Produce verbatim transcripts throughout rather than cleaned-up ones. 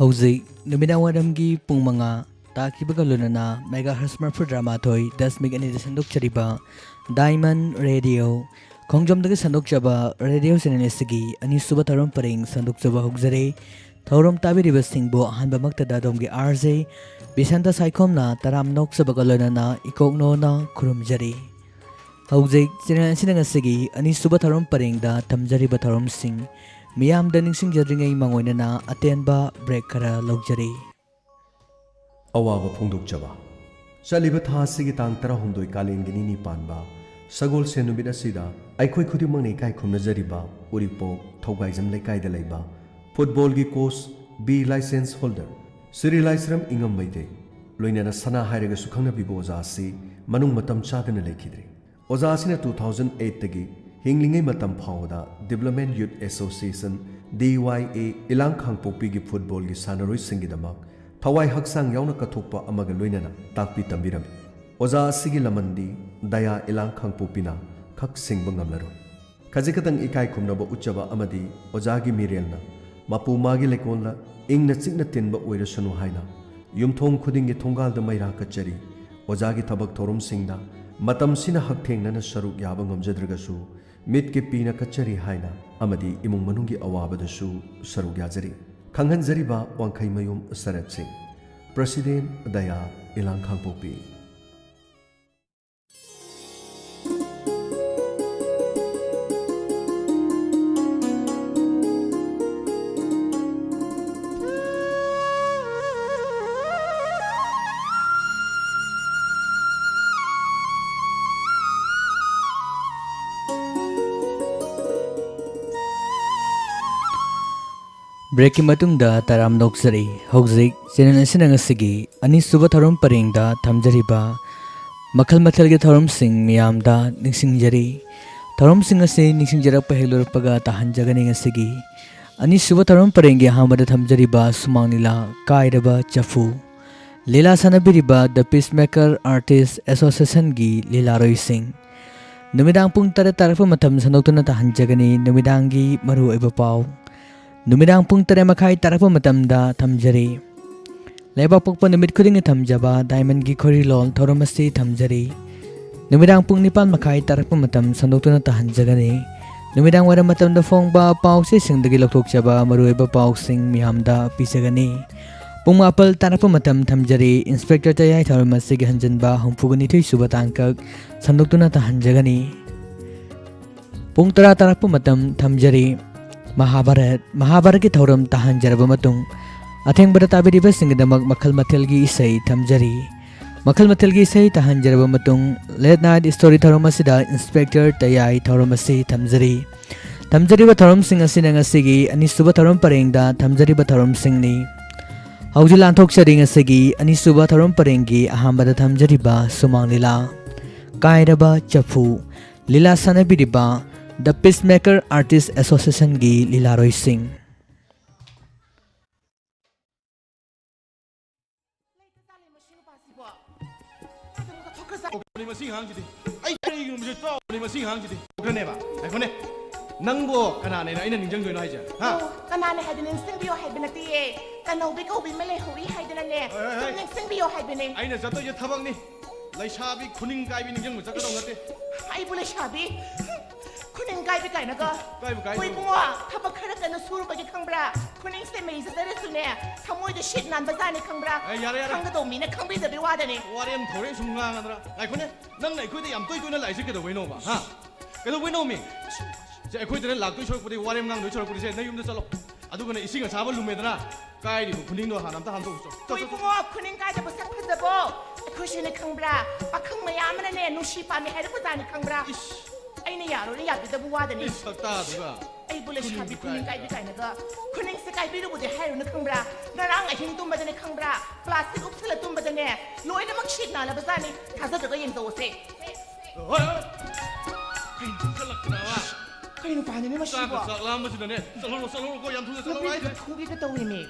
ꯍꯧꯖꯤꯛ ꯅꯨꯃꯤꯗꯥꯡ ꯋꯥꯏꯔꯝꯒꯤ ꯄꯨꯡ ꯃꯉꯥ ꯇꯥꯈꯤꯕꯒ ꯂꯣꯏꯅꯅ megahertz ꯃꯔꯤꯐꯨꯇꯔꯥ ꯃꯥꯊꯣꯏ ꯗꯁꯃꯤꯛ ꯑꯅꯤꯗ ꯁꯟꯗꯣꯛꯆꯔꯤꯕ Diamond Radio ꯈꯣꯡꯖꯣꯝꯗꯒꯤ ꯁꯟꯗꯣꯛꯆꯕ ꯔꯦꯗꯤꯑꯣ ꯆꯦꯅꯦꯜ ꯑꯁꯤꯒꯤ ꯑꯅꯤꯁꯨꯕ ꯊꯧꯔꯝ ꯄꯔꯦꯡ ꯁꯟꯗꯣꯛꯆꯕ ꯍꯧꯖꯔꯦ꯫ ꯊꯧꯔꯝ ꯇꯥꯕꯤꯔꯤꯕꯁꯤꯡꯕꯨ ꯑꯍꯥꯟꯕꯃꯛꯇꯗ ꯑꯗꯣꯝꯒꯤ ꯑꯥꯔ ꯖꯦ ꯕꯤꯁꯟꯇ ꯁꯥꯏꯈꯣꯝꯅ ꯇꯔꯥꯝꯅ ꯑꯣꯛꯆꯕꯒ ꯂꯣꯏꯅꯅ ꯏꯀꯣꯛꯅꯣꯅ ꯈꯨꯔꯨꯝꯖꯔꯤ꯫ ꯍꯧꯖꯤꯛ ꯆꯦꯅꯦꯜ ꯑꯁꯤꯅ ꯉꯁꯤꯒꯤ ꯑꯅꯤꯁꯨꯕ ꯊꯧꯔꯝ ꯄꯔꯦꯡꯗ ꯊꯝꯖꯔꯤꯕ ꯊꯧꯔꯝꯁꯤꯡ ꯃꯤꯌꯥꯝꯗ ꯅꯤꯡꯁꯤꯡꯖꯗ꯭ꯔꯤꯉꯩ ꯃꯥꯡꯑꯣꯏꯅꯅ ꯑꯇꯦꯟꯕ ꯕ꯭ꯔꯦꯛ ꯈꯔ ꯂꯧꯖꯔꯤ꯫ ꯑꯋꯥꯕ ꯐꯣꯡꯗꯣꯛꯆꯕ꯫ ꯆꯠꯂꯤꯕ ꯊꯥ ꯑꯁꯤꯒꯤ ꯇꯥꯡ ꯇꯔꯥꯍꯨꯝꯗꯣꯏ ꯀꯥꯂꯦꯟꯒꯤ ꯅꯤꯅꯤ ꯄꯥꯟꯕ ꯁꯒꯣꯜꯁꯦꯟ ꯅꯨꯃꯤꯠ ꯑꯁꯤꯗ ꯑꯩꯈꯣꯏ ꯈꯨꯗꯤꯡꯃꯛꯅ ꯏꯀꯥꯏ ꯈꯨꯝꯅꯖꯔꯤꯕ ꯎꯔꯤꯄꯣꯛ ꯊꯧꯒꯥꯏꯖꯝ ꯂꯩꯀꯥꯏꯗ ꯂꯩꯕ ꯐꯨꯠꯕꯣꯜꯒꯤ coach, B licence holder Shri Laishram ꯏꯉꯝ ꯃꯩꯇꯩ, ꯂꯣꯏꯅꯅ ꯁꯅꯥ ꯍꯥꯏꯔꯒꯁꯨ ꯈꯪꯅꯕꯤꯕ ꯑꯣꯖꯥ ꯑꯁꯤ ꯃꯅꯨꯡ ꯃꯇꯝ ꯆꯥꯗꯅ ꯂꯩꯈꯤꯗ꯭ꯔꯦ꯫ ꯑꯣꯖꯥ ꯑꯁꯤꯅ ꯇꯨ ꯊꯥꯎꯖꯟ ꯑꯩꯠꯇꯒꯤ ꯍꯤꯡꯂꯤꯉꯩ ꯃꯇꯝ ꯐꯥꯎꯕꯗ Development Youth Association, ꯗꯤ ꯋꯥꯏ ꯑꯦ, ꯏꯂꯥꯡ ꯈꯥꯡꯄꯣꯛꯄꯤꯒꯤ ꯐꯨꯠꯕꯣꯜꯒꯤ ꯁꯥꯟꯅꯔꯣꯏꯁꯤꯡꯒꯤꯗꯃꯛ ꯊꯋꯥꯏ ꯍꯛꯆꯥꯡ ꯌꯥꯎꯅ ꯀꯠꯊꯣꯛꯄ ꯑꯃꯒ ꯂꯣꯏꯅꯅ ꯇꯥꯛꯄꯤ ꯇꯝꯕꯤꯔꯝꯃꯤ꯫ ꯑꯣꯖꯥ ꯑꯁꯤꯒꯤ ꯂꯃꯟꯗꯤ ꯗꯌꯥ ꯏꯂꯥꯡ ꯈꯥꯡꯄꯣꯛꯄꯤꯅ ꯈꯛ ꯁꯤꯡꯕ ꯉꯝꯂꯔꯣꯏ꯫ ꯈꯖꯤꯛ ꯈꯛꯇꯪ ꯏꯀꯥꯏ ꯈꯨꯝꯅꯕ ꯎꯠꯆꯕ ꯑꯃꯗꯤ ꯑꯣꯖꯥꯒꯤ ꯃꯤꯔꯦꯜꯅ ꯃꯄꯨ ꯃꯥꯒꯤ ꯂꯩꯀꯣꯜꯗ ꯏꯪꯅ ꯆꯤꯛꯅ ꯇꯤꯟꯕ ꯑꯣꯏꯔꯁꯅꯨ ꯍꯥꯏꯅ ꯌꯨꯝꯊꯣꯡ ꯈꯨꯗꯤꯡꯒꯤ ꯊꯣꯡꯒꯥꯜꯗ ꯃꯩꯔꯥ ꯀꯠꯆꯔꯤ꯫ ꯑꯣꯖꯥꯒꯤ ꯊꯕꯛ ꯊꯧꯔꯝꯁꯤꯡꯗ ꯃꯇꯝꯁꯤꯅ ꯍꯛꯊꯦꯡꯅꯅ ꯁꯔꯨꯛ ꯌꯥꯕ ꯉꯝꯖꯗ꯭ꯔꯒꯁꯨ ꯃꯤꯠꯀꯤ ꯄꯤꯅ ꯀꯠꯆꯔꯤ ꯍꯥꯏꯅ ꯑꯃꯗꯤ ꯏꯃꯨꯡ ꯃꯅꯨꯡꯒꯤ ꯑꯋꯥꯕꯗꯁꯨ ꯁꯔꯨꯛ ꯌꯥꯖꯔꯤ꯫ ꯈꯪꯍꯟꯖꯔꯤꯕ ꯋꯥꯡꯈꯩꯃꯌꯨꯝ ꯁꯔꯠ ꯁꯤꯡ, ꯄ꯭ꯔꯁꯤꯗꯦꯟ ꯗꯌꯥ ꯏꯂꯥꯡ ꯈꯥꯡꯄꯣꯛꯄꯤ꯫ ꯕ꯭ꯔꯦꯛꯀꯤ ꯃꯇꯨꯡꯗ ꯇꯔꯥꯝꯅ ꯑꯣꯛꯆꯔꯤ꯫ ꯍꯧꯖꯤꯛ ꯆꯦꯅꯦꯜ ꯑꯁꯤꯅ ꯉꯁꯤꯒꯤ ꯑꯅꯤꯁꯨꯕ ꯊꯧꯔꯝ ꯄꯔꯦꯡꯗ ꯊꯝꯖꯔꯤꯕ ꯃꯈꯜ ꯃꯊꯦꯜꯒꯤ ꯊꯧꯔꯝꯁꯤꯡ ꯃꯤꯌꯥꯝꯗ ꯅꯤꯡꯁꯤꯡꯖꯔꯤ꯫ ꯊꯧꯔꯝꯁꯤꯡ ꯑꯁꯤ ꯅꯤꯡꯁꯤꯡꯖꯔꯛꯄ ꯍꯦꯛ ꯂꯣꯏꯔꯛꯄꯒ ꯇꯥꯍꯟꯖꯒꯅꯤ ꯉꯁꯤꯒꯤ ꯑꯅꯤꯁꯨꯕ ꯊꯧꯔꯝ ꯄꯔꯦꯡꯒꯤ ꯑꯍꯥꯟꯕꯗ ꯊꯝꯖꯔꯤꯕ ꯁꯨꯃꯥꯡ ꯂꯤꯂꯥ ꯀꯥꯏꯔꯕ ꯆꯐꯨ꯫ ꯂꯤꯂꯥ ꯁꯥꯟꯅꯕꯤꯔꯤꯕ The Peacemaker Artist Associationꯒꯤ ꯂꯤꯂꯥꯔꯣꯏꯁꯤꯡ꯫ ꯅꯨꯃꯤꯗꯥꯡ ꯄꯨꯡ ꯇꯔꯦꯠ ꯇꯥꯔꯛꯄ ꯃꯇꯝ ꯁꯟꯗꯣꯛꯇꯨꯅ ꯇꯥꯍꯟꯖꯒꯅꯤ ꯅꯨꯃꯤꯗꯥꯡꯒꯤ ꯃꯔꯨꯑꯣꯏꯕ ꯄꯥꯎ꯫ ꯅꯨꯃꯤꯗꯥꯡ ꯄꯨꯡ ꯇꯔꯦꯠ ꯃꯈꯥꯏ ꯇꯥꯔꯛꯄ ꯃꯇꯝꯗ ꯊꯝꯖꯔꯤ꯫ ꯂꯩꯕꯥꯛ ꯄꯣꯛꯄ ꯅꯨꯃꯤꯠ ꯈꯨꯗꯤꯡꯒꯤ ꯊꯝꯖꯕ diamondꯒꯤ ꯈꯣꯔꯤꯂꯣꯜ ꯊꯧꯔꯝ ꯑꯁꯤ ꯊꯝꯖꯔꯤ꯫ ꯅꯨꯃꯤꯗꯥꯡ ꯄꯨꯡ ꯅꯤꯄꯥꯟ ꯃꯈꯥꯏ ꯇꯥꯔꯛꯄ ꯃꯇꯝ ꯁꯟꯗꯣꯛꯇꯨꯅ ꯇꯥꯍꯟꯖꯒꯅꯤ꯫ ꯅꯨꯃꯤꯗꯥꯡ ꯋꯥꯏꯔꯝ ꯃꯇꯝꯗ ꯐꯣꯡꯕ ꯄꯥꯎ ꯆꯦꯁꯤꯡꯗꯒꯤ ꯂꯧꯊꯣꯛꯆꯕ ꯃꯔꯨꯑꯣꯏꯕ ꯄꯥꯎꯁꯤꯡ ꯃꯤꯌꯥꯝꯗ ꯄꯤꯖꯒꯅꯤ꯫ ꯄꯨꯡ ꯃꯥꯄꯜ ꯇꯥꯔꯛꯄ ꯃꯇꯝ ꯊꯝꯖꯔꯤ꯫ ꯏꯟꯁꯄꯦꯛꯇꯔ ꯇꯌꯥꯏ ꯊꯧꯔꯝ ꯑꯁꯤꯒꯤ ꯍꯟꯖꯤꯟꯕ ꯍꯨꯝꯐꯨꯒ ꯅꯤꯊꯣꯏ ꯁꯨꯕ ꯇꯥꯡꯀꯛ ꯁꯟꯗꯣꯛꯇꯨꯅ ꯇꯥꯍꯟꯖꯒꯅꯤ꯫ ꯄꯨꯡ ꯇꯔꯥ ꯇꯥꯔꯛꯄ ꯃꯇꯝ ꯊꯝꯖꯔꯤ꯫ ꯃꯍꯥꯚꯥꯔꯠ, ꯃꯍꯥꯚꯥꯔꯠꯀꯤ ꯊꯧꯔꯝ ꯇꯥꯍꯟꯖꯔꯕ ꯃꯇꯨꯡ, ꯑꯊꯦꯡꯕꯗ ꯇꯥꯕꯤꯔꯤꯕꯁꯤꯡꯒꯤꯗꯃꯛ ꯃꯈꯜ ꯃꯊꯦꯜꯒꯤ ꯏꯁꯩ ꯊꯝꯖꯔꯤ꯫ ꯃꯈꯜ ꯃꯊꯦꯜꯒꯤ ꯏꯁꯩ ꯇꯥꯍꯟꯖꯔꯕ ꯃꯇꯨꯡ, late night story ꯊꯧꯔꯝ ꯑꯁꯤꯗ ꯏꯟꯁꯄꯦꯛꯇꯔ ꯇꯌꯥꯏ ꯊꯧꯔꯝ ꯑꯁꯤ ꯊꯝꯖꯔꯤ꯫ ꯊꯝꯖꯔꯤꯕ ꯊꯧꯔꯝꯁꯤꯡ ꯑꯁꯤꯅ ꯉꯁꯤꯒꯤ ꯑꯅꯤꯁꯨꯕ ꯊꯧꯔꯝ ꯄꯔꯦꯡꯗ ꯊꯝꯖꯔꯤꯕ ꯊꯧꯔꯝꯁꯤꯡꯅꯤ꯫ ꯍꯧꯖꯤꯛ ꯂꯥꯟꯊꯣꯛꯆꯔꯤ ꯉꯁꯤꯒꯤ ꯑꯅꯤꯁꯨꯕ ꯊꯧꯔꯝ ꯄꯔꯦꯡꯒꯤ ꯑꯍꯥꯟꯕꯗ ꯊꯝꯖꯔꯤꯕ ꯁꯨꯃꯥꯡ ꯂꯤꯂꯥ, ꯀꯥꯏꯔꯕ ꯆꯐꯨ, ꯂꯤꯂꯥ ꯁꯥꯟꯅꯕꯤꯔꯤꯕ The Peacemaker Artist Associationꯒꯤ ꯂꯤꯂꯥꯔꯣꯏꯁꯤꯡ꯫ ꯃꯁꯤ ꯑꯉꯥꯡꯁꯤꯗꯤ꯫ ꯑꯩ ꯀꯔꯤꯒꯤꯅꯣ ꯃꯁꯤ ꯇꯧꯕꯅꯤ? ꯃꯁꯤ ꯑꯉꯥꯡꯁꯤꯗꯤ ꯎꯈ꯭ꯔꯅꯦꯕ꯫ ꯉꯥꯏꯈꯣꯅꯦ, ꯅꯪꯕꯨ ꯀꯅꯥꯅꯦꯅ ꯑꯩꯅ ꯅꯤꯡꯁꯤꯡꯗꯣꯏꯅꯣ ꯍꯥꯏꯁꯦ? ꯍꯥ? ꯑꯣ, ꯀꯅꯥꯅ ꯍꯥꯏꯗꯤ ꯅꯤꯡꯁꯤꯡꯕꯤꯌꯣ ꯍꯥꯏꯕ ꯅꯠꯇꯦꯌꯦ꯫ ꯀꯅꯧꯕꯤ ꯀꯧꯕꯤ ꯑꯃ ꯂꯩꯍꯧꯔꯤ ꯍꯥꯏꯗꯅꯅꯦ, ꯍꯣꯏ, ꯍꯣꯏ, ꯁꯨꯝ ꯍꯣꯏ꯫ ꯅꯤꯡꯁꯤꯡꯕꯤꯌꯣ ꯍꯥꯏꯕꯅꯦ꯫ ꯑꯩꯅ ꯆꯠꯇꯣꯏꯁꯦ ꯊꯕꯛꯅꯤ꯫ ꯂꯩꯁꯥꯕꯤ ꯈꯨꯅꯤꯡ ꯀꯥꯏꯕꯤ ꯅꯤꯡꯁꯤꯡꯕ ꯆꯠꯀꯗꯧ ꯅꯠꯇꯦ꯫ ꯑꯩꯕꯨ ꯂꯩꯁꯥꯕꯤ? ꯈꯨꯅꯤꯡ ꯀꯥꯏꯕꯤ ꯀꯥꯏꯅꯒ꯫ ꯀꯥꯏꯕꯨ ꯀꯥꯏꯕꯨ꯫ ꯍꯣꯏ ꯏꯕꯨꯡꯉꯣ, ꯊꯕꯛ ꯈꯔ ꯀꯟꯅ ꯁꯨꯔꯨꯕꯒꯤ ꯈꯪꯕ꯭ꯔꯥ? ꯈꯨꯅꯤꯡꯁꯦ ꯃꯩ ꯆꯠꯆꯔꯁꯨꯅꯦ, ꯊꯃꯣꯏꯗ ꯁꯤꯠ ꯅꯥꯟꯕ ꯖꯥꯠꯅꯤ ꯈꯪꯕ꯭ꯔꯥ? ꯑꯦ, ꯌꯥꯔꯦ, ꯌꯥꯔꯦ꯫ ꯈꯪꯒꯗꯧ ꯃꯤꯅ ꯈꯪꯕꯤꯗꯕꯩ ꯋꯥꯗꯅꯤ꯫ ꯋꯥꯔꯦꯝ ꯊꯧꯔꯦꯝ ꯁꯨꯝ ꯉꯥꯡꯉꯗ꯭ꯔꯥ? ꯉꯥꯏꯈꯣꯅꯦ, ꯅꯪꯅ ꯑꯩꯈꯣꯏꯗ ꯌꯥꯝ ꯇꯣꯏ ꯇꯣꯏꯅ ꯂꯥꯛꯏꯁꯦ ꯀꯩꯗꯧꯕꯩꯅꯣꯕ? ꯍꯥ? ꯀꯩꯗꯧꯕꯩꯅꯣꯃꯤ? ꯁꯦ, ꯑꯩꯈꯣꯏꯗꯅ ꯂꯥꯛꯇꯣꯏ ꯁꯔꯨꯛꯄꯨꯗꯤ, ꯋꯥꯔꯦꯝ ꯉꯥꯡꯗꯣꯏ ꯁꯔꯨꯛꯄꯨꯗꯤ, ꯁꯦ, ꯅꯌꯨꯝꯗ ꯆꯠꯂꯣ꯫ ꯑꯗꯨꯒꯅ ꯏꯁꯤꯡ ꯑꯁꯥꯕ ꯂꯨꯝꯃꯦꯗꯅ, ꯀꯥꯏꯔꯤꯕ ꯈꯨꯅꯤꯡꯗꯣ ꯍꯥꯟꯅ ꯑꯝꯇ ꯍꯥꯝꯗꯣꯛꯎꯆꯣ꯫ ꯆꯣ, ꯍꯣꯏ ꯆꯣ, ꯆꯣ꯫ ꯏꯕꯨꯡꯉꯣ, ꯈꯨꯅꯤꯡ ꯀꯥꯏꯗꯕ ꯁꯛ ꯐꯖꯕꯣ? ꯑꯩꯈꯣꯏꯁꯨꯅꯦ ꯈꯪꯕ꯭ꯔꯥ? ꯄꯥꯈꯪ ꯃꯌꯥꯝ ꯑꯃꯅꯅꯦ ꯅꯨꯡꯁꯤ ꯄꯥꯝꯃꯤ ꯍꯥꯏꯔꯛꯄꯖꯥꯠꯅꯤ ꯈꯪꯕ꯭ꯔꯥ? ꯏꯁ꯫ ꯑꯩꯅ ꯌꯥꯔꯣꯏꯅ ꯌꯥꯕꯤꯗꯕ ꯋꯥꯗꯅꯤ꯫ ꯏꯁ, ꯁꯛꯇꯥꯗꯨꯒ꯫ ꯑꯩꯕꯨ ꯂꯩꯁꯥꯕꯤ ꯈꯨꯅꯤꯡ ꯈꯨꯅꯤꯡ ꯀꯥꯏꯕꯤ ꯀꯥꯏꯕꯤ ꯀꯥꯏꯅꯒ꯫ ꯈꯨꯅꯤꯡꯁꯦ ꯀꯥꯏꯕꯤꯔꯨꯕꯗꯤ ꯍꯥꯏꯔꯨꯅ ꯈꯪꯕ꯭ꯔꯥ? ꯉꯔꯥꯡ ꯑꯍꯤꯡ ꯇꯨꯝꯕꯗꯅꯦ ꯈꯪꯕ꯭ꯔꯥ? ꯄ꯭ꯂꯥꯁꯇꯤꯛ ꯎꯞꯁꯜꯂ ꯇꯨꯝꯕꯗꯅꯦ ꯂꯣꯏꯅꯃꯛ ꯁꯤꯠ ꯅꯥꯜꯂꯕꯖꯥꯠꯅꯤ꯫ ꯊꯥꯖꯗ꯭ꯔꯒ ꯌꯦꯡꯊꯣꯛꯑꯁꯦ꯫ ꯍꯣꯏ, ꯍꯣꯏ꯫ ꯀꯩꯅꯣ ꯆꯠꯂꯛꯇꯅꯕ? ꯀꯩꯅꯣ ꯄꯥꯅꯤꯅꯦ ꯃꯁꯤꯕꯣ? ꯆꯥꯛꯀ ꯆꯥꯛ ꯂꯥꯝꯕꯁꯤꯗꯅꯦ꯫ ꯆꯠꯍꯧꯔꯣ, ꯆꯠꯍꯧꯔꯣꯀꯣ, ꯌꯥꯝ ꯊꯨꯅ ꯆꯠꯍꯧꯔꯣ ꯅꯨꯄꯤꯁꯤꯗ ꯍꯥꯏꯁꯦ꯫ ꯐꯨꯒꯦꯒ ꯇꯧꯔꯤꯅꯦ꯫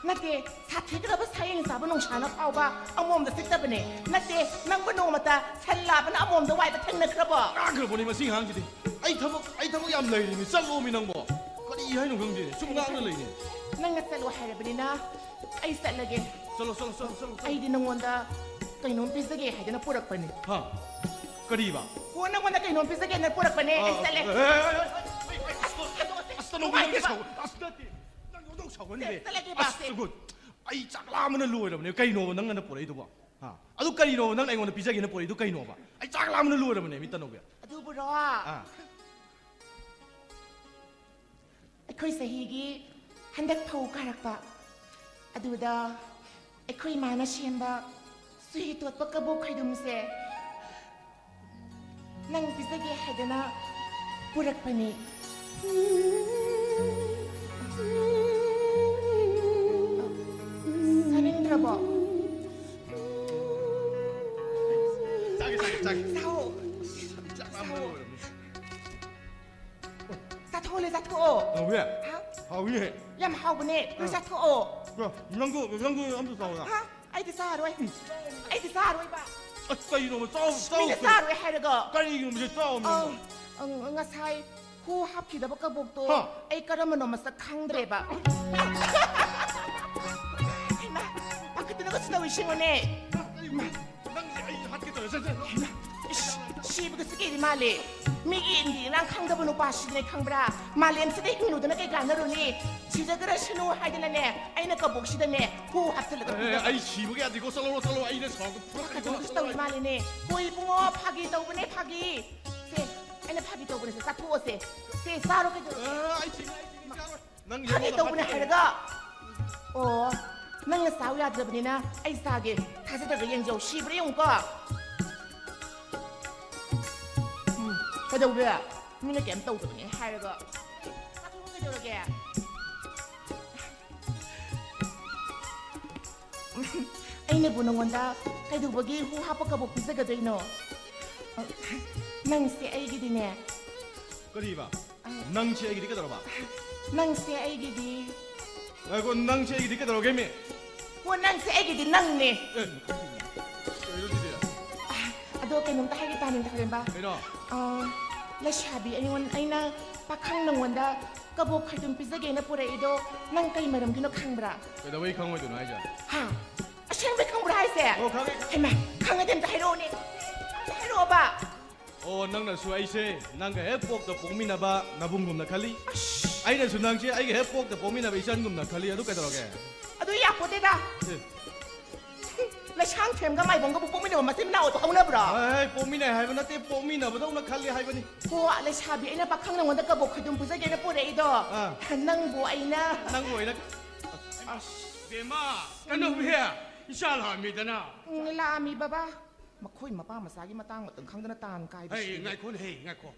ꯅꯠꯇꯦ, ꯁꯥꯊꯤꯒ꯭ꯔꯕ ꯁꯥꯌꯦꯡ ꯆꯥꯕ ꯅꯨꯡꯁꯥꯅ ꯐꯥꯎꯕ ꯑꯃꯣꯝꯗ ꯆꯤꯛꯇꯕꯅꯦ꯫ ꯅꯠꯇꯦ, ꯅꯪꯕꯨ ꯅꯣꯡꯃꯇ ꯁꯟ ꯂꯥꯕꯅ ꯑꯃꯣꯝꯗ ꯋꯥꯏꯕ ꯊꯦꯡꯅꯈ꯭ꯔꯕꯣ? ꯉꯥꯡꯈ꯭ꯔꯕꯣꯅꯦ ꯃꯁꯤ ꯑꯉꯥꯡꯁꯤꯗꯤ꯫ ꯑꯩ ꯊꯕꯛ, ꯑꯩ ꯊꯕꯛ ꯌꯥꯝ ꯂꯩꯔꯤꯅꯤ, ꯆꯠꯂꯣꯃꯤ ꯅꯪꯕꯣ꯫ ꯀꯔꯤ ꯍꯥꯏꯅꯣ ꯈꯪꯗꯦ, ꯁꯨꯝ ꯉꯥꯡꯅ ꯂꯩꯅꯦ꯫ ꯅꯪꯅ ꯆꯠꯂꯣ ꯍꯥꯏꯔꯕꯅꯤꯅ ꯑꯩ ꯆꯠꯂꯒꯦ꯫ ꯆꯠꯂꯣ, ꯆꯠꯂꯣ, ꯆꯠꯂꯣ, ꯆꯠꯂꯣ, ꯆꯠꯂꯣ꯫ ꯑꯩꯗꯤ ꯅꯪꯉꯣꯟꯗ ꯀꯩꯅꯣꯝ ꯄꯤꯖꯒꯦ ꯍꯥꯏꯗꯅ ꯄꯨꯔꯛꯄꯅꯦ꯫ ꯍꯥ? ꯀꯔꯤꯕ? ꯍꯣ, ꯅꯪꯉꯣꯟꯗ ꯀꯩꯅꯣꯝ ꯄꯤꯖꯒꯦꯅ ꯄꯨꯔꯛꯄꯅꯦ꯫ ꯑꯩ ꯆꯠꯂꯦ꯫ ꯑꯁ, ꯅꯪ ꯌꯣꯟꯗꯧ ꯁꯥꯎꯒ-, ꯑꯁ, ꯅꯠꯇꯦ꯫ ꯅꯪ ꯌꯣꯟꯗꯧ ꯁꯥꯎꯒꯟꯗꯦ꯫ ꯆꯠꯂꯒꯦꯕ, ꯑꯁ, ꯆꯦ꯫ ꯒꯨꯗ꯫ ꯑꯩ ꯆꯥꯛ ꯂꯥꯝꯕꯅ ꯂꯣꯏꯔꯕꯅꯦ꯫ ꯀꯩꯅꯣꯕ ꯅꯪ ꯉꯟꯅ ꯄꯨꯔꯛꯏꯗꯨꯕꯣ? ꯍꯥ? ꯑꯗꯨ ꯀꯔꯤꯅꯣꯕ ꯅꯪ ꯑꯩꯉꯣꯟꯗ ꯄꯤꯖꯒꯦꯅ ꯄꯨꯔꯛꯏꯗꯨ ꯀꯩꯅꯣꯕ? ꯑꯩ ꯆꯥꯛ ꯂꯥꯝꯕꯅ ꯂꯣꯏꯔꯕꯅꯦ, ꯃꯤ ꯇꯅꯧꯕꯤ꯫ ꯑꯗꯨꯕꯨꯔꯣ? ꯑꯥ꯫ ꯑꯩꯈꯣꯏ ꯆꯍꯤꯒꯤ ꯍꯟꯗꯛ ꯐꯧ ꯀꯥꯔꯛꯄ ꯑꯗꯨꯗ ꯑꯩꯈꯣꯏ ꯏꯃꯥꯅ ꯁꯦꯝꯕ ꯆꯨꯍꯤ ꯇꯣꯠꯄ ꯀꯕꯣꯛ ꯈꯩꯗꯨꯝꯁꯦ ꯅꯪ ꯄꯤꯖꯒꯦ ꯍꯥꯏꯗꯅ ꯄꯨꯔꯛꯄꯅꯤ꯫ ꯆꯥꯅꯤꯡꯗ꯭ꯔꯕꯣ? ꯆꯥꯒꯦ, ꯆꯥꯒꯦ, ꯆꯥꯒꯦ꯫ ꯆꯥꯎ꯫ ꯆꯥꯛ ꯂꯥꯝꯕꯅ ꯂꯣꯏꯔꯕꯅꯦ꯫ ꯆꯥꯊꯣꯛꯑꯣꯂꯦ, ꯆꯥꯊꯣꯛꯑꯣ꯫ ꯍꯥꯎꯋꯦ? ꯍꯥ? ꯍꯥꯎꯋꯦ꯫ ꯌꯥꯝ ꯍꯥꯎꯕꯅꯦ, ꯅꯣꯏ ꯆꯥꯊꯣꯛꯑꯣ꯫ ꯅꯪꯁꯨ, ꯅꯪꯁꯨ ꯑꯝꯇ ꯆꯥꯎꯗ꯫ ꯍꯥ? ꯑꯩꯗꯤ ꯆꯥꯔꯣꯏ꯫ ꯑꯩꯗꯤ ꯆꯥꯔꯣꯏꯕ꯫ ꯑꯁ, ꯀꯩꯅꯣꯕ? ꯆꯥꯎ, ꯆꯥꯎ ꯃꯤꯅ ꯀꯩꯅꯣ꯫ ꯆꯥꯔꯣꯏ ꯍꯥꯏꯔꯒ꯫ ꯀꯔꯤꯒꯤꯅꯣ ꯃꯁꯤ ꯆꯥꯎ, ꯑ, ꯃꯤꯅ? ꯑ, ꯉꯁꯥꯏ ꯍꯨ ꯍꯥꯞꯈꯤꯗꯕ ꯀꯕꯣꯛꯇꯣ ꯍꯥ? ꯑꯩ ꯀꯔꯝꯕꯅꯣ ꯃꯁꯛ ꯈꯪꯗ꯭ꯔꯦꯕ꯫ ꯍꯩꯃꯥ, ꯄꯥꯈꯠꯇꯅꯒ ꯁꯤꯗꯧꯔꯤꯁꯤꯡꯉꯨꯅꯦ꯫ ꯅꯪꯁꯦ ꯑꯩ ꯍꯥꯠꯀꯦ ꯇꯧꯔꯦ꯫ ꯁꯦ, ꯁꯦ꯫ ꯏꯁ, ꯁꯤꯕꯒ ꯆꯤꯛꯏꯗꯤ ꯃꯥꯜꯂꯦ꯫ ꯃꯤꯒꯤ ꯏꯟꯗꯤ ꯏꯔꯥꯡ ꯈꯪꯗꯕ ꯅꯨꯄꯥꯁꯤꯗꯤꯅꯦ ꯈꯪꯕ꯭ꯔꯥ? ꯃꯥꯂꯦꯝꯁꯤꯗ ꯍꯤꯡꯂꯨꯗꯅ ꯀꯩ ꯀꯥꯟꯅꯔꯨꯅꯤ? ꯁꯤꯖꯈ꯭ꯔꯁꯅꯨ ꯍꯥꯏꯗꯅꯅꯦ, ꯑꯩꯅ ꯀꯕꯣꯛꯁꯤꯗꯅꯦ ꯍꯨ ꯍꯥꯞꯆꯤꯜꯂꯒ ꯑꯦ, ꯄꯤꯖꯕ꯫ ꯑꯩ ꯁꯤꯕꯒ ꯌꯥꯗꯦꯀꯣ꯫ ꯆꯠꯂꯣ, ꯆꯠꯂꯣ꯫ ꯑꯩꯅ ꯁꯥꯎꯔꯒ ꯐꯨꯔꯛꯀꯅꯤꯀꯣ꯫ ꯄꯥꯈꯠꯇꯅꯒꯁꯨ ꯇꯧꯏ ꯃꯥꯜꯂꯦꯅꯦ꯫ ꯍꯣꯏ ꯏꯕꯨꯡꯉꯣ, ꯐꯥꯒꯤ ꯇꯧꯕꯅꯦ, ꯐꯥꯒꯤ꯫ ꯁꯦ, ꯑꯩꯅ ꯐꯥꯒꯤ ꯇꯧꯕꯅꯦ, ꯁꯦ, ꯆꯥꯊꯣꯛꯑꯣꯁꯦ꯫ ꯁꯦ, ꯆꯥꯔꯣ ꯀꯩꯗꯧꯔꯒꯦ? ꯑꯦ, ꯑꯩ ꯁꯤꯔꯦ, ꯑꯩ ꯁꯤꯔꯦ, ꯆꯥꯔꯣꯏ꯫ ꯅꯪ ꯐꯥꯒꯤ ꯌꯦꯡꯉꯣ, ꯇꯧꯕꯅꯦ ꯅꯪ ꯍꯥꯏꯔꯒ꯫ ꯑꯣ, ꯅꯪꯅ ꯆꯥꯎ ꯌꯥꯗ꯭ꯔꯕꯅꯤꯅ ꯑꯩ ꯆꯥꯒꯦ꯫ ꯊꯥꯖꯗ꯭ꯔꯒ ꯌꯦꯡꯖꯧ, ꯁꯤꯕ꯭ꯔꯥ ꯌꯦꯡꯉꯨꯀꯣ꯫ ꯎꯝ, ꯀꯩꯗꯧꯒꯦ? ꯃꯤꯅ ꯀꯩꯝ ꯇꯧꯗꯕꯅꯦ ꯍꯥꯏꯔꯒ꯫ ꯆꯥꯊꯣꯛꯑꯣ, ꯀꯩꯗꯧꯔꯒꯦ? ꯑꯩꯅꯕꯨ ꯅꯉꯣꯟꯗ ꯀꯩꯗꯧꯕꯒꯤ ꯍꯨ ꯍꯥꯞꯄ ꯀꯕꯣꯛ ꯄꯤꯖꯒꯗꯣꯏꯅꯣ? ꯅꯪꯁꯦ ꯑꯩꯒꯤꯗꯤꯅꯦ꯫ ꯀꯔꯤꯕ? ꯅꯪꯁꯦ ꯑꯩꯒꯤꯗꯤ ꯀꯩꯗꯧꯔꯕ? ꯅꯪꯁꯦ ꯑꯩꯒꯤꯗꯤ꯫ ꯉꯥꯏꯈꯣ, ꯅꯪꯁꯦ ꯑꯩꯒꯤꯗꯤ ꯀꯩꯗꯧꯔꯒꯦ, ꯃꯤ? ꯍꯣ, ꯅꯪꯁꯦ ꯑꯩꯒꯤꯗꯤ ꯅꯪꯅꯦ꯫ ꯑꯦ, ꯀꯩꯅꯣ ꯁꯤꯗꯤ? ꯑꯗꯣ ꯀꯩꯅꯣꯝꯇ ꯍꯥꯏꯒꯦ ꯇꯥꯅꯤꯡ ꯊꯥꯔꯦꯝꯕ꯫ ꯀꯩꯅꯣ? ꯑ, ꯂꯩꯁꯥꯕꯤ ꯑꯩꯉꯣꯟ-, ꯑꯩꯅ ꯄꯥꯈꯪ ꯅꯉꯣꯟꯗ ꯀꯕꯣꯛ ꯈꯣꯏꯗꯨꯝ ꯄꯤꯖꯒꯦꯅ ꯄꯨꯔꯛꯏꯗꯣ ꯅꯪ ꯀꯩ ꯃꯔꯝꯒꯤꯅꯣ ꯈꯪꯕ꯭ꯔꯥ? ꯀꯩꯗꯧꯕꯩ ꯈꯪꯉꯣꯏꯗꯣꯏꯅꯣ ꯍꯥꯏꯁꯦ? ꯍꯥ? ꯑꯁꯦꯡꯕꯩ ꯈꯪꯕ꯭ꯔꯥ ꯍꯥꯏꯁꯦ? ꯑꯣ, ꯈꯪꯉꯦ, ꯈꯪꯉꯦ꯫ ꯍꯩꯃꯥ, ꯈꯪꯉꯗꯤ ꯑꯝꯇ ꯍꯥꯏꯔꯛꯑꯣꯅꯦ꯫ ꯑꯝꯇ ꯍꯥꯏꯔꯛꯑꯣꯕ꯫ ꯑꯣ, ꯅꯪꯅꯁꯨ ꯑꯩꯁꯦ ꯅꯪꯒ ꯍꯦꯛ ꯄꯣꯛꯇ ꯄꯣꯛꯃꯤꯟꯅꯕ ꯅꯕꯨꯡꯒꯨꯝꯅ ꯈꯜꯂꯤ꯫ ꯑꯩꯅꯁꯨ ꯅꯪꯁꯦ ꯑꯩꯒ ꯍꯦꯛ ꯄꯣꯛꯇ ꯄꯣꯛꯃꯤꯟꯅꯕ ꯏꯆꯟꯒꯨꯝꯅ ꯈꯜꯂꯤ꯫ ꯑꯗꯨ ꯀꯩꯗꯧꯔꯒꯦ? ꯑꯗꯨ ꯌꯥꯄꯣꯠꯇꯦꯗ꯫ ꯑꯦ, ꯂꯩꯁꯥꯡꯊꯦꯝꯒ ꯃꯥꯏꯕꯝꯒꯕꯨ ꯄꯣꯛꯃꯤꯟꯅꯕ ꯃꯆꯤꯟ ꯃꯅꯥꯎ ꯑꯣꯏꯕ ꯍꯧꯅꯕ꯭ꯔꯣ? ꯍꯦ, ꯄꯣꯛꯃꯤꯟꯅꯩ ꯍꯥꯏꯕ ꯅꯠꯇꯦ, ꯄꯣꯛꯃꯤꯟꯅꯕꯗꯧꯅ ꯈꯜꯂꯤ ꯍꯥꯏꯕꯅꯤ꯫ ꯍꯣ, ꯂꯩꯁꯥꯕꯤ, ꯑꯩꯅ ꯄꯥꯈꯪ ꯅꯉꯣꯟꯗ ꯀꯕꯣꯛ ꯈꯣꯏꯗꯨꯝ ꯄꯨꯖꯒꯦꯅ ꯄꯨꯔꯛꯏꯗꯣ꯫ ꯑꯥ꯫ ꯅꯪꯕꯨ ꯑꯩꯅ ꯅꯪꯕꯨ ꯑꯩꯅ ꯑꯁ, ꯕꯦꯝꯃ, ꯀꯩꯅꯧꯕꯤ, ꯏꯆꯥ ꯂꯥꯛꯑꯝꯃꯤꯗꯅ꯫ ꯎꯝ, ꯂꯥꯛꯑꯝꯃꯤ ꯕꯕꯥ꯫ ꯃꯈꯣꯏ ꯃꯄꯥ ꯃꯆꯥꯒꯤ ꯃꯇꯥꯡ ꯃꯇꯝ ꯈꯪꯗꯅ ꯇꯥꯟ ꯀꯥꯏꯕꯁꯤ꯫ ꯍꯩ, ꯉꯥꯏꯈꯣꯅꯦ, ꯍꯩ, ꯉꯥꯏꯈꯣ꯫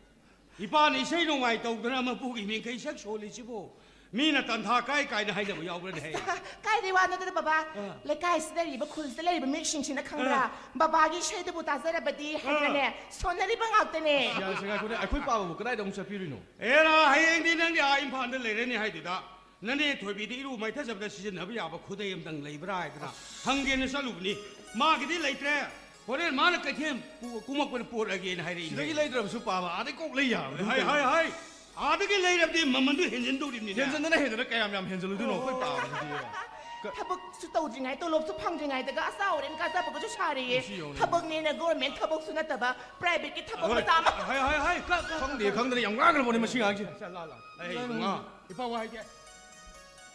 ꯏꯄꯥꯅ ꯏꯁꯩ ꯅꯣꯡꯃꯥꯏ ꯇꯧꯗꯅ ꯃꯄꯨꯒꯤ ꯃꯤꯡꯈꯩ ꯁꯛ ꯁꯣꯜꯂꯤꯁꯤꯕꯨ ꯃꯤꯅ ꯇꯟꯊꯥ ꯀꯥꯏ ꯀꯥꯏꯅ ꯍꯥꯏꯅꯕ ꯌꯥꯎꯕ꯭ꯔꯅꯦ, ꯍꯩ? ꯀꯥꯏꯗꯩ ꯋꯥꯅꯣꯗꯅ ꯕꯕꯥ? ꯑꯥ꯫ ꯂꯩꯀꯥꯏꯁꯤꯗ ꯂꯩꯔꯤꯕ, ꯈꯨꯜꯁꯤꯗ ꯂꯩꯔꯤꯕ ꯃꯤꯁꯤꯡꯁꯤꯅ ꯈꯪꯕ꯭ꯔꯥ? ꯑꯥ꯫ ꯕꯕꯥꯒꯤ ꯏꯁꯩꯗꯨꯕꯨ ꯇꯥꯖꯔꯕꯗꯤ ꯍꯥꯏꯗꯅꯅꯦ, ꯁꯣꯟꯅꯔꯤꯕ ꯉꯥꯛꯇꯅꯦ꯫ ꯌꯥꯔꯦꯁꯦ, ꯉꯥꯏꯈꯣꯅꯦ, ꯑꯩꯈꯣꯏ ꯄꯥꯕꯕꯨ ꯀꯗꯥꯏꯗ ꯑꯃꯨꯛ ꯆꯠꯄꯤꯔꯨꯏꯅꯣ? ꯑꯦꯔꯥ, ꯍꯌꯦꯡꯗꯤ ꯅꯪꯗꯤ ꯑꯥ ꯏꯝꯐꯥꯜꯗ ꯂꯩꯔꯅꯤ ꯍꯥꯏꯗꯨꯗ ꯅꯅꯦ ꯊꯣꯏꯕꯤꯗ ꯏꯔꯨ ꯃꯥꯏꯊꯖꯕꯗ ꯁꯤꯖꯤꯟꯅꯕ ꯌꯥꯕ ꯈꯨꯗꯩ ꯑꯃꯇꯪ ꯂꯩꯕ꯭ꯔꯥ ꯍꯥꯏꯗꯅ ꯍꯪꯒꯦꯅ ꯆꯠꯂꯨꯕꯅꯤ꯫ ꯃꯥꯒꯤꯗꯤ ꯂꯩꯇ꯭ꯔꯦ꯫ ꯍꯣꯔꯦꯟ ꯃꯥꯅ ꯀꯩꯊꯦꯜ ꯄꯨ- ꯀꯨꯝꯃꯛꯄꯗ ꯄꯣꯔꯛꯑꯒꯦꯅ ꯍꯥꯏꯔꯛꯏꯅꯦ꯫ ꯁꯤꯗꯒꯤ ꯂꯩꯗ꯭ꯔꯕꯁꯨ ꯄꯥꯕ ꯑꯥꯗꯩ ꯀꯣꯛ ꯂꯩ ꯌꯥꯕꯗꯨ ꯍꯥꯏ, ꯀꯩꯅꯣ? ꯍꯥꯏ, ꯍꯥꯏ꯫ ꯑꯥꯗꯒꯤ ꯂꯩꯔꯕꯗꯤ ꯃꯃꯟꯗꯨ ꯍꯦꯟꯖꯤꯟꯗꯧꯔꯤꯕꯅꯤꯅꯦ꯫ ꯍꯦꯟꯖꯟꯗꯅ ꯍꯦꯟꯗꯅ ꯀꯌꯥꯝ ꯌꯥꯝ ꯍꯦꯟꯖꯜꯂꯨꯗꯣꯏꯅꯣ ꯑꯩꯈꯣꯏ ꯄꯥꯕꯁꯤꯗꯤ? ꯀ- ꯊꯕꯛꯁꯨ ꯇꯧꯗ꯭ꯔꯤꯉꯩ, ꯇꯣꯂꯣꯞꯁꯨ ꯐꯪꯗ꯭ꯔꯤꯉꯩꯗꯒ ꯑꯆꯥꯎꯔꯦꯅ ꯀꯥꯖꯕꯒꯁꯨ ꯁꯥꯔꯤꯌꯦ꯫ ꯁꯤ ꯌꯦꯡꯉꯨꯅꯦ꯫ ꯊꯕꯛꯅꯦꯅ ꯒꯣꯔꯃꯦꯟ ꯊꯕꯛꯁꯨ ꯅꯠꯇꯕ, ꯄ꯭ꯔꯥꯏꯚꯦꯠꯀꯤ ꯊꯕꯛ ꯍꯣꯏ, ꯃꯆꯥ ꯑꯃ꯫ ꯍꯥꯏ, ꯍꯥꯏ, ꯍꯥꯏ, ꯀ- ꯀ- ꯈꯪꯗꯦ ꯈꯪꯗꯅ ꯌꯥꯝ ꯉꯥꯡꯈ꯭ꯔꯕꯅꯦ ꯃꯁꯤ ꯉꯥꯡꯁꯦ꯫ ꯆꯠꯂꯣ, ꯂꯥꯛꯑꯣ꯫ ꯑꯩ ꯏꯕꯨꯡꯉꯣ, ꯏꯄꯥ ꯋꯥ ꯍꯥꯏꯒꯦ꯫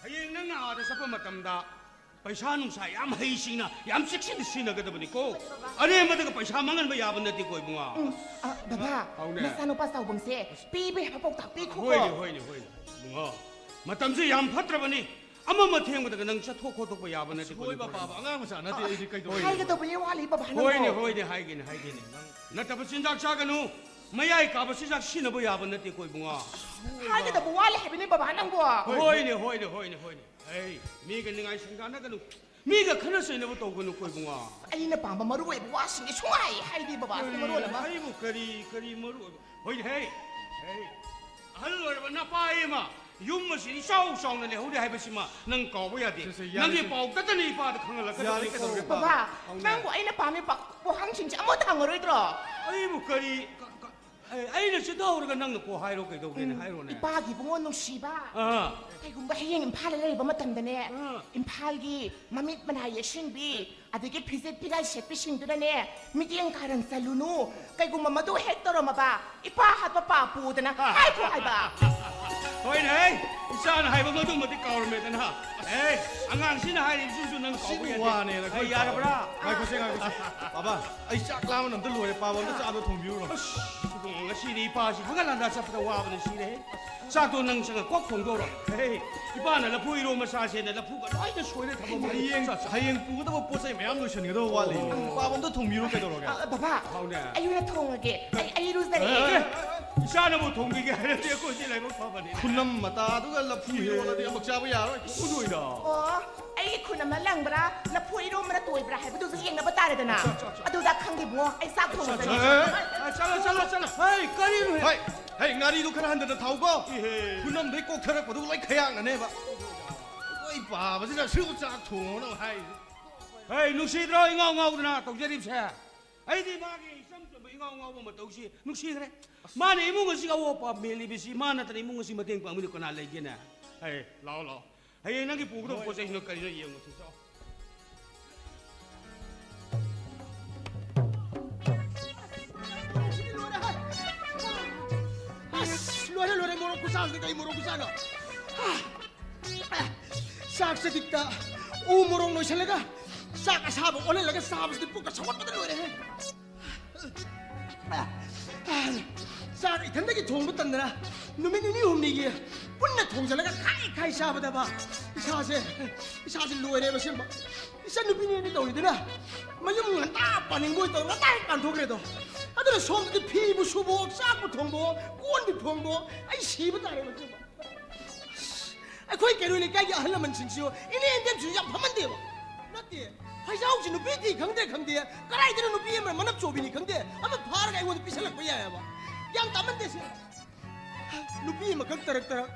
ꯍꯌꯦꯡ ꯅꯪꯅ ꯑꯥꯗ ꯆꯠꯄ ꯃꯇꯝꯗ ꯄꯩꯁꯥ ꯅꯨꯡꯁꯥ ꯌꯥꯝ ꯍꯩꯁꯤꯡꯅ, ꯌꯥꯝ ꯆꯦꯛꯁꯤꯟꯅ ꯁꯤꯖꯤꯟꯅꯒꯗꯕꯅꯤꯀꯣ꯫ ꯑꯔꯦꯝꯕꯗꯒ ꯄꯩꯁꯥ ꯃꯥꯡꯍꯟꯕ ꯌꯥꯕ ꯅꯠꯇꯦꯀꯣ, ꯏꯕꯨꯡꯉꯣ꯫ ꯎꯝ, ꯑ, ꯕꯕꯥ, ꯍꯧꯅꯦ꯫ ꯅꯆꯥꯅꯨꯄꯥ ꯆꯥꯎꯕꯝꯁꯦ ꯄꯤꯕ ꯌꯥꯕ ꯄꯥꯎꯇꯥꯛ ꯄꯤꯈꯣꯀꯣ꯫ ꯍꯣꯏꯅꯦ, ꯍꯣꯏꯅꯦ, ꯍꯣꯏꯅꯦ꯫ ꯏꯕꯨꯡꯉꯣ, ꯃꯇꯝꯁꯦ ꯌꯥꯝ ꯐꯠꯇ꯭ꯔꯕꯅꯤ꯫ ꯑꯃ ꯑꯃ ꯊꯦꯡꯕꯗꯒ ꯅꯪ ꯆꯠꯊꯣꯛ ꯈꯣꯠꯇꯣꯛꯄ ꯌꯥꯕ ꯅꯠꯇꯦꯀꯣ, ꯁꯣꯏꯕ ꯏꯕꯨꯡꯉꯣ꯫ ꯄꯥꯕ ꯑꯉꯥꯡ ꯃꯆꯥ ꯅꯠꯇꯦ, ꯑꯩꯗꯤ ꯀꯩꯗꯧꯔꯒꯦ? ꯍꯥꯏꯒꯗꯧꯕꯅꯤ ꯋꯥꯠꯂꯤ ꯕꯕꯥ ꯅꯪꯕꯣ꯫ ꯍꯣꯏꯅꯦ, ꯍꯣꯏꯅꯦ, ꯍꯥꯏꯒꯦꯅꯦ, ꯍꯥꯏꯒꯦꯅꯦ꯫ ꯅꯪ ꯅꯠꯇꯕ ꯆꯤꯟꯖꯥꯛ ꯆꯥꯒꯅꯨ꯫ ꯃꯌꯥꯏ ꯀꯥꯕ ꯆꯤꯟꯖꯥꯛ ꯁꯤꯖꯤꯟꯅꯕ ꯌꯥꯕ ꯅꯠꯇꯦꯀꯣ, ꯏꯕꯨꯡꯉꯣ꯫ ꯍꯥꯏꯒꯗꯕ ꯋꯥꯠꯂꯤ ꯍꯥꯏꯕꯅꯤ ꯕꯕꯥ ꯅꯪꯕꯣ꯫ ꯍꯣꯏꯅꯦ, ꯍꯣꯏꯅꯦ, ꯍꯣꯏꯅꯦ, ꯍꯣꯏꯅꯦ꯫ ꯑꯩ ꯃꯤꯒ ꯅꯤꯡꯉꯥꯏ ꯁꯪꯗꯥꯅꯒꯅꯨ꯫ ꯃꯤꯒ ꯈꯠꯅ ꯆꯩꯅꯕ ꯇꯧꯒꯅꯨꯀꯣ, ꯏꯕꯨꯡꯉꯣ꯫ ꯑꯩꯅ ꯄꯥꯝꯕ ꯃꯔꯨ ꯑꯣꯏꯕ ꯋꯥꯁꯤꯡꯗꯤ ꯁꯨꯡꯍꯥꯏ ꯍꯥꯏꯗꯦ ꯕꯕꯥꯁꯤꯅ ꯃꯔꯣꯜ ꯑꯃ꯫ ꯑꯩꯕꯨ ꯀꯔꯤ, ꯀꯔꯤ ꯃꯔꯨ ꯑꯣꯏꯕ? ꯍꯣꯏ, ꯍꯦ, ꯍꯦ꯫ ꯑꯍꯜ ꯑꯣꯏꯔꯕ ꯅꯄꯥ ꯑꯃ ꯌꯨꯝ ꯑꯁꯤ ꯏꯆꯥꯎ ꯆꯥꯎꯅ ꯂꯩꯍꯧꯔꯤ ꯍꯥꯏꯕꯁꯤꯃ ꯅꯪ ꯀꯥꯎꯕ ꯌꯥꯗꯦ꯫ ꯁꯦ, ꯁꯦ, ꯌꯥꯔꯦ, ꯅꯪꯒꯤ ꯁꯦ꯫ ꯄꯥꯎ ꯇꯠꯇꯅ ꯏꯄꯥꯗ ꯈꯪꯍꯜꯂꯛꯀꯗꯕꯅꯤ꯫ ꯌꯥꯔꯦ, ꯀꯩꯗꯧꯔꯒꯦ? ꯕꯕꯥ, ꯍꯧꯅꯦ꯫ ꯅꯪꯕꯨ ꯑꯩꯅ ꯄꯥꯝꯃꯤ ꯄꯥ- ꯋꯥꯍꯪꯁꯤꯡꯁꯦ ꯑꯃꯠꯇ ꯍꯪꯉꯔꯣꯏꯗ꯭ꯔꯣ? ꯑꯩꯕꯨ ꯀꯔꯤ, ꯀ-, ꯀ-, ꯑꯩ, ꯑꯩꯅ ꯁꯤꯗ ꯍꯧꯔꯒ ꯅꯪꯅ ꯀꯣ ꯍꯥꯏꯔꯣ, ꯀꯩꯗꯧꯒꯦꯅꯦ? ꯎꯝ, ꯍꯥꯏꯔꯣꯅꯦ꯫ ꯏꯄꯥꯒꯤ ꯏꯕꯨꯡꯉꯣ ꯅꯨꯡꯁꯤꯕ, ꯑꯥ꯫ ꯀꯩꯒꯨꯝꯕ ꯍꯌꯦꯡ ꯏꯝꯐꯥꯜꯗ ꯂꯩꯕ ꯃꯇꯝꯗꯅꯦ, ꯑꯥ꯫ ꯏꯝꯐꯥꯜꯒꯤ ꯃꯃꯤꯠ ꯃꯅꯥ ꯌꯦꯛꯁꯤꯟꯕꯤ, ꯑꯗꯒꯤ ꯐꯤꯖꯦꯠ ꯐꯤꯒꯥꯏ ꯁꯦꯠꯄꯤꯁꯤꯡꯗꯨꯅꯅꯦ, ꯃꯤꯠꯌꯦꯡ ꯀꯥꯔꯟ ꯆꯜꯂꯨꯅꯨ, ꯀꯩꯒꯨꯝꯕ ꯃꯗꯨ ꯍꯦꯛ ꯇꯧꯔꯝꯃꯕ, ꯏꯄꯥ ꯍꯥꯠꯄ ꯄꯥꯞ ꯄꯨꯗꯅ ꯍꯥꯏꯈꯣ ꯍꯥꯏꯕ꯫ ꯍꯣꯏꯅꯦ, ꯍꯦ, ꯏꯆꯥꯅ ꯍꯥꯏꯕ ꯃꯗꯨꯃꯗꯤ ꯀꯥꯎꯔꯝꯃꯦꯗꯅ꯫ ꯑꯦ, ꯑꯉꯥꯡꯁꯤꯅ ꯍꯥꯏꯔꯤꯕꯁꯤꯁꯨ ꯅꯪ ꯀꯥꯎꯕ ꯁꯤꯕꯨ ꯌꯥꯗꯦ꯫ ꯋꯥꯅꯦꯅ ꯑꯩ ꯑꯩꯈꯣꯏ ꯌꯥꯔꯕ꯭ꯔꯥ? ꯉꯥꯏꯈꯣꯁꯦ, ꯉꯥꯏꯈꯣꯁꯦ꯫ ꯕꯥꯕꯥ, ꯑꯩ ꯆꯥꯛ ꯂꯥꯝꯕꯅ ꯑꯝꯇ ꯂꯣꯏꯔꯦ꯫ ꯄꯥꯕ ꯑꯝꯇ ꯆꯥꯗꯣ ꯊꯣꯡꯕꯤꯔꯨꯔꯣ꯫ ꯑꯁ, ꯉꯁꯤꯗꯤ ꯏꯄꯥꯁꯤ ꯍꯪꯒꯠ ꯍꯟꯗ ꯆꯠꯄꯗ ꯋꯥꯕꯅ ꯁꯤꯔꯦ꯫ ꯆꯥꯛꯇꯣ ꯅꯪ ꯆꯪꯉ ꯀꯣꯛ ꯊꯣꯡꯗꯣꯔꯣ꯫ ꯍꯦ, ꯏꯄꯥꯅ ꯂꯐꯨ ꯏꯔꯣ ꯃꯆꯥꯁꯦꯅ ꯂꯐꯨꯒ ꯂꯣꯏꯅ ꯁꯣꯏꯔ ꯊꯝꯃꯝꯃꯦ꯫ ꯍꯌꯦꯡ, ꯆꯥ, ꯆꯥ꯫ ꯍꯌꯦꯡ ꯄꯨꯒꯗꯕ ꯄꯣꯠ ꯆꯩ ꯃꯌꯥꯝ ꯂꯣꯏꯁꯤꯟꯒꯗꯕ ꯋꯥꯠꯂꯤ꯫ ꯄꯥꯕ ꯑꯝꯇ ꯊꯣꯡꯕꯤꯔꯣ ꯀꯩꯗꯧꯔꯒꯦ? ꯑ, ꯕꯕꯥ, ꯍꯥꯎꯅꯦ꯫ ꯑꯩ ꯑꯣꯏꯅ ꯊꯣꯡꯉꯒꯦ꯫ ꯑꯩ, ꯑꯩ ꯏꯔꯨꯖꯔꯦ꯫ ꯑꯦ, ꯏꯆꯥꯅꯕꯨ ꯊꯣꯡꯕꯤꯒꯦ ꯍꯥꯏꯔꯗꯤ ꯑꯩꯈꯣꯏꯁꯦ ꯂꯥꯏꯕꯛ ꯐꯕꯅꯤ꯫ ꯈꯨꯅꯝ ꯃꯇꯥꯗꯨꯒ ꯂꯐꯨ ꯏꯔꯣꯜꯂꯗꯤ ꯑꯃꯨꯛ ꯆꯥꯕ ꯌꯥꯔꯣꯏ꯫ ꯎꯗꯣꯏꯗ꯫ ꯑꯣ, ꯑꯩꯒꯤ ꯈꯨꯅꯝꯅ ꯂꯪꯕ꯭ꯔꯥ, ꯂꯐꯨ ꯏꯔꯣꯝꯕꯅ ꯇꯣꯏꯕ꯭ꯔꯥ ꯍꯥꯏꯕꯗꯨꯁꯨ ꯌꯦꯡꯅꯕ ꯇꯥꯔꯦꯗꯅ꯫ ꯑꯆꯥ, ꯑꯆꯥ, ꯑꯆꯥ꯫ ꯑꯗꯨꯗ ꯈꯪꯗꯦ ꯏꯕꯨꯡꯉꯣ, ꯑꯩ ꯆꯥꯛ ꯊꯣꯡꯕ ꯑꯆꯥ, ꯆꯠꯂꯦ꯫ ꯑꯆꯥ, ꯑꯆꯥ, ꯆꯠꯂꯣ, ꯆꯠꯂꯣ꯫ ꯍꯩ, ꯀꯔꯤꯅꯣ ꯍꯦ? ꯍꯩ, ꯍꯩ, ꯉꯥꯔꯤꯗꯨ ꯈꯔ ꯍꯟꯊꯅ ꯊꯥꯎꯀꯣ꯫ ꯏꯍꯦ꯫ ꯈꯨꯅꯝꯗꯩ ꯀꯣꯛꯊꯔꯛꯄꯗꯨ ꯂꯣꯏ ꯈꯌꯥꯛꯅꯅꯦꯕ꯫ ꯑꯩꯈꯣꯏ ꯄꯥꯕꯁꯤꯅ ꯁꯤꯕꯨ ꯆꯥꯛ ꯊꯣꯡꯉꯣꯅ ꯍꯥꯏꯔꯤꯁꯦ꯫ ꯍꯩ, ꯅꯨꯡꯁꯤꯗ꯭ꯔꯣ ꯏꯉꯥꯎ ꯉꯥꯎꯗꯅ ꯇꯧꯖꯔꯤꯕꯁꯦ? ꯑꯩꯗꯤ ꯃꯥꯒꯤ ꯏꯆꯝ ꯆꯝꯕ ꯏꯉꯥꯎ ꯉꯥꯎꯕ ꯃꯇꯧꯁꯤ ꯅꯨꯡꯁꯤꯈ꯭ꯔꯦ꯫ ꯃꯥꯅ ꯏꯃꯨꯡ ꯑꯁꯤꯒꯤ ꯑꯋꯥꯠ ꯑꯄꯥ ꯃꯦꯜꯂꯤꯕꯁꯤ ꯃꯥ ꯅꯠꯇꯅ ꯏꯃꯨꯡ ꯑꯁꯤ ꯃꯇꯦꯡ ꯄꯥꯡꯕꯤꯅ ꯀꯅꯥ ꯂꯩꯒꯦꯅꯦ? ꯍꯩ, ꯂꯥꯛꯑꯣ, ꯂꯥꯛꯑꯣ꯫ ꯍꯌꯦꯡ ꯅꯪꯒꯤ ꯄꯨꯒꯗꯕ ꯄꯣꯠ ꯆꯩꯁꯤꯅ ꯀꯔꯤꯅꯣ ꯌꯦꯡꯉꯨꯁꯤ, ꯆꯥꯎ꯫ ꯑꯁ, ꯂꯣꯏꯔꯦ, ꯂꯣꯏꯔꯦ, ꯃꯣꯔꯣꯛ ꯈꯨꯆꯥꯁꯤꯗꯤ ꯀꯩ ꯃꯣꯔꯣꯛ ꯈꯨꯆꯥꯅꯣ? ꯆꯥꯛ ꯆꯖꯤꯛꯇ ꯎ ꯃꯣꯔꯣꯛ ꯅꯣꯏꯁꯜꯂꯒ ꯆꯥꯛ ꯑꯁꯥꯕ ꯑꯣꯜꯍꯜꯂꯒ ꯆꯥꯕꯁꯤꯗꯤ ꯄꯨꯛꯀ ꯁꯧꯒꯠꯄꯗ ꯂꯣꯏꯔꯦꯍꯦ꯫ ꯆꯥꯛ ꯏꯊꯟꯗꯒꯤ ꯊꯣꯡꯕ ꯇꯟꯗꯅ ꯅꯨꯃꯤꯠ ꯅꯤꯅꯤ ꯍꯨꯝꯅꯤꯒꯤ ꯄꯨꯟꯅ ꯊꯣꯡꯖꯤꯜꯂꯒ ꯈꯥꯏ ꯈꯥꯏ ꯆꯥꯕꯗꯕ ꯏꯁꯥꯁꯦ, ꯏꯁꯥꯁꯦ ꯂꯣꯏꯔꯦꯕ ꯑꯁꯦꯡꯕ꯫ ꯏꯆꯟꯅꯨꯄꯤꯅꯦꯅ ꯇꯧꯔꯤꯗꯨꯅ ꯃꯌꯨꯝ ꯉꯟꯇꯥ ꯄꯥꯅꯤꯡꯕ ꯑꯣꯏ ꯇꯧꯔ ꯉꯟꯇꯥ ꯍꯦꯛ ꯄꯥꯟꯊꯣꯛꯈ꯭ꯔꯦꯗꯣ꯫ ꯑꯗꯨꯅ ꯁꯣꯝꯗꯗꯤ ꯐꯤꯕꯨ ꯁꯨꯕꯑꯣ, ꯆꯥꯛꯄꯨ ꯊꯣꯡꯕꯑꯣ, ꯀꯣꯟꯕꯨ ꯐꯦꯡꯕꯑꯣ, ꯑꯩ ꯁꯤꯕ ꯇꯥꯔꯦꯕ ꯑꯁꯦꯡꯕ꯫ ꯑꯩꯈꯣꯏ ꯀꯩꯔꯣꯏ ꯂꯩꯀꯥꯏꯒꯤ ꯑꯍꯜ ꯂꯃꯟꯁꯤꯡꯁꯤꯁꯨ ꯏꯅꯦꯝ ꯏꯅꯦꯝꯁꯤꯁꯨ ꯌꯥꯝ ꯐꯝꯍꯟꯗꯦꯕ꯫ ꯅꯠꯇꯦ, ꯐꯩꯖꯥꯎꯁꯤ ꯅꯨꯄꯤ ꯊꯤ ꯈꯪꯗꯦ ꯈꯪꯗꯦ, ꯀꯗꯥꯏꯗꯅꯣ ꯅꯨꯄꯤ ꯑꯃ ꯃꯅꯞ ꯆꯣꯕꯤꯅꯤ ꯈꯪꯗꯦ, ꯑꯃ ꯐꯥꯔꯒ ꯑꯩꯉꯣꯟꯗ ꯄꯤꯁꯜꯂꯛꯄ ꯌꯥꯏꯑꯕ꯫ ꯒ꯭ꯌꯥꯟ ꯇꯥꯃꯟꯗꯦ ꯁꯤ꯫ ꯅꯨꯄꯤ ꯑꯃꯈꯛ ꯇꯔꯛ ꯇꯔꯛ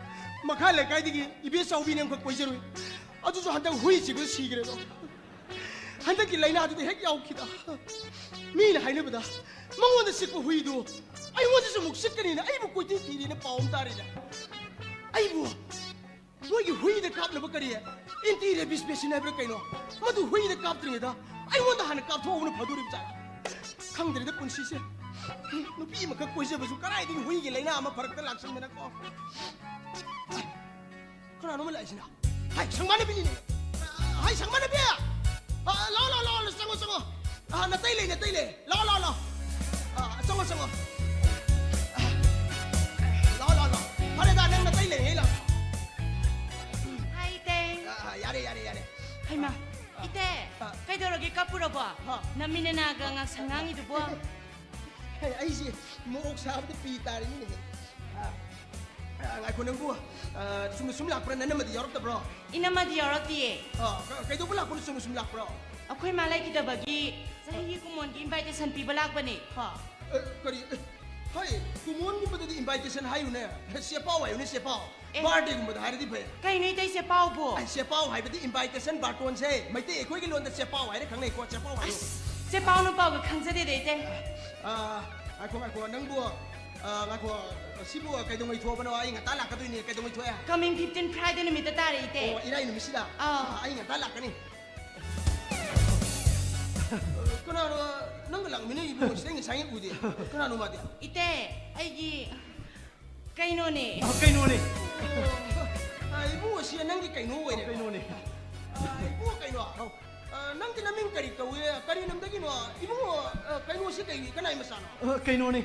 ꯃꯈꯥ ꯂꯩꯀꯥꯏꯗꯒꯤ ꯏꯕꯦ ꯆꯥꯎꯕꯤꯅꯦ ꯑꯃꯈꯛ ꯀꯣꯏꯖꯔꯨꯏ꯫ ꯑꯗꯨꯁꯨ ꯍꯟꯗꯛ ꯍꯨꯏ ꯆꯤꯛꯄꯗ ꯁꯤꯈ꯭ꯔꯦꯗꯣ꯫ ꯍꯟꯗꯛꯀꯤ ꯂꯥꯏꯅꯥꯗꯨꯗꯤ ꯍꯦꯛ ꯌꯥꯎꯈꯤꯗ꯫ ꯃꯤꯅ ꯍꯥꯏꯅꯕꯗ ꯃꯉꯣꯟꯗ ꯆꯤꯛꯄ ꯍꯨꯏꯗꯨ ꯑꯩꯉꯣꯟꯗꯁꯨ ꯑꯃꯨꯛ ꯁꯤꯠꯀꯅꯤꯅ ꯑꯩꯕꯨ ꯀꯣꯏꯊꯤ ꯊꯤꯔꯤꯅ ꯄꯥꯎ ꯑꯃ ꯇꯥꯔꯤꯅꯦ꯫ ꯑꯩꯕꯨ ꯃꯣꯏꯒꯤ ꯍꯨꯏꯗ ꯀꯥꯞꯅꯕ ꯀꯔꯤ ꯑꯦꯟꯇꯤ ꯔꯦꯕꯤꯁ ꯚꯦꯛꯁꯤꯟ ꯍꯥꯏꯕ꯭ꯔꯥ ꯀꯩꯅꯣ, ꯃꯗꯨ ꯍꯨꯏꯗ ꯀꯥꯞꯇ꯭ꯔꯤꯉꯩꯗ ꯑꯩꯉꯣꯟꯗ ꯍꯥꯟꯅ ꯀꯥꯞꯊꯣꯛꯍꯧꯕꯅ ꯐꯗꯣꯔꯤꯕ ꯖꯥꯠꯂ? ꯈꯪꯗ꯭ꯔꯦꯗ ꯄꯨꯟꯁꯤꯁꯦ꯫ ꯅꯨꯄꯤ ꯑꯃꯈꯛ ꯀꯣꯏꯖꯕꯁꯨ ꯀꯗꯥꯏꯗꯒꯤ ꯍꯨꯏꯒꯤ ꯂꯥꯏꯅꯥ ꯑꯃ ꯐꯔꯛꯇ ꯂꯥꯛꯁꯟꯗꯅꯀꯣ꯫ ꯀꯅꯥꯅꯣꯃ ꯂꯥꯛꯏꯁꯤꯅ? ꯍꯥꯏ, ꯁꯪꯕꯥꯅꯕꯤꯅꯤꯅꯦ꯫ ꯍꯥꯏ, ꯁꯪꯕꯥꯅꯕꯤ! ꯑ, ꯂꯥꯛꯑꯣ, ꯂꯥꯛꯑꯣ, ꯂꯥꯛꯑꯣ, ꯆꯪꯉꯣ, ꯆꯪꯉꯣ꯫ ꯑ, ꯅꯇꯩ ꯂꯩ, ꯅꯇꯩ ꯂꯩ꯫ ꯂꯥꯛꯑꯣ, ꯂꯥꯛꯑꯣ, ꯂꯥꯛꯑꯣ꯫ ꯑ, ꯆꯪꯉꯣ, ꯆꯪꯉꯣ꯫ ꯑ, ꯂꯥꯛꯑꯣ, ꯂꯥꯛꯑꯣ, ꯂꯥꯛꯑꯣ꯫ ꯐꯔꯦꯗ, ꯅꯪ ꯅꯇꯩ ꯂꯩꯔꯤꯉꯩ ꯂꯥꯛꯑꯣ꯫ ꯍꯥꯏ, ꯏꯇꯩ꯫ ꯑ, ꯑ, ꯌꯥꯔꯦ, ꯌꯥꯔꯦ, ꯌꯥꯔꯦ꯫ ꯍꯩꯃꯥ, ꯑ, ꯏꯇꯩ, ꯑ꯫ ꯀꯩꯗꯧꯔꯒꯦ, ꯀꯞꯄꯨꯔꯕꯣ? ꯍꯥ? ꯅꯃꯤꯠ ꯅꯅꯥꯒ ꯉꯥꯡꯁꯪ ꯉꯥꯡꯉꯤꯗꯨꯕꯣ? ꯍꯦ, ꯑꯩꯁꯦ ꯃꯣꯔꯣꯛ ꯁꯥꯕꯗ ꯄꯤ ꯇꯥꯔꯤꯅꯤꯅꯦꯍꯦ꯫ ꯑ, ꯑ, ꯉꯥꯏꯈꯣ ꯅꯪꯕꯨ, ꯑ, ꯆꯨꯝꯅ ꯁꯨꯝ ꯂꯥꯛꯄ꯭ꯔꯥ? ꯅꯅꯝꯃꯗꯤ ꯌꯥꯎꯔꯛꯇꯕ꯭ꯔꯣ? ꯏꯅꯝꯃꯗꯤ ꯌꯥꯎꯔꯛꯇꯤꯌꯦ꯫ ꯑ, ꯀ-, ꯀꯩꯗꯧꯕ ꯂꯥꯛꯄꯅꯣ? ꯆꯨꯝꯅ ꯁꯨꯝ ꯂꯥꯛꯄ꯭ꯔꯣ? ꯑꯩꯈꯣꯏ ꯃꯥ ꯂꯩꯈꯤꯗꯕꯒꯤ ꯆꯍꯤꯒꯤ ꯀꯨꯃꯣꯟꯒꯤ invitation ꯄꯤꯕ ꯂꯥꯛꯄꯅꯦ꯫ ꯍꯥ? ꯑ, ꯀꯔꯤ? ꯑ, ꯍꯣꯏ, ꯀꯨꯃꯣꯟꯒꯨꯝꯕꯗꯗꯤ invitation ꯍꯥꯏꯌꯨꯅꯦ꯫ ꯆꯦꯄꯥꯎ ꯍꯥꯏꯌꯨꯅꯦ, ꯆꯦꯄꯥꯎ꯫ ꯑꯦ꯫ Birthdayꯒꯨꯝꯕꯗ ꯍꯥꯏꯔꯗꯤ ꯐꯩ꯫ ꯀꯩꯅꯣ ꯏꯇꯩ ꯆꯦꯄꯥꯎꯕꯨ? ꯑꯩ ꯆꯦꯄꯥꯎ ꯍꯥꯏꯕꯗꯤ invitation ꯕꯥꯔꯇꯣꯟꯁꯦ ꯃꯩꯇꯩ ꯑꯩꯈꯣꯏꯒꯤ ꯂꯣꯟꯗ ꯆꯦꯄꯥꯎ ꯍꯥꯏꯅ ꯈꯪꯅꯩꯀꯣ, ꯆꯦꯄꯥꯎ ꯍꯥꯏꯌꯨ꯫ ꯑꯁ, ꯆꯦꯄꯥꯎ ꯅꯨꯄꯥꯎꯒ ꯈꯪꯖꯗꯦꯗ ꯏꯇꯩ꯫ ꯑ, ꯉꯥꯏꯈꯣ, ꯉꯥꯏꯈꯣ, ꯅꯪꯕꯨ, ꯑ, ꯉꯥꯏꯈꯣ, ꯁꯤꯕꯨ ꯀꯩꯗꯧꯉꯩ ꯊꯣꯛꯑꯕꯅꯣ? ꯑꯩ ꯉꯟꯇꯥ ꯂꯥꯛꯀꯗꯣꯏꯅꯦ, ꯀꯩꯗꯧꯉꯩ ꯊꯣꯛꯑꯦ? Coming fifteen Friday ꯅꯨꯃꯤꯠꯇ ꯇꯥꯔꯦ ꯏꯇꯩ꯫ ꯑꯣ, ꯏꯔꯥꯏ ꯅꯨꯃꯤꯠꯁꯤꯗ? ꯑꯥ꯫ ꯑ, ꯑꯩ ꯉꯟꯇꯥ ꯂꯥꯛꯀꯅꯤ꯫ ꯀꯅꯥꯅꯣ ꯅꯪꯒ ꯂꯥꯛꯃꯤꯟꯅꯩ ꯏꯕꯨꯡꯉꯣ? ꯁꯤꯗ ꯑꯩ ꯉꯁꯥꯏ ꯎꯗꯦ꯫ ꯀꯅꯥꯅꯣ ꯃꯥꯗꯤ? ꯏꯇꯩ, ꯑꯩꯒꯤ ꯀꯩꯅꯣꯅꯦ꯫ ꯑ, ꯀꯩꯅꯣꯅꯦ꯫ ꯑꯣ, ꯑ, ꯏꯕꯨꯡꯉꯣ, ꯁꯤ ꯅꯪꯒꯤ ꯀꯩꯅꯣ ꯑꯣꯏꯔꯦ꯫ ꯀꯩꯅꯣꯅꯦ꯫ ꯑ, ꯏꯕꯨꯡꯉꯣ, ꯀꯩꯅꯣ? ꯑꯧ꯫ ꯑ, ꯅꯪꯗꯤ ꯅꯃꯤꯡ ꯀꯔꯤ ꯀꯧꯏ? ꯀꯔꯤ ꯂꯝꯗꯒꯤꯅꯣ? ꯏꯕꯨꯡꯉꯣ, ꯑ, ꯀꯩꯅꯣꯁꯤ ꯀꯩ, ꯀꯅꯥꯏ ꯃꯆꯥꯅꯣ? ꯑ, ꯀꯩꯅꯣꯅꯦ꯫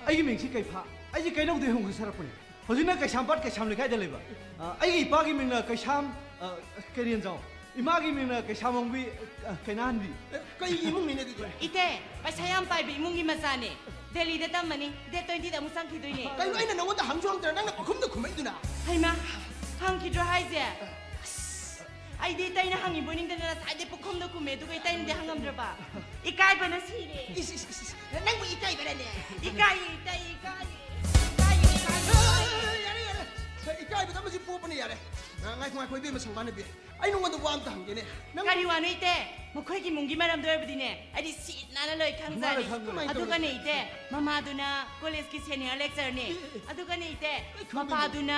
ꯑꯩꯒꯤ ꯃꯤꯡꯁꯤ ꯀꯩꯐꯥ꯫ ꯑꯩꯁꯦ ꯀꯩꯅꯧꯗꯩ ꯍꯣꯡꯖꯁꯔꯛꯄꯅꯦ꯫ ꯍꯧꯖꯤꯛꯅ ꯀꯩꯁꯥꯝꯄꯥꯠ ꯀꯩꯁꯥꯝ ꯂꯩꯀꯥꯏꯗ ꯂꯩꯕ꯫ ꯑ, ꯑꯩꯒꯤ ꯏꯄꯥꯒꯤ ꯃꯤꯡꯅ ꯀꯩꯁꯥꯝ, ꯑ, ꯀꯩꯔꯦꯟꯖꯥꯎ꯫ ꯏꯃꯥꯒꯤ ꯃꯤꯡꯅ ꯀꯩꯁꯥꯃꯣꯡꯕꯤ, ꯑ, ꯀꯩꯅꯥꯍꯟꯕꯤ꯫ ꯑꯦ, ꯀꯩꯒꯤ ꯏꯃꯨꯡꯅꯤꯅꯦ ꯑꯗꯨꯗꯤ? ꯏꯇꯩ, ꯄꯩꯁꯥ ꯌꯥꯝ ꯄꯥꯏꯕ ꯏꯃꯨꯡꯒꯤ ꯃꯆꯥꯅꯦ꯫ ꯗꯦꯜꯂꯤꯗ ꯇꯝꯃꯅꯤ꯫ Date twentyꯗ ꯑꯃꯨꯛ ꯆꯪꯈꯤꯗꯣꯏꯅꯦ꯫ ꯀꯩꯅꯣ, ꯑꯩꯅ ꯅꯉꯣꯟꯗ ꯍꯪꯁꯨ ꯍꯪꯗꯅ ꯅꯪꯅ ꯄꯪꯈꯨꯝꯗ ꯈꯨꯝꯃꯛꯏꯗꯨꯅ? ꯍꯩꯃꯥ, ꯍꯪꯈꯤꯗ꯭ꯔꯣ ꯍꯥꯏꯁꯦ? ꯑꯁ, ꯑꯩꯗꯤ ꯏꯇꯩꯅ ꯍꯪꯉꯤꯕꯣꯏ ꯅꯤꯡꯗꯅ ꯉꯁꯥꯏꯗꯩ ꯄꯪꯈꯨꯝꯗ ꯈꯨꯝꯃꯦ, ꯑꯗꯨꯒ ꯏꯇꯩꯅꯗꯤ ꯍꯪꯉꯝꯗ꯭ꯔꯕ? ꯏꯀꯥꯏꯕꯅ ꯁꯤꯔꯦ꯫ ꯏꯁ, ꯏꯁ, ꯏꯁ, ꯏꯁ꯫ ꯅꯪꯕꯨ ꯏꯀꯥꯏꯕꯔꯅꯦ? ꯏꯀꯥꯏꯌꯦ, ꯏꯇꯩ, ꯏꯀꯥꯏꯌꯦ꯫ ꯏꯀꯥꯏꯌꯦ, ꯏꯀꯥꯏꯌꯦ꯫ ꯑ, ꯌꯥꯔꯦ, ꯌꯥꯔꯦ꯫ ꯏꯀꯥꯏꯕꯗ ꯑꯃꯁꯤ ꯄꯣꯛꯄꯅ ꯌꯥꯔꯦ꯫ ꯑ, ꯉꯥꯏꯈꯣ, ꯉꯥꯏꯈꯣ, ꯏꯕꯦꯝꯃ ꯁꯪꯕꯥꯟꯅꯕꯤ꯫ ꯑꯩ ꯅꯉꯣꯟꯗ ꯋꯥ ꯑꯝꯇ ꯍꯪꯒꯦꯅꯦ꯫ ꯅꯪ ꯀꯔꯤ ꯋꯥꯅꯣ ꯏꯇꯦ? ꯃꯈꯣꯏꯒꯤ ꯏꯃꯨꯡꯒꯤ ꯃꯔꯝꯗ ꯑꯣꯏꯔꯕꯗꯤꯅꯦ, ꯑꯩꯗꯤ ꯁꯤꯠ ꯅꯥꯟꯅ ꯂꯣꯏ ꯈꯪꯖꯥꯅꯤ꯫ ꯀꯃꯥꯏꯅ ꯈꯪꯕꯅꯣ? ꯑꯗꯨꯒꯅꯦ ꯏꯇꯦ, ꯃꯃꯥꯗꯨꯅ ꯀꯣꯂꯦꯖꯀꯤ ꯁꯦꯅꯤꯌꯔ ꯂꯦꯛꯆꯔꯅꯤ꯫ ꯑꯦ, ꯑꯦ꯫ ꯑꯗꯨꯒꯅꯦ ꯏꯇꯦ, ꯑꯩ ꯈꯪꯗꯦ꯫ ꯃꯄꯥꯗꯨꯅ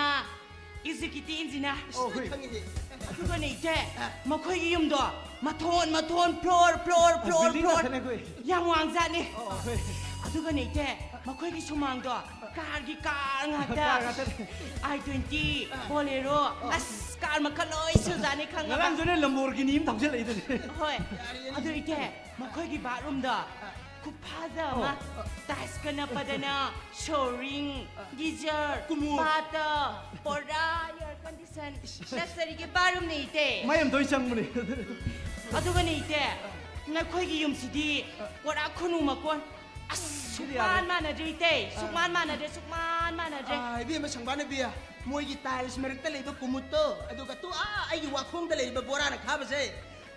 ꯑꯦꯛꯖꯤꯀ꯭ꯌꯨꯇꯤꯚ ꯏꯟꯖꯤꯅꯤꯌꯥꯔ꯫ ꯑꯣ, ꯍꯣꯏ꯫ ꯈꯪꯉꯤꯅꯦ꯫ ꯑꯗꯨꯒꯅꯦ ꯏꯇꯦ, ꯑ꯫ ꯃꯈꯣꯏꯒꯤ ꯌꯨꯝꯗꯣ ꯃꯊꯣꯟ, ꯃꯊꯣꯟ, ꯐ꯭ꯂꯣꯔ, ꯐ꯭ꯂꯣꯔ, ꯑ, ꯐ꯭ꯂꯣꯔ, ꯕꯤꯜꯗꯤꯡ ꯐ꯭ꯂꯣꯔ꯫ ꯉꯥꯛꯇꯅꯦ ꯑꯩꯈꯣꯏ꯫ ꯌꯥꯝ ꯋꯥꯡꯖꯥꯠꯅꯤ꯫ ꯑꯣ, ꯍꯣꯏ꯫ ꯑꯗꯨꯒꯅꯦ ꯏꯇꯦ, ꯃꯈꯣꯏꯒꯤ ꯁꯨꯃꯥꯡꯗꯣ ꯀꯥꯔꯒꯤ ꯀꯥꯔ ꯉꯥꯛꯇ꯫ ꯀꯥꯔ ꯉꯥꯛꯇꯅꯦ꯫ ꯑꯥꯏ ꯇ꯭ꯋꯦꯟꯇꯤ, ꯑ꯫ ꯕꯣꯂꯦꯔꯣ, ꯑ꯫ ꯑꯁ, ꯀꯥꯔ ꯃꯈꯜ ꯂꯣꯏ ꯁꯨꯖꯥꯠꯅꯤ ꯈꯪꯉꯕ? ꯉꯔꯥꯡꯁꯨꯅꯦ ꯂꯝꯕꯣꯔꯒꯤꯅꯤ ꯑꯃ ꯊꯧꯖꯤꯜꯂꯛꯏꯗꯨꯅꯦ꯫ ꯍꯣꯏ꯫ ꯌꯥꯔꯦ, ꯌꯥꯔꯦ꯫ ꯑꯗꯨ ꯏꯇꯦ, ꯃꯈꯣꯏꯒꯤ ꯕꯥꯠꯔꯨꯝꯗꯣ ꯑ꯫ ꯈꯨꯐꯖ ꯑꯃ, ꯑ, ꯑ꯫ ꯇꯥꯏꯜꯁꯀ ꯅꯞꯄꯗꯅ, ꯁꯣꯔꯤꯡ, ꯑ꯫ ꯒꯤꯖꯔ, ꯀꯨꯃꯨ꯫ ꯕꯥꯠꯇ, ꯄꯨꯔꯥ ꯑꯦꯌꯔ ꯀꯟꯗꯤꯁꯟ, ꯂꯛꯁꯔꯤꯒꯤ ꯕꯥꯠꯔꯨꯝꯅꯦ ꯏꯇꯦ꯫ ꯃꯩ ꯑꯃ ꯇꯣꯏ ꯆꯪꯕꯅꯦ꯫ ꯑꯗꯨꯒꯅꯦ ꯏꯇꯦ, ꯅꯈꯣꯏꯒꯤ ꯌꯨꯝꯁꯤꯗꯤ ꯄꯨꯔꯥ ꯈꯨꯅꯨ ꯃꯀꯣꯟ꯫ ꯑꯁ, ꯁꯤꯗꯤ ꯌꯥꯔꯦ꯫ ꯁꯨꯛꯃꯥꯟ ꯃꯥꯟꯅꯗ꯭ꯔꯦ ꯏꯇꯦ, ꯑ꯫ ꯁꯨꯛꯃꯥꯟ ꯃꯥꯟꯅꯗ꯭ꯔꯦ, ꯁꯨꯛꯃꯥꯟ ꯃꯥꯟꯅꯗ꯭ꯔꯦ꯫ ꯑ, ꯏꯕꯦꯝꯃ ꯁꯪꯕꯥꯅꯕꯤ, ꯃꯣꯏꯒꯤ ꯇꯥꯏꯜꯁ ꯃꯔꯛꯇ ꯂꯩꯕ ꯀꯨꯃꯨꯠꯇꯣ, ꯑꯗꯨꯒ ꯇꯨ, ꯑꯥ, ꯑꯩꯒꯤ ꯋꯥꯈꯣꯡꯗ ꯂꯩꯔꯤꯕ ꯕꯣꯔꯥꯅ ꯈꯥꯕꯁꯦ,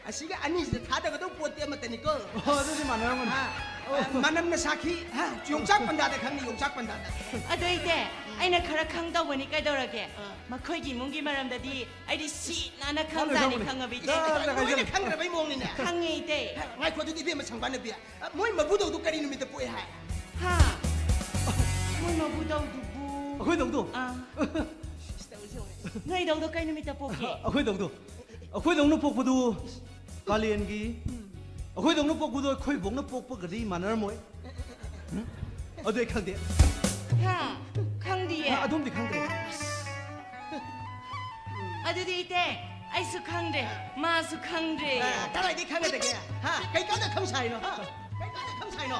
ꯑꯁꯤꯒ ꯑꯅꯤꯁꯤꯗ ꯊꯥꯗꯒꯗꯧ ꯄꯣꯠꯇꯤ ꯑꯃꯠꯇꯅꯤꯀꯣ꯫ ꯑꯣ, ꯑꯗꯨꯗꯤ ꯃꯥꯟꯅꯔꯝꯒꯅꯤ꯫ ꯑ, ꯑꯣ꯫ ꯑ, ꯃꯅꯝꯅ ꯁꯥꯈꯤ, ꯍꯥ, ꯌꯣꯡꯆꯥꯛ ꯄꯟꯗꯥꯗ ꯈꯪꯅꯤ, ꯌꯣꯡꯆꯥꯛ ꯄꯟꯗꯥꯗ꯫ ꯑꯗꯣ ꯏꯇꯦ, ꯑꯩꯅ ꯈꯔ ꯈꯪꯗꯧꯕꯅꯤ ꯀꯩꯗꯧꯔꯒꯦ? ꯑ꯫ ꯃꯈꯣꯏꯒꯤ ꯏꯃꯨꯡꯒꯤ ꯃꯔꯝꯗꯗꯤ ꯑꯩꯗꯤ ꯁꯤꯠ ꯅꯥꯟꯅ ꯈꯪꯖꯥꯅꯤ ꯈꯪꯉꯕ ꯏꯇꯦ꯫ ꯂꯣꯏꯅ ꯈꯪꯉꯕꯅꯤ꯫ ꯂꯣꯏꯅ ꯈꯪꯉꯕꯅꯤ꯫ ꯂꯣꯏꯅ ꯈꯪꯉꯕꯅꯤ꯫ ꯈꯪꯈ꯭ꯔꯕꯩ ꯃꯑꯣꯡꯅꯤꯅꯦ꯫ ꯈꯪꯉꯦ ꯏꯇꯦ꯫ ꯉꯥꯏꯈꯣ, ꯑꯗꯨꯗꯤ ꯏꯕꯦꯝꯃ ꯁꯪꯕꯥꯅꯕꯤ, ꯑ, ꯃꯣꯏ ꯃꯕꯨꯗꯧꯗꯨ ꯀꯔꯤ ꯅꯨꯃꯤꯠꯇ ꯄꯣꯛꯑꯦ ꯍꯥꯏ? ꯍꯥ? ꯃꯣꯏ ꯃꯕꯨꯗꯧꯗꯨꯕꯨ? ꯑꯩꯈꯣꯏ ꯗꯧꯗꯨ? ꯑꯥ꯫ ꯅꯣꯏ ꯗꯧꯗꯣ ꯀꯩ ꯅꯨꯃꯤꯠꯇ ꯄꯣꯛꯀꯦ? ꯑꯩꯈꯣꯏ ꯗꯧꯗꯨ? ꯑꯩꯈꯣꯏ ꯗꯧꯅ ꯄꯣꯛꯄꯗꯨ ꯀꯥꯂꯦꯟꯒꯤ, ꯑꯩꯈꯣꯏ ꯗꯧꯅ ꯄꯣꯛꯄꯗꯨ ꯑꯩꯈꯣꯏ ꯕꯣꯛꯅ ꯄꯣꯛꯄꯒꯗꯤ ꯃꯥꯟꯅꯔꯝꯃꯣꯏ꯫ ꯎꯝ? ꯑꯗꯨ ꯑꯩ ꯈꯪꯗꯦ꯫ ꯍꯥ? ꯈꯪꯗꯤꯌꯦ? ꯑ, ꯑꯗꯨꯝꯗꯤ ꯈꯪꯗ꯭ꯔꯦ꯫ ꯑꯗꯨꯗꯤ ꯏꯇꯦ, ꯑꯩꯁꯨ ꯈꯪꯗ꯭ꯔꯦ, ꯃꯥꯁꯨ ꯈꯪꯗ꯭ꯔꯦ꯫ ꯑ, ꯀꯗꯥꯏꯗꯩ ꯈꯪꯒꯗꯒꯦ? ꯍꯥ? ꯀꯩ ꯀꯥꯟꯗ ꯈꯪ ꯁꯥꯏꯅꯣ? ꯍꯥ? ꯀꯩ ꯀꯥꯟꯗ ꯈꯪ ꯁꯥꯏꯅꯣ?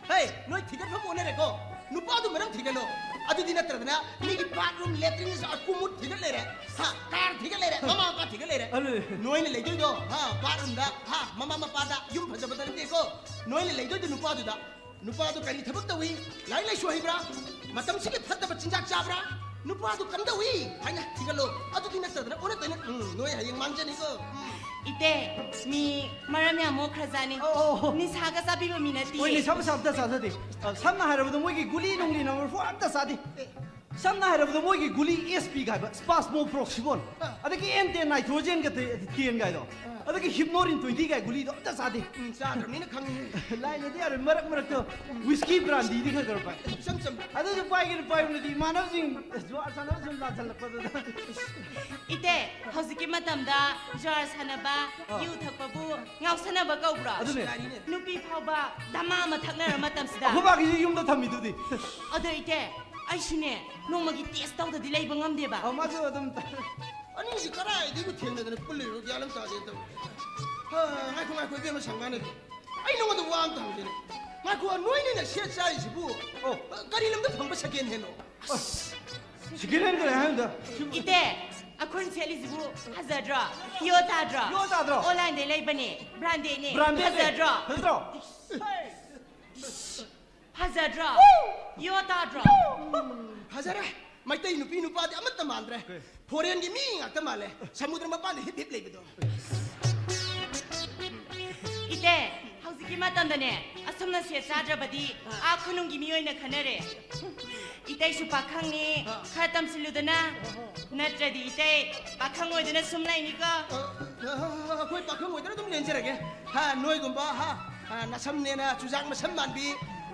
ꯍꯦ, ꯅꯣꯏ ꯊꯤꯒꯠꯐꯝ ꯑꯣꯟꯅꯔꯦꯀꯣ꯫ ꯅꯨꯄꯥꯗꯨ ꯃꯔꯝ ꯊꯤꯒꯠꯂꯣ꯫ ꯑꯗꯨꯗꯤ ꯅꯠꯇ꯭ꯔꯗꯅ ꯃꯤꯒꯤ ꯕꯥꯠꯔꯨꯝ, ꯂꯦꯇ꯭ꯔꯤꯟ, ꯀꯨꯃꯨꯠ ꯊꯤꯒꯠ ꯂꯩꯔꯦ꯫ ꯍꯥ? ꯀꯥꯔ ꯊꯤꯒꯠ ꯂꯩꯔꯦ, ꯃꯃꯥ ꯃꯄꯥ ꯊꯤꯒꯠ ꯂꯩꯔꯦ꯫ ꯑꯗꯨꯅꯦ꯫ ꯅꯣꯏꯅ ꯂꯩꯗꯣꯏꯗꯣ, ꯍꯥ? ꯕꯥꯠꯔꯨꯝꯗ, ꯍꯥ? ꯃꯃꯥ ꯃꯄꯥꯗ, ꯌꯨꯝ ꯐꯖꯕꯗ ꯅꯠꯇꯦꯀꯣ꯫ ꯅꯣꯏꯅ ꯂꯩꯗꯣꯏꯗꯣ ꯅꯨꯄꯥꯗꯨꯗ꯫ ꯅꯨꯄꯥꯗꯨ ꯀꯔꯤ ꯊꯕꯛ ꯇꯧꯏ? ꯂꯥꯏꯔꯤꯛ ꯂꯥꯏꯁꯨ ꯍꯩꯕ꯭ꯔꯥ? ꯃꯇꯝꯁꯤꯒꯤ ꯐꯠꯇꯕ ꯆꯤꯟꯖꯥꯛ ꯆꯥꯕ꯭ꯔꯥ? ꯅꯨꯄꯥꯗꯨ ꯀꯝꯗꯧꯏ ꯍꯥꯏꯅ ꯊꯤꯒꯠꯂꯣ꯫ ꯑꯗꯨꯗꯤ ꯅꯠꯇꯗꯅ ꯑꯣꯟꯅ ꯇꯩꯅ, ꯎꯝ, ꯅꯣꯏ ꯍꯌꯦꯡ ꯃꯥꯡꯖꯅꯤꯀꯣ꯫ ꯎꯝ꯫ ꯏꯇꯦ, ꯃꯤ ꯃꯔꯝ ꯌꯥꯝ ꯃꯣꯛꯈ꯭ꯔꯖꯥꯠꯅꯤ꯫ ꯑꯣ, ꯑꯣ, ꯑꯣ꯫ ꯅꯤꯁꯥꯒ ꯆꯥꯕꯤꯕ ꯃꯤ ꯅꯠꯇꯦ꯫ ꯍꯣꯏ, ꯅꯤꯁꯥ ꯄꯁꯥ ꯑꯝꯇ ꯆꯥꯖꯗꯦ꯫ ꯑ, ꯁꯝꯅ ꯍꯥꯏꯔꯕꯗ ꯃꯣꯏꯒꯤ ꯒꯨꯂꯤ ꯅꯨꯡꯂꯤ ꯅꯝꯕꯔ ꯐꯣꯔ ꯑꯝꯇ ꯆꯥꯗꯦ꯫ ꯑꯦ, ꯁꯝꯅ ꯍꯥꯏꯔꯕꯗ ꯃꯣꯏꯒꯤ ꯒꯨꯂꯤ ꯑꯦꯁ ꯄꯤ ꯀꯥꯏꯕ, ꯁ꯭ꯄꯥꯁꯃꯣ ꯄ꯭ꯔꯣꯛꯁꯤꯕꯣꯟ, ꯑꯗꯒꯤ ꯑꯦꯟ ꯇꯦꯟ ꯅꯥꯏꯇ꯭ꯔꯣꯖꯦꯟꯒ ꯇꯦ-, ꯇꯦꯟ ꯀꯥꯏꯗꯣ, ꯑꯗꯒꯤ ꯍꯤꯞꯅꯣꯔꯤꯟ ꯇ꯭ꯋꯦꯟꯇꯤ ꯀꯥꯏ ꯒꯨꯂꯤꯗꯣ ꯑꯝꯇ ꯆꯥꯗꯦ꯫ ꯎꯝ, ꯆꯥꯗ꯭ꯔꯕꯅꯤꯅ ꯈꯪꯉꯤꯍꯦ꯫ ꯂꯥꯏꯅꯗꯤ ꯌꯥꯔꯣꯏ, ꯃꯔꯛ ꯃꯔꯛꯇ ꯋꯤꯁꯀꯤ ꯕ꯭ꯔꯥꯟꯗꯤꯗꯤ ꯈꯔ ꯈꯔ ꯄꯥꯏ꯫ ꯏꯆꯝ ꯆꯝꯕ꯫ ꯑꯗꯨꯁꯨ ꯄꯥꯏꯒꯦꯅ ꯄꯥꯏꯕꯅꯗꯤ ꯏꯃꯥꯟꯅꯕꯁꯤꯡ ꯖꯨꯋꯥꯔ ꯁꯥꯟꯅꯕ ꯁꯨꯝ ꯂꯥꯛꯁꯜꯂꯛꯄꯗꯨꯗ꯫ ꯏꯇꯦ, ꯍꯧꯖꯤꯛꯀꯤ ꯃꯇꯝꯗ ꯖꯨꯋꯥꯔ ꯁꯥꯟꯅꯕ, ꯑꯥ꯫ ꯌꯨ ꯊꯛꯄꯕꯨ ꯉꯥꯎꯁꯟꯅꯕ ꯀꯧꯕ꯭ꯔꯣ? ꯑꯗꯨꯅꯦ꯫ ꯅꯨꯄꯤ ꯐꯥꯎꯕ ꯙꯃꯥ ꯑꯃ ꯊꯛꯅꯔ ꯃꯇꯝꯁꯤꯗ꯫ ꯑꯩꯈꯣꯏ ꯕꯥꯒꯤꯁꯤ ꯌꯨꯝꯗ ꯊꯝꯃꯤꯗꯨꯗꯤ꯫ ꯑꯗꯣ ꯏꯇꯦ, ꯑꯩꯁꯨꯅꯦ, ꯅꯣꯡꯃꯒꯤ ꯇꯦꯁ ꯇꯧꯗꯗꯤ ꯂꯩꯕ ꯉꯝꯗꯦꯕ꯫ ꯑ, ꯃꯥꯁꯨ ꯑꯗꯨꯝ ꯇ- ꯑꯅꯤꯁꯤ ꯀꯗꯥꯏꯗꯒꯤ ꯊꯦꯡꯅꯗꯅ ꯄꯨꯜꯂꯤꯕ ꯒ꯭ꯌꯥꯟ ꯑꯃ ꯇꯥꯗꯦ ꯇꯧꯔꯤ꯫ ꯍꯥ, ꯉꯥꯏꯈꯣ, ꯉꯥꯏꯈꯣ, ꯏꯕꯦꯝꯃ ꯁꯪꯕꯥꯅꯗꯤ꯫ ꯑꯩ ꯅꯉꯣꯟꯗ ꯋꯥ ꯑꯃ ꯍꯪꯒꯦꯅꯦ꯫ ꯉꯥꯏꯈꯣ, ꯅꯣꯏꯅꯤꯅ ꯁꯦꯠ ꯆꯥꯔꯤꯁꯤꯕꯨ, ꯑꯣ꯫ ꯀꯔꯤ ꯂꯝꯗ ꯐꯪꯕ ꯁꯦꯀꯦꯟ ꯍꯦꯟꯅꯣ? ꯑꯁ, ꯁꯦꯀꯦꯟ ꯍꯦꯟ ꯀꯔꯤ ꯍꯥꯏꯅꯣꯗ? ꯁꯤꯕꯨ ꯏꯇꯦ, ꯑꯩꯈꯣꯏꯅ ꯁꯦꯠꯂꯤꯁꯤꯕꯨ ꯐꯖꯗ꯭ꯔꯣ? ꯌꯣ ꯇꯥꯗ꯭ꯔꯣ? ꯌꯣ ꯇꯥꯗ꯭ꯔꯣ? ꯑꯣꯟꯂꯥꯏꯟꯗꯩ ꯂꯩꯕꯅꯦ, ꯕ꯭ꯔꯥꯟꯗꯦꯗꯅꯦ꯫ ꯕ꯭ꯔꯥꯟꯗꯦꯗꯅꯦ꯫ ꯐꯖꯗ꯭ꯔꯣ? ꯐꯖꯗ꯭ꯔꯣ? ꯐꯖꯗ꯭ꯔꯣ? ꯌꯣ ꯇꯥꯗ꯭ꯔꯣ? ꯐꯖꯔꯦ꯫ ꯃꯩꯇꯩ ꯅꯨꯄꯤ ꯅꯨꯄꯥꯗꯤ ꯑꯃꯠꯇ ꯃꯥꯟꯗ꯭ꯔꯦ꯫ ꯀꯩ? ꯐꯣꯔꯦꯟꯒꯤ ꯃꯤ ꯉꯥꯛꯇ ꯃꯥꯜꯂꯦ꯫ ꯁꯃꯨꯗ꯭ꯔ ꯃꯄꯥꯟꯗ ꯍꯤꯞ ꯍꯤꯞ ꯂꯩꯕꯗꯣ꯫ ꯏꯇꯦ, ꯍꯧꯖꯤꯛꯀꯤ ꯃꯇꯝꯗꯅꯦ, ꯑꯁꯨꯝꯅ ꯁꯦꯠ ꯆꯥꯗ꯭ꯔꯕꯗꯤ ꯑꯥ ꯈꯨꯅꯨꯡꯒꯤ ꯃꯤ ꯑꯣꯏꯅ ꯈꯟꯅꯔꯦ꯫ ꯏꯇꯩꯁꯨ ꯄꯥꯈꯪꯅꯤ, ꯑꯥ꯫ ꯈꯔ ꯇꯝꯁꯤꯜꯂꯨꯗꯅ꯫ ꯅꯠꯇ꯭ꯔꯗꯤ ꯏꯇꯩ ꯄꯥꯈꯪ ꯑꯣꯏꯗꯨꯅ ꯁꯨꯝ ꯂꯩꯅꯤꯀꯣ꯫ ꯑ, ꯑ, ꯑ, ꯑꯩꯈꯣꯏ ꯄꯥꯈꯪ ꯑꯣꯏꯗꯨꯅ ꯑꯗꯨꯝ ꯂꯦꯟꯖꯔꯒꯦ꯫ ꯍꯥ, ꯅꯣꯏꯒꯨꯝꯕ, ꯍꯥ, ꯑ, ꯅꯁꯝꯅꯦꯅ ꯆꯨꯖꯥꯛ ꯃꯁꯝ ꯃꯥꯟꯕꯤ,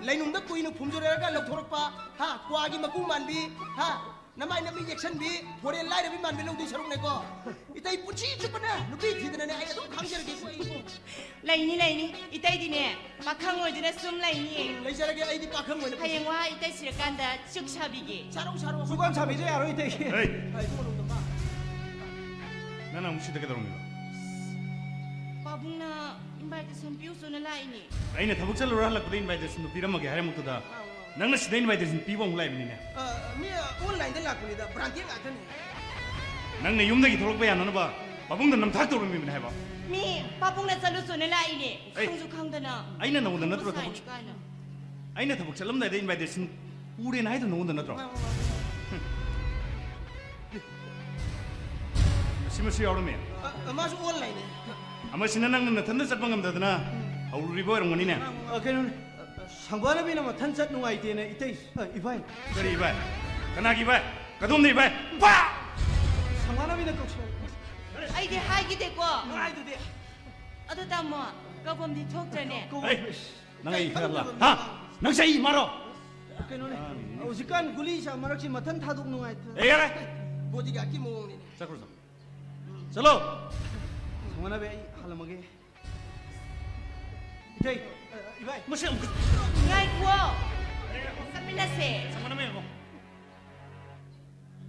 ꯂꯩꯅꯨꯡꯗ ꯀꯨꯏꯅ ꯐꯨꯝꯖꯔꯒ ꯂꯧꯊꯣꯔꯛꯄ, ꯍꯥ, ꯀ꯭ꯋꯥꯒꯤ ꯃꯀꯨ ꯃꯥꯟꯕꯤ, ꯍꯥ, ꯅꯃꯥꯏ ꯅꯃꯤꯠ ꯌꯦꯛꯁꯟꯕꯤ, ꯐꯣꯔꯦꯟ ꯂꯥꯏꯔꯕꯤ ꯃꯥꯟꯕꯤ ꯂꯧꯗꯣꯏ ꯁꯔꯨꯛꯅꯦꯀꯣ꯫ ꯏꯇꯩ ꯄꯨꯟꯁꯤ ꯆꯨꯞꯄꯅꯦ ꯅꯨꯄꯤ ꯊꯤꯗꯅꯅꯦ ꯑꯩ ꯑꯗꯨꯝ ꯈꯥꯡꯖꯔꯒꯦꯀꯣ ꯑꯩꯀꯣ꯫ ꯂꯩꯅꯤ, ꯂꯩꯅꯤ꯫ ꯏꯇꯩꯗꯤꯅꯦ, ꯄꯥꯈꯪ ꯑꯣꯏꯗꯨꯅ ꯁꯨꯝ ꯂꯩꯅꯤ꯫ ꯎꯝ, ꯂꯩꯖꯔꯒꯦ, ꯑꯩꯗꯤ ꯄꯥꯈꯪ ꯑꯣꯏꯅ ꯄꯨꯟꯁꯤ ꯍꯌꯦꯡ ꯋꯥ ꯏꯇꯩ ꯁꯤꯔꯀꯥꯟꯗ ꯆꯨꯛ ꯁꯥꯕꯤꯒꯦ꯫ ꯁꯥꯔꯛꯎ, ꯁꯥꯔꯛꯎ꯫ ꯆꯨꯛ ꯌꯥꯝ ꯁꯥꯕꯤꯗ ꯌꯥꯔꯣꯏ, ꯏꯇꯩ꯫ ꯍꯩ! ꯍꯩ, ꯏꯕꯨꯡꯉꯣ ꯅꯣꯡꯗꯝꯕ꯫ ꯅꯪꯅ ꯑꯃꯨꯛ ꯁꯤꯗ ꯀꯩꯗꯧꯔꯝꯃꯤꯕ? ꯄꯥꯕꯨꯡꯅ invitation ꯄꯤꯌꯨ ꯆꯣꯅ ꯂꯥꯛꯏꯅꯦ꯫ ꯑꯩꯅ ꯊꯕꯛ ꯆꯠꯂꯨꯔ ꯍꯜꯂꯛꯄꯗ invitation ꯗꯨ ꯄꯤꯔꯝꯃꯒꯦ ꯍꯥꯏꯔꯝꯃꯛꯇꯗ, ꯑꯥ, ꯑꯥ꯫ ꯅꯪꯅ ꯁꯤꯗ invitation ꯄꯤꯕ ꯑꯃꯨꯛ ꯂꯥꯛꯏꯕꯅꯤꯅꯦ꯫ ꯑ, ꯃꯤ, ꯑ, online ꯗ ꯂꯥꯛꯄꯅꯤꯗ, branded ꯉꯥꯛꯇꯅꯦ꯫ ꯅꯪꯅ ꯌꯨꯝꯗꯒꯤ ꯊꯣꯛꯂꯛꯄ ꯌꯥꯅꯅꯕ ꯄꯥꯕꯨꯡꯗ ꯅꯝꯊꯥꯛ ꯇꯧꯔꯝꯃꯤꯕꯅꯦ ꯍꯥꯏꯕ꯫ ꯃꯤ ꯄꯥꯕꯨꯡꯅ ꯆꯠꯂꯨ ꯆꯣꯅ ꯂꯥꯛꯏꯅꯦ꯫ ꯑꯩ, ꯈꯪꯁꯨ ꯈꯪꯗꯅ꯫ ꯑꯩꯅ ꯅꯉꯣꯟꯗ ꯅꯠꯇ꯭ꯔꯣ ꯊꯕꯛ ꯁꯥꯏꯅꯤ ꯀꯥꯏꯅ꯫ ꯑꯩꯅ ꯊꯕꯛ ꯆꯠꯂꯝꯗꯥꯏꯗ invitation ꯄꯨꯔꯦꯅ ꯍꯥꯏꯗꯣ ꯅꯉꯣꯟꯗ ꯅꯠꯇ꯭ꯔꯣ? ꯃꯥ, ꯃꯥ, ꯃꯥ꯫ ꯃꯁꯤ, ꯃꯁꯤ ꯌꯥꯎꯔꯝꯃꯦ꯫ ꯑ, ꯑ, ꯃꯥꯁꯨ online ꯅꯦ꯫ ꯑꯃꯁꯤꯅ ꯅꯪꯅ ꯅꯊꯟꯗ ꯆꯠꯄ ꯉꯝꯗꯗꯅ ꯍꯧꯔꯨꯔꯤꯕ ꯑꯣꯏꯔꯝꯒꯅꯤꯅꯦ꯫ ꯑ, ꯀꯩꯅꯣꯅꯦ, ꯁꯪꯕꯥꯅꯕꯤꯅ ꯃꯊꯟ ꯆꯠ ꯅꯨꯡꯉꯥꯏꯇꯦꯅ ꯏꯇꯩ, ꯑ, ꯏꯕꯥꯏ꯫ ꯀꯔꯤ ꯏꯕꯥꯏ? ꯀꯅꯥꯒꯤ ꯏꯕꯥꯏ? ꯀꯗꯣꯝꯗ ꯏꯕꯥꯏ? ꯄꯥ! ꯁꯃꯥꯟꯅꯕꯤꯅ ꯀꯧꯁꯤꯜꯂꯛꯄ꯫ ꯑꯩꯗꯤ ꯍꯥꯏꯈꯤꯗꯦꯀꯣ꯫ ꯅꯪ ꯍꯥꯏꯗꯨꯗꯤ꯫ ꯑꯗꯨ ꯇꯥꯃꯣ, ꯀꯧꯐꯝꯗꯤ ꯊꯣꯛꯇ꯭ꯔꯅꯦ? ꯀꯧ- ꯑꯩ, ꯅꯪ ꯑꯩ ꯈꯔ ꯂꯥ-, ꯍꯥ? ꯅꯪꯁꯦ ꯑꯩ ꯏꯃꯥꯔꯣ? ꯀꯩꯅꯣꯅꯦ, ꯍꯧꯖꯤꯛꯀꯥꯟ ꯒꯨꯂꯤ ꯆꯥ ꯃꯔꯛꯁꯤ ꯃꯊꯟ ꯊꯥꯗꯣꯛ ꯅꯨꯡꯉꯥꯏꯇꯦ꯫ ꯑꯦ, ꯌꯥꯔꯦ꯫ ꯕꯣꯗꯤꯒꯥꯔꯗꯀꯤ ꯃꯑꯣꯡꯅꯤꯅꯦ꯫ ꯆꯠꯈ꯭ꯔꯣ, ꯆꯠꯈ꯭ꯔꯣ꯫ ꯆꯠꯂꯣ꯫ ꯁꯃꯥꯟꯅꯕꯤ, ꯑꯩ ꯍꯜꯂꯝꯃꯒꯦ꯫ ꯏꯇꯩ, ꯏꯕꯥꯏ꯫ ꯃꯁꯤ ꯑꯃꯨꯛ ꯉꯥꯏꯈꯨꯑꯣ꯫ ꯆꯠꯃꯤꯟꯅꯁꯦ꯫ ꯁꯃꯥꯟꯅꯕꯤ, ꯌꯦꯡꯉꯣ꯫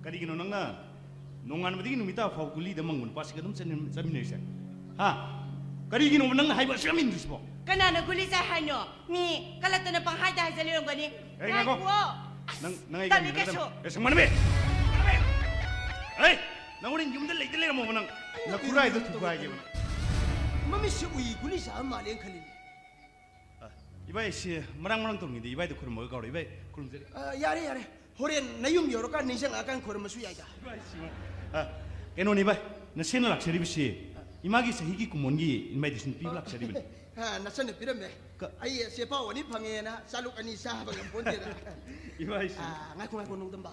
ꯀꯔꯤꯒꯤꯅꯣ ꯅꯪꯅ ꯅꯣꯡꯉꯥꯟꯕꯗꯒꯤ ꯅꯨꯃꯤꯠ ꯇꯥꯕ ꯐꯥꯎ ꯒꯨꯂꯤꯗ ꯃꯪꯕ ꯅꯨꯄꯥꯁꯤꯒ ꯑꯗꯨꯝ ꯆꯠꯃꯤꯟ-, ꯆꯠꯃꯤꯟꯅꯔꯤꯁꯦ? ꯍꯥ? ꯀꯔꯤꯒꯤꯅꯣꯕ ꯅꯪꯅ ꯍꯥꯏꯕ ꯑꯁꯨꯛ ꯌꯥꯝ ꯏꯟꯗ꯭ꯔꯤꯁꯤꯕꯣ? ꯀꯅꯥꯅ ꯒꯨꯂꯤ ꯆꯥꯏ ꯍꯥꯏꯅꯣ? ꯃꯤ ꯀꯂꯛꯇꯅ ꯄꯪꯍꯥꯏꯗ ꯍꯥꯏꯖꯜꯂꯤꯔꯝꯒꯅꯤ꯫ ꯑꯦ, ꯉꯥꯏꯈꯣ꯫ ꯉꯥꯏꯈꯨꯑꯣ꯫ ꯅꯪ, ꯅꯪ ꯑꯩ ꯇꯜꯂꯤ ꯀꯔꯤꯅꯣ ꯀꯩꯁꯨ꯫ ꯈꯪꯗꯕ? ꯑꯦ, ꯁꯪꯕꯥꯅꯕꯤ! ꯑꯦ, ꯅꯪ ꯍꯣꯔꯦꯟ ꯌꯨꯝꯗ ꯂꯩꯇ ꯂꯩꯔꯝꯃꯣꯕ ꯅꯪ꯫ ꯅꯈꯨꯔꯥꯏꯗꯣ ꯊꯨꯒꯥꯏꯒꯦꯕ ꯅꯪ꯫ ꯃꯃꯤꯠꯁꯦ ꯎꯏ, ꯒꯨꯂꯤ ꯆꯥꯕ ꯃꯥꯜꯂꯦꯅ ꯈꯜꯂꯤꯅꯦ꯫ ꯑ, ꯏꯕꯥꯏ, ꯁꯤ ꯃꯔꯥꯡ ꯃꯔꯥꯡ ꯇꯧꯔꯤꯉꯩꯗ ꯏꯕꯥꯏꯗ ꯈꯨꯔꯨꯝꯃꯒ ꯀꯥꯎꯔꯦ꯫ ꯏꯕꯥꯏ, ꯈꯨꯔꯨꯝꯖꯔꯤ꯫ ꯑ, ꯌꯥꯔꯦ, ꯌꯥꯔꯦ꯫ ꯍꯣꯔꯦꯟ ꯅꯌꯨꯝ ꯌꯧꯔꯀꯥꯟ ꯅꯤꯡꯁꯤꯡꯉꯛꯑꯀꯥꯟ ꯈꯨꯔꯨꯝꯃꯁꯨ ꯌꯥꯏꯗ꯫ ꯏꯕꯥꯏ, ꯁꯤ ꯃ-, ꯑ, ꯀꯩꯅꯣꯅꯦ ꯏꯕꯥꯏ, ꯅꯁꯦꯟꯅ ꯂꯥꯛꯆꯔꯤꯕꯁꯤ ꯏꯃꯥꯒꯤ ꯆꯍꯤꯒꯤ ꯀꯨꯝꯑꯣꯟꯒꯤ invitation ꯄꯤꯕ ꯂꯥꯛꯆꯔꯤꯕꯅꯤ꯫ ꯑ, ꯅꯆꯟꯅ ꯄꯤꯔꯝꯃꯦ꯫ ꯀ- ꯑꯩ ꯆꯦꯄꯥꯎ ꯑꯅꯤ ꯐꯪꯉꯦꯅ ꯆꯥꯂꯨꯛ ꯑꯅꯤ ꯆꯥꯕ ꯉꯝꯄꯣꯟꯇꯦꯗ꯫ ꯏꯕꯥꯏ, ꯁꯤ ꯑ, ꯉꯥꯏꯈꯣ, ꯉꯥꯏꯈꯣ, ꯅꯣꯡꯗꯝꯕ꯫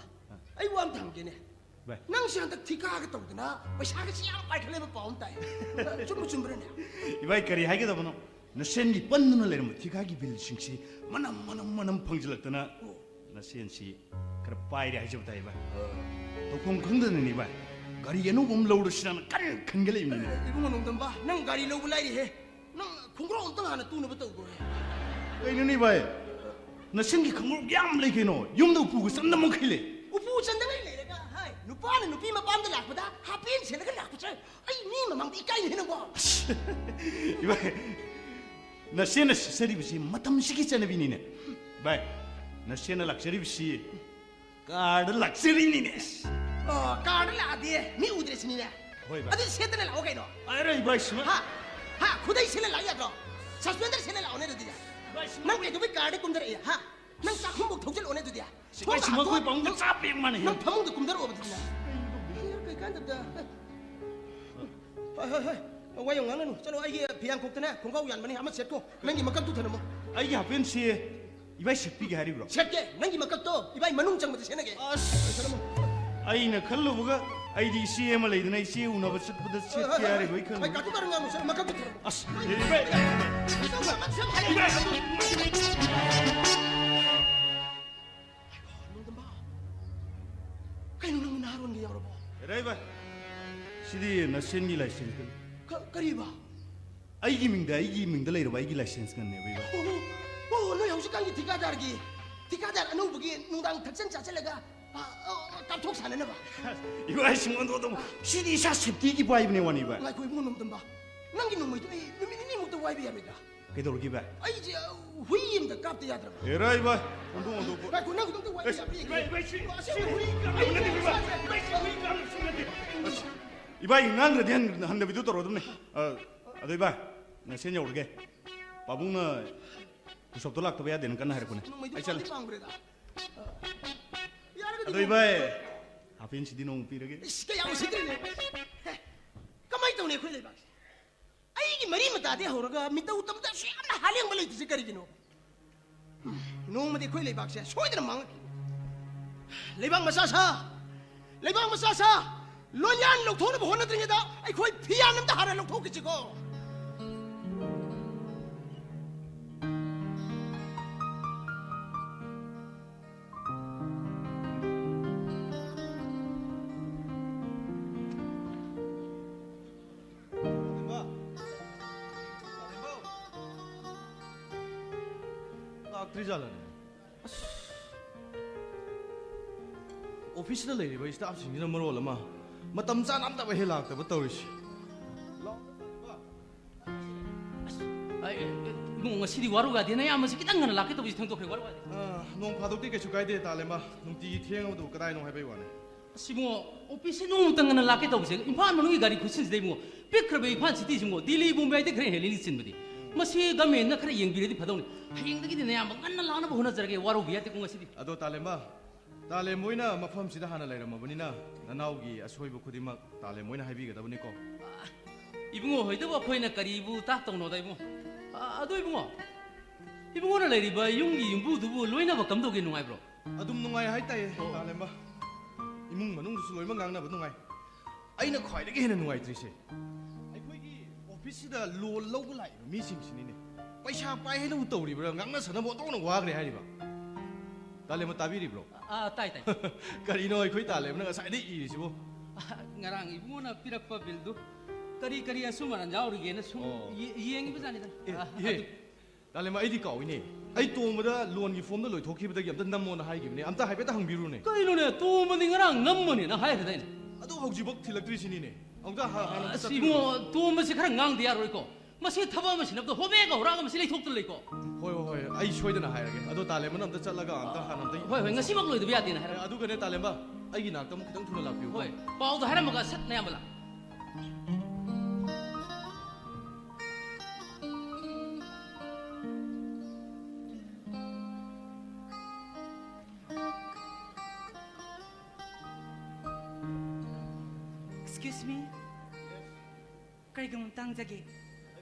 ꯑꯩ ꯋꯥ ꯑꯃ ꯍꯪꯒꯦꯅꯦ꯫ ꯚꯥꯏ꯫ ꯅꯪꯁꯦ ꯍꯟꯗꯛ ꯊꯤꯀꯥꯒ ꯇꯧꯗꯅ ꯄꯩꯁꯥꯒꯁꯤ ꯌꯥꯝ ꯄꯥꯏꯈꯠꯂꯦꯕ ꯄꯥꯎ ꯑꯃ ꯇꯥꯏ꯫ ꯆꯨꯝꯕ ꯆꯨꯝꯕ꯭ꯔꯅꯦ? ꯏꯕꯥꯏ, ꯀꯔꯤ ꯍꯥꯏꯒꯗꯕꯅꯣ? ꯅꯁꯦꯟꯒꯤ ꯄꯟꯗꯨꯅ ꯂꯩꯔꯝꯕ ꯊꯤꯀꯥꯒꯤ ꯕꯤꯜꯁꯤꯡꯁꯤ ꯃꯅꯝ, ꯃꯅꯝ, ꯃꯅꯝ ꯐꯪꯖꯤꯜꯂꯛꯇꯅ ꯅꯁꯦꯟꯁꯤ ꯈꯔ ꯄꯥꯏꯔꯦ ꯍꯥꯏꯖꯕ ꯇꯥꯏ, ꯏꯕꯥꯏ꯫ ꯇꯧꯐꯝ ꯈꯪꯗꯅꯅꯤ, ꯏꯕꯥꯏ꯫ ꯒꯥꯔꯤ ꯑꯅꯧꯕ ꯑꯃ ꯂꯧꯔꯁꯤꯔꯥꯅ ꯀꯟꯅ ꯈꯟꯒꯠꯂꯛꯏꯕꯅꯤꯅꯦ꯫ ꯏꯕꯨꯡꯉꯣ ꯅꯣꯡꯗꯝꯕ, ꯅꯪ ꯒꯥꯔꯤ ꯂꯧꯕ ꯂꯥꯏꯔꯤꯍꯦ꯫ ꯅꯪ ꯈꯣꯡꯒ꯭ꯔꯥꯎ ꯑꯝꯇꯪ ꯍꯥꯟꯅ ꯇꯨꯅꯕ ꯇꯧꯈꯣꯍꯦ꯫ ꯀꯩꯅꯣꯅꯦ, ꯏꯕꯥꯏ? ꯅꯁꯦꯟꯒꯤ ꯈꯣꯡꯒ꯭ꯔꯥꯎ ꯌꯥꯝ ꯂꯩ ꯀꯩꯅꯣ꯫ ꯌꯨꯝꯗ ꯎꯄꯨꯒ ꯆꯟꯗ ꯃꯈꯩ ꯂꯩ꯫ ꯎꯄꯨ ꯆꯟꯗꯉꯩ ꯂꯩꯔꯒ, ꯍꯥꯏ, ꯅꯨꯄꯥꯅ ꯅꯨꯄꯤ ꯃꯄꯥꯝꯗ ꯂꯥꯛꯄꯗ ꯍꯥꯄꯦꯟ ꯁꯦꯠꯂꯒ ꯂꯥꯛꯄꯁꯦ ꯑꯩ ꯃꯤ ꯃꯃꯥꯡꯗ ꯏꯀꯥꯏꯅꯦ ꯅꯪꯕꯣ꯫ ꯏꯕꯥꯏ, ꯅꯁꯦꯟꯅ ꯁꯤꯠꯆꯔꯤꯕꯁꯤ ꯃꯇꯝꯁꯤꯒꯤ ꯆꯠꯅꯕꯤꯅꯤꯅꯦ꯫ ꯏꯕꯥꯏ, ꯅꯁꯦꯟꯅ ꯂꯥꯛꯆꯔꯤꯕꯁꯤ ꯀꯥꯔꯗ ꯂꯥꯛꯆꯔꯤꯅꯤꯅꯦ꯫ ꯑꯣ, ꯀꯥꯔꯗ ꯂꯥꯛꯑꯗꯤ ꯃꯤ ꯎꯗ꯭ꯔꯦ ꯁꯤꯅꯤꯅꯦ꯫ ꯍꯣꯏ, ꯚꯥꯏ꯫ ꯑꯗꯨꯗꯤ ꯁꯦꯠꯇꯅ ꯂꯥꯛꯑꯣ ꯀꯩꯅꯣ꯫ ꯑꯔꯦ, ꯏꯕꯥꯏ, ꯁꯤꯃ- ꯍꯥ? ꯍꯥ? ꯈꯨꯗꯩ ꯁꯦꯠꯂ ꯂꯥꯛ ꯌꯥꯗ꯭ꯔꯣ? ꯁꯁꯄꯦꯟꯗꯔ ꯁꯦꯠꯂ ꯂꯥꯛꯑꯣꯅꯦ ꯑꯗꯨꯗꯤ꯫ ꯅꯪ ꯀꯩꯗꯧꯕꯩ ꯀꯥꯔꯗ ꯀꯨꯝꯊꯔꯛꯏ? ꯍꯥ? ꯅꯪ ꯆꯥꯛꯈꯨꯝꯐꯧ ꯊꯧꯖꯤꯜꯂꯛꯑꯣꯅꯦ ꯑꯗꯨꯗꯤ꯫ ꯁꯤ ꯀꯩ ꯁꯤꯃ ꯑꯩꯈꯣꯏ ꯄꯥꯕꯨꯡꯒ ꯆꯥꯞꯄ ꯌꯦꯡ ꯃꯥꯟꯅꯩ꯫ ꯅꯪ ꯐꯃꯨꯡꯗ ꯀꯨꯝꯊꯔꯛꯑꯣꯕ ꯑꯗꯨꯗꯤ ꯅꯪ꯫ ꯀꯩ ꯀꯥꯟꯗꯕꯗ꯫ ꯍꯣꯏ, ꯍꯣꯏ, ꯍꯣꯏ꯫ ꯋꯥ ꯌꯥꯝ ꯉꯥꯡꯅꯅꯨ꯫ ꯆꯠꯂꯣ, ꯑꯩꯒꯤ ꯐꯤꯌꯥꯡꯈꯣꯛꯇꯅꯦ ꯈꯣꯡꯒ꯭ꯔꯥꯎ ꯌꯥꯟꯕꯅꯤ, ꯑꯃ ꯁꯦꯠꯀꯣ꯫ ꯅꯪꯒꯤ ꯃꯀꯛꯇꯨ ꯊꯅꯝꯃꯣ꯫ ꯑꯩꯒꯤ ꯍꯥꯄꯦꯟꯁꯤ ꯏꯕꯥꯏ, ꯁꯦꯠꯄꯤꯒꯦ ꯍꯥꯏꯔꯤꯕ꯭ꯔꯣ? ꯁꯦꯠꯀꯦ꯫ ꯅꯪꯒꯤ ꯃꯀꯛꯇꯣ ꯏꯕꯥꯏ ꯃꯅꯨꯡ ꯆꯪꯕꯗ ꯁꯦꯠꯅꯒꯦ꯫ ꯑꯁ, ꯑꯩꯅ ꯈꯜꯂꯨꯕꯒ ꯑꯩꯗꯤ ꯏꯆꯦ ꯑꯃ ꯂꯩꯗꯅ ꯏꯆꯦ ꯎꯅꯕ ꯆꯠꯄꯗ ꯁꯦꯠꯀꯦ ꯍꯥꯏꯔꯤꯕ ꯑꯩ ꯈꯜꯂꯨ꯫ ꯍꯣꯏ, ꯀꯥꯇꯨ ꯀꯥꯔꯟ ꯉꯥꯡꯉꯨ ꯁꯦ, ꯃꯀꯛꯇꯣ ꯊꯝꯃꯣ꯫ ꯑꯁ, ꯏꯕꯥꯏ, ꯏꯕꯥꯏ, ꯏꯕꯥꯏ, ꯅꯣꯡꯗꯝꯕ, ꯀꯩꯅꯣ ꯅꯪ ꯅꯍꯥꯔꯣꯟꯒ ꯌꯥꯎꯔꯕꯣ? ꯑꯦꯔꯥ ꯏꯕꯥꯏ, ꯁꯤꯗꯤ ꯅꯁꯦꯟꯒꯤ ꯂꯥꯏꯁꯦꯟꯁꯀꯅꯤ꯫ ꯀ-, ꯀꯔꯤꯕ? ꯑꯩꯒꯤ ꯃꯤꯡꯗ, ꯑꯩꯒꯤ ꯃꯤꯡꯗ ꯂꯩꯔꯕ ꯑꯩꯒꯤ ꯂꯥꯏꯁꯦꯟꯁꯀꯅꯦꯕ ꯏꯕꯥꯏ꯫ ꯑꯣ, ꯑꯣ, ꯅꯣꯏ ꯍꯧꯖꯤꯛꯀꯥꯟꯒꯤ ꯊꯤꯀꯥꯗꯥꯔꯒꯤ, ꯊꯤꯀꯥꯗꯥꯔ ꯑꯅꯧꯕꯒꯤ ꯅꯨꯡꯗꯥꯡ ꯊꯛꯆꯟ ꯆꯥꯁꯜꯂꯒ, ꯑ, ꯑ, ꯀꯥꯞꯊꯣꯛ ꯁꯥꯟꯅꯅꯕ꯫ ꯏꯕꯥꯏ, ꯁꯤꯡꯉꯣꯟꯗꯣ ꯑꯗꯨꯝ, ꯁꯤꯗꯤ ꯏꯁꯥ ꯁꯦꯞꯇꯤꯒꯤ ꯄꯥꯏꯕꯅꯦ ꯋꯥꯅꯤ ꯏꯕꯥꯏ꯫ ꯉꯥꯏꯈꯣ ꯏꯕꯨꯡꯉꯣ ꯅꯣꯡꯗꯝꯕ, ꯅꯪꯒꯤ ꯅꯣꯡꯃꯩꯗꯣ ꯑꯩ ꯅꯨꯃꯤꯠ ꯅꯤꯅꯤꯃꯨꯛꯇ ꯋꯥꯏꯕ ꯌꯥꯔꯣꯏꯗ꯭ꯔꯥ? ꯀꯩꯗꯧꯔꯒꯦ ꯏꯕꯥꯏ? ꯑꯩꯁꯦ, ꯑ, ꯍꯨꯏ ꯑꯃꯗ ꯀꯥꯞꯇ ꯌꯥꯗ꯭ꯔꯕ? ꯑꯦꯔꯥ ꯏꯕꯥꯏ, ꯑꯣꯟꯊꯣꯛ ꯑꯣꯟꯊꯣꯛꯄ꯫ ꯉꯥꯏꯈꯣ, ꯅꯪ ꯈꯤꯇꯪꯗ ꯋꯥꯏꯕ ꯑꯁ, ꯌꯥꯕ꯭ꯔꯥ ꯌꯦꯡꯒꯦ꯫ ꯏꯕꯥꯏ, ꯏꯕꯥꯏ, ꯁꯤ, ꯑꯁꯦꯡꯕ ꯁꯤ ꯍꯨꯏ ꯍꯨꯏ ꯀꯥꯞꯅꯕ ꯅꯠꯇꯦ ꯏꯕꯥꯏ, ꯏꯕꯥꯏ, ꯁꯤ ꯍꯨꯏ ꯀꯥꯞꯅꯕꯁꯨ ꯅꯠꯇꯦ꯫ ꯑꯁ, ꯏꯕꯥꯏ, ꯉꯥꯡꯗ꯭ꯔꯗꯤ ꯍꯟ-, ꯍꯟꯗꯕꯤꯗꯨ ꯇꯧꯔꯗꯕꯅꯦ꯫ ꯑ, ꯑꯗꯣ ꯏꯕꯥꯏ, ꯅꯁꯦꯟ ꯌꯧꯔꯒꯦ꯫ ꯄꯥꯕꯨꯡꯅ ꯎꯁꯣꯞꯇꯣ ꯂꯥꯛꯇꯕ ꯌꯥꯗꯦꯅ ꯀꯟꯅ ꯍꯥꯏꯔꯛꯄꯅꯦ꯫ ꯅꯣꯡꯃꯩꯗꯨ ꯑꯩ ꯆꯠꯂꯦ꯫ ꯄꯥꯝꯗꯤ ꯄꯥꯝꯈ꯭ꯔꯦꯗ꯫ ꯌꯥꯔꯒꯗꯤ ꯑꯗꯣ ꯅꯣꯡꯃꯩ ꯏꯕꯥꯏ, ꯍꯥꯞꯄꯦꯟꯁꯤꯗꯤ ꯅꯣꯡꯃ ꯄꯤꯔꯒꯦ꯫ ꯏꯁ, ꯀꯌꯥ ꯎꯁꯤꯠꯇ꯭ꯔꯤꯅꯦ꯫ ꯍꯦ, ꯀꯃꯥꯏꯅ ꯇꯧꯅꯤ ꯑꯩꯈꯣꯏ ꯂꯩꯕꯥꯛꯁꯦ? ꯑꯩꯒꯤ ꯃꯔꯤ ꯃꯇꯥꯗꯒꯤ ꯍꯧꯔꯒ ꯃꯤꯇꯧ ꯇꯝꯕꯗ ꯑꯁꯨꯛ ꯌꯥꯝꯅ ꯍꯥ ꯂꯦꯡꯕ ꯂꯩꯇ꯭ꯔꯤꯁꯦ ꯀꯔꯤꯒꯤꯅꯣ? ꯅꯣꯡꯃꯗꯤ ꯑꯩꯈꯣꯏ ꯂꯩꯕꯥꯛꯁꯦ ꯁꯣꯏꯗꯅ ꯃꯥꯡꯉꯛꯈꯤꯅꯤ꯫ ꯂꯩꯕꯥꯛ ꯃꯆꯥ ꯁꯥ, ꯂꯩꯕꯥꯛ ꯃꯆꯥ ꯁꯥ, ꯂꯣꯟꯌꯥꯟ ꯂꯧꯊꯣꯛꯅꯕ ꯍꯣꯠꯅꯗ꯭ꯔꯤꯉꯩꯗ ꯑꯩꯈꯣꯏ ꯐꯤꯌꯥꯟ ꯑꯝꯇ ꯍꯥꯟꯅ ꯂꯧꯊꯣꯛꯈꯤꯁꯤꯀꯣ꯫ ꯇꯥꯂꯦꯝꯕ! ꯇꯥꯂꯦꯝꯕ! ꯂꯥꯛꯇ꯭ꯔꯤꯖꯥꯠꯂꯅꯦ? ꯑꯁ! ꯑꯣꯐꯤꯁꯇ ꯂꯩꯔꯤꯕ ꯁ꯭ꯇꯥꯐꯁꯤꯡꯁꯤꯅ ꯃꯔꯣꯜ ꯑꯃ ꯃꯇꯝ ꯆꯥꯅ ꯑꯝꯇꯕꯨ ꯍꯦꯛ ꯂꯥꯛꯇꯕ ꯇꯧꯔꯤꯁꯤ꯫ ꯂꯥꯛꯑꯣ, ꯇꯥꯂꯦꯝꯕ! ꯑꯁ! ꯑꯩ, ꯑꯩ, ꯏꯕꯨꯡꯉꯣ, ꯉꯁꯤꯗꯤ ꯋꯥꯔꯧ ꯌꯥꯗꯦ꯫ ꯅꯌꯥꯝꯕꯁꯤ ꯈꯤꯇꯪ ꯉꯟꯅ ꯂꯥꯛꯀꯦ ꯇꯧꯕꯁꯤ ꯊꯦꯡꯗꯣꯛꯈ꯭ꯔꯦ꯫ ꯋꯥꯔꯧ ꯌꯥꯗꯦ꯫ ꯑ, ꯅꯣꯡ ꯐꯥꯗꯣꯛꯇꯤ ꯀꯩꯁꯨ ꯀꯥꯏꯗꯦ, ꯇꯥꯂꯦꯝꯕ꯫ ꯅꯨꯡꯇꯤꯒꯤ ꯊꯦꯡꯉꯕꯗꯨ ꯀꯗꯥꯏꯅꯣ ꯍꯥꯏꯕꯩ ꯋꯥꯅꯤ꯫ ꯑꯁ ꯏꯕꯨꯡꯉꯣ, ꯑꯣꯐꯤꯁꯁꯤ ꯅꯣꯡꯃꯇ ꯉꯟꯅ ꯂꯥꯛꯀꯦ ꯇꯧꯕꯁꯦ, ꯏꯝꯐꯥꯜ ꯃꯅꯨꯡꯒꯤ ꯒꯥꯔꯤ ꯈꯨꯠꯁꯤꯟꯁꯤꯗ ꯏꯕꯨꯡꯉꯣ, ꯄꯤꯛꯈ꯭ꯔꯕ ꯏꯝꯐꯥꯜ ꯁꯤꯇꯤꯁꯤ ꯏꯕꯨꯡꯉꯣ, ꯗꯤꯜꯂꯤ ꯕꯣꯝꯕꯦ ꯍꯥꯏꯗꯤ ꯈꯔ ꯍꯦꯜꯂꯤꯅꯤ ꯆꯤꯟꯕꯗꯤ꯫ ꯃꯁꯤ ꯒꯃꯦꯟꯅ ꯈꯔ ꯌꯦꯡꯕꯤꯔꯗꯤ ꯐꯗꯧꯅꯤ꯫ ꯍꯌꯦꯡꯗꯒꯤꯗꯤ ꯅꯌꯥꯝꯕ ꯉꯟꯅ ꯂꯥꯛꯅꯕ ꯍꯣꯠꯅꯖꯔꯒꯦ, ꯋꯥꯔꯧꯕꯤ ꯌꯥꯗꯦꯀꯣ ꯉꯁꯤꯗꯤ꯫ ꯑꯗꯣ ꯇꯥꯂꯦꯝꯕ, ꯇꯥꯂꯦꯝꯕ ꯍꯣꯏꯅ ꯃꯐꯝꯁꯤꯗ ꯍꯥꯟꯅ ꯂꯩꯔꯝꯃꯕꯅꯤꯅ ꯅꯅꯥꯎꯒꯤ ꯑꯁꯣꯏꯕ ꯈꯨꯗꯤꯡꯃꯛ ꯇꯥꯂꯦꯝꯕ ꯍꯣꯏꯅ ꯍꯥꯏꯕꯤꯒꯗꯕꯅꯤꯀꯣ꯫ ꯏꯕꯨꯡꯉꯣ ꯍꯣꯏꯗꯕꯨ ꯑꯩꯈꯣꯏꯅ ꯀꯔꯤꯕꯨ ꯇꯥꯛꯇꯧꯅꯣꯗ ꯏꯕꯨꯡꯉꯣ꯫ ꯑ, ꯑꯗꯣ ꯏꯕꯨꯡꯉꯣ, ꯏꯕꯨꯡꯉꯣꯅ ꯂꯩꯔꯤꯕ ꯌꯨꯝꯒꯤ ꯌꯨꯝꯕꯨꯗꯨꯕꯨ ꯂꯣꯏꯅꯕ ꯀꯝꯗꯧꯒꯦ, ꯅꯨꯡꯉꯥꯏꯕ꯭ꯔꯣ? ꯑꯗꯨꯝ ꯅꯨꯡꯉꯥꯏ ꯍꯥꯏꯇꯥꯏꯌꯦ, ꯑꯣ꯫ ꯇꯥꯂꯦꯝꯕ꯫ ꯏꯃꯨꯡ ꯃꯅꯨꯡꯗꯨꯁꯨ ꯂꯣꯏꯅꯃꯛ ꯉꯥꯡꯅꯕ ꯅꯨꯡꯉꯥꯏ꯫ ꯑꯩꯅ ꯈ꯭ꯋꯥꯏꯗꯒꯤ ꯍꯦꯟꯅ ꯅꯨꯡꯉꯥꯏꯇ꯭ꯔꯤꯁꯦ, ꯑꯩꯈꯣꯏꯒꯤ ꯑꯣꯐꯤꯁꯁꯤꯗ ꯂꯣꯟ ꯂꯧꯕ ꯂꯥꯛꯏꯕ ꯃꯤꯁꯤꯡꯁꯤꯅꯤꯅꯦ꯫ ꯄꯩꯁꯥ ꯄꯥꯏ ꯍꯥꯏꯅꯕꯨ ꯇꯧꯔꯤꯕ꯭ꯔꯥ, ꯉꯥꯡꯅ ꯁꯛꯅꯕ ꯑꯣꯟꯊꯣꯛꯅ ꯋꯥꯈ꯭ꯔꯦ ꯍꯥꯏꯔꯤꯕ꯫ ꯇꯥꯂꯦꯝꯕ, ꯇꯥꯕꯤꯔꯤꯕ꯭ꯔꯣ? ꯑꯥ, ꯇꯥꯏ, ꯇꯥꯏ꯫ ꯀꯔꯤꯅꯣ ꯑꯩꯈꯣꯏ ꯇꯥꯂꯦꯝꯕꯅ ꯉꯁꯥꯏꯗꯩ ꯏꯔꯤꯁꯤꯕꯣ? ꯑꯥ, ꯉꯔꯥꯡ ꯏꯕꯨꯡꯉꯣꯅ ꯄꯤꯔꯛꯄ ꯕꯤꯜꯗꯨ ꯀꯔꯤ ꯀꯔꯤ ꯑꯁꯨꯝ ꯑꯔꯥꯟ ꯌꯥꯎꯔꯤꯒꯦꯅ ꯁꯨꯝ ꯑꯣ꯫ ꯌꯦ-, ꯌꯦꯡꯉꯤꯕꯖꯥꯠꯅꯤꯗ꯫ ꯑꯦ, ꯑꯥ, ꯏꯍꯦ꯫ ꯑꯗꯨ ꯇꯥꯂꯦꯝꯕ, ꯑꯩꯗꯤ ꯀꯥꯎꯏꯅꯦ꯫ ꯑꯩ ꯇꯣꯝꯕꯗ ꯂꯣꯟꯒꯤ ꯐꯣꯝꯗ ꯂꯣꯏꯊꯣꯛꯈꯤꯕꯗꯅꯦ, ꯑꯝꯇ ꯅꯝꯃꯣꯅ ꯍꯥꯏꯈꯤꯕꯅꯦ꯫ ꯑꯝꯇ ꯍꯥꯏꯐꯦꯠꯇ ꯍꯪꯕꯤꯔꯨꯅꯦ꯫ ꯀꯩꯅꯣꯅꯦ, ꯇꯣꯝꯕꯗꯤ ꯉꯔꯥꯡ ꯅꯝꯃꯅꯦꯅ ꯍꯥꯏꯈꯤꯗꯥꯏꯅꯦ? ꯑꯗꯨ ꯍꯧꯖꯤꯛꯐꯥꯎ ꯊꯤꯜꯂꯛꯇ꯭ꯔꯤꯁꯤꯅꯤꯅꯦ꯫ ꯑꯃꯨꯛꯇ ꯍ-, ꯍꯥꯟꯅ ꯑꯝꯇ ꯑꯁ, ꯆꯠꯄꯤꯔꯨꯅꯦ꯫ ꯏꯕꯨꯡꯉꯣ, ꯇꯣꯝꯕꯁꯤ ꯈꯔ ꯉꯥꯡꯗ ꯌꯥꯔꯣꯏꯀꯣ꯫ ꯃꯁꯤ ꯊꯕꯛ ꯑꯃ ꯁꯤꯟꯅꯕꯗ ꯍꯣꯕꯦꯒ ꯍꯧꯔꯛꯑꯒ ꯃꯁꯤ ꯂꯩꯊꯣꯛꯇꯅ ꯂꯩꯀꯣ꯫ ꯍꯣꯏ, ꯍꯣꯏ, ꯍꯣꯏ, ꯑꯩ ꯁꯣꯏꯗꯅ ꯍꯥꯏꯔꯒꯦ꯫ ꯑꯗꯣ ꯇꯥꯂꯦꯝꯕꯅ ꯑꯝꯇ ꯆꯠꯂꯒ ꯑꯝꯇ ꯍꯥꯟꯅ ꯑꯝꯇ ꯍꯣꯏ, ꯍꯣꯏ, ꯉꯁꯤꯃꯛ ꯂꯣꯏꯗꯕ ꯌꯥꯗꯦꯅ ꯍꯥꯏꯔꯣ꯫ ꯑꯦ, ꯑꯗꯨꯒꯅꯦ ꯇꯥꯂꯦꯝꯕ, ꯑꯩꯒꯤ ꯅꯥꯛꯇ ꯑꯃꯨꯛ ꯈꯤꯇꯪ ꯊꯨꯅ ꯂꯥꯛꯄꯤꯌꯨꯀꯣ꯫ ꯍꯣꯏ, ꯄꯥꯎꯗꯣ ꯍꯥꯏꯔꯝꯃꯒ ꯁꯠ ꯅꯌꯥꯝꯕ ꯂꯥꯛ꯫ Excuse me. ꯀꯔꯤꯒꯨꯝꯕ ꯑꯝꯇ ꯍꯪꯖꯒꯦ꯫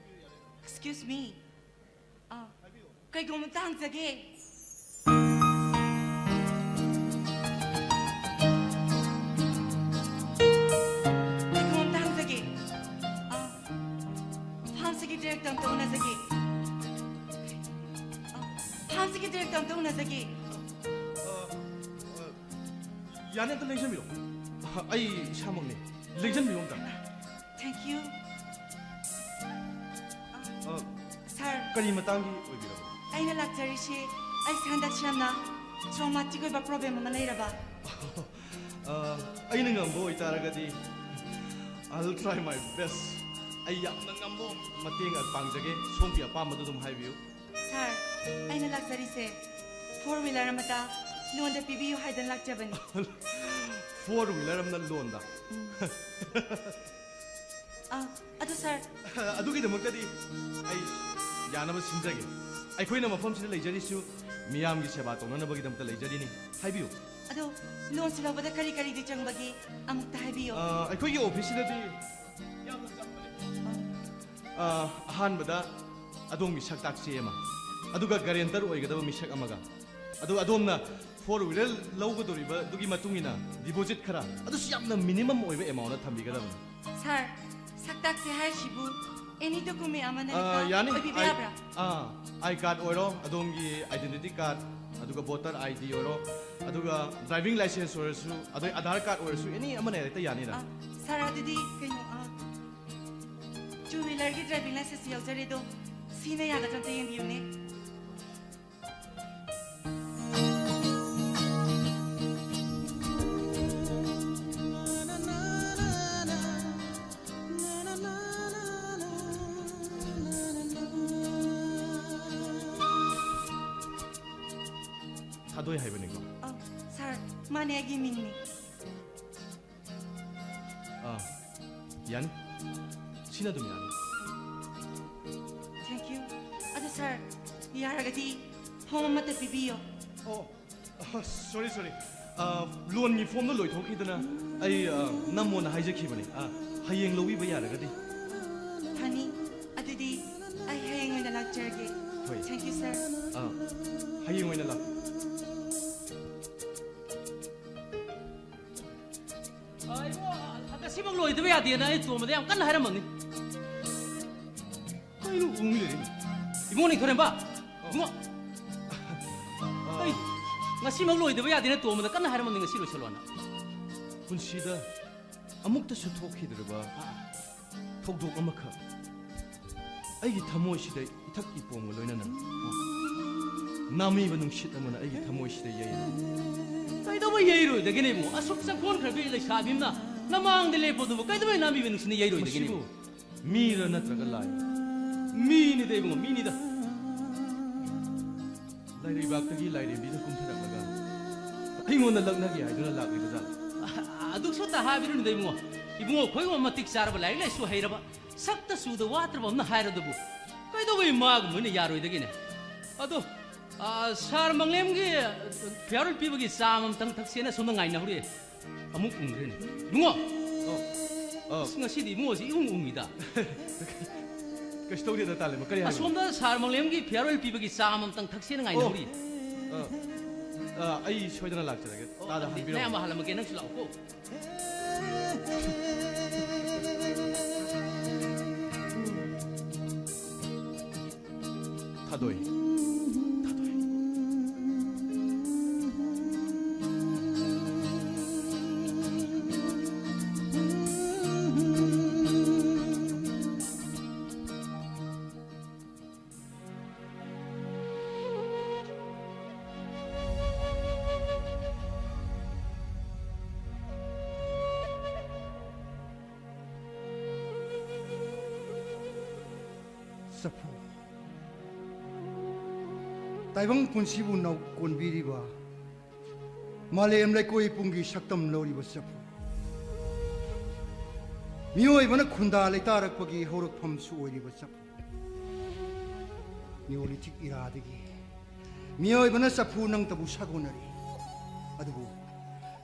Excuse me. ꯑꯥ, ꯀꯔꯤꯒꯨꯝꯕ ꯑꯝꯇ ꯍꯪꯖꯒꯦ꯫ ꯀꯔꯤꯒꯨꯝꯕ ꯑꯝꯇ ꯍꯪꯖꯒꯦ꯫ ꯑꯥ, ꯐꯥꯝꯁꯤꯒꯤ ꯗꯤꯔꯦꯛꯇꯔ ꯑꯝꯇ ꯎꯅꯖꯒꯦ꯫ ꯑꯥ, ꯐꯥꯝꯁꯤꯒꯤ ꯗꯤꯔꯦꯛꯇꯔ ꯑꯝꯇ ꯎꯅꯖꯒꯦ꯫ ꯑ, ꯑ, ꯌꯥꯅꯤ, ꯑꯝꯇ ꯂꯦꯡꯁꯤꯟꯕꯤꯔꯣ꯫ ꯑ, ꯑꯩ ꯏꯁꯥꯃꯛꯅꯦ꯫ ꯂꯦꯡꯁꯤꯟꯕꯤꯔꯣ ꯑꯝꯇ꯫ Thank you. ꯑ, ꯁꯥꯔ, ꯀꯔꯤ ꯃꯇꯥꯡꯒꯤ ꯑꯣꯏꯕꯤꯔꯕꯅꯣ? ꯑꯩꯅ ꯂꯥꯛꯆꯔꯤꯁꯤ, ꯑꯩꯁꯦ ꯍꯟꯗꯛꯁꯦ ꯌꯥꯝꯅ traumatic ꯑꯣꯏꯕ problem ꯑꯃ ꯂꯩꯔꯕ꯫ ꯑ, ꯑꯩꯅ ꯉꯝꯕ ꯑꯣꯏꯇꯥꯔꯒꯗꯤ, I'll try my best. ꯑꯩ ꯌꯥꯝꯅ ꯉꯝꯕ ꯃꯇꯦꯡ ꯄꯥꯡꯖꯒꯦ꯫ ꯁꯣꯝꯒꯤ ꯑꯄꯥꯝꯕꯗꯨ ꯑꯗꯨꯝ ꯍꯥꯏꯕꯤꯌꯨ꯫ ꯁꯥꯔ, ꯑꯩꯅ ꯂꯥꯛꯆꯔꯤꯁꯦ four wheeler ꯑꯃꯇ loanꯗ ꯄꯤꯕꯤꯌꯨ ꯍꯥꯏꯗꯅ ꯂꯥꯛꯆꯕꯅꯤ꯫ Four wheeler ꯑꯃꯅ loanꯗ? ꯎꯝ꯫ ꯑ, ꯑꯗꯨ ꯁꯥꯔ꯫ ꯑꯗꯨꯒꯤꯗꯃꯛꯇꯗꯤ ꯑꯩ ꯌꯥꯅꯕ ꯁꯤꯟꯖꯒꯦ꯫ ꯑꯩꯈꯣꯏꯅ ꯃꯐꯝꯁꯤꯗ ꯂꯩꯖꯔꯤꯁꯨ ꯃꯤꯌꯥꯝꯒꯤ ꯁꯦꯕꯥ ꯇꯧꯅꯅꯕꯒꯤꯗꯃꯛꯇ ꯂꯩꯖꯔꯤꯅꯤ꯫ ꯍꯥꯏꯕꯤꯌꯨ꯫ ꯑꯗꯣ loanꯁꯤ ꯂꯧꯕꯗ ꯀꯔꯤ ꯀꯔꯤꯗꯤ ꯆꯪꯕꯒꯦ? ꯑꯃꯨꯛꯇ ꯍꯥꯏꯕꯤꯌꯨ꯫ ꯑ, ꯑꯩꯈꯣꯏꯒꯤ ꯑꯣꯐꯤꯁꯁꯤꯗꯗꯤ ꯌꯥꯝꯅ ꯆꯪꯕꯅꯤ꯫ ꯑ, ꯑꯍꯥꯟꯕꯗ ꯑꯗꯣꯝꯒꯤ ꯁꯛ ꯇꯥꯛꯆꯦ ꯑꯃ꯫ ꯑꯗꯨꯒ ꯒꯥꯔꯦꯟꯇꯔ ꯑꯣꯏꯒꯗꯕ ꯃꯤꯁꯛ ꯑꯃꯒ, ꯑꯗꯨꯒ ꯑꯗꯣꯝꯅ ꯐꯣꯔ ꯋꯤꯂꯔ ꯂꯧꯒꯗꯧꯔꯤꯕ ꯑꯗꯨꯒꯤ ꯃꯇꯨꯡ ꯏꯟꯅ ꯗꯤꯄꯣꯖꯤꯠ ꯈꯔ, ꯑꯗꯨꯁꯨ ꯌꯥꯝꯅ ꯃꯤꯅꯤꯃꯝ ꯑꯣꯏꯕ ꯑꯦꯃꯥꯎꯟꯗ ꯊꯝꯕꯤꯒꯗꯕꯅꯤ꯫ ꯁꯥꯔ, ꯁꯛꯇꯥꯛꯁꯦ ꯍꯥꯏꯔꯤꯁꯤꯕꯨ ꯑꯦꯅꯤ ꯗꯣꯀꯨꯃꯦꯟ ꯑꯃꯅ ꯑꯥ, ꯍꯦꯛꯇ ꯌꯥꯅꯤ꯫ ꯑꯣꯏꯕꯤꯕ ꯑꯥꯏ-, ꯌꯥꯕ꯭ꯔꯥ? ꯑꯥ, ꯑꯥꯏ ꯀꯥꯔꯗ ꯑꯣꯏꯔꯣ, ꯑꯗꯣꯝꯒꯤ ꯑꯥꯏꯗꯦꯟꯇꯤꯇꯤ ꯀꯥꯔꯗ, ꯑꯗꯨꯒ ꯚꯣꯇꯔ ꯑꯥꯏ ꯗꯤ ꯑꯣꯏꯔꯣ, ꯑꯗꯨꯒ ꯗ꯭ꯔꯥꯏꯚꯤꯡ ꯂꯥꯏꯁꯦꯟꯁ ꯑꯣꯏꯔꯁꯨ, ꯑꯗꯩ ꯑꯥꯙꯥꯔ ꯀꯥꯔꯗ ꯑꯣꯏꯔꯁꯨ, ꯑꯦꯅꯤ ꯑꯃꯅ ꯍꯦꯛꯇ ꯌꯥꯅꯤꯅ꯫ ꯑꯥ, ꯁꯥꯔ, ꯑꯗꯨꯗꯤ ꯀꯩꯅꯣ, ꯑꯥ, ꯇꯨ ꯋꯤꯂꯔꯒꯤ ꯗ꯭ꯔꯥꯏꯚꯤꯡ ꯂꯥꯏꯁꯦꯟꯁ ꯌꯥꯎꯖꯔꯦ, ꯑꯗꯣ ꯁꯤꯅ ꯌꯥꯒꯗ꯭ꯔꯥ ꯑꯝꯇ ꯌꯦꯡꯕꯤꯌꯨꯅꯦ꯫ ꯊꯥꯗꯣꯏ ꯍꯥꯏꯕꯅꯤꯀꯣ? ꯑ, ꯁꯥꯔ, ꯃꯥꯅꯦ, ꯑꯩꯒꯤ ꯃꯤꯡꯅꯦ꯫ ꯑꯥ, ꯌꯥꯅꯤ꯫ ꯁꯤꯅ ꯑꯗꯨꯝ ꯌꯥꯅꯤ꯫ Thank you. ꯑꯗꯣ ꯁꯥꯔ, ꯌꯥꯔꯒꯗꯤ ꯐꯣꯝ ꯑꯃꯠꯇ ꯄꯤꯕꯤꯌꯣ꯫ ꯑꯣ, ꯑ, ꯁꯣꯔꯤ, ꯁꯣꯔꯤ꯫ ꯑ, ꯂꯣꯟꯒꯤ ꯐꯣꯝꯗꯣ ꯂꯣꯏꯊꯣꯛꯈꯤꯗꯅ ꯑꯩ, ꯑ, ꯅꯝꯃꯣꯅ ꯍꯥꯏꯖꯈꯤꯕꯅꯤ꯫ ꯑ, ꯍꯌꯦꯡ ꯂꯧꯕꯤꯕ ꯌꯥꯔꯒꯗꯤ꯫ ꯐꯅꯤ꯫ ꯑꯗꯨꯗꯤ ꯑꯩ ꯍꯌꯦꯡ ꯑꯣꯏꯅ ꯂꯥꯛꯆꯔꯒꯦ꯫ ꯍꯣꯏ꯫ Thank you, sir. ꯑ, ꯍꯌꯦꯡ ꯑꯣꯏꯅ ꯂꯥꯛ- ꯑ, ꯏꯕꯨꯡꯉꯣ, ꯑ, ꯉꯁꯤꯃꯛ ꯂꯣꯏꯗꯕ ꯌꯥꯗꯦꯅ ꯑꯩ ꯇꯣꯝꯕꯗ ꯌꯥꯝ ꯀꯟꯅ ꯍꯥꯏꯔꯝꯃꯕꯅꯤ꯫ ꯀꯩꯅꯣ ꯎꯪ ꯂꯩꯔꯤꯅꯤ? ꯏꯕꯨꯡꯉꯣ ꯅꯤꯡꯊꯧꯔꯦꯝꯕ! ꯏꯕꯨꯡꯉꯣ! ꯑꯩ ꯉꯁꯤꯃꯛ ꯂꯣꯏꯗꯕ ꯌꯥꯗꯦꯅ ꯇꯣꯝꯕꯗ ꯀꯟꯅ ꯍꯥꯏꯔꯝꯃꯕꯅꯤ, ꯉꯁꯤ ꯂꯣꯏꯁꯜꯂꯣꯅ꯫ ꯄꯨꯟꯁꯤꯗ ꯑꯃꯨꯛꯇꯁꯨ ꯊꯣꯛꯈꯤꯗ꯭ꯔꯤꯕ ꯑꯥ꯫ ꯊꯧꯗꯣꯛ ꯑꯃꯈꯛ ꯑꯩꯒꯤ ꯊꯃꯣꯏꯁꯤꯗ ꯏꯊꯛ ꯏꯄꯣꯝꯒ ꯂꯣꯏꯅꯅ ꯅꯥꯃꯤꯕ ꯅꯨꯡꯁꯤꯠ ꯑꯃꯅ ꯑꯩꯒꯤ ꯊꯃꯣꯏꯁꯤꯗ ꯌꯩꯔꯦ꯫ ꯀꯩꯗꯧꯕꯩ ꯌꯩꯔꯣꯏꯗꯒꯦꯅꯦ ꯏꯕꯨꯡꯉꯣ? ꯑꯁꯨꯛ ꯆꯪꯈꯣꯟꯈ꯭ꯔꯕꯤ ꯂꯩꯁꯥꯕꯤ ꯑꯃꯅ ꯅꯃꯥꯡꯗ ꯂꯦꯞꯄꯗꯨꯕꯨ ꯀꯩꯗꯧꯕꯩ ꯅꯥꯃꯤꯕ ꯅꯨꯡꯁꯤꯠꯅ ꯌꯩꯔꯣꯏꯗꯒꯦꯅꯦ? ꯃꯁꯤꯕꯨ ꯃꯤꯔ ꯅꯠꯇ꯭ꯔꯒ ꯂꯥꯏꯔ? ꯃꯤꯅꯤꯗ ꯏꯕꯨꯡꯉꯣ, ꯃꯤꯅꯤꯗ꯫ ꯂꯥꯏꯔꯩꯕꯥꯛꯇꯒꯤ ꯂꯥꯏꯔꯦꯝꯕꯤꯅ ꯀꯨꯝꯊꯔꯛꯂꯒ ꯑꯩꯉꯣꯟꯗ ꯂꯛꯅꯒꯦ ꯍꯥꯏꯗꯨꯅ ꯂꯥꯛꯂꯤꯕ ꯖꯥꯠꯂ? ꯑꯗꯨꯛ ꯁꯣꯠꯇ ꯍꯥꯏꯕꯤꯔꯨꯅꯨꯗ ꯏꯕꯨꯡꯉꯣ꯫ ꯏꯕꯨꯡꯉꯣ, ꯑꯩꯈꯣꯏꯒꯨꯝꯕ ꯃꯇꯤꯛ ꯆꯥꯔꯕ ꯂꯥꯏꯔꯤꯛ ꯂꯥꯏꯁꯨ ꯍꯩꯔꯕ, ꯁꯛꯇ ꯆꯨꯗ ꯋꯥꯠꯇ꯭ꯔꯕ ꯑꯃꯅ ꯍꯥꯏꯔꯗꯨꯕꯨ ꯀꯩꯗꯧꯕꯩ ꯃꯥꯒꯨꯝꯕ ꯑꯣꯏꯅ ꯌꯥꯔꯣꯏꯗꯒꯦꯅꯦ? ꯑꯗꯣ, ꯑ, ꯁꯥꯔ ꯃꯪꯂꯦꯝꯒꯤ ꯐꯤꯌꯥꯔꯋꯦꯜ ꯄꯤꯕꯒꯤ ꯆꯥ ꯑꯃꯃꯝꯇꯪ ꯊꯛꯁꯦꯅ ꯁꯣꯝꯗ ꯉꯥꯏꯅꯍꯧꯔꯤ꯫ ꯑꯃꯨꯛ ꯎꯪꯈ꯭ꯔꯦꯅꯦ꯫ ꯏꯕꯨꯡꯉꯣ! ꯑꯣ, ꯑꯣ꯫ ꯑꯁ, ꯉꯁꯤꯗꯤ ꯏꯕꯨꯡꯉꯣꯁꯤ ꯏꯎꯪ ꯎꯪꯉꯤꯗ꯫ ꯀꯩꯁꯨ ꯇꯧꯗꯦꯗ, ꯇꯥꯂꯦꯃ꯫ ꯀꯔꯤ ꯍꯥꯏꯕꯅꯣ? ꯑꯁꯣꯝꯗ ꯁꯥꯔ ꯃꯪꯂꯦꯝꯒꯤ ꯐꯤꯌꯥꯔꯋꯦꯜ ꯄꯤꯕꯒꯤ ꯆꯥ ꯑꯃꯇꯪ ꯊꯛꯁꯦꯅ ꯉꯥꯏꯅꯍꯧꯔꯤ꯫ ꯑ, ꯑ, ꯑꯩ ꯁꯣꯏꯗꯅ ꯂꯥꯛꯆꯔꯒꯦ꯫ ꯑꯣ, ꯇꯥꯗ ꯑꯗꯨꯗꯤ ꯍꯟꯕꯤꯔꯝꯃꯣ꯫ ꯅꯌꯥꯝꯕ ꯍꯜꯂꯝꯃꯒꯦ, ꯅꯪꯁꯨ ꯂꯥꯛꯎꯀꯣ꯫ ꯊꯥꯗꯣꯏ꯫ ꯊꯥꯗꯣꯏ꯫ ꯆꯐꯨ꯫ ꯇꯥꯏꯕꯪ ꯄꯨꯟꯁꯤꯕꯨ ꯅꯧ ꯀꯣꯟꯕꯤꯔꯤꯕ, ꯃꯥꯂꯦꯝ ꯂꯩꯀꯣꯏ ꯄꯨꯝꯒꯤ ꯁꯛꯇꯝ ꯂꯧꯔꯤꯕ ꯆꯐꯨ꯫ ꯃꯤꯑꯣꯏꯕꯅ ꯈꯨꯟꯗꯥ ꯂꯩꯇꯥꯔꯛꯄꯒꯤ ꯍꯧꯔꯛꯐꯝꯁꯨ ꯑꯣꯏꯔꯤꯕ ꯆꯐꯨ꯫ ꯅꯤꯌꯣꯂꯤꯊꯤꯛ ꯏꯔꯥꯗꯒꯤ ꯃꯤꯑꯣꯏꯕꯅ ꯆꯐꯨ ꯅꯪꯇꯕꯨ ꯁꯥꯒꯣꯟꯅꯔꯤ꯫ ꯑꯗꯨꯕꯨ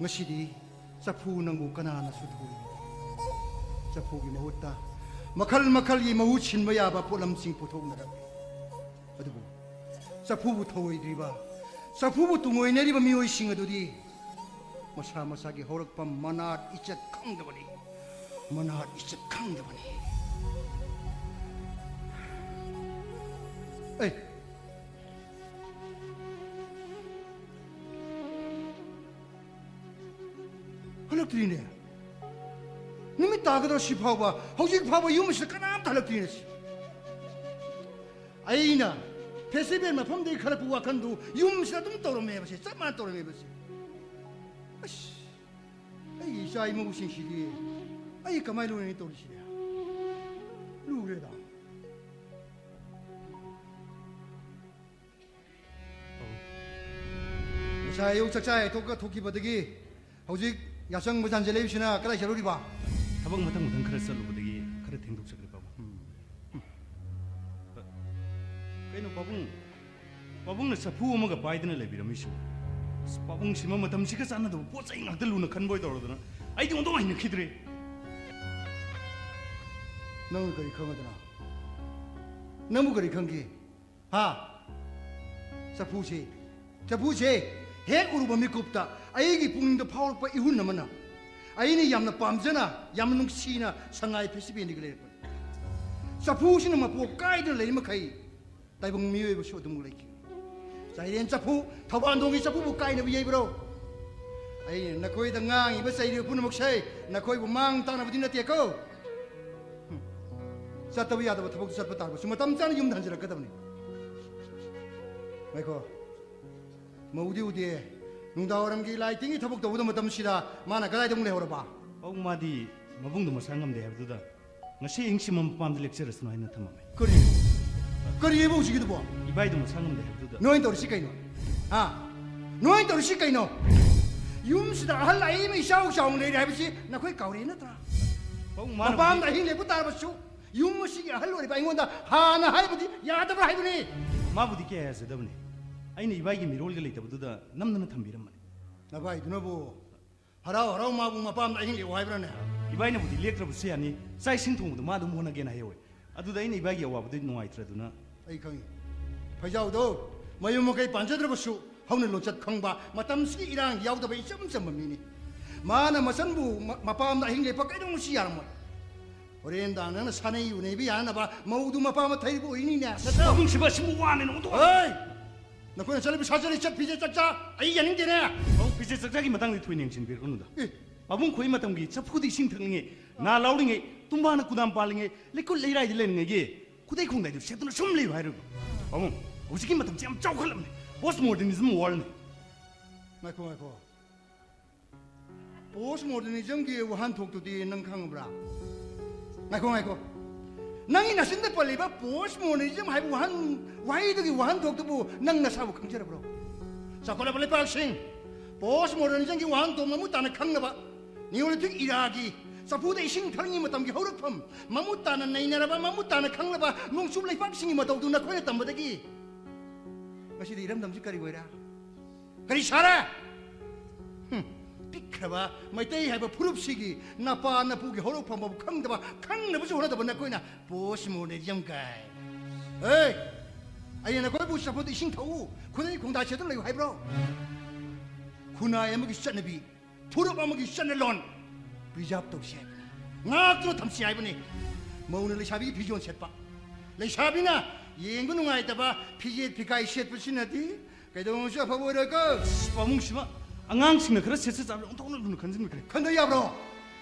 ꯉꯁꯤꯗꯤ ꯆꯐꯨ ꯅꯪꯕꯨ ꯀꯅꯥꯅꯁꯨ ꯊꯧꯑꯣꯏꯕꯤꯗꯦ꯫ ꯆꯐꯨꯒꯤ ꯃꯍꯨꯠꯇ ꯃꯈꯜ ꯃꯈꯜꯒꯤ ꯃꯍꯨꯠ ꯁꯤꯟꯕ ꯌꯥꯕ ꯄꯣꯠꯂꯝꯁꯤꯡ ꯄꯨꯊꯣꯛꯅꯔꯛꯂꯤ꯫ ꯑꯗꯨꯕꯨ ꯆꯐꯨꯕꯨ ꯊꯧꯑꯣꯏꯗ꯭ꯔꯤꯕ, ꯆꯐꯨꯕꯨ ꯇꯨꯡꯑꯣꯏꯅꯔꯤꯕ ꯃꯤꯑꯣꯏꯁꯤꯡ ꯑꯗꯨꯗꯤ ꯃꯁꯥ ꯃꯁꯥꯒꯤ ꯍꯧꯔꯛꯐꯝ ꯃꯅꯥꯠ ꯏꯆꯠ ꯈꯪꯗꯕꯅꯤ꯫ ꯃꯅꯥꯠ ꯏꯆꯠ ꯈꯪꯗꯕꯅꯤ꯫ ꯑꯦ! ꯍꯜꯂꯛꯇ꯭ꯔꯤꯅꯦ꯫ ꯅꯨꯃꯤꯠ ꯇꯥꯒꯗꯧꯔ ꯁꯤ ꯐꯥꯎꯕ, ꯍꯧꯖꯤꯛ ꯐꯥꯎꯕ ꯌꯨꯝ ꯑꯁꯤꯗ ꯀꯅꯥꯝꯇ ꯍꯜꯂꯛꯇ꯭ꯔꯤꯅꯦ ꯁꯤ꯫ ꯑꯩꯅ ꯐꯦꯁꯇꯤꯚꯦꯜ ꯃꯐꯝꯗꯒꯤ ꯈꯜꯂꯛꯄ ꯋꯥꯈꯟꯗꯨ ꯌꯨꯝꯁꯤꯗ ꯑꯗꯨꯝ ꯇꯧꯔꯝꯃꯦꯕ ꯁꯤ, ꯆꯞ ꯃꯥꯟꯅ ꯇꯧꯔꯝꯃꯦꯕ ꯁꯤ꯫ ꯑꯁ, ꯑꯩꯒꯤ ꯏꯆꯥ ꯏꯃꯧꯁꯤꯡꯁꯤꯗꯤ ꯑꯩ ꯀꯃꯥꯏꯅ ꯂꯣꯏꯅꯅꯤ ꯇꯧꯔꯤꯁꯤꯗꯤ? ꯂꯨꯔꯦꯗ꯫ ꯉꯁꯥꯏ ꯑꯌꯨꯛ ꯆꯥꯛꯆꯥ ꯍꯦꯛ ꯊꯣꯛꯈꯤꯕꯗꯒꯤ ꯍꯧꯖꯤꯛ ꯌꯥꯆꯪꯕ ꯆꯥꯟꯁꯤꯜꯂꯛꯏꯕꯁꯤꯅ ꯀꯗꯥꯏ ꯆꯠꯂꯨꯔꯤꯕ? ꯊꯕꯛ ꯃꯊꯪ ꯃꯊꯪ ꯈꯔ ꯆꯠꯂꯨꯕꯗꯒꯤ ꯈꯔ ꯊꯦꯡꯗꯣꯛꯆꯈ꯭ꯔꯦ, ꯄꯥꯕꯨꯡ꯫ ꯀꯩꯅꯣ, ꯄꯥꯕꯨꯡ? ꯄꯥꯕꯨꯡꯅ ꯆꯐꯨ ꯑꯃꯒ ꯄꯥꯏꯗꯅ ꯂꯩꯕꯤꯔꯝꯃꯤꯁꯤꯕꯨ? ꯑꯁ, ꯄꯥꯕꯨꯡꯁꯤꯃ ꯃꯇꯝꯁꯤꯒ ꯆꯥꯟꯅꯗꯕ ꯄꯣꯠ ꯆꯩ ꯉꯥꯛꯇ ꯂꯨꯅ ꯈꯟꯕ ꯑꯣꯏ ꯇꯧꯔꯗꯅ ꯑꯩꯗꯤ ꯑꯣꯟꯊꯣꯛ ꯍꯩꯅꯈꯤꯗ꯭ꯔꯦ꯫ ꯅꯪꯅ ꯀꯔꯤ ꯈꯪꯉꯗꯅ? ꯅꯪꯕꯨ ꯀꯔꯤ ꯈꯪꯒꯦ? ꯍꯥ? ꯆꯐꯨꯁꯦ, ꯆꯐꯨꯁꯦ ꯍꯦꯛ ꯎꯔꯨꯕ ꯃꯤꯀꯨꯞꯇ ꯑꯩꯒꯤ ꯄꯨꯛꯅꯤꯡꯗ ꯐꯥꯎꯔꯛꯄ ꯏꯍꯨꯟ ꯑꯃꯅ, ꯑꯩꯅ ꯌꯥꯝꯅ ꯄꯥꯝꯖꯅ, ꯌꯥꯝꯅ ꯅꯨꯡꯁꯤꯅ ꯁꯉꯥꯏ ꯐꯦꯁꯇꯤꯚꯦꯜꯗꯒꯤ ꯂꯩꯔꯛꯄꯅꯤ꯫ ꯆꯐꯨꯁꯤꯅ ꯃꯄꯣꯛ ꯀꯥꯏꯗꯅ ꯂꯩꯔꯤ ꯃꯈꯩ, ꯇꯥꯏꯕꯪ ꯃꯤꯑꯣꯏꯕꯁꯨ ꯑꯗꯨꯝ ꯂꯩꯈꯤ꯫ ꯆꯥꯏꯔꯦꯟ ꯆꯐꯨ, ꯊꯧꯕꯥꯟꯗꯣꯡꯒꯤ ꯆꯐꯨꯕꯨ ꯀꯥꯏꯅꯕ ꯌꯩꯕ꯭ꯔꯣ? ꯑꯩꯅ ꯅꯈꯣꯏꯗ ꯉꯥꯡꯉꯤꯕ ꯆꯩꯔꯤꯕ ꯄꯨꯝꯅꯃꯛꯁꯦ ꯅꯈꯣꯏꯕꯨ ꯃꯥꯡ ꯇꯥꯛꯅꯕꯗꯤ ꯅꯠꯇꯦꯀꯣ꯫ ꯍꯨꯝ꯫ ꯆꯠꯇꯕ ꯌꯥꯗꯕ ꯊꯕꯛꯇ ꯆꯠꯄ ꯇꯥꯔꯒꯁꯨ ꯃꯇꯝ ꯆꯥꯅ ꯌꯨꯝꯗ ꯍꯟꯖꯔꯛꯀꯗꯕꯅꯤ꯫ ꯉꯥꯏꯈꯣ꯫ ꯃꯧꯗꯤ ꯎꯗꯦ꯫ ꯅꯨꯡꯗꯥꯡꯋꯥꯏꯔꯝꯒꯤ ꯂꯥꯏ ꯇꯤꯟꯒꯤ ꯊꯕꯛ ꯇꯧꯕꯗ ꯃꯇꯝꯁꯤꯗ ꯃꯥꯅ ꯀꯗꯥꯏꯗ ꯑꯃꯨꯛ ꯂꯩꯍꯧꯔꯕ? ꯑꯧ, ꯃꯥꯗꯤ ꯃꯕꯨꯡꯗꯣ ꯃꯁꯥ ꯉꯝꯗꯦ ꯍꯥꯏꯕꯗꯨꯗ ꯉꯁꯤ ꯑꯍꯤꯡꯁꯤꯃ ꯃꯄꯥꯝꯗ ꯂꯦꯛꯆꯔꯁꯅꯨ ꯍꯥꯏꯅ ꯊꯝꯃꯝꯃꯦ꯫ ꯀꯔꯤ? ꯀꯔꯤꯑꯕ ꯍꯧꯖꯤꯛꯀꯤꯗꯨꯕꯣ? ꯏꯕꯥꯏꯗꯨ ꯃꯁꯥ ꯉꯝꯗꯦ ꯍꯥꯏꯕꯗꯨꯗ꯫ ꯅꯣꯏꯅ ꯇꯧꯔꯤꯁꯤ ꯀꯩꯅꯣ? ꯍꯥ? ꯅꯣꯏꯅ ꯇꯧꯔꯤꯁꯤ ꯀꯩꯅꯣ? ꯌꯨꯝꯁꯤꯗ ꯑꯍꯜ ꯑꯏꯕ ꯏꯆꯥꯎ ꯆꯥꯎꯅ ꯂꯩꯔꯦ ꯍꯥꯏꯕꯁꯤ ꯅꯈꯣꯏ ꯀꯥꯎꯔꯦ ꯅꯠꯇ꯭ꯔꯥ? ꯑꯧ, ꯃꯥꯅ ꯃꯄꯥꯝꯗ ꯑꯍꯤꯡ ꯂꯦꯛꯄ ꯇꯥꯔꯕꯁꯨ ꯌꯨꯝ ꯑꯁꯤꯒꯤ ꯑꯍꯜ ꯑꯣꯏꯔꯤꯕ ꯑꯩꯉꯣꯟꯗ ꯍꯥꯟꯅ ꯍꯥꯏꯕꯗꯤ ꯌꯥꯗꯕ꯭ꯔꯥ ꯍꯥꯏꯕꯅꯤ꯫ ꯃꯥꯕꯨꯗꯤ ꯀꯌꯥ ꯌꯥꯖꯗꯕꯅꯤ꯫ ꯑꯩꯅ ꯏꯕꯥꯏꯒꯤ ꯃꯤꯔꯣꯜꯒ ꯂꯩꯇꯕꯗꯨꯗ ꯅꯝꯗꯅ ꯊꯝꯕꯤꯔꯝꯕꯅꯤ꯫ ꯅꯚꯥꯏꯗꯨꯅꯕꯨ ꯍꯔꯥꯎ ꯍꯔꯥꯎ ꯃꯥꯕꯨ ꯃꯄꯥꯝꯗ ꯑꯍꯤꯡ ꯂꯦꯛꯑꯣ ꯍꯥꯏꯕ꯭ꯔꯥꯅꯦ? ꯏꯕꯥꯏꯅꯕꯨꯗꯤ ꯂꯦꯛꯇ꯭ꯔꯕꯁꯨ ꯌꯥꯅꯤ, ꯆꯥꯛ ꯏꯁꯤꯡ ꯊꯣꯡꯕꯗꯣ ꯃꯥ ꯑꯗꯨꯝ ꯍꯣꯠꯅꯒꯦꯅ ꯍꯥꯏꯍꯧꯋꯦ꯫ ꯑꯗꯨꯗ ꯑꯩꯅ ꯏꯕꯥꯏꯒꯤ ꯑꯋꯥꯕꯗꯨ ꯅꯨꯡꯉꯥꯏꯇ꯭ꯔꯗꯨꯅ꯫ ꯑꯩ ꯈꯪꯉꯤ꯫ ꯐꯩꯖꯥꯎꯗꯣ ꯃꯌꯨꯝ ꯃꯀꯩ ꯄꯥꯟꯖꯗ꯭ꯔꯕꯁꯨ ꯍꯧꯅ ꯂꯣꯟꯆꯠ ꯈꯪꯕ, ꯃꯇꯝꯁꯤꯒꯤ ꯏꯔꯥꯡ ꯌꯥꯎꯗꯕ ꯏꯆꯝ ꯆꯝꯕ ꯃꯤꯅꯤ꯫ ꯃꯥꯅ ꯃꯆꯟꯕꯨ ꯃ-, ꯃꯄꯥꯝꯗ ꯑꯍꯤꯡ ꯂꯦꯛꯄ ꯀꯩꯗꯧꯅꯨꯡꯁꯤ ꯌꯥꯔꯝꯃꯣꯏ꯫ ꯍꯣꯔꯦꯟ ꯗꯥꯡ ꯅꯪꯅ ꯁꯥꯅꯩ ꯎꯅꯩꯕ ꯌꯥꯅꯅꯕ ꯃꯧꯗꯨ ꯃꯄꯥꯝ ꯊꯩꯔꯤꯕ ꯑꯣꯏꯅꯤꯅꯦ, ꯅꯠꯇ꯭ꯔꯣ? ꯄꯥꯕꯨꯡꯁꯤꯕ ꯑꯁꯤꯃꯨꯛ ꯋꯥꯅꯦꯅ ꯑꯣꯟꯊꯣꯛ- ꯍꯣꯏ! ꯅꯈꯣꯏꯅ ꯆꯠꯂꯤꯕ ꯁꯥꯖꯔꯤ ꯆꯠ ꯐꯤꯖꯦꯠ ꯆꯠꯆꯥ ꯑꯩ ꯌꯥꯅꯤꯡꯗꯦꯅꯦ꯫ ꯄꯥꯕꯨꯡ, ꯐꯤꯖꯦꯠ ꯆꯠꯆꯥꯒꯤ ꯃꯇꯥꯡꯗꯤ ꯊꯣꯏꯅ ꯌꯦꯡꯁꯤꯟꯕꯤꯔꯛꯀꯅꯨꯗ꯫ ꯑꯦ! ꯄꯥꯕꯨꯡ ꯈꯣꯏ ꯃꯇꯝꯒꯤ ꯆꯐꯨꯗ ꯏꯁꯤꯡ ꯊꯛꯂꯤꯉꯩ, ꯅꯥ ꯂꯥꯎꯔꯤꯉꯩ, ꯇꯨꯝꯕꯥꯅ ꯀꯨꯗꯥꯝ ꯄꯥꯜꯂꯤꯉꯩ, ꯂꯩꯀꯨꯠ ꯂꯩꯔꯥꯏꯗ ꯂꯩꯔꯤꯉꯩꯒꯤ ꯈꯨꯗꯩ ꯈꯣꯡꯗꯥꯏꯗꯨ ꯁꯦꯠꯇꯨꯅ ꯁꯨꯝ ꯂꯩꯌꯨ ꯍꯥꯏꯔꯤꯕ? ꯄꯥꯕꯨꯡ, ꯍꯧꯖꯤꯛꯀꯤ ꯃꯇꯝꯁꯤ ꯌꯥꯝ ꯆꯥꯎꯈꯠꯂꯕꯅꯤ꯫ Post modernism world ꯅꯤ꯫ ꯉꯥꯏꯈꯣ, ꯉꯥꯏꯈꯣ꯫ Post modernism ꯒꯤ ꯋꯥꯍꯟꯊꯣꯛꯇꯨꯗꯤ ꯅꯪ ꯈꯪꯕ꯭ꯔꯥ? ꯉꯥꯏꯈꯣ, ꯉꯥꯏꯈꯣ꯫ ꯅꯪꯒꯤ ꯅꯆꯤꯟꯗ ꯄꯜꯂꯤꯕ post modernism ꯍꯥꯏꯕ ꯋꯥꯍꯟ-, ꯋꯥꯍꯩꯗꯨꯒꯤ ꯋꯥꯍꯟꯊꯣꯛꯇꯨꯕꯨ ꯅꯪ ꯅꯁꯥꯕꯨ ꯈꯪꯖꯔꯕ꯭ꯔꯣ? ꯆꯥꯎꯈꯠꯂꯕ ꯂꯩꯄꯥꯛꯁꯤꯡ, post modernism ꯒꯤ ꯋꯥꯍꯟꯊꯣꯛ ꯃꯃꯨꯠ ꯇꯥꯅ ꯈꯪꯅꯕ, Neolithic era ꯒꯤ ꯆꯐꯨꯗ ꯏꯁꯤꯡ ꯊꯛꯂꯤꯉꯩ ꯃꯇꯝꯒꯤ ꯍꯧꯔꯛꯐꯝ ꯃꯃꯨꯠ ꯇꯥꯅ ꯅꯩꯅꯔꯕ, ꯃꯃꯨꯠ ꯇꯥꯅ ꯈꯪꯂꯕ ꯅꯣꯡꯆꯨꯞ ꯂꯩꯄꯥꯛꯁꯤꯡꯒꯤ ꯃꯇꯧꯗꯨ ꯅꯈꯣꯏꯅ ꯇꯝꯕꯗꯒꯤ ꯉꯁꯤꯗꯤ ꯏꯔꯝꯗꯝꯁꯤ ꯀꯔꯤ ꯑꯣꯏꯔꯦ? ꯀꯔꯤ ꯁꯥꯔꯦ? ꯍꯨꯝ, ꯄꯤꯛꯈ꯭ꯔꯕ ꯃꯩꯇꯩ ꯍꯥꯏꯕ ꯐꯨꯔꯨꯞꯁꯤꯒꯤ ꯅꯄꯥ ꯅꯄꯨꯒꯤ ꯍꯧꯔꯛꯐꯝ ꯐꯥꯎ ꯈꯪꯗꯕ, ꯈꯪꯅꯕꯁꯨ ꯍꯣꯠꯅꯗꯕ ꯅꯈꯣꯏꯅ post modernism ꯀꯥꯏ꯫ ꯍꯦ! ꯑꯩꯅ ꯅꯈꯣꯏꯕꯨ ꯆꯐꯨꯗ ꯏꯁꯤꯡ ꯊꯛꯎ, ꯈꯨꯗꯩ ꯈꯣꯡꯗꯥ ꯁꯦꯠꯇꯨꯅ ꯂꯩꯌꯨ ꯍꯥꯏꯕ꯭ꯔꯣ? ꯈꯨꯟꯅꯥꯏ ꯑꯃꯒꯤ ꯆꯠꯅꯕꯤ, ꯐꯨꯔꯨꯞ ꯑꯃꯒꯤ ꯆꯠꯅꯂꯣꯟ preserve ꯇꯧꯁꯤ ꯍꯥꯏꯕꯅꯤ, ꯉꯥꯛꯇꯨꯅ ꯊꯝꯁꯤ ꯍꯥꯏꯕꯅꯤ꯫ ꯃꯧꯅ ꯂꯩꯁꯥꯕꯤꯒꯤ ꯐꯤꯖꯣꯜ ꯁꯦꯠꯄ, ꯂꯩꯁꯥꯕꯤꯅ ꯌꯦꯡꯕ ꯅꯨꯡꯉꯥꯏꯇꯕ ꯐꯤꯖꯦꯠ ꯐꯤꯒꯥꯏ ꯁꯦꯠꯄꯁꯤꯅꯗꯤ ꯀꯩꯗꯧꯅꯨꯡꯁꯨ ꯑꯐꯕ ꯑꯣꯏꯔꯣꯏꯀꯣ꯫ ꯑꯁ, ꯄꯥꯕꯨꯡꯁꯤꯃ ꯑꯉꯥꯡꯁꯤꯡꯅ ꯈꯔ ꯁꯦꯠꯆ ꯆꯥꯕꯗ ꯑꯣꯟꯊꯣꯛꯅ ꯂꯨꯅ ꯈꯟꯖꯤꯟꯈ꯭ꯔꯦ꯫ ꯈꯟꯗ ꯌꯥꯕ꯭ꯔꯣ?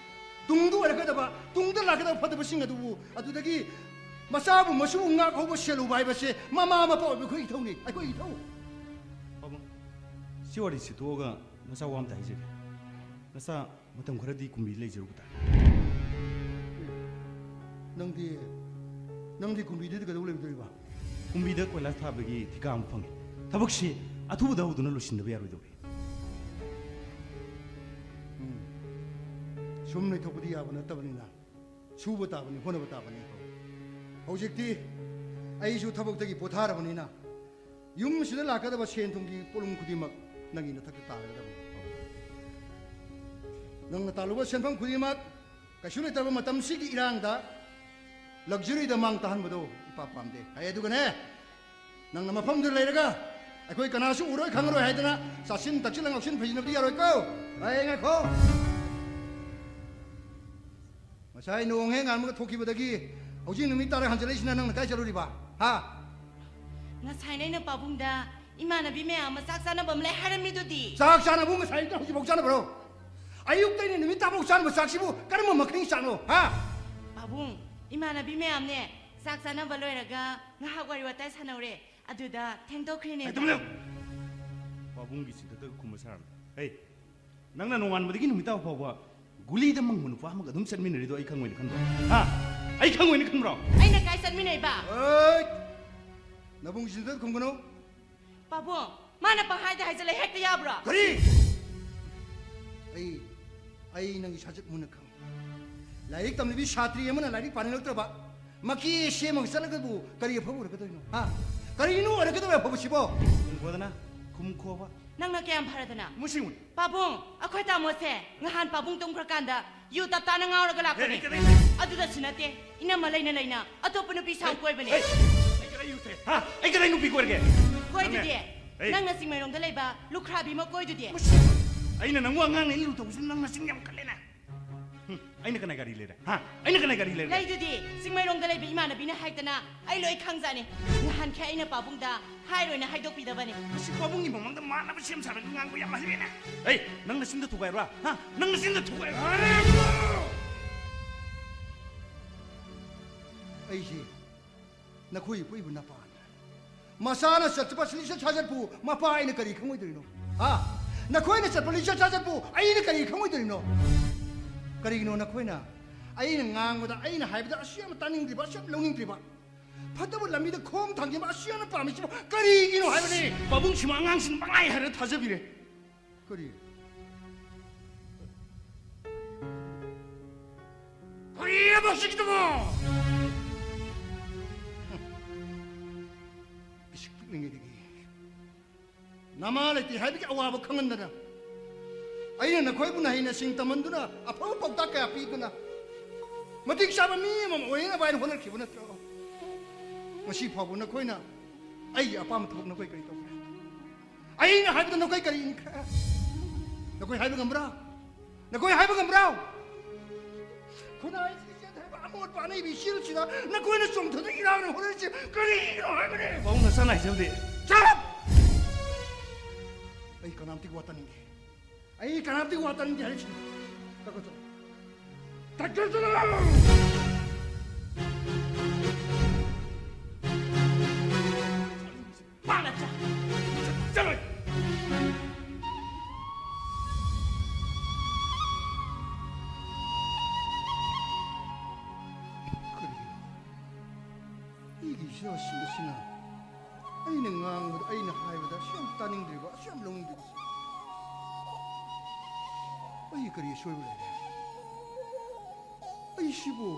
ꯇꯨꯡꯗ ꯑꯣꯏꯔꯛꯀꯗꯕ, ꯇꯨꯡꯗ ꯂꯥꯛꯀꯗꯕ ꯐꯠꯇꯕꯁꯤꯡ ꯑꯗꯨꯕꯨ, ꯑꯗꯨꯗꯒꯤ ꯃꯆꯥꯕꯨ ꯃꯁꯨꯕꯨ ꯉꯥꯛꯍꯧꯕ ꯁꯦꯜ ꯎꯕ ꯍꯥꯏꯕꯁꯦ ꯃꯃꯥ ꯃꯄꯥ ꯑꯣꯏꯕ ꯑꯩꯈꯣꯏꯒꯤ ꯏꯊꯧꯅꯤ, ꯑꯩꯈꯣꯏꯒꯤ ꯏꯊꯧ꯫ ꯄꯥꯕꯨꯡ, ꯁꯤ ꯋꯥꯔꯤꯁꯤ ꯇꯣꯛꯑꯒ ꯅꯆꯥ ꯋꯥ ꯑꯝꯇ ꯍꯥꯏꯖꯒꯦ꯫ ꯅꯆꯥ ꯃꯇꯝ ꯈꯔꯗꯤ ꯀꯨꯝꯕꯤꯗ ꯂꯩꯖꯔꯨꯕ ꯇꯥꯔꯦ꯫ ꯅꯪꯗꯤ, ꯅꯪꯗꯤ ꯀꯨꯝꯕꯤꯗꯗꯤ ꯀꯩꯗꯧ ꯂꯩꯗꯣꯔꯤꯕ? ꯀꯨꯝꯕꯤꯗ ꯀꯣꯏꯂꯥꯁ ꯊꯥꯕꯒꯤ ꯊꯤꯀꯥ ꯑꯃ ꯐꯪꯉꯦ꯫ ꯊꯕꯛꯁꯤ ꯑꯊꯨꯕꯗ ꯍꯧꯗꯨꯅ ꯂꯣꯏꯁꯤꯟꯗꯕ ꯌꯥꯔꯣꯏꯗꯧꯔꯤ꯫ ꯎꯝ꯫ ꯁꯨꯝ ꯂꯩꯊꯣꯛꯄꯗꯤ ꯌꯥꯕ ꯅꯠꯇꯕꯅꯤꯅ, ꯁꯨꯕ ꯇꯥꯕꯅꯤ, ꯍꯣꯠꯅꯕ ꯇꯥꯕꯅꯤ꯫ ꯍꯧꯖꯤꯛꯇꯤ ꯑꯩꯁꯨ ꯊꯕꯛꯇꯒꯤ ꯄꯣꯊꯥꯔꯕꯅꯤꯅ, ꯌꯨꯝꯁꯤꯗ ꯂꯥꯛꯀꯗꯕ ꯁꯦꯟ ꯊꯨꯝꯒꯤ ꯄꯣꯠꯂꯨꯝ ꯈꯨꯗꯤꯡꯃꯛ ꯅꯪꯒꯤ ꯅꯊꯛꯇ ꯇꯥꯔꯒꯗꯕꯅꯤ꯫ ꯅꯪꯅ ꯇꯥꯜꯂꯨꯕ ꯁꯦꯟꯐꯝ ꯈꯨꯗꯤꯡꯃꯛ ꯀꯩꯁꯨ ꯂꯩꯇ꯭ꯔꯕ ꯃꯇꯝꯁꯤꯒꯤ ꯏꯔꯥꯡꯗ luxuryꯗ ꯃꯥꯡ ꯇꯥꯍꯟꯕꯗꯣ ꯏꯄꯥ ꯄꯥꯝꯗꯦ꯫ ꯍꯥꯏ ꯑꯗꯨꯒꯅꯦ, ꯅꯪꯅ ꯃꯐꯝꯗꯨꯗ ꯂꯩꯔꯒ ꯑꯩꯈꯣꯏ ꯀꯅꯥꯁꯨ ꯎꯔꯣꯏ ꯈꯪꯉꯔꯣꯏ ꯍꯥꯏꯗꯅ ꯆꯥꯁꯤꯟ ꯊꯛꯆꯤꯜꯂ ꯉꯥꯎꯁꯤꯟ ꯐꯩꯖꯤꯟꯅꯕꯗꯤ ꯌꯥꯔꯣꯏꯀꯣ꯫ ꯑꯩ ꯉꯥꯏꯈꯣ꯫ ꯉꯁꯥꯏ ꯅꯣꯡ ꯍꯦꯛ ꯉꯥꯟꯕꯒ ꯊꯣꯛꯈꯤꯕꯗꯒꯤ ꯍꯧꯖꯤꯛ ꯅꯨꯃꯤꯠ ꯇꯥꯔꯦ ꯍꯟꯖꯤꯜꯂꯛꯏꯁꯤꯅ ꯅꯪꯅ ꯀꯥꯏ ꯆꯠꯂꯨꯔꯤꯕ? ꯍꯥ? ꯉꯁꯥꯏꯅ ꯑꯩꯅ ꯄꯥꯕꯨꯡꯗ ꯏꯃꯥꯟꯅꯕꯤ ꯃꯌꯥꯝ ꯑꯃ ꯆꯥꯛ ꯆꯥꯅꯕ ꯑꯃ ꯂꯩ ꯍꯥꯏꯔꯝꯃꯤꯗꯨꯗꯤ꯫ ꯆꯥꯛ ꯆꯥꯅꯕꯕꯨ ꯉꯁꯥꯏ ꯑꯌꯨꯛꯇ ꯍꯧꯖꯤꯛꯐꯥꯎ ꯆꯥꯅꯕ꯭ꯔꯣ? ꯑꯌꯨꯛꯇꯩꯅ ꯅꯨꯃꯤꯠ ꯇꯥꯐꯥꯎ ꯆꯥꯅꯕ ꯆꯥꯛꯁꯤꯕꯨ ꯀꯔꯝꯕ ꯃꯈꯜꯒꯤ ꯆꯥꯛꯅꯣ? ꯍꯥ? ꯄꯥꯕꯨꯡ, ꯏꯃꯥꯟꯅꯕꯤ ꯃꯌꯥꯝꯅꯦ ꯆꯥꯛ ꯆꯥꯅꯕ ꯂꯣꯏꯔꯒ ꯉꯥꯏꯍꯥꯛ ꯋꯥꯔꯤ ꯋꯥꯇꯥꯏ ꯁꯥꯟꯅꯧꯔꯦ꯫ ꯑꯗꯨꯗ ꯊꯦꯡꯗꯣꯛꯈ꯭ꯔꯤꯅꯦ꯫ ꯑꯩ ꯇꯨꯃꯤꯟ ꯂꯩꯌꯨ꯫ ꯄꯥꯕꯨꯡꯒꯤ ꯆꯤꯟꯊꯛꯇꯒ ꯈꯨꯝꯕ ꯁꯥꯔꯝꯃꯤ꯫ ꯍꯩ, ꯅꯪꯅ ꯅꯣꯡꯉꯥꯟꯕꯗꯒꯤ ꯅꯨꯃꯤꯠ ꯇꯥꯕ ꯐꯥꯎꯕ ꯒꯨꯂꯤꯗ ꯃꯪꯕ ꯅꯨꯄꯥ ꯑꯃꯒ ꯑꯗꯨꯝ ꯆꯠꯃꯤꯟꯅꯔꯤꯗꯣ ꯑꯩ ꯈꯪꯉꯣꯏꯅ ꯈꯟꯕ꯭ꯔꯣ? ꯍꯥ? ꯑꯩ ꯈꯪꯉꯣꯏꯅ ꯈꯟꯕ꯭ꯔꯣ? ꯑꯩꯅ ꯀꯥꯏ ꯆꯠꯃꯤꯟꯅꯩꯕ? ꯑꯩ! ꯅꯕꯨꯡ ꯆꯤꯟꯊꯛꯇ ꯈꯨꯝꯒꯅꯨ꯫ ꯄꯥꯕꯨꯡ, ꯃꯥꯅ ꯄꯪꯍꯥꯏꯗ ꯍꯥꯏꯖꯜꯂꯦ, ꯍꯦꯛꯇ ꯌꯥꯕ꯭ꯔꯣ? ꯀꯔꯤ? ꯑꯩ, ꯑꯩ ꯅꯪꯒꯤ ꯁꯥꯖꯠ ꯃꯨꯟꯅ ꯈꯪꯉꯤ꯫ ꯂꯥꯏꯔꯤꯛ ꯇꯝꯂꯤꯕꯤ ꯁꯥꯇ꯭ꯔꯤ ꯑꯃꯅ ꯂꯥꯏꯔꯤꯛ ꯄꯥꯅꯤꯡꯂꯛꯇ꯭ꯔꯕ ꯃꯀꯤ ꯁꯦꯝꯃꯒ ꯆꯠꯂꯒꯕꯨ ꯀꯔꯤ ꯑꯐꯕ ꯑꯣꯏꯔꯛꯀꯗꯣꯏꯅꯣ? ꯍꯥ? ꯀꯔꯤꯅꯣ ꯑꯣꯏꯔꯛꯀꯗꯕ ꯑꯐꯕꯁꯤꯕꯣ? ꯈꯨꯝꯈꯣꯗꯅ, ꯈꯨꯝꯈꯣꯕ꯫ ꯅꯪꯅ ꯀꯌꯥꯝ ꯐꯔꯗꯅ? ꯃꯨꯁꯤꯡꯉꯨ꯫ ꯄꯥꯕꯨꯡ, ꯑꯩꯈꯣꯏ ꯇꯥꯃꯣꯁꯦ ꯉꯍꯥꯟ ꯄꯥꯕꯨꯡ ꯇꯨꯝꯈ꯭ꯔꯀꯥꯟꯗ ꯌꯨ ꯇꯞ ꯇꯥꯅ ꯉꯥꯎꯔꯒ ꯂꯥꯛꯄꯅꯦ꯫ ꯍꯦ, ꯍꯦ, ꯍꯦ, ꯍꯦ꯫ ꯑꯗꯨꯗꯁꯨ ꯅꯠꯇꯦ, ꯏꯅꯝꯃ ꯂꯩꯅ ꯂꯩꯅ ꯑꯇꯣꯞꯄ ꯅꯨꯄꯤ ꯁꯥꯎ ꯀꯣꯏꯕꯅꯦ꯫ ꯍꯦ, ꯍꯦ꯫ ꯍꯥ? ꯑꯩ ꯀꯗꯥꯏ ꯅꯨꯄꯤ ꯀꯣꯏꯔꯒꯦ? ꯀꯣꯏꯗꯨꯗꯤ꯫ ꯅꯪꯅꯦ꯫ ꯑꯩ ꯅꯪ ꯅꯆꯤꯡꯃꯩꯔꯣꯡꯗ ꯂꯩꯕ ꯂꯨꯈ꯭ꯔꯥꯕꯤ ꯑꯃ ꯀꯣꯏꯗꯨꯗꯤ꯫ ꯑꯩꯅ ꯅꯪꯕꯨ ꯑꯉꯥꯡꯅꯦ, ꯑꯩꯅ ꯂꯨ ꯇꯧꯕꯁꯤꯅ ꯅꯪ ꯅꯆꯤꯡ ꯌꯥꯝ ꯀꯜꯂꯦꯅꯦ꯫ ꯍꯨꯝ, ꯑꯩꯅ ꯀꯅꯥ ꯒꯥꯔꯤ ꯂꯩꯔꯦ? ꯍꯥ? ꯑꯩꯅ ꯀꯅꯥ ꯒꯥꯔꯤ ꯂꯩꯔꯦ? ꯂꯩꯗꯨꯗꯤ, ꯆꯤꯡꯃꯩꯔꯣꯡꯗ ꯂꯩꯕ ꯏꯃꯥꯟꯅꯕꯤꯅ ꯍꯥꯏꯗꯅ ꯑꯩ ꯂꯣꯏ ꯈꯪꯖꯥꯅꯤ꯫ ꯅꯍꯥꯟꯈꯩ ꯑꯩꯅ ꯄꯥꯕꯨꯡꯗ ꯍꯥꯏꯔꯣꯏꯅ ꯍꯥꯏꯗꯣꯛꯄꯤꯗꯕꯅꯤ꯫ ꯃꯁꯤ ꯄꯥꯕꯨꯡꯒꯤ ꯃꯃꯥꯡꯗ ꯃꯥꯟꯅꯕ ꯁꯦꯝ ꯁꯥꯔꯒ ꯉꯥꯡꯕ ꯌꯥꯝ ꯍꯩꯔꯦꯅꯦ꯫ ꯑꯩ ꯅꯪ ꯅꯆꯤꯟꯗ ꯊꯨꯒꯥꯏꯔꯣ? ꯍꯥ? ꯅꯪ ꯅꯆꯤꯟꯗ ꯊꯨꯒꯥꯏꯔꯣ? ꯑꯩꯁꯤ ꯅꯈꯣꯏ ꯏꯄꯨ ꯏꯕꯨ ꯅꯄꯥꯅꯤ꯫ ꯃꯆꯥꯅ ꯆꯠꯄ ꯂꯤꯆꯠ ꯁꯥꯖꯠꯄꯨ ꯃꯄꯥ ꯑꯩꯅ ꯀꯔꯤ ꯈꯪꯉꯣꯏꯗꯣꯔꯤꯅꯣ? ꯍꯥ? ꯅꯈꯣꯏꯅ ꯆꯠꯄ ꯂꯤꯆꯠ ꯁꯥꯖꯠꯄꯨ ꯑꯩꯅ ꯀꯔꯤ ꯈꯪꯉꯣꯏꯗꯣꯔꯤꯅꯣ? ꯀꯔꯤꯒꯤꯅꯣ ꯅꯈꯣꯏꯅ ꯑꯩꯅ ꯉꯥꯡꯕꯗ, ꯑꯩꯅ ꯍꯥꯏꯕꯗ ꯑꯁꯨꯛ ꯌꯥꯝꯅ ꯇꯥꯅꯤꯡꯗ꯭ꯔꯤꯕ, ꯑꯁꯨꯛ ꯌꯥꯝꯅ ꯂꯧꯅꯤꯡꯗ꯭ꯔꯤꯕ? ꯐꯠꯇꯕ ꯂꯝꯕꯤꯗ ꯈꯣꯡ ꯊꯥꯡꯖꯤꯟꯕ ꯑꯁꯨꯛ ꯌꯥꯝꯅ ꯄꯥꯝꯃꯤꯁꯤꯕꯨ ꯀꯔꯤꯒꯤꯅꯣ ꯍꯥꯏꯕꯅꯤ? ꯄꯥꯕꯨꯡꯁꯤꯃ ꯑꯉꯥꯡꯁꯤꯡ ꯄꯪꯍꯥꯏ ꯍꯥꯏꯔ ꯊꯥꯖꯕꯤꯔꯦ꯫ ꯀꯔꯤ? ꯀꯔꯤꯑꯕ ꯁꯤꯒꯤꯗꯨꯕꯣ? ꯄꯤꯁꯤꯛ ꯄꯤꯛꯂꯤꯉꯩꯗꯒꯤ ꯅꯃꯥ ꯂꯩꯇꯦ ꯍꯥꯏꯕꯒꯤ ꯑꯋꯥꯕ ꯈꯪꯍꯟꯗꯅ, ꯑꯩꯅ ꯅꯈꯣꯏꯕꯨ ꯅꯍꯩ ꯅꯁꯤꯡ ꯇꯝꯍꯟꯗꯨꯅ, ꯑꯐꯕ ꯄꯥꯎꯇꯥꯛ ꯀꯌꯥ ꯄꯤꯗꯨꯅ, ꯃꯇꯤꯛ ꯆꯥꯕ ꯃꯤ ꯑꯃ ꯑꯣꯏꯅꯕ ꯍꯥꯏꯅ ꯍꯣꯠꯅꯈꯤꯕ ꯅꯠꯇ꯭ꯔꯣ? ꯉꯁꯤ ꯐꯥꯎꯕ ꯅꯈꯣꯏꯅ ꯑꯩꯒꯤ ꯑꯄꯥꯝꯕ ꯊꯕꯛ ꯅꯈꯣꯏ ꯀꯔꯤ ꯇꯧꯈ꯭ꯔꯦ? ꯑꯩꯅ ꯍꯥꯏꯕꯗ ꯅꯈꯣꯏ ꯀꯔꯤ ꯏꯟꯈ꯭ꯔꯦ? ꯅꯈꯣꯏ ꯍꯥꯏꯕ ꯉꯝꯕ꯭ꯔꯥ? ꯅꯈꯣꯏ ꯍꯥꯏꯕ ꯉꯝꯕ꯭ꯔꯥ? ꯈꯨꯟꯅꯥꯏꯁꯤꯒꯤ ꯆꯦꯟꯊꯔꯤꯕ ꯑꯃꯣꯠꯄ ꯑꯅꯩꯕꯤ ꯏꯆꯦꯜꯁꯤꯗ ꯅꯈꯣꯏꯅ ꯆꯣꯡꯊꯗꯨꯅ ꯏꯔꯥꯡꯅ ꯍꯣꯠꯅꯔꯤꯁꯤ ꯀꯔꯤꯒꯤꯅꯣ ꯍꯥꯏꯕꯅꯤ? ꯄꯥꯕꯨꯡ ꯅꯆꯥ ꯅꯥꯏꯖꯕꯗꯤ꯫ Shut up! ꯑꯩ ꯀꯅꯥꯝꯇꯒꯤ ꯋꯥ ꯇꯥꯅꯤꯡꯗꯦ꯫ ꯑꯩ ꯀꯅꯥꯝꯇꯒꯤ ꯋꯥ ꯇꯥꯅꯤꯡꯗꯦ ꯍꯥꯏꯔꯤꯁꯤꯅꯤ꯫ ꯀꯛꯀ ꯆꯠꯂꯣ꯫ ꯀꯛꯀ ꯆꯠꯂꯣ! ꯄꯥꯛꯅ ꯆꯥ-, ꯆꯠꯂꯣꯏ꯫ ꯀꯔꯤꯒꯤꯅꯣ? ꯑꯩꯒꯤ ꯏꯆꯥꯁꯤꯡ ꯑꯁꯤꯅ ꯑꯩꯅ ꯉꯥꯡꯕꯗ, ꯑꯩꯅ ꯍꯥꯏꯕꯗ ꯑꯁꯨꯛ ꯌꯥꯝ ꯇꯥꯅꯤꯡꯗ꯭ꯔꯤꯕ, ꯑꯁꯨꯛ ꯌꯥꯝ ꯂꯧꯅꯤꯡꯗ꯭ꯔꯤꯕꯁꯤ ꯑꯩ ꯀꯔꯤ ꯑꯁꯣꯏꯕ ꯂꯩꯔꯦ? ꯑꯩꯁꯤꯕꯨ,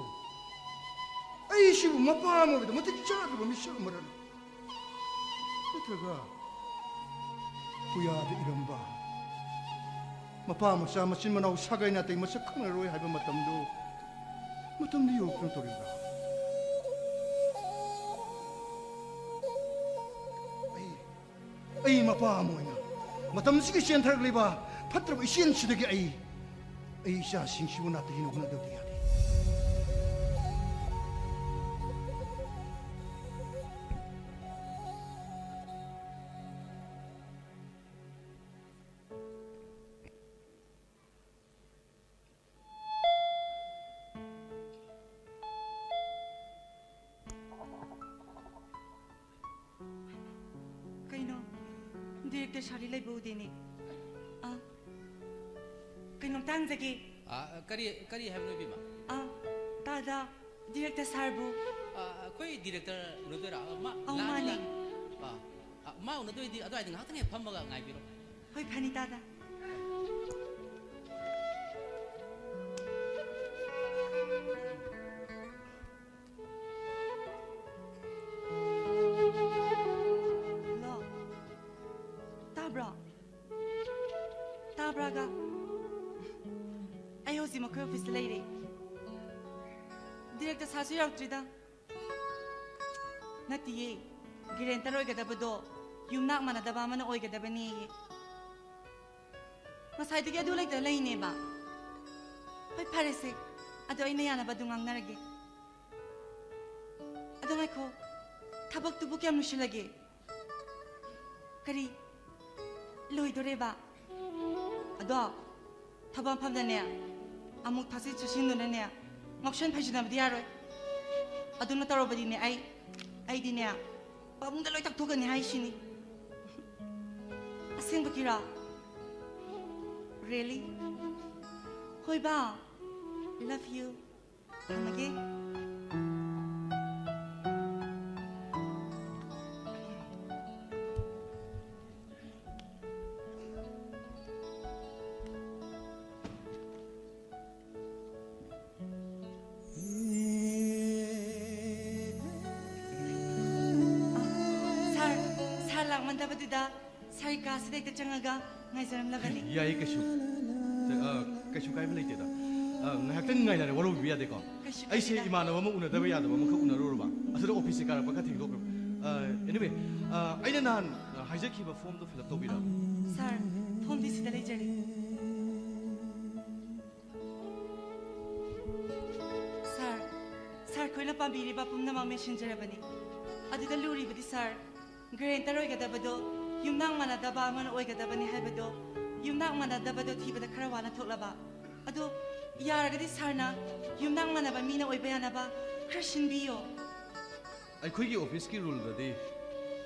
ꯑꯩꯁꯤꯕꯨ ꯃꯄꯥ ꯑꯃ ꯑꯣꯏꯕꯗ ꯃꯇꯤꯛ ꯆꯥꯗ꯭ꯔꯕ ꯃꯤꯁꯛ ꯑꯃꯔꯅꯦ? ꯅꯠꯇ꯭ꯔꯒ ꯄꯨꯌꯥꯗ ꯏꯔꯝꯕ ꯃꯄꯥ ꯃꯆꯥ ꯃꯆꯤꯟ ꯃꯅꯥꯎ ꯁꯥꯒꯩ ꯅꯥꯇꯩ ꯃꯁꯛ ꯈꯪꯅꯔꯣꯏ ꯍꯥꯏꯕ ꯃꯇꯝꯗꯨ, ꯃꯇꯝꯗꯨ ꯌꯧꯔꯛꯇꯨꯅ ꯇꯧꯔꯤꯕ꯭ꯔꯥ? ꯑꯩ ꯃꯄꯥ ꯑꯃ ꯑꯣꯏꯅ ꯃꯇꯝꯁꯤꯒꯤ ꯆꯦꯟꯊꯔꯛꯂꯤꯕ ꯐꯠꯇ꯭ꯔꯕ ꯏꯆꯦꯜꯁꯤꯗꯒꯤ ꯑꯩ, ꯑꯩ ꯏꯆꯥꯁꯤꯡꯁꯤꯕꯨ ꯅꯥꯇꯩ ꯍꯦꯟꯅ ꯍꯣꯠꯅꯗꯕꯗꯤ ꯌꯥꯗꯦ꯫ ꯀꯩꯅꯣ, ꯗꯤꯔꯦꯛꯇꯔ ꯁꯥꯔꯗꯤ ꯂꯩꯕ ꯎꯗꯦꯅꯦ꯫ ꯑ, ꯀꯩꯅꯣꯝꯇ ꯍꯪꯖꯒꯦ꯫ ꯑ, ꯀꯔꯤ, ꯀꯔꯤ ꯍꯥꯏꯕꯅꯣ, ꯏꯕꯦꯝꯃ? ꯑ, ꯇꯥꯗ, ꯗꯤꯔꯦꯛꯇꯔ ꯁꯥꯔꯕꯨ? ꯑ, ꯑꯩꯈꯣꯏ ꯗꯤꯔꯦꯛꯇꯔ ꯎꯅꯗꯣꯏꯔꯥ? ꯑ, ꯃꯥ, ꯑꯧ, ꯂꯥꯛꯑꯅꯤ, ꯃꯥꯅꯦ꯫ ꯂꯥꯛꯑꯅꯤ꯫ ꯑ, ꯑ, ꯃꯥ ꯎꯅꯗꯣꯏꯗꯤ ꯑꯗꯨꯋꯥꯏꯗ ꯉꯥꯏꯍꯥꯛꯇꯪ ꯍꯦꯛ ꯐꯝꯃꯒ ꯉꯥꯏꯕꯤꯔꯣ꯫ ꯍꯣꯏ, ꯐꯅꯤ, ꯇꯥꯗ꯫ ꯍꯜꯂꯣ꯫ ꯇꯥꯕ꯭ꯔꯣ? ꯇꯥꯕ꯭ꯔꯥꯒ? ꯑꯩ ꯍꯧꯖꯤꯛ ꯃꯈꯣꯏ ꯑꯣꯐꯤꯁꯇ ꯂꯩꯔꯦ꯫ ꯗꯤꯔꯦꯛꯇꯔ ꯁꯥꯔꯁꯨ ꯌꯧꯔꯛꯇ꯭ꯔꯤꯗ꯫ ꯅꯠꯇꯤꯌꯦ, ꯒꯦꯔꯦꯟꯇꯔ ꯑꯣꯏꯒꯗꯕꯗꯣ ꯌꯨꯝꯅꯥꯛ ꯃꯥꯟꯅꯗꯕ ꯑꯃꯅ ꯑꯣꯏꯒꯗꯕꯅꯦꯌꯦ꯫ ꯉꯁꯥꯏꯗꯒꯤ ꯑꯗꯨ ꯂꯩꯇ ꯂꯩꯅꯦꯕ꯫ ꯍꯣꯏ, ꯐꯔꯦꯁꯦ, ꯑꯗꯣ ꯑꯩꯅ ꯌꯥꯅꯕ ꯑꯗꯨꯝ ꯉꯥꯡꯅꯔꯒꯦ꯫ ꯑꯗꯣ ꯉꯥꯏꯈꯣ, ꯊꯕꯛꯇꯨꯕꯨ ꯀꯌꯥꯝ ꯂꯣꯏꯁꯤꯜꯂꯒꯦ? ꯀꯔꯤ? ꯂꯣꯏꯗꯣꯔꯦꯕ? ꯑꯗꯣ ꯊꯕꯛ ꯃꯐꯝꯗꯅꯦ, ꯑꯃꯨꯛ ꯊꯛꯆꯤꯟ ꯆꯥꯁꯤꯟꯗꯨꯅꯅꯦ, ꯉꯥꯎꯁꯟ ꯐꯩꯖꯤꯟꯅꯕꯗꯤ ꯌꯥꯔꯣꯏ꯫ ꯑꯗꯨꯝꯅ ꯇꯧꯔꯕꯗꯤꯅꯦ, ꯑꯩ, ꯑꯩꯗꯤꯅꯦ, ꯄꯥꯕꯨꯡꯗ ꯂꯣꯏ ꯇꯥꯛꯊꯣꯛꯀꯅꯤ ꯍꯥꯏꯁꯤꯅꯤ꯫ ꯑꯁꯦꯡꯕꯒꯤꯔꯣ? Really? ꯍꯣꯏ ꯕꯥ, love you꯫ ꯊꯝꯃꯒꯦ꯫ ꯁꯥꯔ, ꯁꯥꯔ ꯂꯥꯛꯃꯟꯗꯕꯗꯨꯗ ꯁꯥꯔꯒꯤ ꯀꯥꯁꯤꯗ ꯍꯦꯛꯇ ꯆꯪꯉꯒ ꯉꯥꯏꯖꯔꯝꯂꯕꯅꯤ꯫ ꯌꯥꯏꯌꯦ, ꯀꯩꯁꯨ, ꯑ, ꯀꯩꯁꯨ ꯀꯥꯏꯕ ꯂꯩꯇꯦꯗ꯫ ꯑ, ꯉꯥꯏꯍꯥꯛꯇꯪ ꯉꯥꯏꯅꯔꯦ, ꯋꯥꯔꯧꯕꯤꯕ ꯌꯥꯗꯦꯀꯣ꯫ ꯀꯩꯁꯨ ꯑꯩꯁꯦ ꯀꯥꯏꯗꯦꯗ꯫ ꯏꯃꯥꯟꯅꯕ ꯑꯃ ꯎꯅꯗꯕ ꯌꯥꯗꯕ ꯑꯃꯈꯛ ꯎꯅꯔꯨꯔꯕ꯫ ꯑꯗꯨꯗ ꯑꯣꯐꯤꯁꯁꯦ ꯀꯥꯔꯛꯄ ꯈꯔ ꯊꯦꯡꯗꯣꯛꯈ꯭ꯔꯕ꯫ ꯑ, anyway, ꯑ, ꯑꯩꯅ ꯅꯍꯥꯟ, ꯑ, ꯍꯥꯏꯖꯈꯤꯕ ꯐꯣꯝꯗꯣ ꯐꯤꯜ ꯑꯞ ꯇꯧꯕꯤꯔꯕ? ꯁꯥꯔ, ꯐꯣꯝꯗꯤ ꯁꯤꯗ ꯂꯩꯖꯔꯦ꯫ ꯁꯥꯔ, ꯁꯥꯔ ꯈꯣꯏꯅ ꯄꯥꯝꯕꯤꯔꯤꯕ ꯄꯨꯝꯅꯃꯛ ꯃꯦꯟꯁꯤꯟꯖꯔꯕꯅꯤ꯫ ꯑꯗꯨꯗ ꯂꯨꯔꯤꯕꯗꯤ ꯁꯥꯔ, ꯒ꯭ꯔꯦꯟꯇꯔ ꯑꯣꯏꯒꯗꯕꯗꯣ ꯌꯨꯝꯅꯥꯛ ꯃꯥꯟꯅꯗꯕ ꯑꯃꯅ ꯑꯣꯏꯒꯗꯕꯅꯤ ꯍꯥꯏꯕꯗꯣ, ꯌꯨꯝꯅꯥꯛ ꯃꯥꯟꯅꯗꯕꯗꯣ ꯊꯤꯕꯗ ꯈꯔ ꯋꯥꯅ ꯊꯣꯛꯂꯕ꯫ ꯑꯗꯣ ꯌꯥꯔꯒꯗꯤ ꯁꯥꯔꯅ ꯌꯨꯝꯅꯥꯛ ꯃꯥꯟꯅꯕ ꯃꯤꯅ ꯑꯣꯏꯕ ꯌꯥꯅꯕ ꯈꯔ ꯁꯤꯟꯕꯤꯌꯣ꯫ ꯑꯩꯈꯣꯏꯒꯤ ꯑꯣꯐꯤꯁꯀꯤ ꯔꯨꯜꯗꯗꯤ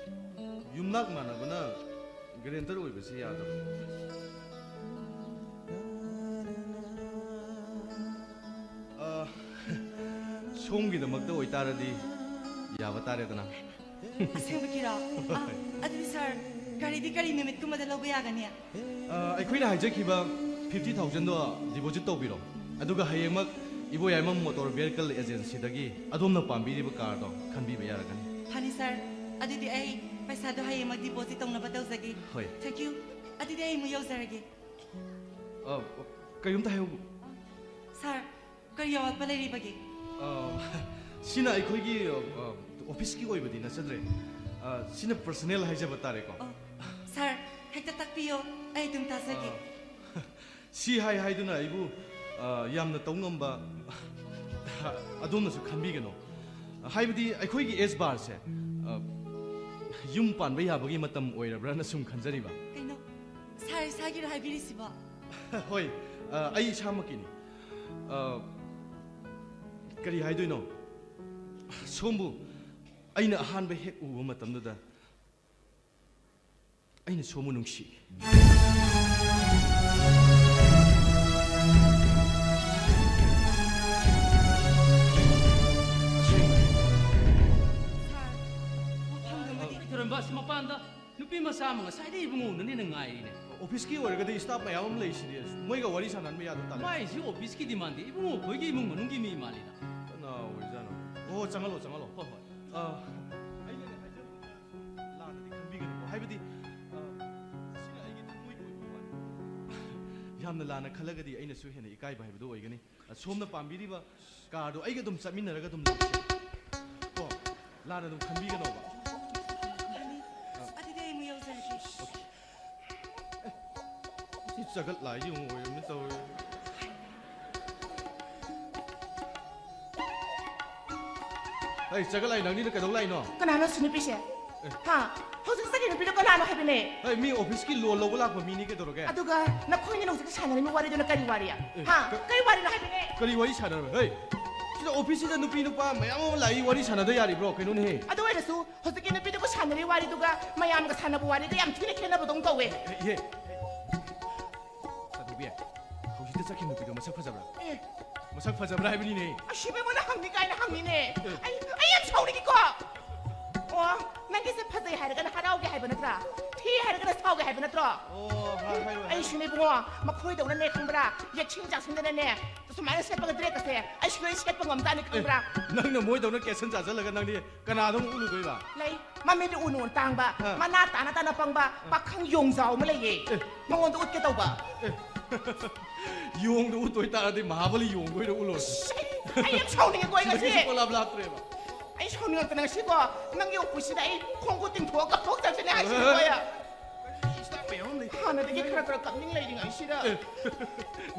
ꯌꯨꯝꯅꯥꯛ ꯃꯥꯟꯅꯕꯅ ꯒ꯭ꯔꯦꯟꯇꯔ ꯑꯣꯏꯕꯁꯤ ꯌꯥꯗꯕ꯫ ꯑ, ꯁꯣꯝꯒꯤꯗꯃꯛꯇ ꯑꯣꯏꯇꯥꯔꯗꯤ ꯌꯥꯕ ꯇꯥꯔꯦꯗꯅ꯫ ꯑꯁꯦꯡꯕꯒꯤꯔꯣ? ꯑ, ꯑꯗꯨꯗꯤ ꯁꯥꯔ, ꯒꯥꯔꯤꯗꯤ ꯀꯔꯤ ꯅꯨꯃꯤꯠꯀꯨꯝꯕꯗ ꯂꯧꯕ ꯌꯥꯒꯅꯤ? ꯑ, ꯑꯩꯈꯣꯏꯅ ꯍꯥꯏꯖꯈꯤꯕ ꯐꯤꯐꯇꯤ ꯊꯥꯎꯖꯟꯗꯣ ꯗꯤꯄꯣꯖꯤꯠ ꯇꯧꯕꯤꯔꯣ꯫ ꯑꯗꯨꯒ ꯍꯌꯦꯡꯃꯛ ꯏꯕꯣꯌꯥꯏꯃ ꯃꯣꯇꯣꯔ ꯚꯦꯍꯤꯀꯜ ꯑꯦꯖꯦꯟꯁꯤꯗꯒꯤ ꯑꯗꯣꯝꯅ ꯄꯥꯝꯕꯤꯔꯤꯕ ꯀꯥꯔꯗꯣ ꯈꯟꯕꯤꯕ ꯌꯥꯔꯒꯅꯤ꯫ ꯐꯅꯤ ꯁꯥꯔ, ꯑꯗꯨꯗꯤ ꯑꯩ ꯄꯩꯁꯥꯗꯣ ꯍꯌꯦꯡꯃꯛ ꯗꯤꯄꯣꯖꯤꯠ ꯇꯧꯅꯕ ꯇꯧꯖꯒꯦ꯫ ꯍꯣꯏ꯫ Thank you꯫ ꯑꯗꯨꯗꯤ ꯑꯩ ꯑꯃꯨꯛ ꯌꯧꯖꯔꯒꯦ꯫ ꯑ, ꯀꯔꯤꯝꯇ ꯍꯥꯏꯍꯧ- ꯁꯥꯔ, ꯀꯔꯤ ꯑꯋꯥꯠꯄ ꯂꯩꯔꯤꯕꯒꯦ? ꯑ, ꯁꯤꯅ ꯑꯩꯈꯣꯏꯒꯤ, ꯑ, ꯑ, ꯑꯣꯐꯤꯁꯀꯤ ꯑꯣꯏꯕꯗꯤ ꯅꯠꯆꯗ꯭ꯔꯦ꯫ ꯑ, ꯁꯤꯅ ꯄꯔꯁꯅꯦꯜ ꯍꯥꯏꯖꯕ ꯇꯥꯔꯦꯀꯣ꯫ ꯑꯣ, ꯁꯥꯔ, ꯍꯦꯛꯇ ꯇꯥꯛꯄꯤꯌꯣ, ꯑꯩ ꯑꯗꯨꯝ ꯇꯥꯖꯒꯦ꯫ ꯑ, ꯁꯤ ꯍꯥꯏ ꯍꯥꯏꯗꯨꯅ ꯑꯩꯕꯨ, ꯑ, ꯌꯥꯝꯅ ꯇꯧ ꯉꯝꯕ ꯑꯗꯣꯝꯅꯁꯨ ꯈꯟꯕꯤꯒꯅꯨ꯫ ꯍꯥꯏꯕꯗꯤ ꯑꯩꯈꯣꯏꯒꯤ ꯑꯦꯖ ꯕꯥꯔꯁꯦ, ꯑ, ꯌꯨꯝ ꯄꯥꯟꯕ ꯌꯥꯕꯒꯤ ꯃꯇꯝ ꯑꯣꯏꯔꯕ꯭ꯔꯅ ꯁꯨꯝ ꯈꯟꯖꯔꯤꯕ꯫ ꯀꯩꯅꯣ, ꯁꯥꯔ ꯏꯁꯥꯒꯤꯔꯣ ꯍꯥꯏꯕꯤꯔꯤꯁꯤꯕꯣ? ꯍꯣꯏ, ꯑ, ꯑꯩ ꯏꯁꯥꯃꯛꯀꯤꯅꯤ꯫ ꯑ, ꯀꯔꯤ ꯍꯥꯏꯗꯣꯏꯅꯣ? ꯁꯣꯝꯕꯨ ꯑꯩꯅ ꯑꯍꯥꯟꯕ ꯍꯦꯛ ꯎꯕ ꯃꯇꯝꯗꯨꯗ ꯑꯩꯅ ꯁꯣꯝꯕꯨ ꯅꯨꯡꯁꯤ꯫ ꯁꯥꯔ, ꯄꯣꯠ ꯊꯝꯒꯃꯗꯤ꯫ ꯊꯣꯏꯔꯝꯕ, ꯑꯁꯤ ꯃꯄꯥꯟꯗ ꯅꯨꯄꯤ ꯃꯆꯥ ꯑꯃ ꯉꯁꯥꯏꯗꯩ ꯏꯕꯨꯡꯉꯣ ꯎꯅꯅꯤꯅ ꯉꯥꯏꯔꯤꯅꯦ꯫ ꯑꯣꯐꯤꯁꯀꯤ ꯑꯣꯏꯔꯒꯗꯤ ꯁ꯭ꯇꯥꯐ ꯃꯌꯥꯝ ꯑꯃ ꯂꯩꯁꯤꯗꯤ, ꯃꯣꯏꯒ ꯋꯥꯔꯤ ꯁꯥꯟꯅꯍꯟꯕ ꯌꯥꯗ ꯇꯥꯔꯦ꯫ ꯃꯥꯏꯁꯤ ꯑꯣꯐꯤꯁꯀꯤꯗꯤ ꯃꯥꯟꯗꯦ, ꯏꯕꯨꯡꯉꯣ ꯑꯩꯈꯣꯏꯒꯤ ꯏꯃꯨꯡ ꯃꯅꯨꯡꯒꯤ ꯃꯤ ꯃꯥꯜꯂꯤꯗ꯫ ꯀꯅꯥ ꯑꯣꯏꯖꯥꯠꯅꯣ? ꯑꯣ, ꯆꯪꯍꯜꯂꯣ, ꯆꯪꯍꯜꯂꯣ꯫ ꯍꯣꯏ, ꯍꯣꯏ꯫ ꯑ, ꯑꯩꯅꯅꯦ ꯍꯥꯏꯖꯕꯗꯨꯗ ꯂꯥꯟꯅꯗꯤ ꯈꯟꯕꯤꯒꯅꯨꯀꯣ꯫ ꯍꯥꯏꯕꯗꯤ, ꯑ, ꯁꯤꯅ ꯑꯩꯒꯤ ꯊꯃꯣꯏꯒꯤ ꯑꯣꯏꯕ ꯋꯥꯅꯤ꯫ ꯌꯥꯝꯅ ꯂꯥꯟꯅ ꯈꯜꯂꯒꯗꯤ ꯑꯩꯅꯁꯨ ꯍꯦꯟꯅ ꯏꯀꯥꯏꯕ ꯍꯥꯏꯕꯗꯨ ꯑꯣꯏꯒꯅꯤ꯫ ꯑ, ꯁꯣꯝꯅ ꯄꯥꯝꯕꯤꯔꯤꯕ ꯀꯥꯔꯗꯣ ꯑꯩꯒ ꯑꯗꯨꯝ ꯆꯠꯃꯤꯟꯅꯔꯒ ꯑꯗꯨꯝ ꯂꯧꯁꯦ꯫ ꯀꯣ, ꯂꯥꯟꯅ ꯑꯗꯨꯝ ꯈꯟꯕꯤꯒꯅꯣꯕ꯫ ꯁꯤ ꯆꯒꯠ ꯂꯥꯏꯁꯤ ꯑꯃꯨꯛ ꯑꯣꯏꯔꯝꯃꯤ ꯇꯧꯔꯤ꯫ ꯑꯩ ꯆꯒꯠ ꯂꯥꯏ, ꯅꯪꯅꯤꯅ ꯀꯩꯗꯧ ꯂꯥꯛꯏꯅꯣ? ꯀꯅꯥꯅꯣ ꯁꯤ ꯅꯨꯄꯤꯁꯦ? ꯑꯦ꯫ ꯍꯥ? ꯍꯧꯖꯤꯛ ꯆꯠꯈꯤ ꯅꯨꯄꯤꯗꯣ ꯀꯅꯥꯅꯣ ꯍꯥꯏꯕꯅꯦ? ꯑꯩ ꯃꯤ ꯑꯣꯐꯤꯁꯀꯤ ꯂꯣꯟ ꯂꯧꯕ ꯂꯥꯛꯄ ꯃꯤꯅꯤ, ꯀꯩꯗꯧꯔꯒꯦ? ꯑꯗꯨꯒ ꯅꯈꯣꯏꯅꯤꯅ ꯍꯧꯖꯤꯛ ꯁꯥꯟꯅꯔꯤꯕ ꯋꯥꯔꯤꯗꯨꯅ ꯀꯔꯤ ꯋꯥꯔꯤ? ꯑꯦ, ꯍꯥ? ꯀ- ꯀꯔꯤ ꯋꯥꯔꯤꯅꯣ ꯍꯥꯏꯕꯅꯦ? ꯀꯔꯤ ꯋꯥꯔꯤ ꯁꯥꯟꯅꯔꯕ? ꯍꯩ! ꯁꯤꯗ ꯑꯣꯐꯤꯁꯁꯤꯗ ꯅꯨꯄꯤ ꯅꯨꯄꯥ ꯃꯌꯥꯝ ꯑꯃ ꯂꯥꯛꯏ, ꯋꯥꯔꯤ ꯁꯥꯟꯅꯗ ꯌꯥꯔꯤꯕ꯭ꯔꯣ? ꯀꯩꯅꯣꯅꯦꯍꯦ? ꯑꯗꯨ ꯑꯣꯏꯔꯁꯨ ꯍꯧꯖꯤꯛꯀꯤ ꯅꯨꯄꯤꯗꯨꯒ ꯁꯥꯟꯅꯔꯤ ꯋꯥꯔꯤꯗꯨꯒ ꯃꯌꯥꯝꯒ ꯁꯥꯟꯅꯕ ꯋꯥꯔꯤꯒ ꯌꯥꯝ ꯊꯤꯅ ꯈꯦꯠꯅꯕꯗꯧꯅ ꯇꯧꯋꯦ꯫ ꯑꯦ, ꯏꯍꯦ꯫ ꯆꯥꯟꯗꯣꯕꯤ, ꯍꯧꯖꯤꯛꯇ ꯆꯠꯈꯤꯕ ꯅꯨꯄꯤꯗꯣ ꯃꯁꯛ ꯐꯖꯕ꯭ꯔꯥ? ꯑꯦ꯫ ꯃꯁꯛ ꯐꯖꯕ꯭ꯔꯥ ꯍꯥꯏꯕꯅꯤꯅꯦ꯫ ꯑꯁꯤꯕ ꯑꯩꯉꯣꯟꯗ ꯍꯪꯅꯤ ꯀꯥꯏꯅ ꯍꯪꯉꯤꯅꯦ꯫ ꯑꯦ꯫ ꯑꯩ, ꯑꯩ ꯌꯥꯝ ꯁꯥꯎꯅꯤꯡꯉꯤꯀꯣ꯫ ꯑꯣ, ꯅꯪꯒꯤꯁꯦ ꯐꯖꯩ ꯍꯥꯏꯔꯒꯅ ꯍꯔꯥꯎꯒꯦ ꯍꯥꯏꯕ ꯅꯠꯇ꯭ꯔꯥ? ꯊꯤ ꯍꯥꯏꯔꯒꯅ ꯁꯥꯎꯒꯦ ꯍꯥꯏꯕ ꯅꯠꯇ꯭ꯔꯣ? ꯑꯣ, ꯍꯥꯏ-, ꯍꯥꯏꯔꯣꯏ, ꯍꯥꯏꯔꯣꯏ꯫ ꯑꯩꯁꯨꯅꯦ ꯏꯕꯨꯡꯉꯣ, ꯃꯈꯣꯏꯗꯧꯅꯅꯦ ꯈꯪꯕ꯭ꯔꯥ? ꯌꯦꯛꯁꯤꯟ ꯆꯥꯛꯁꯤꯟꯗꯅꯅꯦ, ꯁꯨꯃꯥꯏꯅ ꯁꯦꯠꯄꯒ ꯗ꯭ꯔꯦꯁꯀꯁꯦ ꯑꯩꯁꯨ ꯂꯣꯏ ꯁꯦꯠꯄ ꯉꯝꯖꯥꯠꯅꯤ, ꯈꯪꯕ꯭ꯔꯥ? ꯑꯦ, ꯅꯪꯅ ꯃꯣꯏꯗꯧꯅ ꯀꯦꯁꯟ ꯆꯥꯁꯤꯜꯂꯒ ꯅꯪꯗꯤ ꯀꯅꯥꯗ ꯑꯃꯨꯛ ꯎꯠꯂꯨꯗꯣꯏꯕ? ꯂꯩ, ꯃꯃꯤꯠ ꯎꯅ ꯎꯅ ꯇꯥꯡꯕ, ꯑꯥ꯫ ꯃꯅꯥ ꯇꯥꯅ ꯇꯥꯅ ꯄꯪꯕ, ꯑꯥ꯫ ꯄꯥꯈꯪ ꯌꯣꯡꯖꯥꯎ ꯑꯃ ꯂꯩꯌꯦ꯫ ꯑꯦ꯫ ꯃꯉꯣꯟꯗ ꯎꯠꯀꯦ ꯇꯧꯕ꯫ ꯑꯦ꯫ ꯌꯣꯡꯗ ꯎꯠꯇꯣꯏ ꯇꯥꯔꯗꯤ ꯃꯍꯥꯕꯂꯤ ꯌꯣꯡꯗ ꯑꯣꯏꯅ ꯎꯠꯂꯣ꯫ ꯑꯩ ꯌꯥꯝ ꯁꯥꯎꯅꯤꯡꯉꯦꯀꯣ ꯑꯩ ꯉꯁꯤ꯫ ꯁꯤꯗꯒꯤꯁꯨ ꯄꯣꯂꯥꯞ ꯂꯥꯞꯇ꯭ꯔꯦꯕ꯫ ꯑꯩ ꯁꯥꯎꯅꯤꯡꯉꯛꯇꯅ ꯉꯁꯤꯀꯣ, ꯅꯪꯒꯤ ꯑꯣꯐꯤꯁꯁꯤꯗ ꯑꯩ ꯈꯣꯡꯒꯨ ꯇꯤꯡꯊꯣꯛꯑ ꯀꯞꯊꯣꯛꯆꯔꯁꯤꯅꯦ ꯍꯥꯏꯁꯤꯅꯤꯀꯣ ꯑꯩ꯫ ꯑꯦ꯫ ꯍꯥꯟꯅꯗꯒꯤ ꯈꯔ ꯈꯔ ꯀꯞꯅꯤꯡ ꯂꯩꯔꯤꯉꯩꯁꯤꯗ꯫ ꯑꯦ꯫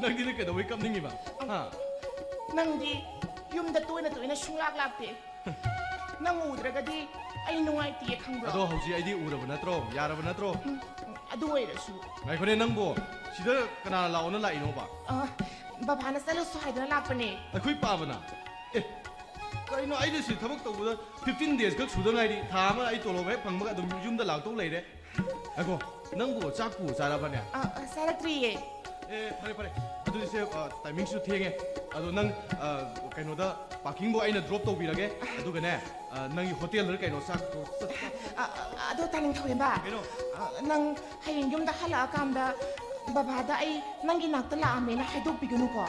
ꯅꯪꯗꯤ ꯅꯪ ꯀꯩꯗꯧꯕꯩ ꯀꯞꯅꯤꯡꯉꯤꯕ? ꯍꯥ? ꯅꯪꯗꯤ ꯌꯨꯝꯗ ꯇꯣꯏꯅ ꯇꯣꯏꯅ ꯁꯨꯡꯂꯥꯛ ꯂꯥꯛꯇꯦ꯫ ꯅꯪ ꯎꯗ꯭ꯔꯒꯗꯤ ꯑꯩ ꯅꯨꯡꯉꯥꯏꯇꯤꯌꯦ, ꯈꯪꯕ꯭ꯔꯣ? ꯑꯗꯣ ꯍꯧꯖꯤꯛ ꯑꯩꯗꯤ ꯎꯔꯕ ꯅꯠꯇ꯭ꯔꯣ? ꯌꯥꯔꯕ ꯅꯠꯇ꯭ꯔꯣ? ꯎꯝ, ꯎꯝ, ꯑꯗꯨ ꯑꯣꯏꯔꯁꯨ꯫ ꯉꯥꯏꯈꯣꯅꯦ ꯅꯪꯕꯣ, ꯁꯤꯗ ꯀꯅꯥꯅ ꯂꯥꯛꯑꯣꯅ ꯂꯥꯛꯏꯅꯣꯕ? ꯑ, ꯕꯕꯥꯅ ꯆꯠꯂꯨꯁꯣ ꯍꯥꯏꯗꯅ ꯂꯥꯛꯄꯅꯦ꯫ ꯑꯩꯈꯣꯏ ꯄꯥꯕꯅ? ꯑꯦ, ꯀꯩꯅꯣ, ꯑꯩꯅ ꯁꯤ ꯊꯕꯛ ꯇꯧꯕꯗ fifteen days ꯈꯛ ꯁꯨꯗ ꯉꯥꯏꯔꯤ, ꯊꯥ ꯑꯃ ꯑꯩ ꯇꯣꯂꯣꯞ ꯍꯦꯛ ꯐꯪꯕꯒ ꯑꯗꯨꯝ ꯌꯨꯝꯗ ꯂꯥꯛꯇꯧ ꯂꯩꯔꯦ꯫ ꯉꯥꯏꯈꯣ, ꯅꯪꯕꯨ ꯆꯥꯛꯄꯨ ꯆꯥꯔꯕꯅꯦ? ꯑ, ꯑ, ꯆꯥꯔꯛꯇ꯭ꯔꯤꯌꯦ꯫ ꯑꯦ, ꯐꯔꯦ, ꯐꯔꯦ꯫ ꯑꯗꯨꯗꯤ ꯁꯦ, ꯑ, ꯇꯥꯏꯃꯤꯡꯁꯨ ꯊꯦꯡꯉꯦ꯫ ꯑꯗꯣ ꯅꯪ, ꯑ, ꯀꯩꯅꯣꯗ, ꯄꯥꯔꯀꯤꯡꯕꯧ ꯑꯩꯅ ꯗ꯭ꯔꯣꯞ ꯇꯧꯕꯤꯔꯒꯦ꯫ ꯑꯗꯨꯒꯅꯦ, ꯑ, ꯅꯪꯒꯤ ꯍꯣꯇꯦꯜꯗ ꯀꯩꯅꯣ ꯆꯥꯛ ꯇꯣ-, ꯆꯥꯛ-, ꯆꯥꯛ-, ꯑ, ꯑ, ꯑꯗꯣ ꯇꯥꯅꯤꯡꯊꯧꯔꯦꯝꯕ, ꯀꯩꯅꯣ? ꯑ, ꯅꯪ ꯍꯌꯦꯡ ꯌꯨꯝꯗ ꯍꯜꯂꯛꯑꯀꯥꯟꯗ ꯕꯕꯥꯗ ꯑꯩ ꯅꯪꯒꯤ ꯅꯥꯛꯇ ꯂꯥꯛꯑꯝꯃꯦꯅ ꯍꯥꯏꯗꯣꯛꯄꯤꯒꯅꯨꯀꯣ꯫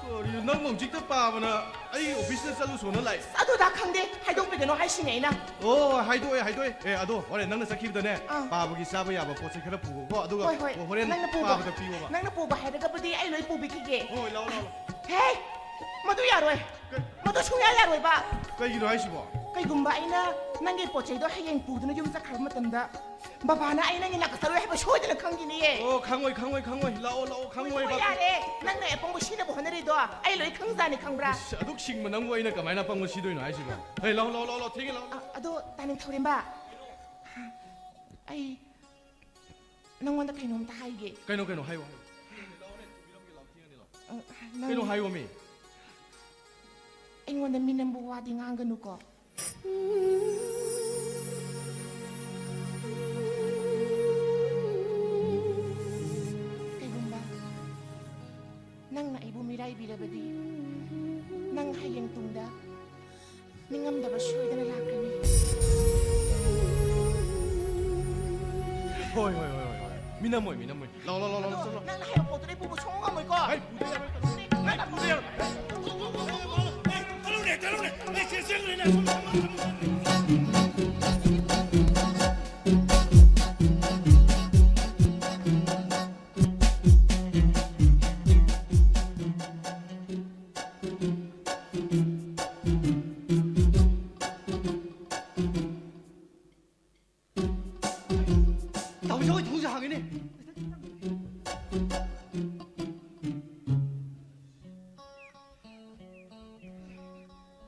ꯀꯔꯤꯅꯣ, ꯅꯪ ꯍꯧꯖꯤꯛꯇ ꯄꯥꯕꯅ ꯑꯩ ꯑꯣꯐꯤꯁꯇ ꯆꯠꯂꯨꯁꯣꯅ ꯂꯥꯛꯑꯦ? ꯑꯗꯨꯗ ꯈꯪꯗꯦ, ꯍꯥꯏꯗꯣꯛꯄꯤꯒꯅꯨ ꯍꯥꯏꯁꯤꯅꯦ ꯑꯩꯅ꯫ ꯑꯣ, ꯍꯥꯏꯗꯣꯛꯑꯦ, ꯍꯥꯏꯗꯣꯛꯑꯦ꯫ ꯑꯦ, ꯑꯗꯣ ꯍꯣꯔꯦꯟ ꯅꯪꯅ ꯆꯠꯈꯤꯕꯗꯅꯦ, ꯑꯥ꯫ ꯄꯥꯕꯒꯤ ꯆꯥꯕ ꯌꯥꯕ ꯄꯣꯠ ꯆꯩ ꯈꯔ ꯄꯨꯈꯣꯀꯣ, ꯑꯗꯨꯒ ꯍꯣꯏ, ꯍꯣꯏ꯫ ꯍꯣꯔꯦꯟ ꯅꯪꯅ ꯄꯨꯕ, ꯄꯥꯕꯗ ꯄꯤꯌꯣꯕ꯫ ꯅꯪꯅ ꯄꯨꯕ ꯍꯥꯏꯔꯒꯕꯨꯗꯤ ꯑꯩ ꯂꯣꯏ ꯄꯨꯕꯤꯈꯤꯒꯦ꯫ ꯍꯣꯏ, ꯂꯥꯛꯑꯣ, ꯂꯥꯛꯑꯣ, ꯂꯥꯛꯑꯣ꯫ ꯍꯦ! ꯃꯗꯨ ꯌꯥꯔꯣꯏ꯫ ꯀꯩ? ꯃꯗꯨ ꯁꯨꯡꯌꯥ ꯌꯥꯔꯣꯏꯕ꯫ ꯀꯩꯒꯤꯅꯣ ꯍꯥꯏꯁꯤꯕꯣ? ꯀꯩꯒꯨꯝꯕ ꯑꯩꯅ ꯅꯪꯒꯤ ꯄꯣꯠ ꯆꯩꯗꯣ ꯍꯌꯦꯡ ꯄꯨꯗꯨꯅ ꯌꯨꯝ ꯆꯠꯈ꯭ꯔꯕ ꯃꯇꯝꯗ ꯕꯕꯥꯅ ꯑꯩ ꯅꯪꯒꯤ ꯅꯥꯛꯇ ꯆꯠꯂꯣꯏ ꯍꯥꯏꯕ ꯁꯣꯏꯗꯅ ꯈꯪꯈꯤꯅꯤꯌꯦ꯫ ꯑꯣ, ꯈꯪꯉꯣꯏ, ꯈꯪꯉꯣꯏ, ꯈꯪꯉꯣꯏ꯫ ꯂꯥꯛꯑꯣ, ꯂꯥꯛꯑꯣ, ꯈꯪꯉꯣꯏ, ꯍꯣꯏ, ꯕꯕꯥ꯫ ꯌꯥꯔꯦ꯫ ꯅꯪꯅ ꯑꯄꯪꯕ ꯁꯤꯅꯕ ꯍꯣꯠꯅꯔꯤꯗꯣ ꯑꯩ ꯂꯣꯏ ꯈꯪꯖꯥꯅꯤ, ꯈꯪꯕ꯭ꯔꯥ? ꯑꯁ, ꯑꯗꯨꯛ ꯁꯤꯡꯕ ꯅꯪꯕꯨ ꯑꯩꯅ ꯀꯃꯥꯏꯅ ꯑꯄꯪꯕ ꯁꯤꯗꯣꯏꯅꯣ ꯍꯥꯏꯁꯤꯕꯣ? ꯍꯦ, ꯂꯥꯛꯑꯣ, ꯂꯥꯛꯑꯣ, ꯂꯥꯛꯑꯣ, ꯂꯥꯛꯑꯣ, ꯊꯦꯡꯉꯦ, ꯂꯥꯛꯑꯣ꯫ ꯑ, ꯑꯗꯣ ꯇꯥꯅꯤꯡꯊꯧꯔꯦꯝꯕ, ꯑꯩ ꯅꯪꯉꯣꯟꯗ ꯀꯩꯅꯣꯝꯇ ꯍꯥꯏꯒꯦ꯫ ꯀꯩꯅꯣ, ꯀꯩꯅꯣ? ꯍꯥꯏꯌꯣ, ꯍꯥꯏꯌꯣ꯫ ꯑ, ꯅꯪ ꯀꯩꯅꯣ? ꯍꯥꯏꯌꯣꯃꯤ꯫ ꯑꯩꯉꯣꯟꯗ ꯃꯤꯅꯝꯕ ꯋꯥꯗꯤ ꯉꯥꯡꯒꯅꯨꯀꯣ꯫ ꯀꯩꯒꯨꯝꯕ ꯅꯪꯅ ꯑꯩꯕꯨ ꯃꯤꯔꯥꯏꯕꯤꯔꯕꯗꯤ, ꯅꯪ ꯍꯌꯦꯡ ꯇꯨꯡꯗ ꯅꯤꯡꯉꯝꯗꯕ ꯁꯣꯏꯗꯅ ꯂꯥꯛꯀꯅꯤ꯫ ꯍꯣꯏ, ꯍꯣꯏ, ꯍꯣꯏ, ꯍꯣꯏ, ꯍꯣꯏ꯫ ꯃꯤꯅꯝꯃꯣꯏ, ꯃꯤꯅꯝꯃꯣꯏ꯫ ꯂꯥꯎ, ꯂꯥꯎ, ꯂꯥꯎ, ꯂꯥꯎ, ꯑꯗꯣ ꯆꯠꯂꯣ꯫ ꯅꯪꯅ ꯍꯥꯏꯕ ꯄꯣꯠꯇꯨꯗꯤ ꯄꯨꯕ ꯁꯨꯡꯉꯝ ꯉꯝꯃꯣꯏꯀꯣ꯫ ꯑꯩ ꯄꯨꯗ ꯌꯥꯔꯣꯏ꯫ ꯑꯩ ꯄꯨꯗ ꯌꯥꯔꯣꯏ꯫ ꯆꯠꯂꯨꯅꯦ, ꯆꯠꯂꯨꯅꯦ꯫ ꯑꯩ ꯆꯦ ꯆꯪꯈ꯭ꯔꯦꯅꯦ꯫ ꯑꯁꯣꯝ, ꯑꯁꯣꯝ, ꯑꯁꯣꯝ꯫ ꯇꯥꯃꯣ ꯖꯥꯎꯒꯤ ꯊꯣꯡꯁꯦ ꯍꯥꯡꯉꯤꯅꯦ꯫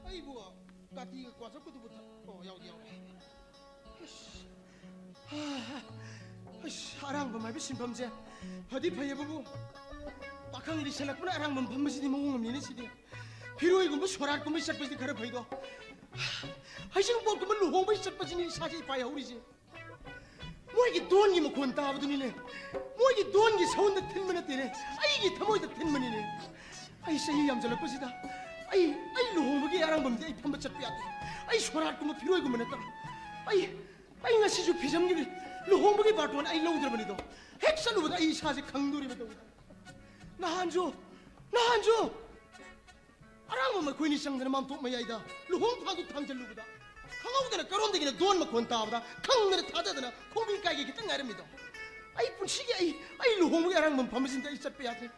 ꯑꯩꯕꯨ ꯀꯥꯇꯤꯒ ꯀ꯭ꯋꯥ ꯆꯞꯀꯗꯨꯕꯨ ꯊ-, ꯑꯣ, ꯌꯥꯎꯗꯤ ꯌꯥꯎꯔꯦ꯫ ꯑꯁ, ꯑꯁ, ꯑꯔꯥꯡꯕꯝ ꯍꯥꯏꯕ ꯁꯤꯟꯐꯝꯁꯦ ꯐꯗꯤ ꯐꯩꯌꯦꯕꯨ, ꯄꯥꯈꯪ ꯂꯤꯁꯜꯂꯛꯄꯅ ꯑꯔꯥꯡꯕꯝ ꯐꯝꯕꯁꯤꯗꯤ ꯃꯑꯣꯡ ꯑꯃꯅꯤꯅꯦ ꯁꯤꯗꯤ꯫ ꯐꯤꯔꯣꯏꯒꯨꯝꯕ ꯁꯣꯔꯥꯠꯀꯨꯝꯕ ꯆꯠꯄꯁꯤꯗꯤ ꯈꯔ ꯐꯩꯗꯣ, ꯍꯩꯖꯤꯡꯄꯣꯠꯀꯨꯝꯕ ꯂꯨꯍꯣꯡꯕꯒꯤ ꯆꯠꯄꯁꯤꯅꯤ ꯏꯁꯥꯁꯦ ꯏꯄꯥꯏ ꯍꯧꯔꯤꯁꯦ꯫ ꯃꯣꯏꯒꯤ ꯙꯣꯟꯒꯤ ꯃꯈꯣꯟ ꯇꯥꯕꯗꯨꯅꯤꯅꯦ, ꯃꯣꯏꯒꯤ ꯙꯣꯟꯒꯤ ꯁꯥꯎꯟꯗ ꯊꯤꯟꯕ ꯅꯠꯇꯦꯅꯦ, ꯑꯩꯒꯤ ꯊꯃꯣꯏꯗ ꯊꯤꯟꯕꯅꯤꯅꯦ꯫ ꯑꯩ ꯆꯍꯤ ꯌꯥꯝꯖꯜꯂꯛꯄꯁꯤꯗ ꯑꯩ, ꯑꯩ ꯂꯨꯍꯣꯡꯕꯒꯤ ꯑꯔꯥꯡꯕꯝꯗꯤ ꯑꯩ ꯐꯝꯕ ꯆꯠꯄ ꯌꯥꯗꯦ꯫ ꯑꯩ ꯁꯣꯔꯥꯠꯀꯨꯝꯕ ꯐꯤꯔꯣꯏꯒꯨꯝꯕ ꯅꯠꯇꯕ꯫ ꯑꯩ, ꯑꯩ ꯉꯁꯤꯁꯨ ꯐꯤꯖꯝꯒꯤ ꯂꯨꯍꯣꯡꯕꯒꯤ ꯕꯥꯔꯇꯣꯟ ꯑꯩ ꯂꯧꯗ꯭ꯔꯕꯅꯤꯗꯣ꯫ ꯍꯦꯛ ꯆꯠꯂꯨꯕꯗ ꯑꯩ ꯏꯁꯥꯁꯦ ꯈꯪꯗꯣꯔꯤꯕ ꯇꯧꯔꯤꯗꯣ꯫ ꯅꯍꯥꯟꯁꯨ, ꯅꯍꯥꯟꯁꯨ ꯑꯔꯥꯡꯕꯝ ꯑꯩꯈꯣꯏꯅꯤ ꯆꯪꯗꯅ ꯃꯥꯝꯇꯣꯞ ꯃꯌꯥꯏꯗ ꯂꯨꯍꯣꯡ ꯐꯥꯡꯗꯣꯛ ꯊꯥꯡꯖꯜꯂꯨꯕꯗ, ꯈꯪꯍꯧꯗꯅ ꯀꯔꯣꯝꯗꯒꯤꯅ ꯗꯣꯟ ꯃꯈꯣꯟ ꯇꯥꯕꯗ ꯈꯪꯗꯅ ꯊꯥꯗꯗꯅ ꯈꯣꯡꯕꯤ ꯀꯥꯏꯒꯦ ꯈꯤꯇꯪ ꯉꯥꯏꯔꯝꯃꯤꯗꯣ꯫ ꯑꯩ ꯄꯨꯟꯁꯤꯒꯤ ꯑꯩ, ꯑꯩ ꯂꯨꯍꯣꯡꯕꯒꯤ ꯑꯔꯥꯡꯕꯝ ꯐꯝꯕꯁꯤꯗ ꯑꯩ ꯆꯠꯄ ꯌꯥꯗ꯭ꯔꯦ꯫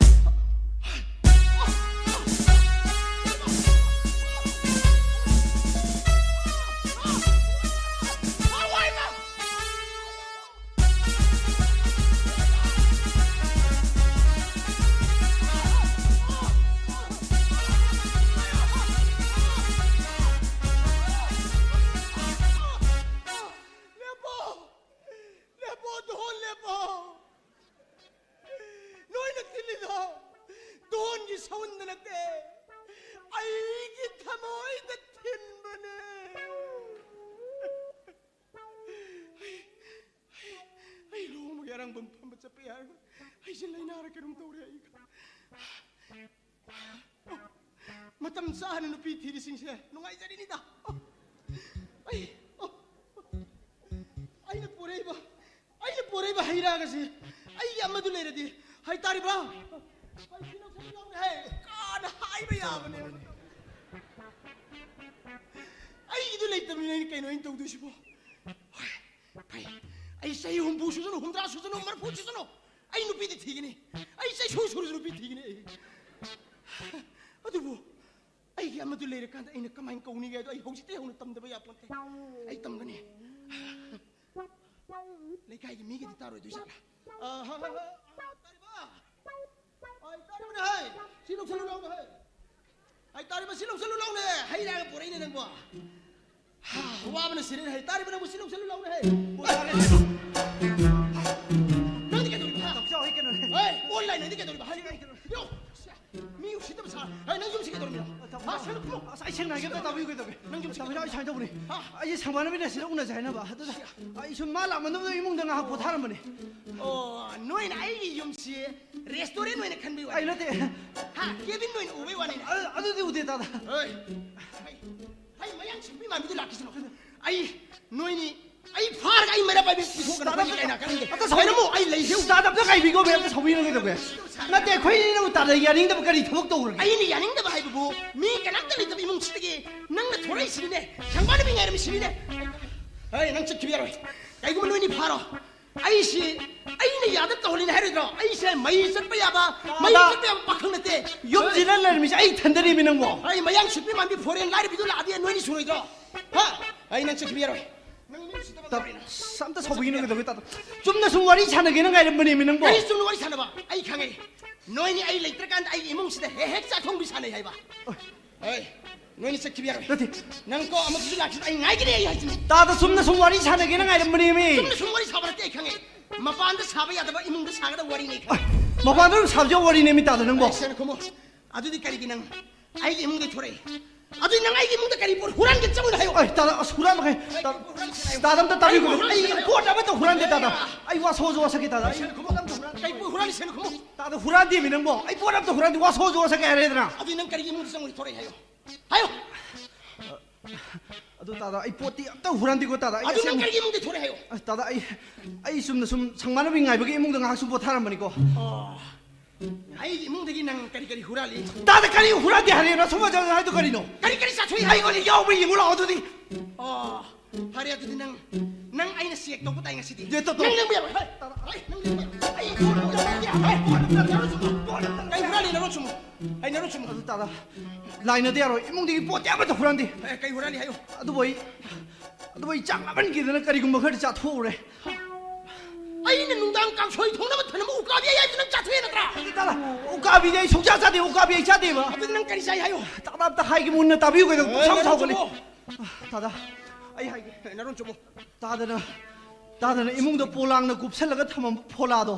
ꯐꯝꯕ ꯆꯠꯄ ꯌꯥꯔꯣꯏ꯫ ꯑꯩꯁꯦ ꯂꯥꯏꯅꯥꯔ ꯀꯩꯅꯣꯝ ꯇꯧꯔꯦ꯫ ꯑꯩ ꯃꯇꯝ ꯆꯥꯅ ꯅꯨꯄꯤ ꯊꯤꯔꯤꯁꯤꯡꯁꯦ ꯅꯨꯡꯉꯥꯏꯖꯔꯤꯅꯤꯗ꯫ ꯑꯩ ꯑꯩꯅ ꯄꯨꯔꯛꯏꯕ ꯑꯩꯅ ꯄꯨꯔꯛꯏꯕ ꯍꯩ ꯔꯥꯒꯁꯦ ꯑꯩꯒꯤ ꯑꯃꯗꯨ ꯂꯩꯔꯗꯤ ꯍꯥꯏꯇꯥꯔꯤꯕ꯫ ꯑꯩ ꯁꯤ ꯂꯧꯁꯜꯂꯨ ꯂꯥꯎꯅꯦ ꯍꯦ꯫ ꯀꯥꯅ ꯍꯥꯏꯕ ꯌꯥꯕꯅꯦ꯫ ꯑꯩꯒꯤꯗꯨ ꯂꯩꯇꯕꯅꯤꯅ ꯑꯩꯅ ꯀꯩꯅꯣ ꯑꯩꯅ ꯇꯧꯗꯣꯏꯁꯤꯕꯣ? ꯍꯣꯏ, ꯐꯩ꯫ ꯑꯩ ꯆꯍꯤ ꯍꯨꯝꯐꯨ ꯁꯨꯖꯅꯨ, ꯍꯨꯝꯗ꯭ꯔꯥ ꯁꯨꯖꯅꯨ, ꯃꯔꯐꯨ ꯁꯨꯖꯅꯨ, ꯑꯩ ꯅꯨꯄꯤꯗꯤ ꯊꯤꯒꯅꯤ꯫ ꯑꯩ ꯆꯩꯁꯨ ꯁꯨꯔꯁꯨ ꯅꯨꯄꯤ ꯊꯤꯒꯅꯤ ꯑꯩ꯫ ꯑꯗꯨꯕꯨ ꯑꯩꯒꯤ ꯑꯃꯗꯨ ꯂꯩꯔꯀꯥꯟꯗ ꯑꯩꯅ ꯀꯃꯥꯏꯅ ꯀꯧꯅꯤꯒꯦ ꯍꯥꯏꯗꯣ ꯑꯩ ꯍꯧꯖꯤꯛꯇꯩ ꯍꯧꯅ ꯇꯝꯗꯕ ꯌꯥꯄꯣꯟꯇꯦ꯫ ꯑꯩ ꯇꯝꯒꯅꯤ꯫ ꯂꯩꯀꯥꯏꯒꯤ ꯃꯤꯒꯤꯗꯤ ꯇꯥꯔꯣꯏꯗꯣꯏ ꯖꯥꯠꯂꯥ? ꯑ, ꯍ, ꯍ, ꯍ, ꯑ, ꯇꯥꯔꯤꯕ? ꯑ, ꯇꯥꯔꯤꯕꯅꯦ ꯍꯥꯏ꯫ ꯁꯤ ꯂꯧꯁꯜꯂꯨ ꯂꯥꯎꯅꯦ ꯍꯥꯏ꯫ ꯑꯩ ꯇꯥꯔꯤꯕ ꯁꯤ ꯂꯧꯁꯜꯂꯨ ꯂꯥꯎꯅꯦ꯫ ꯍꯩ ꯔꯥꯒ ꯄꯨꯔꯛꯏꯅꯦ ꯅꯪꯕꯣ꯫ ꯍꯥ, ꯋꯥꯕꯅ ꯁꯤꯔꯦ ꯍꯥꯏ꯫ ꯇꯥꯔꯤꯕ ꯅꯪꯕꯨ ꯁꯤ ꯂꯧꯁꯜꯂꯨ ꯂꯥꯎꯅꯦ ꯍꯥꯏ꯫ ꯑꯣ, ꯇꯥꯔꯦ꯫ ꯅꯪꯗꯤ ꯀꯩꯗꯧꯔꯤꯕ? ꯍꯥ? ꯇꯥꯃꯣ, ꯑꯩ ꯀꯩꯅꯣꯅꯦ꯫ ꯍꯣꯏ, ꯑꯣꯟꯂꯥꯏꯟ ꯅꯪꯗꯤ ꯀꯩꯗꯧꯔꯤꯕ? ꯍꯥ? ꯌꯣ, ꯁꯦ, ꯃꯤ ꯎꯁꯤꯠꯇꯕ ꯁꯥ-, ꯍꯥꯏ, ꯅꯪ ꯌꯨꯝꯁꯤ ꯀꯩꯗꯧꯔꯝꯃꯤꯅꯣ? ꯇꯥꯃꯣ, ꯍꯥ? ꯁꯦ, ꯂꯧꯁꯜꯂꯨ꯫ ꯑꯁ, ꯑꯩ ꯁꯦꯡꯅ ꯍꯥꯏꯒꯦ, ꯑꯝꯇ ꯇꯥꯕꯤꯌꯨ ꯀꯩꯗꯧꯒꯦ? ꯅꯪ ꯌꯨꯝꯁꯤ ꯇꯥꯃꯣ, ꯀꯩꯗꯧꯔꯝꯃꯤꯅꯣ? ꯑꯩ ꯁꯨꯃꯥꯏꯅ ꯇꯧꯕꯅꯤ꯫ ꯍꯥ? ꯑꯩꯁꯦ ꯁꯪꯕꯥꯅꯕꯤꯅ ꯁꯤꯗ ꯎꯅꯁꯦ ꯍꯥꯏꯅꯕ꯫ ꯑꯗꯨꯗ ꯑꯩ ꯁꯨꯝ ꯃꯥ ꯂꯥꯛꯃꯟꯗꯕꯗ ꯏꯃꯨꯡꯗ ꯉꯥꯏꯍꯥꯛ ꯄꯣꯊꯥꯔꯝꯕꯅꯦ꯫ ꯑꯣ, ꯅꯣꯏꯅ ꯑꯩꯒꯤ ꯌꯨꯝꯁꯤ ꯔꯦꯁꯇꯨꯔꯦꯟ ꯑꯣꯏꯅ ꯈꯟꯕꯩ ꯋꯥꯅꯤ꯫ ꯑꯩ ꯅꯠꯇꯦ꯫ ꯍꯥ, ꯀꯦꯕꯤꯟ ꯑꯣꯏꯅ ꯎꯕꯩ ꯋꯥꯅꯤꯅꯦ꯫ ꯑ-, ꯑꯗꯨꯗꯤ ꯎꯗꯦ, ꯇꯥꯗ꯫ ꯍꯣꯏ꯫ ꯍꯩ, ꯍꯩ, ꯃꯌꯥꯡ ꯁꯤꯡꯕꯤ ꯃꯥꯟꯕꯤꯗꯨ ꯂꯥꯛꯈꯤꯁꯅꯨ꯫ ꯑꯩ, ꯅꯣꯏꯅꯤ, ꯑꯩ ꯐꯥꯔꯒ ꯑꯩ ꯃꯩꯔꯥ ꯄꯥꯏꯕꯤ ꯄꯤꯊꯣꯛꯀꯅꯤ꯫ ꯇꯥꯗ, ꯀꯩꯅꯣ ꯀꯥꯏꯅ ꯈꯪꯗꯦ꯫ ꯑꯝꯇ ꯁꯥꯎ-, ꯀꯩꯅꯣꯃꯨꯛ ꯑꯩ ꯂꯩꯁꯦ꯫ ꯇꯥꯗ, ꯑꯝꯇ ꯉꯥꯏꯕꯤꯈꯣ, ꯃꯌꯥꯝ ꯑꯝꯇ ꯁꯥꯎꯕꯤꯒꯅꯨ ꯀꯩꯗꯧꯒꯦ? ꯅꯠꯇꯦ, ꯑꯩꯈꯣꯏꯅꯤꯅꯕꯨ ꯇꯥꯗ ꯌꯥꯅꯤꯡꯗꯕ ꯀꯔꯤ ꯊꯕꯛ ꯇꯧꯔꯒꯦ? ꯑꯩꯅ ꯌꯥꯅꯤꯡꯗꯕ ꯍꯥꯏꯕꯕꯨ ꯃꯤ ꯀꯅꯥꯝꯇ ꯂꯩꯇꯕ ꯏꯃꯨꯡꯁꯤꯗꯒꯤ ꯅꯪꯅ ꯊꯣꯔꯛꯏꯁꯤꯅꯤꯅꯦ, ꯁꯪꯕꯥꯅꯕꯤ ꯉꯥꯏꯔꯝꯃꯤꯁꯤꯅꯤꯅꯦ꯫ ꯍꯩ, ꯅꯪ ꯆꯠꯈꯤꯕ ꯌꯥꯔꯣꯏ꯫ ꯀꯩꯒꯨꯝꯕ ꯅꯣꯏꯅꯤ ꯐꯥꯔꯣ꯫ ꯑꯩꯁꯤ, ꯑꯩꯅ ꯌꯥꯗ ꯇꯧꯍꯜꯂꯤꯅꯦ ꯍꯥꯏꯔꯣꯏꯗ꯭ꯔꯣ? ꯑꯩꯁꯦ ꯃꯩ ꯆꯠꯄ ꯌꯥꯕ, ꯃꯩ ꯇꯥꯗ꯫ ꯆꯠꯄ ꯌꯥꯕ ꯄꯥꯈꯪ ꯅꯠꯇꯦ꯫ ꯌꯨꯝꯁꯤꯗ ꯂꯩꯔꯝꯃꯤꯁꯦ ꯑꯩ ꯏꯊꯟꯗꯅꯦꯃꯤ ꯅꯪꯕꯣ꯫ ꯑꯩ ꯃꯌꯥꯡ ꯁꯤꯠꯄꯤ ꯃꯥꯟꯕꯤ ꯐꯣꯔꯦꯟ ꯂꯥꯏꯔꯕꯤꯗꯨ ꯂꯥꯛꯑꯗꯤ ꯅꯣꯏꯅꯤ ꯁꯨꯔꯣꯏꯗ꯭ꯔꯣ? ꯍꯥ? ꯑꯩ ꯅꯪ ꯆꯠꯈꯤꯕ ꯌꯥꯔꯣꯏ꯫ ꯅꯪ ꯃꯤ ꯎꯁꯤꯠꯇꯕ ꯇꯥ-, ꯇꯧꯔꯦ ꯅꯪ꯫ ꯑꯁ, ꯑꯝꯇ ꯁꯥꯎꯕꯤꯒꯅꯨ ꯀꯩꯗꯧꯒꯦ ꯇꯥꯗ? ꯆꯨꯝꯅ ꯁꯨꯝ ꯋꯥꯔꯤ ꯁꯥꯟꯅꯒꯦꯅ ꯉꯥꯏꯔꯝꯕꯅꯦꯃꯤ ꯅꯪꯕꯣ꯫ ꯀꯔꯤ ꯆꯨꯝꯅ ꯋꯥꯔꯤ ꯁꯥꯟꯅꯕ? ꯑꯩ ꯈꯪꯉꯦ꯫ ꯅꯣꯏꯅꯤ ꯑꯩ ꯂꯩꯇ꯭ꯔꯀꯥꯟꯗ ꯑꯩꯒꯤ ꯏꯃꯨꯡꯁꯤꯗ ꯍꯦꯛ ꯍꯦꯛ ꯆꯥꯛ ꯊꯣꯡꯕꯤ ꯁꯥꯟꯅꯩ ꯍꯥꯏꯕ꯫ ꯑꯣꯏ꯫ ꯑꯩ, ꯅꯣꯏꯅꯤ ꯆꯠꯈꯤꯕ ꯌꯥꯔꯣꯏ꯫ ꯅꯠꯇꯦ꯫ ꯅꯪ ꯀꯣ ꯑꯃꯨꯛꯁꯨ ꯂꯥꯛꯈꯤꯅꯨ꯫ ꯑꯩ ꯉꯥꯏꯒꯅꯤ ꯑꯩ ꯍꯥꯏꯁꯤꯅꯤ꯫ ꯇꯥꯗ ꯆꯨꯝꯅ ꯁꯨꯝ ꯋꯥꯔꯤ ꯁꯥꯟꯅꯒꯦꯅ ꯉꯥꯏꯔꯝꯕꯅꯦꯃꯤ꯫ ꯆꯨꯝꯅ ꯁꯨꯝ ꯋꯥꯔꯤ ꯁꯥꯕ ꯅꯠꯇꯦ ꯑꯩ ꯈꯪꯉꯦ꯫ ꯃꯄꯥꯟꯗ ꯁꯥꯕ ꯌꯥꯗꯕ ꯏꯃꯨꯡꯗ ꯁꯥꯒꯗꯕ ꯋꯥꯔꯤꯅꯤ ꯑꯩ ꯈꯪꯉꯦ꯫ ꯑꯣꯏ, ꯃꯄꯥꯟꯗ ꯑꯗꯨꯝ ꯁꯥꯕꯁꯦ ꯋꯥꯔꯤꯅꯦꯃꯤ ꯇꯥꯗ ꯅꯪꯕꯣ꯫ ꯑꯩ ꯁꯦꯡꯅ ꯈꯨꯝꯃꯣ꯫ ꯑꯗꯨꯗꯤ ꯀꯔꯤꯒꯤ ꯅꯪ ꯑꯩꯒꯤ ꯏꯃꯨꯡꯗ ꯊꯣꯔꯛꯏ? ꯑꯗꯨꯗꯤ ꯅꯪ ꯑꯩꯒꯤ ꯏꯃꯨꯡꯗ ꯀꯔꯤ ꯄꯣꯠ ꯍꯨꯔꯥꯟꯒꯦ ꯆꯪꯉꯨꯅ ꯍꯥꯏꯌꯣ? ꯑꯩ ꯇꯥꯗ, ꯑꯁ, ꯍꯨꯔꯥꯟꯕ ꯀꯩ-, ꯇꯥ-, ꯇꯥꯗ ꯑꯝꯇ ꯇꯥꯕꯤꯌꯨ꯫ ꯑꯩ ꯄꯣꯠ ꯑꯃꯠꯇ ꯍꯨꯔꯥꯟꯗꯦ, ꯇꯥꯗ꯫ ꯑꯩ ꯋꯥ ꯁꯣꯖ ꯋꯥꯁꯛꯀꯦ, ꯇꯥꯗ꯫ ꯑꯩ ꯁꯦꯟ ꯈꯨꯝꯃꯨ꯫ ꯀꯩ ꯄꯣꯠ ꯍꯨꯔꯥꯟꯂꯤ, ꯁꯦꯟ ꯈꯨꯝꯃꯨ꯫ ꯇꯥꯗ, ꯍꯨꯔꯥꯟꯗꯦꯃꯤ ꯅꯪꯕꯣ꯫ ꯑꯩ ꯄꯣꯠ ꯑꯝꯇ ꯍꯨꯔꯥꯟꯗꯦ, ꯋꯥ ꯁꯣꯖ ꯋꯥꯁꯛꯀꯦ ꯍꯥꯏꯔꯦꯗꯅ꯫ ꯑꯗꯨꯗꯤ ꯅꯪ ꯀꯔꯤꯒꯤ ꯏꯃꯨꯡꯗ ꯆꯪꯉꯨꯔꯤ ꯊꯣꯔꯛꯏ ꯍꯥꯏꯌꯣ? ꯍꯥꯏꯌꯣ꯫ ꯑꯗꯨ ꯇꯥꯗ, ꯑꯩ ꯄꯣꯠꯇꯤ ꯑꯝꯇ ꯍꯨꯔꯥꯟꯗꯦꯀꯣ, ꯇꯥꯗ꯫ ꯑꯩ ꯑꯗꯨ ꯅꯪ ꯑꯁꯦꯡꯕ-, ꯀꯔꯤꯒꯤ ꯏꯃꯨꯡꯗ ꯊꯣꯔꯛꯏ ꯍꯥꯏꯌꯣ? ꯑꯁ, ꯇꯥꯗ, ꯑꯩ, ꯑꯩ ꯆꯨꯝꯅ ꯁꯨꯝ ꯁꯪꯃꯥꯟꯅꯕꯤ ꯉꯥꯏꯕꯒꯤ ꯏꯃꯨꯡꯗ ꯉꯥꯏꯍꯥꯛ ꯁꯨꯝ ꯄꯣꯊꯥꯔꯝꯕꯅꯤꯀꯣ꯫ ꯑꯣ꯫ ꯑꯩꯒꯤ ꯏꯃꯨꯡꯗꯒꯤ ꯅꯪ ꯀꯔꯤ ꯀꯔꯤ ꯍꯨꯔꯥꯜꯂꯤ? ꯇꯥꯗ, ꯀꯔꯤ ꯍꯨꯔꯥꯟꯗꯦ ꯍꯥꯏꯔꯤꯅꯣ? ꯁꯨꯝ ꯐꯖꯅ ꯍꯥꯏꯗꯣ ꯀꯔꯤꯅꯣ? ꯀꯔꯤ ꯀꯔꯤ ꯆꯥꯊꯣꯛꯏ? ꯑꯩꯉꯣꯟꯗ ꯌꯥꯎꯕ꯭ꯔꯥ ꯌꯦꯡꯉꯨ ꯂꯥꯛꯑꯣ ꯑꯗꯨꯗꯤ꯫ ꯑꯣ, ꯐꯔꯦ ꯑꯗꯨꯗꯤ ꯅꯪ, ꯅꯪ ꯑꯩꯅ ꯆꯦꯛ ꯇꯧꯕ ꯇꯥꯏ ꯉꯁꯤꯗꯤ꯫ ꯌꯦ, ꯇꯧ, ꯇꯧ꯫ ꯅꯪ ꯂꯦꯡꯕ ꯌꯥꯔꯣꯏ꯫ ꯍꯦ, ꯇꯥꯗ, ꯍꯦ, ꯅꯪ ꯂꯦꯡꯕ ꯌꯥꯔꯣꯏ꯫ ꯑꯩ ꯐꯣꯟ ꯇꯧꯔꯛꯀꯦ꯫ ꯍꯦ, ꯐꯣꯟ ꯇꯧꯔꯛꯀꯦ꯫ ꯀꯩ ꯍꯨꯔꯥꯜꯂꯤ ꯅꯔꯣꯟ ꯆꯨꯝꯃꯨ? ꯑꯩ ꯅꯔꯣꯟ ꯆꯨꯝꯃꯨ꯫ ꯑꯗꯨ ꯇꯥꯗ, ꯂꯥꯏꯅꯗ ꯌꯥꯔꯣꯏ꯫ ꯏꯃꯨꯡꯗꯒꯤ ꯄꯣꯠꯇꯤ ꯑꯃꯠꯇ ꯍꯨꯔꯥꯟꯗꯦ꯫ ꯑꯦ, ꯀꯩ ꯍꯨꯔꯥꯜꯂꯤ ꯍꯥꯏꯌꯨ? ꯑꯗꯨꯕꯨ ꯑꯩ, ꯑꯗꯨꯕꯨ ꯑꯩ ꯆꯥꯛ ꯂꯥꯝꯃꯟꯈꯤꯗꯅ ꯀꯔꯤꯒꯨꯝꯕ ꯈꯔꯗꯤ ꯆꯥꯊꯣꯛꯎꯔꯦ꯫ ꯑꯩꯅ ꯅꯨꯡꯗꯥꯡ ꯀꯥꯡꯁꯣꯏ ꯊꯣꯡꯅꯕ ꯊꯅꯝꯕ ꯎꯀꯥꯕꯤ ꯑꯌꯥꯏꯕꯗꯨ ꯅꯪ ꯆꯥꯊꯣꯛꯑꯦ ꯅꯠꯇ꯭ꯔꯥ? ꯇꯥꯗ, ꯎꯀꯥꯕꯤꯗꯤ ꯑꯩ ꯁꯨꯡꯆꯥ ꯆꯥꯗꯦ, ꯎꯀꯥꯕꯤ ꯑꯩ ꯆꯥꯗꯦꯕ꯫ ꯑꯗꯨꯗꯤ ꯅꯪ ꯀꯔꯤ ꯆꯥꯏ ꯍꯥꯏꯌꯣ? ꯇꯥꯗ, ꯑꯝꯇ ꯍꯥꯏꯒꯦ ꯃꯨꯟꯅ ꯇꯥꯕꯤꯌꯨ ꯀꯩꯗꯧ-, ꯑꯦ, ꯄꯨꯡꯁꯥꯎ ꯅꯔꯣꯟ ꯁꯥꯎꯒꯠꯂꯤ꯫ ꯆꯨꯝꯃꯣ꯫ ꯇꯥꯗ, ꯑꯩ ꯍꯥꯏꯒꯦ꯫ ꯑꯦ, ꯅꯔꯣꯟ ꯆꯨꯝꯃꯣ꯫ ꯇꯥꯗꯅ, ꯇꯥꯗꯅ ꯏꯃꯨꯡꯗ ꯄꯣꯂꯥꯡꯅ ꯀꯨꯞꯁꯜꯂꯒ ꯊꯝꯃꯝꯕ ꯐꯣꯂꯥꯗꯣ,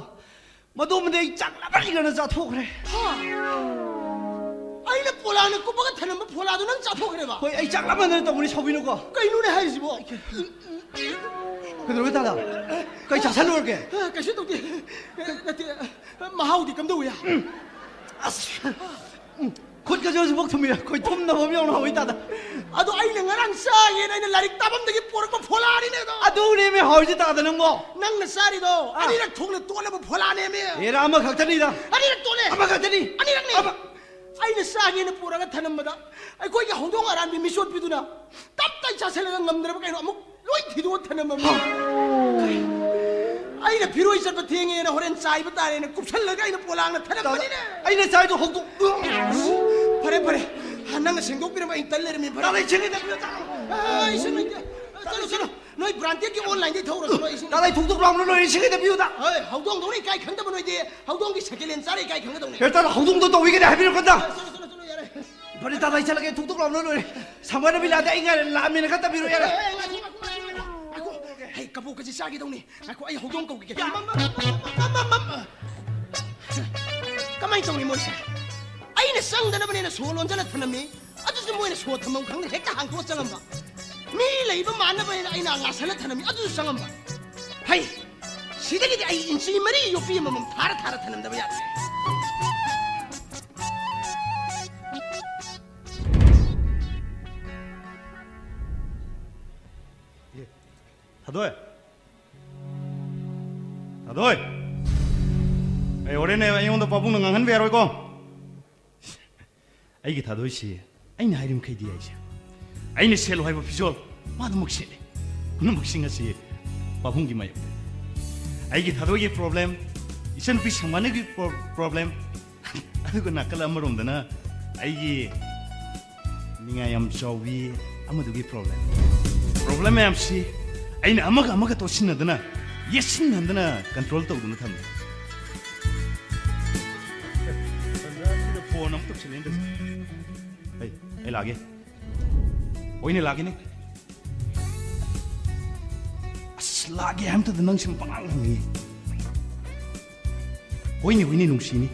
ꯃꯗꯨꯃꯗꯤ ꯑꯩ ꯆꯥꯛ ꯂꯥꯝꯃꯟꯈꯤꯗꯅ ꯆꯥꯊꯣꯛꯈ꯭ꯔꯦ꯫ ꯍꯥ? ꯑꯩꯅ ꯄꯣꯂꯥꯡꯅ ꯀꯨꯞꯄꯒ ꯊꯅꯝꯕ ꯐꯣꯂꯥꯗꯣ ꯅꯪ ꯆꯥꯊꯣꯛꯈ꯭ꯔꯦꯕ? ꯍꯣꯏ, ꯑꯩ ꯆꯥꯛ ꯂꯥꯝꯃꯟꯗꯅ ꯇꯧꯕꯅꯤ, ꯁꯥꯎꯕꯤꯅꯨꯀꯣ꯫ ꯀꯩꯅꯣꯅꯦ ꯍꯥꯏꯁꯤꯕꯣ? ꯀꯩꯗꯧꯔꯒꯦ ꯇꯥꯗ? ꯀꯩ ꯆꯥꯁꯜꯂꯨꯔꯒꯦ? ꯑ, ꯀꯩꯁꯨ ꯇꯧꯗꯦ꯫ ꯑ, ꯅꯠꯇꯦ, ꯑ, ꯃꯍꯥꯎꯗꯤ ꯀꯝꯗꯧꯋꯤ? ꯑꯁ! ꯎꯝ, ꯈꯨꯠꯀꯁꯦ ꯍꯧꯖꯤꯛꯐꯥꯎ ꯊꯨꯝꯃꯤ꯫ ꯑꯩꯈꯣꯏ ꯊꯨꯝꯅꯕ ꯑꯃ ꯌꯥꯎꯅ ꯍꯧꯏ ꯇꯥꯗ꯫ ꯑꯗꯣ ꯑꯩꯅ ꯉꯔꯥꯡ ꯆꯥꯒꯦꯅ ꯑꯩꯅ ꯂꯥꯏꯔꯤꯛ ꯇꯥꯐꯝꯗꯒꯤ ꯄꯣꯔꯛꯄ ꯐꯣꯂꯥꯅꯤꯅꯦ ꯑꯗꯣ꯫ ꯑꯗꯨꯅꯦꯃꯤ ꯍꯥꯎꯔꯤꯁꯦ ꯇꯥꯗ ꯅꯪꯕꯣ꯫ ꯅꯪꯅ ꯆꯥꯔꯤꯗꯣ ꯑꯥ꯫ ꯑꯅꯤꯔꯛ ꯊꯣꯛꯅ ꯇꯣꯠꯂꯕ ꯐꯣꯂꯥꯅꯦꯃꯤ꯫ ꯑꯦꯔꯥ, ꯑꯃꯈꯛꯇꯅꯤꯗ꯫ ꯑꯅꯤꯔꯛ ꯇꯣꯠꯂꯦ꯫ ꯑꯃꯈꯛꯇꯅꯤ꯫ ꯑꯅꯤꯔꯛꯅꯤ꯫ ꯑꯃ- ꯑꯩꯅ ꯆꯥꯒꯦꯅ ꯄꯨꯔꯒ ꯊꯅꯝꯕꯗ ꯑꯩꯈꯣꯏꯒꯤ ꯍꯧꯗꯣꯡ ꯑꯔꯥꯟꯕꯤ ꯃꯤꯆꯣꯠꯄꯤꯗꯨꯅ ꯇꯞ ꯇꯥꯏ ꯆꯥꯁꯤꯜꯂꯒ ꯉꯝꯗ꯭ꯔꯕ ꯀꯩꯅꯣ ꯑꯃꯨꯛ ꯂꯣꯏ ꯊꯤꯗꯣꯛꯑ ꯊꯅꯝꯃꯝꯃꯤ꯫ ꯑꯩꯅ ꯐꯤꯔꯣꯏ ꯆꯠꯄ ꯊꯦꯡꯉꯦꯅ ꯍꯣꯔꯦꯟ ꯆꯥꯏꯕ ꯇꯥꯔꯦꯅ ꯀꯨꯞꯁꯜꯂꯒ ꯑꯩꯅ ꯄꯣꯂꯥꯡꯅ ꯊꯅꯝꯕꯅꯤꯅꯦ꯫ ꯑꯩꯅ ꯆꯥꯏꯗꯣ ꯍꯧꯗꯣꯡ- ꯐꯔꯦ, ꯐꯔꯦ꯫ ꯅꯪꯅ ꯁꯦꯡꯗꯣꯛꯄꯤꯔꯝꯕ ꯑꯩ ꯇꯜ ꯂꯩꯔꯝꯃꯤ꯫ ꯐꯔꯦ꯫ ꯇꯥꯗ, ꯏꯁꯤꯡ ꯈꯤꯇ ꯄꯤꯌꯨ, ꯇꯥꯗ꯫ ꯑꯥ, ꯏꯁꯤꯡ ꯂꯩꯇꯦ꯫ ꯆꯠꯂꯨ, ꯆꯠꯂꯨ꯫ ꯅꯣꯏ ꯕ꯭ꯔꯥꯟꯗꯦꯗꯀꯤ ꯑꯣꯟꯂꯥꯏꯟꯗꯩ ꯊꯧꯔꯁꯨ ꯅꯣꯏ ꯏꯁꯤꯡ ꯇꯥꯗ, ꯑꯩ ꯊꯨꯛ ꯊꯨꯛ ꯂꯥꯎꯅ ꯂꯣꯏꯔꯦ, ꯏꯁꯤꯡ ꯈꯤꯇ ꯄꯤꯌꯨꯗ꯫ ꯍꯣꯏ, ꯍꯧꯗꯣꯡꯗꯧꯅ ꯏꯀꯥꯏ ꯈꯪꯗꯕ ꯅꯣꯏꯗꯤ꯫ ꯍꯧꯗꯣꯡꯒꯤ ꯁꯦꯀꯦꯟ ꯍꯦꯟ ꯆꯥꯔ ꯏꯀꯥꯏ ꯈꯪꯒꯗꯧꯅꯤ꯫ ꯍꯦ, ꯇꯥꯗ, ꯍꯧꯗꯣꯡꯗꯣ ꯇꯧꯏꯒꯅꯦ ꯍꯥꯏꯕꯤꯔꯛꯀꯗ꯫ ꯆꯠꯂꯨ, ꯆꯠꯂꯨ, ꯆꯠꯂꯨ, ꯌꯥꯔꯦ꯫ ꯐꯔꯦ, ꯇꯥꯗ, ꯑꯩ ꯆꯠꯂꯒꯦ꯫ ꯊꯨꯛ ꯊꯨꯛ ꯂꯥꯎꯅ ꯂꯣꯏꯔꯦ꯫ ꯁꯃꯥꯏꯅ ꯕꯤꯂꯥꯗ ꯑꯩ ꯉꯥꯏꯔꯦ, ꯂꯥꯛꯑꯃꯦꯅ ꯈꯔ ꯇꯝꯕꯤꯔꯣ, ꯌꯥꯔꯦ꯫ ꯑꯦ, ꯑꯦ, ꯉꯥꯏꯈꯣ, ꯉꯥꯏꯈꯣ, ꯉꯥꯏꯈꯣ, ꯉꯥꯏꯈꯣ꯫ ꯍꯩ, ꯀꯕꯣꯛꯀꯁꯦ ꯆꯥꯒꯦ ꯇꯧꯅꯤ꯫ ꯉꯥꯏꯈꯣ, ꯑꯩ ꯍꯧꯗꯣꯡ ꯀꯧꯈꯤꯒꯦ꯫ ꯃꯝ, ꯃꯝ, ꯃꯝ, ꯃꯝ, ꯃꯝ, ꯃꯝ꯫ ꯀꯃꯥꯏꯅ ꯇꯧꯅꯤ ꯃꯣꯏꯁꯦ? ꯑꯩꯅ ꯆꯪꯗꯅꯕꯅꯦꯅ ꯁꯣ ꯂꯣꯟꯖꯜꯂ ꯊꯅꯝꯃꯤ꯫ ꯑꯗꯨ ꯃꯣꯏꯅ ꯁꯣ ꯊꯝꯐꯝ ꯈꯪꯗꯅ ꯍꯦꯛꯇ ꯍꯥꯡꯇꯣꯛꯑ ꯆꯪꯉꯝꯕ꯫ ꯃꯤ ꯂꯩꯕ ꯃꯥꯟꯅꯕ ꯍꯥꯏꯅ ꯑꯩꯅ ꯉꯥꯁꯜꯂ ꯊꯅꯝꯃꯤ, ꯑꯗꯨꯁꯨ ꯆꯪꯉꯝꯕ꯫ ꯍꯩ, ꯁꯤꯗꯒꯤꯗꯤ ꯑꯩ ꯏꯟꯆꯤ ꯃꯔꯤ ꯌꯣꯠꯄꯤ ꯑꯃꯃꯝ ꯊꯥꯔ ꯊꯥꯔ ꯊꯅꯝꯗꯕ ꯌꯥꯗ꯭ꯔꯦ꯫ ꯑꯦ, ꯊꯥꯗꯣꯏ꯫ ꯊꯥꯗꯣꯏ꯫ ꯑꯩ ꯍꯣꯔꯦꯟ ꯑꯩꯉꯣꯟꯗ ꯄꯥꯕꯨꯡꯅ ꯉꯥꯡꯍꯟꯕ ꯌꯥꯔꯣꯏꯀꯣ꯫ ꯑꯩꯒꯤ ꯊꯥꯗꯣꯏꯁꯤ ꯑꯩꯅ ꯍꯥꯏꯔꯤꯃꯈꯩꯗꯤ ꯍꯥꯏꯁꯦ꯫ ꯑꯩꯅ ꯁꯦꯠꯂꯨ ꯍꯥꯏꯕ ꯐꯤꯖꯣꯜ ꯃꯥ ꯑꯗꯨꯃꯛ ꯁꯦꯠꯂꯦ꯫ ꯄꯨꯝꯅꯃꯛꯁꯤꯡ ꯑꯁꯤ ꯄꯥꯕꯨꯡꯒꯤ ꯃꯥꯌꯣꯛꯇ꯫ ꯑꯩꯒꯤ ꯊꯥꯗꯣꯏꯒꯤ problem, ꯏꯆꯟꯅꯨꯄꯤ ꯁꯪꯕꯥꯅꯒꯤ pro-, problem, ꯑꯗꯨꯒ ꯅꯥꯀꯜ ꯑꯃꯔꯣꯝꯗꯅ ꯑꯩꯒꯤ ꯅꯤꯡꯉꯥꯏ ꯌꯥꯝ ꯆꯥꯎꯕꯤ ꯑꯃꯗꯨꯒꯤ problem꯫ Problem ꯃꯌꯥꯝꯁꯤ ꯑꯩꯅ ꯑꯃꯒ ꯑꯃꯒ ꯇꯣꯠꯁꯤꯟꯅꯗꯅ, ꯌꯦꯠꯁꯤꯟꯅꯗꯅ control ꯇꯧꯗꯨꯅ ꯊꯝꯃꯤ꯫ ꯇꯟꯖꯥꯁꯤꯗ phone ꯑꯃꯨꯛ ꯇꯧꯁꯤꯜꯂꯦꯅꯦ ꯇꯧꯔꯤꯁꯦ꯫ ꯑꯩ, ꯑꯩ ꯂꯥꯛꯑꯒꯦ꯫ ꯍꯣꯏꯅꯦ, ꯂꯥꯛꯀꯦꯅꯦ꯫ ꯑꯁ, ꯂꯥꯛꯀꯦ ꯍꯥꯏꯕꯗꯨꯗ ꯅꯪꯁꯤ ꯄꯉꯥꯡ ꯍꯪꯉꯤ꯫ ꯍꯣꯏꯅꯦ, ꯍꯣꯏꯅꯦ, ꯅꯨꯡꯁꯤꯅꯤ꯫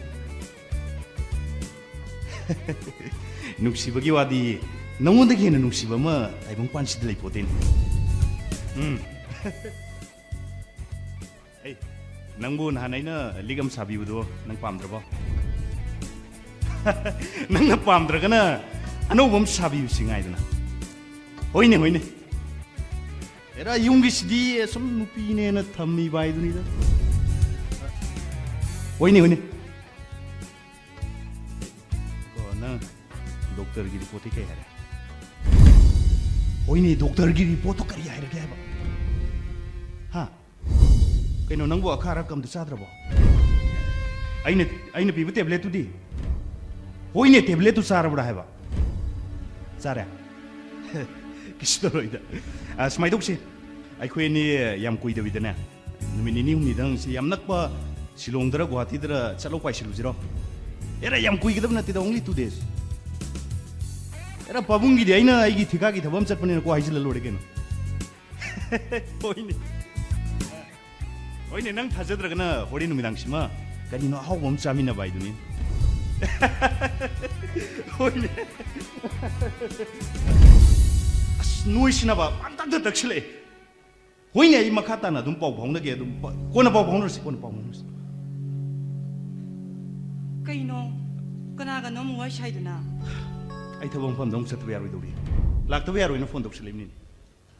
ꯅꯨꯡꯁꯤꯕꯒꯤ ꯋꯥꯗꯤ ꯅꯉꯣꯟꯗꯒꯤ ꯍꯦꯟꯅ ꯅꯨꯡꯁꯤꯕ ꯑꯃ ꯇꯥꯏꯕꯪꯄꯥꯟꯁꯤꯗ ꯂꯩꯄꯣꯠꯇꯦꯅꯦ꯫ ꯎꯝ꯫ ꯑꯩ, ꯅꯪꯕꯨ ꯅꯍꯥꯟ ꯑꯩꯅ ꯂꯤꯛ ꯑꯃ ꯁꯥꯕꯤꯕꯗꯣ ꯅꯪ ꯄꯥꯝꯗ꯭ꯔꯕꯣ? ꯅꯪꯅ ꯄꯥꯝꯗ꯭ꯔꯒꯅ ꯑꯅꯧꯕ ꯑꯃ ꯁꯥꯕꯤꯕꯁꯤ ꯉꯥꯏꯗꯅ꯫ ꯍꯣꯏꯅꯦ, ꯍꯣꯏꯅꯦ꯫ ꯑꯦꯔꯥ, ꯌꯨꯝꯒꯤꯁꯤꯗꯤ ꯁꯨꯝ ꯅꯨꯄꯤꯅꯦꯅ ꯊꯝꯃꯤꯕ ꯍꯥꯏꯗꯨꯅꯤꯗ꯫ ꯍꯣꯏꯅꯦ, ꯍꯣꯏꯅꯦ꯫ ꯀꯣ, ꯅꯪ ꯗꯣꯛꯇꯔꯒꯤ ꯔꯤꯄꯣꯔꯠꯇꯤ ꯀꯩ ꯍꯥꯏꯔꯦ? ꯍꯣꯏꯅꯦ, ꯗꯣꯛꯇꯔꯒꯤ ꯔꯤꯄꯣꯔꯠꯇꯣ ꯀꯔꯤ ꯍꯥꯏꯔꯒꯦ ꯍꯥꯏꯕ? ꯍꯥ? ꯀꯩꯅꯣ, ꯅꯪꯕꯨ ꯑꯈꯥ ꯑꯔꯛ ꯑꯝꯇ ꯆꯥꯗ꯭ꯔꯕꯣ? ꯑꯩꯅ, ꯑꯩꯅ ꯄꯤꯕ ꯇꯦꯕ꯭ꯂꯦꯠꯇꯨꯗꯤ? ꯍꯣꯏꯅꯦ, ꯇꯦꯕ꯭ꯂꯦꯠꯇꯨ ꯆꯥꯔꯕ꯭ꯔꯥ ꯍꯥꯏꯕ? ꯆꯥꯔꯦ? ꯀꯩꯁꯨ ꯇꯧꯔꯣꯏꯗ꯫ ꯑ, ꯁꯨꯃꯥꯏꯅ ꯇꯧꯁꯤ, ꯑꯩꯈꯣꯏ ꯑꯅꯤ ꯌꯥꯝ ꯀꯨꯏꯗꯕꯤꯗꯅꯦ, ꯅꯨꯃꯤꯠ ꯅꯤꯅꯤ ꯍꯨꯝꯅꯤꯗꯪ, ꯁꯤ ꯌꯥꯝ ꯅꯛꯄ ꯁꯤꯂꯣꯡꯗꯔ ꯒꯨꯍꯥꯇꯤꯗꯔ ꯆꯠꯂꯧ ꯄꯥꯏꯁꯤꯜꯂꯨꯁꯤꯔꯣ? ꯑꯦꯔꯥ, ꯌꯥꯝ ꯀꯨꯏꯒꯗꯕ ꯅꯠꯇꯦꯗ, only two days꯫ ꯑꯦꯔꯥ, ꯄꯥꯕꯨꯡꯒꯤꯗꯤ ꯑꯩꯅ ꯑꯩꯒꯤ ꯊꯤꯀꯥꯒꯤ ꯊꯕꯛ ꯑꯃ ꯆꯠꯄꯅꯤꯅꯀꯣ ꯍꯥꯏꯖꯤꯜꯂ ꯂꯣꯏꯔꯦ ꯀꯩꯅꯣ꯫ ꯍꯣꯏꯅꯦ꯫ ꯍꯣꯏꯅꯦ, ꯅꯪ ꯊꯥꯖꯗ꯭ꯔꯒꯅ ꯍꯣꯔꯦꯟ ꯅꯨꯃꯤꯗꯥꯡꯁꯤꯃ ꯀꯔꯤꯅꯣ ꯑꯍꯥꯎꯕ ꯑꯃ ꯆꯥꯃꯤꯟꯅꯕ ꯍꯥꯏꯗꯨꯅꯤ꯫ ꯍꯣꯏꯅꯦ꯫ ꯑꯁ, ꯅꯣꯏꯁꯤꯅꯕ ꯄꯪꯇꯛꯇ ꯇꯛꯁꯤꯜꯂꯛꯑꯦ꯫ ꯍꯣꯏꯅꯦ, ꯑꯩ ꯃꯈꯥ ꯇꯥꯅ ꯑꯗꯨꯝ ꯄꯥꯎ ꯐꯥꯎꯅꯒꯦ, ꯑꯗꯨꯝ ꯄ-, ꯀꯣꯟꯅ ꯄꯥꯎ ꯐꯥꯎꯅꯔꯁꯤ, ꯀꯣꯟꯅ ꯄꯥꯎ ꯐꯥꯎꯅꯔꯁꯤ꯫ ꯀꯩꯅꯣ? ꯀꯅꯥꯒꯅꯣ ꯑꯃꯨꯛ ꯋꯥꯔꯤ ꯁꯥꯏꯗꯨꯅ? ꯑꯩ ꯊꯕꯛ ꯃꯐꯝꯗ ꯑꯃꯨꯛ ꯆꯠꯇꯕ ꯌꯥꯔꯣꯏꯗꯧꯔꯤ꯫ ꯂꯥꯛꯇꯕ ꯌꯥꯔꯣꯏꯅ ꯐꯣꯟ ꯇꯧꯁꯤꯜꯂꯛꯏꯕꯅꯤꯅꯦ꯫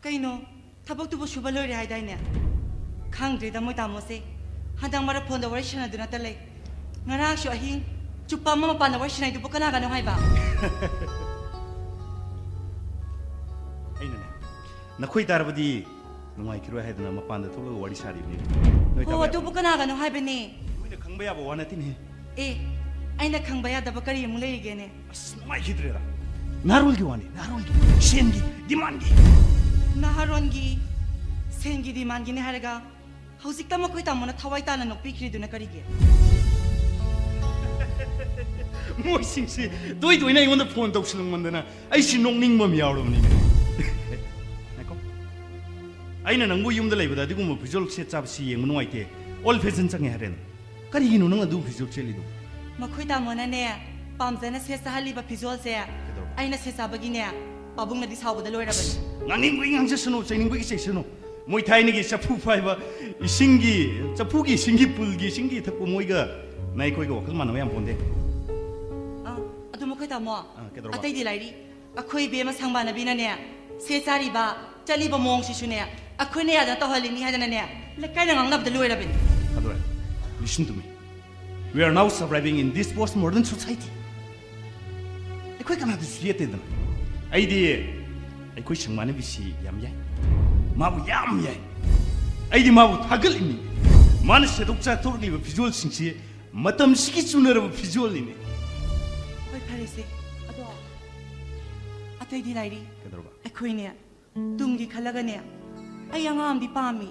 ꯀꯩꯅꯣ? ꯊꯕꯛꯇꯨꯕꯨ ꯁꯨꯕ ꯂꯣꯏꯔꯦ ꯍꯥꯏꯗꯥꯏꯅꯦ? ꯈꯪꯗ꯭ꯔꯦꯗ ꯃꯣꯏ ꯇꯥꯃꯣꯁꯦ꯫ ꯍꯟꯗꯛ ꯃꯔꯛ ꯐꯣꯟꯗ ꯋꯥꯔꯤ ꯁꯥꯟꯅꯗꯨꯅꯇ ꯂꯩ꯫ ꯉꯔꯥꯡꯁꯨ ꯑꯍꯤꯡ ꯆꯨꯞꯄ ꯑꯃ ꯃꯄꯥꯟꯗ ꯋꯥꯔꯤ ꯁꯥꯟꯅꯩꯗꯨꯕꯨ ꯀꯅꯥꯒꯅꯣ ꯍꯥꯏꯕ? ꯑꯩꯅꯅꯦ, ꯅꯈꯣꯏ ꯇꯥꯔꯕꯗꯤ ꯅꯨꯡꯉꯥꯏꯈꯤꯔꯣꯏ ꯍꯥꯏꯗꯅ ꯃꯄꯥꯟꯗ ꯊꯣꯛꯂꯒ ꯋꯥꯔꯤ ꯁꯥꯔꯤꯕꯅꯤ꯫ ꯅꯣꯏ ꯍꯣ, ꯇꯥꯕ ꯌꯥꯕ? ꯑꯗꯨꯕꯨ ꯀꯅꯥꯒꯅꯣ ꯍꯥꯏꯕꯅꯦ? ꯅꯣꯏꯅ ꯈꯪꯕ ꯌꯥꯕ ꯋꯥ ꯅꯠꯇꯦꯅꯦ꯫ ꯑꯦ, ꯑꯩꯅ ꯈꯪꯕ ꯌꯥꯗꯕ ꯀꯔꯤ ꯑꯃꯨꯛ ꯂꯩꯔꯤꯒꯦꯅꯦ? ꯑꯁ, ꯅꯨꯡꯉꯥꯏꯈꯤꯗ꯭ꯔꯦꯗ꯫ ꯅꯍꯥꯔꯣꯜꯒꯤ ꯋꯥꯅꯤ, ꯅꯍꯥꯔꯣꯜꯒꯤ꯫ ꯁꯦꯟꯒꯤ ꯗꯤꯃꯥꯟꯒꯤ꯫ ꯅꯍꯥꯔꯣꯟꯒꯤ ꯁꯦꯟꯒꯤ ꯗꯤꯃꯥꯟꯒꯤꯅꯦ ꯍꯥꯏꯔꯒ ꯍꯧꯖꯤꯛꯇ ꯃꯈꯣꯏ ꯇꯥꯃꯣꯅ ꯊꯋꯥꯏ ꯇꯥꯅ ꯅꯣꯛꯄꯤꯈ꯭ꯔꯤꯗꯨꯅ ꯀꯔꯤꯒꯤ? ꯃꯣꯏꯁꯤꯡꯁꯤ ꯇꯣꯏ ꯇꯣꯏꯅ ꯑꯩꯉꯣꯟꯗ ꯐꯣꯟ ꯇꯧꯁꯤꯜꯂꯛꯃꯟꯗꯅ ꯑꯩꯁꯤ ꯅꯣꯛꯅꯤꯡꯕ ꯑꯃ ꯌꯥꯎꯔꯕꯅꯤꯅꯦ꯫ ꯉꯥꯏꯈꯣ꯫ ꯑꯩꯅ ꯅꯪꯕꯨ ꯌꯨꯝꯗ ꯂꯩꯕꯗ ꯑꯗꯨꯒꯨꯝꯕ ꯐꯤꯖꯣꯜ ꯁꯦꯠ ꯆꯥꯕꯁꯤ ꯌꯦꯡꯕ ꯅꯨꯡꯉꯥꯏꯇꯦ꯫ ꯑꯣꯜ ꯐꯦꯁꯟ ꯆꯪꯉꯦ ꯍꯥꯏꯔꯦꯅ꯫ ꯀꯔꯤꯒꯤꯅꯣ ꯅꯪ ꯑꯗꯨ ꯐꯤꯖꯣꯜ ꯁꯦꯠꯂꯤꯗꯣ? ꯃꯈꯣꯏ ꯇꯥꯃꯣꯅꯅꯦ, ꯄꯥꯝꯖꯅ ꯁꯦꯠ ꯆꯥꯍꯜꯂꯤꯕ ꯐꯤꯖꯣꯜꯁꯦ ꯀꯩꯗꯧꯔꯕ? ꯑꯩꯅ ꯁꯦꯠ ꯆꯥꯕꯒꯤꯅꯦ, ꯄꯥꯕꯨꯡꯅꯗꯤ ꯁꯥꯎꯕꯗ ꯂꯣꯏꯔꯕꯅꯤ꯫ ꯉꯥꯡꯅꯤꯡꯕꯒꯤ ꯉꯥꯡꯖꯁꯅꯨ, ꯆꯩꯅꯤꯡꯕꯒꯤ ꯆꯩꯁꯅꯨ꯫ ꯃꯣꯏ ꯊꯥꯏꯅꯒꯤ ꯆꯐꯨ ꯐꯥꯏꯕ, ꯏꯁꯤꯡꯒꯤ, ꯆꯐꯨꯒꯤ ꯏꯁꯤꯡꯒꯤ ꯄꯨꯜꯒꯤ ꯏꯁꯤꯡꯒꯤ ꯊꯛꯄ ꯃꯣꯏꯒ ꯅꯥꯏ ꯑꯩꯈꯣꯏꯒ ꯋꯥꯈꯜ ꯃꯥꯟꯅꯕ ꯌꯥꯝ ꯄꯣꯟꯗꯦ꯫ ꯑꯥ, ꯑꯗꯨ ꯃꯈꯣꯏ ꯇꯥꯃꯣ, ꯑꯥ, ꯀꯩꯗꯧꯔꯕ? ꯑꯇꯩꯗꯤ ꯂꯥꯏꯔꯤ꯫ ꯑꯩꯈꯣꯏ ꯏꯕꯦꯝꯃ ꯁꯪꯕꯥꯅꯕꯤꯅꯅꯦ, ꯁꯦ ꯆꯥꯔꯤꯕ, ꯆꯠꯂꯤꯕ ꯃꯑꯣꯡꯁꯤꯁꯨꯅꯦ, ꯑꯩꯈꯣꯏꯅ ꯌꯥꯗꯅ ꯇꯧꯍꯜꯂꯤꯅꯤ ꯍꯥꯏꯗꯅꯅꯦ, ꯂꯩꯀꯥꯏꯗ ꯉꯥꯡꯅꯕꯗ ꯂꯣꯏꯔꯕꯅꯤ꯫ ꯑꯗꯣ, listen to me. We are now surviving in this post modern society. ꯑꯩꯈꯣꯏ ꯀꯅꯥꯗꯁꯨ ꯌꯦꯠꯇꯦꯗꯅ꯫ ꯑꯩꯗꯤ ꯑꯩꯈꯣꯏ ꯁꯪꯕꯥꯅꯕꯤꯁꯤ ꯌꯥꯝ ꯌꯥꯏ꯫ ꯃꯥꯕꯨ ꯌꯥꯝ ꯌꯥꯏ꯫ ꯑꯩꯗꯤ ꯃꯥꯕꯨ ꯊꯥꯒꯠꯂꯤꯅꯤ꯫ ꯃꯥꯅ ꯁꯦꯠꯇꯣꯛ ꯆꯥꯊꯣꯔꯛꯂꯤꯕ ꯐꯤꯖꯣꯜꯁꯤꯡꯁꯤ ꯃꯇꯝꯁꯤꯒꯤ ꯆꯨꯅꯔꯕ ꯐꯤꯖꯣꯜꯅꯤꯅꯦ꯫ ꯍꯣꯏ, ꯐꯔꯦꯁꯦ꯫ ꯑꯗꯣ ꯑꯇꯩꯗꯤ ꯂꯥꯏꯔꯤ꯫ ꯀꯩꯗꯧꯔꯕ? ꯑꯩꯈꯣꯏꯅꯦ, ꯇꯨꯡꯒꯤ ꯈꯜꯂꯒꯅꯦ, ꯑꯩ ꯑꯉꯥꯡ ꯑꯃꯗꯤ ꯄꯥꯝꯃꯤ꯫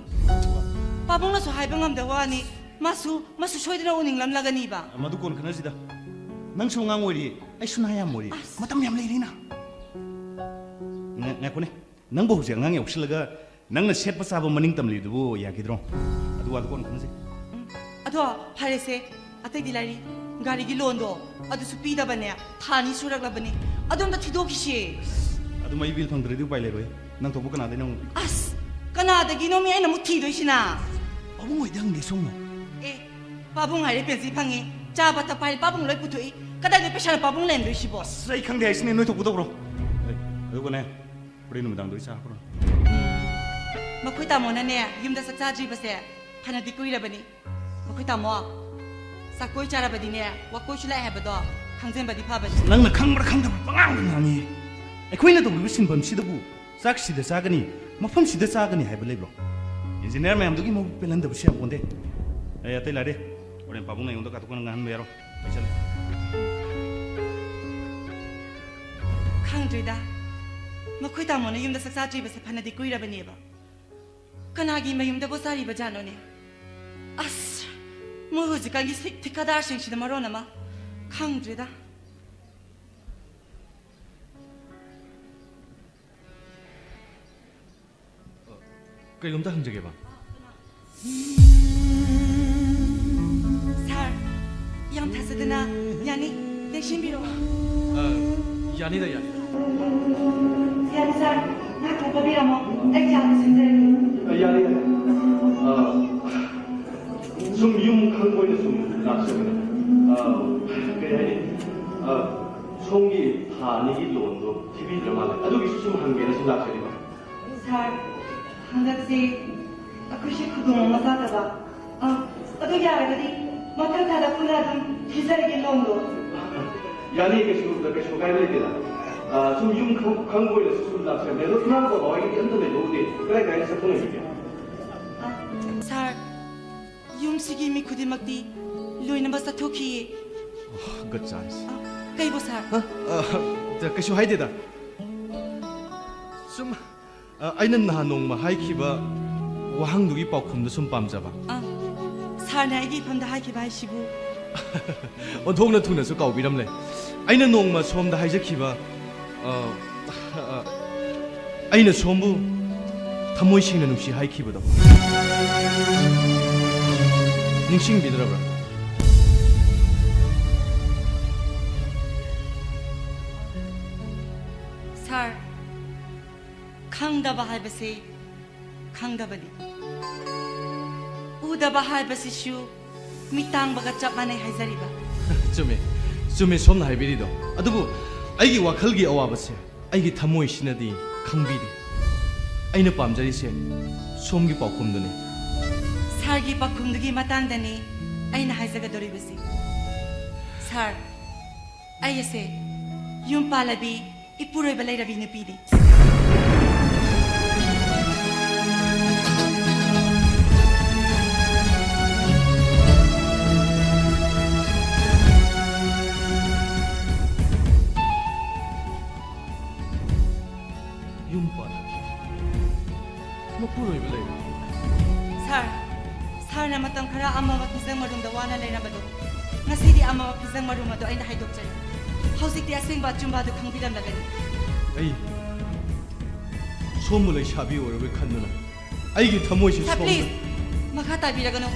ꯄꯥꯕꯨꯡꯅꯁꯨ ꯍꯥꯏꯕ ꯉꯝꯗꯕ ꯋꯥꯅꯤ, ꯃꯥꯁꯨ, ꯃꯥꯁꯨ ꯁꯣꯏꯗꯅ ꯎꯅꯤꯡꯂꯝꯂꯒꯅꯤꯕ꯫ ꯃꯗꯨ ꯀꯣꯟ ꯈꯟꯅꯁꯤꯗ꯫ ꯅꯪꯁꯨ ꯑꯉꯥꯡ ꯑꯣꯏꯔꯤ, ꯑꯩꯁꯨ ꯅꯍꯥ ꯌꯥꯝ ꯑꯣꯏꯔꯤ꯫ ꯑꯁ꯫ ꯃꯇꯝ ꯌꯥꯝ ꯂꯩꯔꯤꯅ꯫ ꯉ-, ꯉꯥꯏꯈꯣꯅꯦ, ꯅꯪꯕꯨ ꯍꯧꯖꯤꯛ ꯑꯉꯥꯡ ꯌꯥꯎꯁꯤꯜꯂꯒ ꯅꯪꯅ ꯁꯦꯠꯄ ꯆꯥꯕ ꯃꯅꯤꯡ ꯇꯝꯂꯤꯗꯨꯕꯨ ꯌꯥꯈꯤꯗ꯭ꯔꯣ? ꯑꯗꯨ ꯋꯥꯗꯨ ꯀꯣꯟ ꯈꯟꯅꯁꯤ꯫ ꯎꯝ, ꯑꯗꯣ ꯐꯔꯦꯁꯦ, ꯑꯇꯩꯗꯤ ꯂꯥꯏꯔꯤ꯫ ꯒꯥꯔꯤꯒꯤ ꯂꯣꯟꯗꯣ ꯑꯗꯨꯁꯨ ꯄꯤꯗꯕꯅꯦ꯫ ꯊꯥ ꯑꯅꯤ ꯁꯨꯔꯛꯂꯕꯅꯤ꯫ ꯑꯗꯨ ꯑꯝꯇ ꯊꯤꯗꯣꯛꯈꯤꯁꯦ꯫ ꯑꯗꯨ ꯃꯩ ꯕꯤꯜ ꯐꯪꯗ꯭ꯔꯗꯤ ꯎꯄꯥꯏ ꯂꯩꯔꯣꯏ꯫ ꯅꯪ ꯊꯣꯛꯄ ꯀꯅꯥꯗꯩꯅꯣ ꯑꯃꯨꯛ? ꯑꯁ, ꯀꯅꯥꯗꯒꯤꯅꯣ ꯃꯤ ꯑꯩꯅ ꯑꯃꯨꯛ ꯊꯤꯗꯣꯏꯁꯤꯅ? ꯄꯥꯕꯨꯡ ꯍꯣꯏꯗ ꯍꯪꯒꯦ ꯁꯣꯝꯅ꯫ ꯑꯦ, ꯄꯥꯕꯨꯡ ꯍꯥꯏꯔꯦ ꯄꯦꯟꯁꯤ ꯐꯪꯉꯤ꯫ ꯆꯥꯕ ꯊꯛꯄ ꯍꯥꯏꯔꯦ ꯄꯥꯕꯨꯡ ꯂꯣꯏ ꯄꯨꯊꯣꯛꯏ꯫ ꯀꯗꯥꯏꯗꯩ ꯄꯩꯁꯥꯅ ꯄꯥꯕꯨꯡ ꯂꯩꯍꯟꯗꯣꯏꯁꯤꯕꯣ? ꯑꯁ, ꯑꯩ ꯈꯪꯗꯦ ꯍꯥꯏꯁꯤꯅꯦ, ꯅꯣꯏ ꯊꯣꯛꯄ ꯇꯧꯔꯣ꯫ ꯑꯦ, ꯑꯗꯨꯒꯅꯦ, ꯍꯣꯔꯦꯟ ꯅꯨꯃꯤꯗꯥꯡꯗ ꯑꯣꯏ ꯆꯥꯈ꯭ꯔꯣ꯫ ꯃꯈꯣꯏ ꯇꯥꯃꯣꯅꯅꯦ, ꯌꯨꯝꯗ ꯆꯥꯛ ꯆꯥꯗ꯭ꯔꯤꯕꯁꯦ ꯐꯅꯗꯤ ꯀꯨꯏꯔꯕꯅꯤ꯫ ꯃꯈꯣꯏ ꯇꯥꯃꯣ, ꯆꯥꯛꯀꯣꯏ ꯆꯥꯔꯕꯗꯤꯅꯦ, ꯋꯥꯀꯣꯏꯁꯨ ꯂꯥꯛꯑꯦ ꯍꯥꯏꯕꯗꯣ ꯈꯪꯖꯟꯕꯗꯤ ꯐꯕꯅꯤ꯫ ꯅꯪꯅ ꯈꯪꯕ꯭ꯔꯥ ꯈꯪꯗꯕ꯭ꯔꯥ ꯄꯉꯥꯡꯗ ꯉꯥꯡꯉꯤ꯫ ꯑꯩꯈꯣꯏꯅ ꯇꯧꯔꯤꯕ ꯁꯤꯟꯐꯝꯁꯤꯗꯕꯨ ꯆꯥꯛ ꯁꯤꯗ ꯆꯥꯒꯅꯤ, ꯃꯐꯝ ꯁꯤꯗ ꯆꯥꯒꯅꯤ ꯍꯥꯏꯕ ꯂꯩꯕ꯭ꯔꯣ? ꯏꯟꯖꯤꯅꯤꯌꯥꯔ ꯃꯌꯥꯝꯗꯨꯒꯤ ꯃꯕꯨꯛ ꯄꯦꯜꯍꯟꯗꯕꯁꯨ ꯌꯥꯝ ꯀꯣꯟꯗꯦ꯫ ꯑꯩ ꯑꯇꯩ ꯂꯥꯏꯔꯦ, ꯍꯣꯔꯦꯟ ꯄꯥꯕꯨꯡꯅ ꯑꯩꯉꯣꯟꯗ ꯀꯥꯇꯨ ꯀꯥꯔꯟ ꯉꯥꯡꯍꯟꯕ ꯌꯥꯔꯣꯏ꯫ ꯑꯩ ꯆꯠꯂꯦ꯫ ꯈꯪꯗ꯭ꯔꯦꯗ, ꯃꯈꯣꯏ ꯇꯥꯃꯣꯅ ꯌꯨꯝꯗ ꯆꯥꯛ ꯆꯥꯗ꯭ꯔꯤꯕꯁꯦ ꯐꯅꯗꯤ ꯀꯨꯏꯔꯕꯅꯦꯕ꯫ ꯀꯅꯥꯒꯤ ꯃꯌꯨꯝꯗꯕꯨ ꯆꯥꯔꯤꯕ ꯖꯥꯠꯅꯣꯅꯦ? ꯑꯁ, ꯃꯣꯏ ꯍꯧꯖꯤꯛꯀꯥꯟꯒꯤ ꯁꯤꯛ ꯊꯤꯀꯥꯗꯥꯔꯁꯤꯡꯁꯤꯅ ꯃꯔꯣꯟ ꯑꯃ꯫ ꯈꯪꯗ꯭ꯔꯦꯗ꯫ ꯀꯩꯅꯣꯝꯇ ꯍꯪꯖꯒꯦꯕ꯫ ꯁꯥꯔ, ꯌꯥꯝ ꯊꯥꯖꯗꯅ꯫ ꯌꯥꯅꯤ, ꯂꯦꯡꯁꯤꯟꯕꯤꯔꯣ꯫ ꯑ, ꯌꯥꯅꯤꯗ, ꯌꯥꯅꯤꯗ꯫ ꯌꯥꯅꯤ, ꯁꯥꯔ, ꯉꯥꯏꯍꯥꯛꯇꯪ ꯄꯣꯊꯥꯕꯤꯔꯝꯃꯣ꯫ ꯑꯩ ꯆꯥ ꯑꯃ ꯁꯦꯝꯖꯔꯒꯦ꯫ ꯑ, ꯌꯥꯅꯤ, ꯌꯥꯅꯤ꯫ ꯑ, ꯁꯨꯝ ꯌꯨꯝ ꯈꯪꯕ ꯑꯣꯏꯅ ꯁꯨꯝ ꯂꯥꯛꯆꯕꯅꯤ꯫ ꯑ, ꯀꯩ ꯍꯥꯏꯅꯤ? ꯑ, ꯁꯣꯝꯒꯤ ꯊꯥ ꯑꯅꯤꯒꯤ ꯂꯣꯟꯗꯣ ꯊꯤꯕꯤꯗ꯭ꯔ ꯃꯥꯜꯂꯦ꯫ ꯑꯗꯨꯒꯤꯁꯨ ꯁꯨꯝ ꯍꯪꯒꯦꯅ ꯁꯨꯝ ꯂꯥꯛꯆꯔꯤꯕ꯫ ꯁꯥꯔ, ꯍꯟꯗꯛꯁꯤ ꯑꯩꯈꯣꯏꯁꯤ ꯈꯨꯗꯣꯡ ꯑꯃ ꯆꯥꯗꯕ꯫ ꯑ, ꯑꯗꯨ ꯌꯥꯔꯒꯗꯤ ꯃꯊꯪ ꯊꯥꯗ ꯄꯨꯟꯅ ꯑꯗꯨꯝ ꯊꯤꯖꯔꯒꯦ ꯂꯣꯟꯗꯣ꯫ ꯌꯥꯅꯤ, ꯀꯩꯁꯨ, ꯀꯩꯁꯨ ꯑꯀꯥꯏꯕ ꯂꯩꯇꯦꯗ꯫ ꯑ, ꯁꯨꯝ ꯌꯨꯝ ꯈꯪ-, ꯈꯪꯕ ꯑꯣꯏꯅꯁꯨ ꯁꯨꯝ ꯂꯥꯛꯆꯕꯅꯦ꯫ ꯑꯗꯣ ꯏꯃꯥ ꯕꯕꯥ ꯍꯣꯏꯒꯤꯗꯤ ꯑꯝꯇ ꯂꯩꯕ ꯎꯗꯦ꯫ ꯀꯗꯥꯏ ꯀꯗꯥꯏꯗ ꯆꯠꯄ ꯂꯩꯒꯦ? ꯑ, ꯁꯥꯔ, ꯌꯨꯝꯁꯤꯒꯤ ꯃꯤ ꯈꯨꯗꯤꯡꯃꯛꯇꯤ ꯂꯣꯏꯅꯃꯛ ꯆꯠꯊꯣꯛꯈꯤꯌꯦ꯫ ꯑꯣ, good chance꯫ ꯑ, ꯀꯩꯕꯣ, ꯁꯥꯔ? ꯍ? ꯑ, ꯀꯩꯁꯨ ꯍꯥꯏꯗꯦꯗ꯫ ꯁꯨꯝ ꯑ, ꯑꯩꯅ ꯅꯍꯥꯟ ꯅꯣꯡꯃ ꯍꯥꯏꯈꯤꯕ ꯋꯥꯍꯪꯗꯨꯒꯤ ꯄꯥꯎꯈꯨꯝꯗꯨ ꯁꯨꯝ ꯄꯥꯝꯖꯕ꯫ ꯑ, ꯁꯥꯔꯅ ꯑꯩꯒꯤ ꯏꯐꯝꯗ ꯍꯥꯏꯈꯤꯕ ꯍꯥꯏꯁꯤꯕꯨ? ꯑꯣꯟꯊꯣꯛꯅ ꯊꯨꯅꯁꯨ ꯀꯥꯎꯕꯤꯔꯝꯂꯦ꯫ ꯑꯩꯅ ꯅꯣꯡꯃ ꯁꯣꯝꯗ ꯍꯥꯏꯖꯈꯤꯕ, ꯑ, ꯑ, ꯑꯩꯅ ꯁꯣꯝꯕꯨ ꯊꯃꯣꯏ ꯁꯦꯡꯅ ꯅꯨꯡꯁꯤ ꯍꯥꯏꯈꯤꯕꯗꯣ ꯅꯤꯡꯁꯤꯡꯕꯤꯗ꯭ꯔꯕ꯭ꯔꯥ? ꯈꯪꯗꯕ ꯍꯥꯏꯕꯁꯤ ꯈꯪꯗꯕꯅꯤ꯫ ꯎꯗꯕ ꯍꯥꯏꯕꯁꯤꯁꯨ ꯃꯤꯠ ꯇꯥꯡꯕꯒ ꯆꯞ ꯃꯥꯟꯅꯩ ꯍꯥꯏꯖꯔꯤꯕ꯫ ꯆꯨꯝꯃꯦ, ꯆꯨꯝꯃꯦ ꯁꯣꯝꯅ ꯍꯥꯏꯕꯤꯔꯤꯗꯣ꯫ ꯑꯗꯨꯕꯨ ꯑꯩꯒꯤ ꯋꯥꯈꯜꯒꯤ ꯑꯋꯥꯕꯁꯦ ꯑꯩꯒꯤ ꯊꯃꯣꯏꯁꯤꯅꯗꯤ ꯈꯪꯕꯤꯗꯦ꯫ ꯑꯩꯅ ꯄꯥꯝꯖꯔꯤꯁꯦ ꯁꯣꯝꯒꯤ ꯄꯥꯎꯈꯨꯝꯗꯨꯅꯤ꯫ ꯁꯥꯔꯒꯤ ꯄꯥꯎꯈꯨꯝꯗꯨꯒꯤ ꯃꯇꯥꯡꯗꯅꯤ ꯑꯩꯅ ꯍꯥꯏꯖꯒꯗꯧꯔꯤꯕꯁꯤ꯫ ꯁꯥꯔ, ꯑꯩ ꯑꯁꯦ ꯌꯨꯝ ꯄꯥꯜꯂꯕꯤ ꯏꯄꯨꯔꯣꯏꯕ ꯂꯩꯔꯕꯤ ꯅꯨꯄꯤꯅꯤ꯫ ꯌꯨꯝ ꯄꯥꯜꯂꯕꯤ, ꯃꯄꯨꯔꯣꯏꯕ ꯂꯩꯔꯕꯤ꯫ ꯁꯥꯔ, ꯁꯥꯔꯅ ꯃꯇꯝ ꯈꯔ ꯑꯃꯝꯕ ꯐꯤꯖꯪ ꯃꯔꯨꯝꯗ ꯋꯥꯅ ꯂꯩꯔꯝꯕꯗꯣ, ꯉꯁꯤꯗꯤ ꯑꯃꯝꯕ ꯐꯤꯖꯪ ꯃꯔꯨꯝ ꯑꯗꯣ ꯑꯩꯅ ꯍꯥꯏꯗꯣꯛꯆꯔꯤ꯫ ꯍꯧꯖꯤꯛꯇꯤ ꯑꯁꯦꯡꯕ ꯑꯆꯨꯝꯕ ꯑꯗꯨ ꯈꯪꯕꯤꯔꯝꯂꯒꯅꯤ꯫ ꯑꯩ ꯁꯣꯝꯕꯨ ꯂꯩꯁꯥꯕꯤ ꯑꯣꯏꯔꯕꯣꯏ ꯈꯟꯗꯨꯅ ꯑꯩꯒꯤ ꯊꯃꯣꯏꯁꯤ ꯁꯥꯔ, ꯁꯣꯝꯗ ꯄ꯭ꯂꯤꯖ, ꯃꯈꯥ ꯇꯥꯕꯤꯔꯒꯅꯨ꯫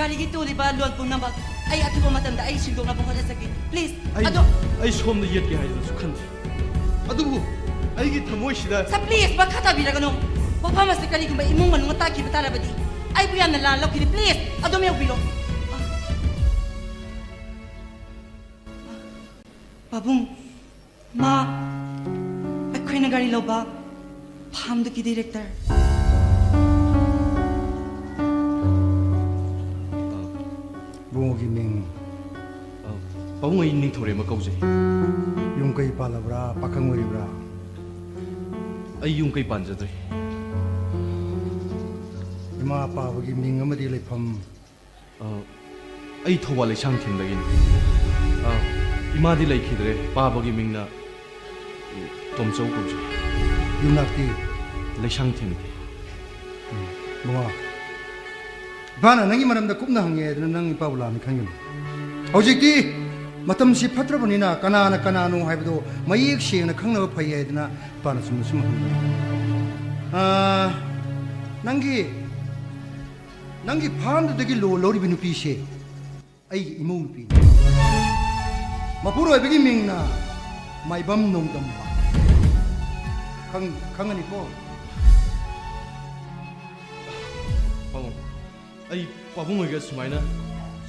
ꯒꯥꯔꯤꯒꯤ ꯇꯣꯜꯂꯤꯕ ꯂꯣꯟ ꯄꯨꯝꯅꯃꯛ ꯑꯩ ꯑꯊꯨꯕ ꯃꯇꯝꯗ ꯑꯩ ꯁꯤꯡꯗꯣꯛꯅꯕ ꯍꯣꯠꯅꯖꯒꯦ꯫ ꯄ꯭ꯂꯤꯖ, ꯑꯩ ꯑꯗꯣ ꯑꯩ ꯁꯣꯝꯗ ꯌꯦꯠꯀꯦ ꯍꯥꯏꯗꯨꯅꯁꯨ ꯈꯟꯗꯦ꯫ ꯑꯗꯨꯕꯨ ꯑꯩꯒꯤ ꯊꯃꯣꯏꯁꯤꯗ ꯁꯥꯔ, ꯄ꯭ꯂꯤꯖ, ꯃꯈꯥ ꯇꯥꯕꯤꯔꯒꯅꯨ꯫ ꯋꯥꯐꯝ ꯑꯁꯤ ꯀꯔꯤꯒꯨꯝꯕ ꯏꯃꯨꯡ ꯃꯅꯨꯡꯅ ꯇꯥꯈꯤꯕ ꯇꯥꯔꯕꯗꯤ ꯑꯩꯕꯨ ꯌꯥꯝꯅ ꯂꯥꯟꯅ ꯂꯧꯈꯤꯅꯤ꯫ ꯄ꯭ꯂꯤꯖ, ꯑꯗꯨꯝ ꯌꯧꯕꯤꯔꯣ꯫ ꯄꯥꯕꯨꯡ, ꯃꯥ ꯑꯩꯈꯣꯏꯅ ꯒꯥꯔꯤ ꯂꯧꯕ ꯐꯥꯝꯗꯨꯒꯤ ꯗꯤꯔꯦꯛꯇꯔ꯫ ꯏꯕꯨꯡꯉꯣꯒꯤ ꯃꯤꯡ? ꯑ, ꯄꯥꯕꯨꯡ, ꯑꯩ ꯅꯤꯡꯊꯧꯔꯦꯝꯕ ꯀꯧꯖꯩ꯫ ꯌꯨꯝ ꯀꯩ ꯄꯥꯜꯂꯕ꯭ꯔꯥ? ꯄꯥꯈꯪ ꯑꯣꯏꯔꯤꯕ꯭ꯔꯥ? ꯑꯩ ꯌꯨꯝ ꯀꯩ ꯄꯥꯟꯖꯗ꯭ꯔꯤ꯫ ꯏꯃꯥ ꯄꯥꯕꯒꯤ ꯃꯤꯡ ꯑꯃꯗꯤ ꯂꯩꯐꯝ? ꯑ, ꯑꯩ ꯊꯧꯕꯥꯜ ꯂꯩꯁꯥꯡꯊꯦꯝꯗꯒꯤꯅꯤ꯫ ꯑ, ꯏꯃꯥꯗꯤ ꯂꯩꯈꯤꯗ꯭ꯔꯦ꯫ ꯄꯥꯕꯒꯤ ꯃꯤꯡꯅ ꯇꯣꯝꯆꯧ ꯀꯧꯖꯩ꯫ ꯌꯨꯝꯅꯥꯛꯇꯤ? ꯂꯩꯁꯥꯡꯊꯦꯝꯒꯤ꯫ ꯏꯕꯨꯡꯉꯣ, ꯏꯄꯥꯅ ꯅꯪꯒꯤ ꯃꯔꯝꯗ ꯀꯨꯞꯅ ꯍꯪꯉꯦ ꯍꯥꯏꯗꯅ ꯅꯪ ꯏꯄꯥꯕꯨ ꯂꯥꯟꯅ ꯈꯟꯒꯅꯨ꯫ ꯍꯧꯖꯤꯛꯇꯤ ꯃꯇꯝꯁꯤ ꯐꯠꯇ꯭ꯔꯕꯅꯤꯅ ꯀꯅꯥꯅ ꯀꯅꯥꯅꯣ ꯍꯥꯏꯕꯗꯣ ꯃꯌꯦꯛ ꯁꯦꯡꯅ ꯈꯪꯅꯕ ꯐꯩ ꯍꯥꯏꯗꯅ ꯏꯄꯥꯅ ꯆꯨꯝꯅ ꯁꯨꯝ ꯍꯪꯕꯅꯤ꯫ ꯑꯥ, ꯅꯪꯒꯤ, ꯅꯪꯒꯤ ꯐꯥꯝꯗꯨꯗꯒꯤ ꯂꯣꯟ ꯂꯧꯔꯤꯕ ꯅꯨꯄꯤꯁꯦ ꯑꯩꯒꯤ ꯏꯃꯧ ꯅꯨꯄꯤꯅꯤ꯫ ꯃꯄꯨꯔꯣꯏꯕꯒꯤ ꯃꯤꯡꯅ ꯃꯥꯏꯕꯝ ꯅꯣꯡꯗꯝꯕ꯫ ꯈꯪ- ꯈꯪꯒꯅꯤꯀꯣ꯫ ꯄꯥꯕꯨꯡ, ꯑꯩ ꯄꯥꯕꯨꯡ ꯍꯣꯏꯒ ꯁꯨꯃꯥꯏꯅ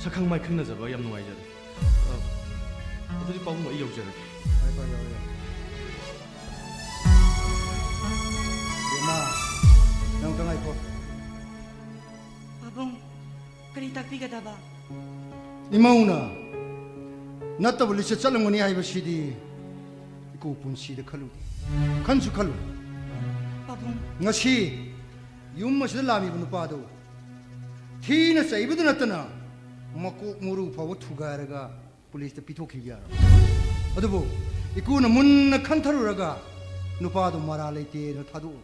ꯁꯛꯈꯪ ꯃꯥꯏꯈꯪꯅꯖꯕ ꯌꯥꯝ ꯅꯨꯡꯉꯥꯏꯖꯔꯦ꯫ ꯑ, ꯑꯗꯨꯗꯤ ꯄꯥꯕꯨꯡ, ꯑꯩ ꯌꯧꯖꯔꯒꯦ꯫ ꯐꯔꯦ, ꯐꯔꯦ, ꯌꯧꯔꯣ, ꯌꯧꯔꯣ꯫ ꯕꯦꯝꯃ, ꯅꯪ ꯑꯝꯇ ꯉꯥꯏꯈꯣ꯫ ꯄꯥꯕꯨꯡ, ꯀꯔꯤ ꯇꯥꯛꯄꯤꯒꯗꯕ? ꯏꯃꯧꯅ ꯅꯠꯇꯕ ꯂꯤꯆꯠ ꯆꯠꯂꯝꯒꯅꯤ ꯍꯥꯏꯕꯁꯤꯗꯤ ꯏꯀꯨ ꯄꯨꯟꯁꯤꯗ ꯈꯜꯂꯨꯗꯦ꯫ ꯈꯟꯁꯨ ꯈꯜꯂꯨ꯫ ꯄꯥꯕꯨꯡ꯫ ꯉꯁꯤ ꯌꯨꯝ ꯑꯁꯤꯗ ꯂꯥꯛꯂꯤꯕ ꯅꯨꯄꯥꯗꯨ ꯊꯤꯅ ꯆꯩꯕꯗ ꯅꯠꯇꯅ ꯃꯀꯣꯛ ꯃꯔꯨ ꯐꯥꯎꯕ ꯊꯨꯒꯥꯏꯔꯒ ꯄꯨꯂꯤꯁꯇ ꯄꯤꯊꯣꯛꯈꯤꯕ ꯌꯥꯔꯕ꯫ ꯑꯗꯨꯕꯨ ꯏꯀꯨꯅ ꯃꯨꯟꯅ ꯈꯟꯊꯔꯨꯔꯒ ꯅꯨꯄꯥꯗꯨ ꯃꯔꯥ ꯂꯩꯇꯦꯅ ꯊꯥꯗꯣꯛꯎ꯫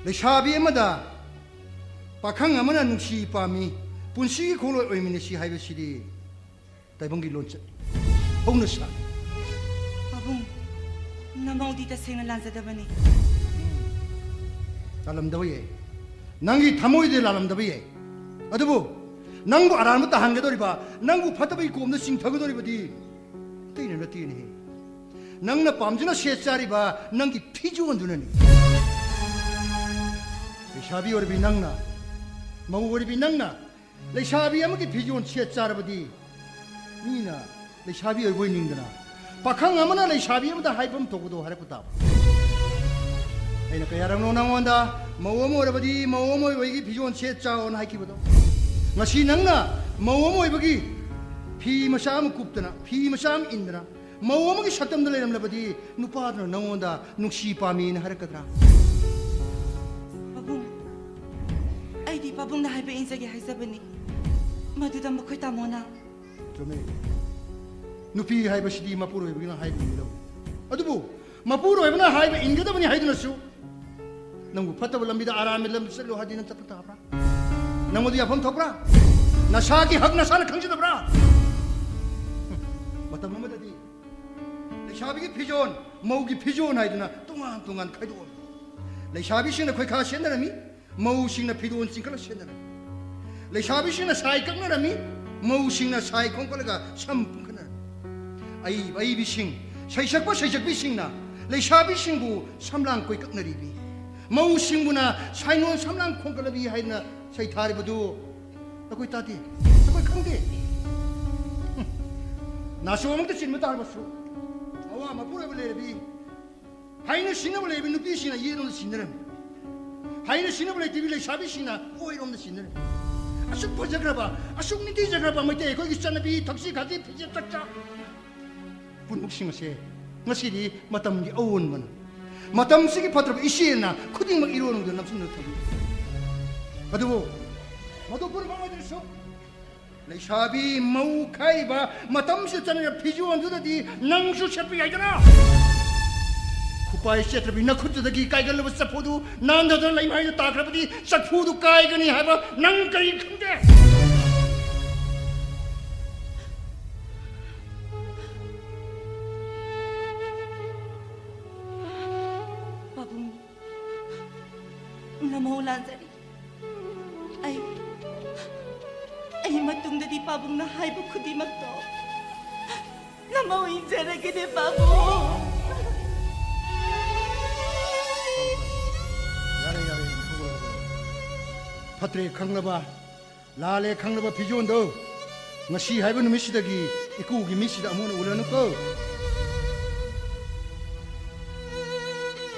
ꯂꯩꯁꯥꯕꯤ ꯑꯃꯗ ꯄꯥꯈꯪ ꯑꯃꯅ ꯅꯨꯡꯁꯤ ꯄꯥꯝꯃꯤ, ꯄꯨꯟꯁꯤꯒꯤ ꯈꯣꯡꯂꯣꯏ ꯑꯣꯏꯃꯤꯟꯅꯁꯤ ꯍꯥꯏꯕꯁꯤꯗꯤ ꯇꯥꯏꯕꯪꯒꯤ ꯂꯣꯟꯆꯠ ꯍꯧꯅ ꯁꯥ꯫ ꯄꯥꯕꯨꯡ, ꯅꯃꯧꯗꯤ ꯇꯁꯦꯡꯅ ꯂꯥꯟꯖꯗꯕꯅꯤ꯫ ꯂꯥꯜꯂꯝꯗꯕ ꯌꯥꯏ, ꯅꯪꯒꯤ ꯊꯃꯣꯏꯗꯤ ꯂꯥꯜꯂꯝꯗꯕ ꯌꯥꯏ, ꯑꯗꯨꯕꯨ ꯅꯪꯕꯨ ꯑꯔꯥꯟꯕ ꯇꯥꯍꯟꯒꯗꯧꯔꯤꯕ, ꯅꯪꯕꯨ ꯐꯠꯇꯕꯒꯤ ꯀꯣꯝꯗ ꯆꯤꯡꯊꯒꯗꯧꯔꯤꯕꯗꯤ ꯑꯇꯩꯅ ꯅꯠꯇꯦꯅꯦꯍꯦ, ꯅꯪꯅ ꯄꯥꯝꯖꯅ ꯁꯦꯠ ꯆꯥꯔꯤꯕ ꯅꯪꯒꯤ ꯐꯤꯖꯣꯜꯗꯨꯅꯅꯤ꯫ ꯂꯩꯁꯥꯕꯤ ꯑꯣꯏꯔꯤꯕꯤ ꯅꯪꯅ, ꯃꯧ ꯑꯣꯏꯔꯤꯕꯤ ꯅꯪꯅ ꯂꯩꯁꯥꯕꯤ ꯑꯃꯒꯤ ꯐꯤꯖꯣꯜ ꯁꯦꯠ ꯆꯥꯔꯕꯗꯤ ꯃꯤꯅ ꯂꯩꯁꯥꯕꯤ ꯑꯣꯏꯕꯣꯏ ꯅꯤꯡꯗꯅ ꯄꯥꯈꯪ ꯑꯃꯅ ꯂꯩꯁꯥꯕꯤ ꯑꯃꯗ ꯍꯥꯏꯐꯝ ꯊꯣꯛꯄꯗꯣ ꯍꯥꯏꯔꯛꯄ ꯇꯥꯕ꯫ ꯑꯩꯅ ꯀꯌꯥꯔꯛꯅꯣ ꯅꯪꯉꯣꯟꯗ ꯃꯧ ꯑꯃ ꯑꯣꯏꯔꯕꯗꯤ ꯃꯧ ꯑꯃ ꯑꯣꯏꯕꯒꯤ ꯐꯤꯖꯣꯜ ꯁꯦꯠ ꯆꯥꯎꯅ ꯍꯥꯏꯈꯤꯕꯗꯣ? ꯉꯁꯤ ꯅꯪꯅ ꯃꯧ ꯑꯃ ꯑꯣꯏꯕꯒꯤ ꯐꯤ ꯃꯆꯥ ꯑꯃ ꯀꯨꯞꯇꯅ, ꯐꯤ ꯃꯆꯥ ꯑꯃ ꯏꯟꯗꯅ, ꯃꯧ ꯑꯃꯒꯤ ꯁꯛꯇꯝꯗ ꯂꯩꯔꯝꯂꯕꯗꯤ ꯅꯨꯄꯥꯗꯨꯅ ꯅꯪꯉꯣꯟꯗ ꯅꯨꯡꯁꯤ ꯄꯥꯝꯃꯤꯅ ꯍꯥꯏꯔꯛꯀꯗ꯭ꯔꯥ? ꯄꯥꯕꯨꯡ, ꯑꯩꯗꯤ ꯄꯥꯕꯨꯡꯅ ꯍꯥꯏꯕ ꯏꯟꯖꯒꯦ ꯍꯥꯏꯖꯕꯅꯤ꯫ ꯃꯗꯨꯗ ꯃꯈꯣꯏ ꯇꯥꯃꯣꯅ ꯆꯨꯝꯃꯤ꯫ ꯅꯨꯄꯤ ꯍꯥꯏꯕꯁꯤꯗꯤ ꯃꯄꯨꯔꯣꯏꯕꯒꯤꯅ ꯍꯥꯏꯕ ꯏꯟꯒꯗꯧꯕꯅꯤ꯫ ꯑꯗꯨꯕꯨ ꯃꯄꯨꯔꯣꯏꯕꯅ ꯍꯥꯏꯕ ꯏꯟꯒꯗꯕꯅꯤ ꯍꯥꯏꯗꯨꯅꯁꯨ ꯅꯪꯕꯨ ꯐꯠꯇꯕ ꯂꯝꯕꯤꯗ, ꯑꯔꯥꯟꯕ ꯂꯝꯕꯤ ꯆꯠꯂꯨ ꯍꯥꯏꯗꯤ ꯅꯪ ꯆꯠꯄ ꯇꯥꯕ꯭ꯔꯥ? ꯅꯪꯉꯣꯟꯗ ꯌꯥꯐꯝ ꯊꯣꯛꯄ꯭ꯔꯥ? ꯅꯁꯥꯒꯤ ꯍꯛ ꯅꯁꯥꯅ ꯈꯪꯖꯗꯕ꯭ꯔꯥ? ꯃꯇꯝ ꯑꯃꯗꯗꯤ ꯂꯩꯁꯥꯕꯤꯒꯤ ꯐꯤꯖꯣꯜ, ꯃꯧꯒꯤ ꯐꯤꯖꯣꯜ ꯍꯥꯏꯗꯨꯅ ꯇꯣꯉꯥꯟ ꯇꯣꯉꯥꯟ ꯈꯥꯏꯗꯣꯛꯑꯝꯃꯤ꯫ ꯂꯩꯁꯥꯕꯤꯁꯤꯡꯅ ꯈꯣꯏꯈꯥ ꯁꯦꯠꯅꯔꯝꯃꯤ, ꯃꯧꯁꯤꯡꯅ ꯐꯤꯔꯣꯜ ꯆꯤꯡꯈꯠꯂ ꯁꯦꯠꯅꯔꯝꯃꯤ꯫ ꯂꯩꯁꯥꯕꯤꯁꯤꯡꯅ ꯁꯥꯏ ꯀꯛꯅꯔꯝꯃꯤ, ꯃꯧꯁꯤꯡꯅ ꯁꯥꯏ ꯈꯣꯝꯀꯠꯂꯒ ꯁꯝ ꯄꯨꯟꯈꯠꯅꯔꯝꯃꯤ꯫ ꯑꯏꯕ ꯑꯏꯕꯤꯁꯤꯡ, ꯁꯩꯁꯛꯄ ꯁꯩꯁꯛꯄꯤꯁꯤꯡꯅ ꯂꯩꯁꯥꯕꯤꯁꯤꯡꯕꯨ ꯁꯝꯂꯥꯡ ꯀꯣꯏꯀꯛꯅꯔꯤꯕꯤ, ꯃꯧꯁꯤꯡꯕꯨꯅ ꯁꯥꯏꯅꯣꯟ ꯁꯝꯂꯥꯡ ꯈꯣꯡꯒꯠꯂꯕꯤ ꯍꯥꯏꯗꯅ ꯁꯩꯊꯥꯔꯤꯕꯗꯨ ꯅꯈꯣꯏ ꯇꯥꯗꯦ, ꯅꯈꯣꯏ ꯈꯪꯗꯦ꯫ ꯍꯨꯝ꯫ ꯅꯥꯆꯣꯝ ꯑꯃꯛꯇ ꯆꯤꯟꯕ ꯇꯥꯔꯕꯁꯨ, ꯃꯋꯥ ꯃꯄꯨꯔꯣꯏꯕ ꯂꯩꯔꯕꯤ, ꯍꯥꯏꯅ ꯁꯤꯡꯅꯕ ꯂꯩꯔꯕꯤ ꯅꯨꯄꯤꯁꯤꯡꯅ ꯌꯦꯠꯂꯣꯝꯗ ꯁꯤꯟꯅꯔꯝꯃꯤ꯫ ꯍꯥꯏꯅ ꯁꯤꯡꯅꯕ ꯂꯩꯇꯕꯤ ꯂꯩꯁꯥꯕꯤꯁꯤꯡꯅ ꯑꯣꯏꯔꯣꯝꯗ ꯁꯤꯟꯅꯔꯝꯃꯤ꯫ ꯑꯁꯨꯛ ꯐꯖꯈ꯭ꯔꯕ, ꯑꯁꯨꯛ ꯅꯤꯡꯊꯤꯖꯈ꯭ꯔꯕ ꯃꯩꯇꯩ ꯑꯩꯈꯣꯏꯒꯤ ꯆꯠꯅꯕꯤ, ꯊꯛꯁꯤ ꯈꯥꯁꯤ, ꯐꯤꯖꯦꯠ ꯆꯛꯆꯥ ꯄꯨꯝꯅꯃꯛꯁꯤꯡ ꯑꯁꯦ ꯉꯁꯤꯗꯤ ꯃꯇꯝꯒꯤ ꯑꯑꯣꯟꯕꯅ, ꯃꯇꯝꯁꯤꯒꯤ ꯐꯠꯇ꯭ꯔꯕ ꯏꯆꯦꯜꯅ ꯈꯨꯗꯤꯡꯃꯛ ꯏꯔꯣꯟꯗꯨꯅ ꯅꯝꯁꯤꯟꯗꯨꯅ ꯊꯝꯃꯤ꯫ ꯑꯗꯨꯕꯨ ꯃꯗꯨ ꯄꯨꯝꯅꯃꯛ ꯑꯣꯏꯗ꯭ꯔꯁꯨ, ꯂꯩꯁꯥꯕꯤ ꯃꯧ ꯈꯥꯏꯕ ꯃꯇꯝꯁꯤꯗ ꯆꯠꯅꯔꯤꯕ ꯐꯤꯖꯣꯜꯗꯨꯗꯗꯤ ꯅꯪꯁꯨ ꯁꯦꯠꯄ ꯌꯥꯏꯗꯅ? ꯈꯨꯄꯥꯏ ꯁꯦꯠꯇ꯭ꯔꯕꯤ ꯅꯈꯨꯠꯇꯨꯗꯒꯤ ꯀꯥꯏꯒꯜꯂꯕ ꯆꯐꯨꯗꯨ ꯅꯥꯟꯊꯗꯅ ꯂꯩꯃꯥꯏꯗ ꯇꯥꯈ꯭ꯔꯕꯗꯤ ꯆꯐꯨꯗꯨ ꯀꯥꯏꯒꯅꯤ ꯍꯥꯏꯕ ꯅꯪ ꯀꯔꯤ ꯈꯪꯒꯦ? ꯄꯥꯕꯨꯡ, ꯅꯃꯧ ꯂꯥꯟꯖꯔꯤ꯫ ꯑꯩ, ꯑꯩ ꯃꯇꯨꯡꯗꯗꯤ ꯄꯥꯕꯨꯡꯅ ꯍꯥꯏꯕ ꯈꯨꯗꯤꯡꯃꯛꯇꯣ ꯅꯃꯧ ꯏꯟꯖꯔꯒꯦꯅꯦ, ꯄꯥꯕꯨꯡ꯫ ꯌꯥꯔꯦ, ꯌꯥꯔꯦ, ꯈꯪꯉꯨꯔꯣ, ꯈꯪꯉꯨꯔꯣ꯫ ꯐꯠꯇ꯭ꯔꯦ ꯈꯪꯂꯕ, ꯂꯥꯜꯂꯦ ꯈꯪꯂꯕ ꯐꯤꯖꯣꯜꯗꯣ ꯉꯁꯤ ꯍꯥꯏꯕ ꯅꯨꯃꯤꯠꯁꯤꯗꯒꯤ ꯏꯀꯨꯒꯤ ꯃꯤꯠꯁꯤꯗ ꯑꯃꯨꯛ ꯍꯟꯅ ꯎꯠꯂꯅꯨꯀꯣ꯫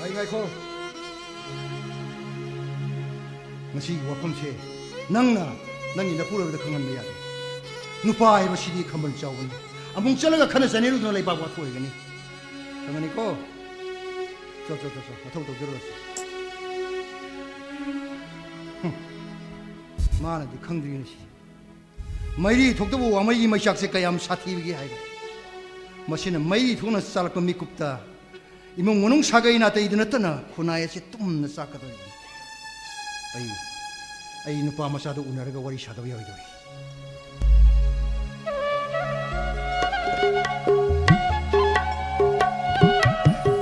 ꯑꯩ ꯉꯥꯏꯈꯣ꯫ ꯉꯁꯤꯒꯤ ꯋꯥꯐꯝꯁꯦ ꯅꯪꯅ ꯅꯪꯒꯤ ꯅꯄꯨꯔꯣꯏꯕꯗ ꯈꯪꯍꯟꯕ ꯌꯥꯗꯦ꯫ ꯅꯨꯄꯥ ꯍꯥꯏꯕꯁꯤꯗꯤ ꯈꯝꯕꯜ ꯆꯥꯎꯕꯅꯤ꯫ ꯑꯃꯨꯛ ꯆꯠꯂꯒ ꯈꯠꯅ ꯆꯩꯅꯔꯨꯗꯅ ꯂꯩꯕꯥꯛ ꯋꯥꯊꯣꯛ ꯑꯣꯏꯒꯅꯤ꯫ ꯈꯪꯉꯅꯤꯀꯣ? ꯆꯣ, ꯆꯣ, ꯆꯣ, ꯆꯣ, ꯃꯊꯧ ꯇꯧꯖꯔꯨꯔꯁꯤ꯫ ꯍꯨꯝ꯫ ꯃꯥꯅꯗꯤ ꯈꯪꯗ꯭ꯔꯤꯅꯤ ꯁꯤ꯫ ꯃꯩꯔꯤ ꯊꯣꯛꯇꯕ ꯋꯥꯃꯩꯒꯤ ꯃꯩꯆꯥꯛꯁꯦ ꯀꯌꯥꯝ ꯁꯥꯊꯤꯕꯒꯦ ꯍꯥꯏꯕ꯫ ꯃꯁꯤꯅ ꯃꯩꯔꯤ ꯊꯣꯛꯅ ꯆꯥꯜꯂꯛꯄ ꯃꯤꯀꯨꯞꯇ ꯏꯃꯨꯡ ꯃꯅꯨꯡ ꯁꯥꯒꯩ ꯅꯥꯇꯩꯗ ꯅꯠꯇꯅ ꯈꯨꯟꯅꯥꯏ ꯑꯁꯤ ꯇꯨꯝꯅ ꯆꯥꯛꯀꯗꯧꯔꯤꯕꯅꯤ꯫ ꯑꯩ, ꯑꯩ ꯅꯨꯄꯥ ꯃꯆꯥꯗꯨ ꯎꯅꯔꯒ ꯋꯥꯔꯤ ꯁꯥꯗꯕ ꯌꯥꯔꯣꯏꯗꯧꯔꯤ꯫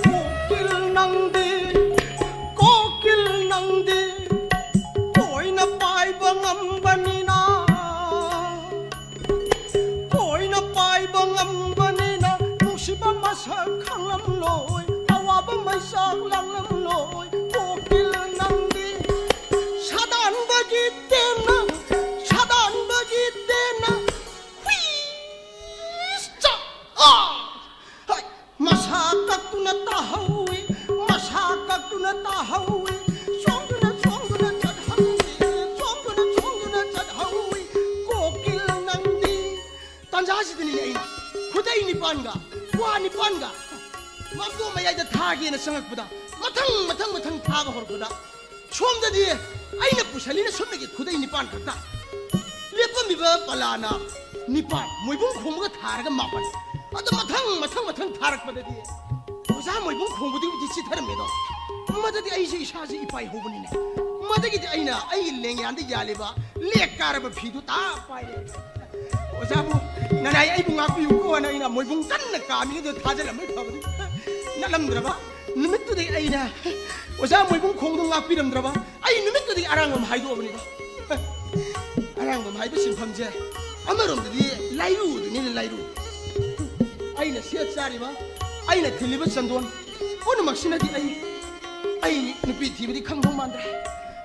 ꯀꯣꯀꯤꯜ ꯅꯪꯗꯤ, ꯀꯣꯀꯤꯜ ꯅꯪꯗꯤ, ꯊꯣꯏꯅ ꯄꯥꯏꯕ ꯉꯝꯕꯅꯤꯅ, ꯊꯣꯏꯅ ꯄꯥꯏꯕ ꯉꯝꯕꯅꯤꯅ, ꯅꯨꯡꯁꯤꯕ ꯃꯁꯛ ꯈꯪꯂꯝꯂꯣꯏ꯫ ꯂꯥꯡꯂꯝꯂꯣꯏ ꯀꯣꯀꯤꯜ ꯅꯪꯗꯤ꯫ ꯁꯥꯗꯥꯟꯕꯒꯤ ꯇꯦꯟꯅ, ꯁꯥꯗꯥꯟꯕꯒꯤ ꯇꯦꯟꯅ꯫ ꯍꯨꯏ! ꯆꯥ! ꯑꯥ! ꯍꯩ! ꯃꯁꯥ ꯀꯛꯇꯨꯅ ꯇꯥꯍꯧꯏ, ꯃꯁꯥ ꯀꯛꯇꯨꯅ ꯇꯥꯍꯧꯏ꯫ ꯆꯣꯡꯗꯨꯅ, ꯆꯣꯡꯗꯨꯅ ꯆꯠꯍꯧꯏ, ꯆꯣꯡꯗꯨꯅ, ꯆꯣꯡꯗꯨꯅ ꯆꯠꯍꯧꯏ꯫ ꯀꯣꯀꯤꯜ ꯅꯪꯗꯤ꯫ ꯇꯥꯟꯖꯥꯁꯤꯗꯅꯤꯅꯦ ꯑꯩꯅ ꯈꯨꯗꯩ ꯅꯤꯄꯥꯟꯒ, ꯋꯥ ꯅꯤꯄꯥꯟꯒ ꯃꯥꯡꯒꯣꯜ ꯃꯌꯥꯏꯗ ꯊꯥꯒꯦꯅ ꯆꯪꯉꯛꯄꯗ, ꯃꯊꯪ, ꯃꯊꯪ, ꯃꯊꯪ ꯊꯥꯕ ꯍꯧꯔꯛꯄꯗ, ꯁꯣꯝꯗꯗꯤ ꯑꯩꯅ ꯄꯨꯁꯜꯂꯤꯅ ꯁꯨꯞꯅꯒꯤ ꯈꯨꯗꯩ ꯅꯤꯄꯥꯟ ꯈꯛꯇ, ꯂꯦꯞꯄꯝꯃꯤꯕ ꯄꯂꯥꯅ ꯅꯤꯄꯥꯟ ꯃꯣꯏꯕꯨꯡ ꯈꯣꯡꯕꯒ ꯊꯥꯔꯒ ꯃꯥꯄꯟ꯫ ꯑꯗꯣ ꯃꯊꯪ, ꯃꯊꯪ, ꯃꯊꯪ ꯊꯥꯔꯛꯄꯗꯗꯤ ꯑꯣꯖꯥ ꯃꯣꯏꯕꯨꯡ ꯈꯣꯡꯕꯗꯨꯕꯨꯗꯤ ꯆꯤꯊꯔꯝꯃꯦꯗꯣ꯫ ꯃꯗꯨꯗꯤ ꯑꯩꯁꯦ ꯏꯁꯥꯁꯦ ꯏꯄꯥꯏ ꯍꯧꯕꯅꯤꯅꯦ꯫ ꯃꯗꯨꯒꯤꯗꯤ ꯑꯩꯅ ꯑꯩꯒꯤ ꯂꯦꯡꯌꯥꯟꯗ ꯌꯥꯜꯂꯤꯕ ꯂꯦꯛ ꯀꯥꯔꯕ ꯐꯤꯗꯨ ꯇꯥ ꯄꯥꯏꯔꯦ꯫ "ꯑꯣꯖꯥꯕꯨ, ꯅꯅꯥꯏ ꯑꯩꯕꯨ ꯉꯥꯛꯄꯤꯌꯨꯀꯣꯅ" ꯑꯩꯅ ꯃꯣꯏꯕꯨꯡ ꯀꯟꯅ ꯀꯥꯝꯃꯤꯗꯨꯗ ꯊꯥꯖꯤꯜꯂꯝꯕꯩ ꯐꯕꯅꯤ꯫ ꯅꯠꯂꯝꯗ꯭ꯔꯕ ꯅꯨꯃꯤꯠꯇꯨꯗꯒꯤ ꯑꯩꯅ ꯑꯣꯖꯥ ꯃꯣꯏꯕꯨꯡ ꯈꯣꯡꯗꯣ ꯉꯥꯛꯄꯤꯔꯝꯗ꯭ꯔꯕ, ꯑꯩ ꯅꯨꯃꯤꯠꯇꯨꯗꯒꯤ ꯑꯔꯥꯡꯕꯝ ꯍꯥꯏꯗꯣꯛꯑꯕꯅꯤꯗ꯫ ꯑꯔꯥꯡꯕꯝ ꯍꯥꯏꯕ ꯁꯤꯟꯐꯝꯁꯦ ꯑꯃꯔꯣꯝꯗꯗꯤ ꯂꯥꯏꯔꯨꯗꯨꯅꯤꯅꯦ, ꯂꯥꯏꯔꯨ꯫ ꯑꯩꯅ ꯁꯦꯠ ꯆꯥꯔꯤꯕ, ꯑꯩꯅ ꯊꯤꯜꯂꯤꯕ ꯆꯟꯗꯣꯟ ꯄꯨꯝꯅꯃꯛꯁꯤꯅꯗꯤ ꯑꯩ, ꯑꯩ ꯅꯨꯄꯤ ꯊꯤꯕꯗꯤ ꯈꯪꯗꯧ ꯃꯥꯟꯗ꯭ꯔꯦ꯫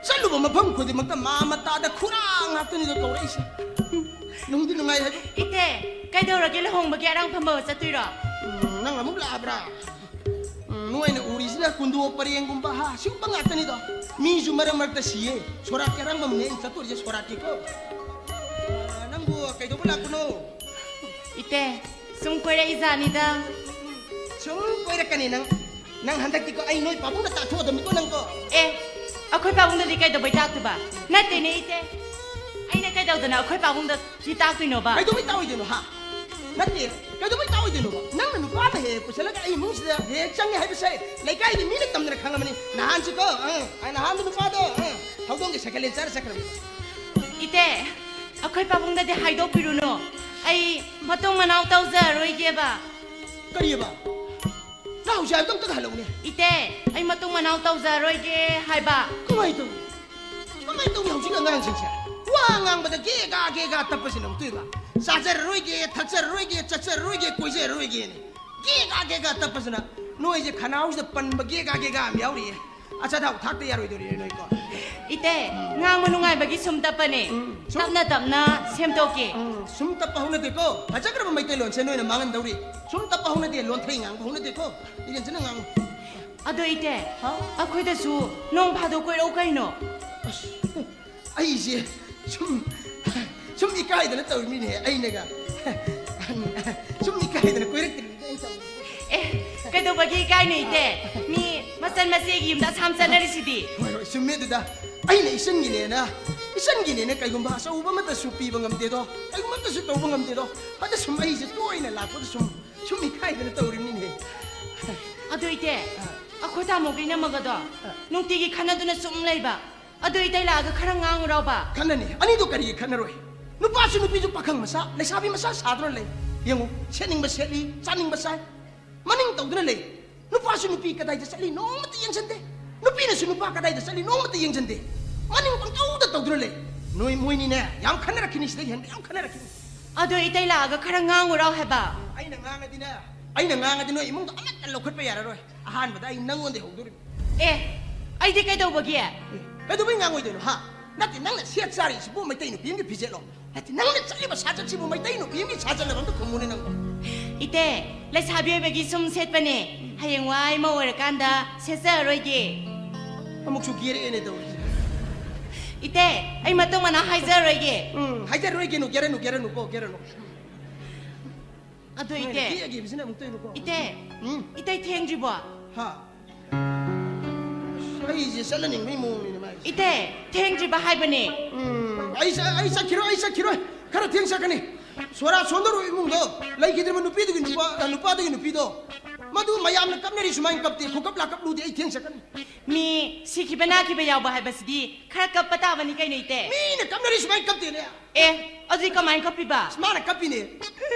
ꯆꯠꯂꯨꯕ ꯃꯐꯝ ꯈꯨꯗꯤꯡꯃꯛꯇ ꯃꯥ ꯃꯇꯥꯗ ꯈꯨꯔꯥ ꯉꯥꯛꯇꯅꯤꯗ ꯀꯧꯔꯛꯏꯁꯦ꯫ ꯅꯨꯡꯗꯤ ꯅꯨꯡꯉꯥꯏ ꯍꯥꯏꯕ꯫ ꯏꯇꯦ, ꯀꯩꯗꯧꯔꯒꯦ? ꯂꯨꯍꯣꯡꯕꯒꯤ ꯑꯔꯥꯡ ꯐꯝꯕ ꯆꯠꯇꯣꯏꯔꯣ? ꯎꯝ, ꯅꯪ ꯑꯃꯨꯛ ꯂꯥꯛꯑꯕ꯭ꯔꯥ? ꯎꯝ, ꯅꯣꯏꯅ ꯎꯔꯤꯁꯤꯅ ꯀꯨꯟꯗꯣ ꯄꯔꯦꯡꯒꯨꯝꯕ, ꯍꯥ, ꯁꯤꯒꯨꯝꯕ ꯉꯥꯛꯇꯅꯤꯗꯣ꯫ ꯃꯤꯁꯨ ꯃꯔꯛ ꯃꯔꯛꯇ ꯁꯤꯌꯦ꯫ ꯁꯣꯔꯥꯠꯀꯤ ꯑꯔꯥꯡꯕꯝꯅꯦ ꯑꯩꯅ ꯆꯠꯇꯣꯔꯤꯁꯦ, ꯁꯣꯔꯥꯠꯀꯤꯀꯣ꯫ ꯑ, ꯅꯪꯕꯨ ꯀꯩꯗꯧꯕ ꯂꯥꯛꯄꯅꯣ? ꯏꯇꯦ, ꯁꯨꯝ ꯀꯣꯏꯔꯛꯏꯖꯥꯠꯅꯤꯗ꯫ ꯁꯨꯝ ꯀꯣꯏꯔꯛꯀꯅꯤ ꯅꯪ꯫ ꯅꯪ ꯍꯟꯗꯛꯇꯤꯀꯣ, ꯑꯩ ꯅꯣꯏ ꯄꯥꯕꯨꯡꯗ ꯇꯥꯛꯊꯣꯛꯑꯗꯕꯅꯤꯀꯣ ꯅꯪꯀꯣ꯫ ꯑꯦ, ꯑꯩꯈꯣꯏ ꯄꯥꯕꯨꯡꯗꯗꯤ ꯀꯩꯗꯧꯕꯩ ꯇꯥꯛꯇꯣꯏꯕ? ꯅꯠꯇꯦꯅꯦ, ꯏꯇꯦ꯫ ꯑꯩꯅ ꯀꯩꯗꯧꯗꯅ ꯑꯩꯈꯣꯏ ꯄꯥꯕꯨꯡꯗꯗꯤ ꯇꯥꯛꯇꯣꯏꯅꯣꯕ? ꯀꯩꯗꯧꯕꯩ ꯇꯥꯛꯑꯣꯏꯗꯣꯏꯅꯣ, ꯍꯥ? ꯅꯠꯇꯦ, ꯀꯩꯗꯧꯕꯩ ꯇꯥꯛꯑꯣꯏꯗꯣꯏꯅꯣꯕ? ꯅꯪꯅ ꯅꯨꯄꯥ ꯑꯃ ꯍꯦꯛ ꯍꯦꯛ ꯄꯨꯁꯜꯂꯒ ꯑꯩ ꯏꯃꯨꯡꯁꯤꯗ ꯍꯦꯛ ꯍꯦꯛ ꯆꯪꯉꯦ ꯍꯥꯏꯕꯁꯦ ꯂꯩꯀꯥꯏꯒꯤ ꯃꯤꯅ ꯇꯝꯗꯅ ꯈꯪꯉꯕꯅꯤ꯫ ꯅꯍꯥꯟꯁꯨꯀꯣ, ꯑ, ꯑ, ꯅꯍꯥꯟꯗꯣ ꯅꯨꯄꯥꯗꯣ, ꯑ, ꯍꯧꯗꯣꯡꯒꯤ ꯁꯦꯀꯦꯟ ꯍꯦꯟ ꯆꯥꯔ ꯆꯠꯈ꯭ꯔꯕꯅꯤ꯫ ꯏꯇꯦ, ꯑꯩꯈꯣꯏ ꯄꯥꯕꯨꯡꯗꯗꯤ ꯍꯥꯏꯗꯣꯛꯄꯤꯔꯨꯅꯨ꯫ ꯑꯩ ꯃꯇꯨꯡ ꯃꯅꯥꯎ ꯇꯧꯖꯔꯣꯏꯒꯦꯕ꯫ ꯀꯔꯤꯑꯕ? ꯅꯪ ꯍꯧꯖꯤꯛ ꯍꯥꯏꯕꯗꯣ ꯑꯝꯇꯒ ꯍꯜꯂꯛꯎꯅꯦ꯫ ꯏꯇꯦ, ꯑꯩ ꯃꯇꯨꯡ ꯃꯅꯥꯎ ꯇꯧꯖꯔꯣꯏꯒꯦ ꯍꯥꯏꯕ꯫ ꯀꯃꯥꯏꯅ ꯇꯧꯅꯤ? ꯀꯃꯥꯏꯅ ꯇꯧꯅꯤ ꯍꯧꯖꯤꯛ ꯑꯉꯥꯡꯁꯤꯡꯁꯦ? ꯋꯥ ꯉꯥꯡꯕꯗ ꯒꯦꯒꯥ ꯒꯦꯒꯥ ꯇꯞꯄꯁꯤꯅ ꯑꯃꯨꯛꯇꯣꯏꯕ꯫ ꯆꯥꯖꯔꯔꯣꯏꯒꯦ, ꯊꯛꯆꯔꯔꯣꯏꯒꯦ, ꯆꯠꯆꯔꯔꯣꯏꯒꯦ, ꯀꯣꯏꯖꯔꯔꯣꯏꯒꯦꯅꯦ꯫ ꯒꯦꯒꯥ ꯒꯦꯒꯥ ꯇꯞꯄꯁꯤꯅ ꯅꯣꯏꯁꯦ ꯈꯅꯥꯎꯁꯤꯗ ꯄꯟꯕ ꯒꯦꯒꯥ ꯒꯦꯒꯥ ꯑꯃ ꯌꯥꯎꯔꯤꯌꯦ꯫ ꯑꯆꯥꯊꯥꯎ ꯊꯥꯛꯇ ꯌꯥꯔꯣꯏꯗꯧꯔꯤꯅꯦ ꯅꯣꯏꯀꯣ꯫ ꯏꯇꯩ, ꯉꯥꯡꯕ ꯅꯨꯡꯉꯥꯏꯕꯒꯤ ꯁꯨꯝ ꯇꯞꯄꯅꯦ꯫ ꯎꯝ, ꯁꯨꯝ ꯇꯞꯅ ꯇꯞꯅ ꯁꯦꯝꯗꯣꯛꯀꯦ꯫ ꯎꯝ, ꯁꯨꯝ ꯇꯞꯄ ꯍꯧꯅꯗꯦꯀꯣ꯫ ꯐꯖꯈ꯭ꯔꯕ ꯃꯩꯇꯩꯂꯣꯟꯁꯦ ꯅꯣꯏꯅ ꯃꯥꯡꯍꯟꯗꯧꯔꯤ꯫ ꯁꯨꯝ ꯇꯞꯄ ꯍꯧꯅꯗꯦ, ꯂꯣꯟꯊ꯭ꯔꯩ ꯉꯥꯡꯕ ꯍꯧꯅꯗꯦꯀꯣ꯫ ꯏꯔꯦꯟꯁꯅ ꯉꯥꯡꯉꯨ꯫ ꯑꯗꯣ ꯏꯇꯩ, ꯍꯥꯎ꯫ ꯑꯩꯈꯣꯏꯗꯁꯨ ꯅꯣꯡ ꯐꯥꯗꯣꯛ ꯀꯣꯏꯔꯛꯎ ꯀꯩꯅꯣ꯫ ꯑꯁ, ꯑꯩꯁꯦ ꯁꯨꯝ ꯁꯨꯝ ꯏꯀꯥꯏꯗꯅ ꯇꯧꯔꯤꯃꯤꯅꯦ ꯑꯩꯅꯒ꯫ ꯁꯨꯝ ꯏꯀꯥꯏꯗꯅ ꯀꯣꯏꯔꯛꯇ꯭ꯔꯤꯅꯤꯗ ꯑꯩ ꯇꯧꯔꯤꯁꯦ꯫ ꯑꯦ, ꯀꯩꯗꯧꯕꯒꯤ ꯏꯀꯥꯏꯅꯣ ꯏꯇꯩ? ꯃꯤ ꯃꯆꯟ ꯃꯆꯦꯒꯤ ꯌꯨꯝꯗ ꯑꯁꯥꯝ ꯆꯠꯅꯔꯤꯁꯤꯗꯤ꯫ ꯍꯣꯏ, ꯍꯣꯏ, ꯆꯨꯝꯃꯦ ꯑꯗꯨꯗ꯫ ꯑꯩꯅ ꯏꯆꯟꯒꯤꯅꯦꯅ, ꯏꯆꯟꯒꯤꯅꯦꯅ ꯀꯩꯒꯨꯝꯕ ꯑꯆꯧꯕ ꯑꯃꯠꯇꯁꯨ ꯄꯤꯕ ꯉꯝꯗꯦꯗꯣ, ꯀꯩꯒꯨꯝꯕ ꯑꯃꯠꯇꯁꯨ ꯇꯧꯕ ꯉꯝꯗꯦꯗꯣ꯫ ꯑꯗ ꯁꯨꯝ ꯑꯩꯁꯦ ꯇꯣꯏꯅ ꯂꯥꯛꯄꯗ ꯁꯨꯝ ꯁꯨꯝ ꯏꯀꯥꯏꯗꯅ ꯇꯧꯔꯤꯕꯅꯤꯅꯦ꯫ ꯑꯗꯣ ꯏꯇꯩ, ꯑꯩꯈꯣꯏ ꯇꯥꯃꯣꯒ ꯏꯅꯝꯃꯒꯗꯣ ꯅꯨꯡꯇꯤꯒꯤ ꯈꯟꯅꯗꯨꯅ ꯁꯨꯝ ꯂꯩꯕ꯫ ꯑꯗꯣ ꯏꯇꯩ ꯂꯥꯛꯑꯒ ꯈꯔ ꯉꯥꯡꯉꯨꯔꯥꯎꯕ꯫ ꯈꯟꯅꯅꯤ꯫ ꯑꯅꯤꯗꯣ ꯀꯔꯤꯒꯤ ꯈꯟꯅꯔꯣꯏ? ꯅꯨꯄꯥꯁꯨ ꯅꯨꯄꯤꯁꯨ ꯄꯥꯈꯪ ꯃꯆꯥ, ꯂꯩꯁꯥꯕꯤ ꯃꯆꯥ ꯁꯥꯗꯨꯅ ꯂꯩ꯫ ꯌꯦꯡꯉꯨ, ꯁꯦꯠꯅꯤꯡꯕ ꯁꯦꯠꯂꯤ, ꯆꯥꯅꯤꯡꯕ ꯆꯥꯏ꯫ ꯃꯅꯤꯡ ꯇꯧꯗꯨꯅ ꯂꯩ꯫ ꯅꯨꯄꯥꯁꯨ ꯅꯨꯄꯤ ꯀꯗꯥꯏꯗ ꯆꯠꯂꯤ ꯅꯣꯡꯃꯇ ꯌꯦꯡꯁꯤꯟꯗꯦ꯫ ꯅꯨꯄꯤꯅꯁꯨ ꯅꯨꯄꯥ ꯀꯗꯥꯏꯗ ꯆꯠꯂꯤ ꯅꯣꯡꯃꯇ ꯌꯦꯡꯁꯤꯟꯗꯦ꯫ ꯃꯅꯤꯡ ꯄꯪꯇꯧꯗ ꯇꯧꯗꯨꯅ ꯂꯩ꯫ ꯅꯣꯏ ꯃꯣꯏꯅꯤꯅꯦ ꯌꯥꯝ ꯈꯟꯅꯔꯛꯈꯤꯅꯤ, ꯁꯤꯗꯩ ꯍꯦꯟꯅ ꯌꯥꯝ ꯈꯟꯅꯔꯛꯈꯤꯅꯤ꯫ ꯑꯗꯣ ꯏꯇꯩ ꯂꯥꯛꯑꯒ ꯈꯔ ꯉꯥꯡꯉꯨꯔꯥꯎ ꯍꯥꯏꯕ꯫ ꯑꯩꯅ ꯉꯥꯡꯉꯗꯤꯅꯦ, ꯑꯩꯅ ꯉꯥꯡꯉꯗꯤ ꯅꯣꯏ ꯏꯃꯨꯡꯗꯣ ꯑꯃꯠꯇ ꯂꯧꯈꯠꯄ ꯌꯥꯔꯔꯣꯏ꯫ ꯑꯍꯥꯟꯕꯗ ꯑꯩ ꯅꯪꯉꯣꯟꯗꯩ ꯍꯧꯗꯣꯔꯤꯕꯅꯤ꯫ ꯑꯦ, ꯑꯩꯗꯤ ꯀꯩꯗꯧꯕꯒꯤ? ꯑꯦ, ꯀꯩꯗꯧꯕꯩ ꯉꯥꯡꯉꯣꯏꯗꯣꯏꯅꯣ, ꯍꯥ? ꯅꯠꯇꯦ, ꯅꯪꯅ ꯁꯦꯠ ꯆꯥꯔꯤꯁꯤꯕꯨ ꯃꯩꯇꯩ ꯅꯨꯄꯤ ꯑꯃꯒꯤ ꯐꯤꯖꯦꯠꯂꯣ? ꯅꯠꯇꯦ, ꯅꯪꯅ ꯆꯠꯂꯤꯕ ꯁꯥꯖꯠꯁꯤꯕꯨ ꯃꯩꯇꯩ ꯅꯨꯄꯤ ꯑꯃꯒꯤ ꯁꯥꯖꯠꯂꯕ? ꯑꯝꯇ ꯈꯨꯝꯃꯨꯅꯦ ꯅꯪꯕꯣ꯫ ꯏꯇꯩ, ꯂꯩꯁꯥꯕꯤ ꯑꯣꯏꯕꯒꯤ ꯁꯨꯝ ꯁꯦꯠꯄꯅꯦ꯫ ꯍꯌꯦꯡꯋꯥꯏ ꯃꯧ ꯑꯣꯏꯔꯀꯥꯟꯗ ꯁꯦꯠꯆꯔꯔꯣꯏꯒꯦ꯫ ꯑꯃꯨꯛꯁꯨ ꯀꯦꯔꯛꯑꯦꯅꯦ ꯇꯧꯔꯤꯁꯦ꯫ ꯏꯇꯩ, ꯑꯩ ꯃꯇꯨꯡ ꯃꯅꯥꯎ ꯍꯥꯏꯖꯔꯔꯣꯏꯒꯦ꯫ ꯎꯝ, ꯍꯥꯏꯖꯔꯔꯣꯏꯒꯦꯅꯨ, ꯀꯦꯔꯅꯨ, ꯀꯦꯔꯅꯨ ꯀꯣ, ꯀꯦꯔꯅꯨ꯫ ꯑꯗꯣ ꯅꯣꯏꯅ ꯏꯇꯩ, ꯀꯦꯒꯤꯕꯁꯤꯅ ꯑꯃꯨꯛ ꯇꯧꯏꯕꯀꯣ꯫ ꯏꯇꯩ, ꯎꯝ꯫ ꯏꯇꯩ ꯊꯦꯡꯗ꯭ꯔꯤꯕꯣ? ꯍꯥ? ꯑꯁ, ꯑꯩꯁꯦ ꯆꯠꯍꯟꯅꯤꯡꯕꯒꯤ ꯃꯑꯣꯡꯅꯤꯅꯦ ꯃꯥꯏꯁꯦ꯫ ꯏꯇꯩ, ꯊꯦꯡꯗ꯭ꯔꯤꯕ ꯍꯥꯏꯕꯅꯦ꯫ ꯎꯝ, ꯑꯩ ꯆ-, ꯑꯩ ꯆꯠꯈꯤꯔꯣꯏ, ꯑꯩ ꯆꯠꯈꯤꯔꯣꯏ꯫ ꯈꯔ ꯊꯦꯡ ꯆꯠꯀꯅꯤ꯫ ꯁꯣꯔꯥ ꯁꯣꯟꯗꯧꯔꯕ ꯏꯃꯨꯡꯗꯣ, ꯂꯩꯈꯤꯗ꯭ꯔꯕ ꯅꯨꯄꯤꯗꯨꯒꯤ ꯅꯨꯄꯥ, ꯑ, ꯅꯨꯄꯥꯗꯨꯒꯤ ꯅꯨꯄꯤꯗꯣ, ꯃꯗꯨ ꯃꯌꯥꯝꯅ ꯀꯞꯅꯔꯤ ꯁꯨꯃꯥꯏꯅ ꯀꯞꯇꯦ, ꯈꯨꯀꯞ ꯂꯥꯀꯞ ꯂꯨꯗꯦ, ꯑꯩ ꯊꯦꯡ ꯆꯠꯀꯅꯤ꯫ ꯃꯤ ꯁꯤꯈꯤꯕ ꯅꯥꯈꯤꯕ ꯌꯥꯎꯕ ꯍꯥꯏꯕꯁꯤꯗꯤ ꯈꯔ ꯀꯞꯄ ꯇꯥꯕꯅꯤ ꯀꯩꯅꯣ ꯏꯇꯩ꯫ ꯃꯤꯅ ꯀꯞꯅꯔꯤ ꯁꯨꯃꯥꯏꯅ ꯀꯞꯇꯦꯅꯦ꯫ ꯑꯦ, ꯑꯗꯨꯗꯤ ꯀꯃꯥꯏꯅ ꯀꯞꯄꯤꯕ? ꯑꯁ, ꯃꯥꯅ ꯀꯞꯄꯤꯅꯦ꯫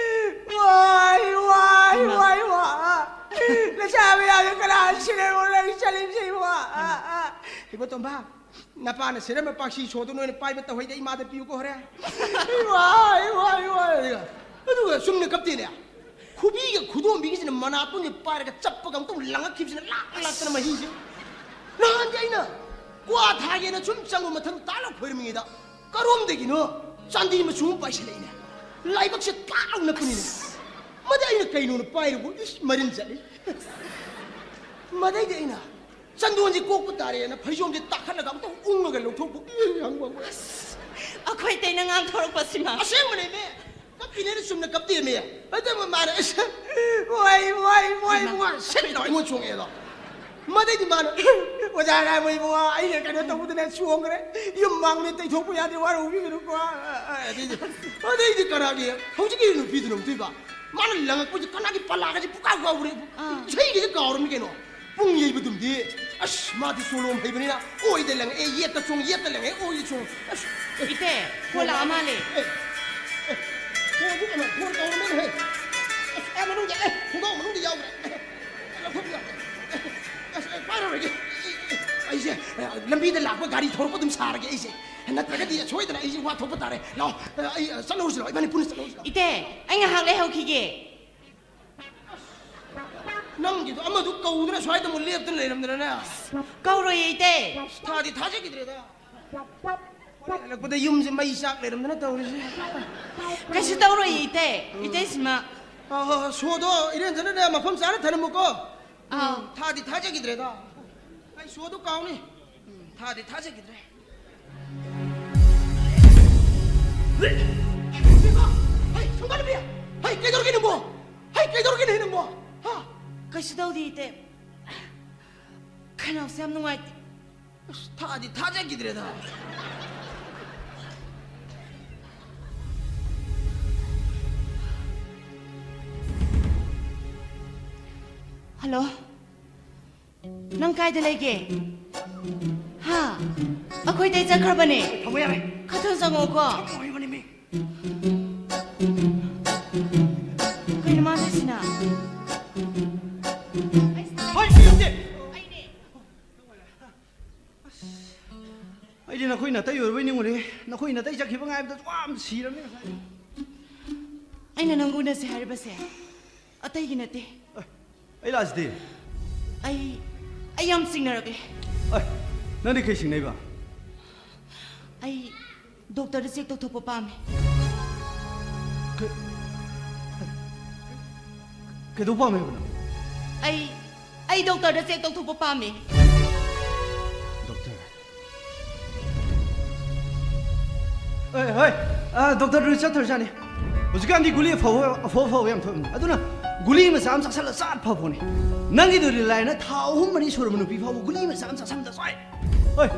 ꯋꯥꯏ, ꯋꯥꯏ, ꯏꯃꯥ꯫ ꯋꯥꯏ, ꯋꯥꯏ꯫ ꯂꯩꯁꯥꯕꯤ ꯌꯥꯝꯅ ꯀꯅꯥ ꯁꯤꯔꯦ ꯂꯩ ꯆꯠꯂꯤꯕꯁꯦ, ꯋꯥ, ꯑ, ꯑ꯫ ꯏꯕꯣꯇꯣꯝꯕ, ꯅꯄꯥꯅ ꯁꯤꯔꯝꯕ ꯄꯥꯛꯁꯤ ꯁꯣꯗꯨ ꯅꯣꯏꯅ ꯄꯥꯏꯕ ꯇꯧꯍꯩꯗꯦ, ꯏꯃꯥꯗ ꯄꯤꯌꯨꯀꯣ ꯍꯣꯔꯦꯟ꯫ ꯋꯥꯏ, ꯋꯥꯏ, ꯋꯥꯏ꯫ ꯑꯗꯨꯒ ꯆꯨꯝꯅ ꯀꯞꯇꯦꯅꯦ꯫ ꯈꯨꯕꯤꯒ ꯈꯨꯗꯣꯝꯕꯤꯒꯁꯤꯅ ꯃꯅꯥꯇꯣꯟꯁꯦ ꯄꯥꯏꯔꯒ ꯆꯞꯄꯒ ꯑꯃꯨꯛꯇꯪ ꯂꯪꯉꯛꯈꯤꯕꯁꯤꯅ ꯂꯥꯛ ꯂꯥꯛꯇꯅ ꯃꯍꯤꯁꯦ꯫ ꯅꯍꯥꯟꯗꯤ ꯑꯩꯅ ꯀ꯭ꯋꯥ ꯊꯥꯒꯦꯅ ꯁꯨꯝ ꯆꯪꯕ ꯃꯊꯪ ꯇꯥꯜꯂ ꯈꯣꯏꯔꯝꯃꯤꯉꯩꯗ ꯀꯔꯣꯝꯗꯒꯤꯅꯣ ꯆꯥꯟꯗꯤ ꯃꯆꯨ ꯑꯃ ꯄꯥꯏꯁꯤꯜꯂꯛꯏꯅꯦ꯫ ꯂꯥꯏꯕꯛꯁꯦ ꯇꯥꯛ ꯂꯥꯎꯅ ꯄꯨꯅꯤꯅꯦ꯫ ꯃꯗꯩ ꯑꯩꯅ ꯀꯩꯅꯣꯅ ꯄꯥꯏꯔꯨꯕꯨ ꯏꯁ ꯃꯔꯤꯟ ꯆꯠꯂꯤ꯫ ꯃꯗꯩꯗꯤ ꯑꯩꯅ ꯆꯟꯗꯣꯟꯁꯦ ꯀꯣꯛꯄ ꯇꯥꯔꯦꯅ ꯐꯩꯖꯣꯝꯁꯦ ꯇꯥꯈꯠꯂꯒ ꯑꯃꯨꯛꯇꯪ ꯎꯪꯉꯒ ꯂꯧꯊꯣꯛꯄ꯫ ꯏ, ꯍꯪꯕ, ꯍꯪꯕ꯫ ꯑꯁ, ꯑꯩꯈꯣꯏ ꯇꯩꯅ ꯉꯥꯡꯊꯣꯔꯛꯄꯁꯤꯃ꯫ ꯑꯁꯦꯡꯕꯅꯦꯃꯦ꯫ ꯀꯞꯄꯤꯅꯦꯅ ꯆꯨꯝꯅ ꯀꯞꯇꯦꯃꯦ꯫ ꯑꯗꯨꯕꯨ ꯃꯥꯅ, ꯑꯁ, ꯋꯥꯏ, ꯋꯥꯏ, ꯋꯥꯏ, ꯍꯩꯃꯥ꯫ ꯋꯥꯏ, ꯁꯤꯠ ꯂꯥꯎ ꯑꯩꯉꯣꯟꯗ ꯆꯣꯡꯉꯛꯑꯦꯗꯣ꯫ ꯃꯗꯩꯗꯤ ꯃꯥꯅ, "ꯑꯣꯖꯥ ꯔꯥꯃꯣꯏꯕꯨ ꯑꯩꯅ ꯀꯩꯅꯣ ꯇꯧꯕꯗꯅꯦ ꯆꯣꯡꯈ꯭ꯔꯦ꯫ ꯌꯨꯝ ꯃꯥꯡꯅꯦ ꯇꯩꯊꯣꯛꯄ ꯌꯥꯗꯦ, ꯋꯥꯔꯧꯕꯤꯒꯅꯨꯀꯣ꯫" ꯑ, ꯑ, ꯑꯗꯩꯗꯤ, ꯑꯗꯩꯗꯤ ꯀꯅꯥꯒꯤ, ꯍꯧꯖꯤꯛꯀꯤ ꯅꯨꯄꯤꯗꯨꯅ ꯑꯃꯨꯛꯇꯣꯏꯕ꯫ ꯃꯥꯅ ꯂꯪꯉꯛꯄꯁꯤ ꯀꯅꯥꯒꯤ ꯄꯂꯥꯒꯁꯤ ꯄꯨꯀꯥꯎ ꯀꯥꯎꯈ꯭ꯔꯦ꯫ ꯑꯥ꯫ ꯏꯁꯩꯒꯁꯦ ꯀꯥꯎꯔꯕꯅꯤ ꯀꯩꯅꯣ꯫ ꯄꯨꯡ ꯌꯩꯕꯗꯨꯝꯗꯤ, ꯑꯁ, ꯃꯥꯗꯤ ꯆꯣꯂꯣꯝ ꯍꯩꯕꯅꯤꯅ ꯑꯣꯏꯗ ꯂꯪꯉꯛꯑꯦ, ꯌꯦꯠꯇ ꯆꯣꯡ, ꯌꯦꯠꯇ ꯂꯪꯉꯛꯑꯦ, ꯑꯣꯏꯗ ꯆꯣꯡ꯫ ꯑꯁ, ꯑꯦ, ꯏꯇꯦ, ꯐꯣꯟ ꯂꯥꯛꯑ ꯃꯥꯜꯂꯦ꯫ ꯑꯦ, ꯑꯦ, ꯐꯣꯟꯗꯨ ꯀꯩꯅꯣ, ꯐꯣꯟ ꯇꯧꯔꯝꯃꯦꯅꯦ, ꯍꯦ꯫ ꯑꯁ, ꯑꯥ ꯃꯅꯨꯡꯗ, ꯑꯦ, ꯈꯣꯡꯒ꯭ꯔꯥꯎ ꯃꯅꯨꯡꯗ ꯌꯥꯎꯈ꯭ꯔꯦ꯫ ꯑꯦ, ꯂꯧꯊꯣꯛꯄ ꯌꯥꯗ꯭ꯔꯦ꯫ ꯑꯦ, ꯑꯁ, ꯑꯩ ꯄꯥꯏꯔꯔꯣꯏꯒꯦ꯫ ꯑꯩ, ꯑꯩ, ꯑꯩꯁꯦ, ꯑꯦ, ꯂꯝꯕꯤꯗ ꯂꯥꯛꯄ ꯒꯥꯔꯤ ꯊꯧꯔꯛꯄ ꯑꯗꯨꯝ ꯁꯥꯔꯒꯦ ꯑꯩꯁꯦ꯫ ꯅꯠꯇ꯭ꯔꯒꯗꯤ ꯁꯣꯏꯗꯅ ꯑꯩꯁꯦ ꯋꯥ ꯊꯣꯛꯄ ꯇꯥꯔꯦ꯫ ꯂꯥꯛꯑꯣ, ꯑꯩ, ꯆꯠꯂꯧꯁꯤ ꯂꯥꯛꯑꯣ, ꯏꯕꯥꯅꯤ ꯄꯨꯟꯅ ꯆꯠꯂꯧꯁꯤ ꯂꯥꯛꯑꯣ꯫ ꯏꯇꯦ, ꯑꯩ ꯉꯥꯏꯍꯥꯛ ꯂꯩꯍꯧꯈꯤꯒꯦ꯫ ꯅꯪꯒꯤꯗꯣ ꯑꯃꯗꯨ ꯀꯧꯗꯅ ꯁ꯭ꯋꯥꯏꯗ ꯑꯃꯨꯛ ꯂꯦꯞꯇꯅ ꯂꯩꯔꯝꯗꯅꯅꯦ꯫ ꯀꯧꯔꯣꯏꯌꯦ, ꯏꯇꯦ꯫ ꯊꯥꯗꯤ ꯊꯥꯖꯈꯤꯗ꯭ꯔꯦꯗ꯫ ꯍꯣꯔꯦꯟ ꯍꯜꯂꯛꯄꯗ ꯌꯨꯝꯁꯦ ꯃꯩ ꯆꯥꯛ ꯂꯩꯔꯝꯗꯅ ꯇꯧꯔꯤꯁꯦ꯫ ꯀꯩꯁꯨ ꯇꯧꯔꯣꯏꯌꯦ, ꯏꯇꯦ꯫ ꯏꯇꯩꯁꯤꯃ꯫ ꯍꯣ, ꯍꯣ, ꯍꯣ, ꯁꯣꯗꯣ ꯏꯔꯦꯟꯖꯅꯅꯦ ꯃꯐꯝ ꯆꯥꯅ ꯊꯅꯝꯃꯨꯀꯣ꯫ ꯑꯥꯎ꯫ ꯊꯥꯗꯤ ꯊꯥꯖꯈꯤꯗ꯭ꯔꯦꯗ꯫ ꯑꯩ ꯁꯣꯗꯣ ꯀꯥꯎꯅꯤ꯫ ꯊꯥꯗꯤ ꯊꯥꯖꯈꯤꯗ꯭ꯔꯦ꯫ ꯍꯩ, ꯁꯪꯕꯥꯂꯝꯕꯤ! ꯍꯩ, ꯀꯩꯗꯧꯔꯒꯦ ꯅꯪꯕꯣ? ꯍꯩ, ꯀꯩꯗꯧꯔꯒꯦꯅꯦ ꯅꯪꯕꯣ? ꯍꯥ? ꯀꯩꯁꯨ ꯇꯧꯗꯦ, ꯏꯇꯦ꯫ ꯈꯅꯥꯎꯁꯦ ꯌꯥꯝ ꯅꯨꯡꯉꯥꯏꯇꯦ꯫ ꯑꯁ, ꯊꯥꯗꯤ ꯊꯥꯖꯈꯤꯗ꯭ꯔꯦꯗ꯫ ꯍꯜꯂꯣ꯫ ꯅꯪ ꯀꯥꯏꯗ ꯂꯩꯒꯦ? ꯍꯥ? ꯑꯩꯈꯣꯏꯗꯩ ꯆꯠꯈ꯭ꯔꯕꯅꯦ꯫ ꯊꯝꯃꯣ ꯌꯥꯔꯦ꯫ ꯈꯔ ꯊꯨꯅ ꯆꯪꯉꯛꯑꯣꯀꯣ꯫ ꯊꯝꯃꯣ ꯍꯥꯏꯕꯅꯦꯃꯤ꯫ ꯀꯩꯅꯣ ꯃꯥ ꯇꯧꯏꯁꯤꯅ? ꯍꯣꯏ, ꯁꯤ ꯌꯦꯡꯁꯦ꯫ ꯑꯩꯗꯤ ꯅꯈꯣꯏ ꯅꯥꯇꯩ ꯑꯣꯏꯔꯕꯣꯏ ꯅꯤꯡꯉꯨꯔꯦ꯫ ꯅꯈꯣꯏ ꯅꯥꯇꯩ ꯆꯠꯈꯤꯕ ꯉꯥꯏꯕꯗ ꯋꯥ ꯑꯃ ꯁꯤꯔꯕꯅꯤ ꯉꯁꯥꯏ꯫ ꯑꯩꯅ ꯅꯪ ꯎꯅꯁꯦ ꯍꯥꯏꯔꯤꯕꯁꯦ ꯑꯇꯩꯒꯤ ꯅꯠꯇꯦ꯫ ꯑꯩ ꯂꯥꯛꯑꯁꯤꯗꯤ꯫ ꯑꯩ ꯑꯩ ꯌꯥꯝ ꯆꯤꯡꯅꯔꯛꯂꯦ꯫ ꯑꯩ ꯅꯪꯗꯤ ꯀꯩ ꯆꯤꯡꯅꯩꯕ? ꯑꯩ ꯗꯣꯛꯇꯔꯗ ꯆꯦꯛ ꯇꯧꯊꯣꯛꯄ ꯄꯥꯝꯃꯦ꯫ ꯀꯩ- ꯀꯩꯗꯧ ꯄꯥꯝꯃꯦ ꯍꯥꯏꯕꯅꯣ? ꯑꯩ ꯑꯩ ꯗꯣꯛꯇꯔꯗ ꯆꯦꯛ ꯇꯧꯊꯣꯛꯄ ꯄꯥꯝꯃꯦ꯫ ꯗꯣꯛꯇꯔ? ꯑꯦ, ꯍꯣꯏ꯫ ꯑ, ꯗꯣꯛꯇꯔꯗꯨ ꯆꯠꯇ꯭ꯔꯖꯥꯠꯅꯤ꯫ ꯍꯧꯖꯤꯛꯀꯥꯟꯗꯤ ꯒꯨꯂꯤ ꯑꯐꯕ ꯑꯐꯕ ꯑꯐꯕ ꯌꯥꯝ ꯊꯣꯛꯑꯕꯅꯤ꯫ ꯑꯗꯨꯅ ꯒꯨꯂꯤ ꯃꯆꯥ ꯑꯃ ꯆꯥꯁꯜꯂ ꯆꯥꯠ ꯐꯕꯅꯤ꯫ ꯅꯪꯒꯤꯗꯨꯗꯤ ꯂꯥꯏꯅ ꯊꯥ ꯑꯍꯨꯝ ꯃꯔꯤ ꯁꯨꯔꯕ ꯅꯨꯄꯤ ꯐꯥꯎꯕ ꯒꯨꯂꯤ ꯃꯆꯥ ꯑꯃ ꯆꯥꯁꯟꯕꯗ ꯁꯣꯏ꯫ ꯍꯣꯏ꯫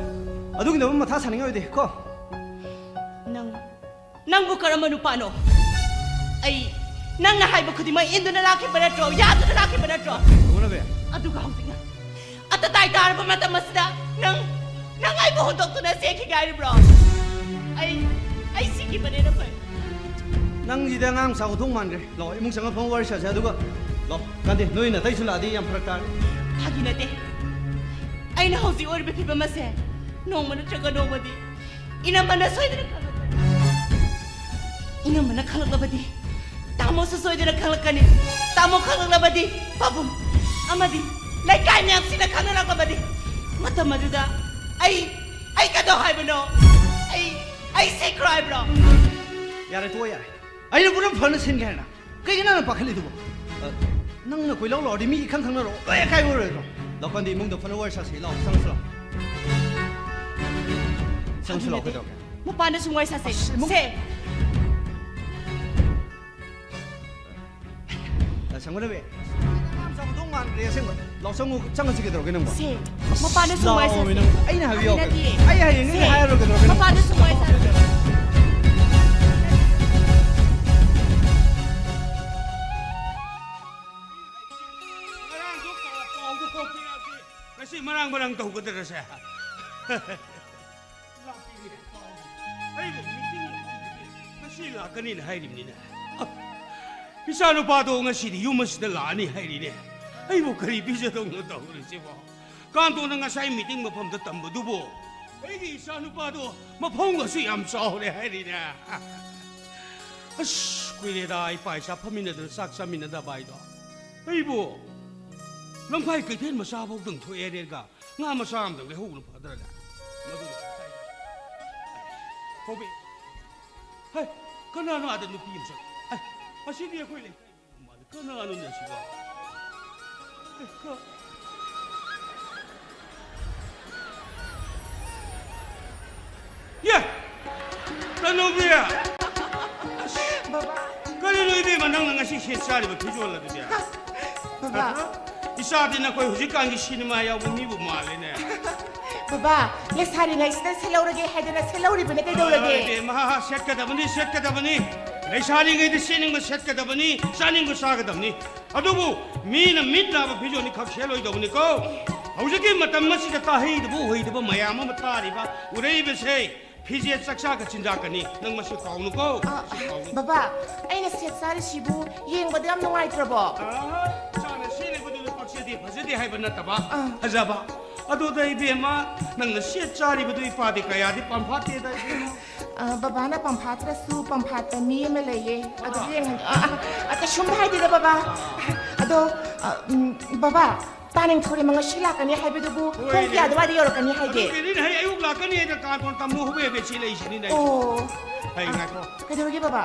ꯑꯗꯨꯒꯤꯗꯃꯛ ꯃꯊꯥ ꯁꯥꯅꯤꯡꯉꯥꯏ ꯑꯣꯏꯗꯦ ꯀꯣ꯫ ꯅꯪ ꯅꯪꯕꯨ ꯀꯔꯝꯕ ꯅꯨꯄꯥꯅꯣ? ꯑꯩ ꯅꯪꯅ ꯍꯥꯏꯕ ꯈꯨꯗꯤꯡꯃꯛ ꯏꯟꯗꯨꯅ ꯂꯥꯛꯈꯤꯕ ꯅꯠꯇ꯭ꯔꯣ? ꯌꯥꯗꯨꯅ ꯂꯥꯛꯈꯤꯕ ꯅꯠꯇ꯭ꯔꯣ? ꯁꯣꯃꯣꯔꯥꯕꯤ꯫ ꯑꯗꯨꯒ ꯍꯧꯖꯤꯛꯅ ꯑꯇ ꯇꯥꯏ ꯇꯥꯔꯕ ꯃꯇꯝ ꯑꯁꯤꯗ ꯅꯪ ꯅꯪ ꯑꯩꯕꯨ ꯍꯨꯟꯗꯣꯛꯇꯨꯅ ꯆꯦꯟꯈꯤꯒꯦ ꯍꯥꯏꯔꯤꯕ꯭ꯔꯣ? ꯑꯩ ꯑꯩ ꯁꯤꯈꯤꯕꯅꯦꯅ ꯐꯩ꯫ ꯅꯪꯁꯤꯗꯤ ꯑꯉꯥꯡ ꯃꯆꯥ ꯈꯨꯊꯣꯡ ꯃꯥꯟꯈ꯭ꯔꯦ꯫ ꯂꯥꯛꯑꯣ, ꯏꯃꯨꯡ ꯆꯪꯉ ꯐꯝꯃ ꯋꯥꯔꯤ ꯁꯥꯁꯦ꯫ ꯑꯗꯨꯒ ꯂꯥꯛꯑꯣ, ꯀꯥꯟꯗꯦ, ꯅꯣꯏ ꯅꯇꯩꯁꯨ ꯂꯥꯛꯑꯗꯤ ꯌꯥꯝ ꯐꯔꯛ ꯇꯥꯔꯦ꯫ ꯐꯥꯒꯤ ꯅꯠꯇꯦ꯫ ꯑꯩꯅ ꯍꯧꯖꯤꯛ ꯑꯣꯏꯔꯤꯕ ꯐꯤꯕꯝ ꯑꯁꯦ ꯅꯣꯡꯃ ꯅꯠꯇ꯭ꯔꯒ ꯅꯣꯡꯃꯗꯤ ꯏꯅꯝꯃꯅ ꯁꯣꯏꯗꯅ ꯈꯪꯂꯛꯀꯅꯤ꯫ ꯏꯅꯝꯃꯅ ꯈꯪꯂꯛꯂꯕꯗꯤ ꯇꯥꯃꯣꯁꯨ ꯁꯣꯏꯗꯅ ꯈꯪꯂꯛꯀꯅꯤ꯫ ꯇꯥꯃꯣ ꯈꯪꯂꯛꯂꯕꯗꯤ ꯄꯥꯕꯨꯡ ꯑꯃꯗꯤ ꯂꯩꯀꯥꯏ ꯃꯌꯥꯝꯁꯤꯅ ꯈꯪꯅꯔꯛꯂꯕꯗꯤ ꯃꯇꯝ ꯑꯗꯨꯗ ꯑꯩ ꯑꯩ ꯀꯩꯗꯧ ꯍꯥꯏꯕꯅꯣ? ꯑꯩ ꯑꯩ ꯁꯤꯈ꯭ꯔꯣ ꯍꯥꯏꯕ꯭ꯔꯣ? ꯌꯥꯔꯦ, ꯇꯣꯛꯑꯣ, ꯌꯥꯔꯦ꯫ ꯑꯩꯅ ꯄꯨꯔꯥ ꯐꯅ ꯁꯤꯟꯒꯦ ꯍꯥꯏꯅ ꯀꯩꯒꯤꯅꯣ ꯅꯪꯅ ꯄꯥꯈꯠꯂꯤꯗꯨꯕꯣ? ꯑ, ꯅꯪꯅ ꯀꯣꯏꯂꯥꯎ ꯂꯥꯎꯔꯗꯤ ꯃꯤ ꯏꯈꯪ ꯈꯪꯅꯔꯣ ꯂꯣꯏ ꯑꯀꯥꯏꯕ ꯑꯣꯏꯔꯣꯏꯗ꯭ꯔꯣ? ꯂꯥꯛꯑꯣ ꯀꯥꯟꯗꯦ, ꯏꯃꯨꯡꯗ ꯐꯅ ꯋꯥꯔꯤ ꯁꯥꯁꯤ꯫ ꯂꯥꯛꯑꯣ, ꯆꯪꯉꯁꯤ ꯂꯥꯛꯑꯣ꯫ ꯆꯪꯉꯁꯤ ꯂꯥꯛꯑꯣ, ꯀꯩꯗꯧꯔꯒꯦ? ꯃꯄꯥꯟꯗ ꯁꯨꯝ ꯋꯥꯔꯤ ꯁꯥꯁꯦ꯫ ꯑꯁ, ꯏꯃꯨꯡ- ꯁꯦ꯫ ꯑ, ꯁꯪꯒꯨꯂꯕꯤ, ꯌꯥꯝ ꯆꯥꯎꯊꯣꯛ ꯃꯥꯟꯈ꯭ꯔꯦ ꯑꯁꯦꯡꯕ꯫ ꯂꯥꯛꯑꯣ, ꯆꯪꯉꯨ, ꯆꯪꯉꯁꯤ, ꯀꯩꯗꯧꯔꯒꯦ ꯅꯪꯕꯣ? ꯁꯦ, ꯃꯄꯥꯟꯗ ꯁꯨꯝ ꯋꯥꯔꯤ ꯂꯥꯛꯑꯣꯃꯤ ꯁꯥꯁꯦ꯫ ꯅꯪ, ꯑꯩꯅ ꯍꯥꯏꯕ ꯌꯥꯎ-, ꯅꯠꯇꯤꯌꯦ꯫ ꯑꯩ ꯍꯌꯦꯡ ꯅꯪ ꯁꯦ, ꯍꯥꯏꯔꯔꯣꯏ, ꯀꯩꯗꯧꯔꯒꯦ ꯅꯪ? ꯃꯄꯥꯟꯗ ꯁꯨꯝ ꯋꯥꯔꯤ ꯁꯥꯁꯦ꯫ ꯉꯔꯥꯡꯁꯨ ꯄꯥꯎ, ꯄꯥꯎꯗꯨ ꯀꯣꯛ ꯄꯤꯔꯛꯑꯗꯤ ꯉꯁꯤ ꯃꯔꯥꯡ ꯃꯔꯥꯡ ꯇꯧꯒꯗ꯭ꯔꯁꯦ? ꯂꯥꯛꯄꯤꯔꯦ, ꯄꯥꯎ꯫ ꯑꯩꯕꯨ ꯃꯤꯇꯤꯡ ꯃꯐꯝꯗꯒꯤ ꯉꯁꯤ ꯂꯥꯛꯀꯅꯤꯅ ꯍꯥꯏꯔꯤꯕꯅꯤꯅꯦ꯫ ꯑ, ꯏꯆꯥꯅꯨꯄꯥꯗꯣ ꯉꯁꯤꯗꯤ ꯌꯨꯝ ꯑꯁꯤꯗ ꯂꯥꯛꯑꯅꯤ ꯍꯥꯏꯔꯤꯅꯦ꯫ ꯑꯩꯕꯨ ꯀꯔꯤ ꯄꯤꯖꯗꯧꯅꯣ ꯇꯧꯔꯤꯁꯤꯕꯣ? ꯀꯥꯟꯇꯣꯅ ꯉꯁꯥꯏ ꯃꯤꯇꯤꯡ ꯃꯐꯝꯗ ꯇꯝꯕꯗꯨꯕꯨ ꯑꯩꯒꯤ ꯏꯆꯥꯅꯨꯄꯥꯗꯣ ꯃꯐꯝꯒꯁꯨ ꯌꯥꯝ ꯆꯥꯎꯔꯦ ꯍꯥꯏꯔꯤꯅꯦ꯫ ꯑꯁ, ꯀꯨꯏꯔꯦꯗ ꯏꯄꯥ ꯏꯆꯥ ꯐꯝꯃꯤꯟꯅꯗꯅ ꯆꯥꯛ ꯆꯥꯃꯤꯟꯅꯗꯕ ꯍꯥꯏꯗꯣ꯫ ꯑꯩꯕꯨ ꯂꯝꯈꯥꯏ ꯀꯩꯊꯦꯜ ꯃꯆꯥ ꯐꯥꯎꯗꯪ ꯊꯣꯛꯑꯦ ꯍꯥꯏꯔꯒ ꯉꯥ ꯃꯆꯥ ꯑꯃꯗꯪ ꯂꯩꯍꯧꯕꯅ ꯐꯗ꯭ꯔꯅꯦ? ꯃꯗꯨꯅ ꯐꯩ꯫ ꯍꯣꯕꯤ꯫ ꯍꯩ, ꯀꯅꯥꯅꯣ ꯑꯥꯗ ꯅꯨꯄꯤ ꯑꯃ ꯆꯠ-, ꯍꯩ, ꯑꯁꯤꯗꯤ ꯑꯩꯈꯣꯏ ꯂꯩꯀꯥꯏ ꯃꯥꯜꯂꯦ꯫ ꯀꯅꯥꯅꯣꯅꯦ ꯑꯁꯤꯕꯣ? ꯍꯩ, ꯀ-, ꯌꯦ! ꯇꯅꯧꯕꯤ! ꯕꯕꯥ꯫ ꯀꯔꯤꯅꯣ ꯏꯕꯦꯝꯃ, ꯅꯪꯅ ꯉꯁꯤ ꯁꯦꯠ ꯆꯥꯔꯤꯕ ꯐꯤꯖꯣꯜ ꯑꯗꯨꯗꯤ? ꯕꯕꯥ꯫ ꯏꯆꯥꯗꯤ ꯅꯈꯣꯏ ꯍꯧꯖꯤꯛꯀꯥꯟꯒꯤ ꯁꯤꯅꯦꯃꯥ ꯌꯥꯎꯕ ꯃꯤꯕꯨ ꯃꯥꯜꯂꯦꯅꯦ꯫ ꯕꯕꯥ, ꯂꯩꯁꯥꯔꯤꯉꯩꯁꯤꯗ ꯁꯦꯠꯍꯧꯔꯒꯦ ꯍꯥꯏꯗꯅ ꯁꯦꯠꯍꯧꯔꯤꯕꯅꯤ, ꯀꯩꯗꯧꯔꯒꯦ? ꯍꯣꯏ, ꯏꯕꯦꯝꯃ, ꯁꯦꯠꯀꯗꯕꯅꯤ, ꯁꯦꯠꯀꯗꯕꯅꯤ꯫ ꯂꯩꯁꯥꯔꯤꯉꯩꯗ ꯁꯦꯠꯅꯤꯡꯕ ꯁꯦꯠꯀꯗꯕꯅꯤ, ꯆꯥꯅꯤꯡꯕ ꯆꯥꯒꯗꯕꯅꯤ꯫ ꯑꯗꯨꯕꯨ ꯃꯤꯅ ꯃꯤꯠ ꯅꯥꯕ ꯐꯤꯖꯣꯜꯅꯤ ꯈꯛ ꯁꯦꯠꯂꯣꯏꯗꯧꯕꯅꯤꯀꯣ꯫ ꯍꯧꯖꯤꯛꯀꯤ ꯃꯇꯝ ꯑꯁꯤꯗ ꯇꯥꯍꯩꯗꯕ ꯎꯍꯩꯗꯕ ꯃꯌꯥꯝ ꯑꯃ ꯇꯥꯔꯤꯕ, ꯎꯔꯛꯏꯕꯁꯦ ꯐꯤꯖꯦꯠ ꯆꯛꯆꯥꯒ ꯆꯤꯟꯖꯥꯛꯀꯅꯤ꯫ ꯅꯪ ꯃꯁꯤ ꯀꯥꯎꯅꯨꯀꯣ꯫ ꯑ, ꯃꯁꯤ ꯀꯥꯎꯅꯨ꯫ ꯕꯕꯥ, ꯑꯩꯅ ꯁꯦꯠ ꯆꯥꯔꯤꯁꯤꯕꯨ ꯌꯦꯡꯕꯗ ꯌꯥꯝ ꯅꯨꯡꯉꯥꯏꯇ꯭ꯔꯕꯣ? ꯑꯍ, ꯏꯆꯥꯅ ꯁꯦꯠꯂꯤꯕꯗꯨꯗ ꯄꯛꯆꯗꯦ, ꯐꯖꯗꯦ ꯍꯥꯏꯕ ꯅꯠꯇꯕ, ꯑ꯫ ꯐꯖꯕ꯫ ꯑꯗꯨꯗ ꯏꯕꯦꯝꯃ, ꯅꯪꯅ ꯁꯦꯠ ꯆꯥꯔꯤꯕꯗꯨ ꯏꯄꯥꯗꯤ ꯀꯌꯥꯗꯤ ꯄꯥꯝꯐꯥꯠꯇꯦꯗ ꯏꯕꯦꯝꯃ꯫ ꯑ, ꯕꯕꯥꯅ ꯄꯥꯝꯐꯥꯠꯇ꯭ꯔꯁꯨ ꯄꯥꯝꯐꯥꯠꯄ ꯃꯤ ꯑꯃ ꯂꯩꯌꯦ꯫ ꯑꯗꯨ ꯑ꯫ ꯌꯦꯡꯍꯟ-, ꯑ, ꯑ, ꯑ, ꯀꯩꯁꯨꯝ ꯍꯥꯏꯗꯦꯗ ꯕꯕꯥ꯫ ꯑꯗꯣ, ꯑ, ꯎꯝ, ꯕꯕꯥ, ꯄꯥ ꯅꯤꯡꯊꯧꯔꯦꯝꯕ ꯉꯁꯤ ꯂꯥꯛꯀꯅꯤ ꯍꯥꯏꯕꯗꯨꯕꯨ ꯄꯨꯡ ꯍꯣꯏꯅꯦ꯫ ꯀꯌꯥ ꯑꯗꯨꯋꯥꯏꯗ ꯌꯧꯔꯛꯀꯅꯤ ꯍꯥꯏꯒꯦ? ꯑꯗꯨꯒꯤꯅꯤꯅꯦ, ꯍꯌꯦꯡ ꯑꯌꯨꯛ ꯂꯥꯛꯀꯅꯤ ꯍꯥꯏꯅ ꯀꯥꯔꯇꯣꯟ ꯇꯝꯃꯨ ꯍꯧꯕꯦ ꯍꯧꯕꯦ ꯆꯦꯜꯂꯛꯏꯁꯤꯅꯤꯅꯦ ꯑꯩꯁꯨ꯫ ꯑꯣ꯫ ꯍꯌꯦꯡ ꯑ, ꯉꯥꯏꯈꯣ꯫ ꯀꯩꯗꯧꯔꯒꯦ ꯕꯕꯥ?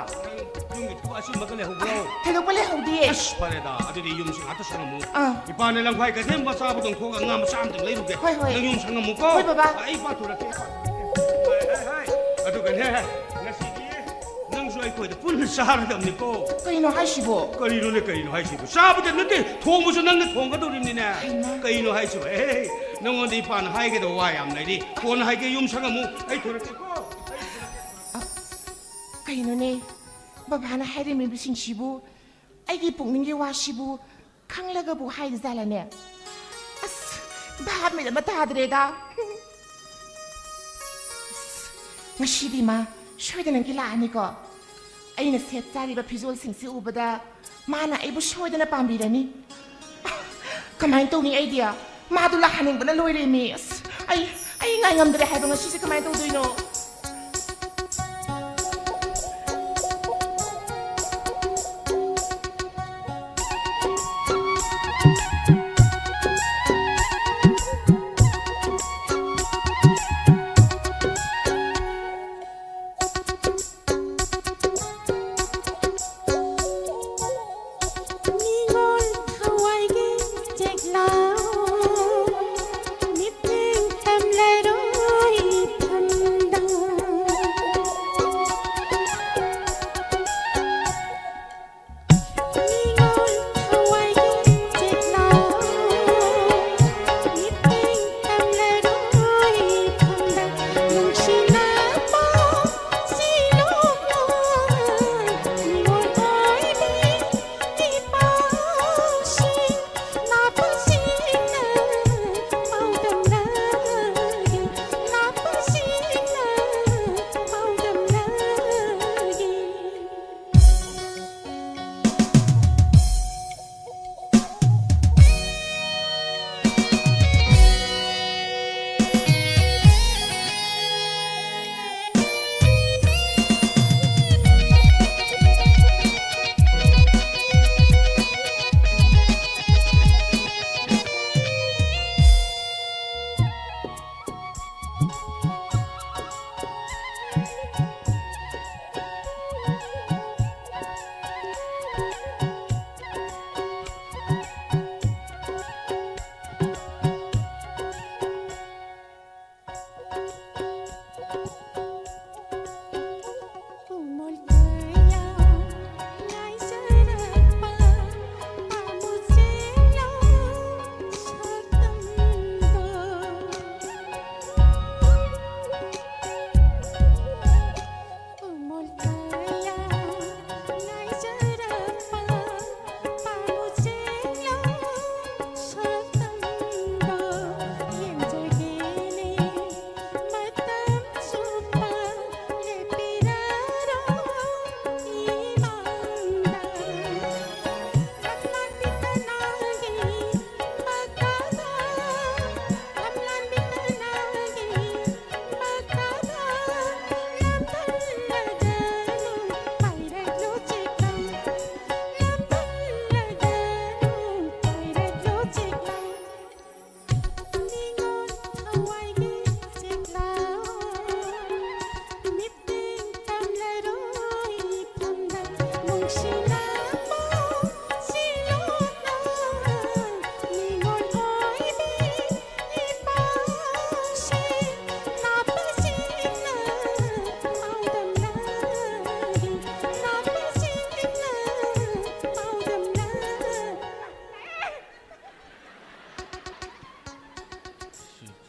ꯅꯪ ꯌꯨꯝꯒꯤ ꯊꯕꯛ ꯑꯆꯤꯟꯕꯒ ꯂꯩꯍꯧꯕ꯭ꯔꯣ? ꯊꯣꯏꯗꯣꯛꯄ ꯂꯩꯍꯧꯗꯤꯌꯦ꯫ ꯑꯁ, ꯐꯔꯦꯗ, ꯑꯗꯨꯗꯤ ꯌꯨꯝꯁꯤ ꯉꯥꯛꯇ ꯁꯪꯉꯝꯃꯨ꯫ ꯑꯥ꯫ ꯏꯄꯥꯅ ꯂꯝꯈꯥꯏ ꯀꯩꯊꯦꯜ ꯃꯆꯥꯕꯨꯗꯪ ꯊꯣꯛꯑꯒ ꯉꯥ ꯃꯆꯥ ꯑꯃꯇꯪ ꯂꯩꯔꯨꯒꯦ꯫ ꯍꯣꯏ, ꯍꯣꯏ꯫ ꯅꯪ ꯌꯨꯝ ꯁꯪꯉꯝꯃꯨꯀꯣ꯫ ꯍꯣꯏ, ꯕꯕꯥ꯫ ꯑꯩ ꯏꯄꯥ ꯊꯣꯔꯛꯀꯦ, ꯏꯄꯥ ꯊꯣꯔꯛꯀꯦ꯫ ꯍꯥꯏ, ꯍꯥꯏ, ꯍꯥꯏ꯫ ꯑꯗꯨꯒꯅꯦ, ꯉꯁꯤꯗꯤ ꯅꯪꯁꯨ ꯑꯩꯈꯣꯏꯗ ꯄꯨꯟꯅ ꯆꯥꯔꯗꯕꯅꯤꯀꯣ꯫ ꯀꯩꯅꯣ ꯍꯥꯏꯁꯤꯕꯣ? ꯀꯔꯤꯅꯣꯅꯦ, ꯀꯔꯤꯅꯣ ꯍꯥꯏꯁꯤꯕꯣ? ꯆꯥꯕꯗ ꯅꯠꯇꯦ, ꯊꯣꯡꯕꯁꯨ ꯅꯪꯅ ꯊꯣꯡꯒꯗꯧꯔꯤꯕꯅꯤꯅꯦ꯫ ꯍꯩꯃꯥ꯫ ꯀꯩꯅꯣ ꯍꯥꯏꯁꯤꯕꯣ? ꯑꯦ, ꯅꯪꯉꯣꯟꯗ ꯏꯄꯥꯅ ꯍꯥꯏꯒꯗꯕ ꯋꯥ ꯌꯥꯝ ꯂꯩꯔꯤ꯫ ꯀꯣꯟꯅ ꯍꯥꯏꯒꯦ, ꯌꯨꯝ ꯁꯪꯉꯝꯃꯨ꯫ ꯑꯩ ꯊꯣꯔꯛꯀꯦꯀꯣ꯫ ꯑ, ꯀꯩꯅꯣꯅꯦ? ꯕꯕꯥꯅ ꯍꯥꯏꯔꯝꯃꯤꯕꯁꯤꯡꯁꯤꯕꯨ, ꯑꯩꯒꯤ ꯄꯨꯛꯅꯤꯡꯒꯤ ꯋꯥꯁꯤꯕꯨ ꯈꯪꯂꯒꯕꯨ ꯍꯥꯏꯔꯤꯖꯥꯠꯂꯅꯦ? ꯑꯁ, ꯚꯥꯞ ꯃꯦꯟ ꯑꯃ ꯇꯥꯗ꯭ꯔꯦꯗ꯫ ꯑꯁ, ꯉꯁꯤꯗꯤ ꯃꯥ ꯁꯣꯏꯗꯅꯒꯤ ꯂꯥꯛꯑꯅꯤꯀꯣ꯫ ꯑꯩꯅ ꯁꯦꯠ ꯆꯥꯔꯤꯕ ꯐꯤꯖꯣꯜꯁꯤꯡꯁꯤ ꯎꯕꯗ ꯃꯥꯅ ꯑꯩꯕꯨ ꯁꯣꯏꯗꯅ ꯄꯥꯝꯕꯤꯔꯅꯤ꯫ ꯀꯃꯥꯏꯅ ꯇꯧꯅꯤ ꯑꯩꯗꯤ? ꯃꯥꯗꯨ ꯂꯥꯛꯍꯟꯅꯤꯡꯕꯅ ꯂꯣꯏꯔꯦꯃꯤ꯫ ꯑꯁ, ꯑꯩ, ꯑꯩ ꯉꯥꯏ ꯉꯝꯗ꯭ꯔꯦ ꯍꯥꯏꯕ, ꯉꯁꯤꯁꯦ ꯀꯃꯥꯏꯅ ꯇꯧꯗꯣꯏꯅꯣ?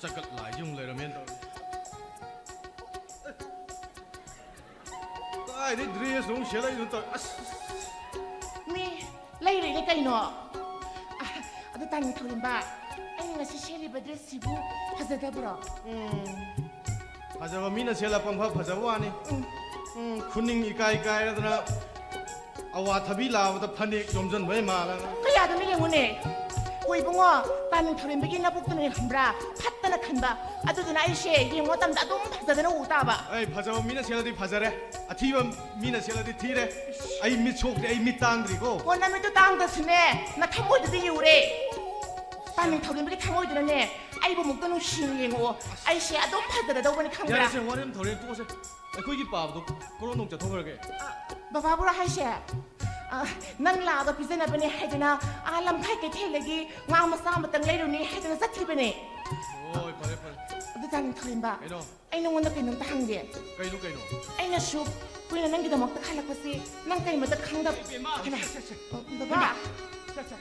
ꯆꯀꯠ ꯂꯥꯏꯁꯦ ꯑꯃꯨꯛ ꯂꯩꯔꯝꯃꯦꯅ ꯇꯧꯔꯤ꯫ ꯀꯥꯏꯗꯩ ꯗ꯭ꯔꯦꯁ ꯑꯃꯨꯛ ꯁꯦꯠꯂꯛꯏꯅꯣ ꯇꯧꯔꯤ꯫ ꯑꯁ꯫ ꯃꯤ ꯂꯩꯔꯤꯅꯦ ꯀꯩꯅꯣ꯫ ꯑ, ꯑꯗꯨ ꯇꯥꯅꯤꯡ ꯊꯧꯔꯤꯟꯕ, ꯑꯩꯅ ꯉꯁꯤ ꯁꯦꯠꯂꯤꯕ ꯗ꯭ꯔꯦꯁꯁꯤꯕꯨ ꯐꯖꯗꯕ꯭ꯔꯣ? ꯎꯝ꯫ ꯐꯖꯕ ꯃꯤꯅ ꯁꯦꯠꯂ ꯄꯪꯐ ꯐꯖꯕ ꯋꯥꯅꯤ꯫ ꯎꯝ꯫ ꯎꯝ, ꯈꯨꯅꯤꯡ ꯏꯀꯥꯏ ꯀꯥꯏꯔꯗꯅ ꯑꯋꯥꯊꯕꯤ ꯂꯥꯕꯗ ꯐꯅꯦꯛ ꯌꯣꯝꯁꯤꯟꯕꯩ ꯃꯥꯜꯂꯒ꯫ ꯀꯌꯥꯗꯅꯣ ꯌꯦꯡꯉꯨꯅꯦ꯫ ꯍꯣꯏ ꯏꯕꯨꯡꯉꯣ, ꯇꯥꯅꯤꯡ ꯊꯧꯔꯤꯟꯕꯒꯤ ꯅꯕꯨꯛꯇꯨꯅꯅꯦ ꯈꯪꯕ꯭ꯔꯥ? ꯐꯠꯇꯅ ꯈꯟꯕ꯫ ꯑꯗꯨꯗꯨꯅ ꯑꯩꯁꯦ ꯌꯦꯡꯕ ꯃꯇꯝꯗ ꯑꯗꯨꯝ ꯐꯖꯗꯅ ꯎ ꯇꯥꯕ꯫ ꯑꯩ ꯐꯖꯕ ꯃꯤꯅ ꯁꯦꯠꯂꯗꯤ ꯐꯖꯔꯦ, ꯑꯊꯤꯕ ꯃꯤꯅ ꯁꯦꯠꯂꯗꯤ ꯊꯤꯔꯦ꯫ ꯑꯩ ꯃꯤꯠ ꯁꯣꯛꯇꯦ, ꯑꯩ ꯃꯤꯠ ꯇꯥꯡꯗ꯭ꯔꯤꯀꯣ꯫ ꯑꯣ, ꯅꯃꯤꯠꯇꯨ ꯇꯥꯡꯗꯁꯨꯅꯦ, ꯅꯊꯃꯣꯏꯗꯨꯗꯤ ꯌꯨꯔꯦ꯫ ꯇꯥꯅꯤꯡ ꯊꯧꯔꯤꯟꯕꯒꯤ ꯊꯃꯣꯏꯗꯨꯅꯅꯦ, ꯑꯩꯕꯨ ꯑꯃꯨꯛꯇ ꯅꯨꯡꯁꯤꯅ ꯌꯦꯡꯉꯛꯑꯣ꯫ ꯑꯩꯁꯦ ꯑꯗꯨꯝ ꯐꯖꯔꯗꯧꯕꯅꯤ ꯈꯪꯕ꯭ꯔꯥ? ꯌꯥꯔꯦꯁꯦ, ꯋꯥꯔꯦꯝ ꯊꯧꯔꯦꯝ ꯇꯣꯛꯑꯁꯦ꯫ ꯑꯩꯈꯣꯏꯒꯤ ꯄꯥꯕꯗꯣ ꯀꯔꯣꯝꯗ ꯆꯠꯊꯣꯛꯈ꯭ꯔꯒꯦ? ꯑ, ꯕꯕꯥꯕꯨꯔꯣ ꯍꯥꯏꯁꯦ? ꯑ, ꯅꯪ ꯂꯥꯛꯑꯒ ꯄꯤꯖꯅꯕꯅꯦ ꯍꯥꯏꯗꯅ ꯑꯥ ꯂꯝꯈꯥꯏ ꯀꯩꯊꯦꯜꯗꯒꯤ ꯉꯥ ꯃꯆꯥ ꯑꯃꯇꯪ ꯂꯩꯔꯨꯅꯤ ꯍꯥꯏꯗꯅ ꯆꯠꯈꯤꯕꯅꯦ꯫ ꯍꯣꯏ, ꯐꯔꯦ, ꯐꯔꯦ꯫ ꯑꯗꯨ ꯇꯥꯅꯤꯡ ꯊꯧꯔꯤꯟꯕ, ꯀꯩꯅꯣ? ꯑꯩ ꯅꯉꯣꯟꯗ ꯀꯩꯅꯣꯝꯇ ꯍꯪꯒꯦ꯫ ꯀꯩꯅꯣ, ꯀꯩꯅꯣ? ꯑꯩꯅ ꯁꯨꯛ ꯀꯨꯏꯅ ꯅꯪꯒꯤꯗꯃꯛꯇ ꯈꯜꯂꯛꯄꯁꯤ ꯅꯪ ꯀꯩꯃꯇ ꯈꯪꯗꯕ? ꯏꯕꯦꯝꯃ, ꯍꯩꯃꯥ! ꯁꯦ, ꯁꯦ, ꯁꯦ꯫ ꯑ, ꯕꯕꯥ! ꯏꯃꯥ! ꯁꯦ, ꯁꯦ꯫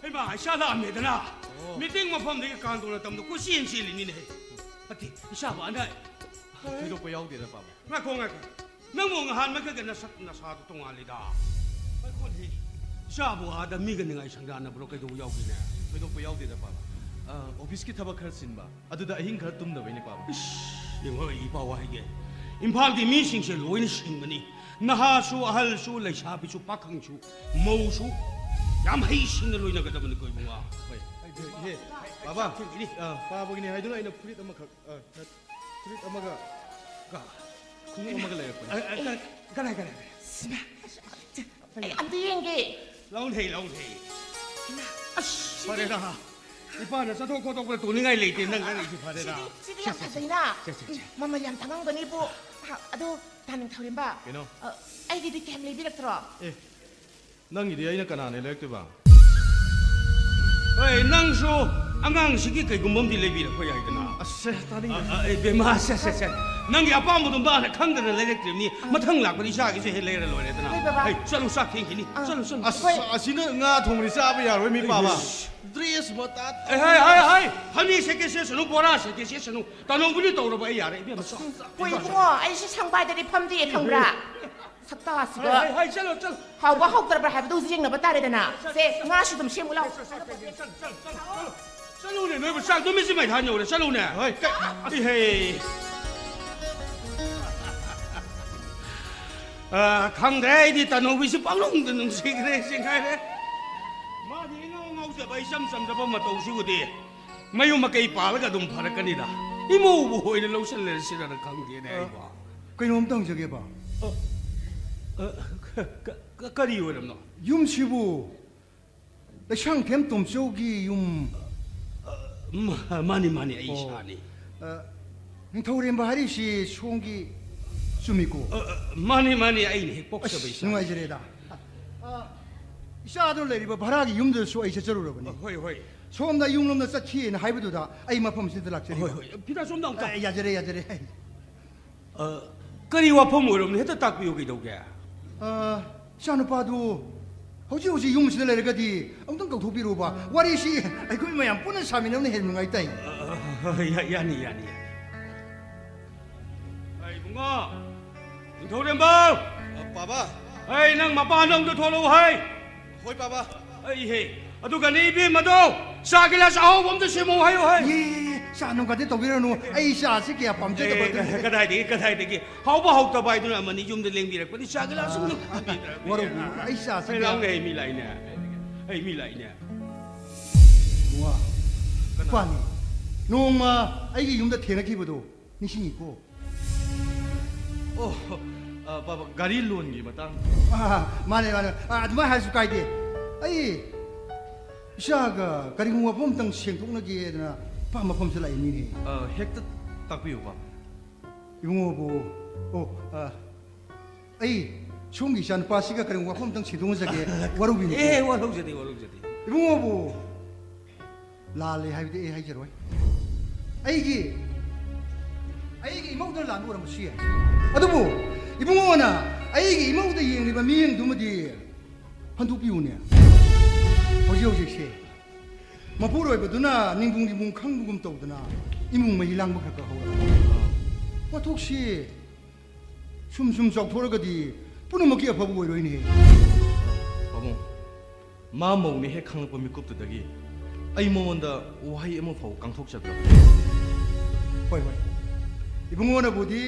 ꯍꯩꯃꯥ, ꯏꯆꯥ ꯂꯥꯛꯑꯝꯃꯦꯗꯅ꯫ ꯑꯣ꯫ ꯃꯤꯇꯤꯡ ꯃꯐꯝꯗꯒꯤ ꯀꯥꯟꯗꯣꯅ ꯇꯝꯗ ꯀꯣꯏꯆꯦꯟ ꯆꯦꯜꯂꯤꯅꯤꯅꯦꯍꯦ꯫ ꯅꯠꯇꯦ, ꯏꯆꯥꯕꯨ ꯑꯅꯥ ꯊꯣꯏꯗꯣꯛꯄ ꯌꯥꯎꯗꯦꯗ, ꯄꯥꯕ꯫ ꯉꯥꯏꯈꯣ, ꯉꯥꯏꯈꯣ꯫ ꯅꯪꯕꯨ ꯉꯍꯥꯟ ꯃꯈꯩꯒ ꯅꯁꯛ ꯅꯁꯥꯗꯣ ꯇꯣꯉꯥꯜꯂꯤꯗ꯫ ꯉꯥꯏꯈꯣꯅꯦ꯫ ꯏꯆꯥꯕꯨ ꯑꯥꯗ ꯃꯤꯒ ꯅꯤꯡꯉꯥꯏ ꯁꯪꯗꯥꯟꯅꯕ꯭ꯔꯣ? ꯀꯩꯗꯧꯕ ꯌꯥꯎꯒꯦꯅꯦ? ꯊꯣꯏꯗꯣꯛꯄ ꯌꯥꯎꯗꯦꯗ, ꯄꯥꯕ꯫ ꯑ, ꯑꯣꯐꯤꯁꯀꯤ ꯊꯕꯛ ꯈꯔ ꯆꯤꯟꯕ꯫ ꯑꯗꯨꯗ ꯑꯍꯤꯡ ꯈꯔ ꯇꯨꯝꯗꯕꯩꯅꯦ, ꯄꯥꯕ꯫ ꯏꯁ, ꯌꯦꯡꯉꯣ, ꯑꯩ ꯏꯄꯥ ꯋꯥꯍꯩꯒꯦ꯫ ꯏꯝꯐꯥꯜꯒꯤ ꯃꯤꯁꯤꯡꯁꯦ ꯂꯣꯏꯅ ꯁꯤꯡꯕꯅꯤ꯫ ꯅꯍꯥꯁꯨ, ꯑꯍꯜꯁꯨ, ꯂꯩꯁꯥꯕꯤꯁꯨ, ꯄꯥꯈꯪꯁꯨ, ꯃꯧꯁꯨ꯫ ꯌꯥꯝ ꯍꯩꯁꯤꯡꯅ ꯂꯣꯏꯅꯒꯗꯕꯅꯤꯀꯣ, ꯏꯕꯨꯡꯉꯣ꯫ ꯍꯣꯏ꯫ ꯏꯍꯦ, ꯕꯥꯕꯥ, ꯊꯦꯡꯒꯤꯅꯤ꯫ ꯑ, ꯄꯥꯕꯒꯤꯅꯤ ꯍꯥꯏꯗꯨꯅ ꯑꯩꯅ ꯐꯨꯔꯤꯠ ꯑꯃꯈꯛ, ꯑ, ꯐꯨꯔꯤꯠ ꯑꯃꯒ ꯀ-, ꯈꯣꯡꯎꯞ ꯑꯃꯒ ꯂꯩꯔꯛꯄꯅꯦ꯫ ꯑ, ꯑ, ꯀ-, ꯀꯗꯥꯏ, ꯀꯗꯥꯏ, ꯀꯗꯥꯏ? ꯁꯤꯃ, ꯑꯩ ꯑꯝꯇ ꯌꯦꯡꯒꯦ꯫ ꯂꯧꯅꯩ, ꯂꯧꯅꯩ꯫ ꯏꯃꯥ, ꯑꯁ, ꯁꯤꯗꯤ ꯐꯔꯦꯗ꯫ ꯏꯄꯥꯅ ꯆꯠꯊꯣꯛ ꯈꯣꯠꯇꯣꯛꯄꯗ ꯇꯣꯡꯅꯤꯡꯉꯥꯏ ꯂꯩꯇꯦ, ꯅꯪ ꯂꯩꯔꯤꯁꯦ ꯐꯔꯦꯗ꯫ ꯁꯤꯗꯤ, ꯁꯤꯗꯤ ꯌꯥꯝ ꯁꯦ, ꯁꯦ, ꯐꯖꯩꯅ꯫ ꯁꯦ, ꯁꯦ, ꯁꯦ꯫ ꯃꯃꯜ ꯌꯥꯝ ꯇꯥꯡꯉꯝꯒꯅꯤꯕꯨ꯫ ꯑ, ꯑꯗꯣ, ꯇꯥꯅꯤꯡ ꯊꯧꯔꯤꯟꯕ꯫ ꯀꯩꯅꯣ? ꯑ, ꯑꯩꯒꯤꯗꯤ ꯀꯌꯥꯝ ꯂꯩꯕꯤꯔꯛꯇ꯭ꯔꯣ? ꯑꯦ, ꯅꯪꯒꯤꯗꯤ ꯑꯩꯅ ꯀꯅꯥꯅ ꯂꯩꯔꯛꯇꯣꯏꯕ? ꯍꯣꯏ, ꯅꯪꯁꯨ ꯑꯉꯥꯡꯁꯤꯒꯤ ꯀꯩꯒꯨꯝꯕ ꯑꯃꯗꯤ ꯂꯩꯕꯤꯔꯛꯄ ꯌꯥꯏꯗꯅ꯫ ꯑꯁ, ꯁꯦ, ꯇꯥꯅꯤꯡꯗꯦ꯫ ꯑ, ꯑ, ꯑꯦ, ꯕꯦꯝꯃ, ꯁꯦ, ꯁꯦ, ꯁꯦ꯫ ꯅꯪꯒꯤ ꯑꯄꯥꯝꯕꯗꯣ ꯃꯥꯅ ꯈꯪꯗꯅ ꯂꯩꯔꯛꯇ꯭ꯔꯤꯕꯅꯤ꯫ ꯃꯊꯪ ꯂꯥꯛꯄꯗ ꯏꯆꯥꯒꯤꯁꯨ ꯍꯦꯛ ꯂꯩꯔ ꯂꯣꯏꯔꯦꯗꯅ꯫ ꯍꯣꯏ, ꯕꯕꯥ꯫ ꯍꯩ, ꯆꯠꯂꯨ, ꯆꯥꯛ ꯊꯦꯡꯈꯤꯅꯤ꯫ ꯑꯥ꯫ ꯆꯠꯂꯨ, ꯆꯠꯂꯨ꯫ ꯑꯁ, ꯍꯣꯏ꯫ ꯑꯁꯤꯅ ꯉꯥ ꯊꯣꯡꯕꯗꯤ ꯆꯥꯕ ꯌꯥꯔꯣꯏ, ꯃꯤ ꯄꯥꯕ꯫ ꯏꯁ꯫ ꯗ꯭ꯔꯦꯁ ꯃꯇꯥ ꯑꯦ, ꯍꯥꯏ, ꯍꯥꯏ, ꯍꯥꯏ꯫ ꯐꯅꯦꯛ ꯁꯦꯠꯀꯦ ꯁꯦꯠꯁꯅꯨ, ꯕꯣꯔꯥ ꯁꯦꯠꯀꯦ ꯁꯦꯠꯁꯅꯨ꯫ ꯇꯅꯧꯕꯅꯤ ꯇꯧꯔꯕ ꯑꯩ ꯌꯥꯔꯦ, ꯏꯕꯦꯝꯃ꯫ ꯍꯣꯏ, ꯏꯕꯨꯡꯉꯣ, ꯑꯩꯁꯦ ꯁꯪꯕꯥꯏꯗꯗꯤ ꯐꯝꯗꯦ, ꯈꯪꯕ꯭ꯔꯥ? ꯁꯛꯇꯥꯁꯤꯒ꯫ ꯍꯥꯏ, ꯍꯥꯏ, ꯍꯥꯏ, ꯆꯠꯂꯣ, ꯆꯠꯂꯣ꯫ ꯍꯥꯎꯕ ꯍꯥꯎꯇ꯭ꯔꯕ꯭ꯔꯥ ꯍꯥꯏꯕꯗꯨ ꯍꯧꯖꯤꯛ ꯌꯦꯡꯅꯕ ꯇꯥꯔꯦꯗꯅ꯫ ꯁꯦ, ꯉꯥꯁꯨ ꯑꯗꯨꯝ ꯁꯦꯝꯃꯨ ꯂꯥꯎ꯫ ꯆꯠ-, ꯆꯠ-, ꯆꯠ-, ꯆꯠ-, ꯆꯠ-, ꯆꯠꯂꯣ꯫ ꯆꯠꯂꯨꯅꯦ, ꯅꯣꯏꯕꯨ ꯆꯥꯛ ꯅꯨꯃꯤꯠꯁꯤ ꯃꯩꯊꯥꯟ ꯌꯧꯔꯦ, ꯆꯠꯂꯨꯅꯦ꯫ ꯍꯣꯏ, ꯀ-, ꯏꯍꯦ꯫ ꯑ, ꯈꯪꯗ꯭ꯔꯦ, ꯑꯩꯗꯤ ꯇꯅꯧꯕꯤꯁꯤ ꯄꯪꯅꯨꯡꯗ ꯅꯨꯡꯁꯤꯈ꯭ꯔꯦ, ꯁꯤ ꯉꯥꯏꯔꯦ꯫ ꯃꯥꯗꯤ ꯏꯉꯥꯎ ꯉꯥꯎꯖꯕ, ꯏꯆꯝ ꯆꯝꯖꯕ ꯃꯇꯧꯁꯤꯕꯨꯗꯤ꯫ ꯃꯌꯨꯝ ꯃꯀꯩ ꯄꯥꯜꯂꯒ ꯑꯗꯨꯝ ꯐꯔꯛꯀꯅꯤꯗ꯫ ꯏꯃꯧꯕꯨ ꯑꯣꯏꯅ ꯂꯧꯁꯜꯂꯁꯤꯔꯅ ꯈꯪꯗꯦꯅꯦ ꯑꯩꯕꯣ꯫ ꯀꯩꯅꯣꯝꯇ ꯍꯪꯖꯒꯦꯕ꯫ ꯑ, ꯑ, ꯀ-, ꯀ-, ꯀ-, ꯀꯔꯤ ꯑꯣꯏꯔꯝꯅꯣ? ꯌꯨꯝꯁꯤꯕꯨ ꯂꯩꯁꯥꯡꯊꯦꯝ ꯇꯣꯝꯆꯧꯒꯤ ꯌꯨꯝ? ꯑ, ꯃꯥ-, ꯃꯥꯅꯤ, ꯃꯥꯅꯤ, ꯑꯩ ꯑꯣ꯫ ꯏꯁꯥꯅꯤ꯫ ꯑ, ꯅꯤꯡꯊꯧꯔꯦꯝꯕ ꯍꯥꯏꯔꯤꯁꯤ ꯁꯣꯝꯒꯤ ꯆꯨꯝꯃꯤꯀꯣ? ꯑ, ꯑ, ꯃꯥꯅꯤ, ꯃꯥꯅꯤ, ꯑꯩꯅ ꯍꯦꯛ ꯄꯣꯛꯆꯕ ꯑꯁ, ꯏꯆꯥꯅꯤ꯫ ꯅꯨꯡꯉꯥꯏꯖꯔꯦꯗ꯫ ꯑ, ꯏꯆꯥꯗꯨ ꯂꯩꯔꯤꯕ ꯚꯔꯥꯒꯤ ꯌꯨꯝꯗꯨꯗꯁꯨ ꯑꯩ ꯆꯠꯆꯔꯨꯔꯕꯅꯤ꯫ ꯑ, ꯍꯣꯏ, ꯍꯣꯏ꯫ ꯁꯣꯝꯗ ꯌꯨꯝꯂꯣꯝꯗ ꯆꯠꯈꯤꯑꯅ ꯍꯥꯏꯕꯗꯨꯗ ꯑꯩ ꯃꯐꯝꯁꯤꯗ ꯂꯥꯛꯆꯔꯤꯕ꯫ ꯍꯣꯏ, ꯍꯣꯏ꯫ ꯐꯤꯗꯥ ꯁꯣꯝꯗ ꯑꯃꯨꯛꯇ꯫ ꯑ, ꯌꯥꯖꯔꯦ, ꯌꯥꯖꯔꯦ꯫ ꯑ, ꯀꯔꯤ ꯋꯥꯐꯝ ꯑꯣꯏꯔꯕꯅꯣ? ꯍꯦꯛꯇ ꯇꯥꯛꯄꯤꯌꯨ, ꯀꯩꯗꯧꯒꯦ? ꯑ, ꯏꯆꯥꯅꯨꯄꯥꯗꯨ ꯍꯧꯖꯤꯛ ꯍꯧꯖꯤꯛ ꯌꯨꯝꯁꯤꯗ ꯂꯩꯔꯒꯗꯤ ꯑꯃꯨꯛꯇꯪ ꯀꯧꯊꯣꯛꯄꯤꯔꯨꯕ꯫ ꯋꯥꯔꯤꯁꯤ ꯑꯩꯈꯣꯏ ꯃꯌꯥꯝ ꯄꯨꯟꯅ ꯁꯥꯃꯤꯟꯅꯕꯅ ꯍꯦꯟꯅ ꯅꯨꯡꯉꯥꯏ ꯇꯥꯏ꯫ ꯑ, ꯑ, ꯑ, ꯌꯥ-, ꯌꯥꯅꯤ, ꯌꯥꯅꯤ, ꯌꯥꯅꯤ꯫ ꯑꯩ ꯏꯕꯨꯡꯉꯣ, ꯅꯤꯡꯊꯧꯔꯦꯝꯕꯧ! ꯑ, ꯄꯥꯕ꯫ ꯑꯩ ꯅꯪ ꯃꯄꯥꯟꯗ ꯑꯝꯇ ꯊꯣꯛꯂꯛꯎ ꯍꯥꯏ꯫ ꯍꯣꯏ, ꯄꯥꯕ꯫ ꯑꯩ ꯍꯦ, ꯑꯗꯨꯒꯅꯦ ꯏꯕꯦꯝꯃꯗꯣ, ꯆꯥ ꯒꯤꯂꯥꯁ ꯑꯍꯥꯎꯕ ꯑꯝꯇ ꯁꯦꯝꯃꯛꯑꯣ ꯍꯥꯏꯌꯨ ꯍꯥꯏ꯫ ꯌꯦ, ꯌꯦ, ꯌꯦ, ꯆꯥ ꯅꯨꯡꯒꯗꯤ ꯇꯧꯕꯤꯔꯅꯨ꯫ ꯑꯩ ꯆꯥꯁꯤ ꯀꯌꯥ ꯄꯥꯝꯖꯗꯕ ꯑꯦ, ꯑꯗꯨꯅꯤ꯫ ꯀꯗꯥꯏꯗꯒꯤ, ꯀꯗꯥꯏꯗꯒꯤ? ꯍꯥꯎꯕ ꯍꯥꯎꯇꯕ ꯍꯥꯏꯗꯨꯅ ꯑꯃꯅꯤ, ꯌꯨꯝꯗ ꯂꯦꯡꯕꯤꯔꯛꯄꯅꯤ꯫ ꯆꯥ ꯒꯤꯂꯥꯁ ꯑꯝꯇ ꯑꯥ, ꯄꯤꯕꯤꯗ꯭ꯔꯕꯅꯤ꯫ ꯋꯥꯔꯧꯕꯤꯅꯨ, ꯑꯩ ꯆꯥꯁꯤ ꯑꯩ ꯀꯌꯥ ꯂꯥꯎꯅꯦ, ꯑꯩ ꯃꯤ ꯂꯥꯛꯏꯅꯦ꯫ ꯑꯩ ꯃꯤ ꯂꯥꯛꯏꯅꯦ꯫ ꯏꯕꯨꯡꯉꯣ, ꯀꯅꯥ? ꯅꯨꯄꯥꯅꯤ꯫ ꯅꯣꯡꯃ ꯑꯩꯒꯤ ꯌꯨꯝꯗ ꯊꯦꯡꯅꯈꯤꯕꯗꯣ ꯅꯤꯡꯁꯤꯡꯉꯤꯀꯣ? ꯑꯣ, ꯑ, ꯕꯥꯕꯥ, ꯒꯥꯔꯤ ꯂꯣꯟꯒꯤ ꯃꯇꯥꯡ꯫ ꯑꯥ, ꯃꯥꯅꯦ, ꯃꯥꯅꯦ꯫ ꯑꯥ, ꯑꯗꯨꯃꯥꯏꯅ ꯍꯥꯏꯔꯁꯨ ꯀꯥꯏꯗꯦ꯫ ꯑꯩ ꯏꯆꯥꯒ ꯀꯔꯤꯒꯨꯝꯕ ꯋꯥꯐꯝ ꯑꯝꯇꯪ ꯁꯦꯡꯗꯣꯛꯅꯒꯦꯗꯅ ꯄꯥꯝꯕ ꯃꯐꯝꯁꯤꯗ ꯂꯥꯛꯏ ꯃꯤꯅꯦ꯫ ꯑ, ꯍꯦꯛꯇ ꯇꯥꯛꯄꯤꯌꯨ, ꯕꯥꯕꯥ꯫ ꯏꯕꯨꯡꯉꯣꯕꯨ, ꯑꯣ, ꯑ, ꯑꯩ ꯁꯣꯝꯒꯤ ꯏꯆꯥꯅꯨꯄꯥꯁꯤꯒ ꯀꯔꯤꯒꯨꯝꯕ ꯋꯥꯐꯝ ꯑꯝꯇꯪ ꯁꯦꯡꯗꯣꯛꯅꯖꯒꯦ, ꯋꯥꯔꯧꯕꯤꯅꯨꯀꯣ꯫ ꯑꯦ, ꯋꯥꯔꯧꯖꯗꯦ, ꯋꯥꯔꯧꯖꯗꯦ꯫ ꯏꯕꯨꯡꯉꯣꯕꯨ ꯂꯥꯜꯂꯦ ꯍꯥꯏꯕꯗꯤ ꯑꯩ ꯍꯥꯏꯖꯔꯣꯏ꯫ ꯑꯩꯒꯤ ꯑꯩꯒꯤ ꯏꯃꯧꯗ ꯂꯥꯟꯕ ꯑꯣꯏꯔꯝꯕꯁꯨ ꯌꯥꯏ꯫ ꯑꯗꯨꯕꯨ ꯏꯕꯨꯡꯉꯣꯅ ꯑꯩꯒꯤ ꯏꯃꯧꯗ ꯌꯦꯡꯂꯤꯕ ꯃꯤꯠꯌꯦꯡꯗꯨꯃꯗꯤ ꯍꯟꯗꯣꯛꯄꯤꯌꯨꯅꯦ꯫ ꯍꯧꯖꯤꯛ ꯍꯧꯖꯤꯛꯁꯦ ꯃꯄꯨꯔꯣꯏꯕꯗꯨꯅ ꯅꯤꯡꯕꯨꯡ ꯅꯤꯡꯕꯨꯡ ꯈꯪꯕꯒꯨꯝ ꯇꯧꯗꯅ ꯏꯃꯨꯡ ꯃꯍꯤ ꯂꯥꯡꯕ ꯈꯔ ꯈꯔ ꯍꯧꯔꯛꯑꯦ꯫ ꯋꯥꯊꯣꯛꯁꯤ ꯁꯨꯝ ꯁꯨꯝ ꯆꯥꯎꯊꯣꯔꯒꯗꯤ ꯄꯨꯝꯅꯃꯛꯀꯤ ꯑꯐꯕ ꯑꯣꯏꯔꯣꯏꯅꯦ꯫ ꯄꯥꯕꯨꯡ, ꯃꯥ ꯃꯧꯅꯦ ꯍꯦꯛ ꯈꯪꯂꯛꯄ ꯃꯤꯀꯨꯞꯇꯨꯗꯒꯤ ꯑꯩ ꯃꯉꯣꯟꯗ ꯋꯥꯍꯩ ꯑꯃ ꯐꯥꯎ ꯀꯥꯡꯊꯣꯛꯆꯗ꯭ꯔꯕꯅꯤ꯫ ꯍꯣꯏ, ꯍꯣꯏ꯫ ꯏꯕꯨꯡꯉꯣꯅꯕꯨꯗꯤ,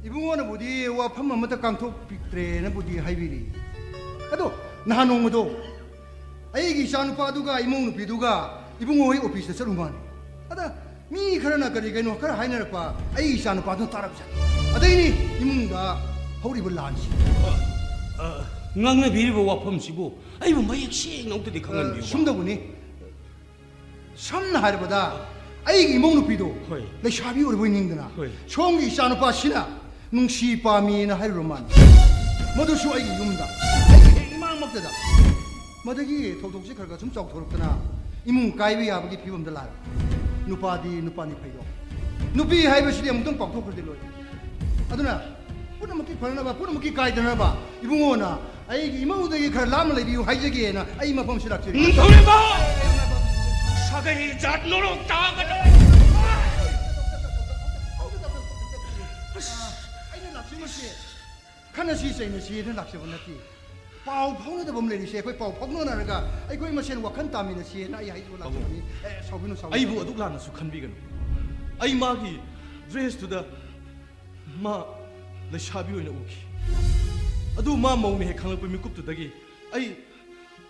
ꯏꯕꯨꯡꯉꯣꯅꯕꯨꯗꯤ ꯋꯥꯐꯝ ꯑꯃꯠꯇ ꯀꯥꯡꯊꯣꯛꯄꯤꯗ꯭ꯔꯦꯅꯕꯨꯗꯤ ꯍꯥꯏꯕꯤꯔꯤ꯫ ꯑꯗꯣ ꯅꯍꯥꯟ ꯅꯣꯡꯃꯗꯣ ꯑꯩꯒꯤ ꯏꯆꯥꯅꯨꯄꯥꯗꯨꯒ ꯏꯃꯧ ꯅꯨꯄꯤꯗꯨꯒ ꯏꯕꯨꯡꯉꯣ ꯍꯣꯏ ꯑꯣꯐꯤꯁꯇ ꯆꯠꯂꯨ ꯃꯥꯜꯂꯦ꯫ ꯑꯗ ꯃꯤ ꯈꯔꯅ ꯀꯔꯤ ꯀꯩꯅꯣ ꯈꯔ ꯍꯥꯏꯅꯔꯛꯄ ꯑꯩ ꯏꯆꯥꯅꯨꯄꯥꯗꯨꯅ ꯇꯥꯔꯛꯄ ꯖꯥꯠꯅꯤ꯫ ꯑꯗꯩꯅꯤ ꯏꯃꯨꯡꯗ ꯍꯧꯔꯤꯕ ꯂꯥꯟꯁꯤ꯫ ꯑ, ꯉꯥꯡꯅꯕꯤꯔꯤꯕ ꯋꯥꯐꯝꯁꯤꯕꯨ ꯑꯩꯕꯨ ꯃꯌꯦꯛ ꯁꯦꯡꯅ ꯑꯃꯨꯛꯇꯗꯤ ꯈꯪꯍꯟꯕꯤꯌꯨꯕ꯫ ꯁꯨꯝꯗꯧꯕꯅꯤ꯫ ꯁꯝꯅ ꯍꯥꯏꯔꯕꯗ ꯑꯩꯒꯤ ꯏꯃꯧ ꯅꯨꯄꯤꯗꯣ ꯍꯣꯏ꯫ ꯂꯩꯁꯥꯕꯤ ꯑꯣꯏꯔꯕꯣꯏ ꯅꯤꯡꯗꯅ ꯍꯣꯏ꯫ ꯁꯣꯝꯒꯤ ꯏꯆꯥꯅꯨꯄꯥꯁꯤꯅ ꯅꯨꯡꯁꯤ ꯄꯥꯝꯃꯤꯅ ꯍꯥꯏꯔꯨꯔ ꯃꯥꯜꯂꯦ꯫ ꯃꯗꯨꯁꯨ ꯑꯩꯒꯤ ꯌꯨꯝꯗ, ꯑꯩꯒꯤ ꯍꯦꯛ ꯏꯃꯥꯡꯃꯛꯇꯗ꯫ ꯃꯗꯒꯤ ꯊꯧꯗꯣꯛꯁꯤ ꯈꯔ ꯈꯔ ꯁꯨꯝ ꯆꯥꯎꯊꯣꯔꯛꯇꯅ ꯏꯃꯨꯡ ꯀꯥꯏꯕ ꯌꯥꯕꯒꯤ ꯐꯤꯕꯝꯗ ꯂꯥꯛꯑꯦ꯫ ꯅꯨꯄꯥꯗꯤ ꯅꯨꯄꯥꯅꯤ ꯐꯩꯗꯣ꯫ ꯅꯨꯄꯤ ꯍꯥꯏꯕꯁꯤꯗꯤ ꯑꯃꯨꯛꯇꯪ ꯄꯥꯎꯊꯣꯛꯈ꯭ꯔꯗꯤ ꯂꯣꯏ꯫ ꯑꯗꯨꯅ ꯄꯨꯝꯅꯃꯛꯀꯤ ꯐꯅꯅꯕ, ꯄꯨꯝꯅꯃꯛꯀꯤ ꯀꯥꯏꯗꯅꯕ ꯏꯕꯨꯡꯉꯣꯅ ꯑꯩꯒꯤ ꯏꯃꯧꯗꯒꯤ ꯈꯔ ꯂꯥꯞꯅ ꯂꯩꯕꯤꯌꯨ ꯍꯥꯏꯖꯒꯦꯅ ꯑꯩ ꯃꯐꯝꯁꯤ ꯂꯥꯛꯆꯔꯤ꯫ ꯅꯤꯡꯊꯧꯔꯦꯝꯕ! ꯁꯥꯒꯩ ꯖꯥꯠ ꯅꯣꯔꯣꯛ ꯇꯥꯒꯗꯕ! ꯑꯩꯅ ꯂꯥꯛꯆꯔꯤꯁꯦ ꯈꯠꯅꯁꯤ ꯆꯩꯅꯁꯤꯅ ꯂꯥꯛꯆꯕ ꯅꯠꯇꯦ꯫ ꯄꯥꯎ ꯐꯥꯎꯅꯗꯕ ꯑꯃ ꯂꯩꯔꯤꯁꯦ, ꯑꯩꯈꯣꯏ ꯄꯥꯎ ꯐꯥꯎꯅꯅꯔꯒ ꯑꯩꯈꯣꯏ ꯃꯁꯦꯟ ꯋꯥꯈꯜ ꯇꯥꯃꯤꯟꯅꯁꯤꯅ ꯑꯩ ꯍꯥꯏꯖꯕ ꯂꯥꯛꯆꯕꯅꯤ꯫ ꯑꯦ, ꯁꯥꯎꯕꯤꯅꯨ, ꯁꯥꯎꯕꯤꯅꯨ꯫ ꯑꯩꯕꯨ ꯑꯗꯨꯛ ꯂꯥꯟꯅꯁꯨ ꯈꯟꯕꯤꯒꯅꯨ꯫ ꯑꯩ ꯃꯥꯒꯤ ꯗ꯭ꯔꯦꯁꯇꯨꯗ ꯃꯥ ꯂꯩꯁꯥꯕꯤ ꯑꯣꯏꯅ ꯎꯈꯤ꯫ ꯑꯗꯨ ꯃꯥ ꯃꯧꯅ ꯍꯦꯛ ꯈꯪꯂꯛꯄ ꯃꯤꯀꯨꯞꯇꯨꯗꯒꯤ ꯑꯩ,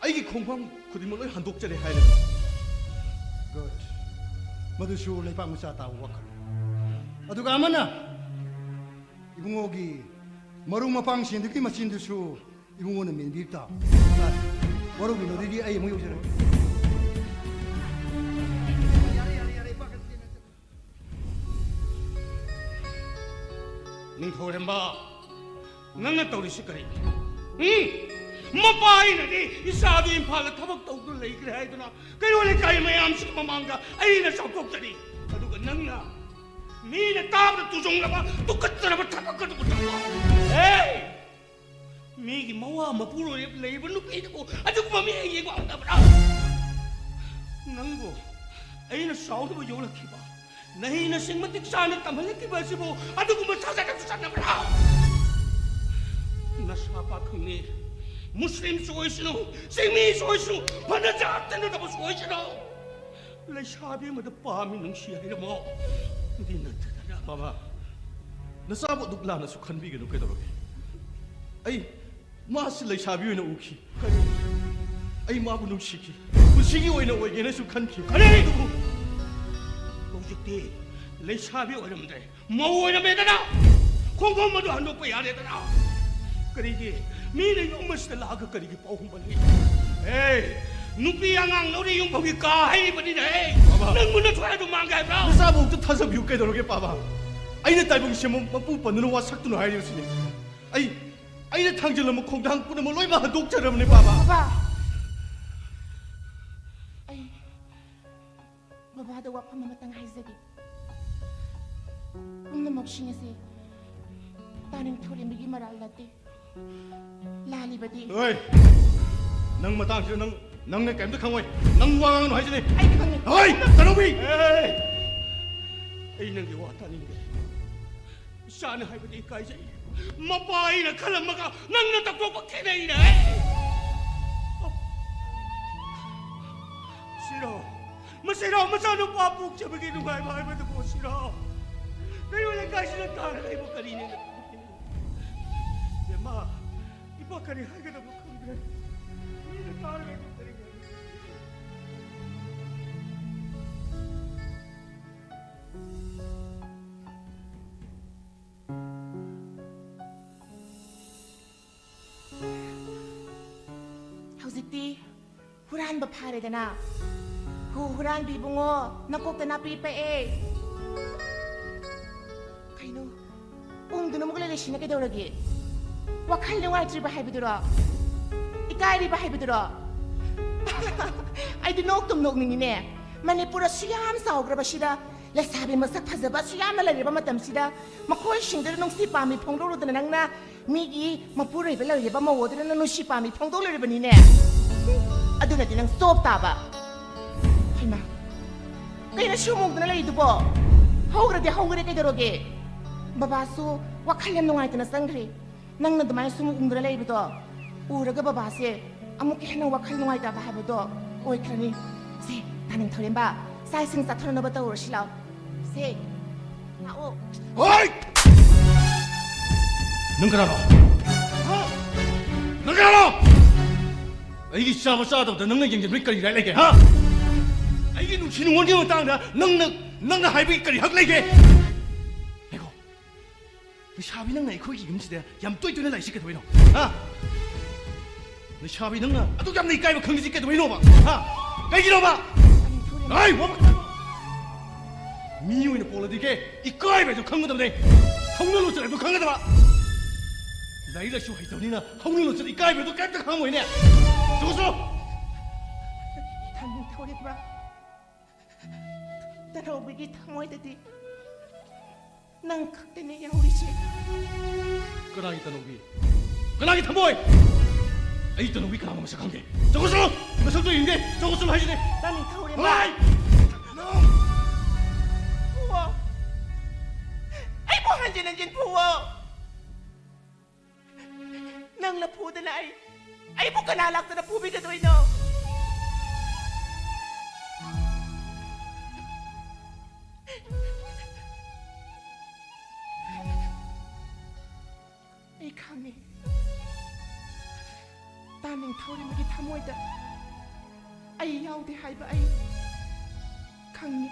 ꯑꯩꯒꯤ ꯈꯣꯡꯐꯝ ꯈꯨꯗꯤꯡꯃꯛ ꯂꯣꯏ ꯍꯟꯗꯣꯛꯆꯔꯦ ꯍꯥꯏꯔꯦ꯫ Good꯫ ꯃꯗꯨꯁꯨ ꯂꯩꯄꯥꯛ ꯃꯆꯥ ꯇꯥꯕ ꯋꯥꯈꯜ꯫ ꯑꯗꯨꯒ ꯑꯃꯅ ꯏꯕꯨꯡꯉꯣꯒꯤ ꯃꯔꯨꯞ ꯃꯄꯥꯡꯁꯤꯡꯗꯨꯒꯤ ꯃꯆꯤꯟꯗꯨꯁꯨ ꯏꯕꯨꯡꯉꯣꯅ ꯃꯦꯟꯕꯤꯕ ꯇꯥꯕ꯫ ꯋꯥꯔꯧꯕꯤꯅꯨ, ꯑꯗꯨꯗꯤ ꯑꯩ ꯑꯃꯨꯛ ꯌꯧꯖꯔꯛꯀꯦ꯫ ꯅꯤꯡꯊꯧꯔꯦꯝꯕ, ꯅꯪꯅ ꯇꯧꯔꯤꯁꯤ ꯀꯔꯤ? ꯎꯝ? ꯃꯄꯥ ꯑꯩꯅꯗꯤ ꯏꯆꯥꯗꯨ ꯏꯝꯐꯥꯜꯗ ꯊꯕꯛ ꯇꯧꯗꯨꯅ ꯂꯩꯈ꯭ꯔꯦ ꯍꯥꯏꯗꯨꯅ ꯀꯩꯔꯣꯜ ꯂꯩꯀꯥꯏ ꯃꯌꯥꯝꯁꯤꯒꯤ ꯃꯃꯥꯡꯗ ꯑꯩꯅ ꯆꯥꯎꯊꯣꯛꯆꯔꯤ꯫ ꯑꯗꯨꯒ ꯅꯪꯅ ꯃꯤꯅ ꯇꯥꯕꯗ ꯇꯨꯖꯣꯡꯂꯕ ꯇꯨꯀꯠꯆꯔꯕ ꯊꯕꯛ ꯑꯗꯨꯕꯨ ꯇꯧꯕ꯫ ꯍꯦ! ꯃꯤꯒꯤ ꯃꯋꯥ ꯃꯄꯨꯔꯣꯏ ꯂꯩꯕ ꯅꯨꯄꯤꯗꯨꯕꯨ ꯑꯗꯨꯒꯨꯝꯕ ꯃꯤ ꯌꯦꯡꯕ ꯍꯧꯅꯕ꯭ꯔꯥ? ꯅꯪꯕꯨ ꯑꯩꯅ ꯆꯥꯎꯅꯕ ꯌꯣꯛꯂꯛꯈꯤꯕ, ꯅꯍꯩ ꯅꯁꯤꯡ ꯃꯇꯤꯛ ꯆꯥꯅ ꯇꯝꯍꯜꯂꯛꯈꯤꯕ ꯑꯁꯤꯕꯨ ꯑꯗꯨꯒꯨꯝꯕ ꯁꯥꯖꯠ ꯑꯗꯨ ꯆꯠꯅꯕ꯭ꯔꯥ? ꯅꯁꯥ ꯄꯥꯈꯪꯅꯤ, ꯃꯨꯁꯂꯤꯝꯁꯨ ꯑꯣꯏꯁꯅꯨ, ꯆꯤꯡꯃꯤꯁꯨ ꯑꯣꯏꯁꯅꯨ, ꯐꯅ ꯖꯥꯠꯇ ꯅꯠꯇꯕꯁꯨ ꯑꯣꯏꯁꯅꯨ, ꯂꯩꯁꯥꯕꯤ ꯑꯃꯗ ꯄꯥꯝꯃꯤ ꯅꯨꯡꯁꯤ ꯍꯥꯏꯔꯝꯃꯣ꯫ ꯑꯗꯨ ꯅꯠꯇꯗꯅ ꯕꯥꯕꯥ, ꯅꯆꯥꯕꯨ ꯑꯗꯨꯛ ꯂꯥꯟꯅꯁꯨ ꯈꯟꯕꯤꯒꯅꯨ ꯀꯩꯗꯧꯔꯒꯦ? ꯑꯩ ꯃꯥꯁꯤ ꯂꯩꯁꯥꯕꯤ ꯑꯣꯏꯅ ꯎꯈꯤ꯫ ꯀꯔꯤ? ꯑꯩ ꯃꯥꯕꯨ ꯅꯨꯡꯁꯤꯈꯤ꯫ ꯄꯨꯟꯁꯤꯒꯤ ꯑꯣꯏꯅ ꯑꯣꯏꯒꯦꯅꯁꯨ ꯈꯟꯈꯤ꯫ ꯀꯔꯤ? ꯑꯗꯨꯕꯨ ꯍꯧꯖꯤꯛꯇꯤ ꯂꯩꯁꯥꯕꯤ ꯑꯣꯏꯔꯝꯗ꯭ꯔꯦ, ꯃꯧ ꯑꯣꯏꯔꯝꯃꯦꯗꯅ꯫ ꯈꯣꯡꯐꯝ ꯑꯗꯨ ꯍꯟꯗꯣꯛꯄ ꯌꯥꯔꯦꯗꯅ꯫ ꯀꯔꯤꯒꯤ ꯃꯤꯅ ꯌꯨꯝ ꯑꯁꯤꯗ ꯂꯥꯛꯑꯒ ꯀꯔꯤꯒꯤ ꯄꯥꯎ ꯍꯨꯝꯕꯜꯂꯤ? ꯑꯦ, ꯅꯨꯄꯤ ꯑꯉꯥꯡ ꯂꯧꯔꯤ ꯌꯨꯝꯐꯝꯒꯤ ꯀꯥ ꯍꯩꯕꯅꯤꯅꯦ꯫ ꯕꯥꯕꯥ꯫ ꯅꯪꯕꯨ ꯅꯊ꯭ꯋꯥꯏ ꯑꯗꯨ ꯃꯥꯡꯒꯦ ꯍꯥꯏꯕ꯭ꯔꯥ? ꯅꯆꯥꯕꯨ ꯑꯝꯇ ꯊꯥꯖꯕꯤꯌꯨ ꯀꯩꯗꯧꯔꯒꯦ ꯄꯥꯕ? ꯑꯩꯅ ꯇꯥꯏꯕꯪ ꯁꯦꯝꯕ ꯃꯄꯨ ꯄꯟꯗꯨꯅ ꯋꯥ ꯁꯛꯇꯨꯅ ꯍꯥꯏꯔꯤꯕꯁꯤꯅꯤ꯫ ꯑꯩ, ꯑꯩꯅ ꯊꯥꯡꯖꯤꯜꯂꯝꯕ ꯈꯣꯡꯊꯥꯡ ꯄꯨꯝꯅꯃꯛ ꯂꯣꯏꯅꯃꯛ ꯍꯟꯗꯣꯛꯆꯔꯕꯅꯤ ꯄꯥꯕ꯫ ꯕꯥꯕꯥ, ꯑꯩ ꯕꯕꯥꯗ ꯋꯥꯐꯝ ꯑꯃꯇꯪ ꯍꯥꯏꯖꯒꯦ꯫ ꯄꯨꯝꯅꯃꯛꯁꯤꯡ ꯑꯁꯤ ꯇꯥꯅꯤꯡ ꯊꯧꯔꯦꯝꯕꯒꯤ ꯃꯔꯥꯜ ꯅꯠꯇꯦ꯫ ꯂꯥꯜꯂꯤꯕꯗꯤ ꯍꯣꯏ! ꯅꯪ ꯃꯇꯥꯡꯁꯤꯗ ꯅꯪ, ꯅꯪꯅ ꯀꯩꯝꯇ ꯈꯪꯉꯣꯏ꯫ ꯅꯪ ꯋꯥ ꯉꯥꯡꯒꯅꯨ ꯍꯥꯏꯁꯤꯅꯤ꯫ ꯑꯩ ꯈꯪꯉꯤ꯫ ꯍꯣꯏ! ꯇꯅꯧꯕꯤ! ꯑꯦ! ꯑꯩ ꯅꯪꯒꯤ ꯋꯥ ꯇꯥꯅꯤꯡꯗꯦ꯫ ꯏꯆꯥꯅ ꯍꯥꯏꯕꯗꯤ ꯏꯀꯥꯏꯖꯩ꯫ ꯃꯄꯥ ꯑꯩꯅ ꯈꯜꯂꯝꯃꯒ ꯅꯪꯅ ꯇꯧꯊꯣꯛꯄ ꯈꯦꯠꯅꯩꯅꯦ꯫ ꯁꯤꯔꯣ? ꯃꯁꯤꯔꯣ ꯃꯆꯥꯅꯨꯄꯥ ꯄꯣꯛꯆꯕꯒꯤ ꯅꯨꯡꯉꯥꯏꯕ ꯍꯥꯏꯕꯗꯨꯕꯨ ꯁꯤꯔꯣ? ꯀꯩꯔꯣꯜ ꯂꯩꯀꯥꯏꯁꯤꯗ ꯇꯥꯔꯒ ꯑꯩꯕꯨ ꯀꯔꯤꯅꯦꯅ ꯈꯟꯕꯤꯔꯤꯅꯣ? ꯏꯕꯦꯝꯃ, ꯏꯄꯥ ꯀꯔꯤ ꯍꯥꯏꯒꯗꯕꯅꯣ ꯈꯪꯗ꯭ꯔꯦ꯫ ꯃꯤꯅ ꯇꯥꯔꯒ ꯑꯩꯕꯨ ꯀꯔꯤ ꯍꯥꯏꯒꯗꯕꯅꯣ? ꯍꯧꯖꯤꯛꯇꯤ ꯍꯨꯔꯥꯟꯕ ꯐꯥꯔꯦꯗꯅ꯫ ꯍꯨ ꯍꯨꯔꯥꯟꯕꯤ ꯏꯕꯨꯡꯉꯣ, ꯅꯀꯣꯛꯇ ꯅꯥꯄꯤ ꯄꯛꯑꯦ꯫ ꯀꯩꯅꯣ? ꯎꯪꯗꯨꯅ ꯑꯃꯨꯛ ꯂꯩꯔꯤꯁꯤꯅ ꯀꯩꯗꯧꯔꯒꯦ? ꯋꯥꯈꯜ ꯅꯨꯡꯉꯥꯏꯇ꯭ꯔꯤꯕ ꯍꯥꯏꯕꯗꯨꯔꯣ? ꯏꯀꯥꯏꯔꯤꯕ ꯍꯥꯏꯕꯗꯨꯔꯣ? ꯑꯩꯗꯤ ꯅꯣꯛꯇꯨꯝ ꯅꯣꯛꯅꯤꯡꯉꯤꯅꯦ꯫ ꯃꯅꯤꯄꯨꯔ ꯑꯁꯨꯛ ꯌꯥꯝ ꯆꯥꯎꯈ꯭ꯔꯕꯁꯤꯗ, ꯂꯩꯁꯥꯕꯤ ꯃꯁꯛ ꯐꯖꯕ ꯑꯁꯨꯛ ꯌꯥꯝꯅ ꯂꯩꯔꯕ ꯃꯇꯝꯁꯤꯗ, ꯃꯈꯣꯏꯁꯤꯡꯗꯨꯗ ꯅꯨꯡꯁꯤ ꯄꯥꯝꯕꯤ ꯐꯣꯡꯗꯣꯛꯂꯨꯗꯅ ꯅꯪꯅ ꯃꯤꯒꯤ ꯃꯄꯨꯔꯣꯏꯕ ꯂꯩꯔꯤꯕ ꯃꯧ ꯑꯗꯨꯗ ꯅꯪ ꯅꯨꯡꯁꯤ ꯄꯥꯝꯕꯤ ꯐꯣꯡꯗꯣꯛꯂꯨꯔꯤꯕꯅꯤꯅꯦ꯫ ꯑꯗꯨꯅꯗꯤ ꯅꯪ ꯆꯣꯞ ꯇꯥꯕ꯫ ꯍꯩꯃꯥ, ꯀꯩꯅꯣ ꯁꯨꯝ ꯎꯪꯗꯅ ꯂꯩꯗꯨꯕꯣ? ꯍꯧꯈ꯭ꯔꯗꯤ ꯍꯧꯈ꯭ꯔꯦ, ꯀꯩꯗꯧꯔꯒꯦ? ꯕꯕꯥꯁꯨ ꯋꯥꯈꯜ ꯌꯥꯝ ꯅꯨꯡꯉꯥꯏꯇꯅ ꯆꯪꯈ꯭ꯔꯦ꯫ ꯅꯪꯅ ꯑꯗꯨꯃꯥꯏꯅ ꯁꯨꯝ ꯎꯪꯗꯅ ꯂꯩꯕꯗꯣ ꯎꯔꯒ ꯕꯕꯥꯁꯦ ꯑꯃꯨꯛꯀ ꯍꯦꯟꯅ ꯋꯥꯈꯜ ꯅꯨꯡꯉꯥꯏꯇꯕ ꯍꯥꯏꯕꯗꯣ ꯑꯣꯏꯈ꯭ꯔꯅꯤ꯫ ꯁꯦ, ꯇꯥꯅꯤꯡ ꯊꯧꯔꯦꯝꯕ, ꯆꯥꯛ ꯏꯁꯤꯡ ꯆꯥꯊꯣꯛꯅꯕ ꯇꯧꯔꯁꯤ ꯂꯥꯎ꯫ ꯁꯦ, ꯂꯥꯛꯑꯣ꯫ ꯍꯣꯏ! ꯅꯪ ꯀꯅꯥꯅꯣ? ꯍꯥ? ꯅꯪ ꯀꯅꯥꯅꯣ? ꯑꯩꯒꯤ ꯆꯥꯕ ꯆꯥꯗꯕꯗ ꯅꯪꯅ ꯌꯦꯡꯁꯤꯟꯕꯒꯤ ꯀꯔꯤ ꯔꯥꯏꯠ ꯂꯩꯒꯦ, ꯍꯥ? ꯑꯩꯒꯤ ꯅꯨꯡꯁꯤ ꯅꯨꯡꯉꯣꯟꯒꯤ ꯃꯇꯥꯡꯗ ꯅꯪꯅ, ꯅꯪꯅ ꯍꯥꯏꯕꯒꯤ ꯀꯔꯤ ꯍꯛ ꯂꯩꯒꯦ? ꯉꯥꯏꯈꯣ꯫ ꯂꯩꯁꯥꯕꯤ, ꯅꯪꯅ ꯑꯩꯈꯣꯏꯒꯤ ꯌꯨꯝꯁꯤꯗ ꯌꯥꯝ ꯇꯣꯏ ꯇꯣꯏꯅ ꯂꯥꯛꯏꯁꯤ ꯀꯩꯗꯧꯕꯩꯅꯣ? ꯍꯥ? ꯂꯩꯁꯥꯕꯤ, ꯅꯪꯅ ꯑꯗꯨꯛ ꯌꯥꯝꯅ ꯏꯀꯥꯏꯕ ꯈꯪꯉꯤꯁꯤ ꯀꯩꯗꯧꯕꯩꯅꯣꯕ? ꯍꯥ? ꯀꯩꯒꯤꯅꯣꯕ? ꯍꯥꯏ, ꯋꯥ-, ꯃꯤ ꯑꯣꯏꯅ ꯄꯣꯛꯂꯗꯤ ꯀꯦ, ꯏꯀꯥꯏꯕ ꯍꯥꯏꯗꯣ ꯈꯪꯒꯗꯕꯅꯦ꯫ ꯍꯧꯅ ꯂꯣꯟꯆꯠ ꯍꯥꯏꯕꯗꯣ ꯈꯪꯒꯗꯕ꯫ ꯂꯥꯏꯔꯤꯛ ꯂꯥꯏꯁꯨ ꯍꯩꯇꯕꯅꯤꯅ ꯍꯧꯅ ꯂꯣꯟꯆꯠ, ꯏꯀꯥꯏꯕ ꯍꯥꯏꯗꯣ ꯀꯩꯝꯇ ꯈꯪꯉꯝꯃꯣꯏꯅꯦ꯫ ꯆꯠꯂꯣ, ꯆꯠꯂꯣ꯫ ꯇꯥꯅꯤꯡ ꯊꯧꯔꯦꯝꯕ, ꯇꯅꯧꯕꯤꯒꯤ ꯊꯃꯣꯏꯗꯗꯤ ꯅꯪ ꯈꯛꯇꯅꯦ ꯌꯥꯎꯔꯤꯁꯦ꯫ ꯀꯅꯥꯒꯤ ꯇꯅꯧꯕꯤ? ꯀꯅꯥꯒꯤ ꯊꯃꯣꯏ? ꯑꯩ ꯇꯅꯧꯕꯤ ꯀꯅꯥꯅꯣ ꯃꯁꯛ ꯈꯪꯗꯦ꯫ ꯆꯠꯈ꯭ꯔꯣ, ꯆꯠꯈ꯭ꯔꯣ! ꯅꯁꯛꯇꯣ ꯌꯦꯡꯒꯦ꯫ ꯆꯠꯈ꯭ꯔꯣ, ꯆꯠꯈ꯭ꯔꯣ ꯍꯥꯏꯁꯤꯅꯦ꯫ ꯇꯥꯅꯤꯡ ꯊꯧꯔꯦꯝꯕ꯫ ꯍꯣꯏ! ꯐꯨꯋꯣ꯫ ꯑꯩꯕꯨ ꯍꯟꯖꯤꯟ ꯍꯟꯖꯤꯟ ꯐꯨꯋꯣ꯫ ꯅꯪꯅ ꯐꯨꯗꯅ ꯑꯩ, ꯑꯩꯕꯨ ꯀꯅꯥ ꯂꯥꯛꯇꯅ ꯐꯨꯕꯤꯒꯗꯣꯏꯅꯣ? ꯑꯩ ꯈꯪꯉꯤ꯫ ꯇꯥꯅꯤꯡ ꯊꯧꯔꯦꯝꯕꯒꯤ ꯊꯃꯣꯏꯗ ꯑꯩ ꯌꯥꯎꯗꯦ ꯍꯥꯏꯕ ꯑꯩ ꯈꯪꯉꯤ꯫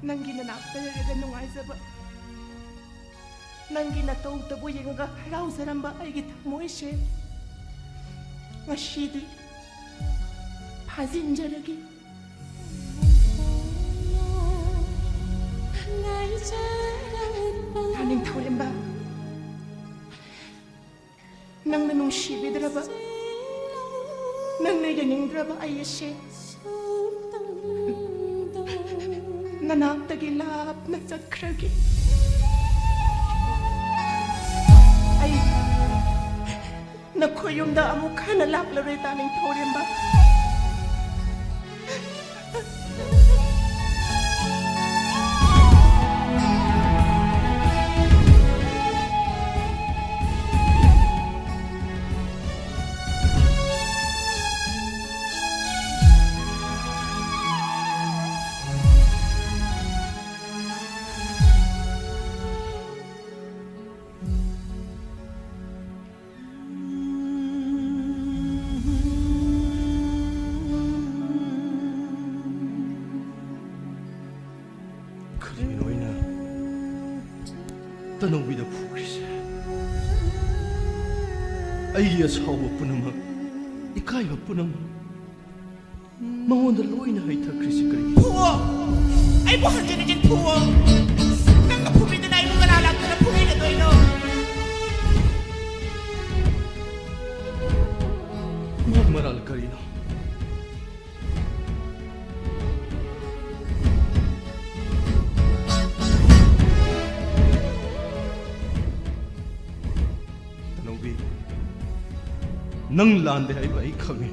ꯅꯪꯒꯤ ꯅꯅꯥꯛꯇ ꯂꯩꯔꯒ ꯅꯨꯡꯉꯥꯏꯖꯕ, ꯅꯪꯒꯤ ꯅꯇꯧꯗꯕꯨ ꯌꯦꯡꯉꯒ ꯍꯔꯥꯎꯖꯔꯝꯕ ꯑꯩꯒꯤ ꯊꯃꯣꯏꯁꯦ ꯉꯁꯤꯗꯤ ꯐꯥꯖꯤꯟꯖꯔꯒꯦ꯫ ꯇꯥꯅꯤꯡ ꯊꯧꯔꯦꯝꯕ, ꯅꯪꯅ ꯅꯨꯡꯁꯤꯕꯤꯗ꯭ꯔꯕ, ꯅꯪꯅ ꯌꯦꯡꯅꯤꯡꯗ꯭ꯔꯕ ꯑꯩ ꯑꯁꯦ ꯅꯅꯥꯛꯇꯒꯤ ꯂꯥꯞꯅ ꯆꯠꯈ꯭ꯔꯒꯦ꯫ ꯑꯩ ꯅꯈꯣꯏ ꯌꯨꯝꯗ ꯑꯃꯨꯛ ꯍꯟꯅ ꯂꯥꯛꯂꯔꯣꯏ, ꯇꯥꯅꯤꯡꯊꯧꯔꯦꯝꯕ꯫ ꯀꯔꯤꯅꯣ ꯑꯩꯅ ꯇꯅꯧꯕꯤꯗ ꯐꯨꯈ꯭ꯔꯤꯁꯦ? ꯑꯩꯒꯤ ꯑꯁꯥꯎꯕ ꯄꯨꯝꯅꯃꯛ, ꯏꯀꯥꯏꯕ ꯄꯨꯝꯅꯃꯛ ꯃꯉꯣꯟꯗ ꯂꯣꯏꯅ ꯍꯩꯊꯈ꯭ꯔꯤꯁꯤ ꯀꯔꯤꯒꯤꯅꯣ? ꯐꯨꯑꯣ! ꯑꯩꯕꯨ ꯍꯟꯖꯤꯟ ꯍꯟꯖꯤꯟ ꯐꯨꯑꯣ! ꯅꯪꯅ ꯐꯨꯕꯤꯗꯅ ꯑꯩꯕꯨ ꯀꯅꯥ ꯂꯥꯛꯇꯨꯅ ꯐꯨꯕꯤꯒꯗꯣꯏꯅꯣ? ꯃꯥ ꯃꯔꯥꯜ ꯀꯔꯤꯅꯣ? ꯇꯅꯧꯕꯤ, ꯅꯪ ꯂꯥꯟꯗꯦ ꯍꯥꯏꯕ ꯑꯩ ꯈꯪꯉꯤ꯫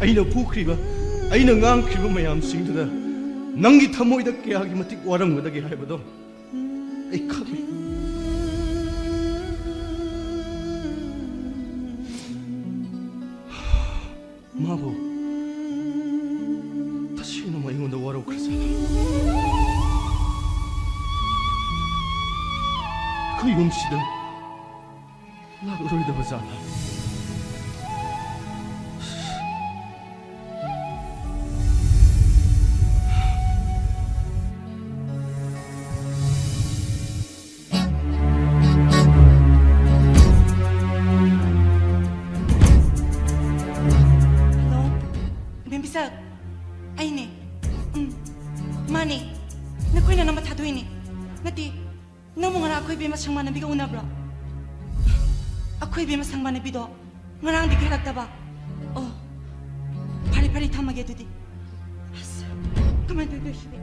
ꯑꯩꯅ ꯐꯨꯈ꯭ꯔꯤꯕ, ꯑꯩꯅ ꯉꯥꯡꯈ꯭ꯔꯤꯕ ꯃꯌꯥꯝꯁꯤꯡꯗꯨꯗ ꯅꯪꯒꯤ ꯊꯃꯣꯏꯗ ꯀꯌꯥꯒꯤ ꯃꯇꯤꯛ ꯋꯥꯔꯝꯒꯗꯒꯦ ꯍꯥꯏꯕꯗꯣ ꯑꯩ ꯈꯪꯉꯤ꯫ ꯃꯥꯕꯨ ꯇꯁꯦꯡꯅꯃꯛ ꯑꯩꯉꯣꯟꯗ ꯋꯥꯔꯧꯈ꯭ꯔꯖꯥꯠꯂꯥ? ꯑꯩꯈꯣꯏ ꯌꯨꯝꯁꯤꯗ ꯂꯥꯛꯂꯔꯣꯏꯗꯕ ꯖꯥꯠꯂꯥ? ꯍꯜꯂꯣ, ꯏꯕꯦꯝ ꯄꯤꯁꯛ, ꯑꯩꯅꯦ꯫ ꯎꯝ, ꯃꯥꯅꯦ꯫ ꯅꯈꯣꯏꯅ ꯅꯝꯕ ꯊꯥꯗꯣꯛꯏꯅꯦ꯫ ꯅꯠꯇꯦ, ꯅꯪꯕꯨ ꯉꯔꯥꯡ ꯑꯩꯈꯣꯏ ꯏꯕꯦꯝꯃ ꯁꯪꯃꯥꯟꯅꯕꯤꯒ ꯎꯅꯕ꯭ꯔꯣ? ꯑꯩꯈꯣꯏ ꯏꯕꯦꯝꯃ ꯁꯪꯕꯥꯅꯕꯤꯗꯣ ꯉꯔꯥꯡꯗꯒꯤ ꯍꯜꯂꯛꯇꯕ꯫ ꯑꯣ, ꯐꯔꯦ, ꯐꯔꯦ, ꯊꯝꯃꯒꯦ ꯑꯗꯨꯗꯤ꯫ ꯑꯁ, ꯀꯃꯥꯏꯅ ꯇꯧꯗꯣꯏ ꯁꯤꯗꯤ?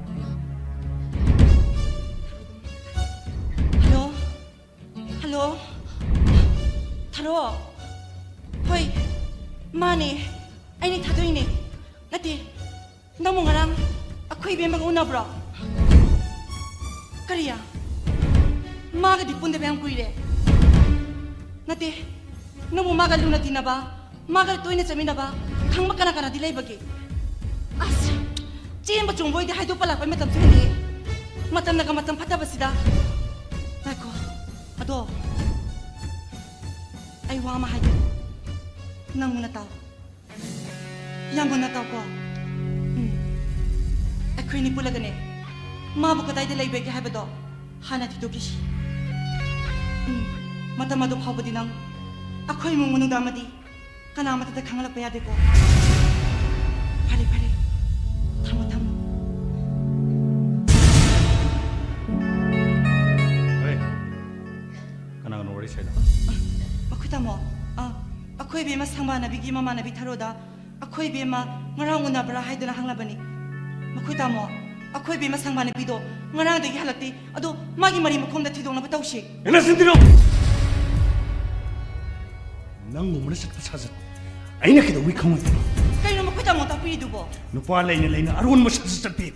ꯍꯜꯂꯣ? ꯍꯜꯂꯣ? ꯊꯥꯔꯣ? ꯍꯣꯏ, ꯃꯥꯅꯦ꯫ ꯑꯩꯅꯦ, ꯊꯥꯗꯣꯏꯅꯦ꯫ ꯅꯠꯇꯦ, ꯅꯪꯕꯨ ꯉꯔꯥꯡ ꯑꯩꯈꯣꯏ ꯏꯕꯦꯝꯃꯒ ꯎꯅꯕ꯭ꯔꯣ? ꯀꯔꯤ? ꯃꯥꯒꯗꯤ ꯄꯨꯟꯗꯕ ꯌꯥꯝ ꯀꯨꯏꯔꯦ꯫ ꯅꯠꯇꯦ, ꯅꯪꯕꯨ ꯃꯥꯒ ꯂꯨꯅ ꯇꯤꯟꯅꯕ, ꯃꯥꯒ ꯇꯣꯏꯅ ꯆꯠꯃꯤꯟꯅꯕ, ꯈꯪꯕ ꯀꯅꯥ ꯀꯅꯥꯗꯤ ꯂꯩꯕꯒꯦ? ꯑꯁ, ꯆꯦꯟꯕ ꯆꯣꯡꯕ ꯑꯣꯏꯗꯤ ꯍꯥꯏꯗꯣꯛꯄ ꯂꯥꯛꯄꯩ ꯃꯇꯝꯁꯨ ꯍꯦꯜꯂꯛꯑꯦ꯫ ꯃꯇꯝꯅꯒ ꯃꯇꯝ ꯐꯠꯇꯕꯁꯤꯗ꯫ ꯉꯥꯏꯈꯣ, ꯑꯗꯣ ꯑꯩ ꯋꯥ ꯑꯃ ꯍꯥꯏꯒꯦ, ꯅꯪ ꯃꯨꯟꯅ ꯇꯥꯎ꯫ ꯌꯥꯝ ꯃꯨꯟꯅ ꯇꯥꯎꯀꯣ꯫ ꯎꯝ꯫ ꯑꯩꯈꯣꯏꯅꯤ ꯄꯨꯜꯂꯒꯅꯦ, ꯃꯥꯕꯨ ꯀꯗꯥꯏꯗ ꯂꯩꯕꯒꯦ ꯍꯥꯏꯕꯗꯣ ꯍꯥꯟꯅ ꯊꯤꯗꯣꯛꯈꯤꯁꯤ꯫ ꯎꯝ꯫ ꯃꯇꯝ ꯑꯗꯨ ꯐꯥꯎꯕꯗꯤ ꯅꯪ ꯑꯩꯈꯣꯏ ꯏꯃꯨꯡ ꯃꯅꯨꯡꯗ ꯑꯃꯗꯤ ꯀꯅꯥꯃꯠꯇꯗ ꯈꯪꯍꯜꯂꯛꯄ ꯌꯥꯗꯦꯀꯣ꯫ ꯐꯔꯦ, ꯐꯔꯦ꯫ ꯊꯝꯃꯣ, ꯊꯝꯃꯣ꯫ ꯍꯣꯏ꯫ ꯀꯅꯥꯒꯅꯣ ꯋꯥꯔꯤ ꯁꯥꯏꯗꯣ? ꯃꯈꯣꯏ ꯇꯥꯃꯣ, ꯑ, ꯑꯩꯈꯣꯏ ꯏꯕꯦꯝꯃ ꯁꯪꯕꯥꯅꯕꯤꯒꯤ ꯃꯃꯥꯟꯅꯕꯤ ꯊꯔꯣꯗ ꯑꯩꯈꯣꯏ ꯏꯕꯦꯝꯃ ꯉꯔꯥꯡ ꯎꯅꯕ꯭ꯔꯥ ꯍꯥꯏꯗꯨꯅ ꯍꯪꯂꯕꯅꯤ꯫ ꯃꯈꯣꯏ ꯇꯥꯃꯣ, ꯑꯩꯈꯣꯏ ꯏꯕꯦꯝꯃ ꯁꯪꯕꯥꯅꯕꯤꯗꯣ ꯉꯔꯥꯡꯗꯒꯤ ꯍꯜꯂꯛꯇꯦ꯫ ꯑꯗꯣ ꯃꯥꯒꯤ ꯃꯔꯤ ꯃꯈꯣꯡꯗ ꯊꯤꯗꯣꯛꯅꯕ ꯇꯧꯁꯤ꯫ ꯑꯦ, ꯅꯆꯤꯟ ꯊꯤꯅꯨ! ꯅꯪꯒꯨꯝꯕꯅ ꯆꯠꯄ ꯁꯥꯖꯠ ꯑꯩꯅ ꯀꯩꯗꯧꯕꯩ ꯈꯪꯉꯣꯏꯗꯣꯏꯅꯣ? ꯀꯩꯅꯣ ꯃꯈꯣꯏ ꯇꯥꯃꯣ ꯇꯥꯛꯄꯤꯔꯤꯗꯨꯕꯣ? ꯅꯨꯄꯥ ꯂꯩꯅ ꯂꯩꯅ ꯑꯔꯣꯟꯕ ꯁꯥꯖꯠ ꯆꯠꯄꯤ꯫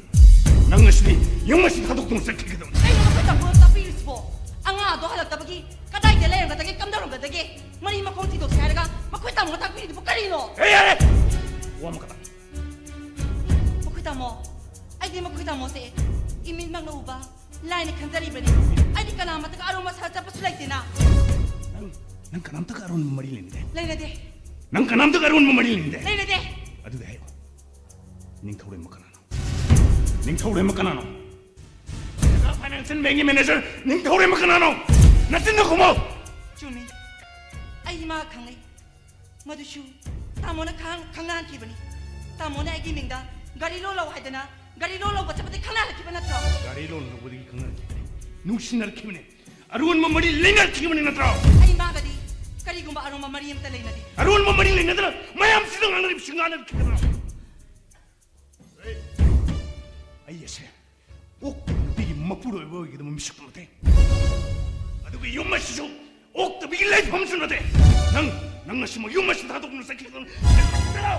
ꯅꯪ ꯉꯁꯤꯗꯤ ꯌꯨꯝ ꯑꯁꯤ ꯊꯥꯗꯣꯛꯇꯨꯅ ꯆꯠꯈꯤꯒꯗꯕꯅꯤ꯫ ꯀꯩꯅꯣ ꯃꯈꯣꯏ ꯇꯥꯃꯣꯅ ꯇꯥꯛꯄꯤꯔꯤꯁꯤꯕꯣ? ꯑꯉꯥꯡ ꯑꯗꯣ ꯍꯜꯂꯛꯇꯕꯒꯤ ꯀꯗꯥꯏꯗ ꯂꯩꯔꯝꯒꯗꯒꯦ, ꯀꯝꯗꯧꯔꯝꯒꯗꯒꯦ? ꯃꯔꯤ ꯃꯈꯣꯡ ꯊꯤꯗꯣꯛꯁꯦ ꯍꯥꯏꯔꯒ ꯃꯈꯣꯏ ꯇꯥꯃꯣꯅ ꯇꯥꯛꯄꯤꯔꯤꯗꯨꯕꯨ ꯀꯔꯤꯅꯣ? ꯑꯦ, ꯌꯥꯔꯦ! ꯋꯥ ꯑꯃ ꯈꯛꯇꯪ꯫ ꯃꯈꯣꯏ ꯇꯥꯃꯣ, ꯑꯩꯗꯤ ꯃꯈꯣꯏ ꯇꯥꯃꯣꯁꯦ ꯏꯃꯤꯠꯃꯛꯅ ꯎꯕ ꯂꯥꯏꯅ ꯈꯟꯖꯔꯤꯕꯅꯤ꯫ ꯑꯩꯗꯤ ꯀꯅꯥꯃꯠꯇꯒ ꯑꯔꯨꯝ ꯑꯁꯥ ꯆꯠꯄꯁꯨ ꯂꯩꯇꯦꯅ꯫ ꯅꯪ, ꯅꯪ ꯀꯅꯥꯝꯇꯒ ꯑꯔꯣꯟꯕ ꯃꯔꯤ ꯂꯩꯅꯗꯦ꯫ ꯂꯩꯅꯗꯦ꯫ ꯅꯪ ꯀꯅꯥꯝꯇꯒ ꯑꯔꯣꯟꯕ ꯃꯔꯤ ꯂꯩꯅꯗꯦ꯫ ꯂꯩꯅꯗꯦ꯫ ꯑꯗꯨꯗꯤ ꯍꯥꯏꯌꯨ, ꯅꯤꯡꯊꯧꯔꯦꯝꯕ ꯀꯅꯥꯅꯣ? ꯅꯤꯡꯊꯧꯔꯦꯝꯕ ꯀꯅꯥꯅꯣ? ꯃꯦꯒꯥ ꯐꯥꯏꯅꯥꯟꯁꯤꯌꯦꯜ ꯕꯦꯡꯒꯤ ꯃꯦꯅꯦꯖꯔ ꯅꯤꯡꯊꯧꯔꯦꯝꯕ ꯀꯅꯥꯅꯣ? ꯅꯆꯤꯟꯗꯣ ꯈꯨꯝꯃꯣ! ꯆꯨꯝꯃꯤ꯫ ꯑꯩ ꯃꯥ ꯈꯪꯅꯩ꯫ ꯃꯗꯨꯁꯨ ꯇꯥꯃꯣꯅ ꯈꯪ-, ꯈꯪꯅꯍꯟꯈꯤꯕꯅꯤ꯫ ꯇꯥꯃꯣꯅ ꯑꯩꯒꯤ ꯃꯤꯡꯗ ꯒꯥꯔꯤ ꯂꯣꯟ ꯂꯧ ꯍꯥꯏꯗꯅ ꯒꯥꯔꯤ ꯂꯣꯟ ꯂꯧꯕ ꯆꯠꯄꯗꯒꯤ ꯈꯪꯅꯍꯜꯂꯛꯈꯤꯕ ꯅꯠꯇ꯭ꯔꯣ? ꯒꯥꯔꯤ ꯂꯣꯟ ꯂꯧꯕꯗꯒꯤ ꯈꯪꯅꯔꯛꯈꯤꯕꯅꯤ꯫ ꯅꯨꯡꯁꯤꯅꯔꯛꯈꯤꯕꯅꯤ꯫ ꯑꯔꯣꯟꯕ ꯃꯔꯤ ꯂꯩꯅꯔꯛꯈꯤꯕꯅꯤ ꯅꯠꯇ꯭ꯔꯣ? ꯑꯩ ꯃꯥꯒꯗꯤ ꯀꯔꯤꯒꯨꯝꯕ ꯑꯔꯨꯝꯕ ꯃꯔꯤ ꯑꯝꯇ ꯂꯩꯅꯗꯦ꯫ ꯑꯔꯣꯟꯕ ꯃꯔꯤ ꯂꯩꯅꯗꯅ ꯃꯌꯥꯝꯁꯤꯗ ꯉꯥꯡꯅꯔꯤꯕꯁꯤ ꯉꯥꯡꯅꯔꯤꯕꯁꯤ ꯀꯩꯗꯧꯔꯕ? ꯑꯩ ꯑꯁꯦ ꯑꯣꯛꯇꯕ ꯅꯨꯄꯤꯒꯤ ꯃꯄꯨꯔꯣꯏꯕ ꯑꯣꯏꯒꯗꯕ ꯃꯤꯁꯛꯇꯨ ꯅꯠꯇꯦ꯫ ꯑꯗꯨꯒ ꯌꯨꯝ ꯑꯁꯤꯁꯨ ꯑꯣꯛꯇꯕꯤꯒꯤ ꯂꯩꯐꯝꯁꯨ ꯅꯠꯇꯦ꯫ ꯅꯪ, ꯅꯪ ꯉꯁꯤꯃꯛ ꯌꯨꯝ ꯑꯁꯤ ꯊꯥꯗꯣꯛꯇꯨꯅ ꯆꯠꯈꯤꯗꯅ ꯆꯠꯂꯣ!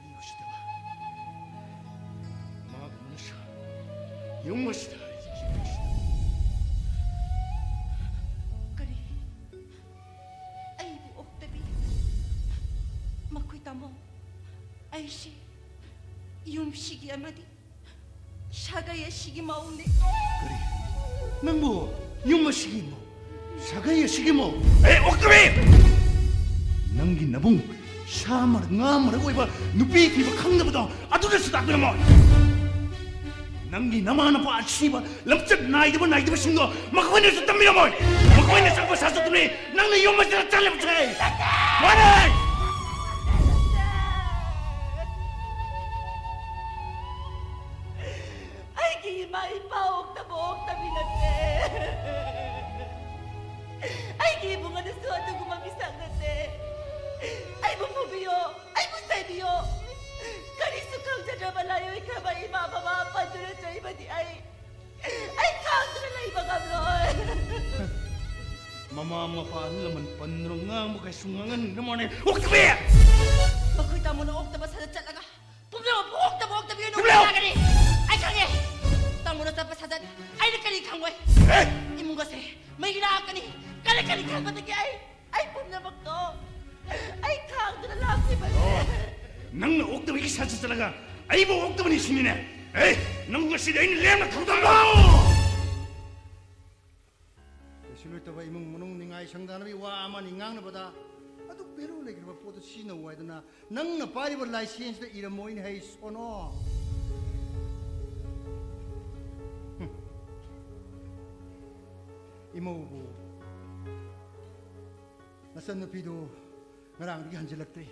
ꯃꯤ ꯎꯁꯤꯠꯇꯕ꯫ ꯃꯥꯒꯨꯝꯕꯅꯁꯨ ꯌꯨꯝ ꯑꯁꯤꯗ ꯀꯔꯤ? ꯑꯩꯕꯨ ꯑꯣꯛꯇꯕꯤ? ꯃꯈꯣꯏ ꯇꯥꯃꯣ, ꯑꯩꯁꯤ ꯌꯨꯝꯁꯤꯒꯤ ꯑꯃꯗꯤ ꯁꯥꯒꯩ ꯑꯁꯤꯒꯤ ꯃꯧꯅꯤ꯫ ꯀꯔꯤ? ꯅꯪꯕꯨ ꯌꯨꯝ ꯑꯁꯤꯒꯤ ꯃꯧ? ꯁꯥꯒꯩ ꯑꯁꯤꯒꯤ ꯃꯧ? ꯑꯦ, ꯑꯣꯛꯇꯕꯤ! ꯅꯪꯒꯤ ꯅꯕꯨꯡ ꯁꯥ ꯃꯔꯛ, ꯉꯥ ꯃꯔꯛ ꯑꯣꯏꯕ ꯅꯨꯄꯤ ꯊꯤꯕ ꯈꯪꯗꯕꯗꯣ ꯑꯗꯨꯅꯁꯨ ꯇꯥꯛꯄꯤꯔꯝꯃꯣ꯫ ꯅꯪꯒꯤ ꯅꯃꯥ ꯅꯄꯥ ꯑꯁꯤꯕ ꯂꯝꯆꯠ ꯅꯥꯏꯗꯕ ꯅꯥꯏꯗꯕꯁꯤꯡꯗꯣ ꯃꯈꯣꯏꯅꯁꯨ ꯇꯝꯕꯤꯔꯝꯃꯣꯏ꯫ ꯃꯈꯣꯏꯅ ꯆꯪꯕ ꯁꯥꯖꯠꯇꯨꯅꯤ ꯅꯪꯅ ꯌꯨꯝ ꯑꯁꯤꯗ ꯆꯠꯂꯤꯕꯁꯦ꯫ ꯃꯥꯅꯦ! ꯑꯩꯒꯤ ꯏꯃꯥ ꯏꯄꯥ ꯑꯣꯛꯇꯕ ꯑꯣꯛꯇꯕꯤ ꯅꯠꯇꯦ꯫ ꯑꯩꯒꯤ ꯏꯕꯨꯡ ꯑꯗꯨꯁꯨ ꯑꯗꯨꯒꯨꯝꯕ ꯃꯤꯁꯛ ꯅꯠꯇꯦ꯫ ꯑꯩꯕꯨ ꯐꯨꯕꯤꯌꯣ, ꯑꯩꯕꯨ ꯆꯩꯕꯤꯌꯣ꯫ ꯀꯔꯤꯁꯨ ꯈꯪꯖꯗ꯭ꯔꯕ ꯂꯥꯏꯑꯣꯏꯈ꯭ꯔꯕ ꯏꯃꯥ ꯕꯕꯥ ꯄꯟꯗꯨꯅ ꯆꯩꯕꯗꯤ ꯑꯩ, ꯑꯩ ꯈꯥꯡꯗꯨꯅ ꯂꯩꯕ ꯉꯝꯂꯣꯏ꯫ ꯃꯃꯥ ꯃꯄꯥ ꯑꯍꯜ ꯂꯃꯟ ꯄꯟꯗꯨꯅ ꯉꯥꯡꯕ ꯀꯩꯁꯨ ꯉꯥꯡꯍꯟꯅꯤꯡꯗ꯭ꯔ ꯃꯥꯅꯦ꯫ ꯑꯣꯛꯇꯕꯤ! ꯃꯈꯣꯏ ꯇꯥꯃꯣꯅ ꯑꯣꯛꯇꯕ ꯁꯥꯖꯠ ꯆꯠꯂꯒ ꯄꯨꯝꯅꯃꯛꯄꯨ ꯑꯣꯛꯇꯕ ꯑꯣꯛꯇꯕꯤ ꯑꯣꯏꯅ ꯇꯨꯃꯤꯟ ꯂꯩꯌꯨ! ꯎꯠꯄ ꯌꯥꯒꯅꯤ꯫ ꯑꯩ ꯈꯪꯉꯦ꯫ ꯇꯥꯃꯣꯅ ꯆꯠꯄ ꯁꯥꯖꯠ ꯑꯩꯅ ꯀꯔꯤ ꯈꯪꯉꯣꯏ? ꯑꯦ! ꯏꯃꯨꯡ ꯑꯁꯦ ꯃꯩ ꯂꯥꯛꯀꯅꯤ꯫ ꯀꯔꯤ ꯀꯔꯤ ꯈꯟꯕꯗꯒꯤ ꯑꯩ, ꯑꯩ ꯄꯨꯝꯅꯃꯛꯇꯣ ꯑꯩ ꯈꯥꯡꯗꯨꯅ ꯂꯥꯛꯈꯤꯕꯅꯦ꯫ ꯑꯣ, ꯅꯪꯅ ꯑꯣꯛꯇꯕꯒꯤ ꯁꯥꯖꯠ ꯆꯠꯂꯒ ꯑꯩꯕꯨ ꯑꯣꯛꯇꯕꯅꯤ ꯁꯤꯅꯤꯅꯦ꯫ ꯑꯦ, ꯅꯪ ꯉꯁꯤꯗꯤ ꯑꯩꯅ ꯂꯦꯝꯅ ꯊꯝꯗꯕ! ꯀꯩꯁꯨ ꯂꯩꯇꯕ ꯏꯃꯨꯡ ꯃꯅꯨꯡ ꯅꯤꯡꯉꯥꯏ ꯁꯪꯗꯅꯕꯒꯤ ꯋꯥ ꯑꯃꯅꯤ ꯉꯥꯡꯅꯕꯗ ꯑꯗꯨꯛ value ꯂꯩꯈ꯭ꯔꯕ ꯄꯣꯠꯇꯨ ꯁꯤꯖꯤꯟꯅꯧ ꯍꯥꯏꯗꯅ ꯅꯪꯅ ꯄꯥꯏꯔꯤꯕ ꯂꯥꯏꯁꯦꯟꯁꯇ ꯏꯔꯝꯃꯣꯏꯅꯦ ꯍꯩ ꯁꯣꯅꯣ꯫ ꯍꯨꯝ꯫ ꯏꯃꯧꯕꯨ ꯅꯆꯟꯅꯨꯄꯤꯗꯨ ꯉꯔꯥꯡꯗꯒꯤ ꯍꯟꯖꯤꯜꯂꯛꯇ꯭ꯔꯤ꯫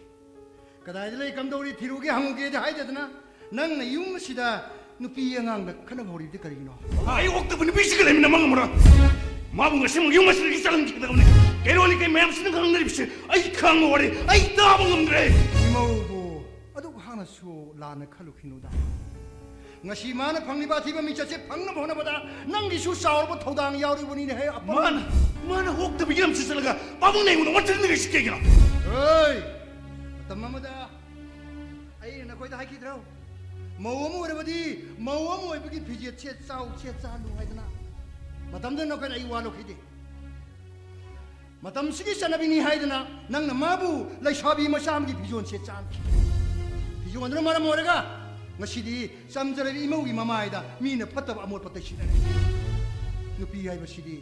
ꯀꯗꯥꯏꯗ ꯂꯩ, ꯀꯝꯗꯧꯔꯤ, ꯊꯤꯔꯨꯒꯦ ꯍꯪꯉꯨꯒꯦꯗꯤ ꯍꯥꯏꯗꯗꯅ ꯅꯪꯅ ꯌꯨꯝ ꯑꯁꯤꯗ ꯅꯨꯄꯤ ꯑꯉꯥꯡꯗ ꯈꯠꯅꯕ ꯍꯧꯔꯤꯕꯗꯤ ꯀꯔꯤꯒꯤꯅꯣ? ꯑꯩ ꯑꯣꯛꯇꯕ ꯅꯨꯄꯤꯁꯤꯒ ꯂꯩꯃꯤꯟꯅꯕ ꯉꯝꯃꯔꯣꯏ꯫ ꯃꯥꯕꯨ ꯉꯁꯤꯃꯛ ꯌꯨꯝ ꯑꯁꯤꯗꯒꯤ ꯆꯠꯍꯟꯈꯤꯒꯗꯕꯅꯤ꯫ ꯀꯩꯔꯣꯜ ꯂꯩꯀꯥꯏ ꯃꯌꯥꯝꯁꯤꯅ ꯉꯥꯡꯅꯔꯤꯕꯁꯤ ꯑꯩ ꯈꯥꯡꯕ ꯋꯥꯔꯦ꯫ ꯑꯩ ꯇꯥꯕ ꯉꯝꯗ꯭ꯔꯦ꯫ ꯏꯃꯧꯕꯨ ꯑꯗꯨꯛ ꯍꯥꯛꯅꯁꯨ ꯂꯥꯟꯅ ꯈꯜꯂꯨꯈꯤꯅꯨꯗ꯫ ꯉꯁꯤ ꯃꯥꯅ ꯐꯪꯂꯤꯕ ꯑꯊꯤꯕ ꯃꯤꯡꯆꯠꯁꯦ ꯐꯪꯅꯕ ꯍꯣꯠꯅꯕꯗ ꯅꯪꯒꯤꯁꯨ ꯆꯥꯎꯔꯕ ꯊꯧꯗꯥꯡ ꯌꯥꯎꯔꯤꯕꯅꯤꯅꯦ ꯍꯦ ꯑꯄꯪ꯫ ꯃꯥꯅ, ꯃꯥꯅ ꯑꯣꯛꯇꯕꯒꯤ ꯂꯝꯁꯤ ꯆꯠꯂꯒ ꯄꯥꯕꯨꯡꯅ ꯑꯩꯉꯣꯟꯗ ꯋꯥꯠꯆꯤꯟꯅꯔꯤꯁꯤ ꯀꯩꯒꯤꯅꯣ? ꯍꯣꯏ! ꯃꯇꯝ ꯑꯃꯗ ꯑꯩꯅ ꯅꯈꯣꯏꯗ ꯍꯥꯏꯈꯤꯗ꯭ꯔꯣ? ꯃꯧ ꯑꯃ ꯑꯣꯏꯔꯕꯗꯤ ꯃꯧ ꯑꯃ ꯑꯣꯏꯕꯒꯤ ꯐꯤꯖꯦꯠ ꯁꯦꯠ ꯆꯥꯎ, ꯁꯦꯠ ꯆꯥꯍꯜꯂꯨ ꯍꯥꯏꯗꯅ꯫ ꯃꯇꯝꯗꯨꯗ ꯅꯈꯣꯏꯅ ꯑꯩ ꯋꯥ ꯂꯧꯈꯤꯗꯦ꯫ ꯃꯇꯝꯁꯤꯒꯤ ꯆꯠꯅꯕꯤꯅꯤ ꯍꯥꯏꯗꯅ ꯅꯪꯅ ꯃꯥꯕꯨ ꯂꯩꯁꯥꯕꯤ ꯃꯆꯥ ꯑꯃꯒꯤ ꯐꯤꯖꯣꯜ ꯁꯦꯠ ꯆꯥꯍꯟꯈꯤ꯫ ꯐꯤꯖꯣꯜꯗꯨꯅ ꯃꯔꯝ ꯑꯣꯏꯔꯒ ꯉꯁꯤꯗꯤ ꯆꯝꯖꯔꯕꯤ ꯏꯃꯧꯒꯤ ꯃꯃꯥꯏꯗ ꯃꯤꯅ ꯐꯠꯇꯕ ꯑꯃꯣꯠꯄ ꯇꯩꯁꯤꯟꯅꯔꯦ꯫ ꯅꯨꯄꯤ ꯍꯥꯏꯕꯁꯤꯗꯤ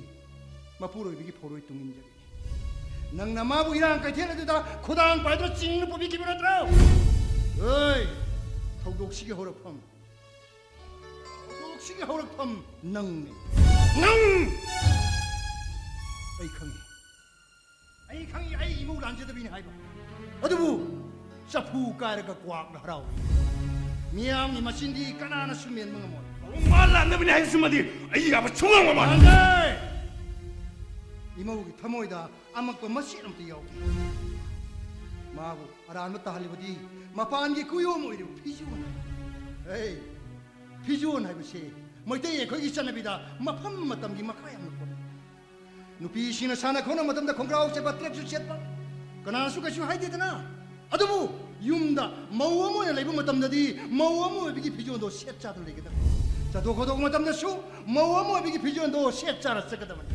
ꯃꯄꯨꯔꯣꯏꯕꯒꯤ ꯐꯧꯔꯣꯏ ꯇꯨꯡ ꯏꯟꯖꯕꯤꯅꯤ꯫ ꯅꯪꯅ ꯃꯥꯕꯨ ꯏꯔꯥꯡ ꯀꯩꯊꯦꯜ ꯑꯗꯨꯗ ꯈꯨꯗꯥꯡ ꯄꯥꯏꯗꯨꯅ ꯆꯤꯡꯅ ꯄꯨꯕꯤꯈꯤꯕ ꯅꯠꯇ꯭ꯔꯣ? ꯑꯦ, ꯊꯧꯗꯣꯛꯁꯤꯒꯤ ꯍꯧꯔꯛꯐꯝ, ꯊꯧꯗꯣꯛꯁꯤꯒꯤ ꯍꯧꯔꯛꯐꯝ ꯅꯪꯅꯤ꯫ ꯅꯪ! ꯑꯩ ꯈꯪꯉꯤ꯫ ꯑꯩ ꯈꯪꯉꯤ, ꯑꯩ ꯏꯃꯧ ꯂꯥꯟꯖꯗꯕꯤꯅꯤ ꯍꯥꯏꯕ꯫ ꯑꯗꯨꯕꯨ ꯆꯐꯨ ꯀꯥꯏꯔꯒ ꯀ꯭ꯋꯥꯛꯅ ꯍꯔꯥꯎꯏ꯫ ꯃꯤꯌꯥꯝꯒꯤ ꯃꯆꯤꯟꯗꯤ ꯀꯅꯥꯅꯁꯨ ꯃꯦꯟꯕ ꯉꯝꯃꯣꯏ꯫ ꯃꯥ ꯂꯥꯟꯗꯕꯅꯤ ꯍꯥꯏꯕꯁꯤꯃꯗꯤ ꯑꯩ ꯌꯥꯕ ꯁꯨꯡꯉꯝ ꯉꯝꯃꯣꯏ꯫ ꯂꯥꯟꯗꯦ! ꯏꯃꯧꯒꯤ ꯊꯃꯣꯏꯗ ꯑꯃꯛꯄ ꯃꯆꯦꯠ ꯑꯃꯠꯇ ꯌꯥꯎꯗꯦ꯫ ꯃꯥꯕꯨ ꯑꯔꯥꯟꯕ ꯇꯥꯍꯜꯂꯤꯕꯗꯤ ꯃꯄꯥꯟꯒꯤ ꯀꯨꯌꯣꯝ ꯑꯣꯏꯔꯤꯕ ꯐꯤꯖꯣꯜ꯫ ꯍꯦ, ꯐꯤꯖꯣꯜ ꯍꯥꯏꯕꯁꯤ ꯃꯩꯇꯩ ꯑꯩꯈꯣꯏꯒꯤ ꯆꯠꯅꯕꯤꯗ ꯃꯐꯝ ꯃꯇꯝꯒꯤ ꯃꯈꯥ ꯌꯥꯝꯅ ꯄꯣꯜꯂꯤ꯫ ꯅꯨꯄꯤꯁꯤꯡꯅ ꯁꯥꯟꯅ ꯈꯣꯠꯅꯕ ꯃꯇꯝꯗ ꯈꯣꯡꯒ꯭ꯔꯥꯎ ꯁꯦꯠꯄ, track suit ꯁꯦꯠꯄ, ꯀꯅꯥꯅꯁꯨ ꯀꯩꯁꯨ ꯍꯥꯏꯗꯦꯗꯅ꯫ ꯑꯗꯨꯕꯨ ꯌꯨꯝꯗ ꯃꯧ ꯑꯃ ꯑꯣꯏꯅ ꯂꯩꯕ ꯃꯇꯝꯗꯗꯤ ꯃꯧ ꯑꯃ ꯑꯣꯏꯕꯒꯤ ꯐꯤꯖꯣꯜꯗꯣ ꯁꯦꯠ ꯆꯥꯗꯨꯅ ꯂꯩꯒꯗꯕꯅꯤ꯫ ꯆꯠꯊꯣꯛ ꯈꯣꯠꯇꯣꯛꯄ ꯃꯇꯝꯗꯗꯁꯨ ꯃꯧ ꯑꯃ ꯑꯣꯏꯕꯒꯤ ꯐꯤꯖꯣꯜꯗꯣ ꯁꯦꯠ ꯆꯥꯔ ꯆꯠꯀꯗꯕꯅꯤ꯫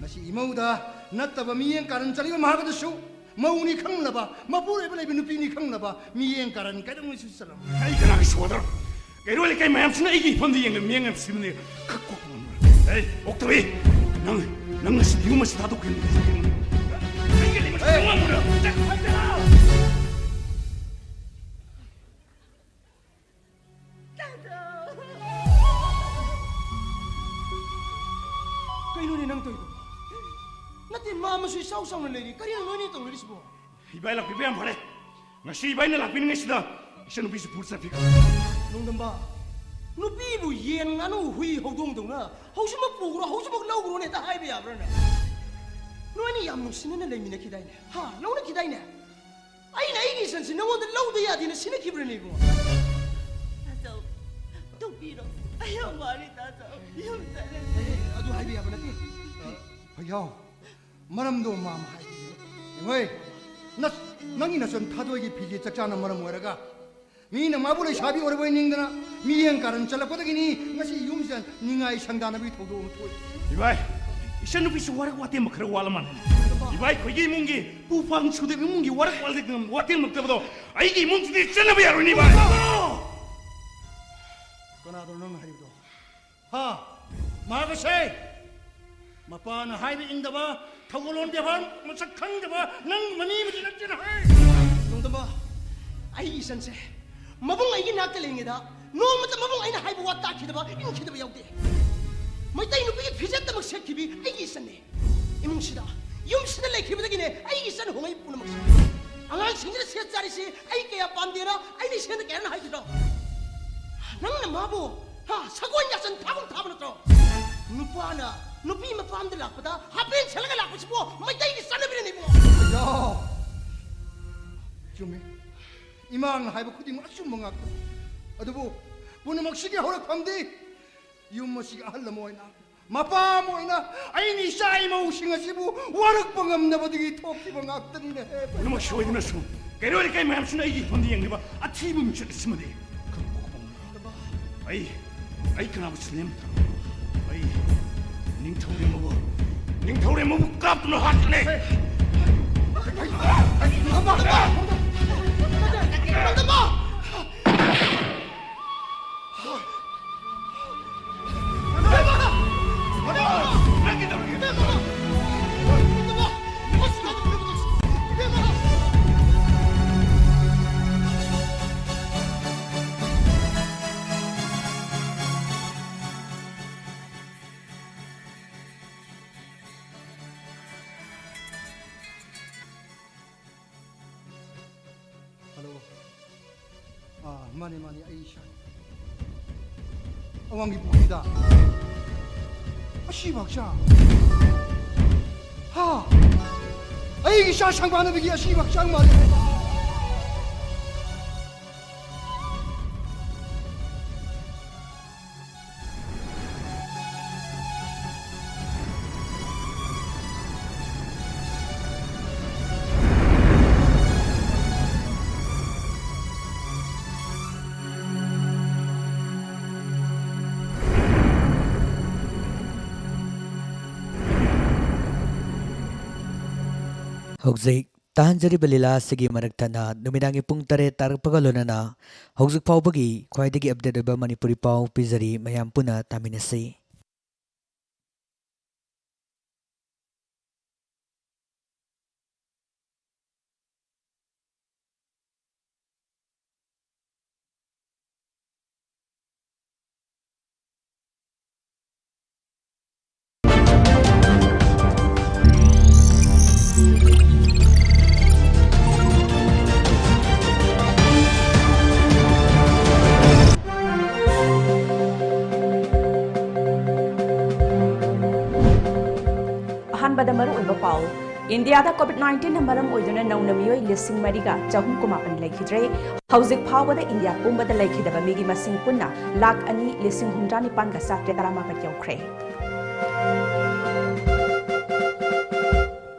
ꯃꯁꯤ ꯏꯃꯧꯗ ꯅꯠꯇꯕ ꯃꯤꯠꯌꯦꯡ ꯀꯥꯔꯟ ꯆꯠꯂꯤꯕ ꯃꯍꯥꯛ ꯑꯗꯨꯁꯨ ꯃꯧꯅꯤ ꯈꯪꯂꯕ, ꯃꯄꯨꯔꯣꯏꯕ ꯂꯩꯕ ꯅꯨꯄꯤꯅꯤ ꯈꯪꯂꯕ, ꯃꯤꯠꯌꯦꯡ ꯀꯥꯔꯟ ꯀꯩꯗꯧꯉꯩꯁꯨ ꯆꯠꯂꯝꯃꯣꯏ꯫ ꯑꯩ ꯀꯅꯥꯒꯤ ꯁꯣꯗꯔ? ꯀꯩꯔꯣꯜ ꯂꯩꯀꯥꯏ ꯃꯌꯥꯝꯁꯤꯅ ꯑꯩꯒꯤ ꯏꯐꯝꯗ ꯌꯦꯡꯂꯒ ꯃꯤꯠꯌꯦꯡ ꯌꯥꯝ ꯁꯤꯕꯅꯦ꯫ ꯈꯛ ꯀꯣꯛꯄ ꯉꯝꯃꯔꯣꯏ꯫ ꯑꯦ, ꯑꯣꯛꯇꯕꯤ, ꯅꯪ, ꯅꯪ ꯉꯁꯤꯗꯤ ꯌꯨꯝ ꯑꯁꯤ ꯊꯥꯗꯣꯛꯀꯦ꯫ ꯑꯩꯒꯤ ꯂꯩꯕ ꯑꯦ! ꯉꯝꯃꯔꯣꯏ꯫ ꯆꯠꯈꯣ ꯍꯥꯏꯗꯅ! ꯀꯩꯅꯣꯅꯦ ꯅꯪ ꯇꯧꯔꯤꯗꯨꯕꯣ? ꯅꯠꯇꯦ, ꯃꯥ ꯑꯃꯁꯨ ꯏꯆꯥꯎ ꯆꯥꯎꯅ ꯂꯩꯔꯤ꯫ ꯀꯔꯤꯅꯣ ꯅꯣꯏꯅꯤ ꯇꯧꯅꯔꯤꯁꯤꯕꯣ? ꯏꯕꯥꯏ ꯂꯥꯛꯄꯤꯕ ꯌꯥꯝ ꯐꯔꯦ꯫ ꯉꯁꯤ ꯏꯕꯥꯏꯅ ꯂꯥꯛꯄꯤꯅꯤꯡꯉꯩꯁꯤꯗ ꯏꯆꯟꯅꯨꯄꯤꯁꯤ ꯄꯨꯔ ꯆꯠꯈꯤꯀꯣ꯫ ꯅꯣꯡꯗꯝꯕ, ꯅꯨꯄꯤꯕꯨ ꯌꯦꯟ, ꯉꯥꯅꯨ, ꯍꯨꯏ, ꯍꯧꯗꯣꯡꯗꯧꯅ ꯍꯧꯖꯤꯛꯃꯛ ꯄꯨꯈ꯭ꯔꯣ, ꯍꯧꯖꯤꯛꯃꯛ ꯂꯧꯈ꯭ꯔꯣꯅ ꯍꯦꯛꯇ ꯍꯥꯏꯕ ꯌꯥꯕ꯭ꯔꯥꯅꯦ? ꯅꯣꯏꯅꯤ ꯌꯥꯝ ꯅꯨꯡꯁꯤꯅꯅ ꯂꯩꯃꯤꯟꯅꯈꯤꯗꯥꯏꯅꯦ? ꯍꯥ? ꯂꯧꯅꯈꯤꯗꯥꯏꯅꯦ? ꯑꯩꯅ ꯑꯩꯒꯤ ꯏꯆꯟꯁꯤ ꯅꯉꯣꯟꯗ ꯂꯧꯗ ꯌꯥꯗꯦꯅ ꯁꯤꯟꯅꯈꯤꯕ꯭ꯔꯥꯅꯦ, ꯏꯕꯨꯡꯉꯣ? ꯇꯥꯆꯧ, ꯇꯣꯛꯄꯤꯔꯣ꯫ ꯑꯩ ꯌꯥꯝ ꯋꯥꯔꯦ, ꯇꯥꯆꯧ꯫ ꯌꯨꯝ ꯆꯠꯂꯁꯤ꯫ ꯑꯦ, ꯑꯗꯨ ꯍꯥꯏꯕ ꯌꯥꯕ ꯅꯠꯇꯦ꯫ ꯐꯩꯌꯥꯎ, ꯃꯔꯝꯗꯣ ꯃꯥꯃ ꯍꯥꯏꯕꯤꯌꯨ꯫ ꯏꯃꯣꯏ, ꯅ-, ꯅꯪꯒꯤ ꯅꯆꯟ ꯊꯥꯗꯣꯏꯒꯤ ꯐꯤꯖꯦ ꯆꯥꯛꯆꯥꯅ ꯃꯔꯝ ꯑꯣꯏꯔꯒ ꯃꯤꯅ ꯃꯥꯕꯨ ꯂꯩꯁꯥꯕꯤ ꯑꯣꯏꯔꯕꯣꯏ ꯅꯤꯡꯗꯅ ꯃꯤꯠꯌꯦꯡ ꯀꯥꯔꯟ ꯆꯠꯂꯛꯄꯗꯒꯤꯅꯤ ꯉꯁꯤ ꯌꯨꯝꯁꯤꯗ ꯅꯤꯡꯉꯥꯏ ꯁꯪꯗꯥꯅꯕꯒꯤ ꯊꯧꯗꯣꯛ ꯑꯃ ꯊꯣꯛꯏ꯫ ꯏꯕꯥꯏ, ꯏꯆꯟꯅꯨꯄꯤꯁꯨ ꯋꯥꯔꯛ ꯋꯥꯇꯦꯝꯕ ꯈꯔ ꯋꯥꯠꯂ ꯃꯥꯜꯂꯦ꯫ ꯏꯕꯥꯏ, ꯑꯩꯈꯣꯏꯒꯤ ꯏꯃꯨꯡꯒꯤ ꯄꯨ ꯄꯥꯡ ꯁꯨꯗꯕ ꯏꯃꯨꯡꯒꯤ ꯋꯥꯔꯛ ꯋꯥꯇꯦꯝ-, ꯋꯥꯇꯦꯝꯂꯛꯇꯕꯗꯣ ꯑꯩꯒꯤ ꯏꯃꯨꯡꯁꯤꯗꯤ ꯆꯠꯅꯕ ꯌꯥꯔꯣꯏꯅꯦ, ꯏꯕꯥꯏ꯫ ꯀꯅꯥꯗꯅꯣ ꯅꯪꯅ ꯍꯥꯏꯔꯤꯕꯗꯣ? ꯍꯥ? ꯃꯍꯥꯛ ꯑꯁꯦ ꯃꯄꯥꯅ ꯍꯥꯏꯕ ꯏꯟꯗꯕ, ꯊꯧꯒꯜꯂꯣꯟ ꯕꯦꯕꯥꯔ ꯃꯁꯛ ꯈꯪꯗꯕ ꯅꯪ ꯃꯅꯤ ꯑꯃꯗꯤ ꯅꯠꯇꯦꯅ ꯍꯥꯏ꯫ ꯅꯣꯡꯗꯝꯕ, ꯑꯩꯒꯤ ꯏꯆꯟꯁꯦ ꯃꯕꯨꯡ ꯑꯩꯒꯤ ꯅꯥꯛꯇ ꯂꯩꯔꯤꯉꯩꯗ ꯅꯣꯡꯃꯇ ꯃꯕꯨꯡ ꯑꯩꯅ ꯍꯥꯏꯕ ꯋꯥ ꯇꯥꯈꯤꯗꯕ, ꯏꯟꯈꯤꯗꯕ ꯌꯥꯎꯗꯦ꯫ ꯃꯩꯇꯩ ꯅꯨꯄꯤꯒꯤ ꯐꯤꯖꯦꯠꯇꯃꯛ ꯁꯦꯠꯈꯤꯕꯤ ꯑꯩꯒꯤ ꯏꯆꯟꯅꯦ꯫ ꯏꯃꯨꯡꯁꯤꯗ, ꯌꯨꯝꯁꯤꯗ ꯂꯩꯈꯤꯕꯗꯒꯤꯅꯦ ꯑꯩꯒꯤ ꯏꯆꯟ ꯍꯣꯡꯉꯛꯏ ꯄꯨꯝꯅꯃꯛꯁꯦ꯫ ꯑꯉꯥꯡꯁꯤꯡꯁꯤꯅ ꯁꯦꯠ ꯆꯥꯔꯤꯁꯤ ꯑꯩ ꯀꯌꯥ ꯄꯥꯝꯗꯦꯅ ꯑꯩꯅ ꯏꯆꯦꯗ ꯀꯌꯥꯅ ꯍꯥꯏꯈꯤꯗ꯭ꯔꯣ? ꯅꯪꯅ ꯃꯥꯕꯨ, ꯍꯥ, ꯁꯒꯣꯜ ꯌꯥꯆꯟ ꯊꯥꯒꯨꯝ ꯊꯥꯕ ꯅꯠꯇ꯭ꯔꯣ? ꯅꯨꯄꯥꯅ ꯅꯨꯄꯤ ꯃꯄꯥꯝꯗ ꯂꯥꯛꯄꯗ ꯍꯥꯄꯦꯟ ꯁꯦꯠꯂꯒ ꯂꯥꯛꯄꯁꯤꯕꯨ ꯃꯩꯇꯩꯒꯤ ꯆꯠꯅꯕꯤꯔꯅꯦ, ꯏꯕꯨꯡꯉꯣ꯫ ꯌꯥ! ꯆꯨꯝꯃꯤ꯫ ꯏꯃꯥꯅ ꯍꯥꯏꯕ ꯈꯨꯗꯤꯡꯃꯛ ꯑꯆꯨꯝꯕ ꯉꯥꯛꯇꯅꯤ꯫ ꯑꯗꯨꯕꯨ ꯄꯨꯝꯅꯃꯛꯁꯤꯒꯤ ꯍꯧꯔꯛꯐꯝꯗꯤ ꯌꯨꯝ ꯑꯁꯤꯒꯤ ꯑꯍꯜ ꯑꯃ ꯑꯣꯏꯅ, ꯃꯄꯥ ꯑꯃ ꯑꯣꯏꯅ ꯑꯩꯅ ꯏꯆꯥ ꯏꯃꯧꯁꯤꯡ ꯑꯁꯤꯕꯨ ꯋꯥꯔꯛꯄ ꯉꯝꯅꯕꯗꯒꯤ ꯊꯣꯛꯈꯤꯕ ꯉꯥꯛꯇꯅꯤꯅꯦ꯫ ꯄꯨꯝꯅꯃꯛ ꯁꯣꯏꯗꯅꯁꯨ ꯀꯩꯔꯣꯏ ꯂꯩꯀꯥꯏ ꯃꯌꯥꯝꯁꯤꯅ ꯑꯩꯒꯤ ꯏꯐꯝꯗ ꯌꯦꯡꯂꯤꯕ ꯑꯊꯤꯕ ꯃꯤꯁꯛ ꯑꯁꯤꯃꯗꯤ ꯈꯪꯗꯣꯛꯄ ꯉꯝꯂꯣꯏ꯫ ꯑꯩ, ꯑꯩ ꯀꯅꯥꯕꯨ ꯁꯤꯟꯅꯦꯝ ꯊꯝꯃꯣꯏ꯫ ꯑꯩ ꯅꯤꯡꯊꯧꯔꯦꯝꯕꯕꯨ, ꯅꯤꯡꯊꯧꯔꯦꯝꯕꯕꯨ ꯀꯥꯞꯇꯨꯅ ꯍꯥꯠꯀꯅꯤ꯫ ꯍꯜꯂꯣ꯫ ꯑꯥ, ꯃꯥꯅꯦ, ꯃꯥꯅꯦ, ꯑꯩ ꯏꯁꯥꯅꯤ꯫ ꯑꯋꯥꯡꯒꯤ ꯄꯨꯈ꯭ꯔꯤꯗ ꯑꯁꯤꯕ ꯍꯛꯆꯥꯡ꯫ ꯍꯥ? ꯑꯩꯒꯤ ꯏꯆꯥ ꯁꯪꯕꯥꯅꯕꯤꯒꯤ ꯑꯁꯤꯕ ꯍꯛꯆꯥꯡ ꯃꯥꯜꯂꯦ꯫ ꯍꯧꯖꯤꯛ ꯇꯥꯍꯟꯖꯔꯤꯕ ꯂꯤꯂꯥ ꯑꯁꯤꯒꯤ ꯃꯔꯛ ꯊꯠꯅ ꯅꯨꯃꯤꯗꯥꯡꯒꯤ ꯄꯨꯡ ꯇꯔꯦꯠ ꯇꯥꯔꯛꯄꯒ ꯂꯣꯏꯅꯅ ꯍꯧꯖꯤꯛ ꯐꯥꯎꯕꯒꯤ ꯈ꯭ꯋꯥꯏꯗꯒꯤ update ꯑꯣꯏꯕ ꯃꯅꯤꯄꯨꯔꯤ ꯄꯥꯎ ꯄꯤꯖꯔꯤ꯫ ꯃꯌꯥꯝ ꯄꯨꯟꯅ ꯇꯥꯃꯤꯟꯅꯁꯤ꯫ ꯑꯍꯥꯟꯕꯗ ꯃꯔꯨꯑꯣꯏꯕ ꯄꯥꯎ꯫ ꯏꯟꯗꯤꯌꯥꯗ COVID nineteenꯅ ꯃꯔꯝ ꯑꯣꯏꯗꯨꯅ ꯅꯧꯅ ꯃꯤꯑꯣꯏ ꯂꯤꯁꯤꯡ ꯃꯔꯤꯒ ꯆꯍꯨꯝ ꯀꯨꯟꯃꯥꯄꯟ ꯂꯩꯈꯤꯗ꯭ꯔꯦ꯫ ꯍꯧꯖꯤꯛ ꯐꯥꯎꯕꯗ ꯏꯟꯗꯤꯌꯥ ꯄꯨꯝꯕꯗ ꯂꯩꯈꯤꯗꯕ ꯃꯤꯒꯤ ꯃꯁꯤꯡ ꯄꯨꯟꯅ ꯂꯥꯈ ꯑꯅꯤ ꯂꯤꯁꯤꯡ ꯍꯨꯝꯗ꯭ꯔꯥ ꯅꯤꯄꯥꯟꯒ ꯆꯥꯇ꯭ꯔꯦꯠ ꯇꯔꯥꯃꯥꯄꯟ ꯌꯧꯈ꯭ꯔꯦ꯫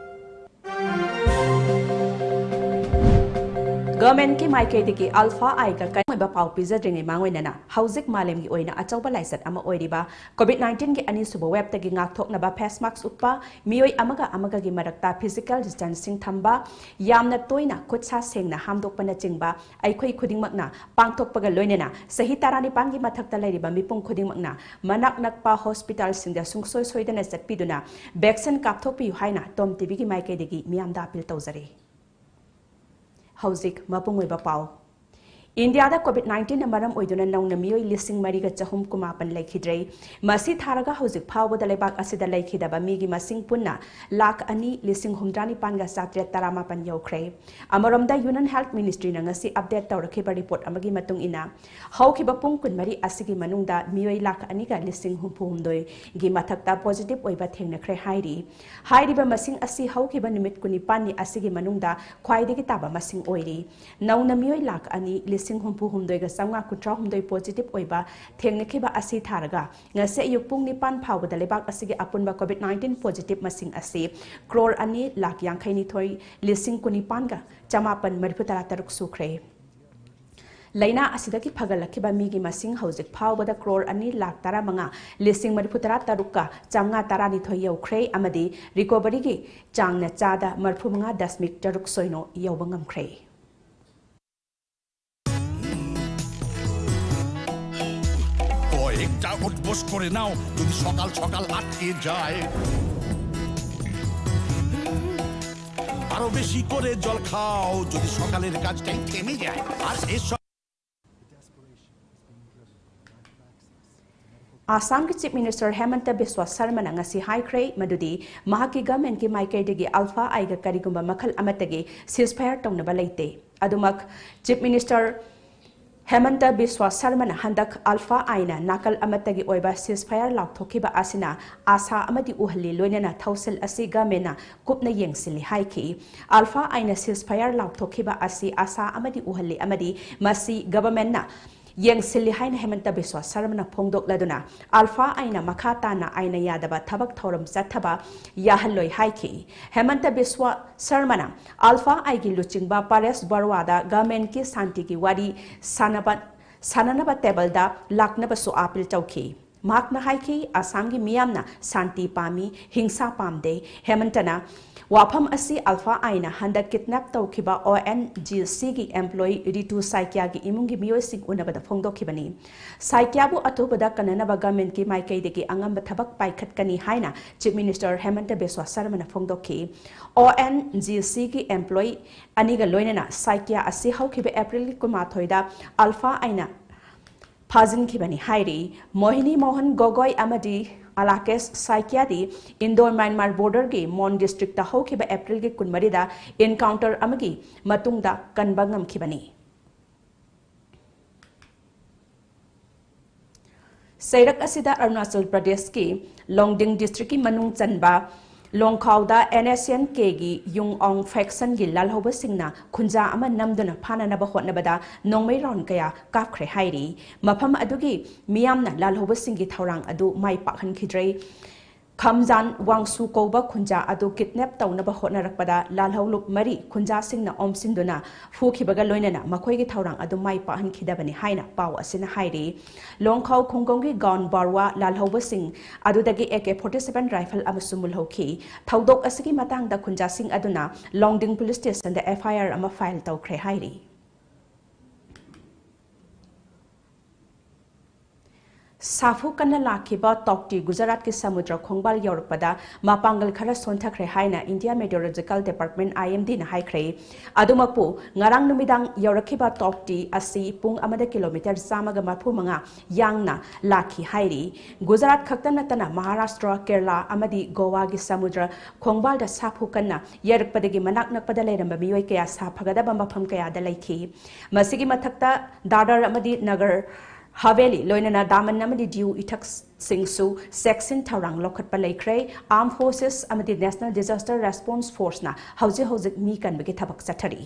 Governmentꯀꯤ ꯃꯥꯏꯀꯩꯗꯒꯤ Alpha Iꯒ ꯀꯔꯤꯒꯨꯝꯕ ꯄꯥꯎ ꯄꯤꯖꯗ꯭ꯔꯤꯉꯩ ꯃꯥꯡꯑꯣꯏꯅꯅ ꯍꯧꯖꯤꯛ ꯃꯥꯂꯦꯝꯒꯤ ꯑꯣꯏꯅ ꯑꯆꯧꯕ ꯂꯥꯏꯆꯠ ꯑꯃ ꯑꯣꯏꯔꯤꯕ COVID nineteenꯒꯤ ꯑꯅꯤꯁꯨꯕ waveꯇꯒꯤ ꯉꯥꯛꯊꯣꯛꯅꯕ face mask ꯎꯞꯄ, ꯃꯤꯑꯣꯏ ꯑꯃꯒ ꯑꯃꯒꯒꯤ ꯃꯔꯛꯇ physical distancing ꯊꯝꯕ, ꯌꯥꯝꯅ ꯇꯣꯏꯅ ꯈꯨꯠ ꯁꯥ ꯁꯦꯡꯅ ꯍꯥꯝꯗꯣꯛꯄꯅꯆꯤꯡꯕ ꯑꯩꯈꯣꯏ ꯈꯨꯗꯤꯡꯃꯛꯅ ꯄꯥꯡꯊꯣꯛꯄꯒ ꯂꯣꯏꯅꯅ ꯆꯍꯤ ꯇꯔꯥꯅꯤꯄꯥꯟꯒꯤ ꯃꯊꯛꯇ ꯂꯩꯔꯤꯕ ꯃꯤꯄꯨꯝ ꯈꯨꯗꯤꯡꯃꯛꯅ ꯃꯅꯥꯛ ꯅꯛꯄ hospitalꯁꯤꯡꯗ ꯁꯨꯡꯁꯣꯏ ꯁꯣꯏꯗꯅ ꯆꯠꯄꯤꯗꯨꯅ vaccine ꯀꯥꯞꯊꯣꯛꯄꯤꯌꯨ ꯍꯥꯏꯅ TOM TVꯒꯤ ꯃꯥꯏꯀꯩꯗꯒꯤ ꯃꯤꯌꯥꯝꯗ appeal ꯇꯧꯖꯔꯤ꯫ ꯍꯧꯖꯤꯛ ꯃꯄꯨꯡ ꯑꯣꯏꯕ ꯄꯥꯎ꯫ ꯏꯟꯗꯤꯌꯥꯗ COVID nineteen ꯅ ꯃꯔꯝ ꯑꯣꯏꯗꯨꯅ ꯅꯧꯅ ꯃꯤꯑꯣꯏ ꯂꯤꯁꯤꯡ ꯃꯔꯤꯒ ꯆꯍꯨꯝ ꯀꯨꯟꯃꯥꯄꯟ ꯂꯩꯈꯤꯗ꯭ꯔꯦ꯫ ꯃꯁꯤ ꯊꯥꯔꯒ ꯍꯧꯖꯤꯛ ꯐꯥꯎꯕꯗ ꯂꯩꯕꯥꯛ ꯑꯁꯤꯗ ꯂꯩꯈꯤꯗꯕ ꯃꯤꯒꯤ ꯃꯁꯤꯡ ꯄꯨꯟꯅ ꯂꯥꯈ ꯑꯅꯤ ꯂꯤꯁꯤꯡ ꯍꯨꯝꯗ꯭ꯔꯥ ꯅꯤꯄꯥꯟꯒ ꯆꯥꯇ꯭ꯔꯦꯠ ꯇꯔꯥꯃꯥꯄꯟ ꯌꯧꯈ꯭ꯔꯦ꯫ ꯑꯃꯔꯣꯝꯗ, Union Health Ministry ꯅ ꯉꯁꯤ update ꯇꯧꯔꯛꯈꯤꯕ report ꯑꯃꯒꯤ ꯃꯇꯨꯡ ꯏꯟꯅ, ꯍꯧꯈꯤꯕ ꯄꯨꯡ ꯀꯨꯟꯃꯔꯤ ꯑꯁꯤꯒꯤ ꯃꯅꯨꯡꯗ ꯃꯤꯑꯣꯏ ꯂꯥꯈ ꯑꯅꯤꯒ ꯂꯤꯁꯤꯡ ꯍꯨꯝꯐꯨ ꯍꯨꯝꯗꯣꯏꯒꯤ ꯃꯊꯛꯇ positive ꯑꯣꯏꯕ ꯊꯦꯡꯅꯈ꯭ꯔꯦ ꯍꯥꯏꯔꯤ꯫ ꯍꯥꯏꯔꯤꯕ ꯃꯁꯤꯡ ꯑꯁꯤ ꯍꯧꯈꯤꯕ ꯅꯨꯃꯤꯠ ꯀꯨꯟꯅꯤꯄꯥꯟꯅꯤ ꯑꯁꯤꯒꯤ ꯃꯅꯨꯡꯗ ꯈ꯭ꯋꯥꯏꯗꯒꯤ ꯇꯥꯕ ꯃꯁꯤꯡ ꯑꯣꯏꯔꯤ꯫ ꯅꯧꯅ ꯃꯤꯑꯣꯏ ꯂꯥꯈ ꯑꯅꯤ ꯂꯤꯁꯤꯡ ꯍꯨꯝꯐꯨ ꯍꯨꯝꯗꯣꯏꯒ ꯆꯥꯝꯃꯉꯥ ꯀꯨꯟꯊ꯭ꯔꯥ ꯍꯨꯝꯗꯣꯏ positive ꯑꯣꯏꯕ ꯊꯦꯡꯅꯈꯤꯕ ꯑꯁꯤ ꯊꯥꯔꯒ, ꯉꯁꯤ ꯑꯌꯨꯛ ꯄꯨꯡ ꯅꯤꯄꯥꯟ ꯐꯥꯎꯕꯗ ꯂꯩꯕꯥꯛ ꯑꯁꯤꯒꯤ ꯑꯄꯨꯟꯕ COVID nineteen positive ꯃꯁꯤꯡ ꯑꯁꯤ ꯀ꯭ꯔꯣꯔ ꯑꯅꯤ ꯂꯥꯈ ꯌꯥꯡꯈꯩ ꯅꯤꯊꯣꯏ ꯂꯤꯁꯤꯡ ꯀꯨꯟꯅꯤꯄꯥꯟꯒ ꯆꯃꯥꯄꯟ ꯃꯔꯤꯐꯨ ꯇꯔꯥ ꯇꯔꯨꯛ ꯁꯨꯈ꯭ꯔꯦ꯫ ꯂꯥꯏꯅꯥ ꯑꯁꯤꯗꯒꯤ ꯐꯒꯠꯂꯛꯈꯤꯕ ꯃꯤꯒꯤ ꯃꯁꯤꯡ ꯍꯧꯖꯤꯛ ꯐꯥꯎꯕꯗ ꯀ꯭ꯔꯣꯔ ꯑꯅꯤ ꯂꯥꯈ ꯇꯔꯥꯃꯉꯥ ꯂꯤꯁꯤꯡ ꯃꯔꯤꯐꯨ ꯇꯔꯥ ꯇꯔꯨꯛꯀ ꯆꯥꯝꯃꯉꯥ ꯇꯔꯥꯅꯤꯊꯣꯏ ꯌꯧꯈ꯭ꯔꯦ ꯑꯃꯗꯤ recovery ꯒꯤ ꯆꯥꯡꯅ ꯆꯥꯗ ꯃꯔꯤꯐꯨ ꯃꯉꯥ ꯗꯁꯃꯤꯛ ꯇꯔꯨꯛ ꯁꯣꯏꯅꯣ ꯌꯧꯕ ꯉꯝꯈ꯭ꯔꯦ꯫ কয়েকটা উঠবোস করে নাও, যদি সকাল সকাল আটকে যায়। আরো বেশি করে জল খাও, যদি সকালের কাজটাই থেমে যায়। আর এসব ꯑꯁꯥꯝꯒꯤ Chief Minister ꯍꯦꯃꯟꯇ ꯕꯤꯁ꯭ꯋꯥ ꯁꯔꯃꯅ ꯉꯁꯤ ꯍꯥꯏꯈ꯭ꯔꯦ ꯃꯗꯨꯗꯤ ꯃꯍꯥꯛꯀꯤ government ꯀꯤ ꯃꯥꯏꯀꯩꯗꯒꯤ ꯑꯜꯐꯥ ꯑꯥꯏꯒ ꯀꯔꯤꯒꯨꯝꯕ ꯃꯈꯜ ꯑꯃꯠꯇꯒꯤ ceasefire ꯇꯧꯅꯕ ꯂꯩꯇꯦ꯫ ꯑꯗꯨꯃꯛ Chief Minister ꯍꯦꯃꯟꯇ ꯕꯤꯁ꯭ꯋꯥ ꯁꯔꯃꯅ ꯍꯟꯗꯛ ꯑꯜꯐꯥ ꯑꯥꯏꯅ ꯅꯥꯀꯜ ꯑꯃꯠꯇꯒꯤ ꯑꯣꯏꯕ ceasefire ꯂꯥꯎꯊꯣꯛꯈꯤꯕ ꯑꯁꯤꯅ ꯑꯥꯁꯥ ꯑꯃꯗꯤ ꯎꯍꯜꯂꯤ, ꯂꯣꯏꯅꯅ ꯊꯧꯁꯤꯜ ꯑꯁꯤ government ꯅ ꯀꯨꯞꯅ ꯌꯦꯡꯁꯤꯜꯂꯤ ꯍꯥꯏꯈꯤ꯫ ꯑꯜꯐꯥ ꯑꯥꯏꯅ ceasefire ꯂꯥꯎꯊꯣꯛꯈꯤꯕ ꯑꯁꯤ ꯑꯥꯁꯥ ꯑꯃꯗꯤ ꯎꯍꯜꯂꯤ ꯑꯃꯗꯤ ꯃꯁꯤ government ꯅ ꯌꯦꯡꯁꯤꯜꯂꯤ ꯍꯥꯏꯅ ꯍꯦꯃꯟꯇ ꯕꯤꯁ꯭ꯋꯥ ꯁꯔꯃꯅ ꯐꯣꯡꯗꯣꯛꯂꯗꯨꯅ, ꯑꯜꯐꯥ ꯑꯥꯏꯅ ꯃꯈꯥ ꯇꯥꯅ ꯑꯥꯏꯅ ꯌꯥꯗꯕ ꯊꯕꯛ ꯊꯧꯔꯝ ꯆꯠꯊꯕ ꯌꯥꯍꯜꯂꯣꯏ ꯍꯥꯏꯈꯤ꯫ ꯍꯦꯃꯟꯇ ꯕꯤꯁ꯭ꯋꯥ ꯁꯔꯃꯅ ꯑꯜꯐꯥ ꯑꯥꯏꯒꯤ ꯂꯨꯆꯤꯡꯕ ꯄꯥꯔꯦꯁ ꯕꯔꯋꯥꯗ government ꯀꯤ ꯁꯥꯟꯇꯤꯒꯤ ꯋꯥꯔꯤ ꯁꯥꯟꯅꯕ, ꯁꯥꯟꯅꯅꯕ table ꯗ ꯂꯥꯛꯅꯕꯁꯨ appeal ꯇꯧꯈꯤ꯫ ꯃꯍꯥꯛꯅ ꯍꯥꯏꯈꯤ, ꯑꯁꯥꯝꯒꯤ ꯃꯤꯌꯥꯝꯅ ꯁꯥꯟꯇꯤ ꯄꯥꯝꯃꯤ, ꯍꯤꯡꯁꯥ ꯄꯥꯝꯗꯦ꯫ ꯍꯦꯃꯟꯇꯅ ꯋꯥꯐꯝ ꯑꯁꯤ ꯑꯜꯐꯥ ꯑꯥꯏꯅ ꯍꯟꯗꯛ ꯀꯤꯗꯅꯦꯞ ꯇꯧꯈꯤꯕ ꯑꯣ ꯑꯦꯟ ꯖꯤ ꯁꯤꯒꯤ ꯑꯦꯝꯄ꯭ꯂꯣꯌꯤ ꯔꯤꯇꯨ ꯁꯥꯏꯀꯤꯌꯥꯒꯤ ꯏꯃꯨꯡꯒꯤ ꯃꯤꯑꯣꯏꯁꯤꯡ ꯎꯅꯕꯗ ꯐꯣꯡꯗꯣꯛꯈꯤꯕꯅꯤ꯫ ꯁꯥꯏꯀꯤꯌꯥꯕꯨ ꯑꯊꯨꯕꯗ ꯀꯟꯅꯅꯕ ꯒꯚꯔꯟꯃꯦꯟꯠꯀꯤ ꯃꯥꯏꯀꯩꯗꯒꯤ ꯑꯉꯝꯕ ꯊꯕꯛ ꯄꯥꯏꯈꯠꯀꯅꯤ ꯍꯥꯏꯅ ꯆꯤꯐ ꯃꯤꯅꯤꯁꯇꯔ ꯍꯦꯃꯟꯇ ꯕꯤꯁ꯭ꯋꯥ ꯁꯔꯃꯅ ꯐꯣꯡꯗꯣꯛꯈꯤ꯫ ꯑꯣ ꯑꯦꯟ ꯖꯤ ꯁꯤꯒꯤ ꯑꯦꯝꯄ꯭ꯂꯣꯌꯤ ꯑꯅꯤꯒ ꯂꯣꯏꯅꯅ ꯁꯥꯏꯀꯤꯌꯥ ꯑꯁꯤ ꯍꯧꯈꯤꯕ ꯑꯦꯄ꯭ꯔꯤꯜꯒꯤ ꯀꯨꯟꯃꯥꯊꯣꯏꯗ ꯑꯜꯐꯥ ꯑꯥꯏꯅ ꯐꯥꯖꯤꯟꯈꯤꯕꯅꯤ ꯍꯥꯏꯔꯤ꯫ ꯃꯣꯍꯤꯅꯤ ꯃꯣꯍꯟ ꯒꯣꯒꯣꯏ ꯑꯃꯗꯤ ꯑꯂꯥꯀꯦꯁ ꯁꯥꯏꯀꯤꯌꯥꯗꯤ ꯏꯟꯗꯣ ꯃ꯭ꯌꯥꯟꯃꯥꯔ ꯕꯣꯔꯗꯔꯒꯤ ꯃꯣꯟ ꯗꯤꯁꯇ꯭ꯔꯤꯛꯇ ꯍꯧꯈꯤꯕ ꯑꯦꯄ꯭ꯔꯤꯜꯒꯤ ꯀꯨꯟꯃꯔꯤꯗ ꯏꯟꯀꯥꯎꯟꯇꯔ ꯑꯃꯒꯤ ꯃꯇꯨꯡꯗ ꯀꯟꯕ ꯉꯝꯈꯤꯕꯅꯤ꯫ ꯆꯩꯔꯛ ꯑꯁꯤꯗ ꯑꯔꯨꯅꯥꯆꯜ ꯄ꯭ꯔꯗꯦꯁꯀꯤ ꯂꯣꯡꯗꯤꯡ ꯗꯤꯁꯇ꯭ꯔꯤꯛꯀꯤ ꯃꯅꯨꯡ ꯆꯟꯕ ꯂꯣꯡꯈꯥꯎꯗ ꯑꯦꯟ ꯑꯦꯁ ꯑꯦꯟ ꯀꯦꯒꯤ ꯌꯨꯡ ꯑꯣꯡ ꯐꯦꯛꯁꯟꯒꯤ ꯂꯥꯜꯍꯧꯕꯁꯤꯡꯅ ꯈꯨꯟꯖꯥ ꯑꯃ ꯅꯝꯗꯨꯅ ꯐꯥꯅꯅꯕ ꯍꯣꯠꯅꯕꯗ ꯅꯣꯡꯃꯩ ꯔꯥꯎꯟ ꯀꯌꯥ ꯀꯥꯞꯈ꯭ꯔꯦ ꯍꯥꯏꯔꯤ꯫ ꯃꯐꯝ ꯑꯗꯨꯒꯤ ꯃꯤꯌꯥꯝꯅ ꯂꯥꯜꯍꯧꯕꯁꯤꯡꯒꯤ ꯊꯧꯔꯥꯡ ꯑꯗꯨ ꯃꯥꯏ ꯄꯥꯛꯍꯟꯈꯤꯗ꯭ꯔꯦ꯫ ꯈꯝꯖꯥꯟ ꯋꯥꯡꯁꯨ ꯀꯧꯕ ꯈꯨꯟꯖꯥ ꯑꯗꯨ ꯀꯤꯗꯅꯦꯞ ꯇꯧꯅꯕ ꯍꯣꯠꯅꯔꯛꯄꯗ ꯂꯥꯜꯍꯧꯂꯨꯞ ꯃꯔꯤ ꯈꯨꯟꯖꯥꯁꯤꯡꯅ ꯑꯣꯝꯁꯤꯟꯗꯨꯅ ꯐꯨꯈꯤꯕꯒ ꯂꯣꯏꯅꯅ ꯃꯈꯣꯏꯒꯤ ꯊꯧꯔꯥꯡ ꯑꯗꯨ ꯃꯥꯏ ꯄꯥꯛꯍꯟꯈꯤꯗꯕꯅꯤ ꯍꯥꯏꯅ ꯄꯥꯎ ꯑꯁꯤꯅ ꯍꯥꯏꯔꯤ꯫ ꯂꯣꯡꯈꯥꯎ ꯈꯨꯡꯒꯪꯒꯤ ꯒꯥꯎꯟ ꯕꯥꯔꯋꯥ ꯂꯥꯜꯍꯧꯕꯁꯤꯡ ꯑꯗꯨꯗꯒꯤ A K forty seven rifle ꯑꯃꯁꯨ ꯃꯨꯜꯍꯧꯈꯤ꯫ ꯊꯧꯗꯣꯛ ꯑꯁꯤꯒꯤ ꯃꯇꯥꯡꯗ ꯈꯨꯟꯖꯥꯁꯤꯡ ꯑꯗꯨꯅ ꯂꯣꯡꯗꯤꯡ ꯄꯨꯂꯤꯁ ꯁ꯭ꯇꯦꯁꯟꯗ ꯑꯦꯐ ꯑꯥꯏ ꯑꯥꯔ ꯑꯃ ꯐꯥꯏꯜ ꯇꯧꯈ꯭ꯔꯦ ꯍꯥꯏꯔꯤ꯫ ꯁꯥꯐꯨ ꯀꯟꯅ ꯂꯥꯛꯈꯤꯕ ꯇꯣꯛꯇꯤ ꯒꯨꯖꯔꯥꯠꯀꯤ ꯁꯃꯨꯗ꯭ꯔ ꯈꯣꯡꯕꯥꯜ ꯌꯧꯔꯛꯄꯗ ꯃꯄꯥꯡꯒꯜ ꯈꯔ ꯁꯣꯟꯊꯈ꯭ꯔꯦ ꯍꯥꯏꯅ ꯏꯟꯗꯤꯌꯥ ꯃꯦꯇꯤꯑꯣꯔꯣꯂꯣꯖꯤꯀꯦꯜ ꯗꯤꯄꯥꯔꯠꯃꯦꯟꯠ, ꯑꯥꯏ ꯑꯦꯝ ꯗꯤꯅ ꯍꯥꯏꯈ꯭ꯔꯦ꯫ ꯑꯗꯨꯃꯛꯄꯨ, ꯉꯔꯥꯡ ꯅꯨꯃꯤꯗꯥꯡ ꯌꯧꯔꯛꯈꯤꯕ ꯇꯣꯛꯇꯤ ꯑꯁꯤ ꯄꯨꯡ ꯑꯃꯗ ꯀꯤꯂꯣꯃꯤꯇꯔ ꯆꯥꯝꯃꯒ ꯃꯔꯐꯨ ꯃꯉꯥ ꯌꯥꯡꯅ ꯂꯥꯛꯈꯤ ꯍꯥꯏꯔꯤ꯫ ꯒꯨꯖꯔꯥꯠ ꯈꯛꯇ ꯅꯠꯇꯅ ꯃꯍꯥꯔꯥꯁꯇ꯭ꯔ, ꯀꯦꯔꯂꯥ ꯑꯃꯗꯤ ꯒꯣꯋꯥꯒꯤ ꯁꯃꯨꯗ꯭ꯔ ꯈꯣꯡꯕꯥꯜꯗ ꯁꯥꯐꯨ ꯀꯟꯅ ꯌꯩꯔꯛꯄꯗꯒꯤ ꯃꯅꯥꯛ ꯅꯛꯄꯗ ꯂꯩꯔꯝꯕ ꯃꯤꯑꯣꯏ ꯀꯌꯥ ꯁꯥꯐꯒꯗꯕ ꯃꯐꯝ ꯀꯌꯥꯗ ꯂꯩꯈꯤ꯫ ꯃꯁꯤꯒꯤ ꯃꯊꯛꯇ ꯗꯥꯗꯔ ꯑꯃꯗꯤ ꯅꯒꯔ ꯍꯥꯕꯦꯂꯤ, ꯂꯣꯏꯅꯅ ꯗꯥꯃꯟ ꯑꯃꯗꯤ ꯗꯤꯎ ꯏꯊꯛꯁꯤꯡꯁꯨ ꯆꯦꯛꯁꯤꯟ ꯊꯧꯔꯥꯡ ꯂꯧꯈꯠꯄ ꯂꯩꯈ꯭ꯔꯦ꯫ ꯑꯥꯔꯝ ꯐꯣꯔꯁꯦꯁ ꯑꯃꯗꯤ ꯅꯦꯁꯅꯦꯜ ꯗꯤꯖꯥꯁꯇꯔ ꯔꯦꯁꯄꯣꯟꯁ ꯐꯣꯔꯁꯅ ꯍꯧꯖꯤꯛ ꯍꯧꯖꯤꯛ ꯃꯤ ꯀꯟꯕꯒꯤ ꯊꯕꯛ ꯆꯠꯊꯔꯤ꯫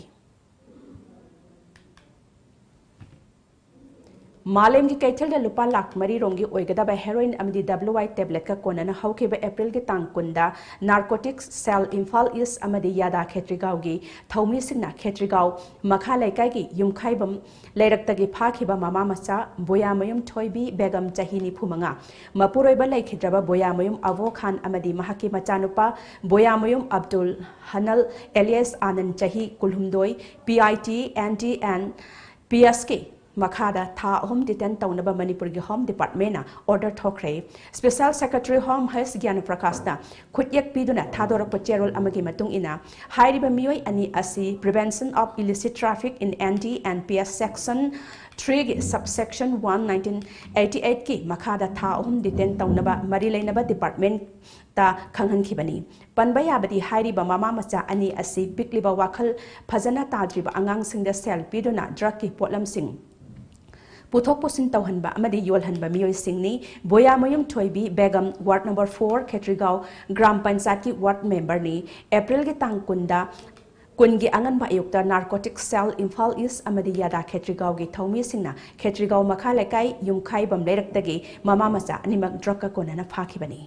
ꯃꯥꯂꯦꯝꯒꯤ ꯀꯩꯊꯦꯜꯗ ꯂꯨꯄꯥ ꯂꯥꯈ ꯃꯔꯤ ꯔꯣꯝꯒꯤ ꯑꯣꯏꯒꯗꯕ heroin ꯑꯃꯗꯤ W I tablet ꯀ ꯀꯣꯟꯅꯅ ꯍꯧꯈꯤꯕ ꯑꯦꯄ꯭ꯔꯤꯜꯒꯤ ꯇꯥꯡ ꯀꯨꯟꯗ Narcotics Cell ꯏꯝꯐꯥꯜ ꯏꯁ ꯑꯃꯗꯤ ꯌꯥꯗꯥ ꯈꯦꯇ꯭ꯔꯤꯒꯥꯎꯒꯤ ꯊꯧꯃꯤꯁꯤꯡꯅ ꯈꯦꯇ꯭ꯔꯤꯒꯥꯎ ꯃꯈꯥ ꯂꯩꯀꯥꯏꯒꯤ ꯌꯨꯝꯈꯥꯏꯕꯝ ꯂꯩꯔꯛꯇꯒꯤ ꯐꯥꯈꯤꯕ ꯃꯃꯥ ꯃꯆꯥ ꯕꯣꯌꯥꯃꯌꯨꯝ ꯊꯣꯏꯕꯤ ꯕꯦꯒꯝ ꯆꯍꯤ ꯅꯤꯐꯨ ꯃꯉꯥ, ꯃꯄꯨꯔꯣꯏꯕ ꯂꯩꯈꯤꯗ꯭ꯔꯕ ꯕꯣꯌꯥꯃꯌꯨꯝ ꯑꯕꯣ ꯈꯥꯟ ꯑꯃꯗꯤ ꯃꯍꯥꯛꯀꯤ ꯃꯆꯥꯅꯨꯄꯥ ꯕꯣꯌꯥꯃꯌꯨꯝ ꯑꯕꯗꯨꯜ ꯍꯅꯜ alias ꯑꯥꯅꯟ ꯆꯍꯤ ꯀꯨꯟꯍꯨꯝꯗꯣꯏ P I T, N T and P S ꯀꯤ ꯃꯈꯥꯗ ꯊꯥ ꯑꯍꯨꯝ detain ꯇꯧꯅꯕ ꯃꯅꯤꯄꯨꯔꯒꯤ Home Department ꯅ order ꯊꯣꯛꯈ꯭ꯔꯦ꯫ Special Secretary Home H ꯒ꯭ꯌꯥꯅ ꯄ꯭ꯔꯀꯥꯁꯅ ꯈꯨꯠꯌꯦꯛ ꯄꯤꯗꯨꯅ ꯊꯥꯗꯣꯔꯛꯄ ꯆꯦꯔꯣꯜ ꯑꯃꯒꯤ ꯃꯇꯨꯡ ꯏꯟꯅ, ꯍꯥꯏꯔꯤꯕ ꯃꯤꯑꯣꯏ ꯑꯅꯤ ꯑꯁꯤ Prevention of Illicit Traffic in N T and P S Section three ꯒꯤ subsection one nineteen eighty eight ꯀꯤ ꯃꯈꯥꯗ ꯊꯥ ꯑꯍꯨꯝ detain ꯇꯧꯅꯕ ꯃꯔꯤ ꯂꯩꯅꯕ department ꯇ ꯈꯪꯍꯟꯈꯤꯕꯅꯤ꯫ ꯄꯟꯕ ꯌꯥꯕꯗꯤ, ꯍꯥꯏꯔꯤꯕ ꯃꯃꯥ ꯃꯆꯥ ꯑꯅꯤ ꯑꯁꯤ ꯄꯤꯛꯂꯤꯕ ꯋꯥꯈꯜ ꯐꯖꯅ ꯇꯥꯗ꯭ꯔꯤꯕ ꯑꯉꯥꯡꯁꯤꯡꯗ ꯁꯦꯜ ꯄꯤꯗꯨꯅ drug ꯀꯤ ꯄꯣꯠꯂꯝꯁꯤꯡ ꯄꯨꯊꯣꯛ ꯄꯨꯁꯤꯟ ꯇꯧꯍꯟꯕ ꯑꯃꯗꯤ ꯌꯣꯜꯍꯟꯕ ꯃꯤꯑꯣꯏꯁꯤꯡꯅꯤ꯫ Boyamayum Thoibi Begum, ward number four, Khetrigao gram ꯄꯟꯆꯥꯌꯠꯀꯤ ward member ꯅꯤ꯫ ꯑꯦꯄ꯭ꯔꯤꯜꯒꯤ ꯇꯥꯡ ꯀꯨꯟꯗ ꯀꯨꯟꯒꯤ ꯑꯉꯟꯕ ꯑꯌꯨꯛꯇ Narcotics Cell ꯏꯝꯐꯥꯜ ꯏꯁ ꯑꯃꯗꯤ ꯌꯥꯗꯥ ꯈꯦꯇ꯭ꯔꯤꯒꯥꯎꯒꯤ ꯊꯧꯃꯤꯁꯤꯡꯅ ꯈꯦꯇ꯭ꯔꯤꯒꯥꯎ ꯃꯈꯥ ꯂꯩꯀꯥꯏ ꯌꯨꯝꯈꯥꯏꯕꯝ ꯂꯩꯔꯛꯇꯒꯤ ꯃꯃꯥ ꯃꯆꯥ ꯑꯅꯤꯃꯛ drug ꯀ ꯀꯣꯟꯅꯅ ꯐꯥꯈꯤꯕꯅꯤ꯫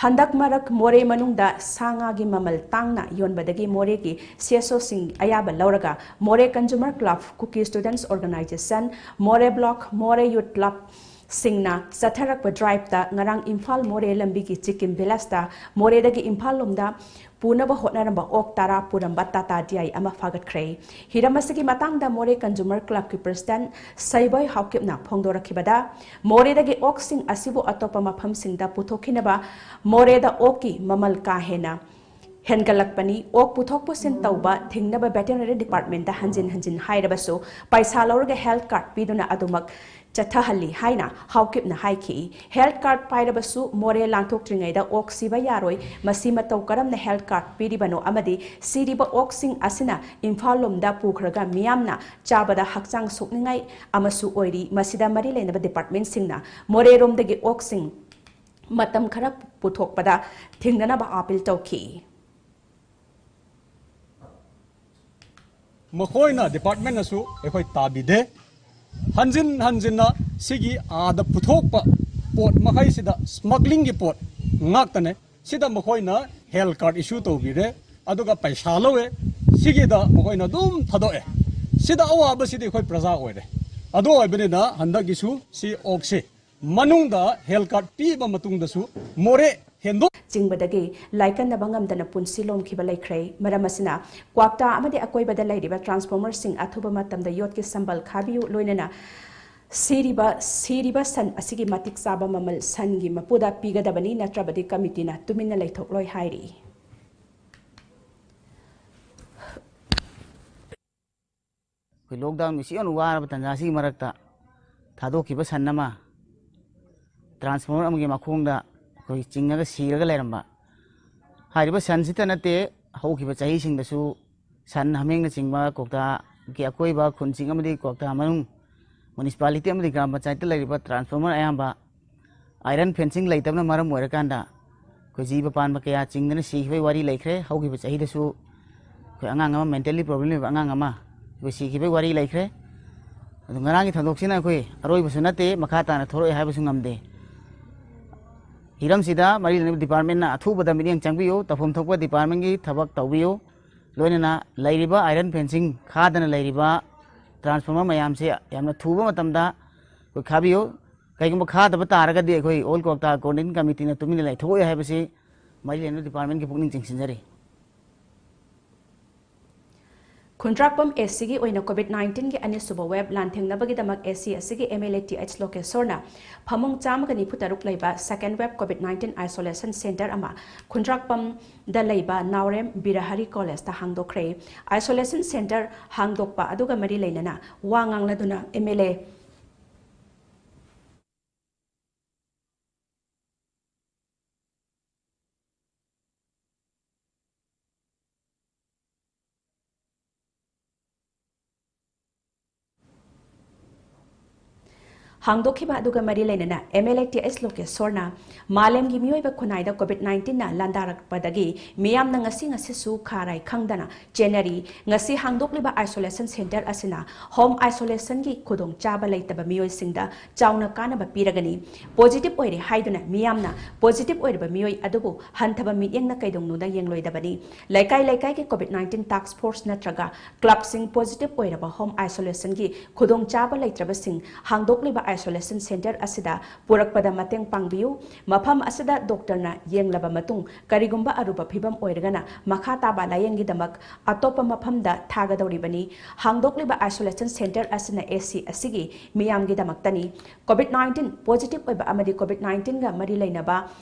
ꯍꯟꯗꯛ ꯃꯔꯛ ꯃꯣꯔꯦ ꯃꯅꯨꯡꯗ ꯁꯥ ꯉꯥꯒꯤ ꯃꯃꯜ ꯇꯥꯡꯅ ꯌꯣꯟꯕꯗꯒꯤ ꯃꯣꯔꯦꯒꯤ C S O ꯁꯤꯡ ꯑꯌꯥꯕ ꯂꯧꯔꯒ Moreh Consumer Club, Kuki Students Organization, Moreh Block, Moreh Youth Club ꯁꯤꯡꯅ ꯆꯠꯊꯔꯛꯄ drive ꯇ ꯉꯔꯥꯡ ꯏꯝꯐꯥꯜ ꯃꯣꯔꯦ ꯂꯝꯕꯤꯒꯤ ꯆꯤꯀꯤꯝ village ꯇ ꯃꯣꯔꯦꯗꯒꯤ ꯏꯝꯐꯥꯜ ꯂꯣꯝꯗ ꯄꯨꯅꯕ ꯍꯣꯠꯅꯔꯝꯕ ꯑꯣꯛ ꯇꯔꯥ ꯄꯨꯔꯝꯕ Tata D I ꯑꯃ ꯐꯥꯒꯠꯈ꯭ꯔꯦ꯫ ꯍꯤꯔꯝ ꯑꯁꯤꯒꯤ ꯃꯇꯥꯡꯗ Moreh Consumer Club ꯀꯤ President ꯁꯩꯕꯣꯏ ꯍꯥꯎꯀꯤꯞꯅ ꯐꯣꯡꯗꯣꯔꯛꯈꯤꯕꯗ, ꯃꯣꯔꯦꯗꯒꯤ ꯑꯣꯛꯁꯤꯡ ꯑꯁꯤꯕꯨ ꯑꯇꯣꯞꯄ ꯃꯐꯝꯁꯤꯡꯗ ꯄꯨꯊꯣꯛꯈꯤꯅꯕ ꯃꯣꯔꯦꯗ ꯑꯣꯛꯀꯤ ꯃꯃꯜ ꯀꯥ ꯍꯦꯟꯅ ꯍꯦꯟꯒꯠꯂꯛꯄꯅꯤ꯫ ꯑꯣꯛ ꯄꯨꯊꯣꯛ ꯄꯨꯁꯤꯟ ꯇꯧꯕ ꯊꯤꯡꯅꯕ Veterinary Department ꯇ ꯍꯟꯖꯤꯟ ꯍꯟꯖꯤꯟ ꯍꯥꯏꯔꯕꯁꯨ, ꯄꯩꯁꯥ ꯂꯧꯔꯒ health card ꯄꯤꯗꯨꯅ ꯑꯗꯨꯃꯛ ꯆꯠꯊꯍꯜꯂꯤ ꯍꯥꯏꯅ ꯍꯥꯎꯀꯤꯞꯅ ꯍꯥꯏꯈꯤ꯫ Health card ꯄꯥꯏꯔꯕꯁꯨ ꯃꯣꯔꯦ ꯂꯥꯟꯊꯣꯛꯇ꯭ꯔꯤꯉꯩꯗ ꯑꯣꯛ ꯁꯤꯕ ꯌꯥꯔꯣꯏ꯫ ꯃꯁꯤ ꯃꯇꯧ ꯀꯔꯝꯅ health card ꯄꯤꯔꯤꯕꯅꯣ ꯑꯃꯗꯤ ꯁꯤꯔꯤꯕ ꯑꯣꯛꯁꯤꯡ ꯑꯁꯤꯅ ꯏꯝꯐꯥꯜ ꯂꯣꯝꯗ ꯄꯨꯈ꯭ꯔꯒ ꯃꯤꯌꯥꯝꯅ ꯆꯥꯕꯗ ꯍꯛꯆꯥꯡ ꯁꯣꯛꯅꯤꯡꯉꯥꯏ ꯑꯃꯁꯨ ꯑꯣꯏꯔꯤ꯫ ꯃꯁꯤꯗ ꯃꯔꯤ ꯂꯩꯅꯕ department ꯁꯤꯡꯅ ꯃꯣꯔꯦꯔꯣꯝꯗꯒꯤ ꯑꯣꯛꯁꯤꯡ ꯃꯇꯝ ꯈꯔ ꯄꯨꯊꯣꯛꯄꯗ ꯊꯤꯡꯅꯅꯕ appeal ꯇꯧꯈꯤ꯫ ꯃꯈꯣꯏꯅ, ꯗꯤꯄꯥꯔꯠꯃꯦꯟꯅꯁꯨ ꯑꯩꯈꯣꯏ ꯇꯥꯕꯤꯗꯦ꯫ ꯍꯟꯖꯤꯟ ꯍꯟꯖꯤꯟꯅ ꯁꯤꯒꯤ ꯑꯥꯗ ꯄꯨꯊꯣꯛꯄ ꯄꯣꯠ ꯃꯈꯩꯁꯤꯗ ꯁ꯭ꯃꯒ꯭ꯂꯤꯡꯒꯤ ꯄꯣꯠ ꯉꯥꯛꯇꯅꯦ꯫ ꯁꯤꯗ ꯃꯈꯣꯏꯅ ꯍꯦꯜꯊ ꯀꯥꯔꯗ ꯏꯁꯨ ꯇꯧꯕꯤꯔꯦ, ꯑꯗꯨꯒ ꯄꯩꯁꯥ ꯂꯧꯋꯦ, ꯁꯤꯒꯤꯗ ꯃꯈꯣꯏꯅ ꯑꯗꯨꯝ ꯊꯥꯗꯣꯛꯑꯦ꯫ ꯁꯤꯗ ꯑꯋꯥꯕꯁꯤꯗꯤ ꯑꯩꯈꯣꯏ ꯄ꯭ꯔꯖꯥ ꯑꯣꯏꯔꯦ꯫ ꯑꯗꯨ ꯑꯣꯏꯕꯅꯤꯅ ꯍꯟꯗꯛꯀꯤꯁꯨ ꯁꯤ ꯑꯣꯛꯁꯤ ꯃꯅꯨꯡꯗ ꯍꯦꯜꯊ ꯀꯥꯔꯗ ꯄꯤꯕ ꯃꯇꯨꯡꯗꯁꯨ ꯃꯣꯔꯦ ꯍꯦꯟꯗꯣꯛ ꯆꯤꯡꯕꯗꯒꯤ ꯂꯥꯏꯀꯠꯅꯕ ꯉꯝꯗꯅ ꯄꯨꯟꯁꯤ ꯂꯣꯝꯈꯤꯕ ꯂꯩꯈ꯭ꯔꯦ꯫ ꯃꯔꯝ ꯑꯁꯤꯅ, ꯀ꯭ꯋꯥꯛꯇꯥ ꯑꯃꯗꯤ ꯑꯀꯣꯏꯕꯗ ꯂꯩꯔꯤꯕ ꯇ꯭ꯔꯥꯟꯁꯐꯣꯔꯃꯔꯁꯤꯡ ꯑꯊꯨꯕ ꯃꯇꯝꯗ ꯌꯣꯠꯀꯤ ꯁꯝꯕꯜ ꯈꯥꯕꯤꯌꯨ, ꯂꯣꯏꯅꯅ ꯁꯤꯔꯤꯕ, ꯁꯤꯔꯤꯕ ꯁꯟ ꯑꯁꯤꯒꯤ ꯃꯇꯤꯛ ꯆꯥꯕ ꯃꯃꯜ ꯁꯟꯒꯤ ꯃꯄꯨꯗ ꯄꯤꯒꯗꯕꯅꯤ, ꯅꯠꯇ꯭ꯔꯕꯗꯤ ꯀꯃꯤꯇꯤꯅ ꯇꯨꯃꯤꯟꯅ ꯂꯩꯊꯣꯛꯂꯣꯏ ꯍꯥꯏꯔꯤ꯫ ꯑꯩꯈꯣꯏ ꯂꯣꯛꯗꯥꯎꯟꯒꯤ ꯁꯤ ꯌꯥꯝꯅ ꯋꯥꯔꯕ ꯇꯥꯟꯖꯥꯁꯤꯒꯤ ꯃꯔꯛꯇ ꯊꯥꯗꯣꯛꯈꯤꯕ ꯁꯟ ꯑꯃ, ꯇ꯭ꯔꯥꯟꯁꯐꯣꯔꯃꯔ ꯑꯃꯒꯤ ꯃꯈꯣꯡꯗ ꯑꯩꯈꯣꯏ ꯆꯤꯡꯉꯒ ꯁꯤꯔꯒ ꯂꯩꯔꯝꯕ꯫ ꯍꯥꯏꯔꯤꯕ ꯁꯟꯁꯤꯇ ꯅꯠꯇꯦ, ꯍꯧꯈꯤꯕ ꯆꯍꯤꯁꯤꯡꯗꯁꯨ ꯁꯟ ꯍꯥꯃꯦꯡꯅꯆꯤꯡꯕ ꯀ꯭ꯋꯥꯛꯇꯥꯒꯤ ꯑꯀꯣꯏꯕ ꯈꯨꯟꯁꯤꯡ ꯑꯃꯗꯤ ꯀ꯭ꯋꯥꯛꯇꯥ ꯃꯅꯨꯡ ꯃ꯭ꯌꯨꯅꯤꯁꯤꯄꯥꯂꯤꯇꯤ ꯑꯃꯗꯤ ꯒ꯭ꯔꯥꯝ ꯄꯟꯆꯥꯌꯠꯇ ꯂꯩꯔꯤꯕ ꯇ꯭ꯔꯥꯟꯁꯐꯣꯔꯃꯔ ꯑꯌꯥꯝꯕ ꯑꯥꯏꯔꯟ ꯐꯦꯟꯁꯤꯡ ꯂꯩꯇꯕꯅ ꯃꯔꯝ ꯑꯣꯏꯔꯀꯥꯟꯗ ꯑꯩꯈꯣꯏ ꯖꯤꯕ ꯄꯥꯟꯕ ꯀꯌꯥ ꯆꯤꯡꯗꯅ ꯁꯤꯈꯤꯕꯒꯤ ꯋꯥꯔꯤ ꯂꯩꯈ꯭ꯔꯦ꯫ ꯍꯧꯈꯤꯕ ꯆꯍꯤꯗꯁꯨ ꯑꯩꯈꯣꯏ ꯑꯉꯥꯡ ꯑꯃ, ꯃꯦꯟꯇꯦꯜꯂꯤ ꯄ꯭ꯔꯣꯕ꯭ꯂꯦꯝ ꯂꯩꯕ ꯑꯉꯥꯡ ꯑꯃ ꯑꯩꯈꯣꯏ ꯁꯤꯈꯤꯕꯒꯤ ꯋꯥꯔꯤ ꯂꯩꯈ꯭ꯔꯦ꯫ ꯑꯗꯨ ꯉꯔꯥꯡꯒꯤ ꯊꯧꯗꯣꯛꯁꯤꯅ ꯑꯩꯈꯣꯏ ꯑꯔꯣꯏꯕꯁꯨ ꯅꯠꯇꯦ, ꯃꯈꯥ ꯇꯥꯅ ꯊꯣꯛꯂꯛꯑꯣꯏ ꯍꯥꯏꯕꯁꯨ ꯉꯝꯗꯦ꯫ ꯍꯤꯔꯝꯁꯤꯗ ꯃꯔꯤ ꯂꯩꯅꯕ ꯗꯤꯄꯥꯔꯠꯃꯦꯟꯅ ꯑꯊꯨꯕꯗ ꯃꯤꯠꯌꯦꯡ ꯆꯪꯕꯤꯌꯨ, ꯇꯧꯐꯝ ꯊꯣꯛꯄ ꯗꯤꯄꯥꯔꯠꯃꯦꯟꯒꯤ ꯊꯕꯛ ꯇꯧꯕꯤꯌꯨ, ꯂꯣꯏꯅꯅ ꯂꯩꯔꯤꯕ ꯑꯥꯏꯔꯟ ꯐꯦꯟꯁꯤꯡ ꯈꯥꯗꯅ ꯂꯩꯔꯤꯕ ꯇ꯭ꯔꯥꯟꯁꯐꯣꯔꯃꯔ ꯃꯌꯥꯝꯁꯦ ꯌꯥꯝꯅ ꯊꯨꯕ ꯃꯇꯝꯗ ꯑꯩꯈꯣꯏ ꯈꯥꯕꯤꯌꯨ꯫ ꯀꯩꯒꯨꯝꯕ ꯈꯥꯗꯕ ꯇꯥꯔꯒꯗꯤ ꯑꯩꯈꯣꯏ ꯑꯣꯜ ꯀ꯭ꯋꯥꯛꯇꯥ ꯀꯣꯑꯣꯔꯗꯤꯅꯦꯁꯟ ꯀꯃꯤꯇꯤꯅ ꯇꯨꯃꯤꯟꯅ ꯂꯩꯊꯣꯛꯑꯣꯏ ꯍꯥꯏꯕꯁꯤ ꯃꯔꯤ ꯂꯩꯅꯕ ꯗꯤꯄꯥꯔꯠꯃꯦꯟꯒꯤ ꯄꯨꯛꯅꯤꯡ ꯆꯤꯡꯁꯤꯟꯖꯔꯤ꯫ ꯈꯨꯟꯗ꯭ꯔꯥꯛꯄꯝ ꯑꯦꯁꯤꯒꯤ ꯑꯣꯏꯅ ꯀꯣꯚꯤꯗ ꯅꯥꯏꯟꯇꯤꯟꯒꯤ ꯑꯅꯤꯁꯨꯕ ꯋꯦꯕ ꯂꯥꯟꯊꯦꯡꯅꯕꯒꯤꯗꯃꯛ ꯑꯦꯁꯤ ꯑꯁꯤꯒꯤ M L A T H ꯂꯣꯀꯦꯁꯣꯔꯅ ꯐꯃꯨꯡ ꯆꯥꯝꯃꯒ ꯅꯤꯐꯨ ꯇꯔꯨꯛ ꯂꯩꯕ second wave COVID nineteen isolation centre ꯑꯃ ꯈꯨꯟꯗ꯭ꯔꯥꯛꯄꯝꯗ ꯂꯩꯕ ꯅꯥꯎꯔꯦꯝ ꯕꯤꯔꯍꯔꯤ ꯀꯣꯂꯦꯖꯇ ꯍꯥꯡꯗꯣꯛꯈ꯭ꯔꯦ꯫ ꯑꯥꯏꯁꯣꯂꯦꯁꯟ ꯁꯦꯟꯇꯔ ꯍꯥꯡꯗꯣꯛꯄ ꯑꯗꯨꯒ ꯃꯔꯤ ꯂꯩꯅꯅ ꯋꯥ ꯉꯥꯡꯅꯗꯨꯅ ꯑꯦꯝ ꯑꯦꯜ ꯑꯦ ꯍꯥꯡꯗꯣꯛꯈꯤꯕ ꯑꯗꯨꯒ ꯃꯔꯤ ꯂꯩꯅꯅ MLA ꯇꯤ ꯑꯩꯆ ꯂꯣꯀꯦꯁꯣꯔꯅ ꯃꯥꯂꯦꯝꯒꯤ ꯃꯤꯑꯣꯏꯕ ꯈꯨꯟꯅꯥꯏꯗ COVID nineteen ꯅ ꯂꯥꯟꯗꯥꯔꯛꯄꯗꯒꯤ ꯃꯤꯌꯥꯝꯅ ꯉꯁꯤ ꯉꯁꯤꯁꯨ ꯈꯥ ꯔꯥꯏ ꯈꯪꯗꯅ ꯆꯦꯟꯅꯔꯤ꯫ ꯉꯁꯤ ꯍꯥꯡꯗꯣꯛꯂꯤꯕ isolation centre ꯑꯁꯤꯅ home isolation ꯒꯤ ꯈꯨꯗꯣꯡꯆꯥꯕ ꯂꯩꯇꯕ ꯃꯤꯑꯣꯏꯁꯤꯡꯗ ꯆꯥꯎꯅ ꯀꯥꯟꯅꯕ ꯄꯤꯔꯒꯅꯤ꯫ Positive ꯑꯣꯏꯔꯦ ꯍꯥꯏꯗꯨꯅ ꯃꯤꯌꯥꯝꯅ positive ꯑꯣꯏꯔꯕ ꯃꯤꯑꯣꯏ ꯑꯗꯨꯕꯨ ꯍꯟꯊꯕ ꯃꯤꯠꯌꯦꯡꯅ ꯀꯩꯗꯧꯅꯨꯡꯗ ꯌꯦꯡꯂꯣꯏꯗꯕꯅꯤ꯫ ꯂꯩꯀꯥꯏ ꯂꯩꯀꯥꯏꯒꯤ COVID nineteen task force ꯅꯠꯇ꯭ꯔꯒ club ꯁꯤꯡ positive ꯑꯣꯏꯔꯕ home isolation ꯒꯤ ꯈꯨꯗꯣꯡꯆꯥꯕ ꯂꯩꯇ꯭ꯔꯕꯁꯤꯡ ꯍꯥꯡꯗꯣꯛꯂꯤꯕ isolation centre ꯑꯁꯤꯗ ꯄꯨꯔꯛꯄꯗ ꯃꯇꯦꯡ ꯄꯥꯡꯕꯤꯌꯨ꯫ ꯃꯐꯝ ꯑꯁꯤꯗ doctor ꯅ ꯌꯦꯡꯂꯕ ꯃꯇꯨꯡ ꯀꯔꯤꯒꯨꯝꯕ ꯑꯔꯨꯕ ꯐꯤꯚꯝ ꯑꯣꯏꯔꯒꯅ ꯃꯈꯥ ꯇꯥꯕ ꯂꯥꯌꯦꯡꯒꯤꯗꯃꯛ ꯑꯇꯣꯞꯄ ꯃꯐꯝꯗ ꯊꯥꯒꯗꯧꯔꯤꯕꯅꯤ꯫ ꯍꯥꯡꯗꯣꯛꯂꯤꯕ isolation centre ꯑꯁꯤꯅ AC ꯑꯁꯤꯒꯤ ꯃꯤꯌꯥꯝꯒꯤꯗꯃꯛꯇꯅꯤ꯫ COVID nineteen positive ꯑꯣꯏꯕ ꯑꯃꯗꯤ COVID nineteen ꯒ ꯃꯔꯤ ꯂꯩꯅꯕ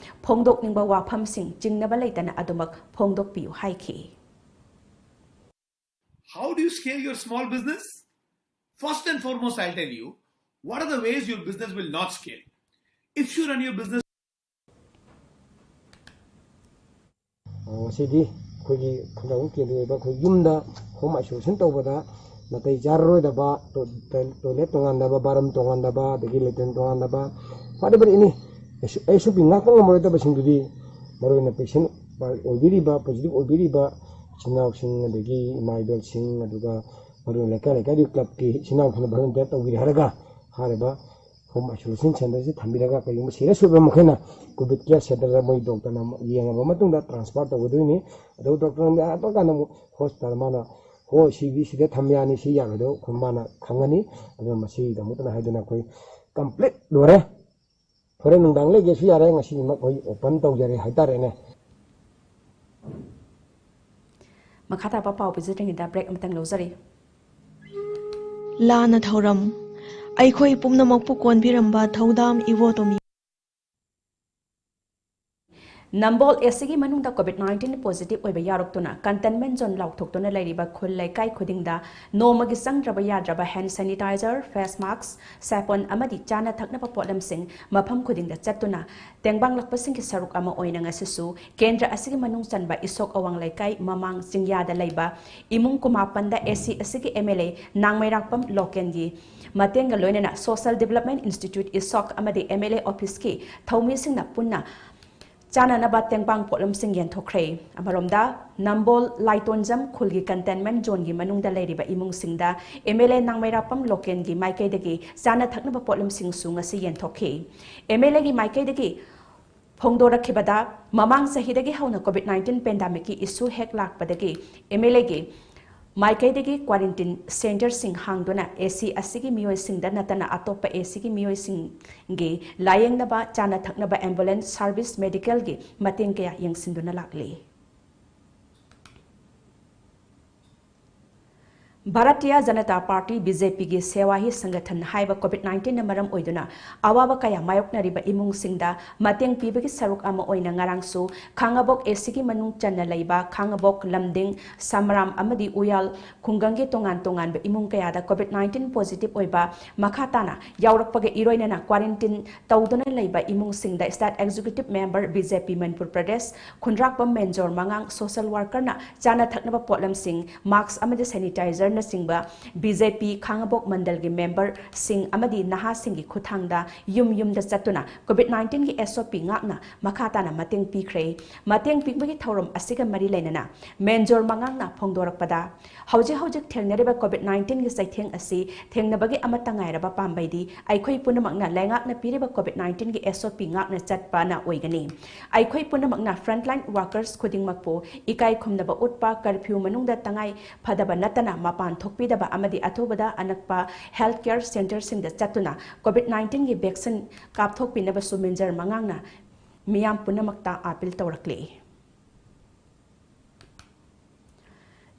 ꯐꯣꯡꯗꯣꯛꯅꯤꯡꯕ ꯋꯥꯐꯝꯁꯤꯡ ꯆꯤꯡꯅꯕ ꯂꯩꯇꯅ ꯑꯗꯨꯃꯛ ꯐꯣꯡꯗꯣꯛꯄꯤꯌꯨ ꯍꯥꯏꯈꯤ꯫ How do you scale your small business? First and foremost, I'll tell you what are the ways your business will not scale. If you run your business ꯉꯁꯤꯗꯤ ꯑꯩꯈꯣꯏꯒꯤ ꯈꯨꯡꯒꯪ ꯀꯦꯟꯗ꯭ꯔ ꯑꯣꯏꯕ ꯑꯩꯈꯣꯏ ꯌꯨꯝꯗ home isolation ꯇꯧꯕꯗ ꯅꯥꯇꯩ ꯆꯥꯔꯔꯣꯏꯗꯕ, toilet ꯇꯣꯉꯥꯟꯗꯕ, bathroom ꯇꯣꯉꯥꯟꯗꯕ, ꯑꯗꯒꯤ latrine ꯇꯣꯉꯥꯟꯗꯕ, whatever any, SOP ꯉꯥꯛꯄ ꯉꯝꯃꯔꯣꯏꯗꯕꯁꯤꯡꯗꯨꯗꯤ ꯃꯔꯨꯑꯣꯏꯅ patient ꯑꯣꯏꯕꯤꯔꯤꯕ, positive ꯑꯣꯏꯕꯤꯔꯤꯕ ꯏꯆꯤꯟ ꯏꯅꯥꯎꯁꯤꯡ, ꯑꯗꯒꯤ ꯏꯃꯥ ꯏꯕꯦꯜꯁꯤꯡ, ꯑꯗꯨꯒ ꯃꯔꯨꯑꯣꯏꯅ ꯂꯩꯀꯥꯏ ꯂꯩꯀꯥꯏꯗꯨꯒꯤ club ꯀꯤ ꯏꯆꯤꯟ ꯏꯅꯥꯎꯁꯤꯡꯅ volunteer ꯇꯧꯕꯤꯔꯦ ꯍꯥꯏꯔꯒ ꯍꯥꯏꯔꯤꯕ home isolation centre ꯁꯤ ꯊꯝꯕꯤꯔꯒ ꯀꯔꯤꯒꯨꯝꯕ serious ꯑꯣꯏꯕ ꯃꯈꯩꯅ COVID care centre ꯗ ꯃꯣꯏ doctor ꯅ ꯌꯦꯡꯉꯕ ꯃꯇꯨꯡꯗ transfer ꯇꯧꯒꯗꯣꯏꯅꯤ꯫ ꯑꯗꯨꯒ doctor ꯅ ꯑꯇꯣꯞꯄ ꯀꯥꯟꯗ ꯑꯃꯨꯛ hospital ꯗ ꯃꯥꯅ ꯍꯣꯏ ꯁꯤꯗꯤ ꯁꯤꯗ ꯊꯝ ꯌꯥꯅꯤ, ꯁꯤ ꯌꯥꯔꯣꯏꯗꯣ ꯑꯩꯈꯣꯏ ꯃꯥꯅ ꯈꯪꯒꯅꯤ꯫ ꯑꯗꯨꯅ ꯃꯁꯤꯒꯤꯗꯃꯛꯇꯅ ꯍꯥꯏꯗꯨꯅ ꯑꯩꯈꯣꯏ complete ꯂꯣꯏꯔꯦ꯫ ꯍꯣꯔꯦꯟ ꯅꯨꯡꯗꯥꯡ ꯂꯩꯒꯦꯁꯨ ꯌꯥꯔꯦ, ꯉꯁꯤꯃꯛ ꯑꯩꯈꯣꯏ open ꯇꯧꯖꯔꯦ ꯍꯥꯏꯇꯥꯔꯦꯅꯦ꯫ ꯃꯈꯥ ꯇꯥꯕ ꯄꯥꯎ ꯄꯤꯖꯗ꯭ꯔꯤꯉꯩꯗ break ꯑꯃꯇꯪ ꯂꯧꯖꯔꯤ꯫ ꯂꯥꯟꯅ ꯊꯧꯔꯝ꯫ ꯑꯩꯈꯣꯏ ꯄꯨꯝꯅꯃꯛꯄꯨ ꯀꯣꯟꯕꯤꯔꯝꯕ ꯊꯧꯗꯥꯝ ꯏꯕꯣꯇꯣꯝꯕꯤ꯫ ꯅꯝꯕꯣꯜ ꯑꯦꯁꯤꯒꯤ ꯃꯅꯨꯡꯗ COVID nineteen positive ꯑꯣꯏꯕ ꯌꯥꯎꯔꯛꯇꯨꯅ containment zone ꯂꯥꯎꯊꯣꯛꯇꯨꯅ ꯂꯩꯔꯤꯕ ꯈꯨꯜ ꯂꯩꯀꯥꯏ ꯈꯨꯗꯤꯡꯗ ꯅꯣꯡꯃꯒꯤ ꯆꯪꯗ꯭ꯔꯕ ꯌꯥꯗ꯭ꯔꯕ hand sanitizer, face mask, ꯁꯥꯄꯣꯟ ꯑꯃꯗꯤ ꯆꯥꯅ ꯊꯛꯅꯕ ꯄꯣꯠꯂꯝꯁꯤꯡ ꯃꯐꯝ ꯈꯨꯗꯤꯡꯗ ꯆꯠꯇꯨꯅ ꯇꯦꯡꯕꯥꯡꯂꯛꯄꯁꯤꯡꯒꯤ ꯁꯔꯨꯛ ꯑꯃ ꯑꯣꯏꯅ ꯉꯁꯤꯁꯨ ꯀꯦꯟꯗ꯭ꯔ ꯑꯁꯤꯒꯤ ꯃꯅꯨꯡ ꯆꯟꯕ ꯏꯁꯣꯛ ꯑꯋꯥꯡ ꯂꯩꯀꯥꯏ ꯃꯃꯥꯡ ꯆꯤꯡꯌꯥꯗ ꯂꯩꯕ ꯏꯃꯨꯡ ꯀꯨꯟꯃꯥꯄꯟꯗ ꯑꯦꯁꯤ ꯑꯁꯤꯒꯤ MLA ꯅꯥꯡꯃꯩꯔꯥꯛꯄꯝ ꯂꯣꯀꯦꯟꯒꯤ ꯃꯇꯦꯡꯒ ꯂꯣꯏꯅꯅ Social Development Institute ꯏꯁꯣꯛ ꯑꯃꯗꯤ MLA officeꯀꯤ ꯊꯧꯃꯤꯁꯤꯡꯅ ꯄꯨꯟꯅ ꯆꯥꯅꯅꯕ ꯇꯦꯡꯕꯥꯡ ꯄꯣꯠꯂꯝꯁꯤꯡ ꯌꯦꯟꯊꯣꯛꯈ꯭ꯔꯦ꯫ ꯑꯃꯔꯣꯝꯗ, ꯅꯝꯕꯣꯜ ꯂꯥꯏꯇꯣꯟꯖꯝ ꯈꯨꯜꯒꯤ containment zoneꯒꯤ ꯃꯅꯨꯡꯗ ꯂꯩꯔꯤꯕ ꯏꯃꯨꯡꯁꯤꯡꯗ MLA ꯅꯥꯡꯃꯩꯔꯥꯛꯄꯝ ꯂꯣꯀꯦꯟꯒꯤ ꯃꯥꯏꯀꯩꯗꯒꯤ ꯆꯥꯅ ꯊꯛꯅꯕ ꯄꯣꯠꯂꯝꯁꯤꯡꯁꯨ ꯉꯁꯤ ꯌꯦꯟꯊꯣꯛꯈꯤ꯫ MLAꯒꯤ ꯃꯥꯏꯀꯩꯗꯒꯤ ꯐꯣꯡꯗꯣꯔꯛꯈꯤꯕꯗ, ꯃꯃꯥꯡ ꯆꯍꯤꯗꯒꯤ ꯍꯧꯅ COVID nineteen pandemicꯀꯤ issue ꯍꯦꯛ ꯂꯥꯛꯄꯗꯒꯤ MLAꯒꯤ ꯃꯥꯏꯀꯩꯗꯒꯤ quarantine centreꯁꯤꯡ ꯍꯥꯡꯗꯨꯅ ꯑꯦꯁꯤ ꯑꯁꯤꯒꯤ ꯃꯤꯑꯣꯏꯁꯤꯡꯗ ꯅꯠꯇꯅ ꯑꯇꯣꯞꯄ ꯑꯦꯁꯤꯒꯤ ꯃꯤꯑꯣꯏꯁꯤꯡꯒꯤ ꯂꯥꯌꯦꯡꯅꯕ ꯆꯥꯅ ꯊꯛꯅꯕ, ambulance service, medicalꯒꯤ ꯃꯇꯦꯡ ꯀꯌꯥ ꯌꯦꯡꯁꯤꯟꯗꯨꯅ ꯂꯥꯛꯂꯤ꯫ ꯚꯥꯔꯇꯤꯌ ꯖꯅꯇꯥ ꯄꯥꯔꯇꯤ, BJPꯒꯤ ꯁꯦꯋꯥ ꯍꯤ ꯁꯪꯒꯊꯟ ꯍꯥꯏꯕ COVID nineteenꯅ ꯃꯔꯝ ꯑꯣꯏꯗꯨꯅ ꯑꯋꯥꯕ ꯀꯌꯥ ꯃꯥꯌꯣꯛꯅꯔꯤꯕ ꯏꯃꯨꯡꯁꯤꯡꯗ ꯃꯇꯦꯡ ꯄꯤꯕꯒꯤ ꯁꯔꯨꯛ ꯑꯃ ꯑꯣꯏꯅ ꯉꯔꯥꯡꯁꯨ ꯈꯥꯡꯉꯕꯣꯛ ꯑꯦꯁꯤꯒꯤ ꯃꯅꯨꯡ ꯆꯟꯅ ꯂꯩꯕ ꯈꯥꯡꯉꯕꯣꯛ, ꯂꯝꯗꯤꯡ, ꯁꯃꯔꯥꯝ ꯑꯃꯗꯤ ꯎꯌꯥꯜ ꯈꯨꯡꯒꯪꯒꯤ ꯇꯣꯉꯥꯟ ꯇꯣꯉꯥꯟꯕ ꯏꯃꯨꯡ ꯀꯌꯥꯗ COVID nineteen positive ꯑꯣꯏꯕ ꯃꯈꯥ ꯇꯥꯅ ꯌꯥꯎꯔꯛꯄꯒ ꯏꯔꯣꯏꯅꯅ quarantine ꯇꯧꯗꯨꯅ ꯂꯩꯕ ꯏꯃꯨꯡꯁꯤꯡꯗ State Executive Member, BJP Manipur Pradesh, ꯈꯨꯟꯗ꯭ꯔꯥꯛꯄꯝ ꯃꯦꯟꯖꯣꯔ ꯃꯉꯥꯡ, social workerꯅ ꯆꯥꯅ ꯊꯛꯅꯕ ꯄꯣꯠꯂꯝꯁꯤꯡ, mask ꯑꯃꯗꯤ sanitizerꯅꯆꯤꯡꯕ BJP ꯈꯥꯡꯉꯕꯣꯛ ꯃꯟꯗꯜꯒꯤ memberꯁꯤꯡ ꯑꯃꯗꯤ ꯅꯍꯥꯁꯤꯡꯒꯤ ꯈꯨꯠꯊꯥꯡꯗ ꯌꯨꯝ ꯌꯨꯝꯗ ꯆꯠꯇꯨꯅ COVID nineteenꯒꯤ SOP ꯉꯥꯛꯅ ꯃꯈꯥ ꯇꯥꯅ ꯃꯇꯦꯡ ꯄꯤꯈ꯭ꯔꯦ꯫ ꯃꯇꯦꯡ ꯄꯤꯕꯒꯤ ꯊꯧꯔꯝ ꯑꯁꯤꯒ ꯃꯔꯤ ꯂꯩꯅꯅ ꯃꯦꯟꯖꯣꯔ ꯃꯉꯥꯡꯅ ꯐꯣꯡꯗꯣꯔꯛꯄꯗ, ꯍꯧꯖꯤꯛ ꯍꯧꯖꯤꯛ ꯊꯦꯡꯅꯔꯤꯕ COVID nineteenꯒꯤ ꯆꯩꯊꯦꯡ ꯑꯁꯤ ꯊꯦꯡꯅꯕꯒꯤ ꯑꯃꯠꯇ ꯉꯥꯏꯔꯕ ꯄꯥꯝꯕꯩꯗꯤ ꯑꯩꯈꯣꯏ ꯄꯨꯝꯅꯃꯛꯅ ꯂꯩꯉꯥꯛꯅ ꯄꯤꯔꯤꯕ COVID nineteenꯒꯤ SOP ꯉꯥꯛꯅ ꯆꯠꯄꯅ ꯑꯣꯏꯒꯅꯤ꯫ ꯑꯩꯈꯣꯏ ꯄꯨꯝꯅꯃꯛꯅ frontline workers ꯈꯨꯗꯤꯡꯃꯛꯄꯨ ꯏꯀꯥꯏ ꯈꯨꯝꯅꯕ ꯎꯠꯄ, curfew ꯃꯅꯨꯡꯗ ꯇꯉꯥꯏ ꯐꯗꯕ ꯅꯠꯇꯅ ꯃꯄꯥꯟ ꯊꯣꯛꯄꯤꯗꯕ ꯑꯃꯗꯤ ꯑꯊꯨꯕꯗ ꯑꯅꯛꯄ health care centreꯁꯤꯡꯗ ꯆꯠꯇꯨꯅ COVID nineteenꯒꯤ vaccine ꯀꯥꯞꯊꯣꯛꯄꯤꯅꯕꯁꯨ ꯃꯦꯟꯖꯣꯔ ꯃꯉꯥꯡꯅ ꯃꯤꯌꯥꯝ ꯄꯨꯝꯅꯃꯛꯇ appeal ꯇꯧꯔꯛꯂꯤ꯫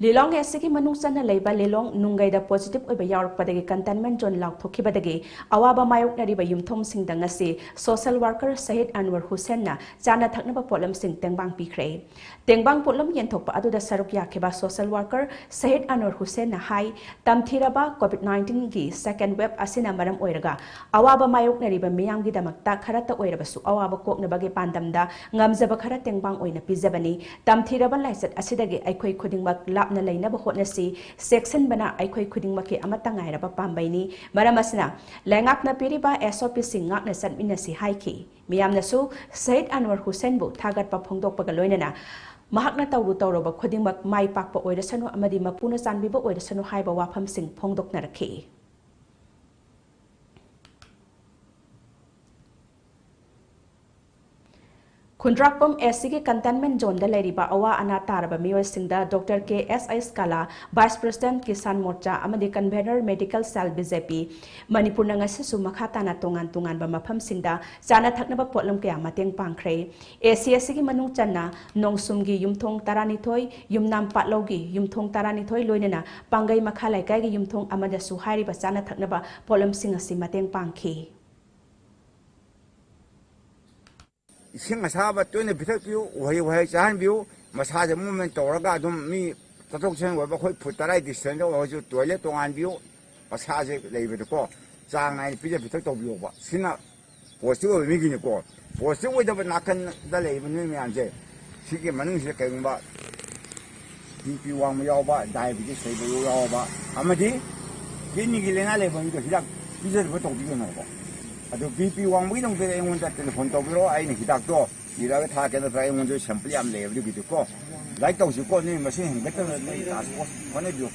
ꯂꯤꯂꯣꯡ ꯑꯦꯁ ꯁꯤꯒꯤ ꯃꯅꯨꯡ ꯆꯟꯅ ꯂꯩꯕ ꯂꯤꯂꯣꯡ ꯅꯨꯡꯒꯩꯗ ꯄꯣꯖꯤꯇꯤꯚ ꯑꯣꯏꯕ ꯌꯥꯎꯔꯛꯄꯗꯒꯤ ꯀꯟꯇꯦꯟꯃꯦꯟ ꯖꯣꯟ ꯂꯥꯎꯊꯣꯛꯈꯤꯕꯗꯒꯤ ꯑꯋꯥꯕ ꯃꯥꯌꯣꯛꯅꯔꯤꯕ ꯌꯨꯝꯊꯣꯡꯁꯤꯡꯗ ꯉꯁꯤ ꯁꯣꯁꯦꯜ ꯋꯥꯔꯀꯔ ꯁꯍꯤꯗ ꯑꯟꯋꯔ ꯍꯨꯁꯦꯟꯅ ꯆꯥꯅ ꯊꯛꯅꯕ ꯄꯣꯠꯂꯝꯁꯤꯡ ꯇꯦꯡꯕꯥꯡ ꯄꯤꯈ꯭ꯔꯦ꯫ ꯇꯦꯡꯕꯥꯡ ꯄꯣꯠꯂꯝ ꯌꯦꯟꯊꯣꯛꯄ ꯑꯗꯨꯗ ꯁꯔꯨꯛ ꯌꯥꯈꯤꯕ ꯁꯣꯁꯦꯜ ꯋꯥꯔꯀꯔ ꯁꯍꯤꯗ ꯑꯟꯋꯔ ꯍꯨꯁꯦꯟꯅ ꯍꯥꯏ, ꯇꯝꯊꯤꯔꯕ ꯀꯣꯚꯤꯗ ꯅꯥꯏꯟꯇꯤꯟꯒꯤ ꯁꯦꯀꯦꯟ ꯋꯦꯕ ꯑꯁꯤꯅ ꯃꯔꯝ ꯑꯣꯏꯔꯒ ꯑꯋꯥꯕ ꯃꯥꯌꯣꯛꯅꯔꯤꯕ ꯃꯤꯌꯥꯝꯒꯤꯗꯃꯛꯇ ꯈꯔꯇ ꯑꯣꯏꯔꯕꯁꯨ ꯑꯋꯥꯕ ꯀꯣꯛꯅꯕꯒꯤ ꯄꯥꯟꯗꯝꯗ ꯉꯝꯖꯕ ꯈꯔ ꯇꯦꯡꯕꯥꯡ ꯑꯣꯏꯅ ꯄꯤꯖꯕꯅꯤ꯫ ꯇꯝꯊꯤꯔꯕ ꯂꯥꯏꯆꯠ ꯑꯁꯤꯗꯒꯤ ꯑꯩꯈꯣꯏ ꯈꯨꯗꯤꯡꯃꯛ ꯂꯥꯞꯅ ꯂꯩꯅꯕ ꯍꯣꯠꯅꯁꯤ꯫ ꯆꯦꯛꯁꯤꯟꯕꯅ ꯑꯩꯈꯣꯏ ꯈꯨꯗꯤꯡꯃꯛꯀꯤ ꯑꯃꯠꯇ ꯉꯥꯏꯔꯕ ꯄꯥꯝꯕꯩꯅꯤ꯫ ꯃꯔꯝ ꯑꯁꯤꯅ ꯂꯩꯉꯥꯛꯅ ꯄꯤꯔꯤꯕ ꯑꯦꯁ ꯑꯣ ꯄꯤꯁꯤꯡ ꯉꯥꯛꯅ ꯆꯠꯃꯤꯟꯅꯁꯤ ꯍꯥꯏꯈꯤ꯫ ꯃꯤꯌꯥꯝꯅꯁꯨ ꯁꯍꯤꯗ ꯑꯟꯋꯔ ꯍꯨꯁꯦꯟꯕꯨ ꯊꯥꯒꯠꯄ ꯐꯣꯡꯗꯣꯛꯄꯒ ꯂꯣꯏꯅꯅ ꯃꯍꯥꯛꯅ ꯇꯧꯔꯨ ꯇꯧꯔꯨꯕ ꯈꯨꯗꯤꯡꯃꯛ ꯃꯥꯏ ꯄꯥꯛꯄ ꯑꯣꯏꯔꯁꯅꯨ ꯑꯃꯗꯤ ꯃꯄꯨꯅ ꯆꯥꯟꯕꯤꯕ ꯑꯣꯏꯔꯁꯅꯨ ꯍꯥꯏꯕ ꯋꯥꯐꯝꯁꯤꯡ ꯐꯣꯡꯗꯣꯛꯅꯔꯛꯈꯤ꯫ ꯈꯨꯟꯗ꯭ꯔꯥꯛꯄꯝ ꯑꯦꯁ ꯁꯤꯒꯤ ꯀꯟꯇꯦꯟꯃꯦꯟ ꯖꯣꯟꯗ ꯂꯩꯔꯤꯕ ꯑꯋꯥ ꯑꯅꯥ ꯇꯥꯔꯕ ꯃꯤꯑꯣꯏꯁꯤꯡꯗ ꯗꯣꯛꯇꯔ ꯀꯦ ꯑꯦꯁ ꯑꯩꯁ ꯀꯥꯂꯥ, ꯚꯥꯏꯁ ꯄ꯭ꯔꯦꯁꯤꯗꯦꯟꯠ ꯀꯤꯁꯥꯟ ꯃꯣꯔꯆꯥ ꯑꯃꯗꯤ ꯀꯟꯚꯦꯅꯔ ꯃꯦꯗꯤꯀꯦꯜ ꯁꯦꯜ ꯕꯤ ꯖꯦ ꯄꯤ ꯃꯅꯤꯄꯨꯔꯅ ꯉꯁꯤꯁꯨ ꯃꯈꯥ ꯇꯥꯅ ꯇꯣꯉꯥꯟ ꯇꯣꯉꯥꯟꯕ ꯃꯐꯝꯁꯤꯡꯗ ꯆꯥꯅ ꯊꯛꯅꯕ ꯄꯣꯠꯂꯝ ꯀꯌꯥ ꯃꯇꯦꯡ ꯄꯥꯡꯈ꯭ꯔꯦ꯫ ꯑꯦ ꯁꯤ ꯑꯦꯁ ꯁꯤꯒꯤ ꯃꯅꯨꯡ ꯆꯟꯅ ꯅꯣꯡꯁꯨꯝꯒꯤ ꯌꯨꯝꯊꯣꯡ ꯇꯔꯥꯅꯤꯊꯣꯏ, ꯌꯨꯝꯅꯥꯝ ꯄꯥꯠꯂꯧꯒꯤ ꯌꯨꯝꯊꯣꯡ ꯇꯔꯥꯅꯤꯊꯣꯏ, ꯂꯣꯏꯅꯅ ꯄꯥꯡꯒꯩ ꯃꯈꯥ ꯂꯩꯀꯥꯏꯒꯤ ꯌꯨꯝꯊꯣꯡ ꯑꯃꯗꯁꯨ ꯍꯥꯏꯔꯤꯕ ꯆꯥꯅ ꯊꯛꯅꯕ ꯄꯣꯠꯂꯝꯁꯤꯡ ꯑꯁꯤ ꯃꯇꯦꯡ ꯄꯥꯡꯈꯤ꯫ ꯏꯁꯤꯡ ꯑꯁꯥꯕ ꯇꯣꯏꯅ ꯄꯤꯊꯛꯄꯤꯌꯨ, ꯎꯍꯩ ꯋꯥꯍꯩ ꯆꯥꯍꯟꯕꯤꯌꯨ꯫ ꯃꯁꯥꯁꯦ ꯃꯨꯞꯃꯦꯟ ꯇꯧꯔꯒ ꯑꯗꯨꯝ ꯃꯤ ꯆꯠꯊꯣꯛ ꯆꯠꯁꯤꯟ ꯑꯣꯏꯕ ꯑꯩꯈꯣꯏ ꯐꯨꯠ ꯇꯔꯥ ꯗꯤꯁꯇꯦꯟꯁꯇ ꯑꯣꯏꯔꯁꯨ ꯇꯣꯏꯂꯦꯠ ꯇꯣꯉꯥꯟꯕꯤꯌꯨ꯫ ꯃꯁꯥꯁꯦ ꯂꯩꯕꯗꯀꯣ ꯆꯥꯡ ꯅꯥꯏꯅ ꯄꯤꯖ ꯄꯤꯊꯛ ꯇꯧꯕꯤꯌꯣꯕ꯫ ꯁꯤꯅ ꯄꯣꯖꯤꯇꯤꯚ ꯑꯣꯏꯕ ꯃꯤꯒꯤꯅꯤꯀꯣ꯫ ꯄꯣꯖꯤꯇꯤꯚ ꯑꯣꯏꯗꯕ ꯅꯥꯀꯟꯗ ꯂꯩꯔꯤꯕ ꯅꯣꯏ ꯃꯌꯥꯝꯁꯦ, ꯁꯤꯒꯤ ꯃꯅꯨꯡꯁꯤꯗ ꯀꯩꯒꯨꯝꯕ ꯕꯤ ꯄꯤ ꯋꯥꯡꯕ ꯌꯥꯎꯕ, ꯗꯥꯏꯕꯤꯇꯤꯁ ꯂꯩꯕ ꯌꯥꯎꯕ, ꯑꯃꯗꯤ ꯀꯤꯗꯅꯤꯒꯤ ꯂꯥꯏꯅꯥ ꯂꯩꯕ ꯃꯤꯗꯣ ꯍꯤꯗꯥꯛ ꯄꯤꯖꯅꯕ ꯇꯧꯕꯤꯒꯅꯣꯕ꯫ ꯑꯗꯣ ꯕꯤ ꯄꯤ ꯋꯥꯡꯕꯒꯤꯗꯃꯛꯇꯗꯤ ꯑꯩꯉꯣꯟꯗ ꯇꯦꯂꯤꯐꯣꯟ ꯇꯧꯕꯤꯔꯛꯑꯣ, ꯑꯩꯅ ꯍꯤꯗꯥꯛꯇꯣ ꯏꯔꯒ ꯊꯥꯔꯛꯀꯦ꯫ ꯅꯠꯇ꯭ꯔꯒ ꯑꯩꯉꯣꯟꯗ ꯁꯦꯝꯄꯜ ꯌꯥꯝ ꯂꯩꯌꯦꯕ ꯑꯗꯨꯒꯤꯗꯤꯀꯣ꯫ ꯂꯥꯏꯔꯤꯛ ꯇꯧꯁꯤꯀꯣ, ꯅꯣꯏ ꯃꯁꯤꯡ ꯍꯦꯟꯒꯠꯇꯅ ꯅꯣꯏ ꯇꯥꯁ ꯐꯣꯔꯁ ꯍꯣꯠꯅꯕꯤꯌꯨ꯫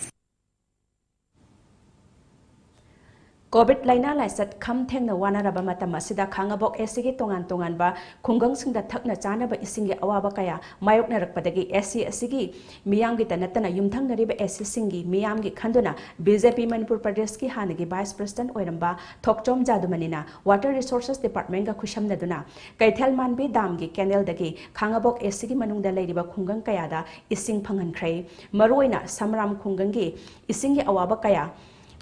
ꯀꯣꯚꯤꯗ ꯂꯥꯏꯅꯥ ꯂꯥꯏꯆꯠ ꯈꯝ ꯊꯦꯡꯅ ꯋꯥꯅꯔꯕ ꯃꯇꯝ ꯑꯁꯤꯗ ꯈꯥꯉꯕꯣꯛ ꯑꯦꯁ ꯁꯤꯒꯤ ꯇꯣꯉꯥꯟ ꯇꯣꯉꯥꯟꯕ ꯈꯨꯡꯒꯪꯁꯤꯡꯗ ꯊꯛꯅ ꯆꯥꯅꯕ ꯏꯁꯤꯡꯒꯤ ꯑꯋꯥꯕ ꯀꯌꯥ ꯃꯥꯌꯣꯛꯅꯔꯛꯄꯗꯒꯤ ꯑꯦꯁ ꯁꯤ ꯑꯁꯤꯒꯤ ꯃꯤꯌꯥꯝꯒꯤꯇ ꯅꯠꯇꯅ ꯌꯨꯝꯊꯪꯅꯔꯤꯕ ꯑꯦꯁ ꯁꯤꯁꯤꯡꯒꯤ ꯃꯤꯌꯥꯝꯒꯤ ꯈꯟꯗꯨꯅ ꯕꯤ ꯖꯦ ꯄꯤ ꯃꯅꯤꯄꯨꯔ ꯄ꯭ꯔꯗꯦꯁꯀꯤ ꯍꯥꯟꯅꯒꯤ ꯚꯥꯏꯁ ꯄ꯭ꯔꯁꯤꯗꯦꯟꯠ ꯑꯣꯏꯔꯝꯕ ꯊꯣꯛꯆꯣꯝ ꯖꯥꯗꯨꯃꯅꯤꯅ ꯋꯥꯇꯔ ꯔꯤꯁꯣꯔꯁꯦꯁ ꯗꯤꯄꯥꯔꯠꯃꯦꯟꯠꯒ ꯈꯨꯠꯁꯝꯅꯗꯨꯅ ꯀꯩꯊꯦꯜ ꯃꯥꯟꯕꯤ ꯗꯥꯝꯒꯤ ꯀꯦꯅꯦꯜꯗꯒꯤ ꯈꯥꯉꯕꯣꯛ ꯑꯦꯁ ꯁꯤꯒꯤ ꯃꯅꯨꯡꯗ ꯂꯩꯔꯤꯕ ꯈꯨꯡꯒꯪ ꯀꯌꯥꯗ ꯏꯁꯤꯡ ꯐꯪꯍꯟꯈ꯭ꯔꯦ꯫ ꯃꯔꯨꯑꯣꯏꯅ ꯁꯝꯔꯥꯝ ꯈꯨꯡꯒꯪꯒꯤ ꯏꯁꯤꯡꯒꯤ ꯑꯋꯥꯕ ꯀꯌꯥ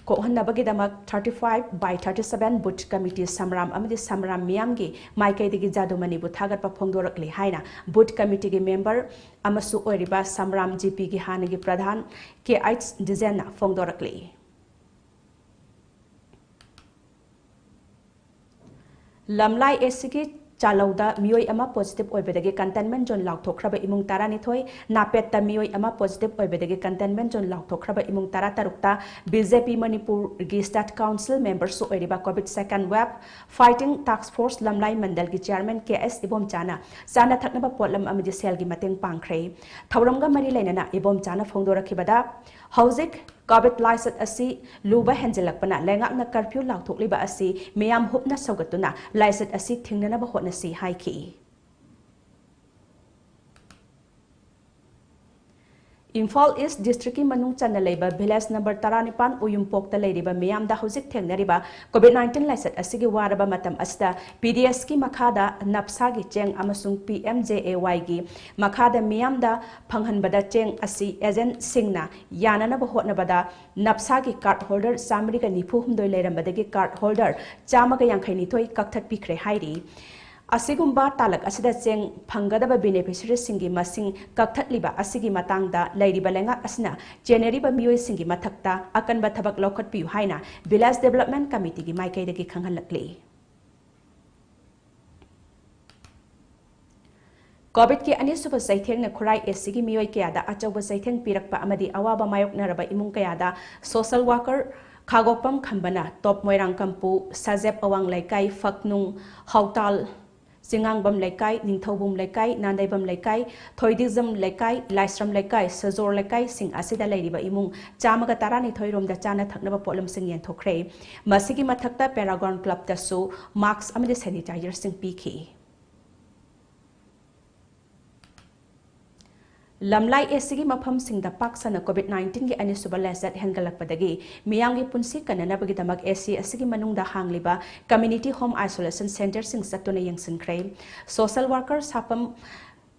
ꯀꯣꯛꯍꯟꯅꯕꯒꯤꯗꯃꯛ thirty five by thirty seven booth committee ꯁꯝꯔꯥꯝ ꯑꯃꯗꯤ ꯁꯝꯔꯥꯝ ꯃꯤꯌꯥꯝꯒꯤ ꯃꯥꯏꯀꯩꯗꯒꯤ ꯖꯥꯗꯨꯃꯅꯤꯕꯨ ꯊꯥꯒꯠꯄ ꯐꯣꯡꯗꯣꯔꯛꯂꯤ ꯍꯥꯏꯅ ꯕꯨꯊ ꯀꯃꯤꯇꯤꯒꯤ ꯃꯦꯝꯕꯔ ꯑꯃꯁꯨ ꯑꯣꯏꯔꯤꯕ ꯁꯝꯔꯥꯝ ꯖꯤ ꯄꯤꯒꯤ ꯍꯥꯟꯅꯒꯤ ꯄ꯭ꯔꯙꯥꯟ ꯀꯦ ꯑꯩꯆ ꯗꯤꯖꯦꯟꯅ ꯐꯣꯡꯗꯣꯔꯛꯂꯤ꯫ ꯂꯝꯂꯥꯏ ꯑꯦꯁ ꯁꯤꯒꯤ ꯆꯥꯂꯧꯗ ꯃꯤꯑꯣꯏ ꯑꯃ ꯄꯣꯖꯤꯇꯤꯚ ꯑꯣꯏꯕꯗꯒꯤ ꯀꯟꯇꯦꯟꯃꯦꯟꯠ ꯖꯣꯟ ꯂꯥꯎꯊꯣꯛꯈ꯭ꯔꯕ ꯏꯃꯨꯡ ꯇꯔꯥꯅꯤꯊꯣꯏ, ꯅꯥꯄꯦꯠꯇ ꯃꯤꯑꯣꯏ ꯑꯃ ꯄꯣꯖꯤꯇꯤꯚ ꯑꯣꯏꯕꯗꯒꯤ ꯀꯟꯇꯦꯟꯃꯦꯟꯠ ꯖꯣꯟ ꯂꯥꯎꯊꯣꯛꯈ꯭ꯔꯕ ꯏꯃꯨꯡ ꯇꯔꯥꯇꯔꯨꯛꯇ ꯕꯤ ꯖꯦ ꯄꯤ ꯃꯅꯤꯄꯨꯔꯒꯤ ꯁ꯭ꯇꯦꯠ ꯀꯥꯎꯟꯁꯤꯜ ꯃꯦꯝꯕꯔꯁꯨ ꯑꯣꯏꯔꯤꯕ ꯀꯣꯚꯤꯗ ꯁꯦꯀꯦꯟꯗ ꯋꯦꯚ ꯐꯥꯏꯇꯤꯡ ꯇꯥꯛꯁ ꯐꯣꯔꯁ ꯂꯝꯂꯥꯏ ꯃꯟꯗꯜꯒꯤ ꯆꯤꯌꯥꯔꯃꯦꯟ ꯀꯦ ꯑꯦꯁ ꯏꯕꯣꯝꯆꯥꯅ ꯆꯥꯅ ꯊꯛꯅꯕ ꯄꯣꯠꯂꯝ ꯑꯃꯗꯤ ꯁꯦꯜꯒꯤ ꯃꯇꯦꯡ ꯄꯥꯡꯈ꯭ꯔꯦ꯫ ꯊꯧꯔꯝꯒ ꯃꯔꯤ ꯂꯩꯅꯅ ꯏꯕꯣꯝꯆꯥꯅ ꯐꯣꯡꯗꯣꯔꯛꯈꯤꯕꯗ, ꯍꯧꯖꯤꯛ ꯀꯣꯚꯤꯗ ꯂꯥꯏꯆꯠ ꯑꯁꯤ ꯂꯨꯕ ꯍꯦꯟꯖꯤꯜꯂꯛꯄꯅ ꯂꯩꯉꯥꯛꯅ ꯀꯔꯐ꯭ꯌꯨ ꯂꯥꯎꯊꯣꯛꯂꯤꯕ ꯑꯁꯤ ꯃꯤꯌꯥꯝ ꯍꯨꯞꯅ ꯁꯧꯒꯠꯇꯨꯅ ꯂꯥꯏꯆꯠ ꯑꯁꯤ ꯊꯤꯡꯅꯅꯕ ꯍꯣꯠꯅꯁꯤ ꯍꯥꯏꯈꯤ꯫ ꯏꯝꯐꯥꯜ ꯏꯁ ꯗꯤꯁꯇ꯭ꯔꯤꯛꯀꯤ ꯃꯅꯨꯡ ꯆꯟꯅ ꯂꯩꯕ ꯚꯤꯂꯦꯖ ꯅꯝꯕꯔ ꯇꯔꯥꯅꯤꯄꯥꯟ ꯎꯌꯨꯝꯄꯣꯛꯇ ꯂꯩꯔꯤꯕ ꯃꯤꯌꯥꯝꯗ ꯍꯧꯖꯤꯛ ꯊꯦꯡꯅꯔꯤꯕ ꯀꯣꯚꯤꯗ ꯅꯥꯏꯟꯇꯤꯟ ꯂꯥꯏꯆꯠ ꯑꯁꯤꯒꯤ ꯋꯥꯔꯕ ꯃꯇꯝ ꯑꯁꯤꯗ ꯄꯤ ꯗꯤ ꯑꯦꯁꯀꯤ ꯃꯈꯥꯗ ꯅꯞꯁꯥꯒꯤ ꯆꯦꯡ ꯑꯃꯁꯨꯡ ꯄꯤ ꯑꯦꯝ ꯖꯦ ꯑꯦ ꯋꯥꯏꯒꯤ ꯃꯈꯥꯗ ꯃꯤꯌꯥꯝꯗ ꯐꯪꯍꯟꯕꯗ ꯆꯦꯡ ꯑꯁꯤ ꯑꯦꯖꯦꯟꯠꯁꯤꯡꯅ ꯌꯥꯅꯅꯕ ꯍꯣꯠꯅꯕꯗ ꯅꯞꯁꯥꯒꯤ ꯀꯥꯔꯗ ꯍꯣꯜꯗꯔ ꯆꯥꯃꯔꯤꯒ ꯅꯤꯐꯨ ꯍꯨꯝꯗꯣꯏ ꯂꯩꯔꯝꯕꯗꯒꯤ ꯀꯥꯔꯗ ꯍꯣꯜꯗꯔ ꯆꯥꯝꯃꯒ ꯌꯥꯡꯈꯩ ꯅꯤꯊꯣꯏ ꯀꯛꯊꯠꯄꯤꯈ꯭ꯔꯦ ꯍꯥꯏꯔꯤ꯫ ꯑꯁꯤꯒꯨꯝꯕ ꯇꯥꯂꯛ ꯑꯁꯤꯗ ꯆꯦꯡ ꯐꯪꯒꯗꯕ ꯕꯦꯅꯤꯐꯤꯁꯔꯤꯁꯤꯡꯒꯤ ꯃꯁꯤꯡ ꯀꯛꯊꯠꯂꯤꯕ ꯑꯁꯤꯒꯤ ꯃꯇꯥꯡꯗ ꯂꯩꯔꯤꯕ ꯂꯩꯉꯥꯛ ꯑꯁꯤꯅ ꯆꯦꯟꯅꯔꯤꯕ ꯃꯤꯑꯣꯏꯁꯤꯡꯒꯤ ꯃꯊꯛꯇ ꯑꯀꯟꯕ ꯊꯕꯛ ꯂꯧꯈꯠꯄꯤꯌꯨ ꯍꯥꯏꯅ ꯚꯤꯂꯦꯖ ꯗꯦꯕꯂꯞꯃꯦꯟꯠ ꯀꯃꯤꯇꯤꯒꯤ ꯃꯥꯏꯀꯩꯗꯒꯤ ꯈꯪꯍꯜꯂꯛꯂꯤ꯫ ꯀꯣꯚꯤꯗꯀꯤ ꯑꯅꯤꯁꯨꯕ ꯆꯩꯊꯦꯡꯅ ꯈꯨꯔꯥꯏ ꯑꯦꯁ ꯁꯤꯒꯤ ꯃꯤꯑꯣꯏ ꯀꯌꯥꯗ ꯑꯆꯧꯕ ꯆꯩꯊꯦꯡ ꯄꯤꯔꯛꯄ ꯑꯃꯗꯤ ꯑꯋꯥꯕ ꯃꯥꯌꯣꯛꯅꯔꯕ ꯏꯃꯨꯡ ꯀꯌꯥꯗ ꯁꯣꯁꯦꯜ ꯋꯥꯔꯀꯔ ꯈꯥꯒꯣꯛꯄꯝ ꯈꯝꯕꯅ ꯇꯣꯞ ꯃꯣꯏꯔꯥꯡꯀꯝꯄꯨ, ꯁꯥꯖꯦꯞ ꯑꯋꯥꯡ ꯂꯩꯀꯥꯏ, ꯐꯛꯅꯨꯡ, ꯍꯥꯎꯇꯥꯜ, ꯆꯤꯉꯥꯡꯕꯝ ꯂꯩꯀꯥꯏ, ꯅꯤꯡꯊꯧꯕꯨꯝ ꯂꯩꯀꯥꯏ, ꯅꯥꯟꯗꯩꯕꯝ ꯂꯩꯀꯥꯏ, ꯊꯣꯏꯗꯤꯖꯝ ꯂꯩꯀꯥꯏ, ꯂꯥꯏꯁ꯭ꯔꯝ ꯂꯩꯀꯥꯏ, ꯁꯖꯣꯔ ꯂꯩꯀꯥꯏꯁꯤꯡ ꯑꯁꯤꯗ ꯂꯩꯔꯤꯕ ꯏꯃꯨꯡ ꯆꯥꯝꯃꯒ ꯇꯔꯥꯅꯤꯊꯣꯏ ꯔꯣꯝꯗ ꯆꯥꯅ ꯊꯛꯅꯕ ꯄꯣꯠꯂꯝꯁꯤꯡ ꯌꯦꯟꯊꯣꯛꯈ꯭ꯔꯦ꯫ ꯃꯁꯤꯒꯤ ꯃꯊꯛꯇ Paragon Clubꯇꯁꯨ mask ꯑꯃꯗꯤ sanitizerꯁꯤꯡ ꯄꯤꯈꯤ꯫ ꯂꯝꯂꯥꯏ ꯑꯦꯁꯤꯒꯤ ꯃꯐꯝꯁꯤꯡꯗ ꯄꯥꯛ ꯁꯟꯅ COVID nineteenꯒꯤ ꯑꯅꯤꯁꯨꯕ ꯂꯥꯏꯆꯠ ꯍꯦꯟꯒꯠꯂꯛꯄꯗꯒꯤ ꯃꯤꯌꯥꯝꯒꯤ ꯄꯨꯟꯁꯤ ꯀꯟꯅꯅꯕꯒꯤꯗꯃꯛ ꯑꯦꯁꯤ ꯑꯁꯤꯒꯤ ꯃꯅꯨꯡꯗ ꯍꯥꯡꯂꯤꯕ Community Home Isolation Centreꯁꯤꯡ ꯆꯠꯇꯨꯅ ꯌꯦꯡꯁꯤꯟꯈ꯭ꯔꯦ꯫ Social worker ꯁꯥꯄꯝ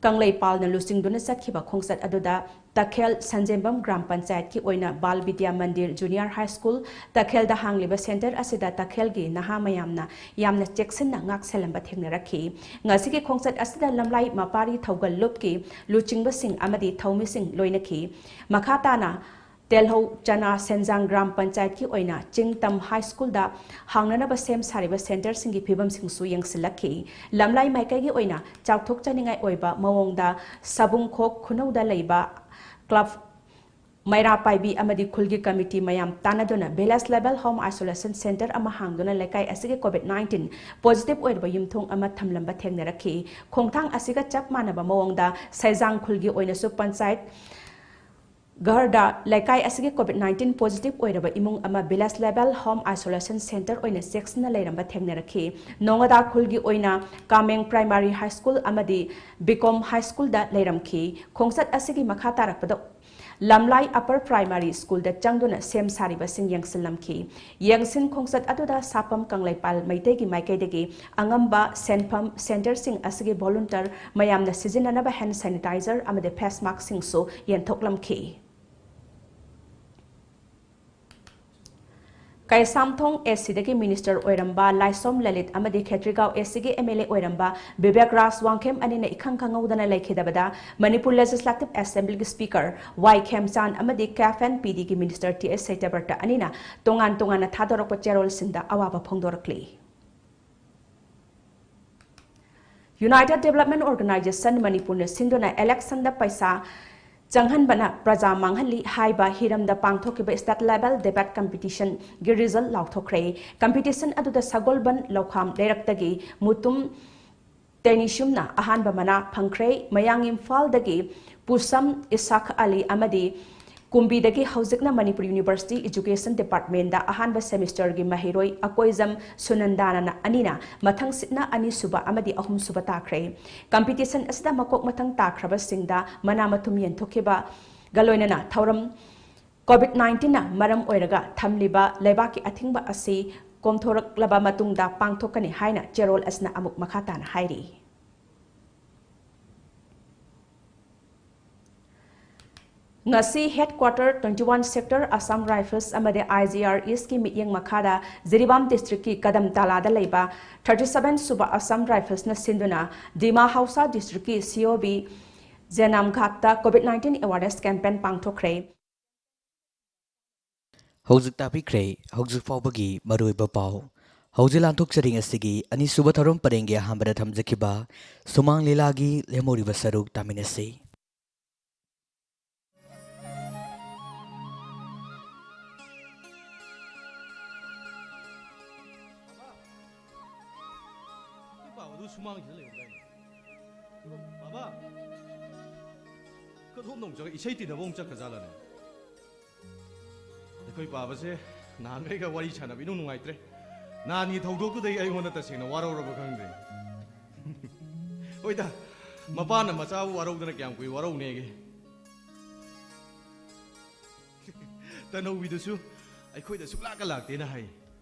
ꯀꯪꯂꯩꯄꯥꯜꯅ ꯂꯨꯆꯤꯡꯗꯨꯅ ꯆꯠꯈꯤꯕ ꯈꯣꯡꯆꯠ ꯑꯗꯨꯗ ꯇꯈꯦꯜ ꯁꯟꯖꯦꯝꯕꯝ ꯒ꯭ꯔꯥꯝ ꯄꯟꯆꯥꯌꯠꯀꯤ ꯑꯣꯏꯅ ꯕꯥꯜ ꯕꯤꯗ꯭ꯌꯥ ꯃꯟꯗꯤꯔ Junior High School, ꯇꯈꯦꯜꯗ ꯍꯥꯡꯂꯤꯕ centre ꯑꯁꯤꯗ ꯇꯈꯦꯜꯒꯤ ꯅꯍꯥ ꯃꯌꯥꯝꯅ ꯌꯥꯝꯅ ꯆꯦꯛꯁꯤꯟꯅ ꯉꯥꯛ ꯁꯦꯜꯂꯝꯕ ꯊꯦꯡꯅꯔꯛꯈꯤ꯫ ꯉꯁꯤꯒꯤ ꯈꯣꯡꯆꯠ ꯑꯁꯤꯗ ꯂꯝꯂꯥꯏ ꯃꯄꯥꯔꯤ ꯊꯧꯒꯜ ꯂꯨꯞꯀꯤ ꯂꯨꯆꯤꯡꯕꯁꯤꯡ ꯑꯃꯗꯤ ꯊꯧꯃꯤꯁꯤꯡ ꯂꯣꯏꯅꯈꯤ꯫ ꯃꯈꯥ ꯇꯥꯅ ꯇꯦꯜꯍꯧ ꯆꯅꯥ ꯁꯦꯟꯖꯥꯡ ꯒ꯭ꯔꯥꯝ ꯄꯟꯆꯥꯌꯠꯀꯤ ꯑꯣꯏꯅ ꯆꯤꯡꯇꯝ High Schoolꯗ ꯍꯥꯡꯅꯅꯕ ꯁꯦꯝ ꯁꯥꯔꯤꯕ centreꯁꯤꯡꯒꯤ ꯐꯤꯕꯝꯁꯤꯡꯁꯨ ꯌꯦꯡꯁꯤꯜꯂꯛꯈꯤ꯫ ꯂꯝꯂꯥꯏ ꯃꯥꯏꯀꯩꯒꯤ ꯑꯣꯏꯅ ꯆꯥꯎꯊꯣꯛꯆꯅꯤꯡꯉꯥꯏ ꯑꯣꯏꯕ ꯃꯑꯣꯡꯗ ꯁꯕꯨꯡꯈꯣꯛ ꯈꯨꯅꯧꯗ ꯂꯩꯕ club ꯃꯩꯔꯥ ꯄꯥꯏꯕꯤ ꯑꯃꯗꯤ ꯈꯨꯜꯒꯤ committee ꯃꯌꯥꯝ ꯇꯥꯟꯅꯗꯨꯅ village level home isolation centre ꯑꯃ ꯍꯥꯡꯗꯨꯅ ꯂꯩꯀꯥꯏ ꯑꯁꯤꯒꯤ COVID nineteen positive ꯑꯣꯏꯔꯕ ꯌꯨꯝꯊꯣꯡ ꯑꯃ ꯊꯝꯂꯝꯕ ꯊꯦꯡꯅꯔꯛꯈꯤ꯫ ꯈꯣꯡꯊꯥꯡ ꯑꯁꯤꯒ ꯆꯞ ꯃꯥꯟꯅꯕ ꯃꯑꯣꯡꯗ ꯁꯩꯖꯥꯡ ꯈꯨꯜꯒꯤ ꯑꯣꯏꯅꯁꯨ ꯄꯟꯆꯥꯌꯠ ꯘꯔꯗ ꯂꯩꯀꯥꯏ ꯑꯁꯤꯒꯤ COVID nineteen positive ꯑꯣꯏꯔꯕ ꯏꯃꯨꯡ ꯑꯃ village level home isolation centre ꯑꯣꯏꯅ ꯆꯦꯛꯁꯤꯟꯅ ꯂꯩꯔꯝꯕ ꯊꯦꯡꯅꯔꯛꯈꯤ꯫ ꯅꯣꯉꯥꯗꯥ ꯈꯨꯜꯒꯤ ꯑꯣꯏꯅ ꯀꯥꯃꯦꯡ Primary High School ꯑꯃꯗꯤ ꯕꯤꯀꯣꯝ High Schoolꯗ ꯂꯩꯔꯝꯈꯤ꯫ ꯈꯣꯡꯆꯠ ꯑꯁꯤꯒꯤ ꯃꯈꯥ ꯇꯥꯔꯛꯄꯗ ꯂꯝꯂꯥꯏ Upper Primary Schoolꯗ ꯆꯪꯗꯨꯅ ꯁꯦꯝ ꯁꯥꯔꯤꯕꯁꯤꯡ ꯌꯦꯡꯁꯤꯜꯂꯝꯈꯤ꯫ ꯌꯦꯡꯁꯤꯟ ꯈꯣꯡꯆꯠ ꯑꯗꯨꯗ ꯁꯥꯄꯝ ꯀꯪꯂꯩꯄꯥꯜ ꯃꯩꯇꯩꯒꯤ ꯃꯥꯏꯀꯩꯗꯒꯤ ꯑꯉꯝꯕ ꯁꯦꯟꯐꯝ centreꯁꯤꯡ ꯑꯁꯤꯒꯤ volunteer ꯃꯌꯥꯝꯅ ꯁꯤꯖꯤꯟꯅꯅꯕ hand sanitizer ꯑꯃꯗꯤ face maskꯁꯤꯡꯁꯨ ꯌꯦꯟꯊꯣꯛꯂꯝꯈꯤ꯫ ꯀꯩꯁꯥꯝꯊꯣꯡ ꯑꯦꯁꯤꯗꯒꯤ minister ꯑꯣꯏꯔꯝꯕ ꯂꯥꯏꯁꯣꯝ ꯂꯂꯤꯠ ꯑꯃꯗꯤ ꯈꯦꯇ꯭ꯔꯤꯒꯥꯎ ꯑꯦꯁꯤꯒꯤ MLA ꯑꯣꯏꯔꯝꯕ ꯕꯤꯕꯦꯛ ꯔꯥꯖ ꯋꯥꯡꯈꯦꯝ ꯑꯅꯤꯅ ꯏꯈꯪ ꯈꯪꯍꯧꯗꯅ ꯂꯩꯈꯤꯗꯕꯗ ꯃꯅꯤꯄꯨꯔ Legislative Assemblyꯒꯤ Speaker ꯋꯥꯏ ꯈꯦꯝꯆꯥꯟ ꯑꯃꯗꯤ CAF and PDꯒꯤ minister ꯇꯤ ꯑꯦꯁ ꯁꯩꯇꯕ꯭ꯔꯇ ꯑꯅꯤꯅ ꯇꯣꯉꯥꯟ ꯇꯣꯉꯥꯟꯅ ꯊꯥꯗꯣꯔꯛꯄ ꯆꯦꯔꯣꯜꯁꯤꯡꯗ ꯑꯋꯥꯕ ꯐꯣꯡꯗꯣꯔꯛꯂꯤ꯫ United Development Organisation ꯃꯅꯤꯄꯨꯔꯅ ꯁꯤꯟꯗꯨꯅ electionꯗ ꯄꯩꯁꯥ ꯆꯪꯍꯟꯕꯅ ꯄ꯭ꯔꯖꯥ ꯃꯥꯡꯍꯜꯂꯤ ꯍꯥꯏꯕ ꯍꯤꯔꯝꯗ ꯄꯥꯡꯊꯣꯛꯈꯤꯕ state level debate competitionꯒꯤ result ꯂꯥꯎꯊꯣꯛꯈ꯭ꯔꯦ꯫ Competition ꯑꯗꯨꯗ ꯁꯒꯣꯜꯕꯟ ꯂꯧꯈꯥꯝ ꯂꯩꯔꯛꯇꯒꯤ ꯃꯨꯇꯨꯝ ꯇꯦꯅꯤꯁꯨꯝꯅ ꯑꯍꯥꯟꯕ ꯃꯅꯥ ꯐꯪꯈ꯭ꯔꯦ꯫ ꯃꯌꯥꯡ ꯏꯝꯐꯥꯜꯗꯒꯤ ꯄꯨꯁꯝ ꯏꯁꯥꯛ ꯑꯂꯤ ꯑꯃꯗꯤ ꯀꯨꯝꯕꯤꯗꯒꯤ ꯍꯧꯖꯤꯛꯅ ꯃꯅꯤꯄꯨꯔ ꯌꯨꯅꯤꯚꯔꯁꯤꯇꯤ ꯏꯖꯨꯀꯦꯁꯟ ꯗꯤꯄꯥꯔꯠꯃꯦꯟꯗ ꯑꯍꯥꯟꯕ ꯁꯦꯃꯤꯁꯇꯔꯒꯤ ꯃꯍꯩꯔꯣꯏ ꯑꯀꯣꯏꯖꯝ ꯁꯨꯅꯟꯗꯥꯅ ꯑꯅꯤꯅ ꯃꯊꯪꯁꯤꯠꯅ ꯑꯅꯤꯁꯨꯕ ꯑꯃꯗꯤ ꯑꯍꯨꯝꯁꯨꯕ ꯇꯥꯈ꯭ꯔꯦ꯫ ꯀꯝꯄꯤꯇꯤꯁꯟ ꯑꯁꯤꯗ ꯃꯀꯣꯛ ꯃꯊꯪ ꯇꯥꯈ꯭ꯔꯕꯁꯤꯡꯗ ꯃꯅꯥ ꯃꯊꯨꯝ ꯌꯦꯟꯊꯣꯛꯈꯤꯕ ꯒ ꯂꯣꯏꯅꯅ ꯊꯧꯔꯝ COVID nineteenꯅ ꯃꯔꯝ ꯑꯣꯏꯔꯒ ꯊꯝꯂꯤꯕ ꯂꯩꯕꯥꯛꯀꯤ ꯑꯊꯤꯡꯕ ꯑꯁꯤ ꯀꯣꯝꯊꯣꯔꯛꯂꯕ ꯃꯇꯨꯡꯗ ꯄꯥꯡꯊꯣꯛꯀꯅꯤ ꯍꯥꯏꯅ ꯆꯦꯔꯣꯜ ꯑꯁꯤꯅ ꯑꯃꯨꯛ ꯃꯈꯥ ꯇꯥꯅ ꯍꯥꯏꯔꯤ꯫ ꯉꯁꯤ headquarter twenty one sector Assam Rifles ꯑꯃꯗꯤ IGR Eastꯀꯤ ꯃꯤꯠꯌꯦꯡ ꯃꯈꯥꯗ ꯖꯤꯔꯤꯕꯥꯝ districtꯀꯤ ꯀꯗꯝ ꯇꯥꯂꯥꯗ ꯂꯩꯕ thirty seven ꯁꯨꯕ Assam Riflesꯅ ꯁꯤꯟꯗꯨꯅ ꯗꯤꯃꯥ ꯍꯥꯎꯁꯥ districtꯀꯤ COB ꯖꯦꯅꯥꯝ ꯘꯥꯠꯇ COVID nineteen awareness campaign ꯄꯥꯡꯊꯣꯛꯈ꯭ꯔꯦ꯫ ꯍꯧꯖꯤꯛ ꯇꯥꯕꯤꯈ꯭ꯔꯦ ꯍꯧꯖꯤꯛ ꯐꯥꯎꯕꯒꯤ ꯃꯔꯨꯑꯣꯏꯕ ꯄꯥꯎ꯫ ꯍꯧꯖꯤꯛ ꯂꯥꯟꯊꯣꯛꯆꯔꯤ ꯉꯁꯤꯒꯤ ꯑꯅꯤꯁꯨꯕ ꯊꯧꯔꯝ ꯄꯔꯦꯡꯒꯤ ꯑꯍꯥꯟꯕꯗ ꯊꯝꯖꯈꯤꯕ ꯁꯨꯃꯥꯡ ꯂꯤꯂꯥꯒꯤ ꯂꯦꯝꯍꯧꯔꯤꯕ ꯁꯔꯨꯛ ꯇꯥꯃꯤꯟꯅꯁꯤ꯫ ꯕꯥꯕꯥ, ꯁꯤ ꯄꯥꯕꯗꯨ ꯁꯨꯃꯥꯡꯁꯤꯗ ꯂꯩꯔꯝꯗꯥꯏꯅꯦ꯫ ꯕꯥꯕꯥ, ꯀꯗꯣꯝꯗ ꯑꯃꯨꯛ ꯆꯠꯈ꯭ꯔꯦ? ꯏꯁꯩ ꯇꯤꯟꯅꯕ ꯑꯃꯨꯛ ꯆꯠꯈ꯭ꯔꯖꯥꯠꯂꯅꯦ? ꯑꯩꯈꯣꯏ ꯄꯥꯕꯁꯦ ꯅꯍꯥꯟꯈꯩꯒ ꯋꯥꯔꯤ ꯁꯥꯟꯅꯕ ꯏꯅꯨꯡ ꯅꯨꯡꯉꯥꯏꯇ꯭ꯔꯦ꯫ ꯅꯍꯥꯟꯒꯤ ꯊꯧꯗꯣꯛꯇꯨꯗꯒꯤ ꯑꯩꯉꯣꯟꯗ ꯇꯁꯦꯡꯅ ꯋꯥꯔꯧꯔꯕ ꯈꯪꯗꯦ꯫ ꯍꯣꯏꯗ, ꯃꯄꯥꯅ ꯃꯆꯥꯕꯨ ꯋꯥꯔꯧꯗꯅ ꯀꯌꯥꯝ ꯀꯨꯏ ꯋꯥꯔꯧꯅꯦꯒꯦ? ꯇꯅꯧꯕꯤꯗꯨꯁꯨ ꯑꯩꯈꯣꯏꯗ ꯁꯨꯛꯂꯥꯛꯀ ꯂꯥꯛꯇꯦꯅ ꯍꯥꯏ꯫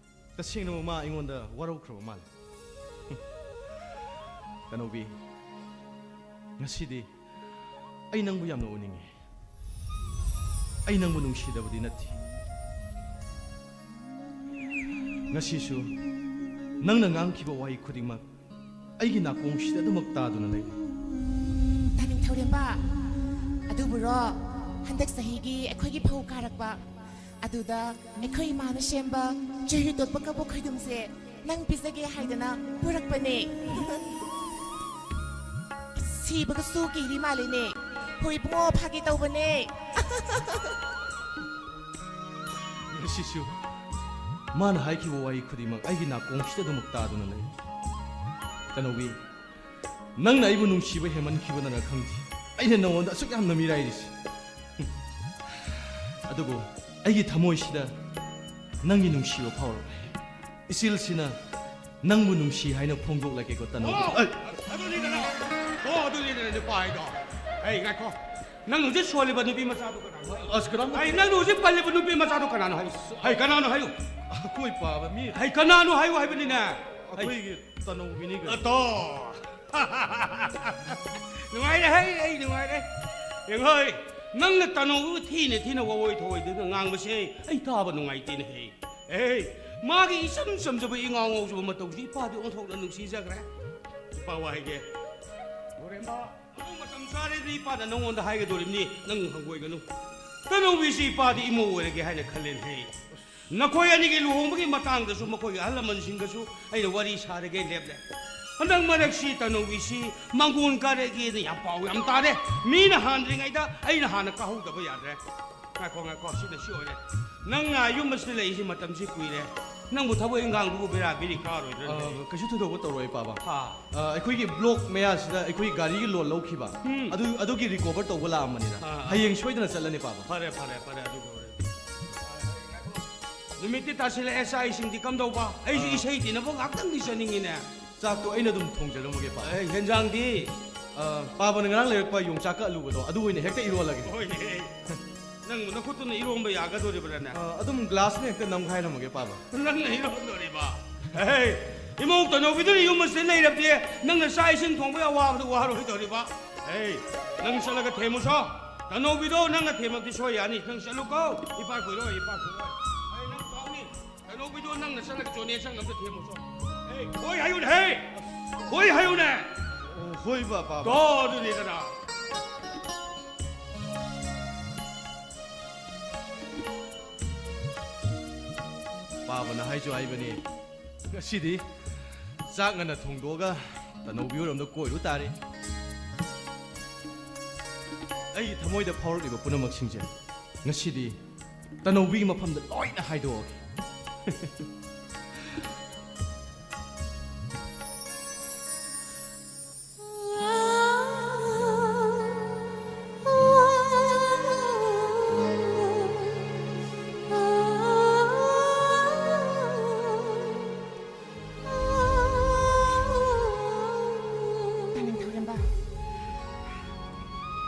ꯇꯁꯦꯡꯅ ꯃꯃꯥ ꯑꯩꯉꯣꯟꯗ ꯋꯥꯔꯧꯈ꯭ꯔꯕ ꯃꯥꯜꯂꯦ꯫ ꯇꯅꯧꯕꯤ, ꯉꯁꯤꯗꯤ ꯑꯩ ꯅꯪꯕꯨ ꯌꯥꯝꯅ ꯎꯅꯤꯡꯉꯤ꯫ ꯑꯩ ꯅꯪꯕꯨ ꯅꯨꯡꯁꯤꯗꯕꯗꯤ ꯅꯠꯇꯦ꯫ ꯉꯁꯤꯁꯨ ꯅꯪꯅ ꯉꯥꯡꯈꯤꯕ ꯋꯥꯍꯩ ꯈꯨꯗꯤꯡꯃꯛ ꯑꯩꯒꯤ ꯅꯥꯀꯣꯡꯁꯤꯗ ꯑꯗꯨꯃꯛ ꯇꯥꯗꯨꯅ ꯂꯩ꯫ ꯇꯥꯅꯤꯡꯊꯧꯔꯦꯝꯕ, ꯑꯗꯨꯕꯨꯔꯣ, ꯍꯟꯗꯛ ꯆꯍꯤꯒꯤ ꯑꯩꯈꯣꯏꯒꯤ ꯐꯧ ꯀꯥꯔꯛꯄ ꯑꯗꯨꯗ ꯑꯩꯈꯣꯏ ꯏꯃꯥꯅ ꯁꯦꯝꯕ ꯆꯨꯍꯤ ꯇꯣꯠꯄ ꯀꯕꯣꯛ ꯈꯣꯏꯗꯨꯝꯁꯦ ꯅꯪ ꯄꯤꯖꯒꯦ ꯍꯥꯏꯗꯅ ꯄꯨꯔꯛꯄꯅꯦ꯫ ꯁꯤꯕꯒꯁꯨ ꯀꯤꯔꯤ ꯃꯥꯜꯂꯤꯅꯦ꯫ ꯍꯣꯏ ꯏꯕꯨꯡꯉꯣ, ꯐꯥꯒꯤ ꯇꯧꯕꯅꯦ꯫ ꯉꯁꯤꯁꯨ ꯃꯥꯅ ꯍꯥꯏꯈꯤꯕ ꯋꯥꯍꯩ ꯈꯨꯗꯤꯡꯃꯛ ꯑꯩꯒꯤ ꯅꯥꯀꯣꯡꯁꯤꯗ ꯑꯗꯨꯃꯛ ꯇꯥꯗꯨꯅ ꯂꯩ꯫ ꯇꯅꯧꯕꯤ, ꯅꯪꯅ ꯑꯩꯕꯨ ꯅꯨꯡꯁꯤꯕ ꯍꯦꯟꯃꯟꯈꯤꯕꯅꯔ ꯈꯪꯗꯦ, ꯑꯩꯅ ꯅꯉꯣꯟꯗ ꯑꯁꯨꯛ ꯌꯥꯝꯅ ꯃꯤꯔꯥꯏꯔꯤꯁꯤ꯫ ꯑꯗꯨꯕꯨ ꯑꯩꯒꯤ ꯊꯃꯣꯏꯁꯤꯗ ꯅꯪꯒꯤ ꯅꯨꯡꯁꯤꯕ ꯐꯥꯎꯔꯛꯂꯦ꯫ ꯏꯆꯤꯜꯁꯤꯅ ꯅꯪꯕꯨ ꯅꯨꯡꯁꯤ ꯍꯥꯏꯅ ꯐꯣꯡꯗꯣꯛꯂꯒꯦꯀꯣ, ꯇꯅꯧ꯫ ꯑꯣ, ꯑꯩ ꯑꯗꯨꯅꯤꯗꯅ꯫ ꯑꯣ, ꯑꯗꯨꯅꯤꯗꯅ ꯅꯨꯄꯥ ꯍꯥꯏꯗꯣ꯫ ꯑꯩ ꯉꯥꯏꯈꯣ꯫ ꯅꯪ ꯍꯧꯖꯤꯛ ꯁꯣꯜꯂꯤꯕ ꯅꯨꯄꯤ ꯃꯆꯥꯗꯣ ꯀꯅꯥꯅꯣ ꯍꯥꯏꯌꯨ? ꯑꯁ, ꯀꯅꯥꯝꯇ ꯑꯩ ꯅꯪꯅ ꯍꯧꯖꯤꯛ ꯄꯜꯂꯤꯕ ꯅꯨꯄꯤ ꯃꯆꯥꯗꯣ ꯀꯅꯥꯅꯣ ꯍꯥꯏꯌꯨ? ꯑꯩ ꯀꯅꯥꯅꯣ ꯍꯥꯏꯌꯨ? ꯑꯩꯈꯣꯏ ꯄꯥꯕ ꯃꯤ꯫ ꯑꯩ ꯀꯅꯥꯅꯣ ꯍꯥꯏꯌꯨ ꯍꯥꯏꯕꯅꯤꯅꯦ? ꯑꯩꯈꯣꯏꯒꯤ ꯇꯅꯧꯕꯤꯅꯤ ꯀꯩꯅꯣ꯫ ꯑꯇꯣ꯫ ꯅꯨꯡꯉꯥꯏꯔꯦ ꯍꯩ, ꯑꯩ ꯅꯨꯡꯉꯥꯏꯔꯦ꯫ ꯌꯦꯡꯉꯣꯏ, ꯅꯪꯅ ꯇꯅꯧꯕꯤꯕꯨ ꯊꯤꯅ ꯊꯤꯅ ꯋꯥꯋꯣꯏ ꯊꯧꯑꯣꯏꯗꯅ ꯉꯥꯡꯕꯁꯦ ꯑꯩ ꯇꯥꯕ ꯅꯨꯡꯉꯥꯏꯇꯦꯅꯦ ꯍꯩ꯫ ꯑꯦ, ꯃꯥꯒꯤ ꯏꯆꯝ ꯆꯝꯖꯕ ꯏꯉꯥꯎ ꯉꯥꯎꯖꯕ ꯃꯇꯧꯁꯤ ꯏꯄꯥꯗꯤ ꯑꯣꯟꯊꯣꯛꯅ ꯅꯨꯡꯁꯤꯖꯈ꯭ꯔꯦ꯫ ꯏꯄꯥ ꯋꯥ ꯍꯥꯏꯒꯦ꯫ ꯍꯣꯔꯦꯟꯕ ꯑꯃꯨꯛ ꯃꯇꯝ ꯆꯥꯔꯦꯗꯤ ꯏꯄꯥꯅ ꯅꯉꯣꯟꯗ ꯍꯥꯏꯒꯗꯧꯔꯤꯕꯅꯤ, ꯅꯪ ꯍꯪꯒꯣꯏꯒꯅꯨ꯫ ꯇꯅꯧꯕꯤꯁꯤ ꯏꯄꯥꯗꯤ ꯏꯃꯧ ꯑꯣꯏꯔꯒꯦ ꯍꯥꯏꯅ ꯈꯜꯂꯦꯅꯦ ꯍꯩ꯫ ꯅꯈꯣꯏ ꯑꯅꯤꯒꯤ ꯂꯨꯍꯣꯡꯕꯒꯤ ꯃꯇꯥꯡꯗꯁꯨ ꯃꯈꯣꯏꯒꯤ ꯑꯍꯜ ꯂꯃꯟꯁꯤꯡꯒꯁꯨ ꯑꯩꯅ ꯋꯥꯔꯤ ꯁꯥꯔꯒꯦ ꯂꯦꯞꯂꯦ꯫ ꯍꯟꯗꯛ ꯃꯔꯛꯁꯤ ꯇꯅꯧꯕꯤꯁꯤ ꯃꯥꯡꯒꯣꯟ ꯀꯥꯔꯛꯑꯦꯅ ꯌꯥꯝ ꯄꯥꯎ ꯌꯥꯝ ꯇꯥꯔꯦ꯫ ꯃꯤꯅ ꯍꯥꯟꯗ꯭ꯔꯤꯉꯩꯗ ꯑꯩꯅ ꯍꯥꯟꯅ ꯀꯥꯍꯧꯗꯕ ꯌꯥꯗ꯭ꯔꯦ꯫ ꯉꯥꯏꯈꯣ, ꯉꯥꯏꯈꯣ, ꯁꯤꯅ ꯁꯤ ꯑꯣꯏꯔꯦ꯫ ꯅꯪꯅ ꯌꯨꯝ ꯑꯁꯤꯗ ꯂꯩꯔꯤꯁꯤ ꯃꯇꯝꯁꯤ ꯀꯨꯏꯔꯦ꯫ ꯅꯪꯕꯨ ꯊꯕꯛ ꯏꯪꯈꯥꯡꯗꯨꯕꯨ ꯕꯦꯔꯥ ꯕꯦꯔꯤ ꯀꯥꯔꯣꯏꯗ꯭ꯔꯥ ꯑ, ꯅꯪ? ꯀꯩꯁꯨ ꯊꯣꯏꯗꯣꯛꯄ ꯇꯧꯔꯣꯏ, ꯄꯥꯕ꯫ ꯑꯥ꯫ ꯑ, ꯑꯩꯈꯣꯏꯒꯤ ꯕ꯭ꯂꯣꯛ ꯃꯌꯥꯁꯤꯗ ꯑꯩꯈꯣꯏ ꯒꯥꯔꯤꯒꯤ ꯂꯣꯟ ꯂꯧꯈꯤꯕ, ꯎꯝ꯫ ꯑꯗꯨ, ꯑꯗꯨꯒꯤ ꯔꯤꯀꯣꯚꯔ ꯇꯧꯕ ꯂꯥꯛꯑꯝꯕꯅꯤꯗ꯫ ꯑꯥ, ꯑꯥ꯫ ꯍꯌꯦꯡ ꯁꯣꯏꯗꯅ ꯆꯠꯂꯅꯤ, ꯄꯥꯕ꯫ ꯐꯔꯦ, ꯐꯔꯦ, ꯐꯔꯦ, ꯑꯗꯨꯒ ꯑꯣꯏꯔꯗꯤ꯫ ꯅꯨꯃꯤꯠꯇꯤ ꯇꯥꯁꯤꯜꯂꯛꯑꯦ, ꯆꯥꯛ ꯏꯁꯤꯡꯗꯤ ꯀꯝꯗꯧꯕ? ꯑꯩꯁꯨ ꯑꯥ꯫ ꯏꯁꯩ ꯇꯤꯟꯅꯕ ꯉꯥꯛꯇꯪꯗꯤ ꯆꯠꯅꯤꯡꯉꯤꯅꯦ꯫ ꯆꯥꯛꯇꯣ ꯑꯩꯅ ꯑꯗꯨꯝ ꯊꯣꯡꯖꯔꯝꯃꯒꯦ, ꯄꯥꯕ꯫ ꯑꯦ, ꯍꯦꯟꯖꯥꯡꯗꯤ? ꯑ, ꯄꯥꯕꯅ ꯉꯔꯥꯡ ꯂꯩꯔꯛꯄ ꯌꯣꯡꯆꯥꯛꯀ ꯑꯂꯨꯒꯗꯣ, ꯑꯗꯨ ꯑꯣꯏꯅ ꯍꯦꯛꯇ ꯏꯔꯣꯜꯂꯒꯦ꯫ ꯍꯣꯏꯅꯦ꯫ ꯅꯪꯕꯨ ꯅꯈꯨꯠꯇꯨꯅ ꯏꯔꯣꯝꯕ ꯌꯥꯒꯗꯣꯔꯤꯕ꯭ꯔꯥꯅꯦ? ꯑ, ꯑꯗꯨꯝ ꯒ꯭ꯂꯥꯁꯅ ꯍꯦꯛꯇ ꯅꯝꯈꯥꯏꯔꯝꯃꯒꯦ, ꯄꯥꯕ꯫ ꯅꯪꯅ ꯏꯔꯣꯝꯗꯣꯔꯤꯕ? ꯑꯦ, ꯏꯃꯧ ꯇꯅꯧꯕꯤꯗꯨꯅ ꯌꯨꯝ ꯑꯁꯤꯗ ꯂꯩꯔꯕꯗꯤ ꯅꯪꯅ ꯆꯥꯛ ꯏꯁꯤꯡ ꯊꯣꯡꯕꯒꯤ ꯑꯋꯥꯕꯗꯨ ꯋꯥꯔꯣꯏꯗꯧꯔꯤꯕ? ꯑꯦ, ꯅꯪ ꯆꯠꯂꯒ ꯊꯦꯝꯃꯨꯁꯣ꯫ ꯇꯅꯧꯕꯤꯗꯣ ꯅꯪꯅ ꯊꯦꯝꯃꯕꯗꯤ ꯁꯣꯏ ꯌꯥꯅꯤ꯫ ꯅꯪ ꯆꯠꯂꯨꯀꯣ꯫ ꯏꯄꯥ ꯀꯨꯏꯔꯣꯏ, ꯏꯄꯥ ꯀꯨꯏꯔꯣꯏ꯫ ꯑꯩ ꯅꯪ ꯀꯥꯎꯅꯤ꯫ ꯀꯩꯅꯣꯒꯤꯗꯣ ꯅꯪꯅ ꯆꯠꯂꯒ ꯆꯣꯅꯦ ꯁꯪ ꯑꯝꯇ ꯊꯦꯝꯃꯨꯆꯣ꯫ ꯍꯦ, ꯍꯣꯏ ꯍꯥꯏꯌꯨꯅꯦ, ꯍꯦ! ꯍꯣꯏ ꯍꯥꯏꯌꯨꯅꯦ! ꯑꯣ, ꯍꯣꯏꯕ, ꯄꯥꯕ꯫ ꯇꯣ, ꯑꯗꯨꯅꯤꯗꯅ꯫ ꯄꯥꯕꯅ ꯍꯥꯏꯁꯨ ꯍꯥꯏꯕꯅꯤ, ꯉꯁꯤꯗꯤ ꯆꯥꯛ ꯉꯟꯅ ꯊꯣꯡꯗꯣꯛꯑꯒ ꯇꯅꯧꯕꯤ ꯍꯣꯏꯔꯣꯝꯗ ꯀꯣꯏꯔꯨ ꯇꯥꯔꯦ꯫ ꯑꯩꯒꯤ ꯊꯃꯣꯏꯗ ꯐꯥꯎꯔꯛꯂꯤꯕ ꯄꯨꯝꯅꯃꯛꯁꯤꯡꯁꯦ ꯉꯁꯤꯗꯤ ꯇꯅꯧꯕꯤꯒꯤ ꯃꯐꯝꯗ ꯂꯣꯏꯅ ꯍꯥꯏꯗꯣꯛꯑꯒꯦ꯫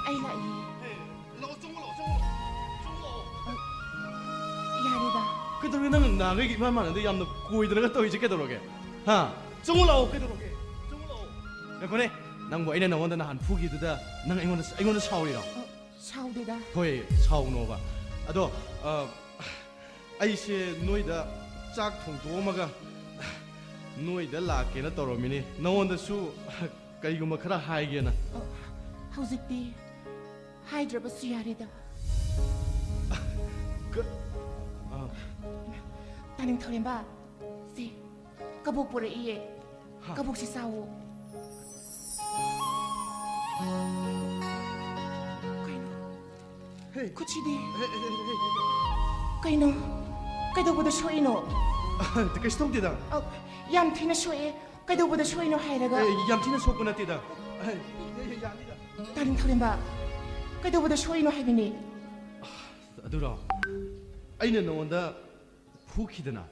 ꯑꯩ ꯂꯥꯛꯏꯌꯦ꯫ ꯍꯦ, ꯂꯥꯛꯑꯣ, ꯆꯪꯉꯣ, ꯂꯥꯛꯑꯣ, ꯆꯪꯉꯣ, ꯆꯪꯉꯣ ꯂꯥꯛꯑꯣ꯫ ꯌꯥꯔꯦꯗ꯫ ꯀꯩꯗꯧꯔꯒꯦ? ꯅꯪ ꯅꯍꯥꯟꯈꯩꯒꯤ ꯏꯃꯥꯟ ꯃꯥꯟꯅꯗꯦ, ꯌꯥꯝꯅ ꯀꯣꯏꯗꯅꯒ ꯇꯧꯔꯤꯁꯦ ꯀꯩꯗꯧꯔꯒꯦ? ꯍꯥ? ꯆꯪꯉꯣ ꯂꯥꯛꯑꯣ, ꯀꯩꯗꯧꯔꯒꯦ? ꯆꯪꯉꯣ ꯂꯥꯛꯑꯣ꯫ ꯉꯥꯏꯈꯣꯅꯦ, ꯅꯪꯕꯨ ꯑꯩꯅ ꯅꯉꯣꯟꯗ ꯅꯍꯥꯟ ꯐꯨꯈꯤꯗꯨꯗ ꯅꯪ ꯑꯩꯉꯣꯟꯗ, ꯑꯩꯉꯣꯟꯗ ꯁꯥꯎꯔꯤꯔꯣ? ꯑ, ꯁꯥꯎꯗꯦꯗ꯫ ꯍꯣꯏ, ꯁꯥꯎꯅꯣꯕ꯫ ꯑꯗꯣ, ꯑ, ꯑꯩꯁꯦ ꯅꯣꯏꯗ ꯆꯥꯛ ꯊꯣꯡꯗꯣꯛꯑꯝꯃꯒ ꯅꯣꯏꯗ ꯂꯥꯛꯀꯦꯅ ꯇꯧꯔꯝꯃꯤꯅꯦ꯫ ꯅꯉꯣꯟꯗꯁꯨ ꯀꯩꯒꯨꯝꯕ ꯈꯔ ꯍꯥꯏꯒꯦꯅ꯫ ꯑ, ꯍꯧꯖꯤꯛꯇꯤ ꯍꯥꯏꯗ꯭ꯔꯕꯁꯨ ꯌꯥꯔꯦꯗ꯫ ꯀ-, ꯑ꯫ ꯇꯥꯅꯤꯡꯊꯧꯔꯦꯝꯕ, ꯁꯦ, ꯀꯕꯣꯛ ꯄꯨꯔꯛꯏꯌꯦ꯫ ꯍꯥ? ꯀꯕꯣꯛꯁꯦ ꯆꯥꯎꯋꯣ꯫ ꯀꯩꯅꯣ? ꯍꯦ꯫ ꯈꯨꯠꯁꯤꯗꯤ꯫ ꯍꯦ, ꯍꯦ, ꯍꯦ, ꯍꯦ꯫ ꯀꯩꯅꯣ? ꯀꯩꯗꯧꯕꯗ ꯁꯣꯛꯏꯅꯣ? ꯀꯩꯁꯨ ꯇꯧꯗꯦꯗ꯫ ꯑ, ꯌꯥꯝ ꯊꯤꯅ ꯁꯣꯛꯑꯦ꯫ ꯀꯩꯗꯧꯕꯗ ꯁꯣꯛꯏꯅꯣ ꯍꯥꯏꯔꯒ? ꯑꯦ, ꯌꯥꯝ ꯊꯤꯅ ꯁꯣꯛꯄ ꯅꯠꯇꯦꯗ꯫ ꯑꯦ, ꯑꯦ, ꯑꯦ, ꯌꯥꯅꯤꯗ꯫ ꯇꯥꯅꯤꯡꯊꯧꯔꯦꯝꯕ, ꯀꯩꯗꯧꯕꯗ ꯁꯣꯛꯏꯅꯣ ꯍꯥꯏꯕꯅꯦ? ꯑꯗꯨꯔꯣ? ꯑꯩꯅ ꯅꯉꯣꯟꯗ ꯐꯨꯈꯤꯗꯅ꯫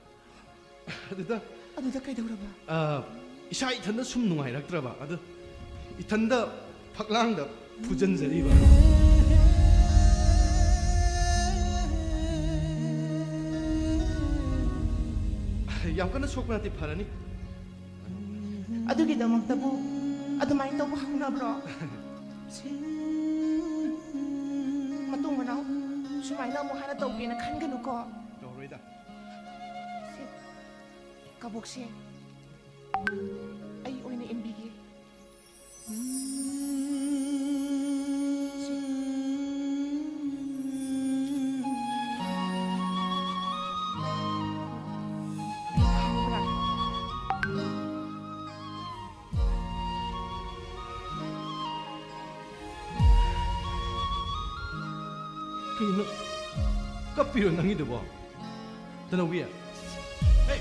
ꯑꯗꯨꯗ ꯑꯗꯨꯗ ꯀꯩꯗꯧꯔꯕ? ꯑ, ꯏꯁꯥ ꯏꯊꯟꯗ ꯁꯨꯝ ꯅꯨꯡꯉꯥꯏꯔꯛꯇ꯭ꯔꯕ꯫ ꯑꯗꯨ ꯏꯊꯟꯗ ꯐꯛꯂꯥꯡꯗ ꯐꯨꯖꯟꯖꯔꯤꯕ꯫ ꯌꯥꯝ ꯀꯟꯅ ꯁꯣꯛꯄ ꯅꯠꯇꯦ, ꯐꯔꯅꯤ꯫ ꯑꯗꯨꯒꯤꯗꯃꯛꯇꯕꯨ ꯑꯗꯨꯃꯥꯏꯅ ꯇꯧꯕ ꯍꯧꯅꯕ꯭ꯔꯣ? ꯃꯇꯨꯡ ꯃꯅꯥꯎ ꯁꯨꯃꯥꯏꯅ ꯑꯃꯨꯛ ꯍꯟꯅ ꯇꯧꯒꯦꯅ ꯈꯟꯒꯅꯨꯀꯣ꯫ ꯇꯧꯔꯣꯏꯗ꯫ ꯁꯦ, ꯀꯕꯣꯛꯁꯦ ꯑꯩ ꯑꯣꯏꯅ ꯏꯟꯕꯤꯒꯦ꯫ ꯀꯩꯅꯣ? ꯀꯞꯄꯤꯔꯣ ꯅꯪꯒꯤꯗꯨꯕꯣ? ꯇꯅꯧꯕꯤ? ꯍꯦ!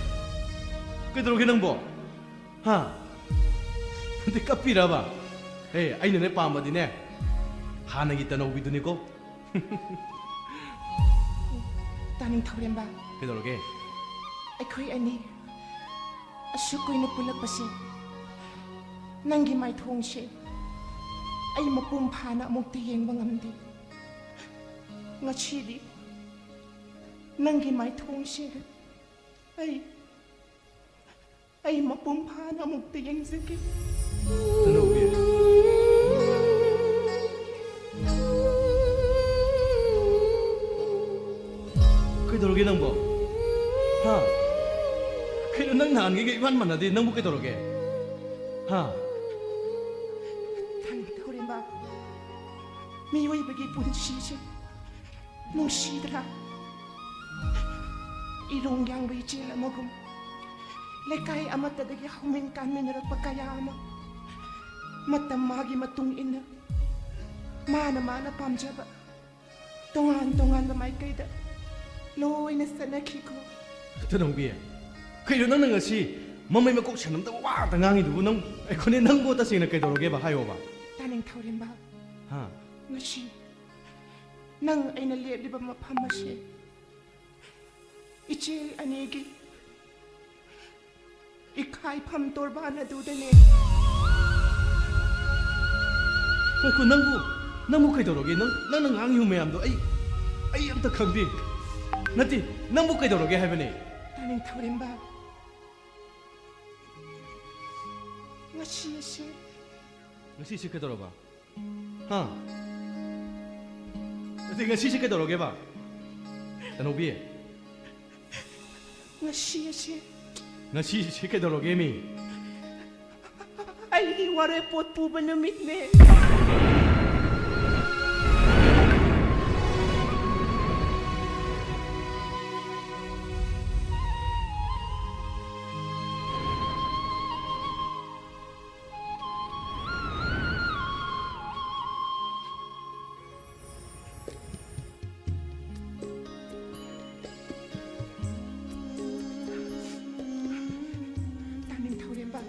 ꯀꯩꯗꯧꯔꯒꯦ ꯅꯪꯕꯣ? ꯍꯥ? ꯅꯪꯗꯤ ꯀꯞꯄꯤꯔꯕ? ꯍꯦ, ꯑꯩꯅꯅꯦ ꯄꯥꯝꯕꯗꯤꯅꯦ, ꯍꯥꯟꯅꯒꯤ ꯇꯅꯧꯕꯤꯗꯨꯅꯤꯀꯣ꯫ ꯇꯥꯅꯤꯡꯊꯧꯔꯦꯝꯕ꯫ ꯀꯩꯗꯧꯔꯒꯦ? ꯑꯩꯈꯣꯏ ꯑꯅꯤ ꯑꯁꯨꯛ ꯀꯨꯏꯅ ꯄꯨꯜꯂꯛꯄꯁꯦ, ꯅꯪꯒꯤ ꯃꯥꯏꯊꯣꯡꯁꯦ ꯑꯩ ꯃꯄꯨꯡ ꯐꯥꯅ ꯑꯃꯨꯛꯇ ꯌꯦꯡꯕ ꯉꯝꯗꯦ꯫ ꯉꯁꯤꯗꯤ ꯅꯪꯒꯤ ꯃꯥꯏꯊꯣꯡꯁꯦ ꯑꯩ ꯑꯩ ꯃꯄꯨꯡ ꯐꯥꯅ ꯑꯃꯨꯛꯇ ꯌꯦꯡꯖꯒꯦ꯫ ꯇꯅꯧꯕꯤ꯫ ꯀꯩꯗꯧꯔꯒꯦ ꯅꯪꯕꯣ? ꯍꯥ? ꯀꯩꯅꯣ, ꯅꯪ ꯅꯍꯥꯟꯒꯩꯒ ꯏꯃꯥꯟ ꯃꯥꯟꯅꯗꯦ꯫ ꯅꯪꯕꯨ ꯀꯩꯗꯧꯔꯒꯦ? ꯍꯥ? ꯊꯣꯏꯔꯦꯝꯕ, ꯃꯤꯑꯣꯏꯕꯒꯤ ꯄꯨꯟꯁꯤꯁꯦ ꯅꯨꯡꯁꯤꯗ꯭ꯔꯥ? ꯏꯔꯣꯡ ꯌꯥꯡꯕ ꯏꯆꯦꯜ ꯑꯃꯒꯨꯝ ꯂꯩꯀꯥꯏ ꯑꯃꯠꯇꯗꯒꯤ ꯍꯧꯃꯤꯟ ꯀꯥꯃꯤꯟꯅꯔꯛꯄ ꯀꯌꯥ ꯑꯃ ꯃꯇꯝ ꯃꯥꯒꯤ ꯃꯇꯨꯡ ꯏꯟꯅ ꯃꯥꯅ ꯃꯥꯅ ꯄꯥꯝꯖꯕ ꯇꯣꯉꯥꯟ ꯇꯣꯉꯥꯟꯕ ꯃꯥꯏꯀꯩꯗ ꯂꯣꯏꯅ ꯆꯠꯅꯈꯤꯀꯣ꯫ ꯇꯅꯧꯕꯤ, ꯀꯩꯅꯣ ꯅꯪꯅ ꯉꯁꯤ ꯃꯃꯩ ꯃꯀꯣꯛ ꯁꯦꯡꯉꯝꯗꯕ ꯋꯥ ꯉꯥꯛꯇ ꯉꯥꯡꯉꯤꯗꯨꯕꯨ? ꯅꯪ, ꯑꯩꯈꯣꯏꯅꯦ, ꯅꯪꯕꯨ ꯇꯁꯦꯡꯅ ꯀꯩꯗꯧꯔꯒꯦꯕ? ꯍꯥꯏꯌꯣꯕ꯫ ꯇꯥꯅꯤꯡ ꯊꯧꯔꯦꯝꯕ꯫ ꯍꯥ? ꯉꯁꯤ ꯅꯪ ꯑꯩꯅ ꯂꯦꯞꯂꯤꯕ ꯃꯐꯝ ꯑꯁꯤ ꯏꯆꯦ ꯑꯅꯤꯒꯤ ꯏꯈꯥꯏꯐꯝ ꯇꯣꯔꯕꯥꯟ ꯑꯗꯨꯗꯅꯦ꯫ ꯉꯥꯏꯈꯣ, ꯅꯪꯕꯨ, ꯅꯪꯕꯨ ꯀꯩꯗꯧꯔꯒꯦ? ꯅꯪ, ꯅꯪꯅ ꯉꯥꯡꯉꯤꯕ ꯃꯌꯥꯝꯗꯣ ꯑꯩ, ꯑꯩ ꯑꯝꯇ ꯈꯪꯗꯦ꯫ ꯅꯠꯇꯦ, ꯅꯪꯕꯨ ꯀꯩꯗꯧꯔꯒꯦ ꯍꯥꯏꯕꯅꯦ? ꯇꯥꯅꯤꯡ ꯊꯧꯔꯦꯝꯕ, ꯉꯁꯤ ꯑꯁꯤ ꯉꯁꯤꯁꯦ ꯀꯩꯗꯧꯔꯕ? ꯍꯥ? ꯅꯠꯇꯦ, ꯉꯁꯤꯁꯦ ꯀꯩꯗꯧꯔꯒꯦꯕ? ꯇꯅꯧꯕꯤ꯫ ꯉꯁꯤ ꯑꯁꯤ ꯉꯁꯤꯁꯦ ꯀꯩꯗꯧꯔꯒꯦ ꯃꯤ? ꯑꯩꯒꯤ ꯋꯥꯔꯣꯏꯄꯣꯠ ꯄꯨꯕ ꯅꯨꯃꯤꯠꯅꯦ꯫ ꯇꯥꯅꯤꯡ ꯊꯧꯔꯦꯝꯕ,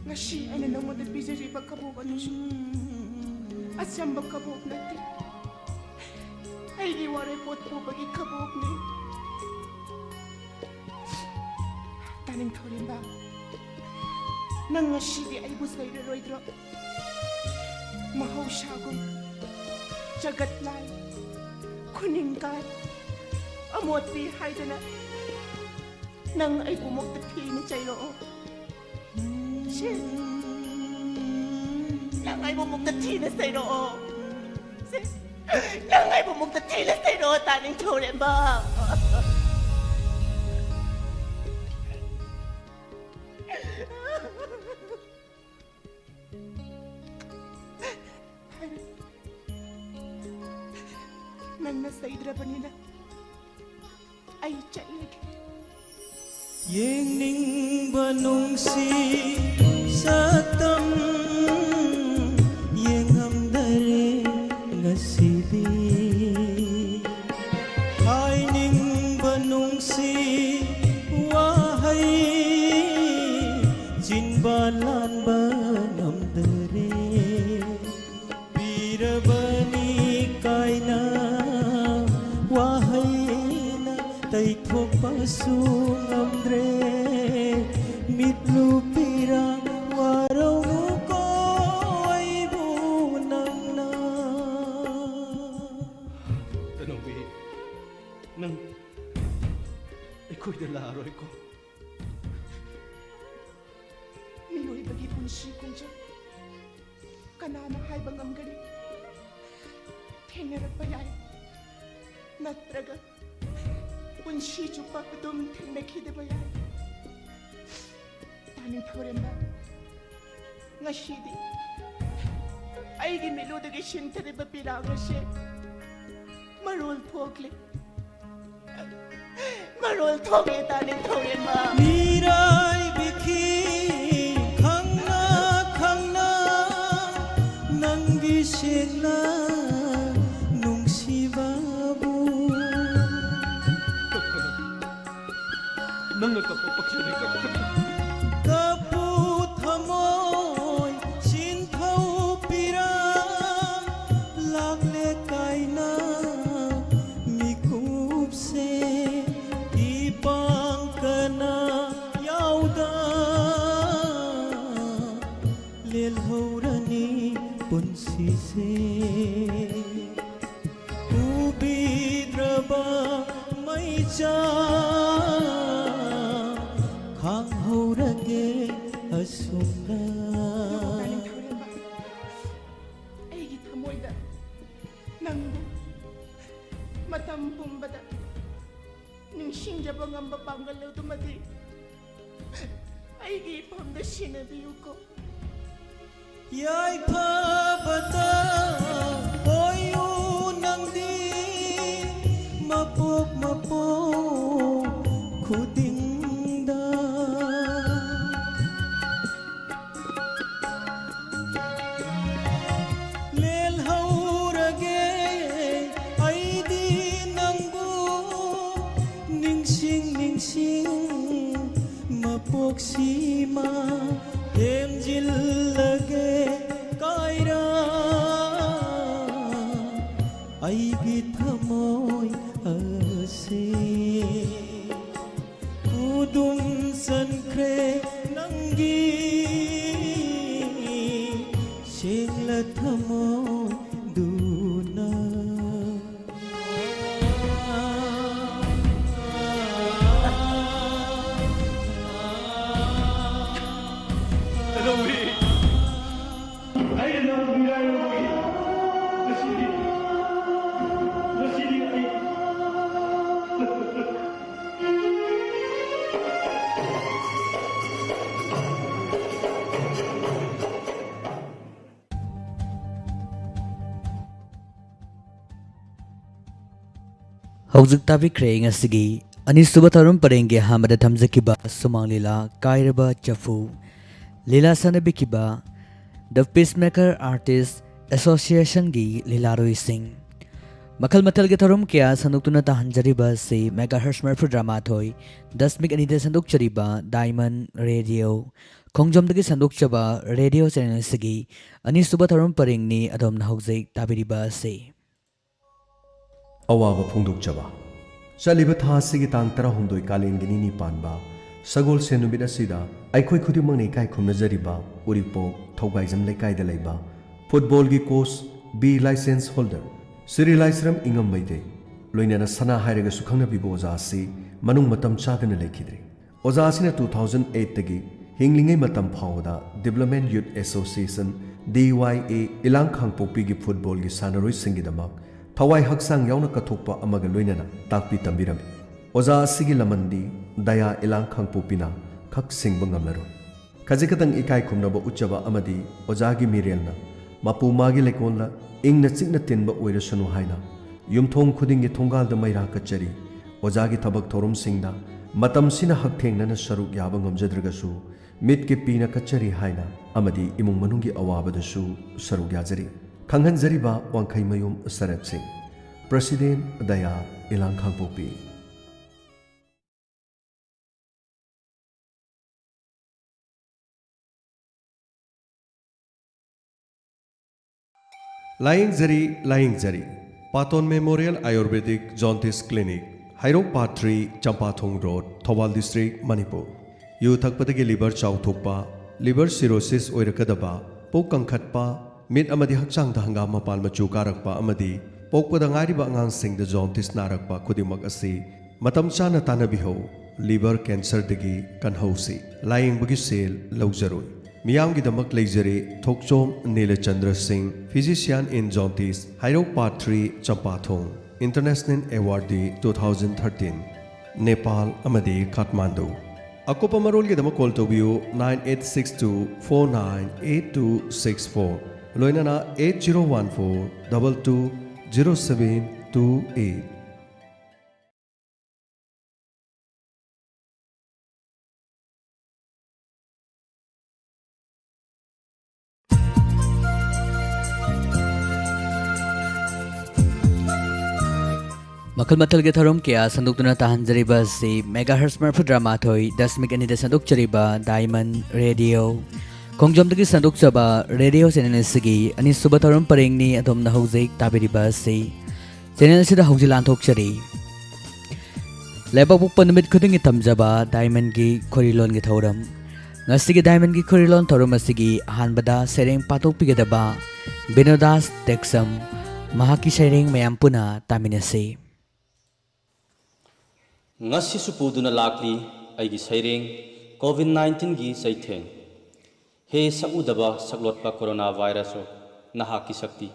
ꯉꯁꯤ ꯑꯩꯅ ꯅꯉꯣꯟꯗ ꯄꯤꯖꯔꯤꯕ ꯀꯕꯣꯛ ꯑꯗꯨꯁꯨ ꯑꯆꯝꯕ ꯀꯕꯣꯛ ꯅꯠꯇꯦ꯫ ꯑꯩꯒꯤ ꯋꯥꯔꯣꯏꯄꯣꯠ ꯄꯨꯕꯒꯤ ꯀꯕꯣꯛꯅꯤ꯫ ꯇꯥꯅꯤꯡ ꯊꯧꯔꯦꯝꯕ, ꯅꯪ ꯉꯁꯤꯗꯤ ꯑꯩꯕꯨ ꯆꯩꯔꯔꯣꯏꯗ꯭ꯔꯣ? ꯃꯍꯧꯁꯥꯒꯨꯝ ꯖꯒꯠ ꯂꯥꯏ, ꯈꯨꯅꯤꯡ ꯀꯥꯏ, ꯑꯃꯣꯠꯄꯤ ꯍꯥꯏꯗꯅ ꯅꯪ ꯑꯩꯕꯨ ꯃꯨꯛꯇ ꯊꯤꯅ ꯆꯩꯔꯛꯑꯣ꯫ ꯁꯦ, ꯅꯪ ꯑꯩꯕꯨ ꯃꯨꯛꯇ ꯊꯤꯅ ꯆꯩꯔꯛꯑꯣ꯫ ꯁꯦ, ꯅꯪ ꯑꯩꯕꯨ ꯃꯨꯛꯇ ꯊꯤꯅ ꯆꯩꯔꯛꯑꯣ, ꯇꯥꯅꯤꯡꯊꯧꯔꯦꯝꯕ꯫ ꯐꯔꯦ, ꯅꯪꯅ ꯆꯩꯗ꯭ꯔꯕꯅꯤꯅ ꯑꯩ ꯆꯠꯂꯒꯦ꯫ ꯌꯦꯡꯅꯤꯡꯕ ꯅꯨꯡꯁꯤ ꯁꯛꯇꯝ ꯌꯦꯡꯉꯝꯗꯔꯦ ꯉꯁꯤꯗꯤ꯫ ꯍꯥꯏꯅꯤꯡꯕ ꯅꯨꯡꯁꯤ ꯋꯥꯍꯩ ꯆꯤꯟꯕ ꯂꯥꯟꯕ ꯉꯝꯗꯔꯦ꯫ ꯄꯤꯔꯕꯅꯤ ꯀꯥꯏꯅ ꯋꯥꯍꯩꯅ ꯇꯩꯊꯣꯛꯄꯁꯨ ꯉꯝꯗ꯭ꯔꯦ꯫ ꯃꯤꯠꯂꯨ ꯄꯤꯔꯥꯡ ꯋꯥꯔꯧꯅꯨꯀꯣ ꯑꯩꯕꯨ ꯅꯪꯅ꯫ ꯇꯅꯧꯕꯤ, ꯅꯪ ꯑꯩꯈꯣꯏꯗ ꯂꯥꯛꯑꯔꯣꯏꯀꯣ? ꯃꯤꯑꯣꯏꯕꯒꯤ ꯄꯨꯟꯁꯤ ꯈꯣꯡꯆꯠ ꯀꯅꯥꯅ ꯍꯥꯏꯕ ꯉꯝꯒꯅꯤ? ꯊꯦꯡꯅꯔꯛꯄ ꯌꯥꯏ, ꯅꯠꯇ꯭ꯔꯒ ꯄꯨꯟꯁꯤ ꯆꯨꯞꯄ ꯑꯗꯨꯝ ꯊꯦꯡꯅꯈꯤꯗꯕ ꯌꯥꯏ꯫ ꯇꯥꯅꯤꯡꯊꯧꯔꯦꯝꯕ, ꯉꯁꯤꯗꯤ ꯑꯩꯒꯤ ꯃꯤꯠꯂꯨꯗꯒꯤ ꯁꯤꯟꯊꯔꯤꯕ ꯄꯤꯔꯥꯡ ꯑꯁꯦ ꯃꯔꯣꯜ ꯊꯣꯛꯂꯤ꯫ ꯃꯔꯣꯜ ꯊꯣꯛꯂꯤ, ꯇꯥꯅꯤꯡꯊꯧꯔꯦꯝꯕ꯫ ꯃꯤꯔꯥꯏꯕꯤꯈꯤ ꯈꯪꯅ ꯈꯪꯅ ꯅꯪꯒꯤ ꯁꯦꯡꯅ ꯅꯨꯡꯁꯤꯕꯕꯨ꯫ ꯅꯪꯅ ꯀꯞꯄ ꯄꯛꯆꯗꯦ, ꯀꯞꯄ꯫ ꯀꯞꯄꯨ ꯊꯃꯣꯏ ꯁꯤꯟꯊꯧ ꯄꯤꯔꯥꯡ ꯂꯥꯛꯂꯦ ꯀꯥꯏꯅ ꯃꯤꯀꯨꯞꯁꯦ ꯏꯄꯥꯡ ꯀꯅꯥ ꯌꯥꯎꯗ ꯂꯦꯜꯍꯧꯔꯅꯤ꯫ ꯄꯨꯟꯁꯤꯁꯦ ꯎꯕꯤꯗ꯭ꯔꯕ ꯃꯩꯆꯥ ꯈꯥꯡꯍꯧꯔꯒꯦ ꯑꯁꯨꯝꯅ꯫ ꯑꯩꯒꯤ ꯊꯃꯣꯏꯗ ꯅꯪꯕꯨ ꯃꯇꯝ ꯄꯨꯝꯕꯗ ꯅꯤꯡꯁꯤꯡꯖꯕ ꯉꯝꯕ ꯄꯥꯡꯒꯜ ꯑꯗꯨꯃꯗꯤ ꯑꯩꯒꯤ ꯏꯐꯝꯗ ꯁꯤꯟꯅꯕꯤꯌꯨꯀꯣ꯫ ꯌꯥꯏꯐꯕꯇ ꯑꯣꯏꯌꯨ ꯅꯪꯗꯤ ꯃꯄꯣꯛ ꯃꯄꯣꯛ ꯈꯨꯗꯤꯡꯗ꯫ ꯂꯦꯜꯍꯧꯔꯒꯦ ꯑꯩꯗꯤ ꯅꯪꯕꯨ ꯅꯤꯡꯁꯤꯡ ꯅꯤꯡꯁꯤꯡ ꯃꯄꯣꯛꯁꯤꯃ ꯊꯦꯝꯖꯤꯜꯂꯒꯦ ꯀꯥꯏꯔ ꯑꯩꯒꯤ ꯊꯃꯣꯏ ꯑꯁꯤ ꯈꯨꯗꯨꯝ ꯆꯟꯈ꯭ꯔꯦ ꯅꯪꯒꯤ ꯁꯦꯡꯂ ꯊꯃꯣꯏꯗꯨꯅ꯫ ꯀꯩꯗꯧꯔꯤ? ꯑꯩꯅ ꯅꯪꯕꯨ ꯃꯤꯔꯥꯏꯔꯣꯏ꯫ ꯉꯁꯤꯗꯤ, ꯉꯁꯤꯗꯤ ꯑꯩ ꯍꯧꯖꯤꯛ ꯇꯥꯕꯤꯈ꯭ꯔꯦ ꯉꯁꯤꯒꯤ ꯑꯅꯤꯁꯨꯕ ꯊꯧꯔꯝ ꯄꯔꯦꯡꯒꯤ ꯑꯍꯥꯟꯕꯗ ꯊꯝꯖꯈꯤꯕ ꯁꯨꯃꯥꯡ ꯂꯤꯂꯥ ꯀꯥꯏꯔꯕ ꯆꯐꯨ꯫ ꯂꯤꯂꯥ ꯁꯥꯟꯅꯕꯤꯈꯤꯕ The Peacemaker Artist Associationꯒꯤ ꯂꯤꯂꯥꯔꯣꯏꯁꯤꯡ꯫ ꯃꯈꯜ ꯃꯊꯦꯜꯒꯤ ꯊꯧꯔꯝ ꯀꯌꯥ ꯁꯟꯗꯣꯛꯇꯨꯅ ꯇꯥꯍꯟꯖꯔꯤꯕ ꯑꯁꯤ megahertz ꯃꯔꯤꯐꯨꯇꯔꯥꯃꯥꯊꯣꯏ ꯗꯁꯃꯤꯛ ꯑꯅꯤꯗ ꯁꯟꯗꯣꯛꯆꯔꯤꯕ Diamond Radio ꯈꯣꯡꯖꯣꯝꯗꯒꯤ ꯁꯟꯗꯣꯛꯆꯕ radio channel ꯑꯁꯤꯒꯤ ꯑꯅꯤꯁꯨꯕ ꯊꯧꯔꯝ ꯄꯔꯦꯡꯅꯤ ꯑꯗꯣꯝꯅ ꯍꯧꯖꯤꯛ ꯇꯥꯕꯤꯔꯤꯕ ꯑꯁꯤ꯫ ꯑꯋꯥꯕ ꯐꯣꯡꯗꯣꯛꯆꯕ꯫ ꯆꯠꯂꯤꯕ ꯊꯥ ꯑꯁꯤꯒꯤ ꯇꯥꯡ ꯇꯔꯥꯍꯨꯝꯗꯣꯏ ꯀꯥꯂꯦꯟꯒꯤ ꯅꯤꯅꯤ ꯄꯥꯟꯕ ꯁꯒꯣꯜꯁꯦꯟ ꯅꯨꯃꯤꯠ ꯑꯁꯤꯗ ꯑꯩꯈꯣꯏ ꯈꯨꯗꯤꯡꯃꯛꯅ ꯏꯀꯥꯏ ꯈꯨꯝꯅꯖꯔꯤꯕ ꯎꯔꯤꯄꯣꯛ ꯊꯧꯒꯥꯏꯖꯝ ꯂꯩꯀꯥꯏꯗ ꯂꯩꯕ ꯐꯨꯠꯕꯣꯜꯒꯤ coach, B licence holder, Shri Laishram ꯏꯉꯝ ꯃꯩꯇꯩ, ꯂꯣꯏꯅꯅ ꯁꯅꯥ ꯍꯥꯏꯔꯒꯁꯨ ꯈꯪꯅꯕꯤꯕ ꯑꯣꯖꯥ ꯑꯁꯤ ꯃꯅꯨꯡ ꯃꯇꯝ ꯆꯥꯗꯅ ꯂꯩꯈꯤꯗ꯭ꯔꯦ꯫ ꯑꯣꯖꯥ ꯑꯁꯤꯅ two thousand eight ꯇꯒꯤ ꯍꯤꯡꯂꯤꯉꯩ ꯃꯇꯝ ꯐꯥꯎꯕꯗ Development Youth Association, D Y A, ꯏꯂꯥꯡ ꯈꯥꯡꯄꯣꯛꯄꯤꯒꯤ ꯐꯨꯠꯕꯣꯜꯒꯤ ꯁꯥꯟꯅꯔꯣꯏꯁꯤꯡꯒꯤꯗꯃꯛ ꯊꯋꯥꯏ ꯍꯛꯆꯥꯡ ꯌꯥꯎꯅ ꯀꯠꯊꯣꯛꯄ ꯑꯃꯒ ꯂꯣꯏꯅꯅ ꯇꯥꯛꯄꯤ ꯇꯝꯕꯤꯔꯝꯃꯤ꯫ ꯑꯣꯖꯥ ꯑꯁꯤꯒꯤ ꯂꯃꯟꯗꯤ ꯗꯌꯥ ꯏꯂꯥꯡ ꯈꯥꯡꯄꯣꯛꯄꯤꯅ ꯈꯛ ꯁꯤꯡꯕ ꯉꯝꯂꯔꯣꯏ꯫ ꯈꯖꯤꯛ ꯈꯇꯪ ꯏꯀꯥꯏ ꯈꯨꯝꯅꯕ ꯎꯠꯆꯕ ꯑꯃꯗꯤ ꯑꯣꯖꯥꯒꯤ ꯃꯤꯔꯦꯜꯅ ꯃꯄꯨ ꯃꯥꯒꯤ ꯂꯩꯀꯣꯜꯗ ꯏꯪꯅ ꯆꯤꯛꯅ ꯇꯤꯟꯕ ꯑꯣꯏꯔꯁꯅꯨ ꯍꯥꯏꯅ ꯌꯨꯝꯊꯣꯡ ꯈꯨꯗꯤꯡꯒꯤ ꯊꯣꯡꯒꯥꯜꯗ ꯃꯩꯔꯥ ꯀꯠꯆꯔꯤ꯫ ꯑꯣꯖꯥꯒꯤ ꯊꯕꯛ ꯊꯧꯔꯝꯁꯤꯡꯗ ꯃꯇꯝꯁꯤꯅ ꯍꯛꯊꯦꯡꯅꯅ ꯁꯔꯨꯛ ꯌꯥꯕ ꯉꯝꯖꯗ꯭ꯔꯒꯁꯨ ꯃꯤꯠꯀꯤ ꯄꯤꯅ ꯀꯠꯆꯔꯤ ꯍꯥꯏꯅ ꯑꯃꯗꯤ ꯏꯃꯨꯡ ꯃꯅꯨꯡꯒꯤ ꯑꯋꯥꯕꯗꯁꯨ ꯁꯔꯨꯛ ꯌꯥꯖꯔꯤ꯫ ꯈꯪꯍꯟꯖꯔꯤꯕ ꯋꯥꯡꯈꯩꯃꯌꯨꯝ ꯁꯔꯠ ꯁꯤꯡ, ꯄ꯭ꯔꯁꯤꯗꯦꯟ ꯗꯌꯥ ꯏꯂꯥꯡ ꯈꯥꯡꯄꯣꯛꯄꯤ꯫ ꯂꯥꯌꯦꯡꯖꯔꯤ, ꯂꯥꯌꯦꯡꯖꯔꯤ꯫ Paton memorial Ayurvedic joints clinic, Heirok part three, Champathong road, Thoubal district, Manipur. ꯌꯨ ꯊꯛꯄꯗꯒꯤ ꯂꯤꯚꯔ ꯆꯥꯎꯊꯣꯛꯄ, ꯂꯤꯚꯔ ꯁꯤꯔꯣꯁꯤꯁ ꯑꯣꯏꯔꯛꯀꯗꯕ, ꯄꯨꯛ ꯀꯪꯈꯠꯄ, ꯃꯤꯠ ꯑꯃꯗꯤ ꯍꯛꯆꯥꯡꯗ ꯍꯪꯒꯥꯝ ꯃꯄꯥꯟ ꯃꯆꯨ ꯀꯥꯔꯛꯄ ꯑꯃꯗꯤ ꯄꯣꯛꯄꯗ ꯉꯥꯏꯔꯤꯕ ꯑꯉꯥꯡꯁꯤꯡꯗ ꯖꯣꯟꯇꯤꯁ ꯅꯥꯔꯛꯄ ꯈꯨꯗꯤꯡꯃꯛ ꯑꯁꯤ ꯃꯇꯝ ꯆꯥꯅ ꯇꯥꯟꯅꯕꯤꯍꯧ꯫ ꯂꯤꯚꯔ ꯀꯦꯟꯁꯔꯗꯒꯤ ꯀꯟꯍꯧꯁꯤ꯫ ꯂꯥꯌꯦꯡꯕꯒꯤ ꯁꯦꯜ ꯂꯧꯖꯔꯣꯏ꯫ ꯃꯤꯌꯥꯝꯒꯤꯗꯃꯛ ꯂꯩꯖꯔꯦ ꯊꯣꯛꯆꯣꯝ ꯅꯤꯂꯆꯟꯗ꯭ꯔ ꯁꯤꯡ, physician in jaundice, Heirok part three, ꯆꯝꯄꯥꯊꯣꯡ꯫ International Awardee two thousand thirteen, Nepal ꯑꯃꯗꯤ ꯀꯥꯊꯃꯥꯟꯗꯨ꯫ ꯑꯀꯨꯞꯄ ꯃꯔꯣꯜꯒꯤꯗꯃꯛ ꯀꯣꯜ ꯇꯧꯕꯤꯌꯨ nine eight six two four nine eight two six four, ꯂꯣꯏꯅꯅ eight zero one four double two zero seven two eight꯫ ꯃꯈꯜ ꯃꯊꯦꯜꯒꯤ ꯊꯧꯔꯝ ꯀꯌꯥ ꯁꯟꯗꯣꯛꯇꯨꯅ ꯇꯥꯍꯟꯖꯔꯤꯕ ꯑꯁꯤ megahertz ꯃꯔꯤꯐꯨꯇꯔꯥꯃꯥꯊꯣꯏ ꯗꯁꯃꯤꯛ ꯑꯅꯤꯗ ꯁꯟꯗꯣꯛꯆꯔꯤꯕ Diamond Radio꯫ ꯈꯣꯡꯖꯣꯝꯗꯒꯤ ꯁꯟꯗꯣꯛꯆꯕ ꯔꯦꯗꯤꯑꯣ ꯆꯦꯅꯦꯜ ꯑꯁꯤꯒꯤ ꯑꯅꯤꯁꯨꯕ ꯊꯧꯔꯝ ꯄꯔꯦꯡꯅꯤ ꯑꯗꯣꯝꯅ ꯍꯧꯖꯤꯛ ꯇꯥꯕꯤꯔꯤꯕ ꯑꯁꯤ꯫ ꯆꯦꯅꯦꯜ ꯑꯁꯤꯗ ꯍꯧꯖꯤꯛ ꯂꯥꯟꯊꯣꯛꯆꯔꯤ꯫ ꯂꯩꯕꯥꯛꯄꯣꯛꯄ ꯅꯨꯃꯤꯠ ꯈꯨꯗꯤꯡꯒꯤ ꯇꯝꯖꯕ ꯗꯥꯏꯃꯟꯒꯤ ꯈꯣꯔꯤ ꯂꯣꯟꯒꯤ ꯊꯧꯔꯝ꯫ ꯉꯁꯤꯒꯤ ꯗꯥꯏꯃꯟꯒꯤ ꯈꯨꯔꯤꯂꯣꯟ ꯊꯧꯔꯝ ꯑꯁꯤꯒꯤ ꯑꯍꯥꯟꯕꯗ ꯁꯩꯔꯦꯡ ꯄꯥꯊꯣꯛꯄꯤꯒꯗꯕ ꯕꯤꯅꯣꯗꯥꯁ ꯇꯦꯛꯁꯝ, ꯃꯍꯥꯛꯀꯤ ꯁꯩꯔꯦꯡ ꯃꯌꯥꯝ ꯄꯨꯟꯅ ꯇꯥꯃꯤꯟꯅꯁꯤ꯫ ꯉꯁꯤꯁꯨ ꯄꯨꯗꯨꯅ ꯂꯥꯛꯂꯤ ꯑꯩꯒꯤ ꯁꯩꯔꯦꯡ, COVID nineteenꯒꯤ ꯆꯩꯊꯦꯡ꯫ ꯍꯦ ꯁꯛꯎꯗꯕ ꯁꯛꯂꯣꯠꯄ ꯀꯣꯔꯣꯅꯥ ꯚꯥꯏꯔꯁꯁꯨ, ꯅꯍꯥꯛꯀꯤ ꯁꯛꯇꯤ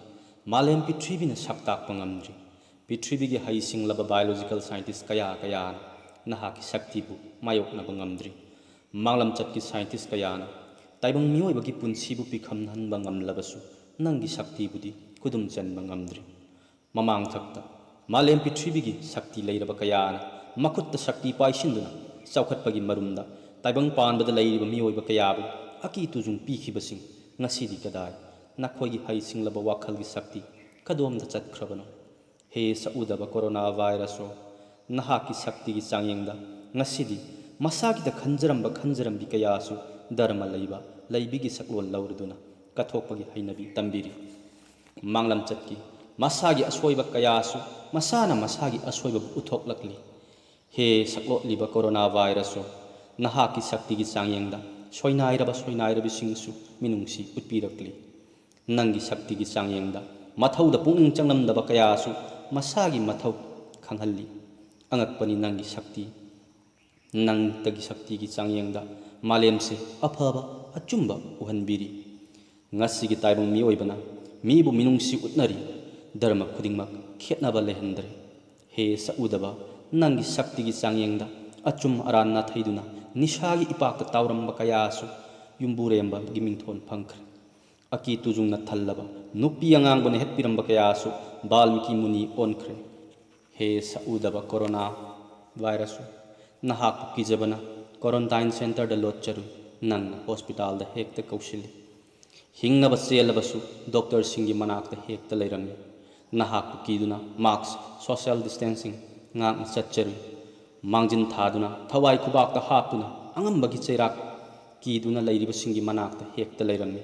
ꯃꯥꯂꯦꯝ ꯄ꯭ꯔꯤꯊꯤꯕꯤꯅ ꯁꯛ ꯇꯥꯛꯄ ꯉꯝꯗ꯭ꯔꯤ꯫ ꯄ꯭ꯔꯤꯊꯤꯕꯤꯒꯤ ꯍꯩꯁꯤꯡꯂꯕ biological scientist ꯀꯌꯥ ꯀꯌꯥꯅ ꯅꯍꯥꯛꯀꯤ ꯁꯛꯇꯤꯕꯨ ꯃꯥꯌꯣꯛꯅꯕ ꯉꯝꯗ꯭ꯔꯤ꯫ ꯃꯥꯡꯂꯝꯆꯠꯀꯤ scientist ꯀꯌꯥꯅ ꯇꯥꯏꯕꯪ ꯃꯤꯑꯣꯏꯕꯒꯤ ꯄꯨꯟꯁꯤꯕꯨ ꯄꯤꯈꯝꯍꯟꯕ ꯉꯝꯂꯕꯁꯨ, ꯅꯪꯒꯤ ꯁꯛꯇꯤꯕꯨꯗꯤ ꯈꯨꯗꯨꯝ ꯆꯟꯕ ꯉꯝꯗ꯭ꯔꯤ꯫ ꯃꯃꯥꯡꯊꯛꯇ ꯃꯥꯂꯦꯝ ꯄ꯭ꯔꯤꯊꯤꯕꯤꯒꯤ ꯁꯛꯇꯤ ꯂꯩꯔꯕ ꯀꯌꯥꯅ ꯃꯈꯨꯠꯇ ꯁꯛꯇꯤ ꯄꯥꯏꯁꯤꯟꯗꯨꯅ ꯆꯥꯎꯈꯠꯄꯒꯤ ꯃꯔꯨꯝꯗ ꯇꯥꯏꯕꯪ ꯄꯥꯟꯕꯗ ꯂꯩꯔꯤꯕ ꯃꯤꯑꯣꯏꯕ ꯀꯌꯥꯕꯨ ꯑꯀꯤ ꯇꯨꯖꯨꯡ ꯄꯤꯈꯤꯕꯁꯤꯡ ꯉꯁꯤꯗꯤ ꯀꯗꯥꯏ? ꯅꯈꯣꯏꯒꯤ ꯍꯩꯁꯤꯡꯂꯕ ꯋꯥꯈꯜꯒꯤ ꯁꯛꯇꯤ ꯀꯗꯣꯝꯗ ꯆꯠꯈ꯭ꯔꯕꯅꯣ? ꯍꯦ ꯁꯛꯎꯗꯕ ꯀꯣꯔꯣꯅꯥ ꯚꯥꯏꯔꯁꯁꯨ, ꯅꯍꯥꯛꯀꯤ ꯁꯛꯇꯤꯒꯤ ꯆꯥꯡꯌꯦꯡꯗ ꯉꯁꯤꯗꯤ ꯃꯁꯥꯒꯤꯗ ꯈꯟꯖꯔꯝꯕ ꯈꯟꯖꯔꯝꯕꯤ ꯀꯌꯥꯁꯨ ꯙꯔꯃ ꯂꯩꯕ ꯂꯩꯕꯤꯒꯤ ꯁꯛꯂꯣꯟ ꯂꯧꯔꯗꯨꯅ ꯀꯠꯊꯣꯛꯄꯒꯤ ꯍꯩꯅꯕꯤ ꯇꯝꯕꯤꯔꯤ꯫ ꯃꯥꯡꯂꯝꯆꯠꯀꯤ ꯃꯁꯥꯒꯤ ꯑꯁꯣꯏꯕ ꯀꯌꯥꯁꯨ ꯃꯁꯥꯅ ꯃꯁꯥꯒꯤ ꯑꯁꯣꯏꯕꯕꯨ ꯎꯠꯊꯣꯛꯂꯛꯂꯤ꯫ ꯍꯦ ꯁꯛꯂꯣꯠꯂꯤꯕ ꯀꯣꯔꯣꯅꯥ ꯚꯥꯏꯔꯁꯁꯨ, ꯅꯍꯥꯛꯀꯤ ꯁꯛꯇꯤꯒꯤ ꯆꯥꯡꯌꯦꯡꯗ ꯁꯣꯏꯅꯥꯏꯔꯕ ꯁꯣꯏꯅꯥꯏꯔꯕꯤꯁꯤꯡꯁꯨ ꯃꯤꯅꯨꯡꯁꯤ ꯎꯠꯄꯤꯔꯛꯂꯤ꯫ ꯅꯪꯒꯤ ꯁꯛꯇꯤꯒꯤ ꯆꯥꯡꯌꯦꯡꯗ ꯃꯊꯧꯗ ꯄꯨꯛꯅꯤꯡ ꯆꯪꯂꯝꯗꯕ ꯀꯌꯥꯁꯨ ꯃꯁꯥꯒꯤ ꯃꯊꯧ ꯈꯪꯍꯜꯂꯤ꯫ ꯑꯉꯛꯄꯅꯤ ꯅꯪꯒꯤ ꯁꯛꯇꯤ꯫ ꯅꯪꯇꯒꯤ ꯁꯛꯇꯤꯒꯤ ꯆꯥꯡꯌꯦꯡꯗ ꯃꯥꯂꯦꯝꯁꯦ ꯑꯐꯕ ꯑꯆꯨꯝꯕ ꯎꯍꯟꯕꯤꯔꯤ꯫ ꯉꯁꯤꯒꯤ ꯇꯥꯏꯕꯪ ꯃꯤꯑꯣꯏꯕꯅ ꯃꯤꯕꯨ ꯃꯤꯅꯨꯡꯁꯤ ꯎꯠꯅꯔꯤ꯫ ꯙꯔꯃ ꯈꯨꯗꯤꯡꯃꯛ ꯈꯦꯠꯅꯕ ꯂꯩꯍꯟꯗ꯭ꯔꯦ꯫ ꯍꯦ ꯁꯛꯎꯗꯕ, ꯅꯪꯒꯤ ꯁꯛꯇꯤꯒꯤ ꯆꯥꯡꯌꯦꯡꯗ ꯑꯆꯨꯝ ꯑꯔꯥꯟ ꯅꯥꯊꯩꯗꯨꯅ ꯅꯤꯁꯥꯒꯤ ꯏꯄꯥꯛꯇ ꯇꯥꯎꯔꯝꯕ ꯀꯌꯥꯁꯨ ꯌꯨꯝꯕꯨꯔꯦꯝꯕꯒꯤ ꯃꯤꯡꯊꯣꯟ ꯐꯪꯈ꯭ꯔꯦ꯫ ꯑꯀꯤ ꯇꯨꯖꯨꯡꯅ ꯊꯜꯂꯕ ꯅꯨꯄꯤ ꯑꯉꯥꯡꯕꯅ ꯍꯦꯠꯄꯤꯔꯝꯕ ꯀꯌꯥꯁꯨ ꯕꯥꯜꯃꯤꯀꯤ ꯃꯨꯅꯤ ꯑꯣꯟꯈ꯭ꯔꯦ꯫ ꯍꯦ ꯁꯛꯎꯗꯕ ꯀꯣꯔꯣꯅꯥ ꯚꯥꯏꯔꯁꯁꯨ, ꯅꯍꯥꯛꯄꯨ ꯀꯤꯖꯕꯅ quarantine centreꯗ ꯂꯣꯠꯆꯔꯨꯏ, ꯅꯪꯅ ꯍꯣꯁꯄꯤꯇꯥꯜꯗ ꯍꯦꯛꯇ ꯀꯧꯁꯤꯜꯂꯤ꯫ ꯍꯤꯡꯅꯕ ꯆꯦꯜꯂꯕꯁꯨ ꯗꯣꯛꯇꯔꯁꯤꯡꯒꯤ ꯃꯅꯥꯛꯇ ꯍꯦꯛꯇ ꯂꯩꯔꯝꯃꯤ꯫ ꯅꯍꯥꯛꯄꯨ ꯀꯤꯗꯨꯅ mask, social distancing ꯉꯥꯛꯅ ꯆꯠꯆꯔꯨꯏ꯫ ꯃꯥꯡꯖꯤꯟ ꯊꯥꯗꯨꯅ, ꯊꯋꯥꯏ ꯈꯨꯕꯥꯛꯇ ꯍꯥꯞꯇꯨꯅ, ꯑꯉꯝꯕꯒꯤ ꯆꯩꯔꯥꯛ ꯀꯤꯗꯨꯅ ꯂꯩꯔꯤꯕꯁꯤꯡꯒꯤ ꯃꯅꯥꯛꯇ ꯍꯦꯛꯇ ꯂꯩꯔꯝꯃꯤ꯫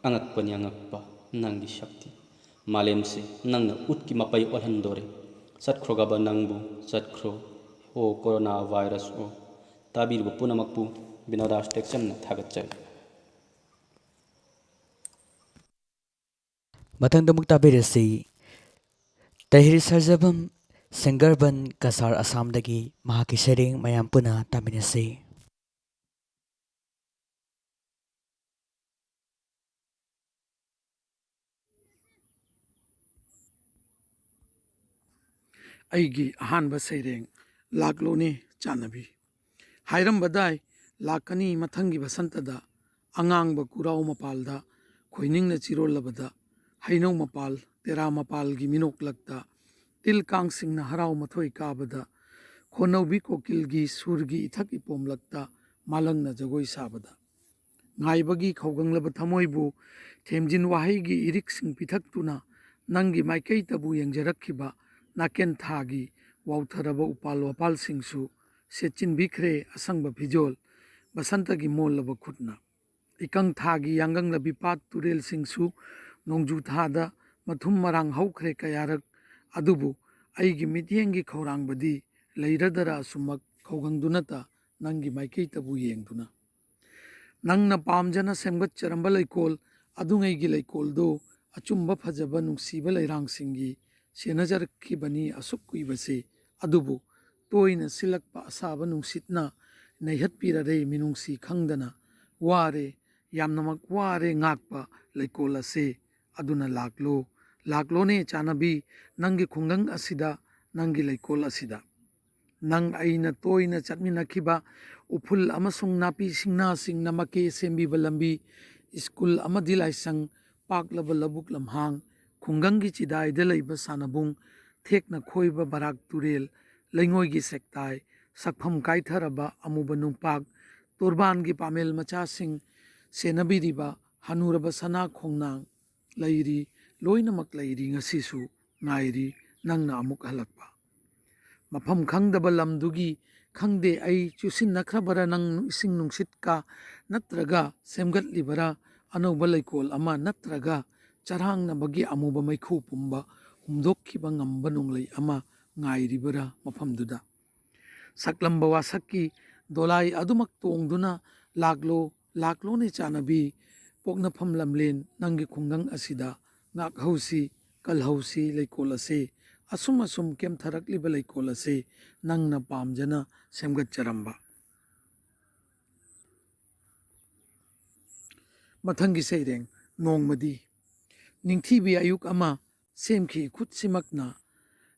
ꯑꯉꯛꯄꯅꯤ ꯑꯉꯛꯄ ꯅꯪꯒꯤ ꯁꯛꯇꯤ꯫ ꯃꯥꯂꯦꯝꯁꯦ ꯅꯪꯅ ꯎꯠꯀꯤ ꯃꯄꯩ ꯑꯣꯜꯍꯟꯗꯣꯔꯦ꯫ ꯆꯠꯈ꯭ꯔꯣꯒꯕ ꯅꯪꯕꯨ, ꯆꯠꯈ꯭ꯔꯣ, ꯑꯣ ꯀꯣꯔꯣꯅꯥ ꯚꯥꯏꯔꯁ ꯑꯣ꯫ ꯇꯥꯕꯤꯔꯤꯕ ꯄꯨꯝꯅꯃꯛꯄꯨ ꯕꯤꯅꯣꯗ ꯑꯥꯔꯀꯤꯇꯦꯛꯆꯔꯅ ꯊꯥꯒꯠꯆꯔꯤ꯫ ꯃꯊꯪꯗ ꯑꯃꯨꯛ ꯇꯥꯕꯤꯔꯁꯤ, ꯇꯍꯤꯔ ꯁꯔꯖꯕꯝ ꯁꯦꯡꯒꯔꯕꯟ ꯀꯁꯥꯔ ꯑꯁꯥꯝꯗꯒꯤ ꯃꯍꯥꯛꯀꯤ ꯁꯩꯔꯦꯡ ꯃꯌꯥꯝ ꯄꯨꯟꯅ ꯇꯥꯃꯤꯟꯅꯁꯤ꯫ ꯑꯩꯒꯤ ꯑꯍꯥꯟꯕ ꯁꯩꯔꯦꯡ, ꯂꯥꯛꯂꯣꯅꯦ ꯆꯥꯟꯅꯕꯤ꯫ ꯍꯥꯏꯔꯝꯕꯗꯥꯏ, ꯂꯥꯛꯀꯅꯤ ꯃꯊꯪꯒꯤ ꯕꯁꯟꯇꯗ, ꯑꯉꯥꯡꯕ ꯀꯨꯔꯥꯎ ꯃꯄꯥꯜꯗ, ꯈꯣꯏꯅꯤꯡꯅ ꯆꯤꯔꯣꯜꯂꯕꯗ, ꯍꯩꯅꯧ ꯃꯄꯥꯜ, ꯇꯦꯔꯥ ꯃꯄꯥꯜꯒꯤ ꯃꯤꯅꯣꯛꯂꯛꯇ, ꯇꯤꯜ ꯀꯥꯡꯁꯤꯡꯅ ꯍꯔꯥꯎ ꯃꯊꯣꯏ ꯀꯥꯕꯗ, ꯈꯣꯟꯅꯧꯕꯤ ꯀꯣꯀꯤꯜꯒꯤ ꯁꯨꯔꯒꯤ ꯏꯊꯛ ꯏꯄꯣꯝꯂꯛꯇ, ꯃꯥꯂꯪꯅ ꯖꯒꯣꯏ ꯁꯥꯕꯗ꯫ ꯉꯥꯏꯕꯒꯤ ꯈꯧꯒꯪꯂꯕ ꯊꯃꯣꯏꯕꯨ ꯊꯦꯝꯖꯤꯟ ꯋꯥꯍꯩꯒꯤ ꯏꯔꯤꯛꯁꯤꯡ ꯄꯤꯊꯛꯇꯨꯅ, ꯅꯪꯒꯤ ꯃꯥꯏꯀꯩꯇꯕꯨ ꯌꯦꯡꯖꯔꯛꯈꯤꯕ ꯅꯥꯀꯦꯟ ꯊꯥꯒꯤ ꯋꯥꯎꯊꯔꯕ ꯎꯄꯥꯜ ꯋꯥꯄꯥꯜꯁꯤꯡꯁꯨ ꯁꯦꯠꯆꯤꯟꯕꯤꯈ꯭ꯔꯦ ꯑꯁꯪꯕ ꯐꯤꯖꯣꯜ꯫ ꯕꯁꯟꯇꯒꯤ ꯃꯣꯜꯂꯕ ꯈꯨꯠꯅ꯫ ꯏꯀꯪ ꯊꯥꯒꯤ ꯌꯥꯡꯒꯪꯂꯕꯤ ꯄꯥꯠ ꯇꯨꯔꯦꯜꯁꯤꯡꯁꯨ ꯅꯣꯡꯖꯨ ꯊꯥꯗ ꯃꯊꯨꯝ ꯃꯔꯥꯡ ꯍꯧꯈ꯭ꯔꯦ ꯀꯌꯥꯔꯛ꯫ ꯑꯗꯨꯕꯨ ꯑꯩꯒꯤ ꯃꯤꯠꯌꯦꯡꯒꯤ ꯈꯧꯔꯥꯡꯕꯗꯤ ꯂꯩꯔꯗꯔ ꯑꯁꯨꯝꯃꯛ ꯈꯧꯒꯪꯗꯨꯅꯇ ꯅꯪꯒꯤ ꯃꯥꯏꯀꯩꯇꯕꯨ ꯌꯦꯡꯗꯨꯅ꯫ ꯅꯪꯅ ꯄꯥꯝꯖꯅ ꯁꯦꯝꯒꯠꯆꯔꯝꯕ ꯂꯩꯀꯣꯜ ꯑꯗꯨꯉꯩꯒꯤ ꯂꯩꯀꯣꯜꯗꯨ ꯑꯆꯨꯝꯕ ꯐꯖꯕ ꯅꯨꯡꯁꯤꯕ ꯂꯩꯔꯥꯡꯁꯤꯡꯒꯤ ꯁꯦꯟꯅꯖꯔꯛꯈꯤꯕꯅꯤ ꯑꯁꯨꯛ ꯀꯨꯏꯕꯁꯤ꯫ ꯑꯗꯨꯕꯨ ꯇꯣꯏꯅ ꯁꯤꯜꯂꯛꯄ ꯑꯁꯥꯕ ꯅꯨꯡꯁꯤꯠꯅ ꯅꯩꯍꯠꯄꯤꯔꯔꯦ ꯃꯤꯅꯨꯡꯁꯤ ꯈꯪꯗꯅ꯫ ꯋꯥꯔꯦ, ꯌꯥꯝꯅꯃꯛ ꯋꯥꯔꯦ ꯉꯥꯛꯄ ꯂꯩꯀꯣꯜ ꯑꯁꯤ꯫ ꯑꯗꯨꯅ ꯂꯥꯛꯂꯣ, ꯂꯥꯛꯂꯣꯅꯦ ꯆꯥꯟꯅꯕꯤ, ꯅꯪꯒꯤ ꯈꯨꯡꯒꯪ ꯑꯁꯤꯗ, ꯅꯪꯒꯤ ꯂꯩꯀꯣꯜ ꯑꯁꯤꯗ꯫ ꯅꯪ ꯑꯩꯅ ꯇꯣꯏꯅ ꯆꯠꯃꯤꯟꯅꯈꯤꯕ ꯎꯐꯨꯜ ꯑꯃꯁꯨꯡ ꯅꯥꯄꯤ ꯁꯤꯡꯅꯥꯁꯤꯡꯅ ꯃꯀꯦ ꯁꯦꯝꯕꯤꯕ ꯂꯝꯕꯤ, ꯁ꯭ꯀꯨꯜ ꯑꯃꯗꯤ ꯂꯥꯏꯁꯪ, ꯄꯥꯛꯂꯕ ꯂꯧꯕꯨꯛ ꯂꯝꯍꯥꯡ, ꯈꯨꯡꯒꯪꯒꯤ ꯆꯤꯗꯥꯏꯗ ꯂꯩꯕ ꯁꯥꯟꯅꯕꯨꯡ, ꯊꯦꯛꯅ ꯈꯣꯏꯕ ꯕꯔꯥꯛ ꯇꯨꯔꯦꯜ, ꯂꯩꯉꯣꯏꯒꯤ ꯁꯦꯛꯇꯥꯏ, ꯁꯛꯐꯝ ꯀꯥꯏꯊꯔꯕ ꯑꯃꯨꯕ ꯅꯨꯡꯄꯥꯛ, ꯇꯣꯔꯕꯥꯟꯒꯤ ꯄꯥꯃꯦꯜ ꯃꯆꯥꯁꯤꯡ ꯁꯦꯟꯅꯕꯤꯔꯤꯕ ꯍꯅꯨꯔꯕ ꯁꯅꯥ ꯈꯣꯡꯅꯥꯡ, ꯂꯩꯔꯤ, ꯂꯣꯏꯅꯃꯛ ꯂꯩꯔꯤ, ꯉꯁꯤꯁꯨ ꯉꯥꯏꯔꯤ ꯅꯪꯅ ꯑꯃꯨꯛ ꯍꯜꯂꯛꯄ꯫ ꯃꯐꯝ ꯈꯪꯗꯕ ꯂꯝꯗꯨꯒꯤ, ꯈꯪꯗꯦ ꯑꯩ, ꯆꯨꯁꯤꯟꯅꯈ꯭ꯔꯕꯔꯥ ꯅꯪ ꯏꯁꯤꯡ ꯅꯨꯡꯁꯤꯠꯀ? ꯅꯠꯇ꯭ꯔꯒ ꯁꯦꯝꯒꯠꯂꯤꯕꯔꯥ ꯑꯅꯧꯕ ꯂꯩꯀꯣꯜ ꯑꯃ? ꯅꯠꯇ꯭ꯔꯒ ꯆꯔꯥꯡꯅꯕꯒꯤ ꯑꯃꯨꯕ ꯃꯩꯈꯨ ꯄꯨꯝꯕ ꯍꯨꯝꯗꯣꯛꯈꯤꯕ ꯉꯝꯕ ꯅꯣꯡꯂꯩ ꯑꯃ ꯉꯥꯏꯔꯤꯕꯔꯥ ꯃꯐꯝꯗꯨꯗ? ꯁꯛꯂꯝꯕ ꯋꯥꯁꯛꯀꯤ ꯗꯣꯂꯥꯏ ꯑꯗꯨꯃꯛ ꯇꯣꯡꯗꯨꯅ ꯂꯥꯛꯂꯣ, ꯂꯥꯛꯂꯣꯅꯦ ꯆꯥꯟꯅꯕꯤ, ꯄꯣꯛꯅꯐꯝ ꯂꯝꯂꯦꯟ ꯅꯪꯒꯤ ꯈꯨꯡꯒꯪ ꯑꯁꯤꯗ ꯉꯥꯛꯍꯧꯁꯤ, ꯀꯜꯍꯧꯁꯤ ꯂꯩꯀꯣꯜ ꯑꯁꯤ꯫ ꯑꯁꯨꯝ ꯑꯁꯨꯝ ꯀꯦꯝꯊꯔꯛꯂꯤꯕ ꯂꯩꯀꯣꯜ ꯑꯁꯤ ꯅꯪꯅ ꯄꯥꯝꯖꯅ ꯁꯦꯝꯒꯠꯆꯔꯝꯕ꯫ ꯃꯊꯪꯒꯤ ꯁꯩꯔꯦꯡ, ꯅꯣꯡꯃꯗꯤ꯫ ꯅꯤꯡꯊꯤꯕꯤ ꯑꯌꯨꯛ ꯑꯃ ꯁꯦꯝꯈꯤ ꯏꯈꯨꯠꯁꯤꯃꯛꯅ,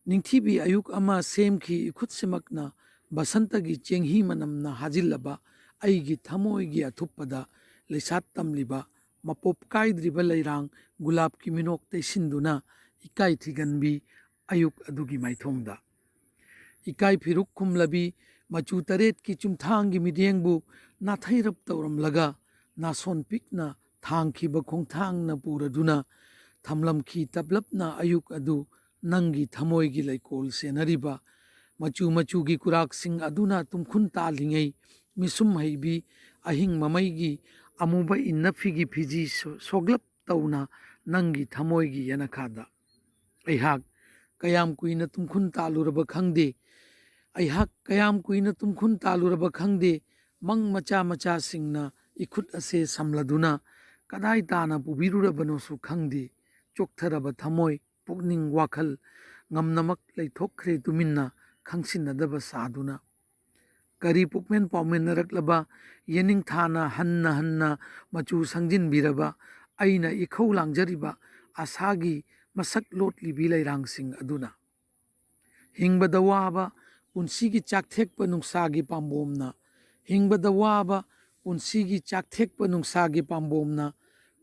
ꯅꯤꯡꯊꯤꯕꯤ ꯑꯌꯨꯛ ꯑꯃ ꯁꯦꯝꯈꯤ ꯏꯈꯨꯠꯁꯤꯃꯛꯅ, ꯕꯁꯟꯇꯒꯤ ꯆꯦꯡꯍꯤ ꯃꯅꯝꯅ ꯍꯥꯖꯤꯜꯂꯕ ꯑꯩꯒꯤ ꯊꯃꯣꯏꯒꯤ ꯑꯊꯨꯞꯄꯗ ꯂꯩꯁꯥꯠ ꯇꯝꯂꯤꯕ ꯃꯄꯣꯞ ꯀꯥꯏꯗ꯭ꯔꯤꯕ ꯂꯩꯔꯥꯡ ꯒꯨꯂꯥꯞꯀꯤ ꯃꯤꯅꯣꯛ ꯇꯩꯁꯤꯟꯗꯨꯅ ꯏꯀꯥꯏ ꯊꯤꯒꯟꯕꯤ ꯑꯌꯨꯛ ꯑꯗꯨꯒꯤ ꯃꯥꯏꯊꯣꯡꯗ꯫ ꯏꯀꯥꯏ ꯐꯤꯔꯨꯛ ꯈꯨꯝꯂꯕꯤ ꯃꯆꯨ ꯇꯔꯦꯠꯀꯤ ꯆꯨꯝꯊꯥꯡꯒꯤ ꯃꯤꯠꯌꯦꯡꯕꯨ ꯅꯥꯊꯩꯔꯞ ꯇꯧꯔꯝꯂꯒ ꯅꯥꯁꯣꯟ ꯄꯤꯛꯅ ꯊꯥꯡꯈꯤꯕ ꯈꯣꯡꯊꯥꯡꯅ ꯄꯨꯔꯗꯨꯅ ꯊꯝꯂꯝꯈꯤ ꯇꯞꯂꯞꯅ ꯑꯌꯨꯛ ꯑꯗꯨ ꯅꯪꯒꯤ ꯊꯃꯣꯏꯒꯤ ꯂꯩꯀꯣꯜ ꯁꯦꯟꯅꯔꯤꯕ ꯃꯆꯨ ꯃꯆꯨꯒꯤ ꯀꯨꯔꯥꯛꯁꯤꯡ ꯑꯗꯨꯅ ꯇꯨꯝꯈꯨꯟ ꯇꯥꯜꯂꯤꯉꯩ ꯃꯤꯁꯨꯝ ꯍꯩꯕꯤ ꯑꯍꯤꯡ ꯃꯃꯩꯒꯤ ꯑꯃꯨꯕ ꯏꯟꯅꯐꯤꯒꯤ ꯐꯤꯖꯤ ꯁꯣ-, ꯁꯣꯛꯂꯞ ꯇꯧꯅ ꯅꯪꯒꯤ ꯊꯃꯣꯏꯒꯤ ꯌꯦꯅꯈꯥꯗ꯫ ꯑꯩꯍꯥꯛ ꯀꯌꯥꯝ ꯀꯨꯏꯅ ꯇꯨꯝꯈꯨꯟ ꯇꯥꯜꯂꯨꯔꯕ ꯈꯪꯗꯦ, ꯑꯩꯍꯥꯛ ꯀꯌꯥꯝ ꯀꯨꯏꯅ ꯇꯨꯝꯈꯨꯟ ꯇꯥꯜꯂꯨꯔꯕ ꯈꯪꯗꯦ, ꯃꯪ ꯃꯆꯥ ꯃꯆꯥꯁꯤꯡꯅ ꯏꯈꯨꯠ ꯑꯁꯦ ꯁꯝꯂꯗꯨꯅ ꯀꯗꯥꯏ ꯇꯥꯅ ꯄꯨꯕꯤꯔꯨꯔꯕꯅꯣꯁꯨ ꯈꯪꯗꯦ꯫ ꯆꯣꯛꯊꯔꯕ ꯊꯃꯣꯏ, ꯄꯨꯛꯅꯤꯡ, ꯋꯥꯈꯜ ꯉꯝꯅꯃꯛ ꯂꯩꯊꯣꯛꯈ꯭ꯔꯦ ꯇꯨꯃꯤꯟꯅ ꯈꯪꯁꯤꯟꯅꯗꯕ ꯁꯥꯗꯨꯅ꯫ ꯀꯔꯤ ꯄꯨꯛꯃꯦꯟ ꯄꯥꯎꯃꯦꯟꯅꯔꯛꯂꯕ ꯌꯦꯅꯤꯡꯊꯥꯅ ꯍꯟꯅ ꯍꯟꯅ ꯃꯆꯨ ꯁꯪꯖꯤꯟꯕꯤꯔꯕ ꯑꯩꯅ ꯏꯈꯧ ꯂꯥꯡꯖꯔꯤꯕ ꯑꯁꯥꯒꯤ ꯃꯁꯛ ꯂꯣꯠꯂꯤꯕꯤ ꯂꯩꯔꯥꯡꯁꯤꯡ ꯑꯗꯨꯅ꯫ ꯍꯤꯡꯕꯗ ꯋꯥꯕ ꯄꯨꯟꯁꯤꯒꯤ ꯆꯥꯛꯊꯦꯛꯄ ꯅꯨꯡꯁꯥꯒꯤ ꯄꯥꯝꯕꯣꯝꯅ, ꯍꯤꯡꯕꯗ ꯋꯥꯕ ꯄꯨꯟꯁꯤꯒꯤ ꯆꯥꯛꯊꯦꯛꯄ ꯅꯨꯡꯁꯥꯒꯤ ꯄꯥꯝꯕꯣꯝꯅ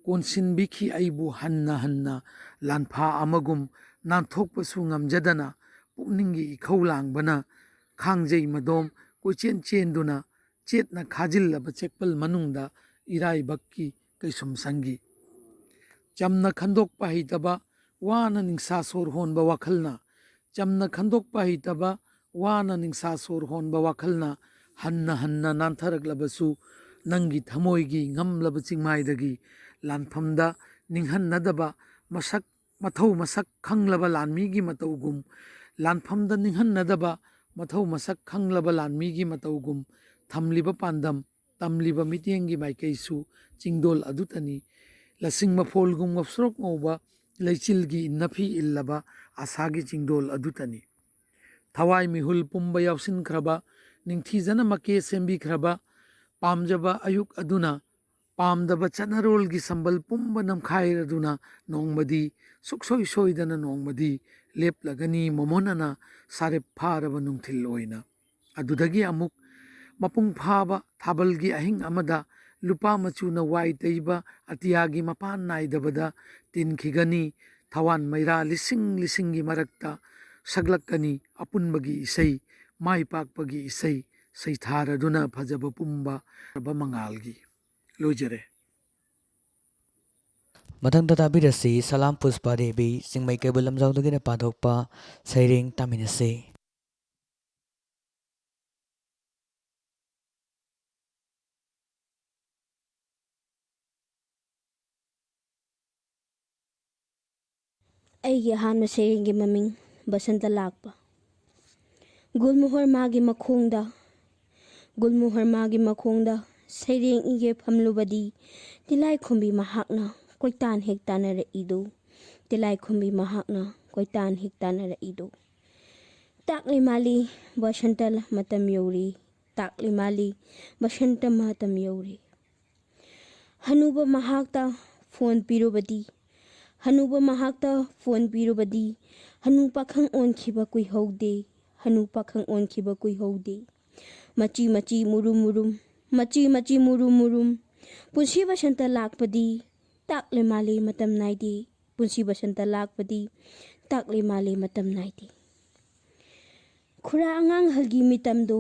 ꯀꯣꯟꯁꯤꯟꯕꯤꯈꯤ ꯑꯩꯕꯨ ꯍꯟꯅ ꯍꯟꯅ ꯂꯥꯟꯐꯥ ꯑꯃꯒꯨꯝ ꯅꯥꯟꯊꯣꯛꯄꯁꯨ ꯉꯝꯖꯗꯅ ꯄꯨꯛꯅꯤꯡꯒꯤ ꯏꯈꯧ ꯂꯥꯡꯕꯅ ꯈꯥꯡꯖꯩ ꯃꯗꯣꯝ ꯀꯣꯏꯆꯦꯟ ꯆꯦꯟꯗꯨꯅ ꯆꯦꯠꯅ ꯈꯥꯖꯤꯜꯂꯕ ꯆꯦꯛꯄꯜ ꯃꯅꯨꯡꯗ ꯏꯔꯥꯏꯕꯛꯀꯤ ꯀꯩꯁꯨꯝꯁꯪꯒꯤ꯫ ꯆꯝꯅ ꯈꯟꯗꯣꯛꯄ ꯍꯩꯇꯕ ꯋꯥꯅ ꯅꯤꯡꯁꯥ ꯁꯣꯔ ꯍꯣꯟꯕ ꯋꯥꯈꯜꯅ, ꯆꯝꯅ ꯈꯟꯗꯣꯛꯄ ꯍꯩꯇꯕ ꯋꯥꯅ ꯅꯤꯡꯁꯥ ꯁꯣꯔ ꯍꯣꯟꯕ ꯋꯥꯈꯜꯅ ꯍꯟꯅ ꯍꯟꯅ ꯅꯥꯟꯊꯔꯛꯂꯕꯁꯨ ꯅꯪꯒꯤ ꯊꯃꯣꯏꯒꯤ ꯉꯝꯂꯕ ꯆꯤꯡꯃꯥꯏꯗꯒꯤ ꯂꯥꯟꯐꯝꯗ ꯅꯤꯡꯍꯟꯅꯗꯕ ꯃꯁꯛ ꯃꯊꯧ ꯃꯁꯛ ꯈꯪꯂꯕ ꯂꯥꯟꯃꯤꯒꯤ ꯃꯇꯧꯒꯨꯝ, ꯂꯥꯟꯐꯝꯗ ꯅꯤꯡꯍꯟꯅꯗꯕ ꯃꯊꯧ ꯃꯁꯛ ꯈꯪꯂꯕ ꯂꯥꯟꯃꯤꯒꯤ ꯃꯇꯧꯒꯨꯝ ꯊꯝꯂꯤꯕ ꯄꯥꯟꯗꯝ, ꯇꯝꯂꯤꯕ ꯃꯤꯠꯌꯦꯡꯒꯤ ꯃꯥꯏꯀꯩꯁꯨ ꯆꯤꯡꯗꯣꯜ ꯑꯗꯨꯇꯅꯤ꯫ ꯂꯁꯤꯡ ꯃꯐꯣꯜꯒꯨꯝ ꯉꯧꯁ꯭ꯔꯣꯛ ꯉꯧꯕ ꯂꯩꯆꯤꯜꯒꯤ ꯏꯟꯅꯐꯤ ꯏꯜꯂꯕ ꯑꯁꯥꯒꯤ ꯆꯤꯡꯗꯣꯜ ꯑꯗꯨꯇꯅꯤ꯫ ꯊꯋꯥꯏ ꯃꯤꯍꯨꯜ ꯄꯨꯝꯕ ꯌꯥꯎꯁꯤꯟꯈ꯭ꯔꯕ, ꯅꯤꯡꯊꯤꯖꯅ ꯃꯀꯦ ꯁꯦꯝꯕꯤꯈ꯭ꯔꯕ, ꯄꯥꯝꯖꯕ ꯑꯌꯨꯛ ꯑꯗꯨꯅ ꯄꯥꯝꯗꯕ ꯆꯠꯅꯔꯣꯜꯒꯤ ꯁꯝꯕꯜ ꯄꯨꯝꯕ ꯅꯝꯈꯥꯏꯔꯗꯨꯅ ꯅꯣꯡꯃꯗꯤ, ꯁꯨꯛꯁꯣꯏ ꯁꯣꯏꯗꯅ ꯅꯣꯡꯃꯗꯤ ꯂꯦꯞꯂꯒꯅꯤ ꯃꯣꯃꯣꯟ ꯑꯅꯥ ꯁꯥꯔꯦꯞ ꯐꯥꯔꯕ ꯅꯨꯡꯊꯤꯜ ꯑꯣꯏꯅ꯫ ꯑꯗꯨꯗꯒꯤ ꯑꯃꯨꯛ ꯃꯄꯨꯡ ꯐꯥꯕ ꯊꯥꯕꯜꯒꯤ ꯑꯍꯤꯡ ꯑꯃꯗ ꯂꯨꯄꯥ ꯃꯆꯨꯅ ꯋꯥꯏ ꯇꯩꯕ ꯑꯇꯤꯌꯥꯒꯤ ꯃꯄꯥꯟ ꯅꯥꯏꯗꯕꯗ ꯇꯤꯟꯈꯤꯒꯅꯤ꯫ ꯊꯋꯥꯟ ꯃꯩꯔꯥ ꯂꯤꯁꯤꯡ ꯂꯤꯁꯤꯡꯒꯤ ꯃꯔꯛꯇ ꯁꯛꯂꯛꯀꯅꯤ ꯑꯄꯨꯟꯕꯒꯤ ꯏꯁꯩ, ꯃꯥꯏ ꯄꯥꯛꯄꯒꯤ ꯏꯁꯩ, ꯁꯩꯊꯥꯔꯗꯨꯅ ꯐꯖꯕ ꯄꯨꯝꯕ ꯃꯉꯥꯜꯒꯤ꯫ ꯂꯣꯏꯖꯔꯦ꯫ ꯃꯊꯪꯗ ꯇꯥꯕꯤꯔꯁꯤ ꯁꯂꯥꯝ ꯄꯨꯁꯄꯥ ꯗꯦꯕꯤ, ꯆꯤꯡꯃꯩ ꯀꯩꯕꯨꯜ ꯂꯝꯖꯥꯎꯗꯒꯤꯅ ꯄꯥꯊꯣꯛꯄ ꯁꯩꯔꯦꯡ ꯇꯥꯃꯤꯟꯅꯁꯤ꯫ ꯑꯩꯒꯤ ꯑꯍꯥꯟꯕ ꯁꯩꯔꯦꯡꯒꯤ ꯃꯃꯤꯡ ꯕꯁꯟꯇ ꯂꯥꯛꯄ꯫ ꯒꯨꯜꯃꯣꯍꯔ ꯃꯥꯒꯤ ꯃꯈꯣꯡꯗ, ꯒꯨꯜꯃꯣꯍꯔ ꯃꯥꯒꯤ ꯃꯈꯣꯡꯗ ꯁꯩꯔꯦꯡ ꯏꯒꯦ ꯐꯝꯂꯨꯕꯗꯤ, ꯇꯤꯂꯥꯏꯈꯨꯝꯕꯤ ꯃꯍꯥꯛꯅ ꯀꯣꯏꯇꯥꯟ ꯍꯦꯛ ꯇꯥꯟꯅꯔꯛꯏꯗꯣ, ꯇꯤꯂꯥꯏꯈꯨꯝꯕꯤ ꯃꯍꯥꯛꯅ ꯀꯣꯏꯇꯥꯟ ꯍꯦꯛ ꯇꯥꯟꯅꯔꯛꯏꯗꯣ꯫ ꯇꯥꯛꯂꯤ ꯃꯥꯜꯂꯤ, ꯕꯁꯟꯇ ꯃꯇꯝ ꯌꯧꯔꯤ, ꯇꯥꯛꯂꯤ ꯃꯥꯜꯂꯤ, ꯕꯁꯟꯇ ꯃꯇꯝ ꯌꯧꯔꯤ꯫ ꯍꯅꯨꯕ ꯃꯍꯥꯛꯇ ꯐꯣꯟ ꯄꯤꯔꯨꯕꯗꯤ, ꯍꯅꯨꯕ ꯃꯍꯥꯛꯇ ꯐꯣꯟ ꯄꯤꯔꯨꯕꯗꯤ, ꯍꯅꯨ ꯄꯥꯈꯪ ꯑꯣꯟꯈꯤꯕ ꯀꯨꯏꯍꯧꯗꯦ, ꯍꯅꯨ ꯄꯥꯈꯪ ꯑꯣꯟꯈꯤꯕ ꯀꯨꯏꯍꯧꯗꯦ꯫ ꯃꯆꯤ ꯃꯆꯤ ꯃꯨꯔꯨꯝ ꯃꯨꯔꯨꯝ, ꯃꯆꯤ ꯃꯆꯤ ꯃꯨꯔꯨꯝ ꯃꯨꯔꯨꯝ, ꯄꯨꯟꯁꯤ ꯕꯁꯟꯇ ꯂꯥꯛꯄꯗꯤ, ꯇꯥꯛꯂꯦ ꯃꯥꯜꯂꯦ ꯃꯇꯝ ꯅꯥꯏꯗꯦ, ꯄꯨꯟꯁꯤ ꯕꯁꯟꯇ ꯂꯥꯛꯄꯗꯤ, ꯇꯥꯛꯂꯦ ꯃꯥꯜꯂꯦ ꯃꯇꯝ ꯅꯥꯏꯗꯦ꯫ ꯈꯨꯔꯥ ꯑꯉꯥꯡꯍꯜꯒꯤ ꯃꯤꯇꯝꯗꯣ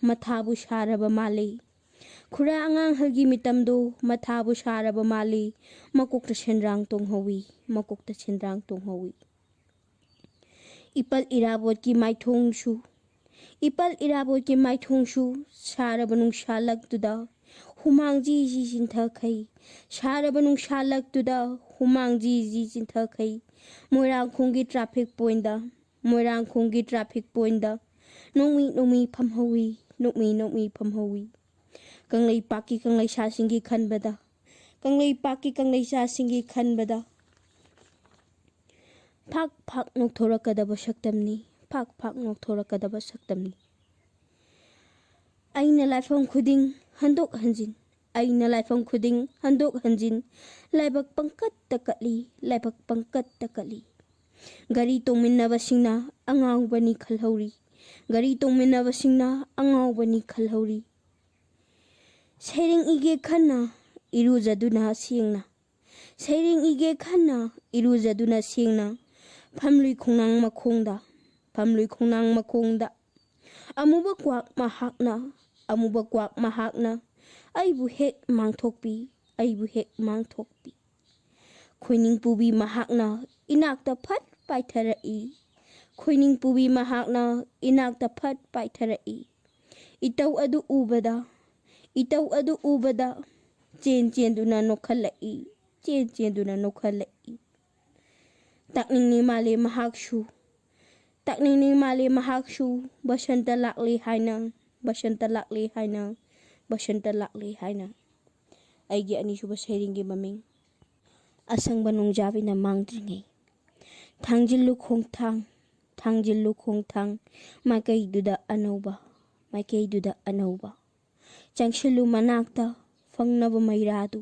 ꯃꯊꯥꯕꯨ ꯁꯥꯔꯕ ꯃꯥꯜꯂꯤ꯫ ꯈꯨꯔꯥ ꯑꯉꯥꯡꯍꯜꯒꯤ ꯃꯤꯇꯝꯗꯣ ꯃꯊꯥꯕꯨ ꯁꯥꯔꯕ ꯃꯥꯜꯂꯤ꯫ ꯃꯀꯣꯛꯇ ꯁꯦꯟꯗ꯭ꯔꯥꯡ ꯇꯣꯡꯍꯧꯋꯤ, ꯃꯀꯣꯛꯇ ꯁꯦꯟꯗ꯭ꯔꯥꯡ ꯇꯣꯡꯍꯧꯋꯤ꯫ ꯏꯄꯜ ꯏꯔꯥꯕꯣꯠꯀꯤ ꯃꯥꯏꯊꯣꯡꯁꯨ, ꯏꯄꯜ ꯏꯔꯥꯕꯣꯠꯀꯤ ꯃꯥꯏꯊꯣꯡꯁꯨ ꯁꯥꯔꯕ ꯅꯨꯡꯁꯥ ꯂꯛꯇꯨꯗ ꯍꯨꯃꯥꯡ ꯖꯤ ꯖꯤ ꯆꯤꯟꯊꯈꯩ, ꯁꯥꯔꯕ ꯅꯨꯡꯁꯥ ꯂꯛꯇꯨꯗ ꯍꯨꯃꯥꯡ ꯖꯤ ꯖꯤ ꯆꯤꯟꯊꯈꯩ꯫ ꯃꯣꯏꯔꯥꯡꯈꯣꯡꯒꯤ traffic pointꯗ, ꯃꯣꯏꯔꯥꯡꯈꯣꯡꯒꯤ traffic pointꯗ ꯅꯣꯡꯃꯤ ꯅꯣꯡꯃꯤ ꯐꯝꯍꯧꯋꯤ꯫ ꯅꯣꯛꯃꯤ ꯅꯣꯛꯃꯤ ꯐꯝꯍꯧꯏ꯫ ꯀꯪꯂꯩꯄꯥꯛꯀꯤ ꯀꯪꯂꯩꯁꯥꯁꯤꯡꯒꯤ ꯈꯟꯕꯗ, ꯀꯪꯂꯩꯄꯥꯛꯀꯤ ꯀꯪꯂꯩꯁꯥꯁꯤꯡꯒꯤ ꯈꯟꯕꯗ ꯐꯥꯛ ꯐꯥꯛ ꯅꯣꯛꯊꯣꯔꯛꯀꯗꯕ ꯁꯛꯇꯝꯅꯤ, ꯐꯥꯛ ꯐꯥꯛ ꯅꯣꯛꯊꯣꯔꯛꯀꯗꯕ ꯁꯛꯇꯝꯅꯤ꯫ ꯑꯩꯅ ꯂꯥꯏꯐꯝ ꯈꯨꯗꯤꯡ ꯍꯟꯗꯣꯛ ꯍꯟꯖꯤꯟ, ꯑꯩꯅ ꯂꯥꯏꯐꯝ ꯈꯨꯗꯤꯡ ꯍꯟꯗꯣꯛ ꯍꯟꯖꯤꯟ, ꯂꯥꯏꯕꯛ ꯄꯪꯀꯠꯇ ꯀꯠꯂꯤ, ꯂꯥꯏꯕꯛ ꯄꯪꯀꯠꯇ ꯀꯠꯂꯤ꯫ ꯒꯥꯔꯤ ꯇꯣꯡꯃꯤꯟꯅꯕꯁꯤꯡꯅ ꯑꯉꯥꯎꯕꯅꯤ ꯈꯜꯍꯧꯔꯤ, ꯒꯥꯔꯤ ꯇꯣꯡꯃꯤꯟꯅꯕꯁꯤꯡꯅ ꯑꯉꯥꯎꯕꯅꯤ ꯈꯜꯍꯧꯔꯤ꯫ ꯁꯩꯔꯦꯡ ꯏꯒꯦ ꯈꯟꯅ ꯏꯔꯨꯖꯗꯨꯅ ꯁꯦꯡꯅ, ꯁꯩꯔꯦꯡ ꯏꯒꯦ ꯈꯟꯅ ꯏꯔꯨꯖꯗꯨꯅ ꯁꯦꯡꯅ, ꯐꯝꯂꯨꯏ ꯈꯣꯡꯅꯥꯡ ꯃꯈꯣꯡꯗ, ꯐꯝꯂꯨꯏ ꯈꯣꯡꯅꯥꯡ ꯃꯈꯣꯡꯗ꯫ ꯑꯃꯨꯕ ꯀ꯭ꯋꯥꯛ ꯃꯍꯥꯛꯅ, ꯑꯃꯨꯕ ꯀ꯭ꯋꯥꯛ ꯃꯍꯥꯛꯅ ꯑꯩꯕꯨ ꯍꯦꯛ ꯃꯥꯡꯊꯣꯛꯄꯤ, ꯑꯩꯕꯨ ꯍꯦꯛ ꯃꯥꯡꯊꯣꯛꯄꯤ꯫ ꯈꯣꯏꯅꯤꯡ ꯄꯨꯕꯤ ꯃꯍꯥꯛꯅ ꯏꯅꯥꯛꯇ ꯐꯠ ꯄꯥꯏꯊꯔꯛꯏ, ꯈꯣꯏꯅꯤꯡ ꯄꯨꯕꯤ ꯃꯍꯥꯛꯅ ꯏꯅꯥꯛꯇ ꯐꯠ ꯄꯥꯏꯊꯔꯛꯏ꯫ ꯏꯇꯧ ꯑꯗꯨ ꯎꯕꯗ, ꯏꯇꯧ ꯑꯗꯨ ꯎꯕꯗ ꯆꯦꯟ ꯆꯦꯟꯗꯨꯅ ꯅꯣꯛꯈꯠꯂꯛꯏ, ꯆꯦꯟ ꯆꯦꯟꯗꯨꯅ ꯅꯣꯛꯈꯠꯂꯛꯏ꯫ ꯇꯥꯛꯅꯤꯡꯅꯤ ꯃꯥꯜꯂꯦ ꯃꯍꯥꯛꯁꯨ, ꯇꯥꯛꯅꯤꯡꯅꯤ ꯃꯥꯜꯂꯦ ꯃꯍꯥꯛꯁꯨ, ꯕꯁꯟꯇ ꯂꯥꯛꯂꯦ ꯍꯥꯏꯅ, ꯕꯁꯟꯇ ꯂꯥꯛꯂꯦ ꯍꯥꯏꯅ, ꯕꯁꯟꯇ ꯂꯥꯛꯂꯦ ꯍꯥꯏꯅ꯫ ꯑꯩꯒꯤ ꯑꯅꯤꯁꯨꯕ ꯁꯩꯔꯦꯡꯒꯤ ꯃꯃꯤꯡ ꯑꯁꯪꯕ ꯅꯣꯡꯖꯥꯕꯤꯅ ꯃꯥꯡꯗ꯭ꯔꯤꯉꯩ꯫ ꯊꯥꯡꯖꯤꯜꯂꯨ ꯈꯣꯡꯊꯥꯡ, ꯊꯥꯡꯖꯤꯜꯂꯨ ꯈꯣꯡꯊꯥꯡ, ꯃꯥꯏꯀꯩꯗꯨꯗ ꯑꯅꯧꯕ, ꯃꯥꯏꯀꯩꯗꯨꯗ ꯑꯅꯧꯕ꯫ ꯆꯪꯁꯤꯜꯂꯨ ꯃꯅꯥꯛꯇ ꯐꯪꯅꯕ ꯃꯩꯔꯥꯗꯨ,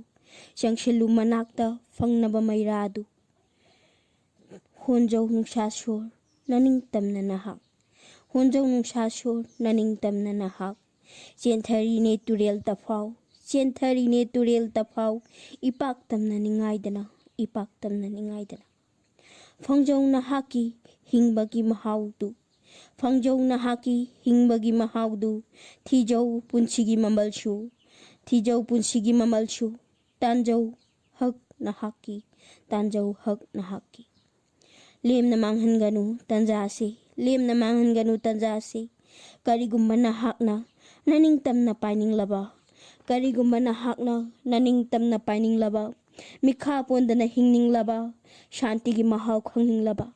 ꯆꯪꯁꯤꯜꯂꯨ ꯃꯅꯥꯛꯇ ꯐꯪꯅꯕ ꯃꯩꯔꯥꯗꯨ꯫ ꯍꯣꯟꯖꯧ ꯅꯨꯡꯁꯥ ꯁꯣꯔ ꯅꯅꯤꯡꯇꯝꯅ ꯅꯍꯥꯛ, ꯍꯣꯟꯖꯧ ꯅꯨꯡꯁꯥ ꯁꯣꯔ ꯅꯅꯤꯡꯇꯝꯅ ꯅꯍꯥꯛ꯫ ꯆꯦꯟꯊꯔꯤꯅꯦ ꯇꯨꯔꯦꯜ ꯇꯐꯥꯎ, ꯆꯦꯟꯊꯔꯤꯅꯦ ꯇꯨꯔꯦꯜ ꯇꯐꯥꯎ, ꯏꯄꯥꯛ ꯇꯝꯅ ꯅꯤꯡꯉꯥꯏꯗꯅ, ꯏꯄꯥꯛ ꯇꯝꯅ ꯅꯤꯡꯉꯥꯏꯗꯅ꯫ ꯐꯪꯖꯧ ꯅꯍꯥꯛꯀꯤ ꯍꯤꯡꯕꯒꯤ ꯃꯍꯥꯎꯗꯨ, ꯐꯪꯖꯧ ꯅꯍꯥꯛꯀꯤ ꯍꯤꯡꯕꯒꯤ ꯃꯍꯥꯎꯗꯨ, ꯊꯤꯖꯧ ꯄꯨꯟꯁꯤꯒꯤ ꯃꯃꯜꯁꯨ, ꯊꯤꯖꯧ ꯄꯨꯟꯁꯤꯒꯤ ꯃꯃꯜꯁꯨ, ꯇꯥꯟꯖꯧ ꯍꯛ ꯅꯍꯥꯛꯀꯤ, ꯇꯥꯟꯖꯧ ꯍꯛ ꯅꯍꯥꯛꯀꯤ꯫ ꯂꯦꯝꯅ ꯃꯥꯡꯍꯟꯒꯅꯨ ꯇꯥꯟꯖꯥꯁꯤ, ꯂꯦꯝꯅ ꯃꯥꯡꯍꯟꯒꯅꯨ ꯇꯥꯟꯖꯥꯁꯤ꯫ ꯀꯔꯤꯒꯨꯝꯕ ꯅꯍꯥꯛꯅ ꯅꯅꯤꯡꯇꯝꯅ ꯄꯥꯏꯅꯤꯡꯂꯕ, ꯀꯔꯤꯒꯨꯝꯕ ꯅꯍꯥꯛꯅ ꯅꯅꯤꯡꯇꯝꯅ ꯄꯥꯏꯅꯤꯡꯂꯕ, ꯃꯤꯈꯥ ꯄꯣꯟꯗꯅ ꯍꯤꯡꯅꯤꯡꯂꯕ, ꯁꯥꯟꯇꯤꯒꯤ ꯃꯍꯥꯎ ꯈꯪꯅꯤꯡꯂꯕ,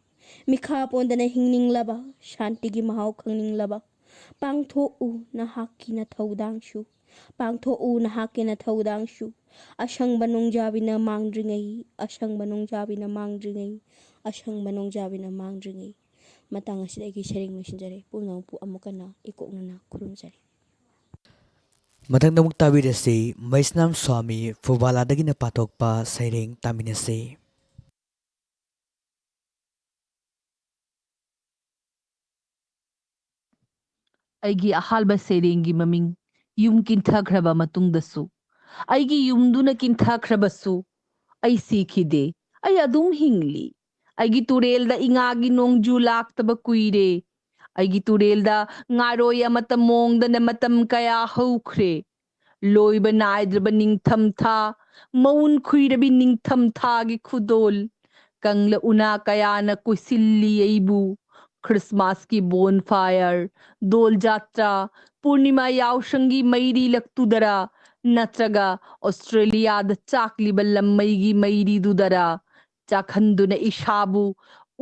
ꯃꯤꯈꯥ ꯄꯣꯟꯗꯅ ꯍꯤꯡꯅꯤꯡꯂꯕ, ꯁꯥꯟꯇꯤꯒꯤ ꯃꯍꯥꯎ ꯈꯪꯅꯤꯡꯂꯕ, ꯄꯥꯡꯊꯣꯛꯎ ꯅꯍꯥꯛꯀꯤ ꯅꯊꯧꯗꯥꯡꯁꯨ, ꯄꯥꯡꯊꯣꯛꯎ ꯅꯍꯥꯛꯀꯤ ꯅꯊꯧꯗꯥꯡꯁꯨ꯫ ꯑꯁꯪꯕ ꯅꯣꯡꯖꯥꯕꯤꯅ ꯃꯥꯡꯗ꯭ꯔꯤꯉꯩ, ꯑꯁꯪꯕ ꯅꯣꯡꯖꯥꯕꯤꯅ ꯃꯥꯡꯗ꯭ꯔꯤꯉꯩ, ꯑꯁꯪꯕ ꯅꯣꯡꯖꯥꯕꯤꯅ ꯃꯥꯡꯗ꯭ꯔꯤꯉꯩ꯫ ꯃꯇꯥꯡ ꯑꯁꯤꯗ ꯑꯩꯒꯤ ꯁꯩꯔꯦꯡ ꯂꯣꯏꯁꯤꯟꯖꯔꯦ꯫ ꯄꯨꯝꯅꯃꯛꯄꯨ ꯑꯃꯨꯛ ꯍꯟꯅ ꯏꯀꯣꯛꯅꯅ ꯈꯨꯔꯨꯝꯖꯔꯤ꯫ ꯃꯊꯪꯗ ꯑꯃꯨꯛ ꯇꯥꯕꯤꯔꯁꯤ ꯃꯩꯁꯅꯥꯝ ꯁ꯭ꯋꯥꯃꯤ ꯐꯨꯕꯥꯂꯥꯗꯒꯤꯅ ꯄꯥꯊꯣꯛꯄ ꯁꯩꯔꯦꯡ ꯇꯥꯃꯤꯟꯅꯁꯤ꯫ ꯑꯩꯒꯤ ꯑꯍꯥꯟꯕ ꯁꯩꯔꯦꯡꯒꯤ ꯃꯃꯤꯡ ꯌꯨꯝ ꯀꯤꯟꯊꯈ꯭ꯔꯕ ꯃꯇꯨꯡꯗꯁꯨ꯫ ꯑꯩꯒꯤ ꯌꯨꯝꯗꯨꯅ ꯀꯤꯟꯊꯈ꯭ꯔꯕꯁꯨ ꯑꯩ ꯁꯤꯈꯤꯗꯦ, ꯑꯩ ꯑꯗꯨꯝ ꯍꯤꯡꯂꯤ꯫ ꯑꯩꯒꯤ ꯇꯨꯔꯦꯜꯗ ꯏꯉꯥꯒꯤ ꯅꯣꯡꯖꯨ ꯂꯥꯛꯇꯕ ꯀꯨꯏꯔꯦ꯫ ꯑꯩꯒꯤ ꯇꯨꯔꯦꯜꯗ ꯉꯥꯔꯣꯏ ꯑꯃꯠꯇ ꯃꯣꯡꯗꯅ ꯃꯇꯝ ꯀꯌꯥ ꯍꯧꯈ꯭ꯔꯦ꯫ ꯂꯣꯏꯕ ꯅꯥꯏꯗ꯭ꯔꯕ ꯅꯤꯡꯊꯝꯊꯥ, ꯃꯎꯟ ꯈꯨꯏꯔꯕꯤ ꯅꯤꯡꯊꯝꯊꯥꯒꯤ ꯈꯨꯗꯣꯜ꯫ ꯀꯪꯂ ꯎꯅꯥ ꯀꯌꯥꯅ ꯀꯣꯏꯁꯤꯜꯂꯤ ꯑꯩꯕꯨ꯫ ꯈ꯭ꯔꯤꯁꯃꯥꯁꯀꯤ bonfire, ꯗꯣꯜ ꯖꯥꯇ꯭ꯔꯥ, ꯄꯨꯔꯅꯤꯃꯥ ꯌꯥꯎꯁꯪꯒꯤ ꯃꯩꯔꯤ ꯂꯛꯇꯨꯗꯔꯥ, ꯅꯠꯇ꯭ꯔꯒ ꯑꯣꯁꯇ꯭ꯔꯦꯂꯤꯌꯥꯗ ꯆꯥꯛꯂꯤꯕ ꯂꯝꯃꯩꯒꯤ ꯃꯩꯔꯤꯗꯨꯗꯔꯥ? ꯆꯥꯛꯍꯟꯗꯨꯅ ꯏꯁꯥꯕꯨ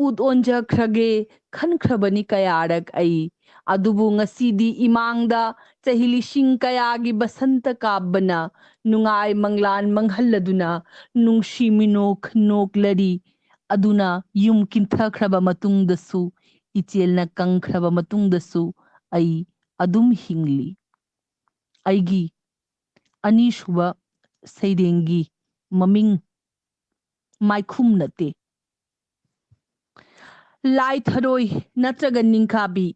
ꯎꯠ ꯑꯣꯟꯖꯈ꯭ꯔꯒꯦ ꯈꯟꯈ꯭ꯔꯕꯅꯤ ꯀꯌꯥꯔꯛ ꯑꯩ꯫ ꯑꯗꯨꯕꯨ ꯉꯁꯤꯗꯤ ꯏꯃꯥꯡꯗ ꯆꯍꯤ ꯂꯤꯁꯤꯡ ꯀꯌꯥꯒꯤ ꯕꯁꯟꯇ ꯀꯥꯞꯄꯅ ꯅꯨꯡꯉꯥꯏ ꯃꯪꯂꯥꯟ ꯃꯪꯍꯜꯂꯗꯨꯅ ꯅꯨꯡꯁꯤ ꯃꯤꯅꯣꯛ ꯅꯣꯛꯂꯔꯤ꯫ ꯑꯗꯨꯅ ꯌꯨꯝ ꯀꯤꯟꯊꯈ꯭ꯔꯕ ꯃꯇꯨꯡꯗꯁꯨ, ꯏꯆꯦꯜꯅ ꯀꯪꯈ꯭ꯔꯕ ꯃꯇꯨꯡꯗꯁꯨ ꯑꯩ ꯑꯗꯨꯝ ꯍꯤꯡꯂꯤ꯫ ꯑꯩꯒꯤ ꯑꯅꯤꯁꯨꯕ ꯁꯩꯔꯦꯡꯒꯤ ꯃꯃꯤꯡ ꯃꯥꯏꯈꯨꯝ ꯅꯠꯇꯦ꯫ ꯂꯥꯏ ꯊꯔꯣꯏ ꯅꯠꯇ꯭ꯔꯒ ꯅꯤꯡꯈꯥꯕꯤ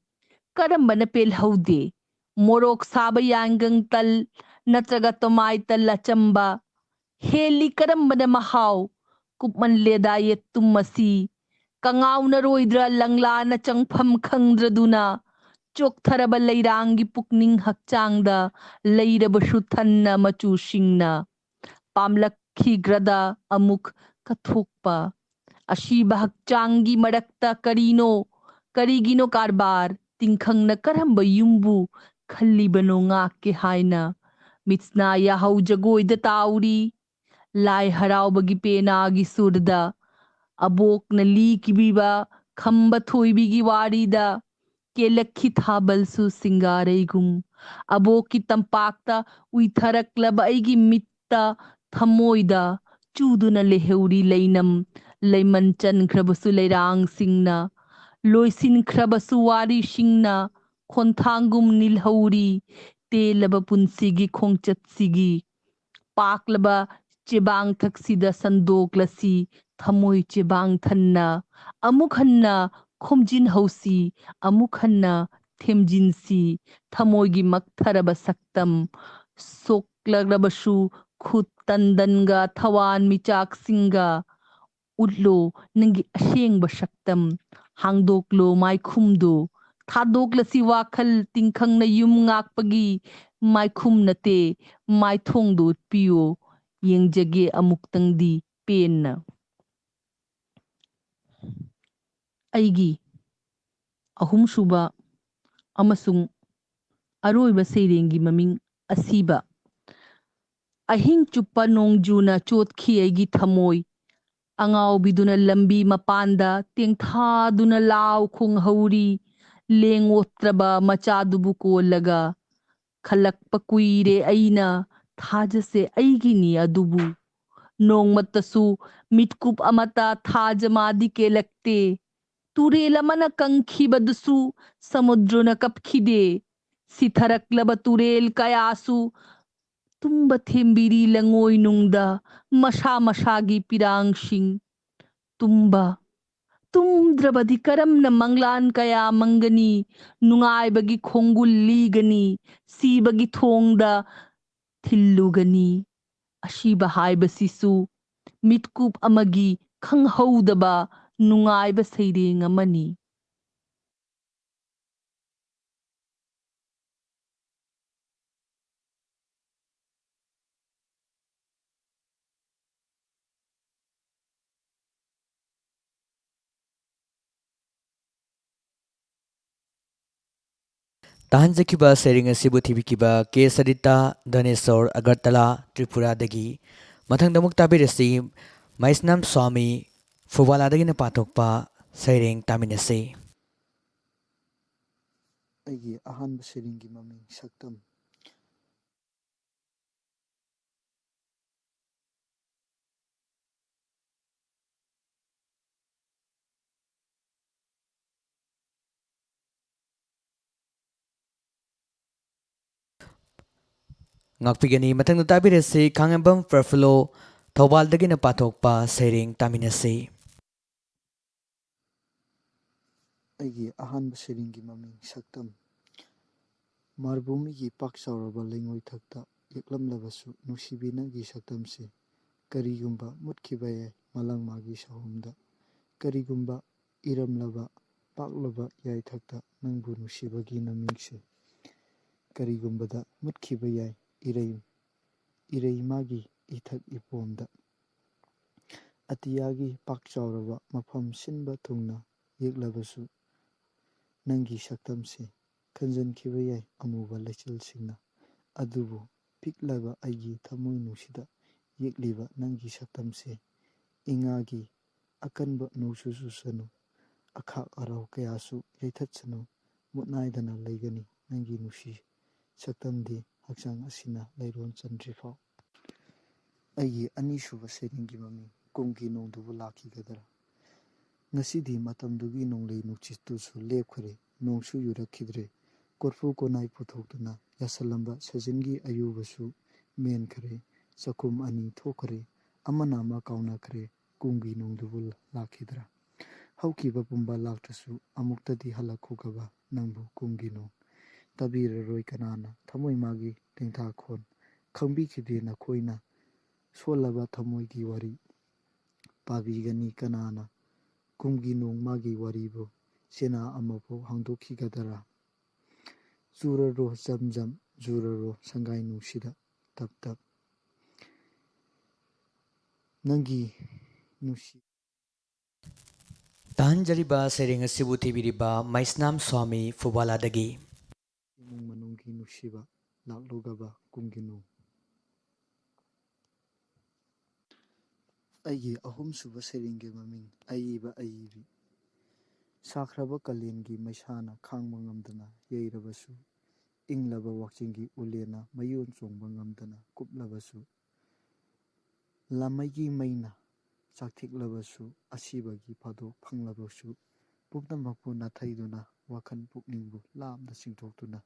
ꯀꯔꯝꯕꯅ ꯄꯦꯜꯍꯧꯗꯦ? ꯃꯣꯔꯣꯛ ꯁꯥꯕ ꯌꯥꯏꯉꯪ ꯇꯜ ꯅꯠꯇ꯭ꯔꯒ ꯇꯣꯃꯥꯏ ꯇꯜ ꯑꯆꯝꯕ ꯍꯦꯜꯂꯤ ꯀꯔꯝꯕꯅ ꯃꯍꯥꯎ? ꯀꯨꯞꯃꯜꯂꯦꯗꯥ ꯌꯦꯇꯨꯝ ꯑꯁꯤ ꯀꯉꯥꯎꯅꯔꯣꯏꯗ꯭ꯔꯥ ꯂꯪꯂꯥꯅ ꯆꯪꯐꯝ ꯈꯪꯗ꯭ꯔꯗꯨꯅ? ꯆꯣꯛꯊꯔꯕ ꯂꯩꯔꯥꯡꯒꯤ ꯄꯨꯛꯅꯤꯡ ꯍꯛꯆꯥꯡꯗ ꯂꯩꯔꯕꯁꯨ ꯊꯟꯅ ꯃꯆꯨꯁꯤꯡꯅ ꯄꯥꯝꯂꯛꯈꯤꯒ꯭ꯔꯗ ꯑꯃꯨꯛ ꯀꯠꯊꯣꯛꯄ꯫ ꯑꯁꯤꯕ ꯍꯛꯆꯥꯡꯒꯤ ꯃꯔꯛꯇ ꯀꯔꯤꯅꯣ, ꯀꯔꯤꯒꯤꯅꯣ ꯀꯔꯕꯥꯔ? ꯇꯤꯡꯈꯪꯅ ꯀꯔꯝꯕ ꯌꯨꯝꯕꯨ ꯈꯜꯂꯤꯕꯅꯣ ꯉꯥꯛꯀꯦ ꯍꯥꯏꯅ? ꯃꯤꯠꯁꯅꯥ ꯌꯥꯍꯧ ꯖꯒꯣꯏꯗ ꯇꯥꯎꯔꯤ꯫ ꯂꯥꯏ ꯍꯔꯥꯎꯕꯒꯤ ꯄꯦꯅꯥꯒꯤ ꯁꯨꯔꯗ, ꯑꯕꯣꯛꯅ ꯂꯤꯈꯤꯕꯤꯕ ꯈꯝꯕ ꯊꯣꯏꯕꯤꯒꯤ ꯋꯥꯔꯤꯗ, ꯀꯦꯜꯂꯛꯈꯤ ꯊꯥꯕꯜꯁꯨ ꯁꯤꯡꯒꯥꯔꯩꯒꯨꯝ꯫ ꯑꯕꯣꯛꯀꯤ ꯇꯝꯄꯥꯛꯇ ꯎꯏꯊꯔꯛꯂꯕ ꯑꯩꯒꯤ ꯃꯤꯠꯇ, ꯊꯃꯣꯏꯗ ꯆꯨꯗꯨꯅ ꯂꯩꯍꯧꯔꯤ ꯂꯩꯅꯝ꯫ ꯂꯩꯃꯟ ꯆꯟꯈ꯭ꯔꯕꯁꯨ ꯂꯩꯔꯥꯡꯁꯤꯡꯅ, ꯂꯣꯏꯁꯤꯟꯈ꯭ꯔꯕꯁꯨ ꯋꯥꯔꯤꯁꯤꯡꯅ ꯈꯣꯟꯊꯥꯡꯒꯨꯝ ꯅꯤꯜꯍꯧꯔꯤ꯫ ꯇꯦꯜꯂꯕ ꯄꯨꯟꯁꯤꯒꯤ ꯈꯣꯡꯆꯠꯁꯤꯒꯤ ꯄꯥꯛꯂꯕ ꯆꯦꯕꯥꯡꯊꯛꯁꯤꯗ ꯁꯟꯗꯣꯛꯂꯁꯤ ꯊꯃꯣꯏ ꯆꯦꯕꯥꯡ ꯊꯟꯅ꯫ ꯑꯃꯨꯛ ꯍꯟꯅ ꯈꯣꯝꯖꯤꯟꯍꯧꯁꯤ, ꯑꯃꯨꯛ ꯍꯟꯅ ꯊꯦꯝꯖꯤꯟꯁꯤ ꯊꯃꯣꯏꯒꯤ ꯃꯛꯊꯔꯕ ꯁꯛꯇꯝ꯫ ꯁꯣꯛꯂꯛꯂꯕꯁꯨ ꯈꯨꯠ ꯇꯟꯗꯟꯒ ꯊꯋꯥꯟ ꯃꯤꯆꯥꯛꯁꯤꯡꯒ ꯎꯠꯂꯣ ꯅꯪꯒꯤ ꯑꯁꯦꯡꯕ ꯁꯛꯇꯝ꯫ ꯍꯥꯡꯗꯣꯛꯂꯣ ꯃꯥꯏꯈꯨꯝꯗꯨ꯫ ꯊꯥꯗꯣꯛꯂꯁꯤ ꯋꯥꯈꯜ ꯇꯤꯡꯈꯪꯅ ꯌꯨꯝ ꯉꯥꯛꯄꯒꯤ ꯃꯥꯏꯈꯨꯝ ꯅꯠꯇꯦ, ꯃꯥꯏꯊꯣꯡꯗꯨ ꯎꯠꯄꯤꯌꯨ꯫ ꯌꯦꯡꯖꯒꯦ ꯑꯃꯨꯛꯇꯪꯗꯤ ꯄꯦꯟꯅ꯫ ꯑꯩꯒꯤ ꯑꯍꯨꯝꯁꯨꯕ ꯑꯃꯁꯨꯡ ꯑꯔꯣꯏꯕ ꯁꯩꯔꯦꯡꯒꯤ ꯃꯃꯤꯡ ꯑꯁꯤꯕ꯫ ꯑꯍꯤꯡ ꯆꯨꯞꯄ ꯅꯣꯡꯖꯨꯅ ꯆꯣꯠꯈꯤ ꯑꯩꯒꯤ ꯊꯃꯣꯏ꯫ ꯑꯉꯥꯎꯕꯤꯗꯨꯅ ꯂꯝꯕꯤ ꯃꯄꯥꯟꯗ ꯇꯦꯡꯊꯥꯗꯨꯅ ꯂꯥꯎ ꯈꯣꯡꯍꯧꯔꯤ꯫ ꯂꯦꯡ ꯑꯣꯠꯇ꯭ꯔꯕ ꯃꯆꯥꯗꯨꯕꯨ ꯀꯣꯜꯂꯒ꯫ ꯈꯜꯂꯛꯄ ꯀꯨꯏꯔꯦ ꯑꯩꯅ ꯊꯥꯖꯁꯦ ꯑꯩꯒꯤꯅꯤ ꯑꯗꯨꯕꯨ꯫ ꯅꯣꯡꯃꯇꯁꯨ ꯃꯤꯠꯀꯨꯞ ꯑꯃꯠꯇ ꯊꯥꯖ ꯃꯥꯗꯤ ꯀꯦꯜꯂꯛꯇꯦ꯫ ꯇꯨꯔꯦꯜ ꯑꯃꯅ ꯀꯪꯈꯤꯕꯗꯨꯁꯨ ꯁꯃꯨꯗ꯭ꯔꯅ ꯀꯞꯈꯤꯗꯦ꯫ ꯁꯤꯊꯔꯛꯂꯕ ꯇꯨꯔꯦꯜ ꯀꯌꯥꯁꯨ ꯇꯨꯝꯕ ꯊꯦꯝꯕꯤꯔꯤ ꯂꯉꯣꯏꯅꯨꯡꯗ ꯃꯁꯥ ꯃꯁꯥꯒꯤ ꯄꯤꯔꯥꯡꯁꯤꯡ꯫ ꯇꯨꯝꯕ꯫ ꯇꯨꯝꯗ꯭ꯔꯕꯗꯤ ꯀꯔꯝꯅ ꯃꯪꯂꯥꯟ ꯀꯌꯥ ꯃꯪꯒꯅꯤ? ꯅꯨꯡꯉꯥꯏꯕꯒꯤ ꯈꯣꯡꯒꯨꯜ ꯂꯤꯒꯅꯤ, ꯁꯤꯕꯒꯤ ꯊꯣꯡꯗ ꯊꯤꯜꯂꯨꯒꯅꯤ꯫ ꯑꯁꯤꯕ ꯍꯥꯏꯕꯁꯤꯁꯨ ꯃꯤꯠꯀꯨꯞ ꯑꯃꯒꯤ ꯈꯪꯍꯧꯗꯕ ꯅꯨꯡꯉꯥꯏꯕ ꯁꯩꯔꯦꯡ ꯑꯃꯅꯤ꯫ ꯇꯥꯍꯟꯖꯈꯤꯕ ꯁꯩꯔꯦꯡ ꯑꯁꯤꯕꯨ ꯊꯤꯕꯤꯈꯤꯕ ꯀꯦ ꯁꯔꯤꯇꯥ, ꯙꯅꯦꯁꯣꯔ, ꯑꯒꯔꯇꯂꯥ, ꯇ꯭ꯔꯤꯄꯨꯔꯥꯗꯒꯤ꯫ ꯃꯊꯪꯗ ꯑꯃꯨꯛ ꯇꯥꯕꯤꯔꯁꯤ, ꯃꯩꯁꯅꯥꯝ ꯁ꯭ꯋꯥꯃꯤ, ꯐꯨꯕꯥꯂꯥꯗꯒꯤꯅ ꯄꯥꯊꯣꯛꯄ ꯁꯩꯔꯦꯡ ꯇꯥꯃꯤꯟꯅꯁꯤ꯫ ꯑꯩꯒꯤ ꯑꯍꯥꯟꯕ ꯁꯩꯔꯦꯡꯒꯤ ꯃꯃꯤꯡ ꯁꯛꯇꯝ꯫ ꯉꯥꯛꯄꯤꯒꯅꯤ꯫ ꯃꯊꯪꯗ ꯇꯥꯕꯤꯔꯁꯤ ꯈꯥꯉꯦꯝꯕꯝ ꯄ꯭ꯔꯐꯨꯜꯂꯣ ꯊꯧꯕꯥꯜꯗꯒꯤꯅ ꯄꯥꯊꯣꯛꯄ ꯁꯩꯔꯦꯡ ꯇꯥꯃꯤꯟꯅꯁꯤ꯫ ꯑꯩꯒꯤ ꯑꯍꯥꯟꯕ ꯁꯩꯔꯦꯡꯒꯤ ꯃꯃꯤꯡ ꯁꯛꯇꯝ꯫ ꯃꯥꯔꯕꯨꯃꯤꯒꯤ ꯄꯥꯛ ꯆꯥꯎꯔꯕ ꯂꯩꯉꯣꯏ ꯊꯛꯇ ꯌꯦꯛꯂꯝꯂꯕꯁꯨ ꯅꯨꯡꯁꯤꯕꯤ ꯅꯪꯒꯤ ꯁꯛꯇꯝꯁꯤ ꯀꯔꯤꯒꯨꯝꯕ ꯃꯨꯠꯈꯤꯕ ꯌꯥꯏ ꯃꯂꯪ ꯃꯥꯒꯤ ꯁꯍꯨꯝꯗ꯫ ꯀꯔꯤꯒꯨꯝꯕ ꯏꯔꯝꯂꯕ ꯄꯥꯛꯂꯕ ꯌꯥꯏꯊꯛꯇ ꯅꯪꯕꯨ ꯅꯨꯡꯁꯤꯕꯒꯤ ꯅꯃꯤꯡꯁꯦ ꯀꯔꯤꯒꯨꯝꯕꯗ ꯃꯨꯠꯈꯤꯕ ꯌꯥꯏ ꯏꯔꯩ ꯏꯔꯩꯃꯥꯒꯤ ꯏꯊꯛ ꯏꯄꯣꯝꯗ꯫ ꯑꯇꯤꯌꯥꯒꯤ ꯄꯥꯛ ꯆꯥꯎꯔꯕ ꯃꯐꯝ ꯁꯤꯟꯕ ꯊꯨꯡꯅ ꯌꯦꯛꯂꯕꯁꯨ ꯅꯪꯒꯤ ꯁꯛꯇꯝꯁꯤ ꯈꯟꯖꯟꯈꯤꯕ ꯌꯥꯏ ꯑꯃꯨꯕ ꯂꯩꯆꯤꯜꯁꯤꯡꯅ꯫ ꯑꯗꯨꯕꯨ ꯄꯤꯛꯂꯕ ꯑꯩꯒꯤ ꯊꯃꯣꯏ ꯅꯨꯡꯁꯤꯗ ꯌꯦꯛꯂꯤꯕ ꯅꯪꯒꯤ ꯁꯛꯇꯝꯁꯤ ꯏꯉꯥꯒꯤ ꯑꯀꯟꯕ ꯅꯣꯡꯁꯨ ꯆꯨꯁꯅꯨ, ꯑꯈꯥꯛ ꯑꯔꯥꯎ ꯀꯌꯥꯁꯨ ꯌꯩꯊꯠꯁꯅꯨ, ꯃꯨꯠꯅꯥꯏꯗꯅ ꯂꯩꯒꯅꯤ ꯅꯪꯒꯤ ꯅꯨꯡꯁꯤ ꯁꯛꯇꯝꯗꯤ ꯍꯛꯆꯥꯡ ꯑꯁꯤꯅ ꯂꯩꯔꯣꯟ ꯆꯟꯗ꯭ꯔꯤꯐꯥꯎ꯫ ꯑꯩꯒꯤ ꯑꯅꯤꯁꯨꯕ ꯁꯩꯔꯦꯡꯒꯤ ꯃꯃꯤꯡ ꯀꯨꯝꯒꯤ ꯅꯣꯡꯗꯨꯕꯨ ꯂꯥꯛꯈꯤꯒꯗ꯭ꯔꯥ? ꯉꯁꯤꯗꯤ ꯃꯇꯝꯗꯨꯒꯤ ꯅꯣꯡꯂꯩ ꯅꯨꯡꯁꯤꯠꯇꯨꯁꯨ ꯂꯦꯞꯈ꯭ꯔꯦ, ꯅꯣꯡꯁꯨ ꯌꯨꯔꯛꯈꯤꯗ꯭ꯔꯦ꯫ ꯀꯣꯔꯐꯨ ꯀꯣꯅꯥꯏ ꯄꯨꯊꯣꯛꯇꯨꯅ ꯌꯥꯁꯜꯂꯝꯕ ꯁꯖꯤꯟꯒꯤ ꯑꯌꯨꯕꯁꯨ ꯃꯦꯟꯈ꯭ꯔꯦ, ꯆꯥꯛꯈꯨꯝ ꯑꯅꯤ ꯊꯣꯛꯈ꯭ꯔꯦ, ꯑꯃꯅ ꯑꯃ ꯀꯥꯎꯅꯈ꯭ꯔꯦ, ꯀꯨꯝꯒꯤ ꯅꯣꯡꯗꯨꯕꯨ ꯂꯥꯛꯈꯤꯗ꯭ꯔꯥ? ꯍꯧꯈꯤꯕ ꯄꯨꯝꯕ ꯂꯥꯛꯇ꯭ꯔꯁꯨ ꯑꯃꯨꯛꯇꯗꯤ ꯍꯜꯂꯛꯈꯣꯒꯕ ꯅꯪꯕꯨ ꯀꯨꯝꯒꯤ ꯅꯣꯡ꯫ ꯇꯥꯕꯤꯔꯔꯣꯏ ꯀꯅꯥꯅ ꯊꯃꯣꯏ ꯃꯥꯒꯤ ꯂꯦꯡꯊꯥꯈꯣꯟ, ꯈꯪꯕꯤꯈꯤꯗꯦ ꯅꯈꯣꯏꯅ ꯁꯣꯜꯂꯕ ꯊꯃꯣꯏꯒꯤ ꯋꯥꯔꯤ꯫ ꯄꯥꯕꯤꯒꯅꯤ ꯀꯅꯥꯅ ꯀꯨꯝꯒꯤ ꯅꯣꯡ ꯃꯥꯒꯤ ꯋꯥꯔꯤꯕꯨ ꯆꯦꯅꯥ ꯑꯃꯐꯥꯎ ꯍꯥꯡꯗꯣꯛꯈꯤꯒꯗꯔꯥ? ꯆꯨꯔꯔꯣ ꯖꯝ ꯖꯝ, ꯆꯨꯔꯔꯣ ꯁꯪꯒꯥꯏ ꯅꯨꯡꯁꯤꯗ ꯇꯞ ꯇꯞ꯫ ꯅꯪꯒꯤ ꯅꯨꯡꯁꯤ꯫ ꯇꯥꯍꯟꯖꯔꯤꯕ ꯁꯩꯔꯦꯡ ꯑꯁꯤꯕꯨ ꯊꯤꯕꯤꯔꯤꯕ ꯃꯩꯁꯅꯥꯝ ꯁ꯭ꯋꯥꯃꯤ ꯐꯨꯕꯥꯂꯥꯗꯒꯤ꯫ ꯏꯃꯨꯡ ꯃꯅꯨꯡꯒꯤ ꯅꯨꯡꯁꯤꯕ ꯂꯥꯛꯂꯨꯒꯕ ꯀꯨꯝꯒꯤ ꯅꯣꯡ꯫ ꯑꯩꯒꯤ ꯑꯍꯨꯝꯁꯨꯕ ꯁꯩꯔꯦꯡꯒꯤ ꯃꯃꯤꯡ ꯑꯏꯕ ꯑꯏꯕꯤ꯫ ꯁꯥꯈ꯭ꯔꯕ ꯀꯥꯂꯦꯟꯒꯤ ꯃꯩꯁꯥꯅ ꯈꯥꯡꯕ ꯉꯝꯗꯅ ꯌꯩꯔꯕꯁꯨ, ꯏꯪꯂꯕ ꯋꯥꯛꯆꯤꯡꯒꯤ ꯎꯂꯦꯅ ꯃꯌꯣꯟ ꯆꯣꯡꯕ ꯉꯝꯗꯅ ꯀꯨꯞꯂꯕꯁꯨ, ꯂꯥꯃꯩꯒꯤ ꯃꯩꯅ ꯆꯥꯛꯊꯤꯛꯂꯕꯁꯨ, ꯑꯁꯤꯕꯒꯤ ꯐꯥꯗꯣꯛ ꯐꯪꯂꯕꯁꯨ, ꯄꯨꯝꯅꯃꯛꯄꯨ ꯅꯥꯊꯩꯗꯨꯅ, ꯋꯥꯈꯜ ꯄꯨꯛꯅꯤꯡꯕꯨ ꯂꯥꯞꯅ ꯆꯤꯡꯊꯣꯛꯇꯨꯅ,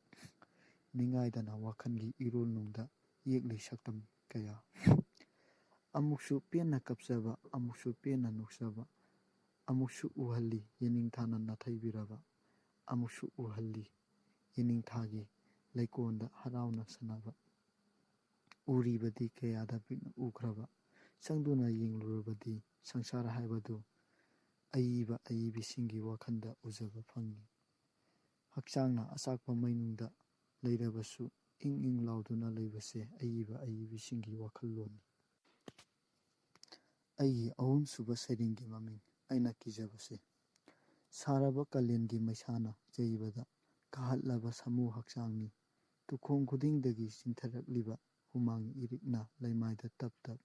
ꯅꯤꯡꯉꯥꯏꯗꯅ ꯋꯥꯈꯜꯒꯤ ꯏꯔꯣꯜꯅꯨꯡꯗ ꯌꯦꯛꯂꯤ ꯁꯛꯇꯝ ꯀꯌꯥ꯫ ꯑꯃꯨꯛꯁꯨ ꯄꯦꯟꯅ ꯀꯞꯆꯕ, ꯑꯃꯨꯛꯁꯨ ꯄꯦꯟꯅ ꯅꯣꯛꯆꯕ, ꯑꯃꯨꯛꯁꯨ ꯎꯍꯜꯂꯤ ꯌꯦꯅꯤꯡꯊꯥꯅ ꯅꯥꯊꯩꯕꯤꯔꯕ, ꯑꯃꯨꯛꯁꯨ ꯎꯍꯜꯂꯤ ꯌꯦꯅꯤꯡꯊꯥꯒꯤ ꯂꯩꯀꯣꯜꯗ ꯍꯔꯥꯎꯅ ꯁꯥꯟꯅꯕ꯫ ꯎꯔꯤꯕꯗꯤ ꯀꯌꯥꯗ ꯄꯤꯛꯅ ꯎꯈ꯭ꯔꯕ, ꯆꯪꯗꯨꯅ ꯌꯦꯡꯂꯨꯔꯕꯗꯤ ꯁꯪꯁꯥꯔ ꯍꯥꯏꯕꯗꯨ ꯑꯏꯕ ꯑꯏꯕꯤꯁꯤꯡꯒꯤ ꯋꯥꯈꯜꯗ ꯎꯖꯕ ꯐꯪꯏ꯫ ꯍꯛꯆꯥꯡꯅ ꯑꯆꯥꯛꯄ ꯃꯩꯅꯨꯡꯗ ꯂꯩꯔꯕꯁꯨ, ꯏꯪ ꯏꯪ ꯂꯥꯎꯗꯨꯅ ꯂꯩꯕꯁꯦ ꯑꯏꯕ ꯑꯏꯕꯤꯁꯤꯡꯒꯤ ꯋꯥꯈꯜꯂꯣꯟꯅꯤ꯫ ꯑꯩꯒꯤ ꯑꯍꯨꯝꯁꯨꯕ ꯁꯩꯔꯦꯡꯒꯤ ꯃꯃꯤꯡ ꯑꯩꯅ ꯀꯤꯖꯕꯁꯦ꯫ ꯁꯥꯔꯕ ꯀꯥꯂꯦꯟꯒꯤ ꯃꯩꯁꯥꯅ ꯌꯩꯕꯗ ꯀꯥꯍꯠꯂꯕ ꯁꯥꯃꯨ ꯍꯛꯆꯥꯡꯅꯤ꯫ ꯇꯨꯈꯣꯡ ꯈꯨꯗꯤꯡꯗꯒꯤ ꯆꯤꯟꯊꯔꯛꯂꯤꯕ ꯍꯨꯃꯥꯡ ꯏꯔꯤꯛꯅ ꯂꯩꯃꯥꯏꯗ ꯇꯞ ꯇꯞ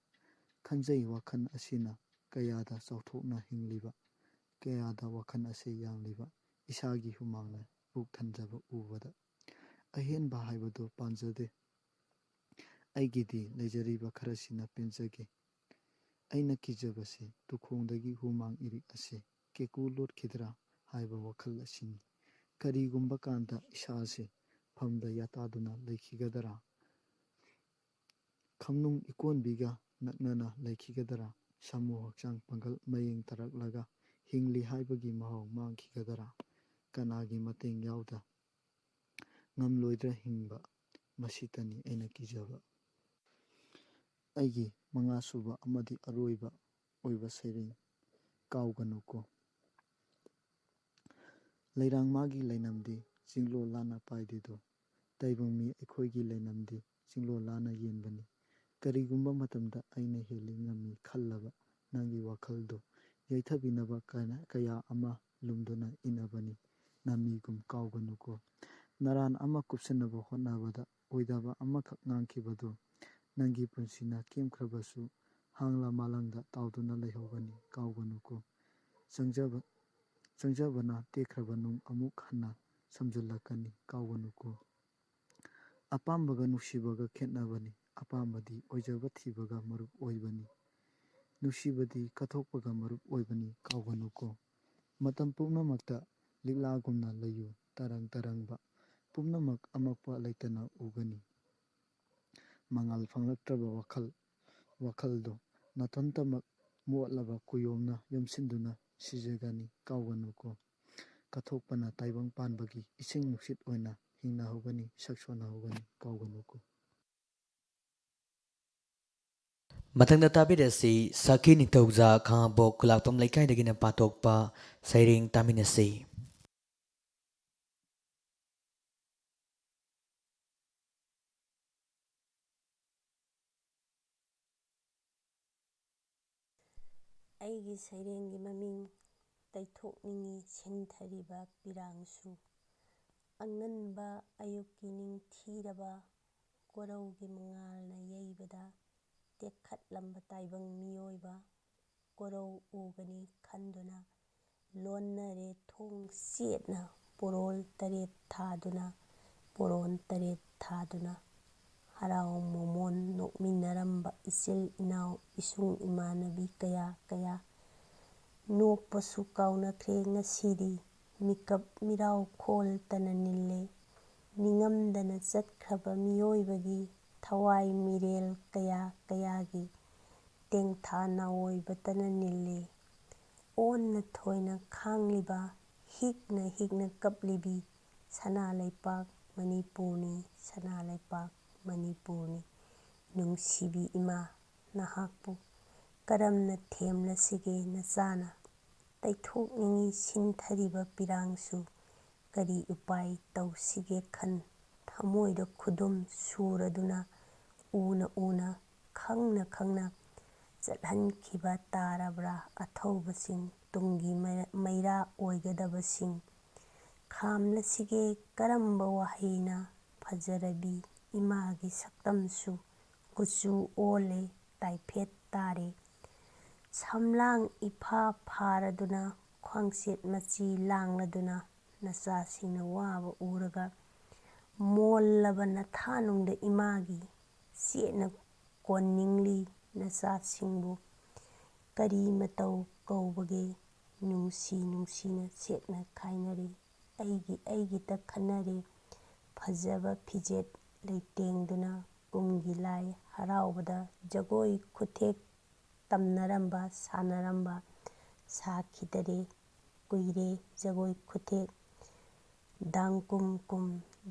ꯈꯟꯖꯩ꯫ ꯋꯥꯈꯜ ꯑꯁꯤꯅ ꯀꯌꯥꯗ ꯆꯥꯎꯊꯣꯛꯅ ꯍꯤꯡꯂꯤꯕ, ꯀꯌꯥꯗ ꯋꯥꯈꯜ ꯑꯁꯤ ꯌꯥꯡꯂꯤꯕ, ꯏꯁꯥꯒꯤ ꯍꯨꯃꯥꯡꯅ ꯄꯨꯛ ꯊꯟꯖꯕ ꯎꯕꯗ꯫ ꯑꯍꯦꯟꯕ ꯍꯥꯏꯕꯗꯨ ꯄꯥꯝꯖꯗꯦ꯫ ꯑꯩꯒꯤꯗꯤ ꯂꯩꯖꯔꯤꯕ ꯈꯔꯁꯤꯅ ꯄꯦꯟꯖꯒꯦ꯫ ꯑꯩꯅ ꯀꯤꯖꯕꯁꯤ ꯇꯨꯈꯣꯡꯗꯒꯤ ꯍꯨꯃꯥꯡ ꯏꯔꯤꯛ ꯑꯁꯤ ꯀꯦꯀꯨ ꯂꯣꯠꯈꯤꯗ꯭ꯔꯥ ꯍꯥꯏꯕ ꯋꯥꯈꯜ ꯑꯁꯤꯅꯤ꯫ ꯀꯔꯤꯒꯨꯝꯕ ꯀꯥꯟꯗ ꯏꯁꯥꯁꯤ ꯐꯝꯗ ꯌꯥꯇꯥꯗꯨꯅ ꯂꯩꯈꯤꯒꯗꯔꯥ? ꯈꯝꯅꯨꯡ ꯏꯀꯣꯟꯕꯤꯒ ꯅꯛꯅꯅ ꯂꯩꯈꯤꯒꯗꯔꯥ? ꯁꯥꯃꯨ ꯍꯛꯆꯥꯡ ꯄꯥꯡꯒꯜ ꯃꯌꯦꯡ ꯇꯥꯔꯛꯂꯒ ꯍꯤꯡꯂꯤ ꯍꯥꯏꯕꯒꯤ ꯃꯍꯥꯎ ꯃꯥꯡꯈꯤꯒꯗꯔꯥ? ꯀꯅꯥꯒꯤ ꯃꯇꯦꯡ ꯌꯥꯎꯗ ꯉꯝꯂꯣꯏꯗ꯭ꯔꯥ ꯍꯤꯡꯕ? ꯃꯁꯤꯇꯅꯤ ꯑꯩꯅ ꯀꯤꯖꯕ꯫ ꯑꯩꯒꯤ ꯃꯉꯥꯁꯨꯕ ꯑꯃꯗꯤ ꯑꯔꯣꯏꯕ ꯑꯣꯏꯕ ꯁꯩꯔꯦꯡ, ꯀꯥꯎꯒꯅꯨꯀꯣ꯫ ꯂꯩꯔꯥꯡ ꯃꯥꯒꯤ ꯂꯩꯅꯝꯗꯤ ꯆꯤꯡꯂꯣ ꯂꯥꯟꯅ ꯄꯥꯏꯗꯦꯗꯣ꯫ ꯇꯥꯏꯕꯪ ꯃꯤ ꯑꯩꯈꯣꯏꯒꯤ ꯂꯩꯅꯝꯗꯤ ꯆꯤꯡꯂꯣ ꯂꯥꯟꯅ ꯌꯦꯟꯕꯅꯤ꯫ ꯀꯔꯤꯒꯨꯝꯕ ꯃꯇꯝꯗ ꯑꯩꯅ ꯍꯦꯜꯂꯤ ꯉꯝꯃꯤ ꯈꯜꯂꯕ ꯅꯪꯒꯤ ꯋꯥꯈꯜꯗꯨ ꯌꯩꯊꯕꯤꯅꯕ ꯀꯌꯥ ꯑꯃ ꯂꯨꯝꯗꯨꯅ ꯏꯟꯅꯕꯅꯤ꯫ ꯅꯃꯤꯒꯨꯝ ꯀꯥꯎꯒꯅꯨꯀꯣ꯫ ꯅꯔꯥꯟ ꯑꯃ ꯀꯨꯞꯁꯟꯅꯕ ꯍꯣꯠꯅꯕꯗ ꯑꯣꯏꯗꯕ ꯑꯃꯈꯛ ꯉꯥꯡꯈꯤꯕꯗꯨ ꯅꯪꯒꯤ ꯄꯨꯟꯁꯤꯅ ꯀꯦꯝꯈ꯭ꯔꯕꯁꯨ ꯍꯥꯡꯂ ꯃꯥꯂꯪꯗ ꯇꯥꯎꯗꯨꯅ ꯂꯩꯍꯧꯒꯅꯤ, ꯀꯥꯎꯒꯅꯨꯀꯣ꯫ ꯆꯪꯖꯕ, ꯆꯪꯖꯕꯅ ꯇꯦꯛꯈ꯭ꯔꯕ ꯅꯨꯡ ꯑꯃꯨꯛ ꯍꯟꯅ ꯁꯝꯖꯤꯜꯂꯛꯀꯅꯤ, ꯀꯥꯎꯒꯅꯨꯀꯣ꯫ ꯑꯄꯥꯝꯕꯒ ꯅꯨꯡꯁꯤꯕꯒ ꯈꯦꯠꯅꯕꯅꯤ꯫ ꯑꯄꯥꯝꯕꯗꯤ ꯑꯣꯏꯖꯕ ꯊꯤꯕꯒ ꯃꯔꯨꯞ ꯑꯣꯏꯕꯅꯤ꯫ ꯅꯨꯡꯁꯤꯕꯗꯤ ꯀꯠꯊꯣꯛꯄꯒ ꯃꯔꯨꯞ ꯑꯣꯏꯕꯅꯤ, ꯀꯥꯎꯒꯅꯨꯀꯣ꯫ ꯃꯇꯝ ꯄꯨꯝꯅꯃꯛꯇ ꯂꯤꯛꯂꯥꯒꯨꯝꯅ ꯂꯩꯌꯨ, ꯇꯔꯪ ꯇꯔꯪꯕ꯫ ꯄꯨꯝꯅꯃꯛ ꯑꯃꯛꯄ ꯂꯩꯇꯅ ꯎꯒꯅꯤ꯫ ꯃꯉꯥꯜ ꯐꯪꯂꯛꯇ꯭ꯔꯕ ꯋꯥꯈꯜ, ꯋꯥꯈꯜꯗꯣ ꯅꯥꯊꯟꯇꯃꯛ ꯃꯣꯠꯂꯕ ꯀꯨꯌꯣꯝꯅ ꯌꯣꯝꯁꯤꯟꯗꯨꯅ ꯁꯤꯖꯒꯅꯤ, ꯀꯥꯎꯒꯅꯨꯀꯣ꯫ ꯀꯠꯊꯣꯛꯄꯅ ꯇꯥꯏꯕꯪ ꯄꯥꯟꯕꯒꯤ ꯏꯁꯤꯡ ꯅꯨꯡꯁꯤꯠ ꯑꯣꯏꯅ ꯍꯤꯡꯅꯍꯧꯒꯅꯤ, ꯁꯛ ꯁꯣꯟꯅꯍꯧꯒꯅꯤ, ꯀꯥꯎꯒꯅꯨꯀꯣ꯫ ꯃꯊꯪꯗ ꯇꯥꯕꯤꯔꯁꯤ, ꯁꯈꯤ ꯅꯤꯡꯊꯧꯖꯥ, ꯈꯥꯉꯕꯣꯛ ꯈꯨꯂꯥꯛꯄꯝ ꯂꯩꯀꯥꯏꯗꯒꯤꯅ ꯄꯥꯊꯣꯛꯄ ꯁꯩꯔꯦꯡ ꯇꯥꯃꯤꯟꯅꯁꯤ꯫ ꯑꯩꯒꯤ ꯁꯩꯔꯦꯡꯒꯤ ꯃꯃꯤꯡ ꯇꯩꯊꯣꯛꯅꯤꯡꯉꯤ ꯁꯤꯟꯊꯔꯤꯕ ꯄꯤꯔꯥꯡꯁꯨ꯫ ꯑꯉꯟꯕ ꯑꯌꯨꯛꯀꯤ ꯅꯤꯡꯊꯤꯔꯕ ꯀꯣꯔꯧꯒꯤ ꯃꯉꯥꯜꯅ ꯌꯩꯕꯗ ꯇꯦꯛꯈꯠꯂꯝꯕ ꯇꯥꯏꯕꯪ ꯃꯤꯑꯣꯏꯕ ꯀꯣꯔꯧ ꯎꯒꯅꯤ ꯈꯟꯗꯨꯅ ꯂꯣꯟꯅꯔꯦ ꯊꯣꯡ ꯆꯦꯠꯅ ꯄꯣꯔꯣꯜ ꯇꯔꯦꯠ ꯊꯥꯗꯨꯅ, ꯄꯣꯔꯣꯟ ꯇꯔꯦꯠ ꯊꯥꯗꯨꯅ꯫ ꯍꯔꯥꯎ ꯃꯣꯃꯣꯟ ꯅꯣꯛꯃꯤꯟꯅꯔꯝꯕ ꯏꯆꯤꯜ ꯏꯅꯥꯎ ꯏꯁꯨꯡ ꯏꯃꯥꯟꯅꯕꯤ ꯀꯌꯥ ꯀꯌꯥ꯫ ꯅꯣꯛꯄꯁꯨ ꯀꯥꯎꯅꯈ꯭ꯔꯦ ꯉꯁꯤꯗꯤ꯫ ꯃꯤꯀꯞ ꯃꯤꯔꯥꯎ ꯈꯣꯜꯇꯅ ꯅꯤꯜꯂꯦ꯫ ꯅꯤꯡꯉꯝꯗꯅ ꯆꯠꯈ꯭ꯔꯕ ꯃꯤꯑꯣꯏꯕꯒꯤ ꯊꯋꯥꯏ ꯃꯤꯔꯦꯜ ꯀꯌꯥ ꯀꯌꯥꯒꯤ ꯇꯦꯡꯊꯥ ꯅꯥꯑꯣꯏꯕꯇꯅ ꯅꯤꯜꯂꯦ꯫ ꯑꯣꯟꯅ ꯊꯣꯏꯅ ꯈꯥꯡꯂꯤꯕ, ꯍꯤꯛꯅ ꯍꯤꯛꯅ ꯀꯞꯂꯤꯕꯤ ꯁꯅꯥ ꯂꯩꯄꯥꯛ ꯃꯅꯤꯄꯨꯔꯅꯤ, ꯁꯅꯥ ꯂꯩꯄꯥꯛ ꯃꯅꯤꯄꯨꯔꯅꯤ꯫ ꯅꯨꯡꯁꯤꯕꯤ ꯏꯃꯥ, ꯅꯍꯥꯛꯄꯨ ꯀꯔꯝꯅ ꯊꯦꯝꯂꯁꯤꯒꯦ ꯅꯆꯥꯅ? ꯇꯩꯊꯣꯛꯅꯤꯡꯉꯤ ꯁꯤꯟꯊꯔꯤꯕ ꯄꯤꯔꯥꯡꯁꯨ, ꯀꯔꯤ ꯎꯄꯥꯏ ꯇꯧꯁꯤꯒꯦ ꯈꯟ, ꯊꯃꯣꯏꯗ ꯈꯨꯗꯨꯝ ꯁꯨꯔꯗꯨꯅ, ꯎꯅ ꯎꯅ, ꯈꯪꯅ ꯈꯪꯅ ꯆꯠꯍꯟꯈꯤꯕ ꯇꯥꯔꯕ꯭ꯔꯥ? ꯑꯊꯧꯕꯁꯤꯡ, ꯇꯨꯡꯒꯤ ꯃꯩꯔꯥ ꯑꯣꯏꯒꯗꯕꯁꯤꯡ꯫ ꯈꯥꯝꯂꯁꯤꯒꯦ ꯀꯔꯝꯕ ꯋꯥꯍꯩꯅ ꯐꯖꯔꯕꯤ ꯏꯃꯥꯒꯤ ꯁꯛꯇꯝꯁꯨ? ꯀꯨꯆꯨ ꯑꯣꯜꯂꯦ, ꯇꯥꯏꯐꯦꯠ ꯇꯥꯔꯦ꯫ ꯁꯝꯂꯥꯡ ꯏꯐꯥ ꯐꯥꯔꯗꯨꯅ ꯈ꯭ꯋꯥꯡꯆꯦꯠ ꯃꯆꯤ ꯂꯥꯡꯂꯗꯨꯅ ꯅꯆꯥꯁꯤꯡꯅ ꯋꯥꯕ ꯎꯔꯒ ꯃꯣꯜꯂꯕ ꯅꯊꯥꯅꯨꯡꯗ ꯏꯃꯥꯒꯤ ꯆꯦꯠꯅ ꯀꯣꯟꯅꯤꯡꯂꯤ ꯅꯆꯥꯁꯤꯡꯕꯨ꯫ ꯀꯔꯤ ꯃꯇꯧ ꯀꯧꯕꯒꯦ? ꯅꯨꯡꯁꯤ ꯅꯨꯡꯁꯤꯅ ꯆꯦꯠꯅ ꯈꯥꯏꯅꯔꯦ꯫ ꯑꯩꯒꯤ ꯑꯩꯒꯤꯇ ꯈꯟꯅꯔꯦ꯫ ꯐꯖꯕ ꯐꯤꯖꯦꯠ ꯂꯩꯇꯦꯡꯗꯨꯅ ꯀꯨꯝꯒꯤ ꯂꯥꯏ ꯍꯔꯥꯎꯕꯗ ꯖꯒꯣꯏ ꯈꯨꯊꯦꯛ ꯇꯝꯅꯔꯝꯕ, ꯁꯥꯟꯅꯔꯝꯕ ꯁꯥꯈꯤꯗꯔꯦ꯫ ꯀꯨꯏꯔꯦ ꯖꯒꯣꯏ ꯈꯨꯊꯦꯛ꯫ ꯗꯥꯡꯀꯨꯝ ꯀꯨꯝ,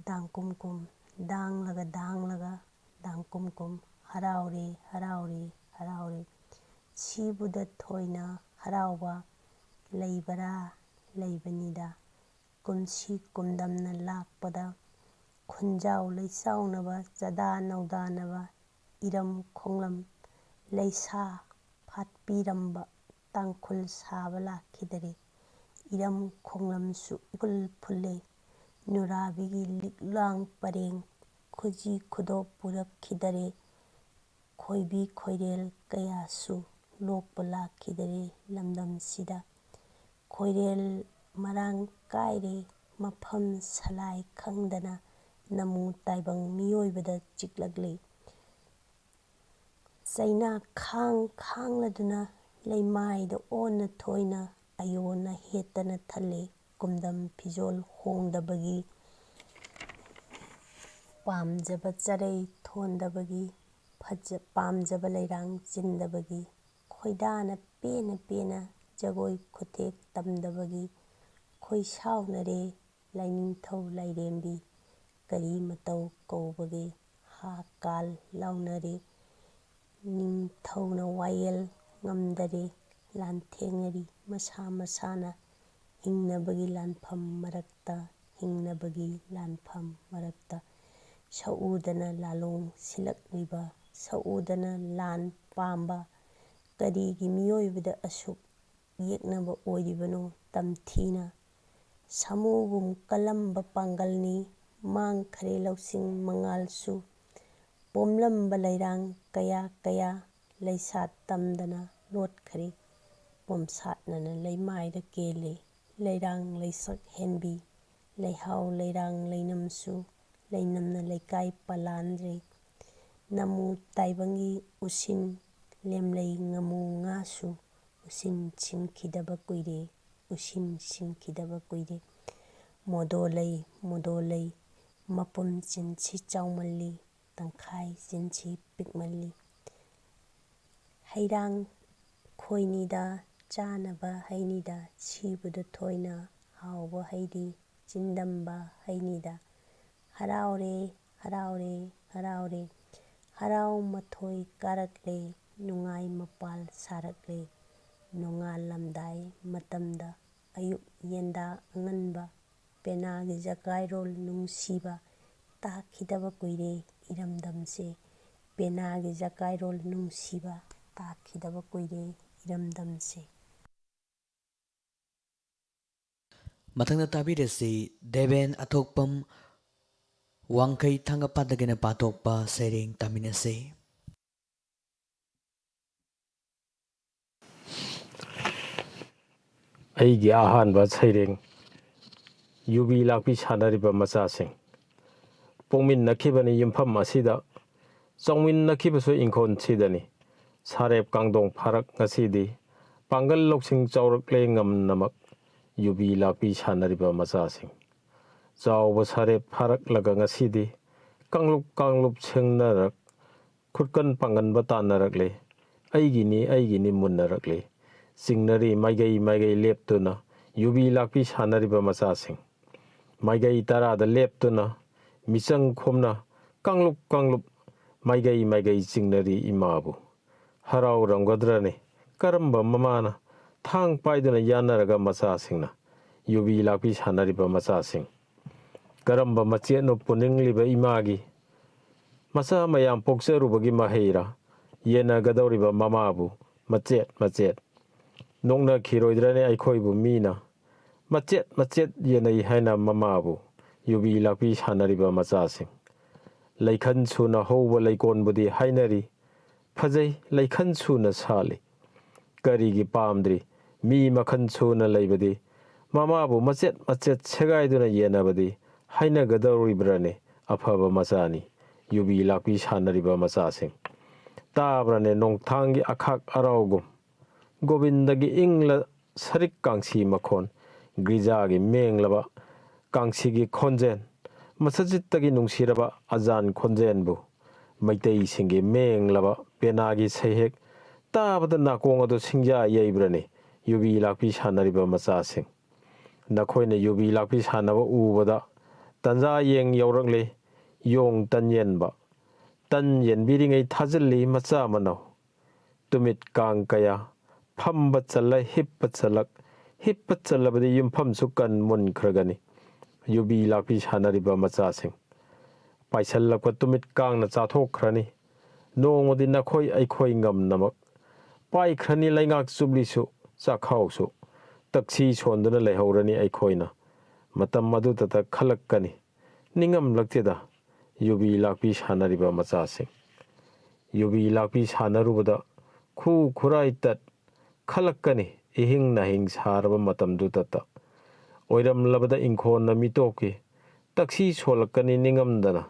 ꯗꯥꯡꯀꯨꯝ ꯀꯨꯝ, ꯗꯥꯡꯂꯒ ꯗꯥꯡꯂꯒ, ꯗꯥꯡꯀꯨꯝ ꯀꯨꯝ, ꯍꯔꯥꯎꯔꯦ, ꯍꯔꯥꯎꯔꯦ, ꯍꯔꯥꯎꯔꯦ꯫ ꯁꯤꯕꯨꯗ ꯊꯣꯏꯅ ꯍꯔꯥꯎꯕ ꯂꯩꯕꯔꯥ? ꯂꯩꯕꯅꯤꯗ꯫ ꯀꯨꯝꯁꯤ ꯀꯨꯝꯗꯝꯅ ꯂꯥꯛꯄꯗ ꯈꯨꯟꯖꯥꯎ ꯂꯩꯆꯥꯎꯅꯕ, ꯆꯥꯗꯥ ꯅꯧꯗꯥꯅꯕ, ꯏꯔꯝ ꯈꯣꯡꯂꯝ ꯂꯩꯁꯥ ꯐꯥꯠꯄꯤꯔꯝꯕ ꯇꯥꯡꯈꯨꯜ ꯁꯥꯕ ꯂꯥꯛꯈꯤꯗꯔꯦ꯫ ꯏꯔꯝ ꯈꯣꯡꯂꯝꯁꯨ ꯏꯐꯨꯜ ꯐꯨꯜꯂꯦ꯫ ꯅꯨꯔꯥꯕꯤꯒꯤ ꯂꯤꯛꯂꯥꯡ ꯄꯔꯦꯡ ꯈꯨꯖꯤ ꯈꯨꯗꯣꯞ ꯄꯨꯔꯛꯈꯤꯗꯔꯦ꯫ ꯈꯣꯏꯕꯤ ꯈꯣꯏꯔꯦꯜ ꯀꯌꯥꯁꯨ ꯂꯣꯛꯄ ꯂꯥꯛꯈꯤꯗꯔꯦ ꯂꯝꯗꯝꯁꯤꯗ꯫ ꯈꯣꯏꯔꯦꯜ ꯃꯔꯥꯡ ꯀꯥꯏꯔꯦ, ꯃꯐꯝ ꯁꯂꯥꯏ ꯈꯪꯗꯅ ꯅꯃꯨ ꯇꯥꯏꯕꯪ ꯃꯤꯑꯣꯏꯕꯗ ꯆꯤꯛꯂꯛꯂꯤ꯫ ꯆꯩꯅꯥ ꯈꯥꯡ ꯈꯥꯡꯂꯗꯨꯅ ꯂꯩꯃꯥꯏꯗ ꯑꯣꯟꯅ ꯊꯣꯏꯅ ꯑꯌꯣꯟꯅ ꯍꯦꯠꯇꯅ ꯊꯜꯂꯦ꯫ ꯀꯨꯝꯗꯝ ꯐꯤꯖꯣꯜ ꯍꯣꯡꯗꯕꯒꯤ, ꯄꯥꯝꯖꯕ ꯆꯔꯩ ꯊꯣꯟꯗꯕꯒꯤ, ꯐꯖ-, ꯄꯥꯝꯖꯕ ꯂꯩꯔꯥꯡ ꯆꯤꯟꯗꯕꯒꯤ, ꯈꯣꯏꯗꯥꯅ ꯄꯦꯟꯅ ꯄꯦꯟꯅ ꯖꯒꯣꯏ ꯈꯨꯊꯦꯛ ꯇꯝꯗꯕꯒꯤ, ꯈꯣꯏꯁꯥꯎꯅꯔꯦ ꯂꯥꯏꯅꯤꯡꯊꯧ ꯂꯥꯏꯔꯦꯝꯕꯤ꯫ ꯀꯔꯤ ꯃꯇꯧ ꯀꯧꯕꯒꯦ? ꯍꯥ ꯀꯥꯜ ꯂꯥꯎꯅꯔꯦ꯫ ꯅꯤꯡꯊꯧꯅ ꯋꯥꯌꯦꯜ ꯉꯝꯗꯔꯦ꯫ ꯂꯥꯟꯊꯦꯡꯅꯔꯤ ꯃꯁꯥ ꯃꯁꯥꯅ꯫ ꯍꯤꯡꯅꯕꯒꯤ ꯂꯥꯟꯐꯝ ꯃꯔꯛꯇ, ꯍꯤꯡꯅꯕꯒꯤ ꯂꯥꯟꯐꯝ ꯃꯔꯛꯇ꯫ ꯁꯛꯎꯗꯅ ꯂꯥꯂꯣꯡ ꯁꯤꯜꯂꯛꯂꯤꯕ, ꯁꯛꯎꯗꯅ ꯂꯥꯟ ꯄꯥꯝꯕ꯫ ꯀꯔꯤꯒꯤ ꯃꯤꯑꯣꯏꯕꯗ ꯑꯁꯨꯛ ꯌꯦꯛꯅꯕ ꯑꯣꯏꯔꯤꯕꯅꯣ ꯇꯝꯊꯤꯅ? ꯁꯥꯃꯨꯒꯨꯝ ꯀꯜꯂꯝꯕ ꯄꯥꯡꯒꯜꯅꯤ, ꯃꯥꯡꯈꯔꯦ ꯂꯧꯁꯤꯡ ꯃꯉꯥꯜꯁꯨ꯫ ꯄꯣꯝꯂꯝꯕ ꯂꯩꯔꯥꯡ ꯀꯌꯥ ꯀꯌꯥ ꯂꯩꯁꯥ ꯇꯝꯗꯅ ꯂꯣꯠꯈꯔꯦ꯫ ꯁꯥꯠꯅꯅ ꯂꯩꯃꯥꯏꯗ ꯀꯦꯜꯂꯤ꯫ ꯂꯩꯔꯥꯡ ꯂꯩꯁꯛ ꯍꯦꯟꯕꯤ, ꯂꯩꯍꯥꯎ ꯂꯩꯔꯥꯡ ꯂꯩꯅꯝꯁꯨ, ꯂꯩꯅꯝꯅ ꯂꯩꯀꯥꯏ ꯄꯥꯂꯥꯟꯗ꯭ꯔꯦ꯫ ꯅꯃꯨ ꯇꯥꯏꯕꯪꯒꯤ ꯎꯁꯤꯟ, ꯂꯦꯝꯂꯩ ꯉꯥꯃꯨ ꯉꯥꯁꯨ, ꯎꯁꯤꯟ ꯁꯤꯟꯈꯤꯗꯕ ꯀꯨꯏꯔꯦ, ꯎꯁꯤꯟ ꯁꯤꯟꯈꯤꯗꯕ ꯀꯨꯏꯔꯦ꯫ ꯃꯣꯗꯣ ꯂꯩ, ꯃꯣꯗꯣ ꯂꯩ, ꯃꯄꯨꯝ ꯆꯤꯟꯁꯤ ꯆꯥꯎꯃꯜꯂꯤ, ꯇꯪꯈꯥꯏ ꯆꯤꯟꯁꯤ ꯄꯤꯛꯃꯜꯂꯤ꯫ ꯍꯩꯔꯥꯡ ꯈꯣꯏꯅꯤꯗ ꯆꯥꯅꯕ ꯍꯩꯅꯤꯗ, ꯁꯤꯕꯗꯨ ꯊꯣꯏꯅ ꯍꯥꯎꯕ ꯍꯩꯗꯤ ꯆꯤꯟꯗꯝꯕ ꯍꯩꯅꯤꯗ꯫ ꯍꯔꯥꯎꯔꯦ, ꯍꯔꯥꯎꯔꯦ, ꯍꯔꯥꯎꯔꯦ꯫ ꯍꯔꯥꯎ ꯃꯊꯣꯏ ꯀꯥꯔꯛꯂꯦ, ꯅꯨꯡꯉꯥꯏ ꯃꯄꯥꯜ ꯁꯥꯔꯛꯂꯦ꯫ ꯅꯣꯡꯉꯥꯜꯂꯝꯗꯥꯏ ꯃꯇꯝꯗ ꯑꯌꯨꯛ ꯌꯦꯟꯗꯥ ꯑꯉꯟꯕ, ꯄꯦꯅꯥꯒꯤ ꯖꯀꯥꯏꯔꯣꯜ ꯅꯨꯡꯁꯤꯕ, ꯇꯥꯈꯤꯗꯕ ꯀꯨꯏꯔꯦ ꯏꯔꯝꯗꯝꯁꯦ꯫ ꯄꯦꯅꯥꯒꯤ ꯖꯀꯥꯏꯔꯣꯜ ꯅꯨꯡꯁꯤꯕ, ꯇꯥꯈꯤꯗꯕ ꯀꯨꯏꯔꯦ ꯏꯔꯝꯗꯝꯁꯦ꯫ ꯃꯊꯪꯗ ꯇꯥꯕꯤꯔꯁꯤ ꯗꯦꯕꯦꯟ ꯑꯊꯣꯛꯄꯝ ꯋꯥꯡꯈꯩ ꯊꯥꯡꯒꯄꯥꯠꯇꯒꯤꯅ ꯄꯥꯊꯣꯛꯄ ꯁꯩꯔꯦꯡ ꯇꯥꯃꯤꯟꯅꯁꯤ꯫ ꯑꯩꯒꯤ ꯑꯍꯥꯟꯕ ꯁꯩꯔꯦꯡ, ꯌꯨꯕꯤ ꯂꯥꯛꯄꯤ ꯁꯥꯟꯅꯔꯤꯕ ꯃꯆꯥꯁꯤꯡ꯫ ꯄꯣꯛꯃꯤꯟꯅꯈꯤꯕꯅꯤ ꯌꯨꯝꯐꯝ ꯑꯁꯤꯗ, ꯆꯥꯎꯃꯤꯟꯅꯈꯤꯕꯁꯨ ꯏꯪꯈꯣꯜꯁꯤꯗꯅꯤ꯫ ꯁꯥꯔꯦꯞ ꯀꯥꯡꯗꯣꯡ ꯐꯥꯔꯛ ꯉꯁꯤꯗꯤ, ꯄꯥꯡꯒꯜ ꯂꯧꯁꯤꯡ ꯆꯥꯎꯔꯛꯂꯦ ꯉꯝꯅꯃꯛ, ꯌꯨꯕꯤ ꯂꯥꯛꯄꯤ ꯁꯥꯟꯅꯔꯤꯕ ꯃꯆꯥꯁꯤꯡ꯫ ꯆꯥꯎꯕ ꯁꯥꯔꯦꯞ ꯐꯥꯔꯛꯂꯒ ꯉꯁꯤꯗꯤ, ꯀꯥꯡꯂꯨꯞ ꯀꯥꯡꯂꯨꯞ ꯁꯦꯡꯅꯔꯛ, ꯈꯨꯠꯀꯟ ꯄꯥꯡꯒꯟꯕ ꯇꯥꯟꯅꯔꯛꯂꯦ꯫ ꯑꯩꯒꯤꯅꯤ, ꯑꯩꯒꯤꯅꯤ ꯃꯨꯟꯅꯔꯛꯂꯦ꯫ ꯆꯤꯡꯅꯔꯤ ꯃꯥꯏꯒꯩ ꯃꯥꯏꯒꯩ ꯂꯦꯞꯇꯨꯅ, ꯌꯨꯕꯤ ꯂꯥꯛꯄꯤ ꯁꯥꯟꯅꯔꯤꯕ ꯃꯆꯥꯁꯤꯡ꯫ ꯃꯥꯏꯒꯩ ꯇꯔꯥꯗ ꯂꯦꯞꯇꯨꯅ, ꯃꯤꯆꯪ ꯈꯣꯝꯅ, ꯀꯥꯡꯂꯨꯞ ꯀꯥꯡꯂꯨꯞ ꯃꯥꯏꯒꯩ ꯃꯥꯏꯒꯩ ꯆꯤꯡꯅꯔꯤ ꯏꯃꯥꯕꯨ꯫ ꯍꯔꯥꯎꯔꯝꯒꯗ꯭ꯔꯅꯦ ꯀꯔꯝꯕ ꯃꯃꯥꯅ ꯊꯥꯡ ꯄꯥꯏꯗꯨꯅ ꯌꯥꯟꯅꯔꯒ ꯃꯆꯥꯁꯤꯡꯅ ꯌꯨꯕꯤ ꯂꯥꯛꯄꯤ ꯁꯥꯟꯅꯔꯤꯕ ꯃꯆꯥꯁꯤꯡ꯫ ꯀꯔꯝꯕ ꯃꯆꯦꯠꯅꯣ ꯄꯨꯅꯤꯡꯂꯤꯕ ꯏꯃꯥꯒꯤ? ꯃꯆꯥ ꯃꯌꯥꯝ ꯄꯣꯛꯆꯔꯨꯕꯒꯤ ꯃꯍꯩꯔꯥ ꯌꯦꯟꯅꯒꯗꯧꯔꯤꯕ ꯃꯃꯥꯕꯨ ꯃꯆꯦꯠ ꯃꯆꯦꯠ? ꯅꯣꯛꯅꯈꯤꯔꯣꯏꯗ꯭ꯔꯅꯦ ꯑꯩꯈꯣꯏꯕꯨ ꯃꯤꯅ? ꯃꯆꯦꯠ ꯃꯆꯦꯠ ꯌꯦꯟꯅꯩ ꯍꯥꯏꯅ ꯃꯃꯥꯕꯨ ꯌꯨꯕꯤ ꯂꯥꯛꯄꯤ ꯁꯥꯟꯅꯔꯤꯕ ꯃꯆꯥꯁꯤꯡ꯫ ꯂꯩꯈꯟ ꯁꯨꯅ ꯍꯧꯕ ꯂꯩꯀꯣꯟꯕꯨꯗꯤ ꯍꯥꯏꯅꯔꯤ, ꯐꯖꯩ ꯂꯩꯈꯟ ꯁꯨꯅ ꯁꯥꯠꯂꯤ꯫ ꯀꯔꯤꯒꯤ ꯄꯥꯝꯗ꯭ꯔꯤ? ꯃꯤ ꯃꯈꯜ ꯁꯨꯅ ꯂꯩꯕꯗꯤ ꯃꯃꯥꯕꯨ ꯃꯆꯦꯠ ꯃꯆꯦꯠ ꯁꯦꯒꯥꯏꯗꯨꯅ ꯌꯦꯟꯅꯕꯗꯤ ꯍꯩꯅꯒꯗꯧꯔꯤꯕ꯭ꯔꯅꯦ? ꯑꯐꯕ ꯃꯆꯥꯅꯤ ꯌꯨꯕꯤ ꯂꯥꯛꯄꯤ ꯁꯥꯟꯅꯔꯤꯕ ꯃꯆꯥꯁꯤꯡ꯫ ꯇꯥꯕ꯭ꯔꯅꯦ ꯅꯣꯡꯊꯥꯡꯒꯤ ꯑꯈꯥꯛ ꯑꯔꯥꯎꯒꯨꯝ? ꯒꯣꯕꯤꯟꯗꯒꯤ ꯏꯪꯂ ꯁꯔꯤꯛ ꯀꯥꯡꯁꯤ ꯃꯈꯣꯟ, ꯒ꯭ꯔꯤꯖꯥꯒꯤ ꯃꯦꯡꯂꯕ ꯀꯥꯡꯁꯤꯒꯤ ꯈꯣꯟꯖꯦꯜ, ꯃꯁꯖꯤꯠꯇꯒꯤ ꯅꯨꯡꯁꯤꯔꯕ ꯑꯖꯥꯟ ꯈꯣꯟꯖꯦꯜꯕꯨ, ꯃꯩꯇꯩꯁꯤꯡꯒꯤ ꯃꯦꯡꯂꯕ ꯄꯦꯅꯥꯒꯤ ꯁꯩꯍꯦꯛ ꯇꯥꯕꯗ ꯅꯥꯀꯣꯡ ꯑꯗꯨ ꯁꯤꯡꯖꯥ ꯌꯩꯕ꯭ꯔꯅꯤ ꯌꯨꯕꯤ ꯂꯥꯛꯄꯤ ꯁꯥꯟꯅꯔꯤꯕ ꯃꯆꯥꯁꯤꯡ? ꯅꯈꯣꯏꯅ ꯌꯨꯕꯤ ꯂꯥꯛꯄꯤ ꯁꯥꯟꯅꯕ ꯎꯕꯗ ꯇꯟꯖꯥ ꯌꯦꯡ ꯌꯧꯔꯛꯂꯤ꯫ ꯌꯣꯡ ꯇꯟ ꯌꯦꯟꯕ, ꯇꯟ ꯌꯦꯟꯕꯤꯔꯤꯉꯩ ꯊꯥꯖꯤꯜꯂꯤ ꯃꯆꯥ ꯃꯅꯥꯎ꯫ ꯇꯨꯃꯤꯠ ꯀꯥꯡ ꯀꯌꯥ ꯐꯝꯕ ꯆꯜꯂ ꯍꯤꯞꯄ ꯆꯜꯂꯛ, ꯍꯤꯞꯄ ꯆꯜꯂꯕꯗꯤ ꯌꯨꯝꯐꯝꯁꯨ ꯀꯟ ꯃꯨꯟꯈ꯭ꯔꯒꯅꯤ ꯌꯨꯕꯤ ꯂꯥꯛꯄꯤ ꯁꯥꯟꯅꯔꯤꯕ ꯃꯆꯥꯁꯤꯡ꯫ ꯄꯥꯏꯁꯜꯂꯛꯄ ꯇꯨꯃꯤꯠ ꯀꯥꯡꯅ ꯆꯥꯊꯣꯛꯈ꯭ꯔꯅꯤ꯫ ꯅꯣꯡꯃꯗꯤ ꯅꯈꯣꯏ ꯑꯩꯈꯣꯏ ꯉꯝꯅꯃꯛ ꯄꯥꯏꯈ꯭ꯔꯅꯤ꯫ ꯂꯩꯉꯥꯛ ꯆꯨꯞꯂꯤꯁꯨ ꯆꯥꯛꯈꯥꯎꯁꯨ ꯇꯛꯁꯤ ꯁꯣꯟꯗꯨꯅ ꯂꯩꯍꯧꯔꯅꯤ ꯑꯩꯈꯣꯏꯅ꯫ ꯃꯇꯝ ꯑꯗꯨꯗꯇ ꯈꯜꯂꯛꯀꯅꯤ꯫ ꯅꯤꯡꯉꯝꯂꯛꯇꯦꯗ ꯌꯨꯕꯤ ꯂꯥꯛꯄꯤ ꯁꯥꯟꯅꯔꯤꯕ ꯃꯆꯥꯁꯤꯡ꯫ ꯌꯨꯕꯤ ꯂꯥꯛꯄꯤ ꯁꯥꯟꯅꯔꯨꯕꯗ ꯈꯨ ꯈꯨꯔꯥꯏ ꯇꯠ ꯈꯜꯂꯛꯀꯅꯤ ꯏꯍꯤꯡ ꯅꯥꯍꯤꯡ ꯁꯥꯔꯕ ꯃꯇꯝꯗꯨꯗꯇ꯫ ꯑꯣꯏꯔꯝꯂꯕꯗ ꯏꯪꯈꯣꯟꯅ ꯃꯤꯇꯣꯞꯀꯤ ꯇꯛꯁꯤ ꯁꯣꯜꯂꯛꯀꯅꯤ ꯅꯤꯡꯉꯝꯗꯅ꯫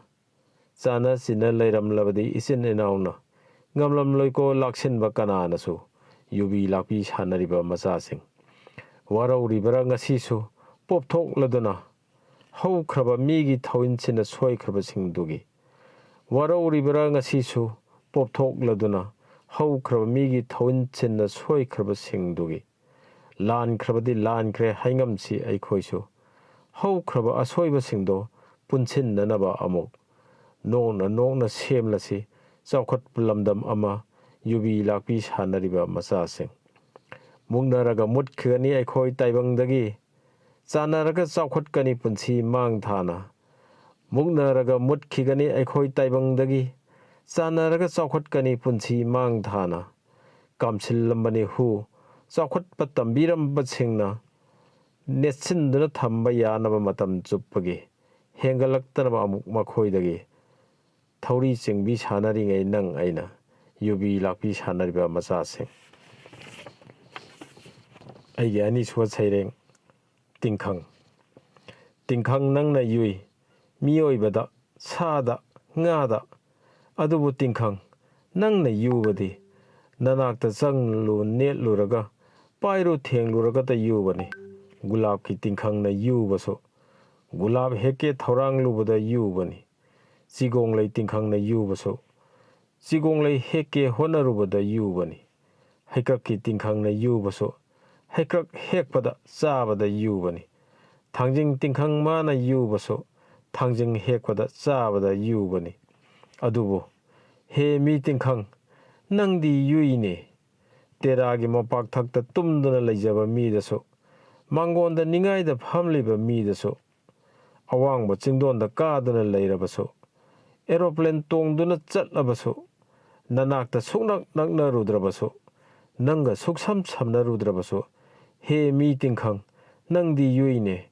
ꯆꯥꯅ ꯆꯤꯟꯅ ꯂꯩꯔꯝꯂꯕꯗꯤ ꯏꯆꯤꯟ ꯏꯅꯥꯎꯅ ꯉꯝꯂꯝꯂꯣꯏꯀꯣ ꯂꯥꯛꯁꯤꯟꯕ ꯀꯅꯥꯅꯁꯨ ꯌꯨꯕꯤ ꯂꯥꯛꯄꯤ ꯁꯥꯟꯅꯔꯤꯕ ꯃꯆꯥꯁꯤꯡ꯫ ꯋꯥꯔꯧꯔꯤꯕꯔꯥ ꯉꯁꯤꯁꯨ ꯄꯣꯞꯊꯣꯛꯂꯗꯨꯅ ꯍꯧꯈ꯭ꯔꯕ ꯃꯤꯒꯤ ꯊꯧꯏꯟꯁꯤꯅ ꯁꯣꯏꯈ꯭ꯔꯕꯁꯤꯡꯗꯨꯒꯤ꯫ ꯋꯥꯔꯧꯔꯤꯕꯔꯥ ꯉꯁꯤꯁꯨ ꯄꯣꯞꯊꯣꯛꯂꯗꯨꯅ ꯍꯧꯈ꯭ꯔꯕ ꯃꯤꯒꯤ ꯊꯧꯏꯟꯁꯤꯟꯅ ꯁꯣꯏꯈ꯭ꯔꯕꯁꯤꯡꯗꯨꯒꯤ꯫ ꯂꯥꯟꯈ꯭ꯔꯕꯗꯤ ꯂꯥꯟꯈ꯭ꯔꯦ ꯍꯥꯏꯉꯝꯁꯤ ꯑꯩꯈꯣꯏꯁꯨ꯫ ꯍꯧꯈ꯭ꯔꯕ ꯑꯁꯣꯏꯕꯁꯤꯡꯗꯣ ꯄꯨꯟꯁꯤꯟꯅꯅꯕ ꯑꯃꯨꯛ ꯅꯣꯛꯅ ꯅꯣꯛꯅ ꯁꯦꯝꯂꯁꯤ ꯆꯥꯎꯈꯠꯄ ꯂꯝꯗꯝ ꯑꯃ ꯌꯨꯕꯤ ꯂꯥꯛꯄꯤ ꯁꯥꯟꯅꯔꯤꯕ ꯃꯆꯥꯁꯤꯡ꯫ ꯃꯨꯛꯅꯔꯒ ꯃꯨꯠꯈꯤꯒꯅꯤ ꯑꯩꯈꯣꯏ ꯇꯥꯏꯕꯪꯗꯒꯤ꯫ ꯆꯥꯟꯅꯔꯒ ꯆꯥꯎꯈꯠꯀꯅꯤ ꯄꯨꯟꯁꯤ ꯃꯥꯡ ꯊꯥꯅ꯫ ꯃꯨꯛꯅꯔꯒ ꯃꯨꯠꯈꯤꯒꯅꯤ ꯑꯩꯈꯣꯏ ꯇꯥꯏꯕꯪꯗꯒꯤ꯫ ꯆꯥꯟꯅꯔꯒ ꯆꯥꯎꯈꯠꯀꯅꯤ ꯄꯨꯟꯁꯤ ꯃꯥꯡ ꯊꯥꯅ꯫ ꯀꯥꯝꯁꯤꯜꯂꯝꯕꯅꯤ ꯍꯨ ꯆꯥꯎꯈꯠꯄ ꯇꯝꯕꯤꯔꯝꯕꯁꯤꯡꯅ꯫ ꯅꯦꯠꯁꯤꯟꯗꯨꯅ ꯊꯝꯕ ꯌꯥꯅꯕ ꯃꯇꯝ ꯆꯨꯞꯄꯒꯤ ꯍꯦꯟꯒꯠꯂꯛꯇꯅꯕ ꯑꯃꯨꯛ ꯃꯈꯣꯏꯗꯒꯤ ꯊꯧꯔꯤ ꯆꯤꯡꯕꯤ ꯁꯥꯟꯅꯔꯤꯉꯩ ꯅꯪ ꯑꯩꯅ ꯌꯨꯕꯤ ꯂꯥꯛꯄꯤ ꯁꯥꯟꯅꯔꯤꯕ ꯃꯆꯥꯁꯤꯡ꯫ ꯑꯩꯒꯤ ꯑꯅꯤꯁꯨꯕ ꯁꯩꯔꯦꯡ, ꯇꯤꯡꯈꯪ꯫ ꯇꯤꯡꯈꯪ ꯅꯪꯅ ꯌꯨꯏ, ꯃꯤꯑꯣꯏꯕꯗ, ꯁꯥꯗ, ꯉꯥꯗ꯫ ꯑꯗꯨꯕꯨ ꯇꯤꯡꯈꯪ, ꯅꯪꯅ ꯌꯨꯕꯗꯤ ꯅꯅꯥꯛꯇ ꯆꯪꯂꯨ ꯅꯦꯠꯂꯨꯔꯒ, ꯄꯥꯏꯔꯨ ꯊꯦꯡꯂꯨꯔꯒꯇ ꯌꯨꯕꯅꯤ꯫ ꯒꯨꯂꯥꯞꯀꯤ ꯇꯤꯡꯈꯪꯅ ꯌꯨꯕꯁꯨ, ꯒꯨꯂꯥꯞ ꯍꯦꯛꯀꯦ ꯊꯧꯔꯥꯡꯂꯨꯕꯗ ꯌꯨꯕꯅꯤ꯫ ꯆꯤꯒꯣꯡꯂꯩ ꯇꯤꯡꯈꯪꯅ ꯌꯨꯕꯁꯨ, ꯆꯤꯒꯣꯡꯂꯩ ꯍꯦꯛꯀꯦ ꯍꯣꯠꯅꯔꯨꯕꯗ ꯌꯨꯕꯅꯤ꯫ ꯍꯩꯀ꯭ꯔꯛꯀꯤ ꯇꯤꯡꯈꯪꯅ ꯌꯨꯕꯁꯨ, ꯍꯩꯀ꯭ꯔꯛ ꯍꯦꯛꯄꯗ ꯆꯥꯕꯗ ꯌꯨꯕꯅꯤ꯫ ꯊꯥꯡꯖꯤꯡ ꯇꯤꯡꯈꯪ ꯃꯥꯅ ꯌꯨꯕꯁꯨ, ꯊꯥꯡꯖꯤꯡ ꯍꯦꯛꯄꯗ ꯆꯥꯕꯗ ꯌꯨꯕꯅꯤ꯫ ꯑꯗꯨꯕꯨ, ꯍꯦ ꯃꯤ ꯇꯤꯡꯈꯪ, ꯅꯪꯗꯤ ꯌꯨꯏꯅꯦ꯫ ꯇꯦꯔꯥꯒꯤ ꯃꯣꯝꯄꯥꯛ ꯊꯛꯇ ꯇꯨꯝꯗꯨꯅ ꯂꯩꯖꯕ ꯃꯤꯗꯁꯨ, ꯃꯥꯡꯒꯣꯟꯗ ꯅꯤꯡꯉꯥꯏꯗ ꯐꯝꯂꯤꯕ ꯃꯤꯗꯁꯨ, ꯑꯋꯥꯡꯕ ꯆꯤꯡꯗꯣꯟꯗ ꯀꯥꯗꯨꯅ ꯂꯩꯔꯕꯁꯨ, ꯑꯦꯔꯣꯄ꯭ꯂꯦꯟ ꯇꯣꯡꯗꯨꯅ ꯆꯠꯂꯕꯁꯨ, ꯅꯅꯥꯛꯇ ꯁꯨꯛꯅꯛ ꯅꯛꯅꯔꯨꯗ꯭ꯔꯕꯁꯨ, ꯅꯪꯒ ꯁꯨꯛꯁꯝ ꯁꯝꯅꯔꯨꯗ꯭ꯔꯕꯁꯨ, ꯍꯦ ꯃꯤ ꯇꯤꯡꯈꯪ, ꯅꯪꯗꯤ ꯌꯨꯏꯅꯦ,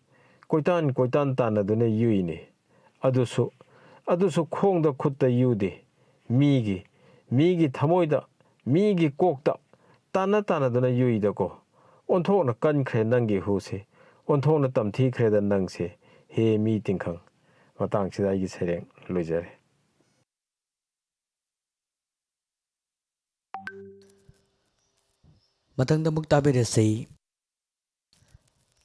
ꯀꯣꯏꯇꯥꯟ ꯀꯣꯏꯇꯥꯟ ꯇꯥꯟꯅꯗꯨꯅ ꯌꯨꯏꯅꯦ꯫ ꯑꯗꯨꯁꯨ, ꯑꯗꯨꯁꯨ ꯈꯣꯡꯗ ꯈꯨꯠꯇ ꯌꯨꯗꯦ, ꯃꯤꯒꯤ, ꯃꯤꯒꯤ ꯊꯃꯣꯏꯗ, ꯃꯤꯒꯤ ꯀꯣꯛꯇ ꯇꯥꯟꯅ ꯇꯥꯟꯅꯗꯨꯅ ꯌꯨꯏꯗꯀꯣ꯫ ꯑꯣꯟꯊꯣꯛꯅ ꯀꯟꯈ꯭ꯔꯦ ꯅꯪꯒꯤ ꯍꯨꯁꯦ, ꯑꯣꯟꯊꯣꯛꯅ ꯇꯝꯊꯤꯈ꯭ꯔꯦꯗ ꯅꯪꯁꯦ, ꯍꯦ ꯃꯤ ꯇꯤꯡꯈꯪ꯫ ꯃꯇꯥꯡꯁꯤꯗ ꯑꯩꯒꯤ ꯁꯩꯔꯦꯡ ꯂꯣꯏꯖꯔꯦ꯫ ꯃꯊꯪꯗ ꯑꯃꯨꯛ ꯇꯥꯕꯤꯔꯁꯤ꯫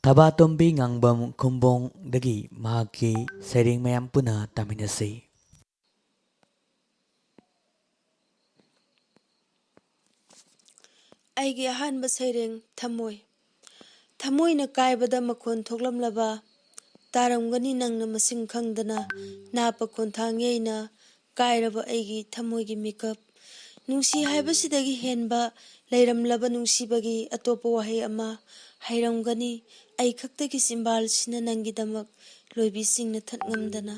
ꯊꯕꯥꯇꯣꯝꯕꯤ ꯉꯥꯡꯕꯝ ꯈꯨꯝꯕꯣꯡꯗꯒꯤ ꯃꯍꯥꯛꯀꯤ ꯁꯩꯔꯦꯡ ꯃꯌꯥꯝ ꯄꯨꯟꯅ ꯇꯥꯃꯤꯟꯅꯁꯤ꯫ ꯑꯩꯒꯤ ꯑꯍꯥꯟꯕ ꯁꯩꯔꯦꯡ ꯊꯃꯣꯏ꯫ ꯊꯃꯣꯏꯅ ꯀꯥꯏꯕꯗ ꯃꯈꯣꯟ ꯊꯣꯛꯂꯝꯂꯕ, ꯇꯥꯔꯝꯒꯅꯤ ꯅꯪꯅ ꯃꯁꯤꯡ ꯈꯪꯗꯅ, ꯅꯥꯞꯄ ꯈꯣꯟꯊꯥꯡ ꯌꯩꯅ ꯀꯥꯏꯔꯕ ꯑꯩꯒꯤ ꯊꯃꯣꯏꯒꯤ ꯃꯤꯀꯞ꯫ ꯅꯨꯡꯁꯤ ꯍꯥꯏꯕꯁꯤꯗꯒꯤ ꯍꯦꯟꯕ ꯂꯩꯔꯝꯂꯕ ꯅꯨꯡꯁꯤꯕꯒꯤ ꯑꯇꯣꯞꯄ ꯋꯥꯍꯩ ꯑꯃ ꯍꯩꯔꯝꯒꯅꯤ, ꯑꯩ ꯈꯛꯇꯒꯤ ꯆꯤꯝꯕꯥꯜꯁꯤꯅ ꯅꯪꯒꯤꯗꯃꯛ ꯂꯣꯏꯕꯤꯁꯤꯡꯅ ꯊꯠꯉꯝꯗꯅ꯫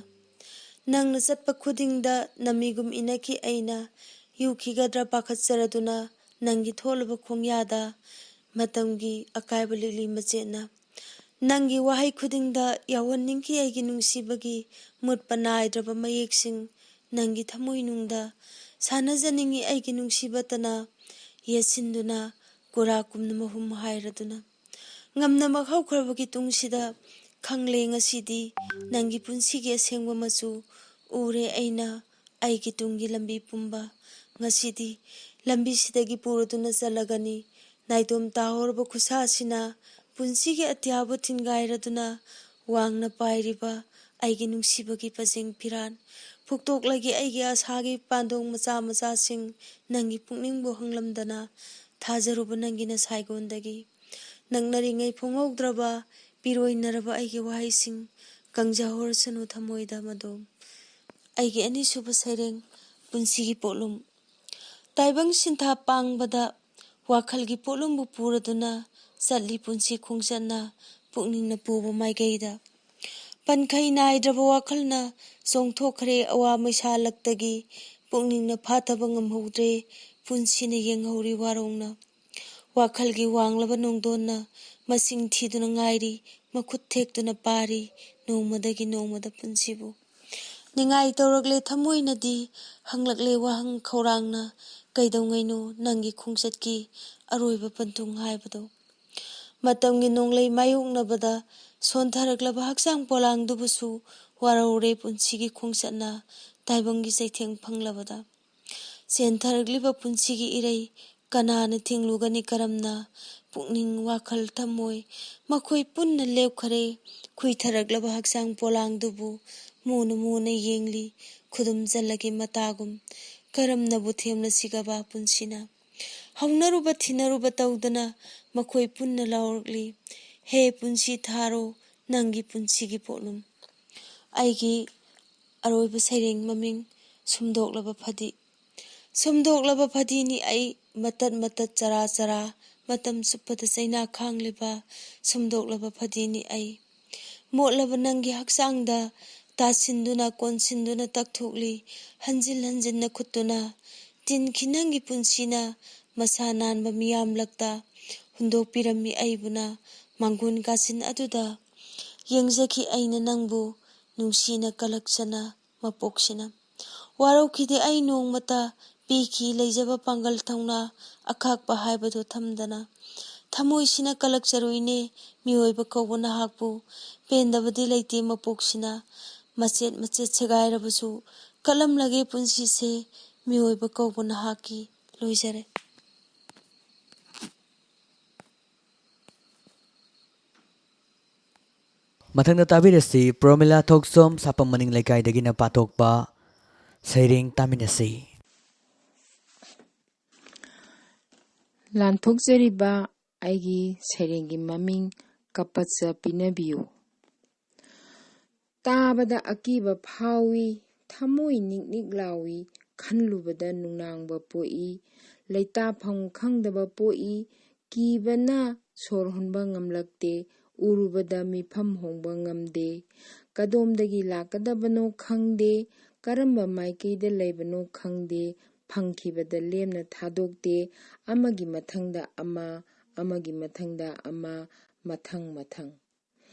ꯅꯪꯅ ꯆꯠꯄ ꯈꯨꯗꯤꯡꯗ ꯅꯃꯤꯒꯨꯝ ꯏꯅꯈꯤ ꯑꯩꯅ, ꯌꯨꯈꯤꯒꯗ꯭ꯔꯥ ꯄꯥꯈꯠꯆꯔꯗꯨꯅ ꯅꯪꯒꯤ ꯊꯣꯜꯂꯕ ꯈꯣꯡꯌꯥꯗ ꯃꯇꯝꯒꯤ ꯑꯀꯥꯏꯕ ꯂꯤꯛꯂꯤ ꯃꯆꯦꯠꯅ꯫ ꯅꯪꯒꯤ ꯋꯥꯍꯩ ꯈꯨꯗꯤꯡꯗ ꯌꯥꯎꯍꯟꯅꯤꯡꯈꯤ ꯑꯩꯒꯤ ꯅꯨꯡꯁꯤꯕꯒꯤ ꯃꯨꯠꯄ ꯅꯥꯏꯗ꯭ꯔꯕ ꯃꯌꯦꯛꯁꯤꯡ, ꯅꯪꯒꯤ ꯊꯃꯣꯏꯅꯨꯡꯗ ꯁꯥꯟꯅꯖꯅꯤꯡꯉꯤ ꯑꯩꯒꯤ ꯅꯨꯡꯁꯤꯕꯇꯅ, ꯌꯦꯠꯁꯤꯟꯗꯨꯅ ꯀꯨꯔꯥ ꯀꯨꯝꯅ ꯃꯍꯨꯝ ꯍꯥꯏꯔꯗꯨꯅ꯫ ꯉꯝꯅꯃꯛ ꯍꯧꯈ꯭ꯔꯕꯒꯤ ꯇꯨꯡꯁꯤꯗ ꯈꯪꯂꯦ ꯉꯁꯤꯗꯤ ꯅꯪꯒꯤ ꯄꯨꯟꯁꯤꯒꯤ ꯑꯁꯦꯡꯕ ꯃꯆꯨ ꯎꯔꯦ ꯑꯩꯅ ꯑꯩꯒꯤ ꯇꯨꯡꯒꯤ ꯂꯝꯕꯤ ꯄꯨꯝꯕ꯫ ꯉꯁꯤꯗꯤ ꯂꯝꯕꯤꯁꯤꯗꯒꯤ ꯄꯨꯔꯗꯨꯅ ꯆꯠꯂꯒꯅꯤ꯫ ꯅꯥꯏꯇꯣꯝ ꯇꯥꯍꯧꯔꯕ ꯈꯨꯠꯁꯥꯁꯤꯅ ꯄꯨꯟꯁꯤꯒꯤ ꯑꯇꯤꯌꯥꯕꯨ ꯊꯤꯟꯒꯥꯏꯔꯗꯨꯅ ꯋꯥꯡꯅ ꯄꯥꯏꯔꯤꯕ ꯑꯩꯒꯤ ꯅꯨꯡꯁꯤꯕꯒꯤ ꯄꯖꯦꯡ ꯐꯤꯔꯥꯟ ꯐꯨꯛꯇꯣꯛꯂꯒꯦ ꯑꯩꯒꯤ ꯑꯁꯥꯒꯤ ꯄꯥꯟꯗꯣꯡ ꯃꯆꯥ ꯃꯆꯥꯁꯤꯡ ꯅꯪꯒꯤ ꯄꯨꯛꯅꯤꯡꯕꯨ ꯍꯪꯂꯝꯗꯅ ꯊꯥꯖꯔꯨꯕ ꯅꯪꯒꯤ ꯅꯁꯥꯏꯒꯣꯟꯗꯒꯤ꯫ ꯅꯛꯅꯔꯤꯉꯩ ꯐꯣꯡꯍꯧꯗ꯭ꯔꯕ ꯄꯤꯔꯣꯏꯅꯔꯕ ꯑꯩꯒꯤ ꯋꯥꯍꯩꯁꯤꯡ ꯀꯪꯖꯍꯧꯔꯁꯅꯨ ꯊꯃꯣꯏꯗ ꯃꯗꯣꯝ꯫ ꯑꯩꯒꯤ ꯑꯅꯤꯁꯨꯕ ꯁꯩꯔꯦꯡ ꯄꯨꯟꯁꯤꯒꯤ ꯄꯣꯠꯂꯨꯝ꯫ ꯇꯥꯏꯕꯪ ꯁꯤꯟꯊꯥ ꯄꯥꯡꯕꯗ ꯋꯥꯈꯜꯒꯤ ꯄꯣꯠꯂꯨꯝꯕꯨ ꯄꯨꯔꯗꯨꯅ ꯆꯠꯂꯤ ꯄꯨꯟꯁꯤ ꯈꯣꯡꯆꯠꯅ ꯄꯨꯛꯅꯤꯡꯅ ꯄꯨꯕ ꯃꯥꯏꯀꯩꯗ꯫ ꯄꯟꯈꯩ ꯅꯥꯏꯗ꯭ꯔꯕ ꯋꯥꯈꯜꯅ ꯆꯣꯡꯊꯣꯛꯈ꯭ꯔꯦ ꯑꯋꯥ ꯃꯩꯁꯥ ꯂꯛꯇꯒꯤ꯫ ꯄꯨꯛꯅꯤꯡꯅ ꯐꯥꯊꯕ ꯉꯝꯍꯧꯗ꯭ꯔꯦ ꯄꯨꯟꯁꯤꯅ ꯌꯦꯡꯍꯧꯔꯤ ꯋꯥꯔꯧꯅ꯫ ꯋꯥꯈꯜꯒꯤ ꯋꯥꯡꯂꯕ ꯅꯣꯡꯗꯣꯟꯅ ꯃꯁꯤꯡ ꯊꯤꯗꯨꯅ ꯉꯥꯏꯔꯤ ꯃꯈꯨꯠ ꯊꯦꯛꯇꯨꯅ ꯄꯥꯔꯤ ꯅꯣꯡꯃꯗꯒꯤ ꯅꯣꯡꯃꯗ ꯄꯨꯟꯁꯤꯕꯨ꯫ ꯅꯤꯡꯉꯥꯏ ꯇꯧꯔꯛꯂꯦ ꯊꯃꯣꯏꯅꯗꯤ ꯍꯪꯂꯛꯂꯦ ꯋꯥꯍꯪ ꯈꯧꯔꯥꯡꯅ ꯀꯩꯗꯧꯉꯩꯅꯣ ꯅꯪꯒꯤ ꯈꯣꯡꯆꯠꯀꯤ ꯑꯔꯣꯏꯕ ꯄꯟꯊꯨꯡ ꯍꯥꯏꯕꯗꯣ꯫ ꯃꯇꯝꯒꯤ ꯅꯣꯡꯂꯩ ꯃꯥꯌꯣꯛꯅꯕꯗ ꯁꯣꯟꯊꯔꯛꯂꯕ ꯍꯛꯆꯥꯡ ꯄꯣꯂꯥꯡꯗꯨꯕꯨꯁꯨ ꯋꯥꯔꯧꯔꯦ ꯄꯨꯟꯁꯤꯒꯤ ꯈꯣꯡꯆꯠꯅ ꯇꯥꯏꯕꯪꯒꯤ ꯆꯩꯊꯦꯡ ꯐꯪꯂꯕꯗ꯫ ꯆꯦꯟꯊꯔꯛꯂꯤꯕ ꯄꯨꯟꯁꯤꯒꯤ ꯏꯔꯩ ꯀꯅꯥꯅ ꯊꯤꯡꯂꯨꯒꯅꯤ ꯀꯔꯝꯅ? ꯄꯨꯛꯅꯤꯡ ꯋꯥꯈꯜ ꯊꯝꯃꯣꯏ ꯃꯈꯣꯏ ꯄꯨꯟꯅ ꯂꯦꯞꯈꯔꯦ꯫ ꯈꯨꯏꯊꯔꯛꯂꯕ ꯍꯛꯆꯥꯡ ꯄꯣꯂꯥꯡꯗꯨꯕꯨ ꯃꯨꯅ ꯃꯨꯅ ꯌꯦꯡꯂꯤ ꯈꯨꯗꯨꯝ ꯆꯜꯂꯒꯦ ꯃꯇꯥꯒꯨꯝ꯫ ꯀꯔꯝꯅꯕꯨ ꯊꯦꯝꯂꯁꯤꯒꯕ ꯄꯨꯟꯁꯤꯅ? ꯍꯧꯅꯔꯨꯕ ꯊꯤꯅꯔꯨꯕ ꯇꯧꯗꯅ ꯃꯈꯣꯏ ꯄꯨꯟꯅ ꯂꯥꯎꯔꯛꯂꯤ, ꯍꯦ ꯄꯨꯟꯁꯤ ꯊꯥꯔꯣ ꯅꯪꯒꯤ ꯄꯨꯟꯁꯤꯒꯤ ꯄꯣꯠꯂꯨꯝ꯫ ꯑꯩꯒꯤ ꯑꯔꯣꯏꯕ ꯁꯩꯔꯦꯡ ꯃꯃꯤꯡ ꯁꯨꯝꯗꯣꯛꯂꯕ ꯐꯗꯤ꯫ ꯁꯨꯝꯗꯣꯛꯂꯕ ꯐꯗꯤꯅꯤ ꯑꯩ ꯃꯇꯠ ꯃꯇꯠ ꯆꯔꯥ ꯆꯔꯥ ꯃꯇꯝ ꯆꯨꯞꯄꯗ ꯆꯩꯅꯥ ꯈꯥꯡꯂꯤꯕ ꯁꯨꯝꯗꯣꯛꯂꯕ ꯐꯗꯤꯅꯤ ꯑꯩ꯫ ꯃꯣꯠꯂꯕ ꯅꯪꯒꯤ ꯍꯛꯆꯥꯡꯗ ꯇꯥꯁꯤꯟꯗꯨꯅ ꯀꯣꯟꯁꯤꯟꯗꯨꯅ ꯇꯛꯊꯣꯛꯂꯤ ꯍꯟꯖꯤꯟ ꯍꯟꯖꯤꯟꯅ ꯈꯨꯠꯇꯨꯅ꯫ ꯇꯤꯟꯈꯤ ꯅꯪꯒꯤ ꯄꯨꯟꯁꯤꯅ ꯃꯁꯥ ꯅꯥꯟꯕ ꯃꯤꯌꯥꯝꯂꯛꯇ ꯍꯨꯟꯗꯣꯛꯄꯤꯔꯝꯃꯤ ꯑꯩꯕꯨꯅ ꯃꯥꯡꯒꯣꯟ ꯀꯥꯆꯤꯟ ꯑꯗꯨꯗ꯫ ꯌꯦꯡꯖꯈꯤ ꯑꯩꯅ ꯅꯪꯕꯨ ꯅꯨꯡꯁꯤꯅ ꯀꯂꯛꯆꯅ ꯃꯄꯣꯛꯁꯤꯅ꯫ ꯋꯥꯔꯧꯈꯤꯗꯦ ꯑꯩ ꯅꯣꯡꯃꯇ ꯄꯤꯈꯤ ꯂꯩꯖꯕ ꯄꯥꯡꯒꯜ ꯊꯧꯅꯥ ꯑꯈꯥꯛꯄ ꯍꯥꯏꯕꯗꯨ ꯊꯝꯗꯅ꯫ ꯊꯃꯣꯏꯁꯤꯅ ꯀꯜꯂꯛꯆꯔꯨꯏꯅꯦ꯫ ꯃꯤꯑꯣꯏꯕ ꯀꯧꯕ ꯅꯍꯥꯛꯄꯨ ꯄꯦꯟꯗꯕꯗꯤ ꯂꯩꯇꯦ꯫ ꯃꯄꯣꯛꯁꯤꯅ ꯃꯆꯦꯠ ꯃꯆꯦꯠ ꯁꯦꯒꯥꯏꯔꯕꯁꯨ ꯀꯜꯂꯝꯂꯒꯦ ꯄꯨꯟꯁꯤꯁꯦ꯫ ꯃꯤꯑꯣꯏꯕ ꯀꯧꯕ ꯅꯍꯥꯛꯀꯤ꯫ ꯂꯣꯏꯖꯔꯦ꯫ ꯃꯊꯪꯗ ꯇꯥꯕꯤꯔꯁꯤ ꯄ꯭ꯔꯣꯃꯤꯂꯥ ꯊꯣꯛꯆꯣꯝ, ꯁꯥꯄꯝ ꯃꯅꯤꯡ ꯂꯩꯀꯥꯏꯗꯒꯤꯅ ꯄꯥꯊꯣꯛꯄ ꯁꯩꯔꯦꯡ ꯇꯥꯃꯤꯟꯅꯁꯤ꯫ ꯂꯥꯟꯊꯣꯛꯆꯔꯤꯕ ꯑꯩꯒꯤ ꯁꯩꯔꯦꯡꯒꯤ ꯃꯃꯤꯡ ꯀꯄꯠꯆ ꯄꯤꯅꯕꯤꯌꯨ꯫ ꯇꯥꯕꯗ ꯑꯀꯤꯕ ꯐꯥꯎꯏ, ꯊꯃꯣꯏ ꯅꯤꯛ ꯅꯤꯛ ꯂꯥꯎꯏ, ꯈꯜꯂꯨꯕꯗ ꯅꯨꯡꯅꯥꯡꯕ ꯄꯣꯛꯏ, ꯂꯩꯇꯥꯐꯝ ꯈꯪꯗꯕ ꯄꯣꯛꯏ, ꯀꯤꯕꯅ ꯁꯣꯔ ꯍꯣꯟꯕ ꯉꯝꯂꯛꯇꯦ, ꯎꯔꯨꯕꯗ ꯃꯤꯐꯝ ꯍꯣꯡꯕ ꯉꯝꯗꯦ, ꯀꯗꯣꯝꯗꯒꯤ ꯂꯥꯛꯀꯗꯕꯅꯣ ꯈꯪꯗꯦ, ꯀꯔꯝꯕ ꯃꯥꯏꯀꯩꯗ ꯂꯩꯕꯅꯣ ꯈꯪꯗꯦ, ꯐꯪꯈꯤꯕꯗ ꯂꯦꯝꯅ ꯊꯥꯗꯣꯛꯇꯦ, ꯑꯃꯒꯤ ꯃꯊꯪꯗ ꯑꯃ, ꯑꯃꯒꯤ ꯃꯊꯪꯗ ꯑꯃ, ꯃꯊꯪ ꯃꯊꯪ꯫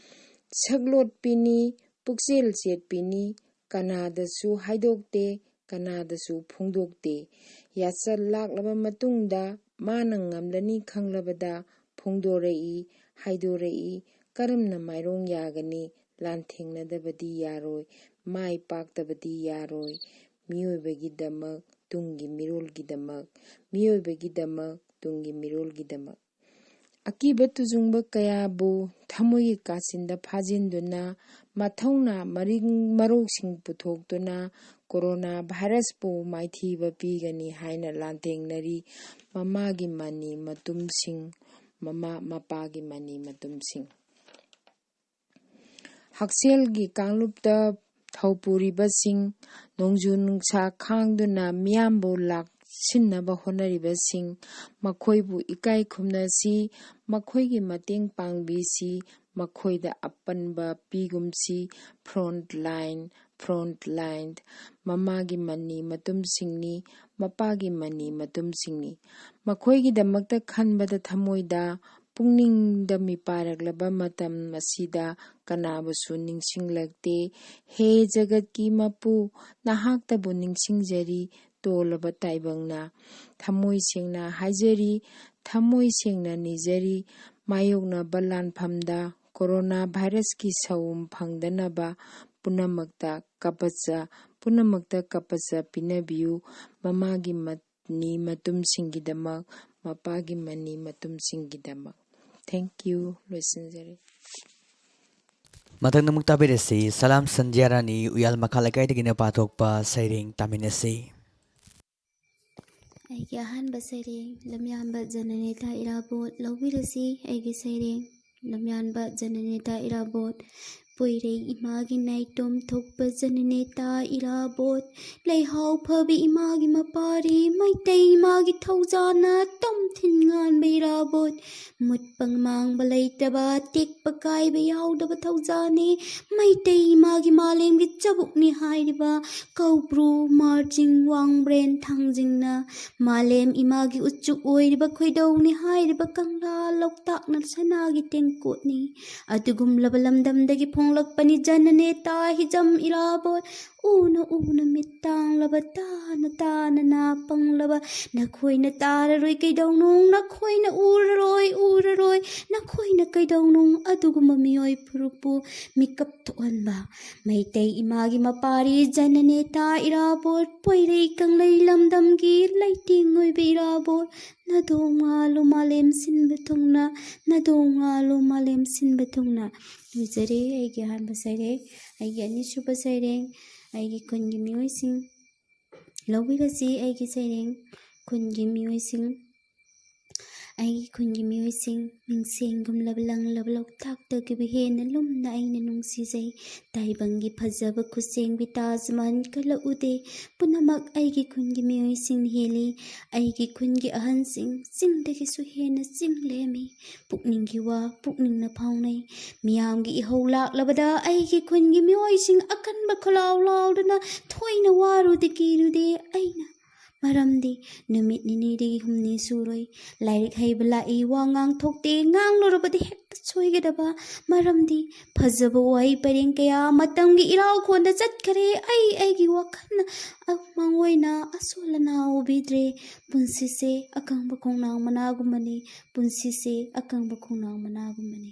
ꯁꯛꯂꯣꯠꯄꯤꯅꯤ, ꯄꯨꯛꯆꯦꯜ ꯆꯦꯠꯄꯤꯅꯤ, ꯀꯅꯥꯗꯁꯨ ꯍꯥꯏꯗꯣꯛꯇꯦ, ꯀꯅꯥꯗꯁꯨ ꯐꯣꯡꯗꯣꯛꯇꯦ꯫ ꯌꯥꯆꯜ ꯂꯥꯛꯂꯕ ꯃꯇꯨꯡꯗ ꯃꯥꯅ ꯉꯝꯂꯅꯤ ꯈꯪꯂꯕꯗ ꯐꯣꯡꯗꯣꯔꯛꯏ, ꯍꯥꯏꯗꯣꯔꯛꯏ꯫ ꯀꯔꯝꯅ ꯃꯥꯏꯔꯣꯡ ꯌꯥꯒꯅꯤ? ꯂꯥꯟꯊꯦꯡꯅꯗꯕꯗꯤ ꯌꯥꯔꯣꯏ, ꯃꯥꯏ ꯄꯥꯛꯇꯕꯗꯤ ꯌꯥꯔꯣꯏ꯫ ꯃꯤꯑꯣꯏꯕꯒꯤꯗꯃꯛ, ꯇꯨꯡꯒꯤ ꯃꯤꯔꯣꯜꯒꯤꯗꯃꯛ, ꯃꯤꯑꯣꯏꯕꯒꯤꯗꯃꯛ, ꯇꯨꯡꯒꯤ ꯃꯤꯔꯣꯜꯒꯤꯗꯃꯛ꯫ ꯑꯀꯤꯕ ꯇꯨꯖꯨꯡꯕ ꯀꯌꯥꯕꯨ ꯊꯃꯣꯏꯒꯤ ꯀꯥꯆꯤꯟꯗ ꯐꯥꯖꯤꯟꯗꯨꯅ, ꯃꯊꯧꯅꯥ ꯃꯔꯤꯡ ꯃꯔꯣꯛꯁꯤꯡ ꯄꯨꯊꯣꯛꯇꯨꯅ ꯀꯣꯔꯣꯅꯥ ꯚꯥꯏꯔꯁꯄꯨ ꯃꯥꯏꯊꯤꯕ ꯄꯤꯒꯅꯤ ꯍꯥꯏꯅ ꯂꯥꯟꯊꯦꯡꯅꯔꯤ ꯃꯃꯥꯒꯤ ꯃꯅꯤ ꯃꯇꯨꯝꯁꯤꯡ, ꯃꯃꯥ ꯃꯄꯥꯒꯤ ꯃꯅꯤ ꯃꯇꯨꯝꯁꯤꯡ꯫ ꯍꯛꯁꯦꯜꯒꯤ ꯀꯥꯡꯂꯨꯞꯇ ꯊꯧ ꯄꯨꯔꯤꯕꯁꯤꯡ, ꯅꯣꯡꯖꯨ ꯅꯨꯡꯁꯥ ꯈꯥꯡꯗꯨꯅ ꯃꯤꯌꯥꯝꯕꯨ ꯂꯥꯛꯁꯤꯟꯅꯕ ꯍꯣꯠꯅꯔꯤꯕꯁꯤꯡ, ꯃꯈꯣꯏꯕꯨ ꯏꯀꯥꯏ ꯈꯨꯝꯅꯁꯤ, ꯃꯈꯣꯏꯒꯤ ꯃꯇꯦꯡ ꯄꯥꯡꯕꯤꯁꯤ, ꯃꯈꯣꯏꯗ ꯑꯄꯟꯕ ꯄꯤꯒꯨꯝꯁꯤ꯫ Front line, front line, ꯃꯃꯥꯒꯤ ꯃꯅꯤ ꯃꯇꯨꯝꯁꯤꯡꯅꯤ, ꯃꯄꯥꯒꯤ ꯃꯅꯤ ꯃꯇꯨꯝꯁꯤꯡꯅꯤ꯫ ꯃꯈꯣꯏꯒꯤꯗꯃꯛꯇ ꯈꯟꯕꯗ ꯊꯃꯣꯏꯗ, ꯄꯨꯛꯅꯤꯡꯗ ꯃꯤꯄꯥꯏꯔꯛꯂꯕ ꯃꯇꯝ ꯑꯁꯤꯗ ꯀꯅꯥꯕꯨꯁꯨ ꯅꯤꯡꯁꯤꯡꯂꯛꯇꯦ꯫ ꯍꯦ ꯖꯒꯠꯀꯤ ꯃꯄꯨ, ꯅꯍꯥꯛꯇꯕꯨ ꯅꯤꯡꯁꯤꯡꯖꯔꯤ, ꯇꯣꯜꯂꯕ ꯇꯥꯏꯕꯪꯅ ꯊꯃꯣꯏ ꯁꯦꯡꯅ ꯍꯥꯏꯖꯔꯤ, ꯊꯃꯣꯏ ꯁꯦꯡꯅ ꯅꯤꯖꯔꯤ꯫ ꯃꯥꯌꯣꯛꯅꯕ ꯂꯥꯟꯐꯝꯗ ꯀꯣꯔꯣꯅꯥ ꯚꯥꯏꯔꯁꯀꯤ ꯁꯥꯎꯝ ꯐꯪꯗꯅꯕ ꯄꯨꯝꯅꯃꯛꯇ ꯀꯄꯆ, ꯄꯨꯝꯅꯃꯛꯇ ꯀꯄꯆ ꯄꯤꯅꯕꯤꯌꯨ꯫ ꯃꯃꯥꯒꯤ ꯃꯅꯤ ꯃꯇꯨꯝꯁꯤꯡꯒꯤꯗꯃꯛ, ꯃꯄꯥꯒꯤ ꯃꯅꯤ ꯃꯇꯨꯝꯁꯤꯡꯒꯤꯗꯃꯛ꯫ Thank you꯫ ꯂꯣꯏꯁꯤꯟꯖꯔꯦ꯫ ꯃꯊꯪꯗ ꯑꯃꯨꯛ ꯇꯥꯕꯤꯔꯁꯤ, ꯁꯂꯥꯝ ꯁꯟꯙ꯭ꯌꯥ ꯔꯥꯅꯤ ꯎꯌꯥꯜ ꯃꯈꯥ ꯂꯩꯀꯥꯏꯗꯒꯤꯅ ꯄꯥꯊꯣꯛꯄ ꯁꯩꯔꯦꯡ ꯇꯥꯃꯤꯟꯅꯁꯤ꯫ ꯑꯩꯒꯤ ꯑꯍꯥꯟꯕ ꯁꯩꯔꯦꯡ, ꯂꯝꯌꯥꯟꯕ ꯖꯅꯅꯦꯇꯥ ꯏꯔꯥꯕꯣꯠ꯫ ꯂꯧꯕꯤꯔꯁꯤ ꯑꯩꯒꯤ ꯁꯩꯔꯦꯡ, ꯂꯝꯌꯥꯟꯕ ꯖꯅꯅꯦꯇꯥ ꯏꯔꯥꯕꯣꯠ꯫ ꯄꯣꯏꯔꯩ ꯏꯃꯥꯒꯤ ꯅꯥꯏꯇꯣꯝ ꯊꯣꯛꯄ ꯖꯅꯅꯦꯇꯥ ꯏꯔꯥꯕꯣꯠ, ꯂꯩꯍꯥꯎ ꯐꯕꯤ ꯏꯃꯥꯒꯤ ꯃꯄꯥꯔꯤ, ꯃꯩꯇꯩ ꯏꯃꯥꯒꯤ ꯊꯧꯖꯥꯅ ꯇꯝꯊꯤꯟ ꯉꯥꯟꯕ ꯏꯔꯥꯕꯣꯠ, ꯃꯨꯠꯄ ꯃꯥꯡꯕ ꯂꯩꯇꯕ, ꯇꯦꯛꯄ ꯀꯥꯏꯕ ꯌꯥꯎꯗꯕ ꯊꯧꯖꯥꯅꯤ꯫ ꯃꯩꯇꯩ ꯏꯃꯥꯒꯤ ꯃꯥꯂꯦꯝꯒꯤ ꯆꯕꯨꯛꯅꯤ ꯍꯥꯏꯔꯤꯕ ꯀꯧꯕ꯭ꯔꯨ, ꯃꯥꯔꯖꯤꯡ, ꯋꯥꯡꯕ꯭ꯔꯦꯟ, ꯊꯥꯡꯖꯤꯡꯅ ꯃꯥꯂꯦꯝ ꯏꯃꯥꯒꯤ ꯎꯆꯨꯛ ꯑꯣꯏꯔꯤꯕ ꯈꯣꯏꯗꯧꯅꯤ ꯍꯥꯏꯔꯤꯕ ꯀꯪꯂꯥ ꯂꯣꯛꯇꯥꯛꯅ ꯁꯅꯥꯒꯤ ꯇꯦꯡꯀꯣꯠꯅꯤ꯫ ꯑꯗꯨꯒꯨꯝꯂꯕ ꯂꯝꯗꯝꯗꯒꯤ ꯐꯣꯡꯂꯛꯄꯅꯤ ꯖꯅꯅꯦꯇꯥ ꯍꯤꯖꯝ ꯏꯔꯥꯕꯣꯠ꯫ ꯎꯅ ꯎꯅ ꯃꯤꯠ ꯇꯥꯡꯂꯕ, ꯇꯥꯅ ꯇꯥꯅ ꯅꯥ ꯄꯪꯂꯕ, ꯅꯈꯣꯏꯅ ꯇꯥꯔꯔꯣꯏ ꯀꯩꯗꯧꯅꯨꯡ, ꯅꯈꯣꯏꯅ ꯎꯔꯔꯣꯏ, ꯎꯔꯔꯣꯏ, ꯅꯈꯣꯏꯅ ꯀꯩꯗꯧꯅꯨꯡ ꯑꯗꯨꯒꯨꯝꯕ ꯃꯤꯑꯣꯏ ꯐꯨꯔꯨꯞꯄꯨ ꯃꯤꯀꯞ ꯊꯣꯛꯍꯟꯕ꯫ ꯃꯩꯇꯩ ꯏꯃꯥꯒꯤ ꯃꯄꯥꯔꯤ ꯖꯅꯅꯦꯇꯥ ꯏꯔꯥꯕꯣꯠ, ꯄꯣꯏꯔꯩ ꯀꯪꯂꯩ ꯂꯝꯗꯝꯒꯤ ꯂꯩꯇꯦꯡ ꯑꯣꯏꯕ ꯏꯔꯥꯕꯣꯠ, ꯅꯥꯗꯣꯡ ꯉꯥꯂꯨ ꯃꯥꯂꯦꯝ ꯁꯤꯟꯕ ꯊꯨꯡꯅ, ꯅꯥꯗꯣꯡ ꯉꯥꯂꯨ ꯃꯥꯂꯦꯝ ꯁꯤꯟꯕ ꯊꯨꯡꯅ꯫ ꯂꯣꯏꯖꯔꯦ ꯑꯩꯒꯤ ꯑꯍꯥꯟꯕ ꯁꯩꯔꯦꯡ꯫ ꯑꯩꯒꯤ ꯑꯅꯤꯁꯨꯕ ꯁꯩꯔꯦꯡ, ꯑꯩꯒꯤ ꯈꯨꯟꯒꯤ ꯃꯤꯑꯣꯏꯁꯤꯡ꯫ ꯂꯧꯕꯤꯔꯁꯤ ꯑꯩꯒꯤ ꯁꯩꯔꯦꯡ, ꯈꯨꯟꯒꯤ ꯃꯤꯑꯣꯏꯁꯤꯡ꯫ ꯑꯩꯒꯤ ꯈꯨꯟꯒꯤ ꯃꯤꯑꯣꯏꯁꯤꯡ, ꯃꯤꯡꯁꯦꯡꯒꯨꯝꯂꯕ ꯂꯪꯂꯕ ꯂꯣꯛꯇꯥꯛꯇꯒꯤꯕꯨ ꯍꯦꯟꯅ ꯂꯨꯝꯅ ꯑꯩꯅ ꯅꯨꯡꯁꯤꯖꯩ꯫ ꯇꯥꯏꯕꯪꯒꯤ ꯐꯖꯕ ꯈꯨꯠꯁꯦꯝꯒꯤ ꯇꯥꯖ ꯃꯍꯜ ꯀꯜꯂꯛꯎꯗꯦ꯫ ꯄꯨꯝꯅꯃꯛ ꯑꯩꯒꯤ ꯈꯨꯟꯒꯤ ꯃꯤꯑꯣꯏꯁꯤꯡꯅ ꯍꯦꯜꯂꯤ꯫ ꯑꯩꯒꯤ ꯈꯨꯟꯒꯤ ꯑꯍꯟꯁꯤꯡ ꯆꯤꯡꯗꯒꯤꯁꯨ ꯍꯦꯟꯅ ꯆꯤꯡ ꯂꯦꯝꯃꯤ꯫ ꯄꯨꯛꯅꯤꯡꯒꯤ ꯋꯥ ꯄꯨꯛꯅꯤꯡꯅ ꯐꯥꯎꯅꯩ꯫ ꯃꯤꯌꯥꯝꯒꯤ ꯏꯍꯧ ꯂꯥꯛꯂꯕꯗ ꯑꯩꯒꯤ ꯈꯨꯟꯒꯤ ꯃꯤꯑꯣꯏꯁꯤꯡ ꯑꯀꯟꯕ ꯈꯣꯜꯂꯥꯎ ꯂꯥꯎꯗꯨꯅ ꯊꯣꯏꯅ ꯋꯥꯔꯨꯗꯦ ꯀꯤꯔꯨꯗꯦ ꯑꯩꯅ꯫ ꯃꯔꯝꯗꯤ ꯅꯨꯃꯤꯠ ꯅꯤꯅꯤꯗꯒꯤ ꯍꯨꯝꯅꯤ ꯁꯨꯔꯣꯏ꯫ ꯂꯥꯏꯔꯤꯛ ꯍꯩꯕ ꯂꯥꯛꯏ, ꯋꯥ ꯉꯥꯡꯊꯣꯛꯇꯦ, ꯉꯥꯡꯂꯨꯔꯕꯗꯤ ꯍꯦꯛ ꯁꯣꯏꯒꯗꯕ, ꯃꯔꯝꯗꯤ ꯐꯖꯕ ꯋꯥꯍꯩ ꯄꯔꯦꯡ ꯀꯌꯥ ꯃꯇꯝꯒꯤ ꯏꯔꯥꯎꯈꯣꯟꯗ ꯆꯠꯈꯔꯦ꯫ ꯑꯩ ꯑꯩꯒꯤ ꯋꯥꯈꯜꯅ ꯑꯃꯥꯡ ꯑꯣꯏꯅ ꯑꯁꯣꯜ ꯑꯅꯥ ꯎꯕꯤꯗ꯭ꯔꯦ꯫ ꯄꯨꯟꯁꯤꯁꯦ ꯑꯀꯪꯕ ꯈꯣꯡꯅꯥꯡ ꯃꯅꯥꯒꯨꯝꯕꯅꯤ꯫ ꯄꯨꯟꯁꯤꯁꯦ ꯑꯀꯪꯕ ꯈꯣꯡꯅꯥꯡ ꯃꯅꯥꯒꯨꯝꯕꯅꯤ꯫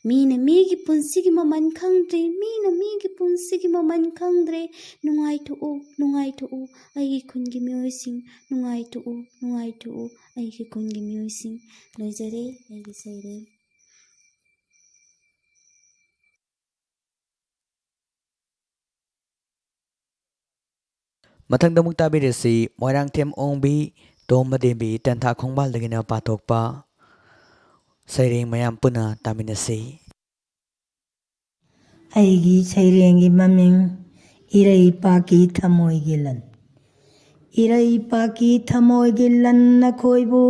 ꯃꯤꯅ ꯃꯤꯒꯤ ꯄꯨꯟꯁꯤꯒꯤ ꯃꯃꯜ ꯈꯪꯗ꯭ꯔꯦ꯫ ꯃꯤꯅ ꯃꯤꯒꯤ ꯄꯨꯟꯁꯤꯒꯤ ꯃꯃꯜ ꯈꯪꯗ꯭ꯔꯦ꯫ ꯅꯨꯡꯉꯥꯏꯊꯣꯛꯎ, ꯅꯨꯡꯉꯥꯏꯊꯣꯛꯎ, ꯑꯩꯒꯤ ꯈꯨꯟꯒꯤ ꯃꯤꯑꯣꯏꯁꯤꯡ, ꯅꯨꯡꯉꯥꯏꯊꯣꯛꯎ, ꯅꯨꯡꯉꯥꯏꯊꯣꯛꯎ, ꯑꯩꯒꯤ ꯈꯨꯟꯒꯤ ꯃꯤꯑꯣꯏꯁꯤꯡ꯫ ꯂꯣꯏꯖꯔꯦ ꯑꯩꯒꯤ ꯁꯩꯔꯦꯡ꯫ ꯃꯊꯪꯗ ꯑꯃꯨꯛ ꯇꯥꯕꯤꯔꯁꯤ, ꯃꯣꯏꯔꯥꯡꯊꯦꯝ ꯑꯣꯡꯕꯤ, ꯇꯣꯝꯕ ꯗꯦꯕꯤ, ꯇꯦꯟꯊꯥ ꯈꯣꯡꯕꯥꯜꯗꯒꯤꯅ ꯄꯥꯊꯣꯛꯄ ꯁꯩꯔꯦꯡ ꯃꯌꯥꯝ ꯄꯨꯟꯅ ꯇꯥꯃꯤꯟꯅꯁꯤ꯫ ꯑꯩꯒꯤ ꯁꯩꯔꯦꯡꯒꯤ ꯃꯃꯤꯡ ꯏꯔꯩꯄꯥꯛꯀꯤ ꯊꯃꯣꯏꯒꯤ ꯂꯟ꯫ ꯏꯔꯩꯄꯥꯛꯀꯤ ꯊꯃꯣꯏꯒꯤ ꯂꯟ ꯑꯩꯈꯣꯏꯕꯨ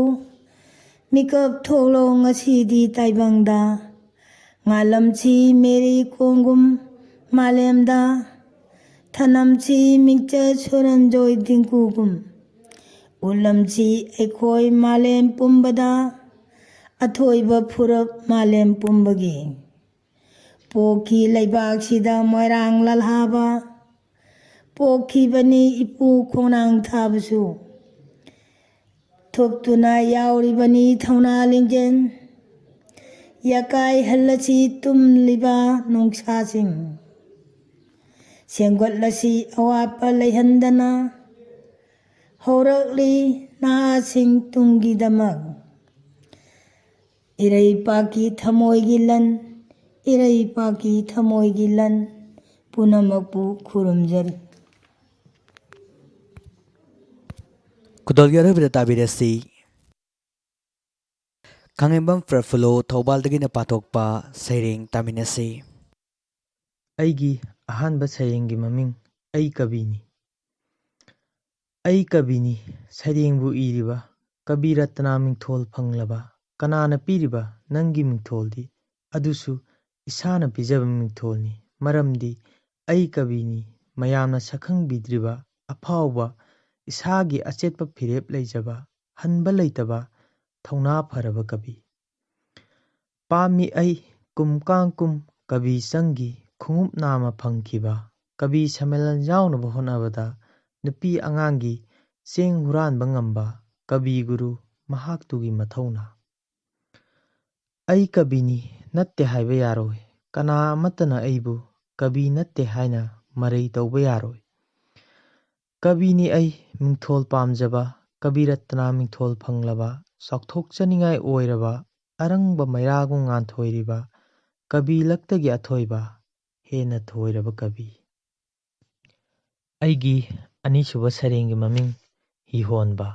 ꯃꯤꯀꯞ ꯊꯣꯛꯂꯣ ꯉꯁꯤꯗꯤ ꯇꯥꯏꯕꯪꯗ꯫ ꯉꯥꯂꯝꯁꯤ ꯃꯦꯔꯤ ꯀꯣꯝꯒꯨꯝ ꯃꯥꯂꯦꯝꯗ, ꯊꯅꯝꯁꯤ ꯃꯤꯡꯆꯠ ꯁꯨꯔꯟꯖꯣꯏ ꯗꯤꯡꯀꯨꯒꯨꯝ, ꯎꯠꯂꯝꯁꯤ ꯑꯩꯈꯣꯏ ꯃꯥꯂꯦꯝ ꯄꯨꯝꯕꯗ ꯑꯊꯣꯏꯕ ꯐꯨꯔꯞ ꯃꯥꯂꯦꯝ ꯄꯨꯝꯕꯒꯤ꯫ ꯄꯣꯛꯈꯤ ꯂꯩꯕꯥꯛꯁꯤꯗ ꯃꯣꯏꯔꯥꯡ ꯂꯜꯍꯥꯕ, ꯄꯣꯛꯈꯤꯕꯅꯤ ꯏꯄꯨ ꯈꯣꯡꯅꯥꯡ ꯊꯥꯕꯁꯨ꯫ ꯊꯣꯛꯇꯨꯅ ꯌꯥꯎꯔꯤꯕꯅꯤ ꯊꯧꯅꯥ ꯂꯤꯡꯖꯦꯜ, ꯌꯥꯀꯥꯏꯍꯜꯂꯁꯤ ꯇꯨꯝꯂꯤꯕ ꯅꯣꯡꯁꯥꯁꯤꯡ꯫ ꯁꯦꯝꯒꯠꯂꯁꯤ ꯑꯋꯥꯠꯄ ꯂꯩꯍꯟꯗꯅ, ꯍꯧꯔꯛꯂꯤ ꯅꯍꯥꯁꯤꯡ ꯇꯨꯡꯒꯤꯗꯃꯛ꯫ ꯏꯔꯩꯄꯥꯛꯀꯤ ꯊꯃꯣꯏꯒꯤ ꯂꯟ, ꯏꯔꯩꯄꯥꯛꯀꯤ ꯊꯃꯣꯏꯒꯤ ꯂꯟ, ꯄꯨꯝꯅꯃꯛꯄꯨ ꯈꯨꯔꯨꯝꯖꯔꯤ꯫ ꯈꯨꯗꯣꯜꯒꯤ ꯑꯔꯣꯏꯕꯗ ꯇꯥꯕꯤꯔꯁꯤ꯫ ꯈꯥꯉꯦꯝꯕꯝ ꯄ꯭ꯔꯐꯨꯜꯂꯣ, ꯊꯧꯕꯥꯜꯗꯒꯤꯅ ꯄꯥꯊꯣꯛꯄ ꯁꯩꯔꯦꯡ ꯇꯥꯃꯤꯟꯅꯁꯤ꯫ ꯑꯩꯒꯤ ꯑꯍꯥꯟꯕ ꯁꯩꯔꯦꯡꯒꯤ ꯃꯃꯤꯡ ꯑꯩ ꯀꯕꯤꯅꯤ꯫ ꯑꯩ ꯀꯕꯤꯅꯤ, ꯁꯩꯔꯦꯡꯕꯨ ꯏꯔꯤꯕ, ꯀꯕꯤ ꯔꯠꯇꯅꯥ ꯃꯤꯡꯊꯣꯜ ꯐꯪꯂꯕ, ꯀꯅꯥꯅ ꯄꯤꯔꯤꯕ ꯅꯪꯒꯤ ꯃꯤꯡꯊꯣꯜꯗꯤ? ꯑꯗꯨꯁꯨ ꯏꯁꯥꯅ ꯄꯤꯖꯕ ꯃꯤꯡꯊꯣꯜꯅꯤ꯫ ꯃꯔꯝꯗꯤ ꯑꯩ ꯀꯕꯤꯅꯤ, ꯃꯌꯥꯝꯅ ꯁꯛꯈꯪꯕꯤꯗ꯭ꯔꯤꯕ ꯑꯐꯥꯎꯕ, ꯏꯁꯥꯒꯤ ꯑꯆꯦꯠꯄ ꯐꯤꯔꯦꯞ ꯂꯩꯖꯕ, ꯍꯟꯕ ꯂꯩꯇꯕ, ꯊꯧꯅꯥ ꯐꯔꯕ ꯀꯕꯤ꯫ ꯄꯥꯝꯃꯤ ꯑꯩ ꯀꯨꯝ ꯀꯥꯡ ꯀꯨꯝ ꯀꯕꯤ ꯆꯪꯒꯤ ꯈꯣꯡꯎꯞ ꯅꯥꯝꯃ ꯐꯪꯈꯤꯕ꯫ ꯀꯕꯤ ꯁꯝꯃꯦꯂꯟ ꯌꯥꯎꯅꯕ ꯍꯣꯠꯅꯕꯗ ꯅꯨꯄꯤ ꯑꯉꯥꯡꯒꯤ ꯆꯦꯡ ꯍꯨꯔꯥꯟꯕ ꯉꯝꯕ ꯀꯕꯤ ꯒꯨꯔꯨ ꯃꯍꯥꯛꯇꯨꯒꯤ ꯃꯊꯧꯅꯥ꯫ ꯑꯩ ꯀꯕꯤꯅꯤ ꯅꯠꯇꯦ ꯍꯥꯏꯕ ꯌꯥꯔꯣꯏ꯫ ꯀꯅꯥ ꯑꯃꯠꯇꯅ ꯑꯩꯕꯨ ꯀꯕꯤ ꯅꯠꯇꯦ ꯍꯥꯏꯅ ꯃꯔꯩ ꯇꯧꯕ ꯌꯥꯔꯣꯏ꯫ ꯀꯕꯤꯅꯤ ꯑꯩ ꯃꯤꯡꯊꯣꯜ ꯄꯥꯝꯖꯕ, ꯀꯕꯤ ꯔꯠꯇꯅꯥ ꯃꯤꯡꯊꯣꯜ ꯐꯪꯂꯕ, ꯆꯥꯎꯊꯣꯛꯆꯅꯤꯡꯉꯥꯏ ꯑꯣꯏꯔꯕ, ꯑꯔꯪꯕ ꯃꯩꯔꯥꯒꯨꯝ ꯉꯥꯟꯊꯣꯏꯔꯤꯕ, ꯀꯕꯤ ꯂꯛꯇꯒꯤ ꯑꯊꯣꯏꯕ, ꯍꯦꯟꯅ ꯊꯣꯏꯔꯕ ꯀꯕꯤ꯫ ꯑꯩꯒꯤ ꯑꯅꯤꯁꯨꯕ ꯁꯩꯔꯦꯡꯒꯤ ꯃꯃꯤꯡ ꯍꯤꯍꯣꯟꯕ꯫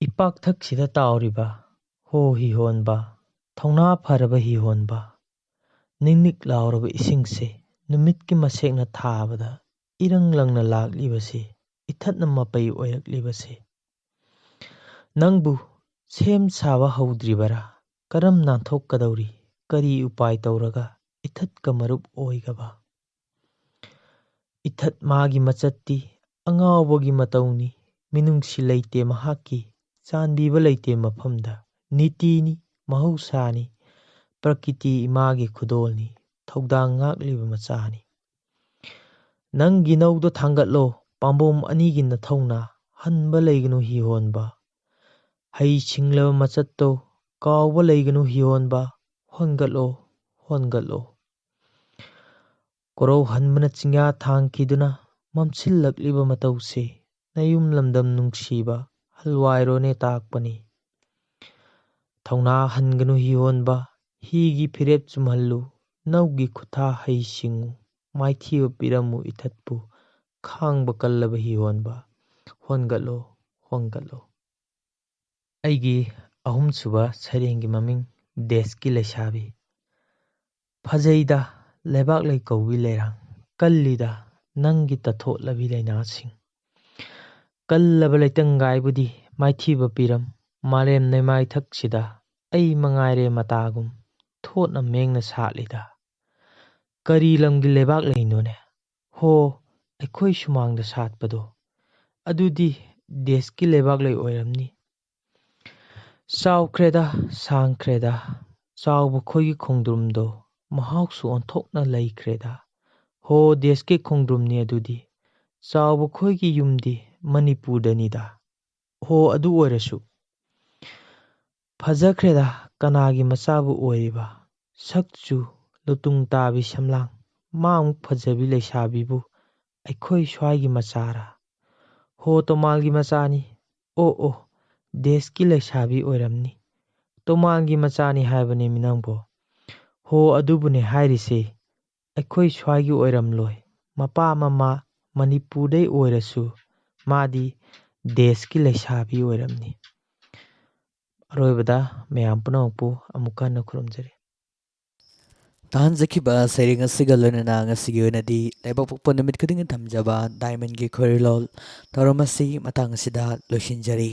ꯏꯄꯥꯛꯊꯛꯁꯤꯗ ꯇꯥꯎꯔꯤꯕ ꯍꯣ ꯍꯤꯍꯣꯟꯕ, ꯊꯧꯅꯥ ꯐꯔꯕ ꯍꯤꯍꯣꯟꯕ, ꯅꯤꯛ ꯅꯤꯛ ꯂꯥꯎꯔꯕ ꯏꯁꯤꯡꯁꯦ ꯅꯨꯃꯤꯠꯀꯤ ꯃꯁꯦꯛꯅ ꯊꯥꯕꯗ ꯏꯔꯪ ꯂꯪꯅ ꯂꯥꯛꯂꯤꯕꯁꯤ, ꯏꯊꯠꯅ ꯃꯄꯩ ꯑꯣꯏꯔꯛꯂꯤꯕꯁꯤ꯫ ꯅꯪꯕꯨ ꯁꯦꯝ ꯁꯥꯕ ꯍꯧꯗ꯭ꯔꯤꯕꯔꯥ? ꯀꯔꯝ ꯅꯥꯟꯊꯣꯛꯀꯗꯧꯔꯤ? ꯀꯔꯤ ꯎꯄꯥꯏ ꯇꯧꯔꯒ ꯏꯊꯠꯀ ꯃꯔꯨꯞ ꯑꯣꯏꯒꯕ? ꯏꯊꯠ ꯃꯥꯒꯤ ꯃꯆꯠꯇꯤ ꯑꯉꯥꯎꯕꯒꯤ ꯃꯇꯧꯅꯤ, ꯃꯤꯅꯨꯡꯁꯤ ꯂꯩꯇꯦ ꯃꯍꯥꯛꯀꯤ, ꯆꯥꯟꯕꯤꯕ ꯂꯩꯇꯦ ꯃꯐꯝꯗ꯫ ꯅꯤꯇꯤꯅꯤ, ꯃꯍꯧꯁꯥꯅꯤ, ꯄ꯭ꯔꯀꯤꯇꯤ ꯏꯃꯥꯒꯤ ꯈꯨꯗꯣꯜꯅꯤ, ꯊꯧꯗꯥꯡ ꯉꯥꯛꯂꯤꯕ ꯃꯆꯥꯅꯤ꯫ ꯅꯪꯒꯤ ꯅꯧꯗꯣ ꯊꯥꯡꯒꯠꯂꯣ, ꯄꯥꯝꯕꯣꯝ ꯑꯅꯤꯒꯤ ꯅꯊꯧꯅ, ꯍꯟꯕ ꯂꯩꯒꯅꯨ ꯍꯤꯍꯣꯟꯕ꯫ ꯍꯩ ꯁꯤꯡꯂꯕ ꯃꯆꯠꯇꯣ, ꯀꯥꯎꯕ ꯂꯩꯒꯅꯨ ꯍꯤꯍꯣꯟꯕ, ꯍꯣꯟꯒꯠꯂꯣ, ꯍꯣꯟꯒꯠꯂꯣ꯫ ꯀꯣꯔꯧꯍꯟꯕꯅ ꯆꯤꯡꯌꯥ ꯊꯥꯡꯈꯤꯗꯨꯅ ꯃꯝꯁꯤꯜꯂꯛꯂꯤꯕ ꯃꯇꯧꯁꯦ ꯅꯌꯨꯝ ꯂꯝꯗꯝ ꯅꯨꯡꯁꯤꯕ ꯍꯜꯋꯥꯏꯔꯣꯅꯦ ꯇꯥꯛꯄꯅꯤ꯫ ꯊꯧꯅꯥ ꯍꯟꯒꯅꯨ ꯍꯤꯍꯣꯟꯕ, ꯍꯤꯒꯤ ꯐꯤꯔꯦꯞ ꯆꯨꯝꯍꯜꯂꯨ, ꯅꯧꯒꯤ ꯈꯨꯠꯊꯥ ꯍꯩ ꯁꯤꯡꯉꯨ, ꯃꯥꯏꯊꯤꯕ ꯄꯤꯔꯝꯃꯨ ꯏꯊꯠꯄꯨ, ꯈꯥꯡꯕ ꯀꯜꯂꯕ ꯍꯤꯍꯣꯟꯕ, ꯍꯣꯟꯒꯠꯂꯣ, ꯍꯣꯟꯒꯠꯂꯣ꯫ ꯑꯩꯒꯤ ꯑꯍꯨꯝꯁꯨꯕ ꯁꯩꯔꯦꯡꯒꯤ ꯃꯃꯤꯡ ꯗꯦꯁꯀꯤ ꯂꯩꯁꯥꯕꯤ꯫ ꯐꯖꯩꯗ ꯂꯩꯕꯥꯛ ꯂꯩꯀꯧꯕꯤ ꯂꯩꯔꯥꯡ, ꯀꯜꯂꯤꯗ ꯅꯪꯒꯤ ꯇꯊꯣꯠꯂꯕꯤ ꯂꯩꯅꯥꯁꯤꯡ꯫ ꯀꯜꯂꯕ ꯂꯩꯇꯪꯒꯥꯏꯕꯨꯗꯤ ꯃꯥꯏꯊꯤꯕ ꯄꯤꯔꯝ, ꯃꯥꯂꯦꯝ ꯂꯩꯃꯥꯏꯊꯛꯁꯤꯗ ꯑꯩ ꯃꯉꯥꯏꯔꯦ ꯃꯇꯥꯒꯨꯝ ꯊꯣꯠꯅ ꯃꯦꯡꯅ ꯁꯥꯠꯂꯤꯗ꯫ ꯀꯔꯤ ꯂꯝꯒꯤ ꯂꯩꯕꯥꯛ ꯂꯩꯅꯣꯅꯦ? ꯍꯣ, ꯑꯩꯈꯣꯏ ꯁꯨꯃꯥꯡꯗ ꯁꯥꯠꯄꯗꯣ, ꯑꯗꯨꯗꯤ ꯗꯦꯁꯀꯤ ꯂꯩꯕꯥꯛ ꯂꯩ ꯑꯣꯏꯔꯝꯅꯤ꯫ ꯆꯥꯎꯈ꯭ꯔꯦꯗ, ꯁꯥꯡꯈ꯭ꯔꯦꯗ, ꯆꯥꯎꯕ ꯈꯣꯏꯒꯤ ꯈꯣꯡꯗ꯭ꯔꯨꯝꯗꯣ ꯃꯍꯥꯎꯁꯨ ꯑꯣꯟꯊꯣꯛꯅ ꯂꯩꯈ꯭ꯔꯦꯗ꯫ ꯍꯣ, ꯗꯦꯁꯀꯤ ꯈꯣꯡꯗ꯭ꯔꯨꯝꯅꯤ ꯑꯗꯨꯗꯤ꯫ ꯆꯥꯎꯕ ꯈꯣꯏꯒꯤ ꯌꯨꯝꯗꯤ ꯃꯅꯤꯄꯨꯔꯗꯅꯤꯗ꯫ ꯍꯣ, ꯑꯗꯨ ꯑꯣꯏꯔꯁꯨ꯫ ꯐꯖꯈ꯭ꯔꯦꯗ, ꯀꯅꯥꯒꯤ ꯃꯆꯥꯕꯨ ꯑꯣꯏꯔꯤꯕ? ꯁꯛꯆꯨ ꯂꯨꯇꯨꯡ ꯇꯥꯕꯤ ꯁꯝꯂꯥꯡ, ꯃꯥꯃꯨꯛ ꯐꯖꯕꯤ ꯂꯩꯁꯥꯕꯤꯕꯨ ꯑꯩꯈꯣꯏ ꯁ꯭ꯋꯥꯏꯒꯤ ꯃꯆꯥꯔꯥ? ꯍꯣ, ꯇꯣꯃꯥꯜꯒꯤ ꯃꯆꯥꯅꯤ꯫ ꯑꯣ, ꯑꯣ, ꯗꯦꯁꯀꯤ ꯂꯩꯁꯥꯕꯤ ꯑꯣꯏꯔꯝꯅꯤ꯫ ꯇꯣꯃꯥꯜꯒꯤ ꯃꯆꯥꯅꯤ ꯍꯥꯏꯕꯅꯦꯃꯤ ꯅꯪꯕꯣ꯫ ꯍꯣ, ꯑꯗꯨꯕꯨꯅꯦ ꯍꯥꯏꯔꯤꯁꯦ꯫ ꯑꯩꯈꯣꯏ ꯁ꯭ꯋꯥꯏꯒꯤ ꯑꯣꯏꯔꯝꯂꯣꯏ꯫ ꯃꯄꯥ ꯃꯃꯥ ꯃꯅꯤꯄꯨꯔꯗꯩ ꯑꯣꯏꯔꯁꯨ ꯃꯥꯗꯤ ꯗꯦꯁꯀꯤ ꯂꯩꯁꯥꯕꯤ ꯑꯣꯏꯔꯝꯅꯤ꯫ ꯑꯔꯣꯏꯕꯗ ꯃꯌꯥꯝ ꯄꯨꯝꯅꯃꯛꯄꯨ ꯑꯃꯨꯛꯀ ꯍꯟꯅ ꯈꯨꯔꯨꯝꯖꯔꯤ꯫ ꯇꯥꯍꯟꯖꯈꯤꯕ ꯁꯩꯔꯦꯡ ꯑꯁꯤꯒ ꯂꯣꯏꯅꯅ ꯉꯁꯤꯒꯤ ꯑꯣꯏꯅꯗꯤ ꯂꯩꯕꯥꯛꯄꯣꯛꯄ ꯅꯨꯃꯤꯠ ꯈꯨꯗꯤꯡꯒꯤ ꯊꯝꯖꯕ ꯗꯥꯏꯃꯟꯒꯤ ꯈꯣꯏꯔꯤꯂꯣꯜ ꯊꯧꯔꯝ ꯑꯁꯤ ꯃꯇꯥꯡ ꯑꯁꯤꯗ ꯂꯣꯏꯁꯤꯟꯖꯔꯤ꯫